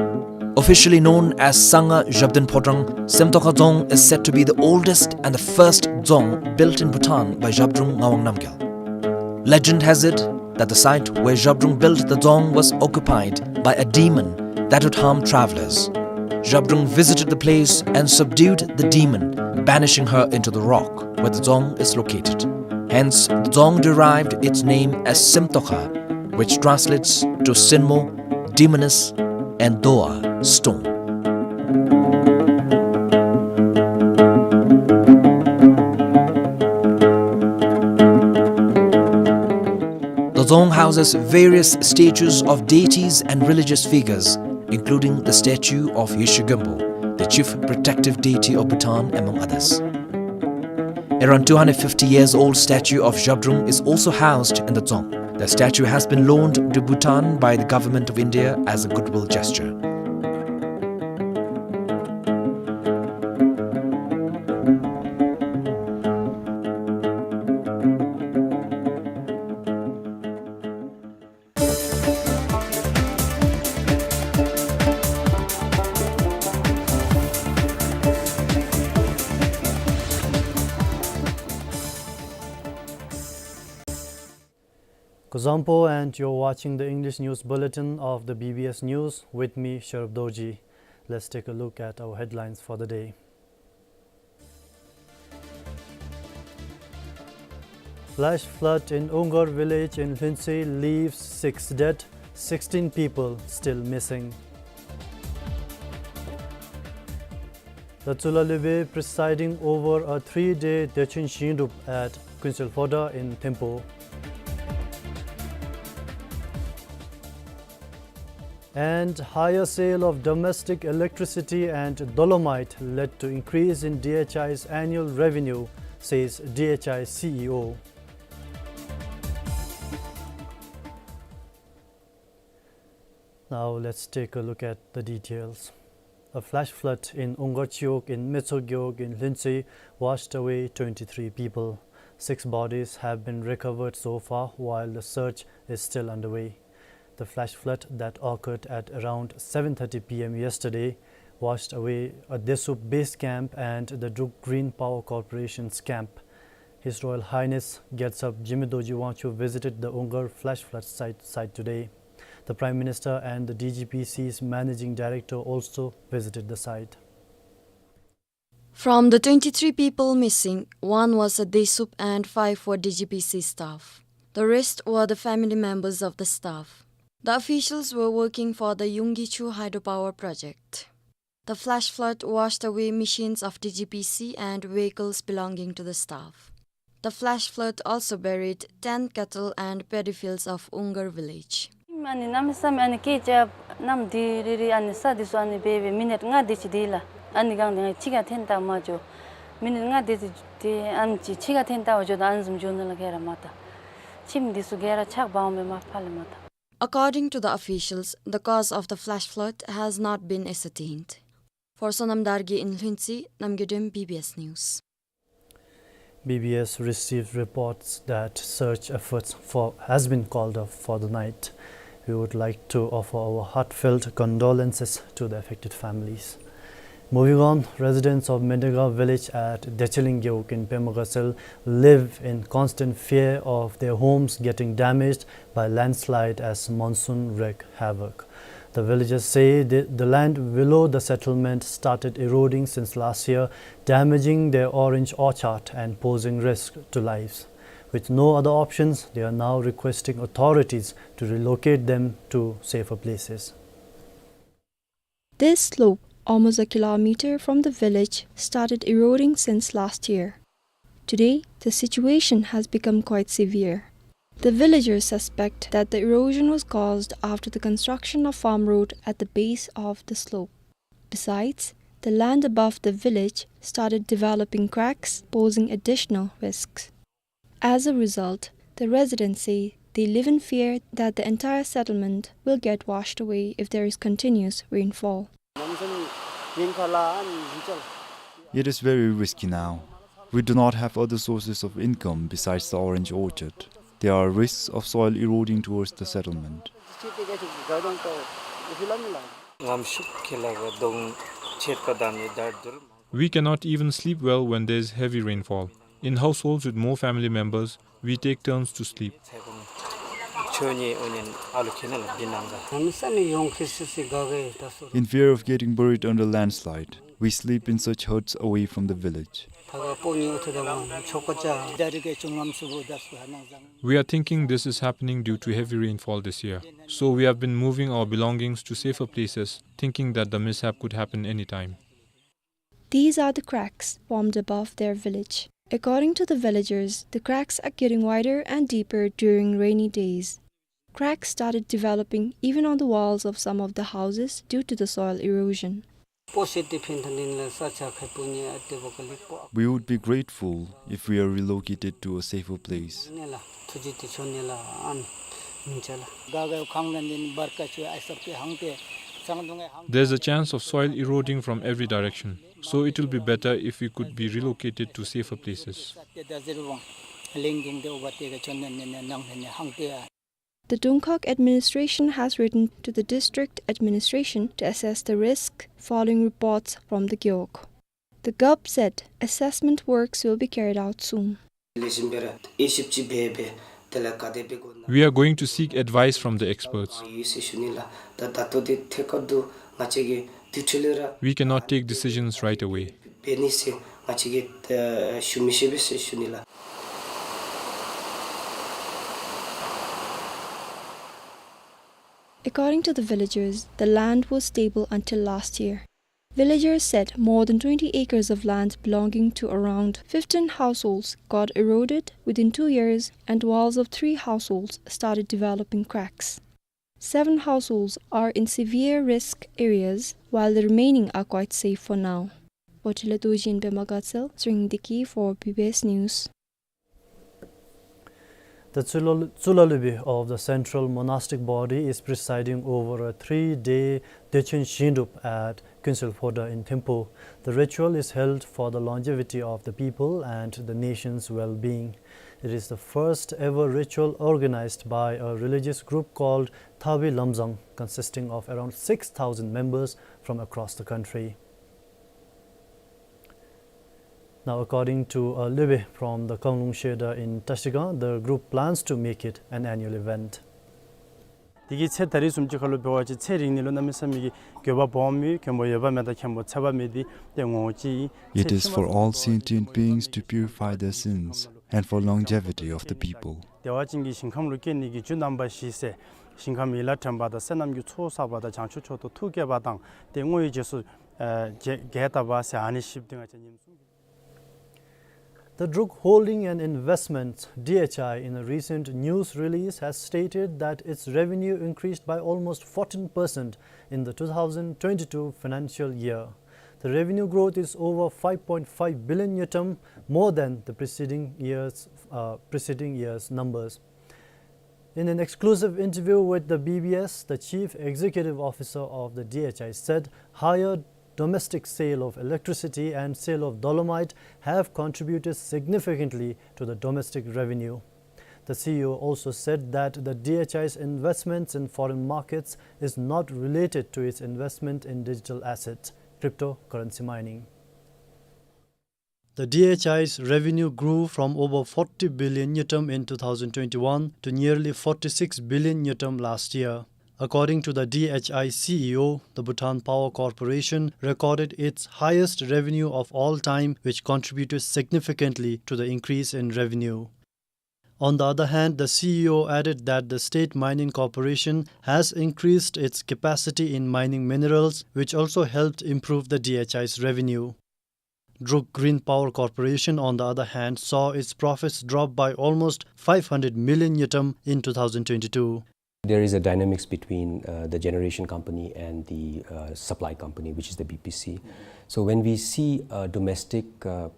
Officially known as Sangha Zhabdrung Phodrang, Semtokha Dzong is said to be the oldest and the first dzong built in Bhutan by Zhabdrung Ngawang Namgyal. Legend has it that the site where Zhabdrung built the dzong was occupied by a demon that would harm travelers. Zhabdrung visited the place and subdued the demon, banishing her into the rock where the dzong is located. Hence, the dzong derived its name as Semtokha, which translates to Sinmo, demoness, and Doa, stone. The dzong houses various statues of deities and religious figures, including the statue of Yeshe Gönpo, the chief protective deity of Bhutan, among others. Around two hundred fifty years old statue of Zhabdrung is also housed in the dzong. The statue has been loaned to Bhutan by the Government of India as a goodwill gesture. Kuzuzangpo, and you're watching the English news bulletin of the B B S News with me, Sharab Dorji. Let's take a look at our headlines for the day. Flash flood in Ungar village in Lhuentse leaves six dead, sixteen people still missing. The Tsulalibe presiding over a three-day Dechun Shingdrup at Kunsel Phodrang in Thimphu. And higher sale of domestic electricity and dolomite led to increase in D H I's annual revenue, says D H I C E O. Now let's take a look at the details. A flash flood in Ungar Chiwog in Metso Gewog in Lhuentse washed away twenty-three people. Six bodies have been recovered so far, while the search is still underway. The flash flood that occurred at around seven thirty P M yesterday washed away a Desup base camp and the Druk Green Power Corporation's camp. His Royal Highness Gyaltsab Jigme Dorji Wangchuck visited the Ungar flash flood site, site today. The Prime Minister and the D G P C's Managing Director also visited the site. From the twenty-three people missing, one was a Desup and five were D G P C staff. The rest were the family members of the staff. The officials were working for the Yunggichu hydropower project. The flash flood washed away machines of D G P C and vehicles belonging to the staff. The flash flood also buried ten cattle and paddy fields of Ungar village. ཨ་ནི་གནམ་མེད་ས་མེད་ཨ་ནི་སྐད་རྐྱབ། གནམ་དེ་རི་རི་ཨ་ནི་ས་དེ་ཚུ་ཨ་ནི་སྦེ་སྦེ་མི་ནཊ་ལྔ་དེ་ཅིག་དེ་ལགས། ཨ་ནི་སྒང་དེ་ང་ཕྱི་ཁར་འཐོན་བལྟ་མ་འགྱོ། མི་ནཊ་ལྔ་དེ་ཅིག་དེ་ཨ་ནི་ཅིག་ཕྱི་ཁར་འཐོན་བལྟ་བར་འགྱོ་དོ། ཨ་ནི་བཟུམ་འགྱོ་ནི་ལགས། ག་ར་མ་བལྟ། ཁྱིམ་དེ་ཚུ་ག་ར་ཆག་སྦང་སྦེ་མར་ཕབ་ལས་མ་བལྟ། According to the officials, the cause of the flash flood has not been ascertained. For Sonam Dargye in Lhuentse, Namgay Dem, B B S News. B B S received reports that search efforts for, has been called off for the night. We would like to offer our heartfelt condolences to the affected families. Moving on, residents of Mendegaon village at Decheling Gewog in Pema Gatshel live in constant fear of their homes getting damaged by landslide as monsoon wreak havoc. The villagers say the, the land below the settlement started eroding since last year, damaging their orange orchard and posing risk to lives. With no other options, they are now requesting authorities to relocate them to safer places. This slope, almost a kilometer from the village, started eroding since last year. Today, the situation has become quite severe. The villagers suspect that the erosion was caused after the construction of farm road at the base of the slope. Besides, the land above the village started developing cracks, posing additional risks. As a result, the residents say they live in fear that the entire settlement will get washed away if there is continuous rainfall. It is very risky now. We do not have other sources of income besides the orange orchard. There are risks of soil eroding towards the settlement. We cannot even sleep well when there is heavy rainfall. In households with more family members, we take turns to sleep. In fear of getting buried under landslide, we sleep in such huts away from the village. We are thinking this is happening due to heavy rainfall this year. So we have been moving our belongings to safer places, thinking that the mishap could happen anytime. These are the cracks formed above their village. According to the villagers, the cracks are getting wider and deeper during rainy days. Cracks started developing even on the walls of some of the houses due to the soil erosion. We would be grateful if we are relocated to a safer place. There's a chance of soil eroding from every direction, so it will be better if we could be relocated to safer places. The Dongkhag administration has written to the district administration to assess the risk following reports from the Gewog. The G O P said assessment works will be carried out soon. We are going to seek advice from the experts. We cannot take decisions right away. According to the villagers, the land was stable until last year. Villagers said more than twenty acres of land belonging to around fifteen households got eroded within two years, and walls of three households started developing cracks. Seven households are in severe risk areas, while the remaining are quite safe for now. Votila Dorji and Pema Gatsel, Tshering Deki for B B S News. The Tsulal-, Tsulal Lubi of the Central Monastic Body is presiding over a three-day Dechun Shingdrup at Kuensel Phodrang in Thimphu. The ritual is held for the longevity of the people and the nation's well-being. It is the first ever ritual organized by a religious group called Thabi Lamjang, consisting of around six thousand members from across the country. Now, according to a Lubi from the Kanglung Shedar in Trashigang, the group plans to make it an annual event. དེ་གི་ཚེ་ད་རིས་བཟུམ་ཅིག་ཁར་ལུ་འབད་བ་ཅིན་ཚེ་རིང་ནི་ལུ་གནམ་མེད་ས་མེད་ཀྱི་དགོས་པ་སྦོམ་ཡོད། མཁན་པོ་ཡོད་པ་མེད་དང་མཁན་པོ་ཚེ་དཔག་མེད་འདི་ཏེ་ངོ་བོ་ཅིག་ཨིན། It is for all sentient beings to purify their sins and for longevity of the people. བདེ་བ་ཅན་གྱི་ཞིང་ཁམས་ལུ་སྐྱེ་ནི་གི་རྒྱུ་རྣམ་པ་བཞི་ཟེར། ཞིང་ཁམས་ཡིད་ལ་དྲན་པ་དང་བསོད་ནམས་ཀྱི་ཚོགས་བསགས་པ་དང་བྱང་ཆུབ་མཆོག་ཏུ་ཐུགས་བསྐྱེད་པ་དང་ཏེ་བསྔོ་བའི་རྗེས་སུ་ཨ་རྒྱས་བཏབ་པ་ཟེར་ཨ་ནི་བཞི་འདི་ང་བཅས་ཉིནམ་གསུམ་གྱི། The Druk Holding and Investments, D H I, in a recent news release has stated that its revenue increased by almost fourteen percent in the two thousand twenty-two financial year. The revenue growth is over five point five billion ngultrum, more than the preceding year's, uh, preceding year's numbers. In an exclusive interview with the B B S, the Chief Executive Officer of the D H I said higher domestic sale of electricity and sale of dolomite have contributed significantly to the domestic revenue. The C E O also said that the D H I's investments in foreign markets is not related to its investment in digital assets, cryptocurrency mining. The D H I's revenue grew from over forty billion ngultrum in two thousand twenty-one to nearly forty-six billion ngultrum last year. According to the D H I C E O, the Bhutan Power Corporation recorded its highest revenue of all time, which contributed significantly to the increase in revenue. On the other hand, the C E O added that the State Mining Corporation has increased its capacity in mining minerals, which also helped improve the D H I's revenue. Druk Green Power Corporation, on the other hand, saw its profits drop by almost five hundred million ngultrum in two thousand twenty-two. There is a dynamics between, uh, the generation company and the, uh, supply company, which is the B P C. So when we see, uh, domestic, uh,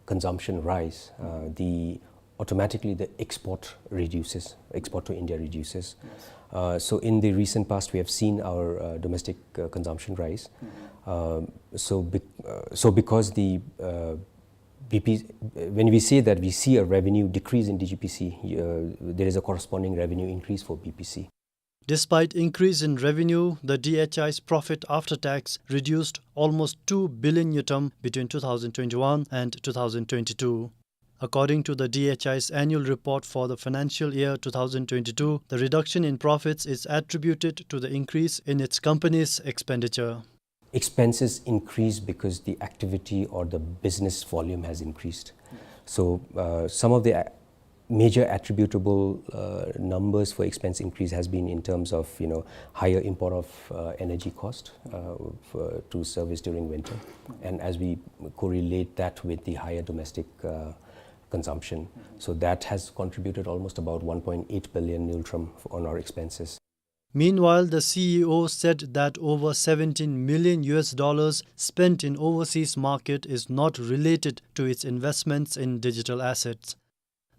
consumption rise, uh, the automatically the export reduces, export to India reduces. Yes. Uh, so in the recent past, we have seen our, uh, domestic, uh, consumption rise. Mm-hmm. Um, so bec-, uh, so because the, uh, B P, when we say that we see a revenue decrease in D G P C, uh, there is a corresponding revenue increase for B P C. Despite increase in revenue, the D H I's profit after tax reduced almost two billion ngultrum between two thousand twenty-one and two thousand twenty-two. According to the D H I's annual report for the financial year two thousand twenty-two, the reduction in profits is attributed to the increase in its company's expenditure. Expenses increase because the activity or the business volume has increased. So, uh, some of the a-, major attributable, uh, numbers for expense increase has been in terms of, you know, higher import of, uh, energy cost, uh, for, to service during winter. And as we correlate that with the higher domestic, uh, consumption. So that has contributed almost about one point eight billion ngultrum on our expenses. Meanwhile, the C E O said that over seventeen million U S dollars spent in overseas market is not related to its investments in digital assets.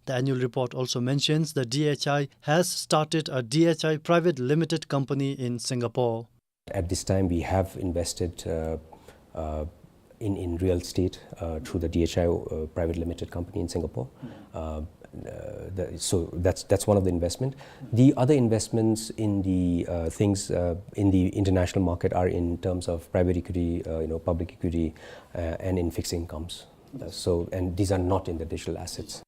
The annual report also mentions the D H I has started a D H I Private Limited company in Singapore. At this time, we have invested, uh, uh, in, in real estate, uh, through the D H I, uh, Private Limited Company in Singapore. Uh, uh, the, so that's, that's one of the investment. The other investments in the, uh, things, uh, in the international market are in terms of private equity, uh, you know, public equity, uh, and in fixed incomes. Uh, so, and these are not in the digital assets.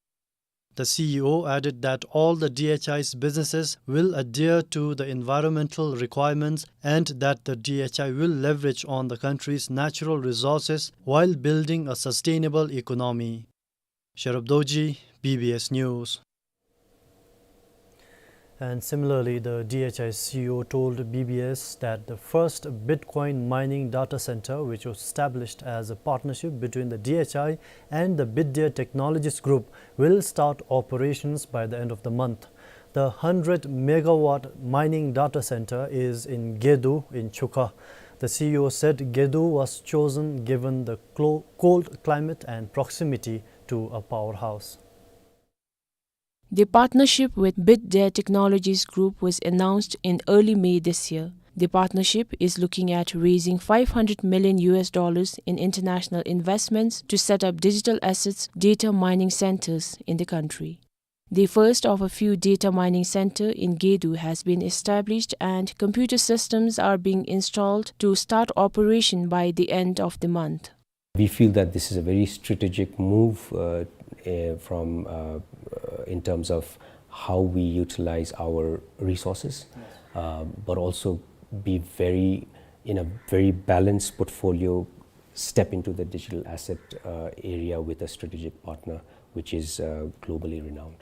The C E O added that all the D H I's businesses will adhere to the environmental requirements and that the D H I will leverage on the country's natural resources while building a sustainable economy. Sherab Dorji, B B S News. And similarly, the D H I C E O told B B S that the first Bitcoin mining data center, which was established as a partnership between the D H I and the Bitdeer Technologies Group, will start operations by the end of the month. The hundred megawatt mining data center is in Gedu in Chukha. The C E O said Gedu was chosen given the clo-, cold climate and proximity to a powerhouse. The partnership with Bitdeer Technologies Group was announced in early May this year. The partnership is looking at raising five hundred million U S dollars in international investments to set up digital assets data mining centers in the country. The first of a few data mining center in Gedu has been established and computer systems are being installed to start operation by the end of the month. We feel that this is a very strategic move, uh, uh, from, uh, uh, in terms of how we utilize our resources, uh, but also be very, in a very balanced portfolio, step into the digital asset, uh, area with a strategic partner, which is, uh, globally renowned.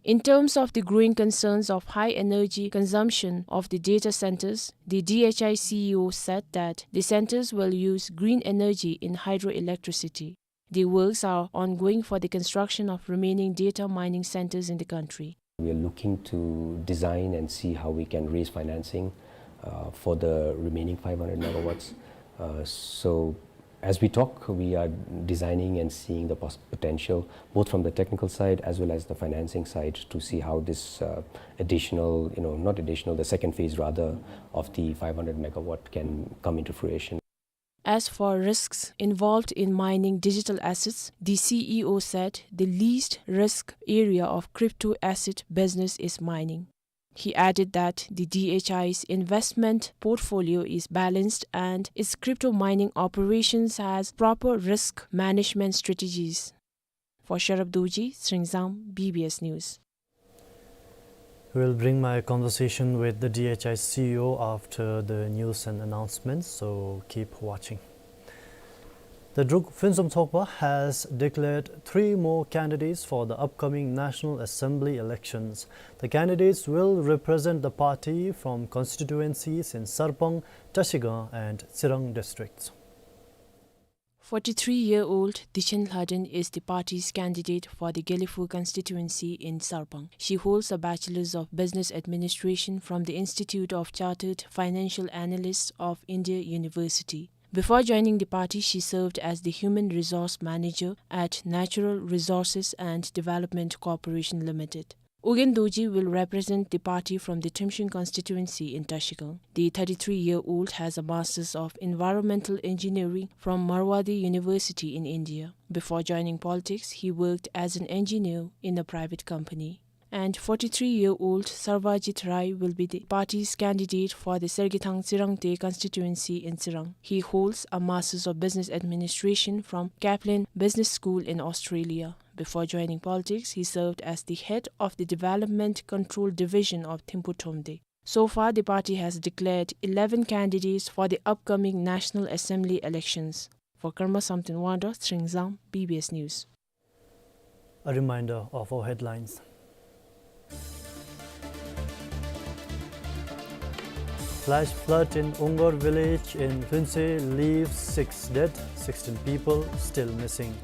In terms of the growing concerns of high energy consumption of the data centers, the D H I C E O said that the centers will use green energy in hydroelectricity. The works are ongoing for the construction of remaining data mining centers in the country. We are looking to design and see how we can raise financing, uh, for the remaining five hundred megawatts. Uh, so as we talk, we are designing and seeing the pos-, potential, both from the technical side as well as the financing side, to see how this, uh, additional, you know, not additional, the second phase rather, of the five hundred megawatt can come into fruition. As for risks involved in mining digital assets, the C E O said the least risk area of crypto asset business is mining. He added that the D H I's investment portfolio is balanced and its crypto mining operations has proper risk management strategies. For Sherab Dorji, Sringzang, B B S News. We'll bring my conversation with the D H I C E O after the news and announcements, so keep watching. The Druk Phuentsum Tokpa has declared three more candidates for the upcoming National Assembly elections. The candidates will represent the party from constituencies in Sarpang, Trashigang and Tsirang districts. Forty-three-year-old Dichen Lhaden is the party's candidate for the Gelephu constituency in Sarpang. She holds a Bachelor's of Business Administration from the Institute of Chartered Financial Analysts of India University. Before joining the party, she served as the Human Resource Manager at Natural Resources and Development Corporation Limited. Ugyen Dorji will represent the party from the Thimshiang constituency in Tashigang. The thirty-three-year-old has a Masters of Environmental Engineering from Marwadi University in India. Before joining politics, he worked as an engineer in a private company. And forty-three-year-old Sarvajit Rai will be the party's candidate for the Sergethang Tsirangte constituency in Tsirang. He holds a Masters of Business Administration from Kaplan Business School in Australia. Before joining politics, he served as the head of the Development Control Division of Thimphu Thromde. So far, the party has declared eleven candidates for the upcoming National Assembly elections. For Karma Samten Wangdo, Sringzang, B B S News. A reminder of our headlines. Flash flood in Ungar village in Lhuentse leaves six dead, sixteen people still missing.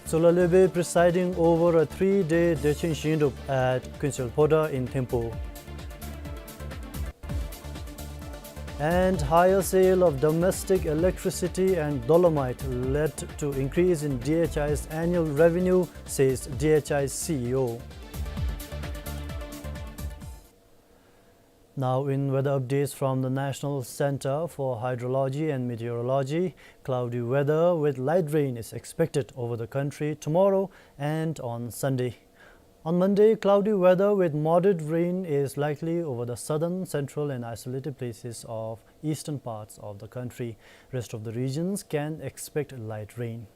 Tsola Lebe presiding over a three-day Dechen Shingdrup at Kuensel Phodrang in Thimphu. And higher sale of domestic electricity and dolomite led to increase in D H I's annual revenue, says D H I C E O. Now in weather updates from the National Center for Hydrology and Meteorology, cloudy weather with light rain is expected over the country tomorrow and on Sunday. On Monday, cloudy weather with moderate rain is likely over the southern, central and isolated places of eastern parts of the country. Rest of the regions can expect light rain.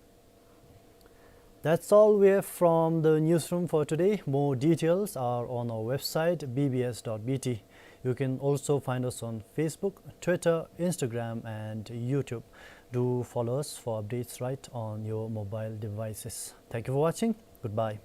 That's all we have from the newsroom for today. More details are on our website, B B S dot B T. You can also find us on Facebook, Twitter, Instagram and YouTube. Do follow us for updates right on your mobile devices. Thank you for watching. Goodbye.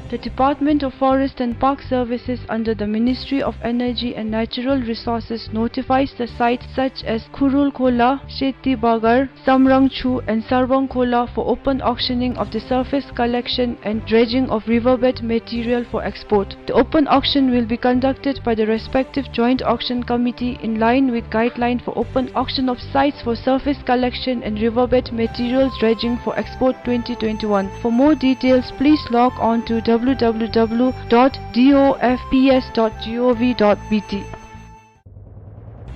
The Department of Forest and Park Services under the Ministry of Energy and Natural Resources notifies the sites such as Khurul Khola, Sheti Bagar, Samrang Chu and Sarbang Khola for open auctioning of the surface collection and dredging of riverbed material for export. The open auction will be conducted by the respective Joint Auction Committee in line with guideline for open auction of sites for surface collection and riverbed materials dredging for export twenty twenty-one. For more details, please log on to W W W dot D O F P S dot G O V dot B T.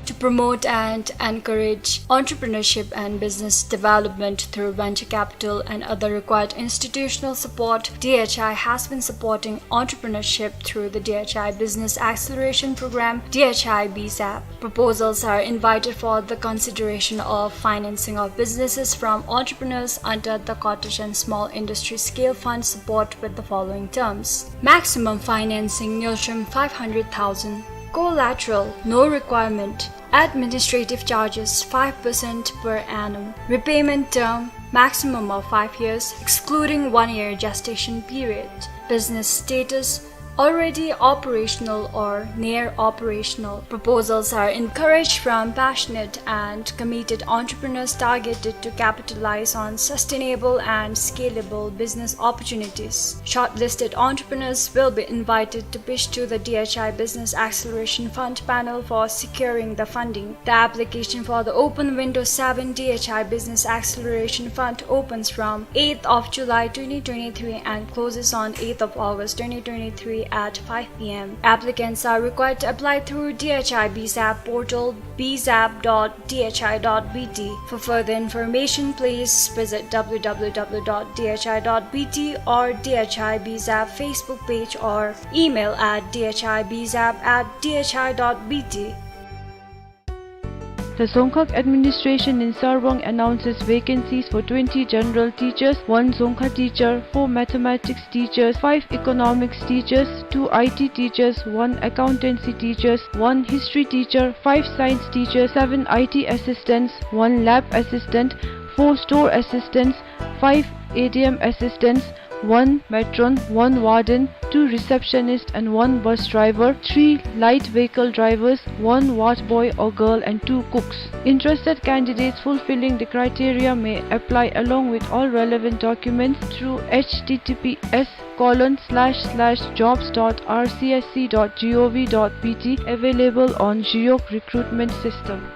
To promote and encourage entrepreneurship and business development through venture capital and other required institutional support, D H I has been supporting entrepreneurship through the D H I Business Acceleration Program, D H I B sap. Proposals are invited for the consideration of financing of businesses from entrepreneurs under the Cottage and Small Industry Scale Fund support with the following terms. Maximum financing, ngultrum five hundred thousand. Collateral, no requirement. Administrative charges, five percent per annum. Repayment term, maximum of five years, excluding one year gestation period. Business status, already operational or near operational. Proposals are encouraged from passionate and committed entrepreneurs targeted to capitalize on sustainable and scalable business opportunities. Shortlisted entrepreneurs will be invited to pitch to the D H I Business Acceleration Fund panel for securing the funding. The application for the Open Window seven D H I Business Acceleration Fund opens from eighth of July twenty twenty-three and closes on eighth of August twenty twenty-three. at five p m. Applicants are required to apply through D H I B zap portal, b zap dot d h i dot b t. For further information, please visit w w w dot d h i dot b t or D H I B zap Facebook page or email at d h i b zap at d h i dot b t. The Dzongkhag administration in Sarwang announces vacancies for twenty general teachers, one Dzongkha teacher, four mathematics teachers, five economics teachers, two I T teachers, one accountancy teachers, one history teacher, five science teachers, seven I T assistants, one lab assistant, four store assistants, five A D M assistants, one matron, one warden, two receptionists and one bus driver, three light vehicle drivers, one ward boy or girl and two cooks. Interested candidates fulfilling the criteria may apply along with all relevant documents through H T T P S colon slash slash jobs dot r c s c dot g o v dot b t, available on Jiyok recruitment system.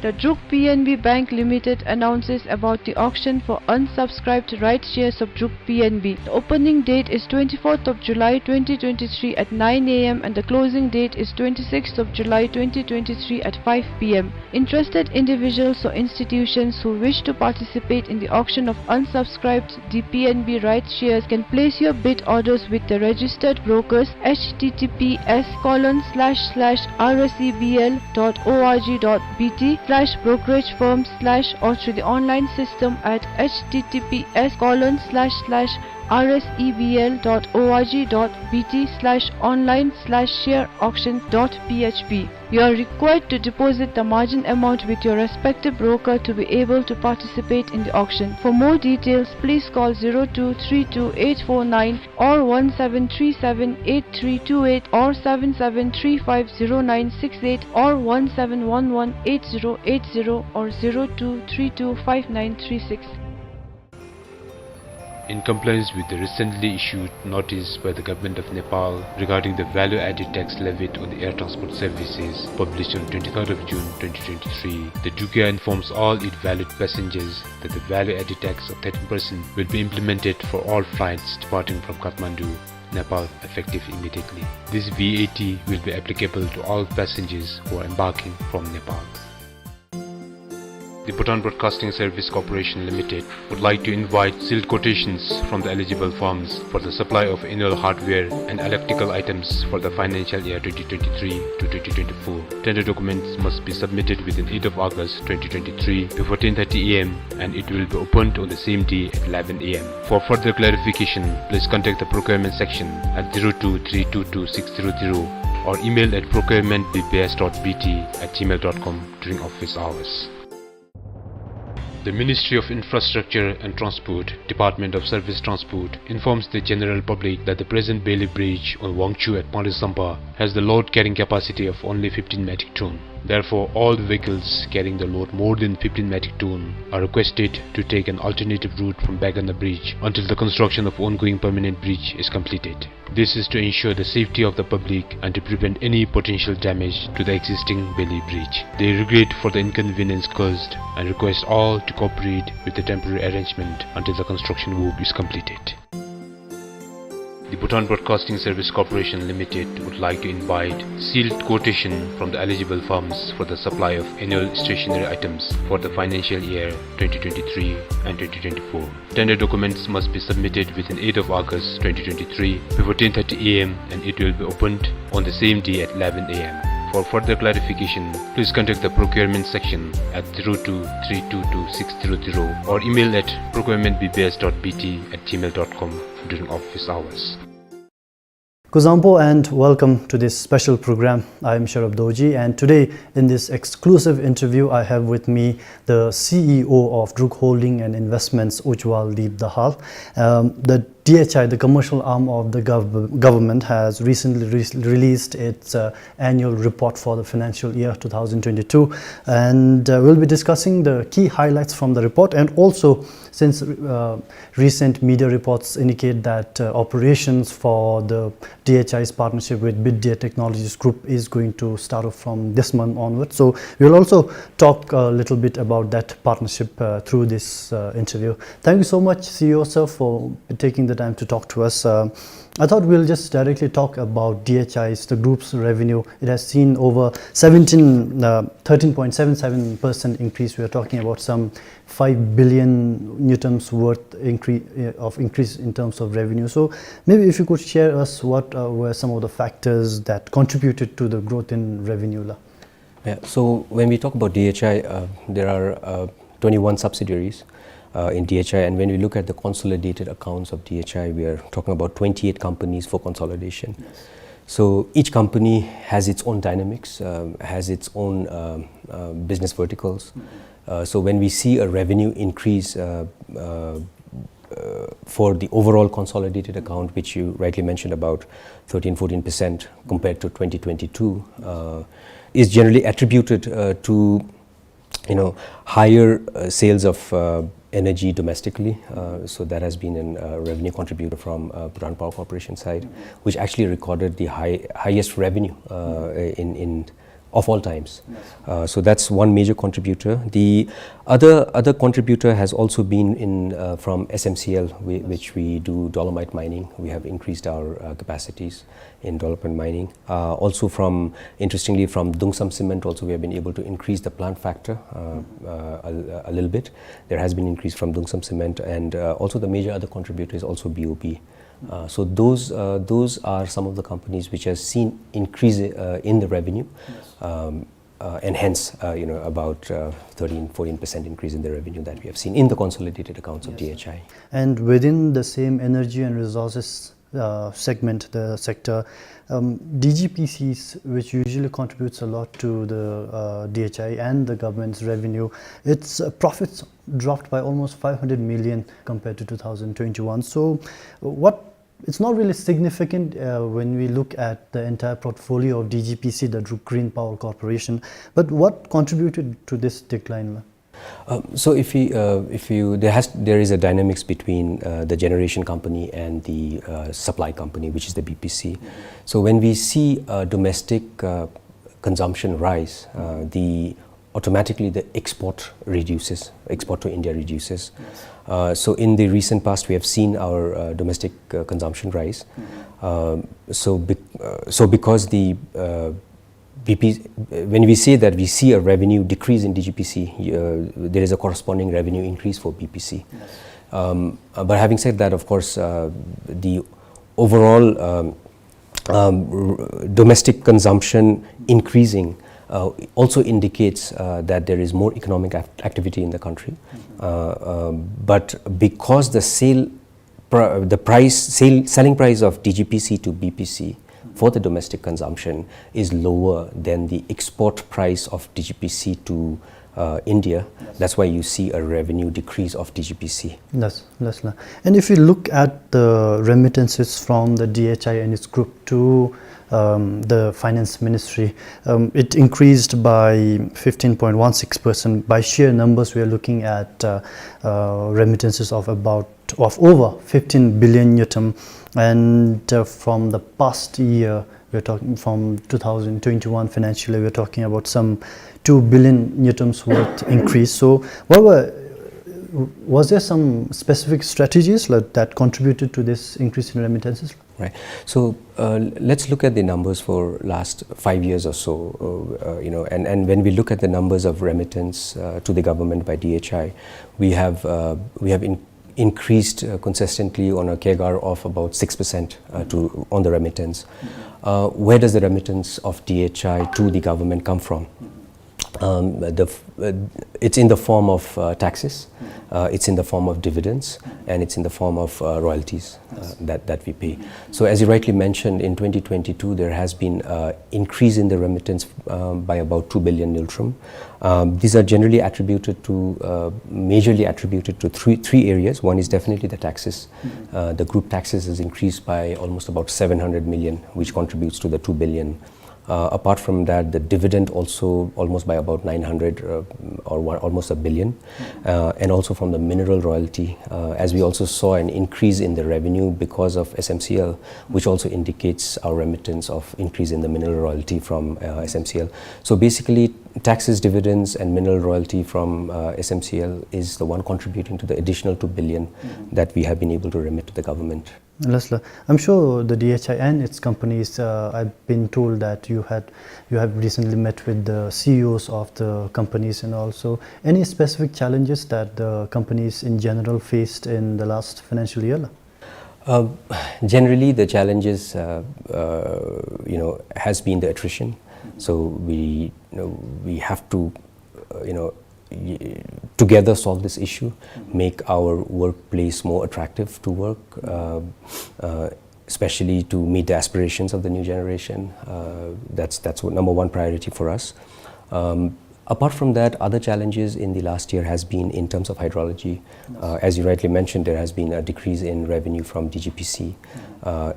The Druk P N B Bank Limited announces about the auction for unsubscribed rights shares of Druk P N B. The opening date is twenty-fourth of July twenty twenty-three at nine a m and the closing date is twenty-sixth of July twenty twenty-three at five p m. Interested individuals or institutions who wish to participate in the auction of unsubscribed D P N B rights shares can place your bid orders with the registered brokers, H T T P S colon slash slash R S E B L dot O R G dot B T slash brokerage firm slash, or through the online system at H T T P S colon slash slash R S E B L dot O R G dot B T slash online slash share auction dot P H P. You are required to deposit the margin amount with your respective broker to be able to participate in the auction. For more details, please call zero two three two eight four nine or one seven three seven eight three two eight or seven seven three five zero nine six eight or one seven one one eight zero eight zero or zero two three two five nine three six. In compliance with the recently issued notice by the Government of Nepal regarding the value added tax levied on the air transport services, published on twenty-third of June twenty twenty-three, the Druk Air informs all its valued passengers that the value added tax of thirteen percent will be implemented for all flights departing from Kathmandu, Nepal, effective immediately. This V A T will be applicable to all passengers who are embarking from Nepal. The Bhutan Broadcasting Service Corporation Limited would like to invite sealed quotations from the eligible firms for the supply of annual hardware and electrical items for the financial year twenty twenty-three to twenty twenty-four. Tender documents must be submitted within eighth of August twenty twenty-three before ten thirty a m and it will be opened on the same day at eleven a m. For further clarification, please contact the procurement section at zero two three two two six zero zero or email at procurement b b s dot b t at gmail dot com during office hours. The Ministry of Infrastructure and Transport, Department of Surface Transport, informs the general public that the present Bailey Bridge on Wangchhu at Panglai Sampa has the load carrying capacity of only fifteen metric ton. Therefore, all vehicles carrying the load more than fifteen metric ton are requested to take an alternative route from Baiganda Bridge until the construction of ongoing permanent bridge is completed. This is to ensure the safety of the public and to prevent any potential damage to the existing Bailey Bridge. They regret for the inconvenience caused and request all to cooperate with the temporary arrangement until the construction work is completed. The Bhutan Broadcasting Service Corporation Limited would like to invite sealed quotation from the eligible firms for the supply of annual stationery items for the financial year twenty twenty-three and twenty twenty-four. Tender documents must be submitted within eighth of August twenty twenty-three before ten thirty a m and it will be opened on the same day at eleven a m. For further clarification, please contact the procurement section at zero two three two two six zero zero or email at procurement b b s dot b t at gmail dot com during office hours. Kuzuzangpo and welcome to this special program. I am Sharab Dorji, and today in this exclusive interview I have with me the C E O of Druk Holding and Investments, Ujwal Deep Dahal. Um, the D H I, the commercial arm of the gov- government, has recently re- released its uh, annual report for the financial year two thousand twenty-two, and uh, we'll be discussing the key highlights from the report, and also, since uh, recent media reports indicate that uh, operations for the D H I's partnership with Bidya Technologies Group is going to start off from this month onwards. So we'll also talk a little bit about that partnership uh, through this uh, interview. Thank you so much, C E O sir, for taking the time to talk to us. Uh, I thought we'll just directly talk about D H I's, the group's revenue. It has seen over seventeen, uh, thirteen point seven seven percent increase. We are talking about some five billion ngultrums worth incre-, uh, of increase in terms of revenue. So maybe if you could share us what, uh, were some of the factors that contributed to the growth in revenue la. Yeah, so when we talk about D H I, uh, there are, uh, twenty-one subsidiaries, uh, in D H I, and when we look at the consolidated accounts of D H I, we are talking about twenty-eight companies for consolidation. Yes. So each company has its own dynamics, um, has its own, um, uh, business verticals. Mm-hmm. Uh, so when we see a revenue increase, uh, uh, uh, for the overall consolidated account, which you rightly mentioned, about thirteen, fourteen percent compared to twenty twenty-two, uh, is generally attributed, uh, to, you know, higher, uh, sales of, uh, energy domestically. Uh, so that has been an, uh, revenue contributor from, uh, Bhutan Power Corporation side, which actually recorded the high, highest revenue, uh, in, in of all times. Yes. Uh, so that's one major contributor. The other, other contributor has also been in, uh, from S M C L, whi-, Yes. which we do dolomite mining. We have increased our, uh, capacities in dolomite mining. Uh, also from, interestingly, from Dungsam Cement also, we have been able to increase the plant factor, uh, Mm-hmm. uh, a, a little bit. There has been increase from Dungsam Cement, and, uh, also the major other contributor is also B O B. Uh, so those, uh, those are some of the companies which have seen increase, uh, in the revenue, Yes. um, uh, and hence, uh, you know, about, uh, thirteen, fourteen percent increase in the revenue that we have seen in the consolidated accounts of Yes, sir. D H I. And within the same energy and resources, uh, segment, the sector, um, D G P Cs, which usually contributes a lot to the, uh, D H I and the government's revenue, its, uh, profits dropped by almost five hundred million compared to two thousand twenty-one. So, what, it's not really significant, uh, when we look at the entire portfolio of D G P C, the Dru-, Green Power Corporation, but what contributed to this decline? Um, so if we, uh, if you, there has, there is a dynamics between, uh, the generation company and the, uh, supply company, which is the B P C. So when we see, uh, domestic, uh, consumption rise, uh, the, automatically the export reduces, export to India reduces. Yes. Uh, so in the recent past, we have seen our, uh, domestic, uh, consumption rise. Mm-hmm. Um, so bec-, uh, so because the, uh, B P, when we say that we see a revenue decrease in D G P C, uh, there is a corresponding revenue increase for B P C. Yes. Um, uh, but having said that, of course, uh, the overall, um, um, r-, domestic consumption increasing, uh, also indicates, uh, that there is more economic ac-, activity in the country. Mm-hmm. Uh, um, but because the sale pr-, the price, sale, selling price of D G P C to B P C for the domestic consumption is lower than the export price of D G P C to, uh, India. Yes. That's why you see a revenue decrease of D G P C. Yes, yes, la. And if you look at the remittances from the D H I and its group to, um, the finance ministry, um, it increased by fifteen point one six percent. By sheer numbers, we are looking at, uh, uh, remittances of about of over fifteen billion ngultrum, and, uh, from the past year, we're talking from two thousand twenty-one financial year, we're talking about some two billion ngultrums worth increase. So, what were, was there some specific strategies, like, that contributed to this increase in remittances? Right. So, uh, let's look at the numbers for last five years or so. Uh, uh, you know, and, and when we look at the numbers of remittance, uh, to the government by D H I, we have, uh, we have in-, increased, uh, consistently on a C A G R of about six percent, uh, to, on the remittance. Uh, where does the remittance of D H I to the government come from? Um, the f-, uh, it's in the form of, uh, taxes, uh, it's in the form of dividends, and it's in the form of, uh, royalties, uh, that, that we pay. So as you rightly mentioned, in twenty twenty-two, there has been, uh, increase in the remittance, um, by about two billion ngultrum. Um, these are generally attributed to, uh, majorly attributed to three, three areas. One is definitely the taxes. Uh, the group taxes has increased by almost about seven hundred million, which contributes to the two billion. Uh, apart from that, the dividend also almost by about nine hundred, uh, or one, almost a billion. Uh, and also from the mineral royalty, uh, as we also saw an increase in the revenue because of S M C L, which also indicates our remittance of increase in the mineral royalty from, uh, S M C L. So basically, taxes, dividends, and mineral royalty from, uh, S M C L is the one contributing to the additional two billion that we have been able to remit to the government. Yes, sir. I'm sure the D H I and its companies, uh, I've been told that you had, you have recently met with the C E Os of the companies, and also any specific challenges that the companies in general faced in the last financial year? Uh, generally, the challenges, uh, uh, you know, has been the attrition. So we, you know, we have to, uh, you know, y-, together solve this issue, make our workplace more attractive to work, uh, uh, especially to meet the aspirations of the new generation. Uh, that's, that's what number one priority for us. Um, apart from that, other challenges in the last year has been in terms of hydrology. Uh, as you rightly mentioned, there has been a decrease in revenue from D G P C. Uh,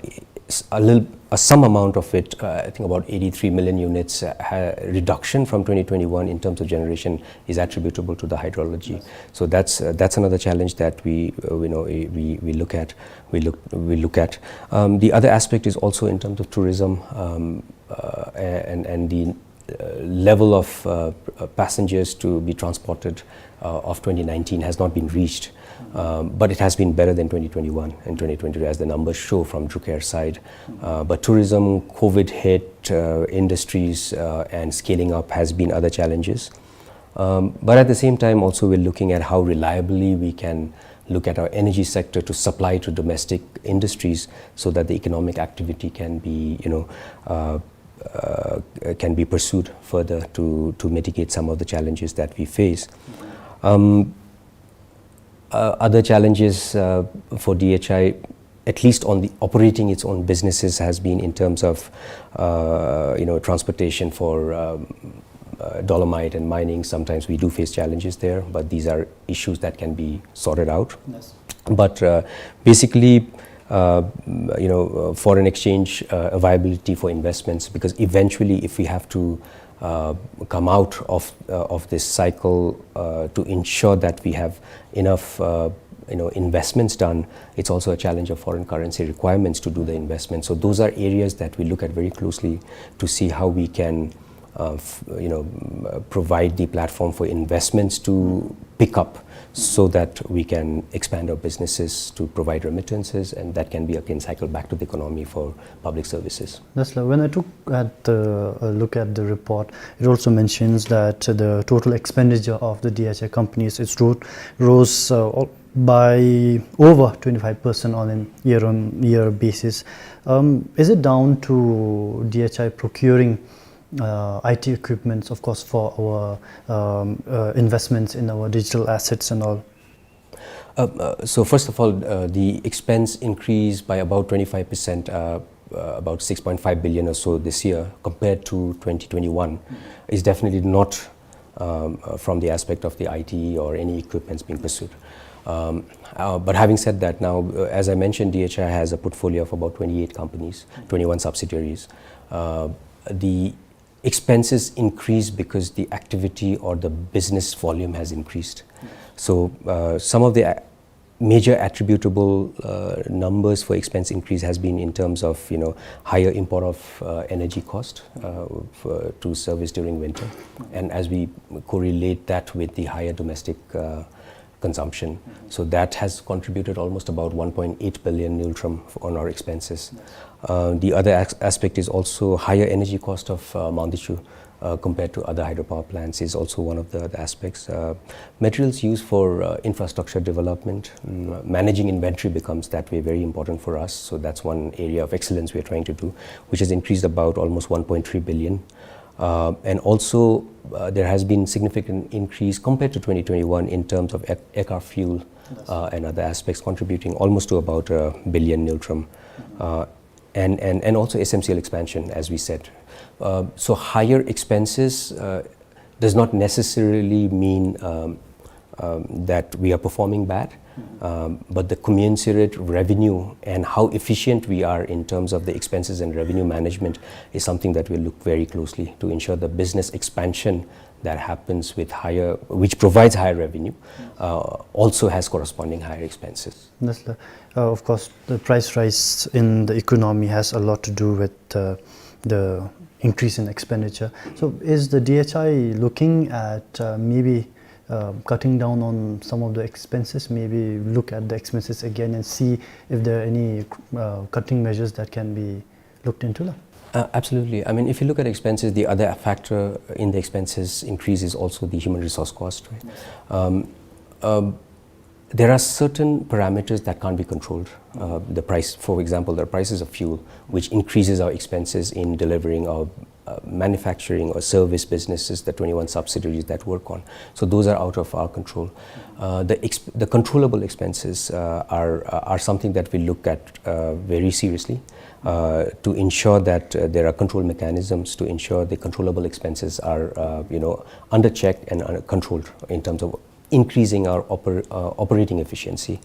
s-, a little, a some amount of it, uh, I think about eighty-three million units, uh, ha-, reduction from twenty twenty-one in terms of generation is attributable to the hydrology. So that's, uh, that's another challenge that we, uh, you know, we, we, we look at, we look, we look at. Um, the other aspect is also in terms of tourism, um, uh, and, and the, uh, level of, uh, p-, uh, passengers to be transported, uh, of twenty nineteen has not been reached. Um, but it has been better than twenty twenty-one and twenty twenty-two, as the numbers show from Drukair side. Uh, but tourism, COVID hit, uh, industries, uh, and scaling up has been other challenges. Um, but at the same time, also, we're looking at how reliably we can look at our energy sector to supply to domestic industries so that the economic activity can be, you know, uh, uh, can be pursued further to, to mitigate some of the challenges that we face. Um, uh, other challenges, uh, for D H I, at least on the operating its own businesses, has been in terms of, uh, you know, transportation for, um, uh, dolomite and mining. Sometimes we do face challenges there, but these are issues that can be sorted out. Yes. But, uh, basically, uh, you know, uh, foreign exchange, uh, availability for investments, because eventually, if we have to, uh, come out of, uh, of this cycle, uh, to ensure that we have enough, uh, you know, investments done, it's also a challenge of foreign currency requirements to do the investment. So those are areas that we look at very closely to see how we can, uh, f-, you know, m-, uh, provide the platform for investments to pick up so that we can expand our businesses to provide remittances, and that can be again cycled back to the economy for public services. That's like, when I took at the, uh, look at the report, it also mentions that the total expenditure of the D H I companies, it's ro-, rose, uh, al-, by over twenty-five percent on a year-on-year basis. Um, is it down to D H I procuring, uh, I T equipments, of course, for our, um, uh, investments in our digital assets and all? Uh, uh, so first of all, uh, the expense increased by about twenty-five percent, uh, uh, about six point five billion or so this year compared to twenty twenty-one is definitely not, um, uh, from the aspect of the I T or any equipments being pursued. Um, uh, but having said that, now, uh, as I mentioned, D H I has a portfolio of about twenty-eight companies, twenty-one subsidiaries. Uh, the expenses increase because the activity or the business volume has increased. So, uh, some of the a-, major attributable, uh, numbers for expense increase has been in terms of, you know, higher import of, uh, energy cost, uh, for, to service during winter. And as we correlate that with the higher domestic, uh, consumption. So that has contributed almost about one point eight billion ngultrum f-, on our expenses. Uh, the other as-, aspect is also higher energy cost of, uh, Mangdechu, uh, compared to other hydropower plants is also one of the, the aspects. Uh, materials used for, uh, infrastructure development, mm, managing inventory becomes that way very important for us. So that's one area of excellence we are trying to do, which has increased about almost one point three billion. Uh, and also, uh, there has been significant increase compared to twenty twenty-one in terms of air-, aircraft fuel, uh, and other aspects, contributing almost to about a billion ngultrum. Uh, and, and, and also S M C L expansion, as we said. Uh, so higher expenses, uh, does not necessarily mean, um, um, that we are performing bad, um, but the commensurate revenue and how efficient we are in terms of the expenses and revenue management is something that we look very closely to ensure the business expansion that happens with higher, which provides higher revenue, uh, also has corresponding higher expenses. That's the, uh, of course, the price rise in the economy has a lot to do with, uh, the increase in expenditure. So is the D H I looking at, uh, maybe, uh, cutting down on some of the expenses, maybe look at the expenses again and see if there are any, uh, cutting measures that can be looked into, la? Uh, absolutely. I mean, if you look at expenses, the other factor in the expenses increase is also the human resource cost, right? Um, um, there are certain parameters that can't be controlled. Uh, the price, for example, the prices of fuel, which increases our expenses in delivering our, uh, manufacturing or service businesses, the twenty-one subsidiaries that work on. So those are out of our control. Uh, the exp-, the controllable expenses, uh, are, uh, are something that we look at, uh, very seriously, uh, to ensure that, uh, there are control mechanisms to ensure the controllable expenses are, uh, you know, under check and, uh, controlled in terms of increasing our oper-, uh, operating efficiency.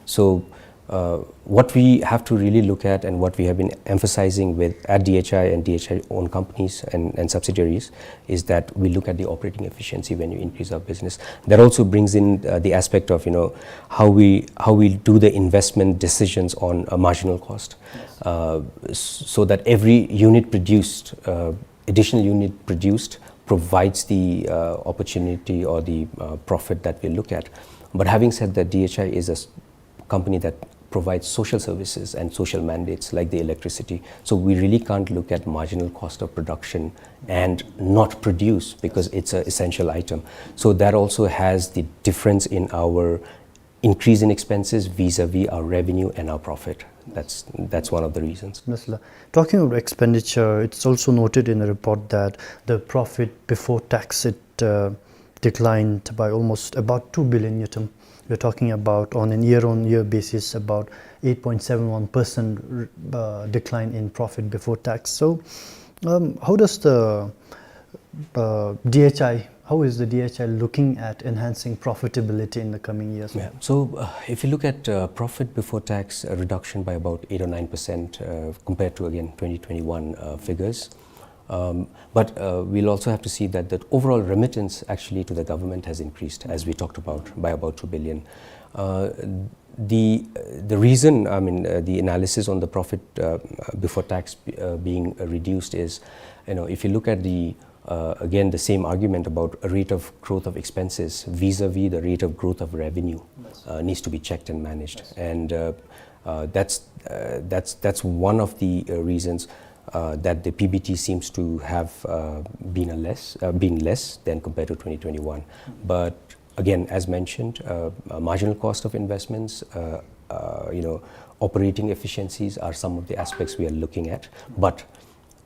So, uh, what we have to really look at and what we have been emphasizing with, at D H I and D H I owned companies and, and subsidiaries is that we look at the operating efficiency when you increase our business. That also brings in, uh, the aspect of, you know, how we, how we do the investment decisions on a marginal cost, uh, s-, so that every unit produced, uh, additional unit produced provides the, uh, opportunity or the, uh, profit that we look at. But having said that, D H I is a s-, company that provides social services and social mandates like the electricity. So we really can't look at marginal cost of production and not produce because it's an essential item. So that also has the difference in our increase in expenses vis-a-vis our revenue and our profit. That's, that's one of the reasons. Yes, la. Talking about expenditure, it's also noted in the report that the profit before tax, it, uh, declined by almost about two billion ngultrum. We're talking about, on an year-on-year basis, about eight point seven one percent, uh, decline in profit before tax. So, um, how does the, uh, D H I, how is the D H I looking at enhancing profitability in the coming years? Yeah. So, uh, if you look at, uh, profit before tax, a reduction by about eight or nine percent, uh, compared to, again, twenty twenty-one, uh, figures. Um, but, uh, we'll also have to see that the overall remittance actually to the government has increased, as we talked about, by about two billion. Uh, the, the reason, I mean, uh, the analysis on the profit, uh, before tax, uh, being reduced is, you know, if you look at the, uh, again, the same argument about a rate of growth of expenses vis-a-vis the rate of growth of revenue, uh, needs to be checked and managed. And, uh, uh, that's, uh, that's, that's one of the, uh, reasons, uh, that the P B T seems to have, uh, been a less, uh, been less than compared to twenty twenty-one. But again, as mentioned, uh, uh, marginal cost of investments, uh, uh, you know, operating efficiencies are some of the aspects we are looking at. But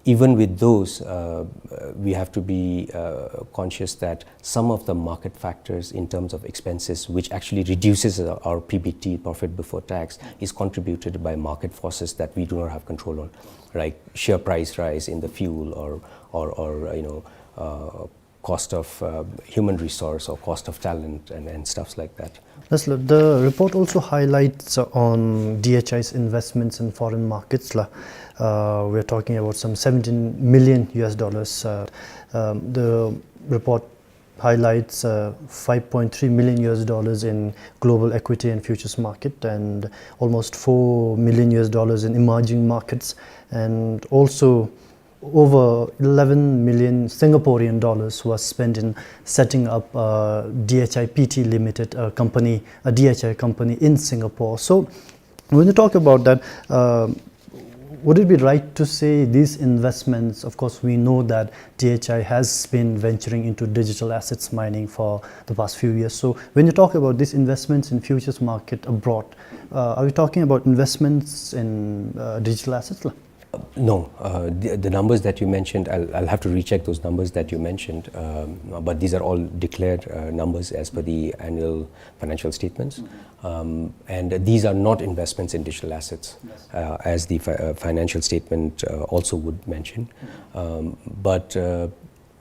even with those, uh, uh, we have to be, uh, conscious that some of the market factors in terms of expenses, which actually reduces our, our P B T, profit before tax, is contributed by market forces that we do not have control on, like share price rise in the fuel or, or, or, uh, you know, uh, cost of, uh, human resource or cost of talent and, and stuffs like that. Yes, la, the report also highlights, uh, on D H I's investments in foreign markets, la. Uh, we're talking about some seventeen million U S dollars. Uh, um, the report highlights, uh, five point three million U S dollars in global equity and futures market and almost four million U S dollars in emerging markets, and also over eleven million Singaporean dollars was spent in setting up, uh, D H I P T Limited, a company, a D H I company in Singapore. So when you talk about that, uh, would it be right to say these investments, of course, we know that D H I has been venturing into digital assets mining for the past few years. So when you talk about these investments in futures market abroad, uh, are we talking about investments in, uh, digital assets, la? No, uh, the, the numbers that you mentioned, I'll, I'll have to recheck those numbers that you mentioned, um, but these are all declared, uh, numbers as per the annual financial statements. Um, and these are not investments in digital assets, uh, as the fi-, uh, financial statement, uh, also would mention. Um, but, uh,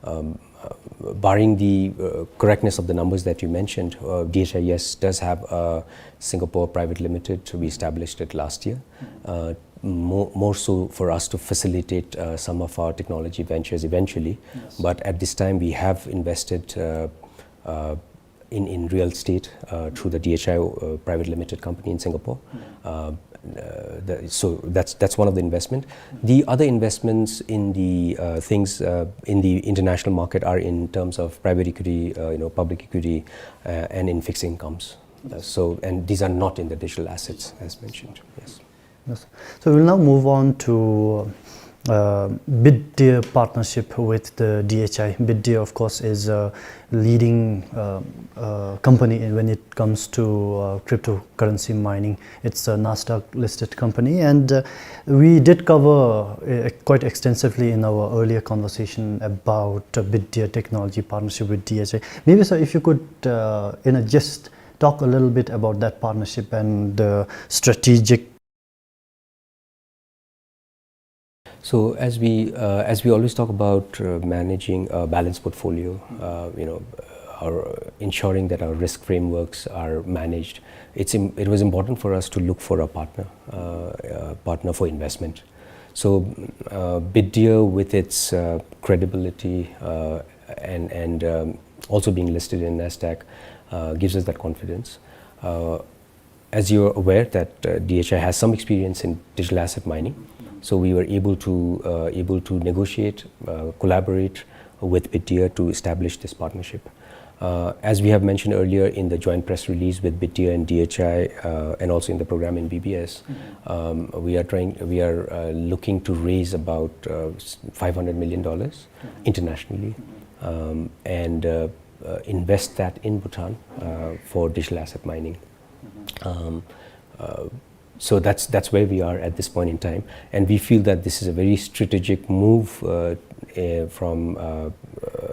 um, uh, barring the, uh, correctness of the numbers that you mentioned, uh, D H I, yes, does have a Singapore private limited. We established it last year. Uh, more, more so for us to facilitate, uh, some of our technology ventures eventually. But at this time, we have invested, uh, uh, in, in real estate, uh, through the D H I, uh, private limited company in Singapore. Uh, Uh, the, so that's, that's one of the investment. The other investments in the, uh, things, uh, in the international market are in terms of private equity, uh, you know, public equity, uh, and in fixed incomes. Uh, so, and these are not in the digital assets, as mentioned. Yes. Yes. So we'll now move on to, uh, Bitdeer partnership with the D H I. Bitdeer, of course, is a leading, uh, uh, company in, when it comes to, uh, cryptocurrency mining. It's a Nasdaq listed company, and, uh, we did cover, uh, quite extensively in our earlier conversation about, uh, Bitdeer technology partnership with D H I. Maybe, sir, if you could, uh, in a gist, talk a little bit about that partnership and the strategic. So as we, uh, as we always talk about, uh, managing a balanced portfolio, uh, you know, our ensuring that our risk frameworks are managed, it's im-, it was important for us to look for a partner, uh, a partner for investment. So, uh, Bitdeer, with its, uh, credibility, uh, and, and, um, also being listed in Nasdaq, uh, gives us that confidence. Uh, as you're aware that, uh, D H I has some experience in digital asset mining, so we were able to, uh, able to negotiate, uh, collaborate with Bitdeer to establish this partnership. Uh, as we have mentioned earlier in the joint press release with Bitdeer and D H I, uh, and also in the program in B B S, um, we are trying, we are, uh, looking to raise about, uh, s-, five hundred million dollars internationally, um, and, uh, uh, invest that in Bhutan, uh, for digital asset mining. Um, uh, so that's, that's where we are at this point in time, and we feel that this is a very strategic move, uh, uh, from, uh, uh,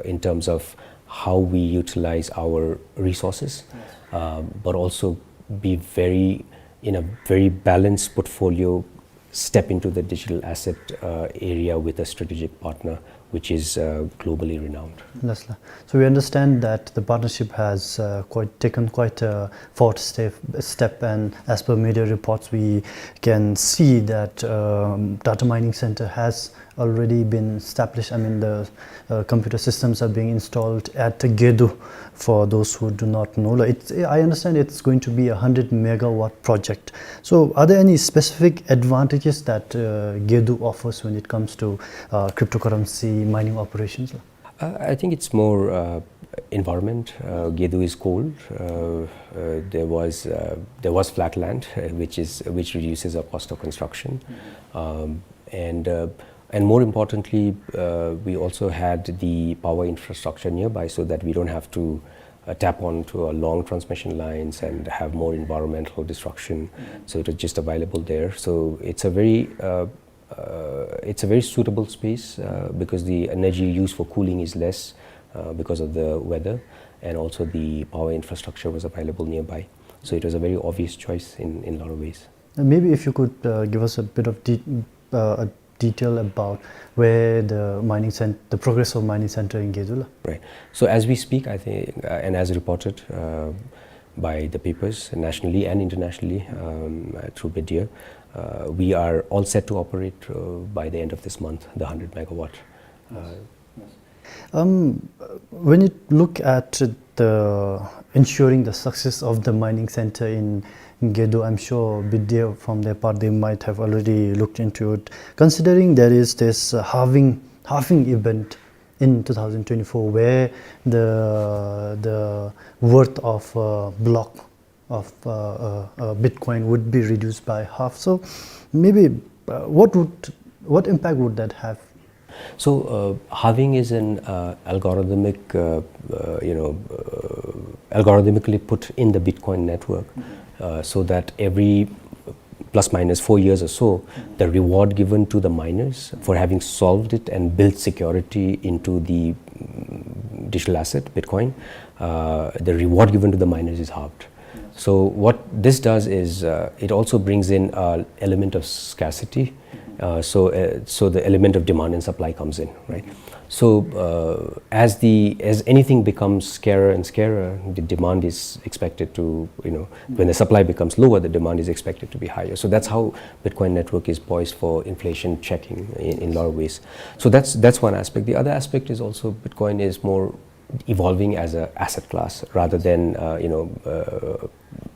in terms of how we utilize our resources, uh, but also be very, in a very balanced portfolio, step into the digital asset, uh, area with a strategic partner which is, uh, globally renowned. Yes, sir. So we understand that the partnership has, uh, quite taken quite a forward step, step, and as per media reports, we can see that, um, Tata Mining Center has already been established. I mean, the, uh, computer systems are being installed at Gedu. For those who do not know, like, it's, I understand it's going to be a hundred megawatt project. So, are there any specific advantages that, uh, Gedu offers when it comes to, uh, cryptocurrency mining operations? Uh, I think it's more, uh, environment. Uh, Gedu is cold. Uh, uh, there was, uh, there was flat land, uh, which is, which reduces our cost of construction. Um, and, uh, and more importantly, uh, we also had the power infrastructure nearby so that we don't have to, uh, tap onto our long transmission lines and have more environmental destruction. So it was just available there. So it's a very, uh, uh, it's a very suitable space, uh, because the energy used for cooling is less, uh, because of the weather, and also the power infrastructure was available nearby. So it was a very obvious choice in, in a lot of ways. And maybe if you could, uh, give us a bit of de-, uh, a detail about where the mining cent-, the progress of mining center in Gedu la. Right. So as we speak, I think, uh, and as reported, uh, by the papers nationally and internationally, um, uh, through Bitdeer, uh, we are all set to operate, uh, by the end of this month, the hundred megawatt. Uh, Um, when you look at the ensuring the success of the mining center in Gedu, I'm sure Bitdeer from their part, they might have already looked into it. Considering there is this, uh, halving, halving event in two thousand twenty-four, where the, the worth of, uh, block of, uh, uh, uh, Bitcoin would be reduced by half. So maybe, uh, what would, what impact would that have? So, uh, halving is an, uh, algorithmic, uh, uh, you know, uh, algorithmically put in the Bitcoin network, uh, so that every plus minus four years or so, the reward given to the miners for having solved it and built security into the, mm, digital asset, Bitcoin, uh, the reward given to the miners is halved. So what this does is, uh, it also brings in an element of scarcity. Uh, so, uh, so the element of demand and supply comes in, right? So, uh, as the, as anything becomes scarer and scarer, the demand is expected to, you know, when the supply becomes lower, the demand is expected to be higher. So that's how Bitcoin network is poised for inflation checking in, in a lot of ways. So that's, that's one aspect. The other aspect is also Bitcoin is more evolving as an asset class rather than, uh, you know, uh,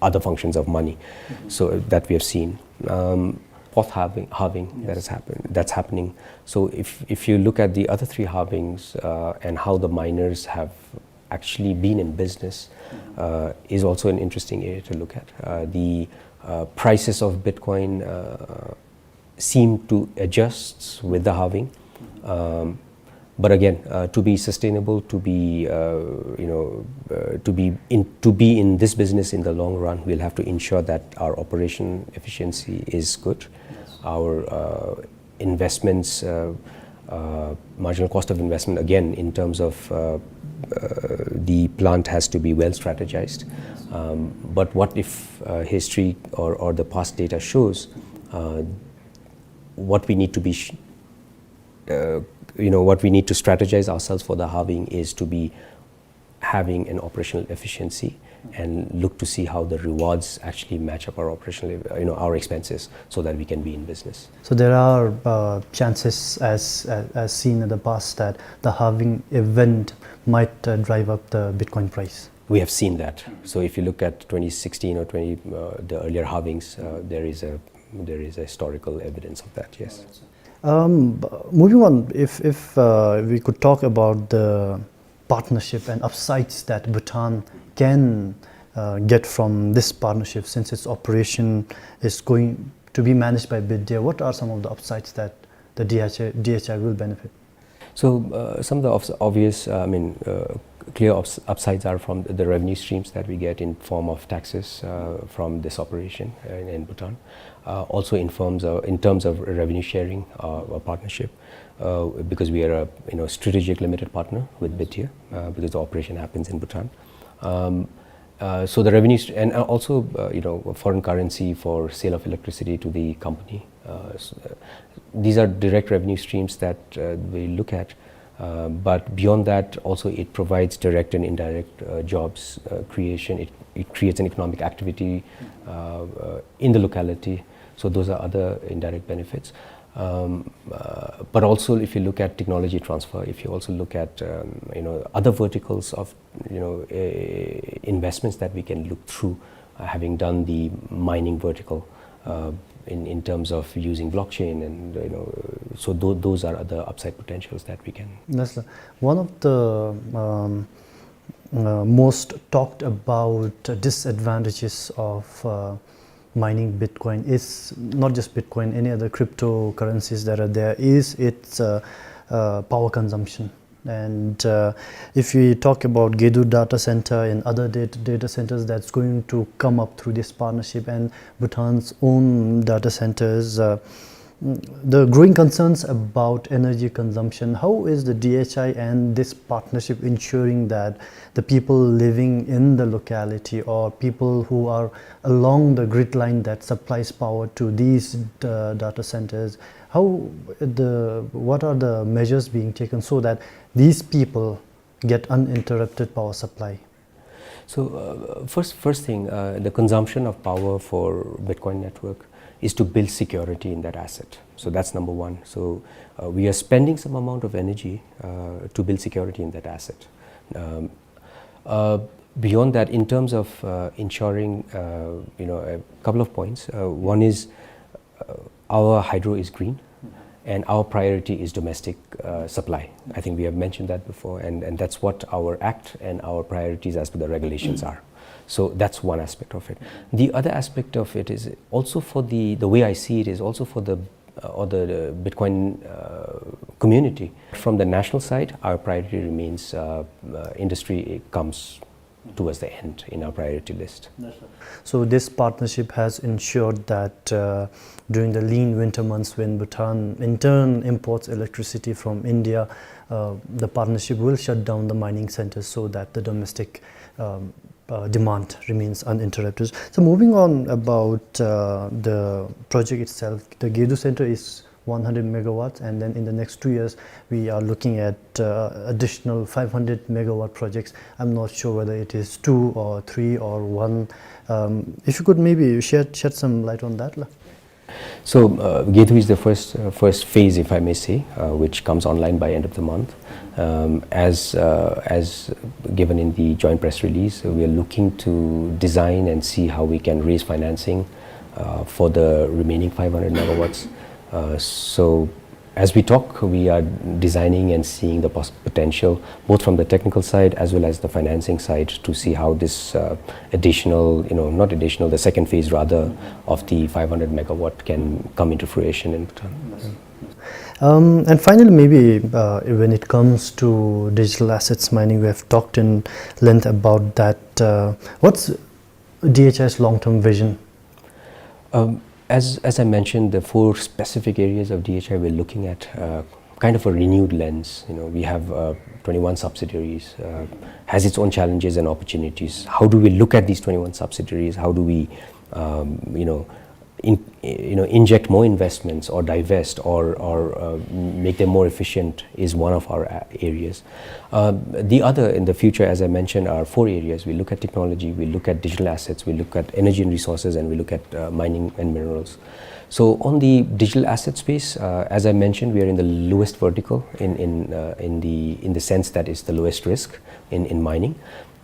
other functions of money. So that we have seen. Um, fourth halving, halving that has happened, that's happening. So if, if you look at the other three halvings, uh, and how the miners have actually been in business, uh, is also an interesting area to look at. Uh, the, uh, prices of Bitcoin, uh, seem to adjust with the halving. Um, but again, uh, to be sustainable, to be, uh, you know, uh, to be in, to be in this business in the long run, we'll have to ensure that our operation efficiency is good. Our, uh, investments, uh, uh, marginal cost of investment, again, in terms of, uh, uh, the plant has to be well strategized. Um, but what if, uh, history or, or the past data shows, uh, what we need to be, sh-, uh, you know, what we need to strategize ourselves for the halving is to be having an operational efficiency and look to see how the rewards actually match up our operational, you know, our expenses so that we can be in business. So there are, uh, chances, as, as, as seen in the past, that the halving event might, uh, drive up the Bitcoin price. We have seen that. So if you look at twenty sixteen or twenty, uh, the earlier halvings, uh, there is a, there is a historical evidence of that, yes. Um, b-, moving on, if, if, uh, we could talk about the partnership and upsides that Bhutan can, uh, get from this partnership, since its operation is going to be managed by Bidya, what are some of the upsides that the D H I, D H I will benefit? So, uh, some of the obs-, obvious, uh, I mean, uh, clear ups-, upsides are from the revenue streams that we get in form of taxes, uh, from this operation in, in Bhutan. Uh, also in forms of, in terms of revenue sharing, uh, or partnership, uh, because we are a, you know, strategic limited partner with Bidya, uh, because the operation happens in Bhutan. Um, uh, so the revenue st-, and, uh, also, uh, you know, foreign currency for sale of electricity to the company. Uh, s-, uh, these are direct revenue streams that, uh, we look at. Uh, but beyond that, also it provides direct and indirect, uh, jobs, uh, creation. It, it creates an economic activity, uh, uh, in the locality. So those are other indirect benefits. Um, uh, but also, if you look at technology transfer, if you also look at, um, you know, other verticals of, you know, uh, investments that we can look through, uh, having done the mining vertical, uh, in, in terms of using blockchain and, you know, so tho-, those are other upside potentials that we can. That's the, one of the, um, uh, most talked about disadvantages of, uh, mining Bitcoin is not just Bitcoin, any other cryptocurrencies that are there, is its, uh, uh, power consumption. And, uh, if we talk about Gedu data center and other data, data centers that's going to come up through this partnership and Bhutan's own data centers, uh, the growing concerns about energy consumption, how is the D H I and this partnership ensuring that the people living in the locality or people who are along the grid line that supplies power to these, uh, data centers, how the, what are the measures being taken so that these people get uninterrupted power supply? So, uh, first, first thing, uh, the consumption of power for Bitcoin network is to build security in that asset. So that's number one. So, uh, we are spending some amount of energy, uh, to build security in that asset. Um, uh, beyond that, in terms of, uh, ensuring, uh, you know, a couple of points. Uh, one is, uh, our hydro is green, and our priority is domestic, uh, supply. I think we have mentioned that before, and, and that's what our act and our priorities as per the regulations are. So that's one aspect of it. The other aspect of it is also for the, the way I see it is also for the, uh, or the, the Bitcoin, uh, community. From the national side, our priority remains, uh, uh, industry comes towards the end in our priority list. That's right. So this partnership has ensured that, uh, during the lean winter months when Bhutan in turn imports electricity from India, uh, the partnership will shut down the mining centers so that the domestic, um, uh, demand remains uninterrupted. So moving on about, uh, the project itself, the Gedu Center is one hundred megawatts, and then in the next two years, we are looking at, uh, additional five hundred megawatt projects. I'm not sure whether it is two or three or one. Um, if you could maybe shed, shed some light on that, la. So, uh, Gedu is the first, uh, first phase, if I may say, uh, which comes online by end of the month. Um, as, uh, as given in the joint press release, we are looking to design and see how we can raise financing, uh, for the remaining five hundred megawatts. Uh, so, as we talk, we are designing and seeing the pos-, potential, both from the technical side as well as the financing side, to see how this, uh, additional, you know, not additional, the second phase rather, of the five hundred megawatt can come into fruition in return. Um, and finally, maybe, uh, when it comes to digital assets mining, we have talked in length about that. Uh, what's D H I's long-term vision? Um, as, as I mentioned, the four specific areas of D H I we're looking at, uh, kind of a renewed lens. You know, we have, uh, twenty-one subsidiaries, uh, has its own challenges and opportunities. How do we look at these twenty-one subsidiaries? How do we, um, you know, in, you know, inject more investments or divest or, or, uh, make them more efficient is one of our, uh, areas. Uh, the other in the future, as I mentioned, are four areas. We look at technology, we look at digital assets, we look at energy and resources, and we look at, uh, mining and minerals. So on the digital asset space, uh, as I mentioned, we are in the lowest vertical in, in, uh, in the, in the sense that it's the lowest risk in, in mining.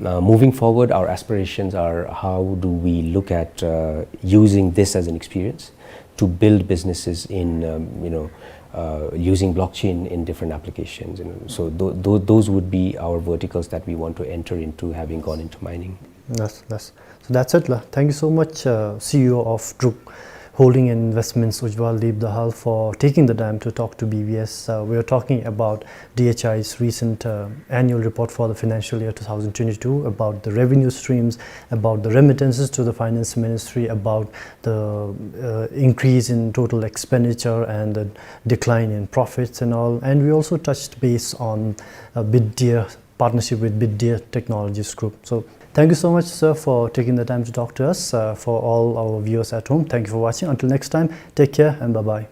Uh, moving forward, our aspirations are how do we look at, uh, using this as an experience to build businesses in, um, you know, uh, using blockchain in different applications. You know. So tho-, tho-, those would be our verticals that we want to enter into, having gone into mining. Yes, yes. So that's it, la. Thank you so much, uh, C E O of Druk Holding and Investments, Ujjwal Deep Dahal, for taking the time to talk to B B S. Uh, we are talking about D H I's recent, uh, annual report for the financial year two thousand twenty-two, about the revenue streams, about the remittances to the finance ministry, about the, uh, increase in total expenditure and the decline in profits and all. And we also touched base on, uh, Bidya, partnership with Bidya Technologies Group. So thank you so much, sir, for taking the time to talk to us. Uh, for all our viewers at home, thank you for watching. Until next time, take care and bye-bye.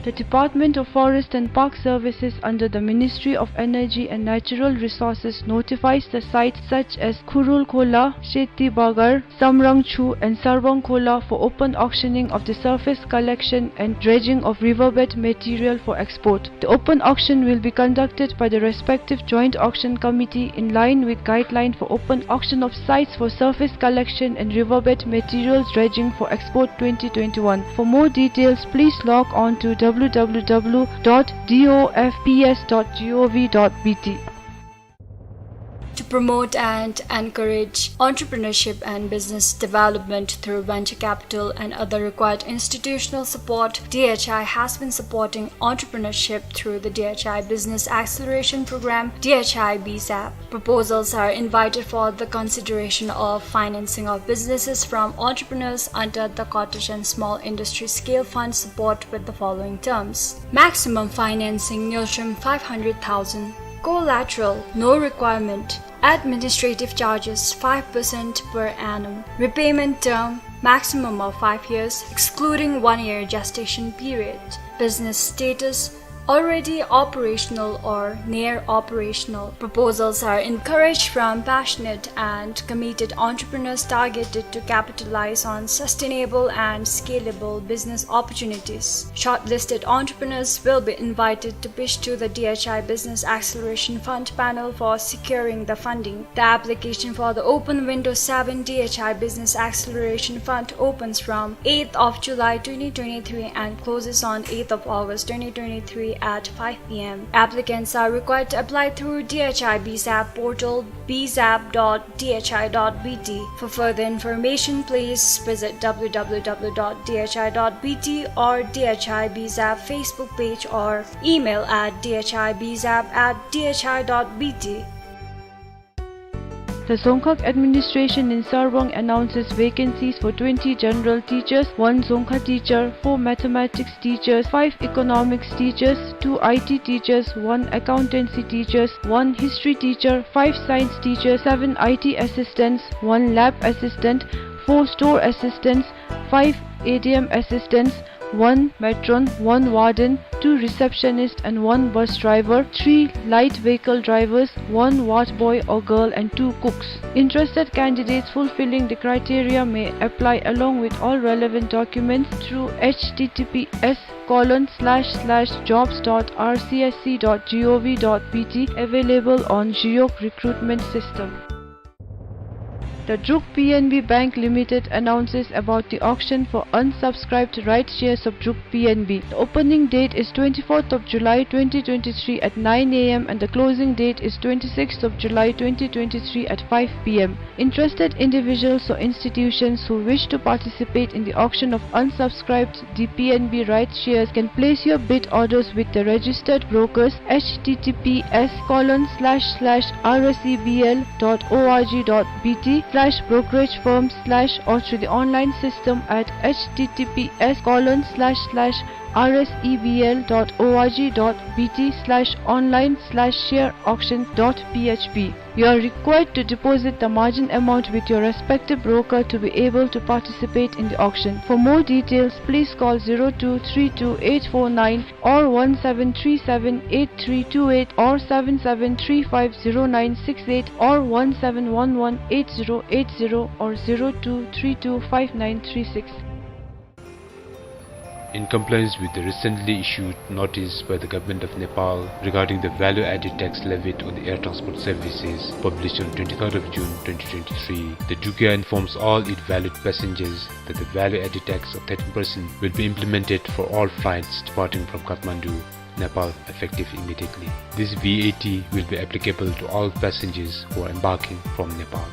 The Department of Forest and Park Services under the Ministry of Energy and Natural Resources notifies the sites such as Khurul Khola, Sheti Bagar, Samrang Chu and Sarbang Khola for open auctioning of the surface collection and dredging of riverbed material for export. The open auction will be conducted by the respective joint auction committee in line with guideline for open auction of sites for surface collection and riverbed materials dredging for export twenty twenty-one. For more details, please log on to w w w dot d o f p s dot g o v dot b t. To promote and encourage entrepreneurship and business development through venture capital and other required institutional support, D H I has been supporting entrepreneurship through the D H I Business Acceleration Program, D H I B SAP. Proposals are invited for the consideration of financing of businesses from entrepreneurs under the Cottage and Small Industry Scale Fund support with the following terms. Maximum financing, ngultrum five hundred thousand. Collateral, no requirement. Administrative charges, five percent per annum. Repayment term, maximum of five years, excluding one year gestation period. Business status, already operational or near operational. Proposals are encouraged from passionate and committed entrepreneurs targeted to capitalize on sustainable and scalable business opportunities. Shortlisted entrepreneurs will be invited to pitch to the D H I Business Acceleration Fund panel for securing the funding. The application for the Open Window seven D H I Business Acceleration Fund opens from eighth of July twenty twenty-three and closes on eighth of August twenty twenty-three at five p m. Applicants are required to apply through D H I B SAP portal, b zap dot d h i dot b t. For further information, please visit w w w dot d h i dot b t or D H I B SAP Facebook page or email at d h i b zap at d h i dot b t. The Dzongkhag administration in Sarbang announces vacancies for twenty general teachers, one Dzongkha teacher, four mathematics teachers, five economics teachers, two I T teachers, one accountancy teachers, one history teacher, five science teachers, seven I T assistants, one lab assistant, four store assistants, five A D M assistants, one matron, one warden, two receptionists and one bus driver, three light vehicle drivers, one ward boy or girl, and two cooks. Interested candidates fulfilling the criteria may apply along with all relevant documents through H T T P S colon slash slash jobs dot R C S C dot G O V dot B T, available on Jiyok recruitment system. The Druk P N B Bank Limited announces about the auction for unsubscribed rights shares of Druk P N B. The opening date is twenty-fourth of July twenty twenty-three at nine A M and the closing date is twenty-sixth of July twenty twenty-three at five P M. Interested individuals or institutions who wish to participate in the auction of unsubscribed D P N B rights shares can place your bid orders with the registered brokers, H T T P S colon slash slash R S E B L dot O R G dot B T slash brokerage firm slash or through the online system at H T T P S colon slash slash R S E B L dot O R G dot B T slash online slash share auction dot P H P. You are required to deposit the margin amount with your respective broker to be able to participate in the auction. For more details, please call zero two three two eight four nine or one seven three seven eight three two eight or seven seven three five zero nine six eight or one seven one one eight zero eight zero or zero two three two five nine three six. In compliance with the recently issued notice by the Government of Nepal regarding the value-added tax levied on the air transport services, published on twenty-third of June twenty twenty-three, the Drukia informs all its valued passengers that the value-added tax of thirteen percent will be implemented for all flights departing from Kathmandu, Nepal, effective immediately. This V A T will be applicable to all passengers who are embarking from Nepal.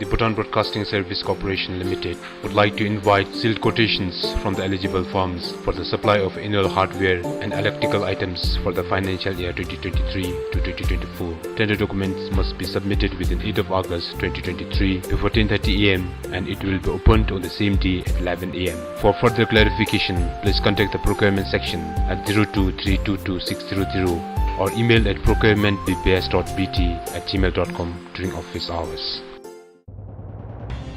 The Bhutan Broadcasting Service Corporation Limited would like to invite sealed quotations from the eligible firms for the supply of annual hardware and electrical items for the financial year twenty twenty-three to twenty twenty-four. Tender documents must be submitted within eighth of August twenty twenty-three before ten thirty A M and it will be opened on the same day at eleven A M. For further clarification, please contact the procurement section at zero two three two two six zero zero or email at procurement B B S dot B T at gmail dot com during office hours.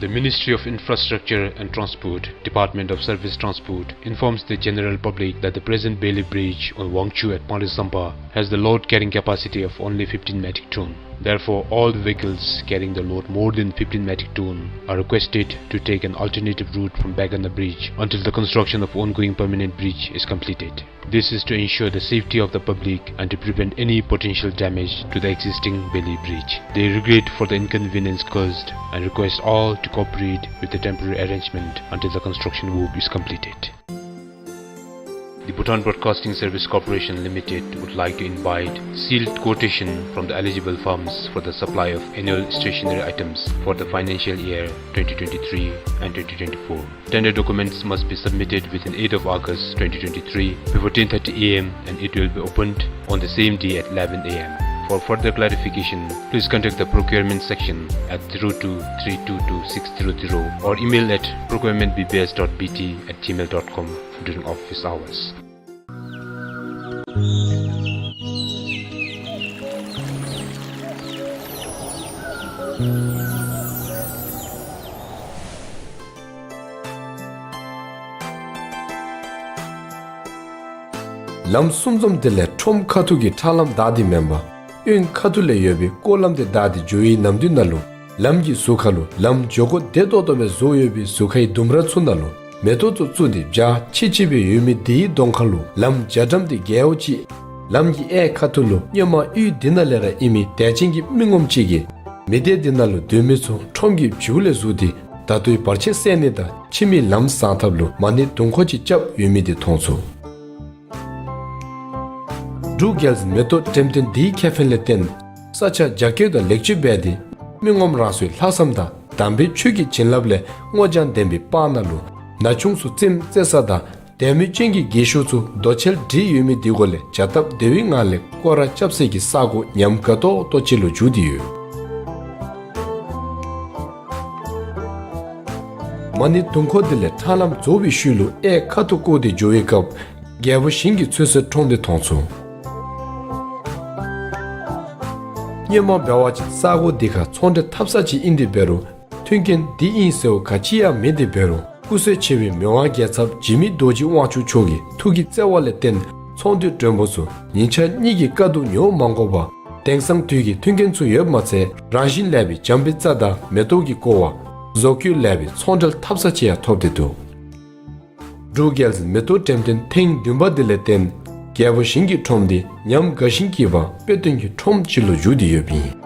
The Ministry of Infrastructure and Transport, Department of Surface Transport, informs the general public that the present Beli Bridge on Wangchu at Panglitsampa has the load carrying capacity of only fifteen metric ton. Therefore, all the vehicles carrying the load more than fifteen metric ton are requested to take an alternative route from Baiganda Bridge until the construction of ongoing permanent bridge is completed. This is to ensure the safety of the public and to prevent any potential damage to the existing Beli Bridge. They regret for the inconvenience caused and request all to cooperate with the temporary arrangement until the construction work is completed. The Bhutan Broadcasting Service Corporation Limited would like to invite sealed quotation from the eligible firms for the supply of annual stationery items for the financial year twenty twenty-three and twenty twenty-four. Tender documents must be submitted within eighth of August twenty twenty-three before ten thirty A M and it will be opened on the same day at eleven A M. For further clarification, please contact the procurement section at zero two three two two six zero zero or email at procurement B B S dot B T at gmail dot com during office hours. ལམ་གསུམ་འཛོམས་དེ་ལས་ཁྲོམ་ཁ་ཐུག་གི་ཁྲ་ལམ་བདའ་སྟེ་མེན་པར་གཡོན་ཁ་ཐུག་ལས་ཡོད་པའི་སྐོར་ལམ་དེ་བདའ་སྟེ་འགྱོ་བའི་ནམ་དུས་ནང་ལུ་ལམ་གྱི་ཟུར་ཁ་ལུ་ལམ་འགྱོ་སྒོ་བདེ་ཏོག་ཏོ་སྦེ་བཟོ་ཡོད་པའི་ཟུར་ཁའི་ལྡུམ་ར་ཚུ་ནང་ལུ་མེ་ཏོག་ཚུ་བཙུགས་ཏེ་འཇའ་ཆི་ཆི་སྦེ་ཡོད་མི་དེའི་གདོང་ཁ་ལུ་ལམ་རྒྱ་གྲམ་དེ་རྒྱལཝ་ཅིག། ལམ་གྱི་གཡས་ཁ་ཐུག་ལུ་སྔོན་མ་ཡུལ་འདི་ནང་ལས་ར་ཨིན་མི་དད་ཅན་གྱི་མི་ངོམ་ཅིག་གིས་མི་སྡེ་འདི་ནང་ལུ་སྡོད་མི་ཚུ་ཁྲོམ་གྱི་བྱིའུ་ལས་བཟུང་སྟེ་ད་ལྟོའི་བར་ཆད་སེལ་ནི་དང་ཕྱི་མི་ལམ་བཟང་ཐབས་ལུ་མ་ཎི་དུང་འཁོར་ཅིག་རྐྱབ་ཡོད་མི་དེ་མཐོང་ཚུགས། འབྲུག་རྒྱལ་མེ་ཏོག་འགྲེམས་སྟོན་འདིའི་ཁེ་ཕན་ལས་བརྟེན་ས་ཆ་རྒྱ་སྐྱེད་དང་ལེགས་བཅོས་འབད་དེ་མི་ངོམ་རང་སོའི་ལྷག་བསམ་དང་དམ་པའི་ཆོས་ཀྱི་བྱིན་རླབས་ལས་སྔོ་ལྗང་ལྡན་པའི་སྤང་ནང་ལུ་ན་ཆུང་ཚུ་རྩེདམོ་རྩེ་ས་དང་དད་མོས་ཅན་གྱི་རྒས་ཤོས་ཚུ་རྡོ་གཅལ་སྒྲིག་ཡོད་མི་དེ་གུ་ལས་བྱ་སྟབས་བདེ་བའི་ངང་ལས་སྐོར་ར་རྐྱབ་སའི་གི་ས་གོ་ཉམས་དགའ་ཏོག་ཏོ་ཅིག་ལུ་འགྱུར་ཏེ་ཡོད། མ་ཎི་དུང་འཁོར་དེ་ལས་ཁྲ་ལམ་རྫོགས་པའི་ཤུལ་ལུ་གཡས་ཁ་ཐུག་བསྐོར་ཏེ་འགྱོ་བའི་སྐབས་རྒྱལ་པོ་ཞིང་གི་མཚོ་སེར་ཁྲོམ་དེ་མཐོང་ཚུགས། སྔོན་མ་འབད་བ་ཅིན་ས་གོ་འདི་ཁར་ཚོང་འབྲེལ་འཐབ་ས་ཅིག་ཨིན་ཏེ་འབད་རུང་མཐུན་རྐྱེན་འདི་ཨིན་ཟེརཝ་ག་ཅི་ཡང་མེད་དེ་འབད་རུང་ སྐུ་བསོད་ཆེ་བའི་མི་དབང་རྒྱལ་ཚབ་འཇིགས་མེད་རྡོ་རྗེ་དབང་ཕྱུག་མཆོག་གི་ཐུགས་ཀྱི་བརྩེ་བ་ལས་བརྟེན་ཚོང་འདུས་མགྲོན་པོ་ཚུ་ཉིན་ཞག་གཉིས་ཀྱི་དཀའ་སྡུག་མྱོང་མ་དགོ་པར་དེང་སང་དུས་ཀྱི་མཐུན་རྐྱེན་ཚུ་ཡོདཔ་མ་ཚད་རང་བཞིན་ལེགས་པའི་འཇམ་པའི་རྩྭ་དང་མེ་ཏོག་གི་བཀོད་པ། བཟོ་བཀོད་ལེགས་པའི་ཚོང་འབྲེལ་འཐབ་ས་ཅིག་ཡང་ཐོབ་སྟེ་འདུག། འབྲུག་རྒྱལ་མཛོད་མེ་ཏོག་འགྲེམས་སྟོན་ཐེངས་བདུན་པ་འདི་ལས་བརྟེན་རྒྱལ་པོ་ཞིང་གི་ཁྲོམ་འདི་ཉམས་དགའ་ཞིང་སྐྱིད་པ་དཔེ་སྟོན་གྱི་ཁྲོམ་ཅིག་ལུ་འགྱུར་ཏེ་ཡོདཔ་ཨིན།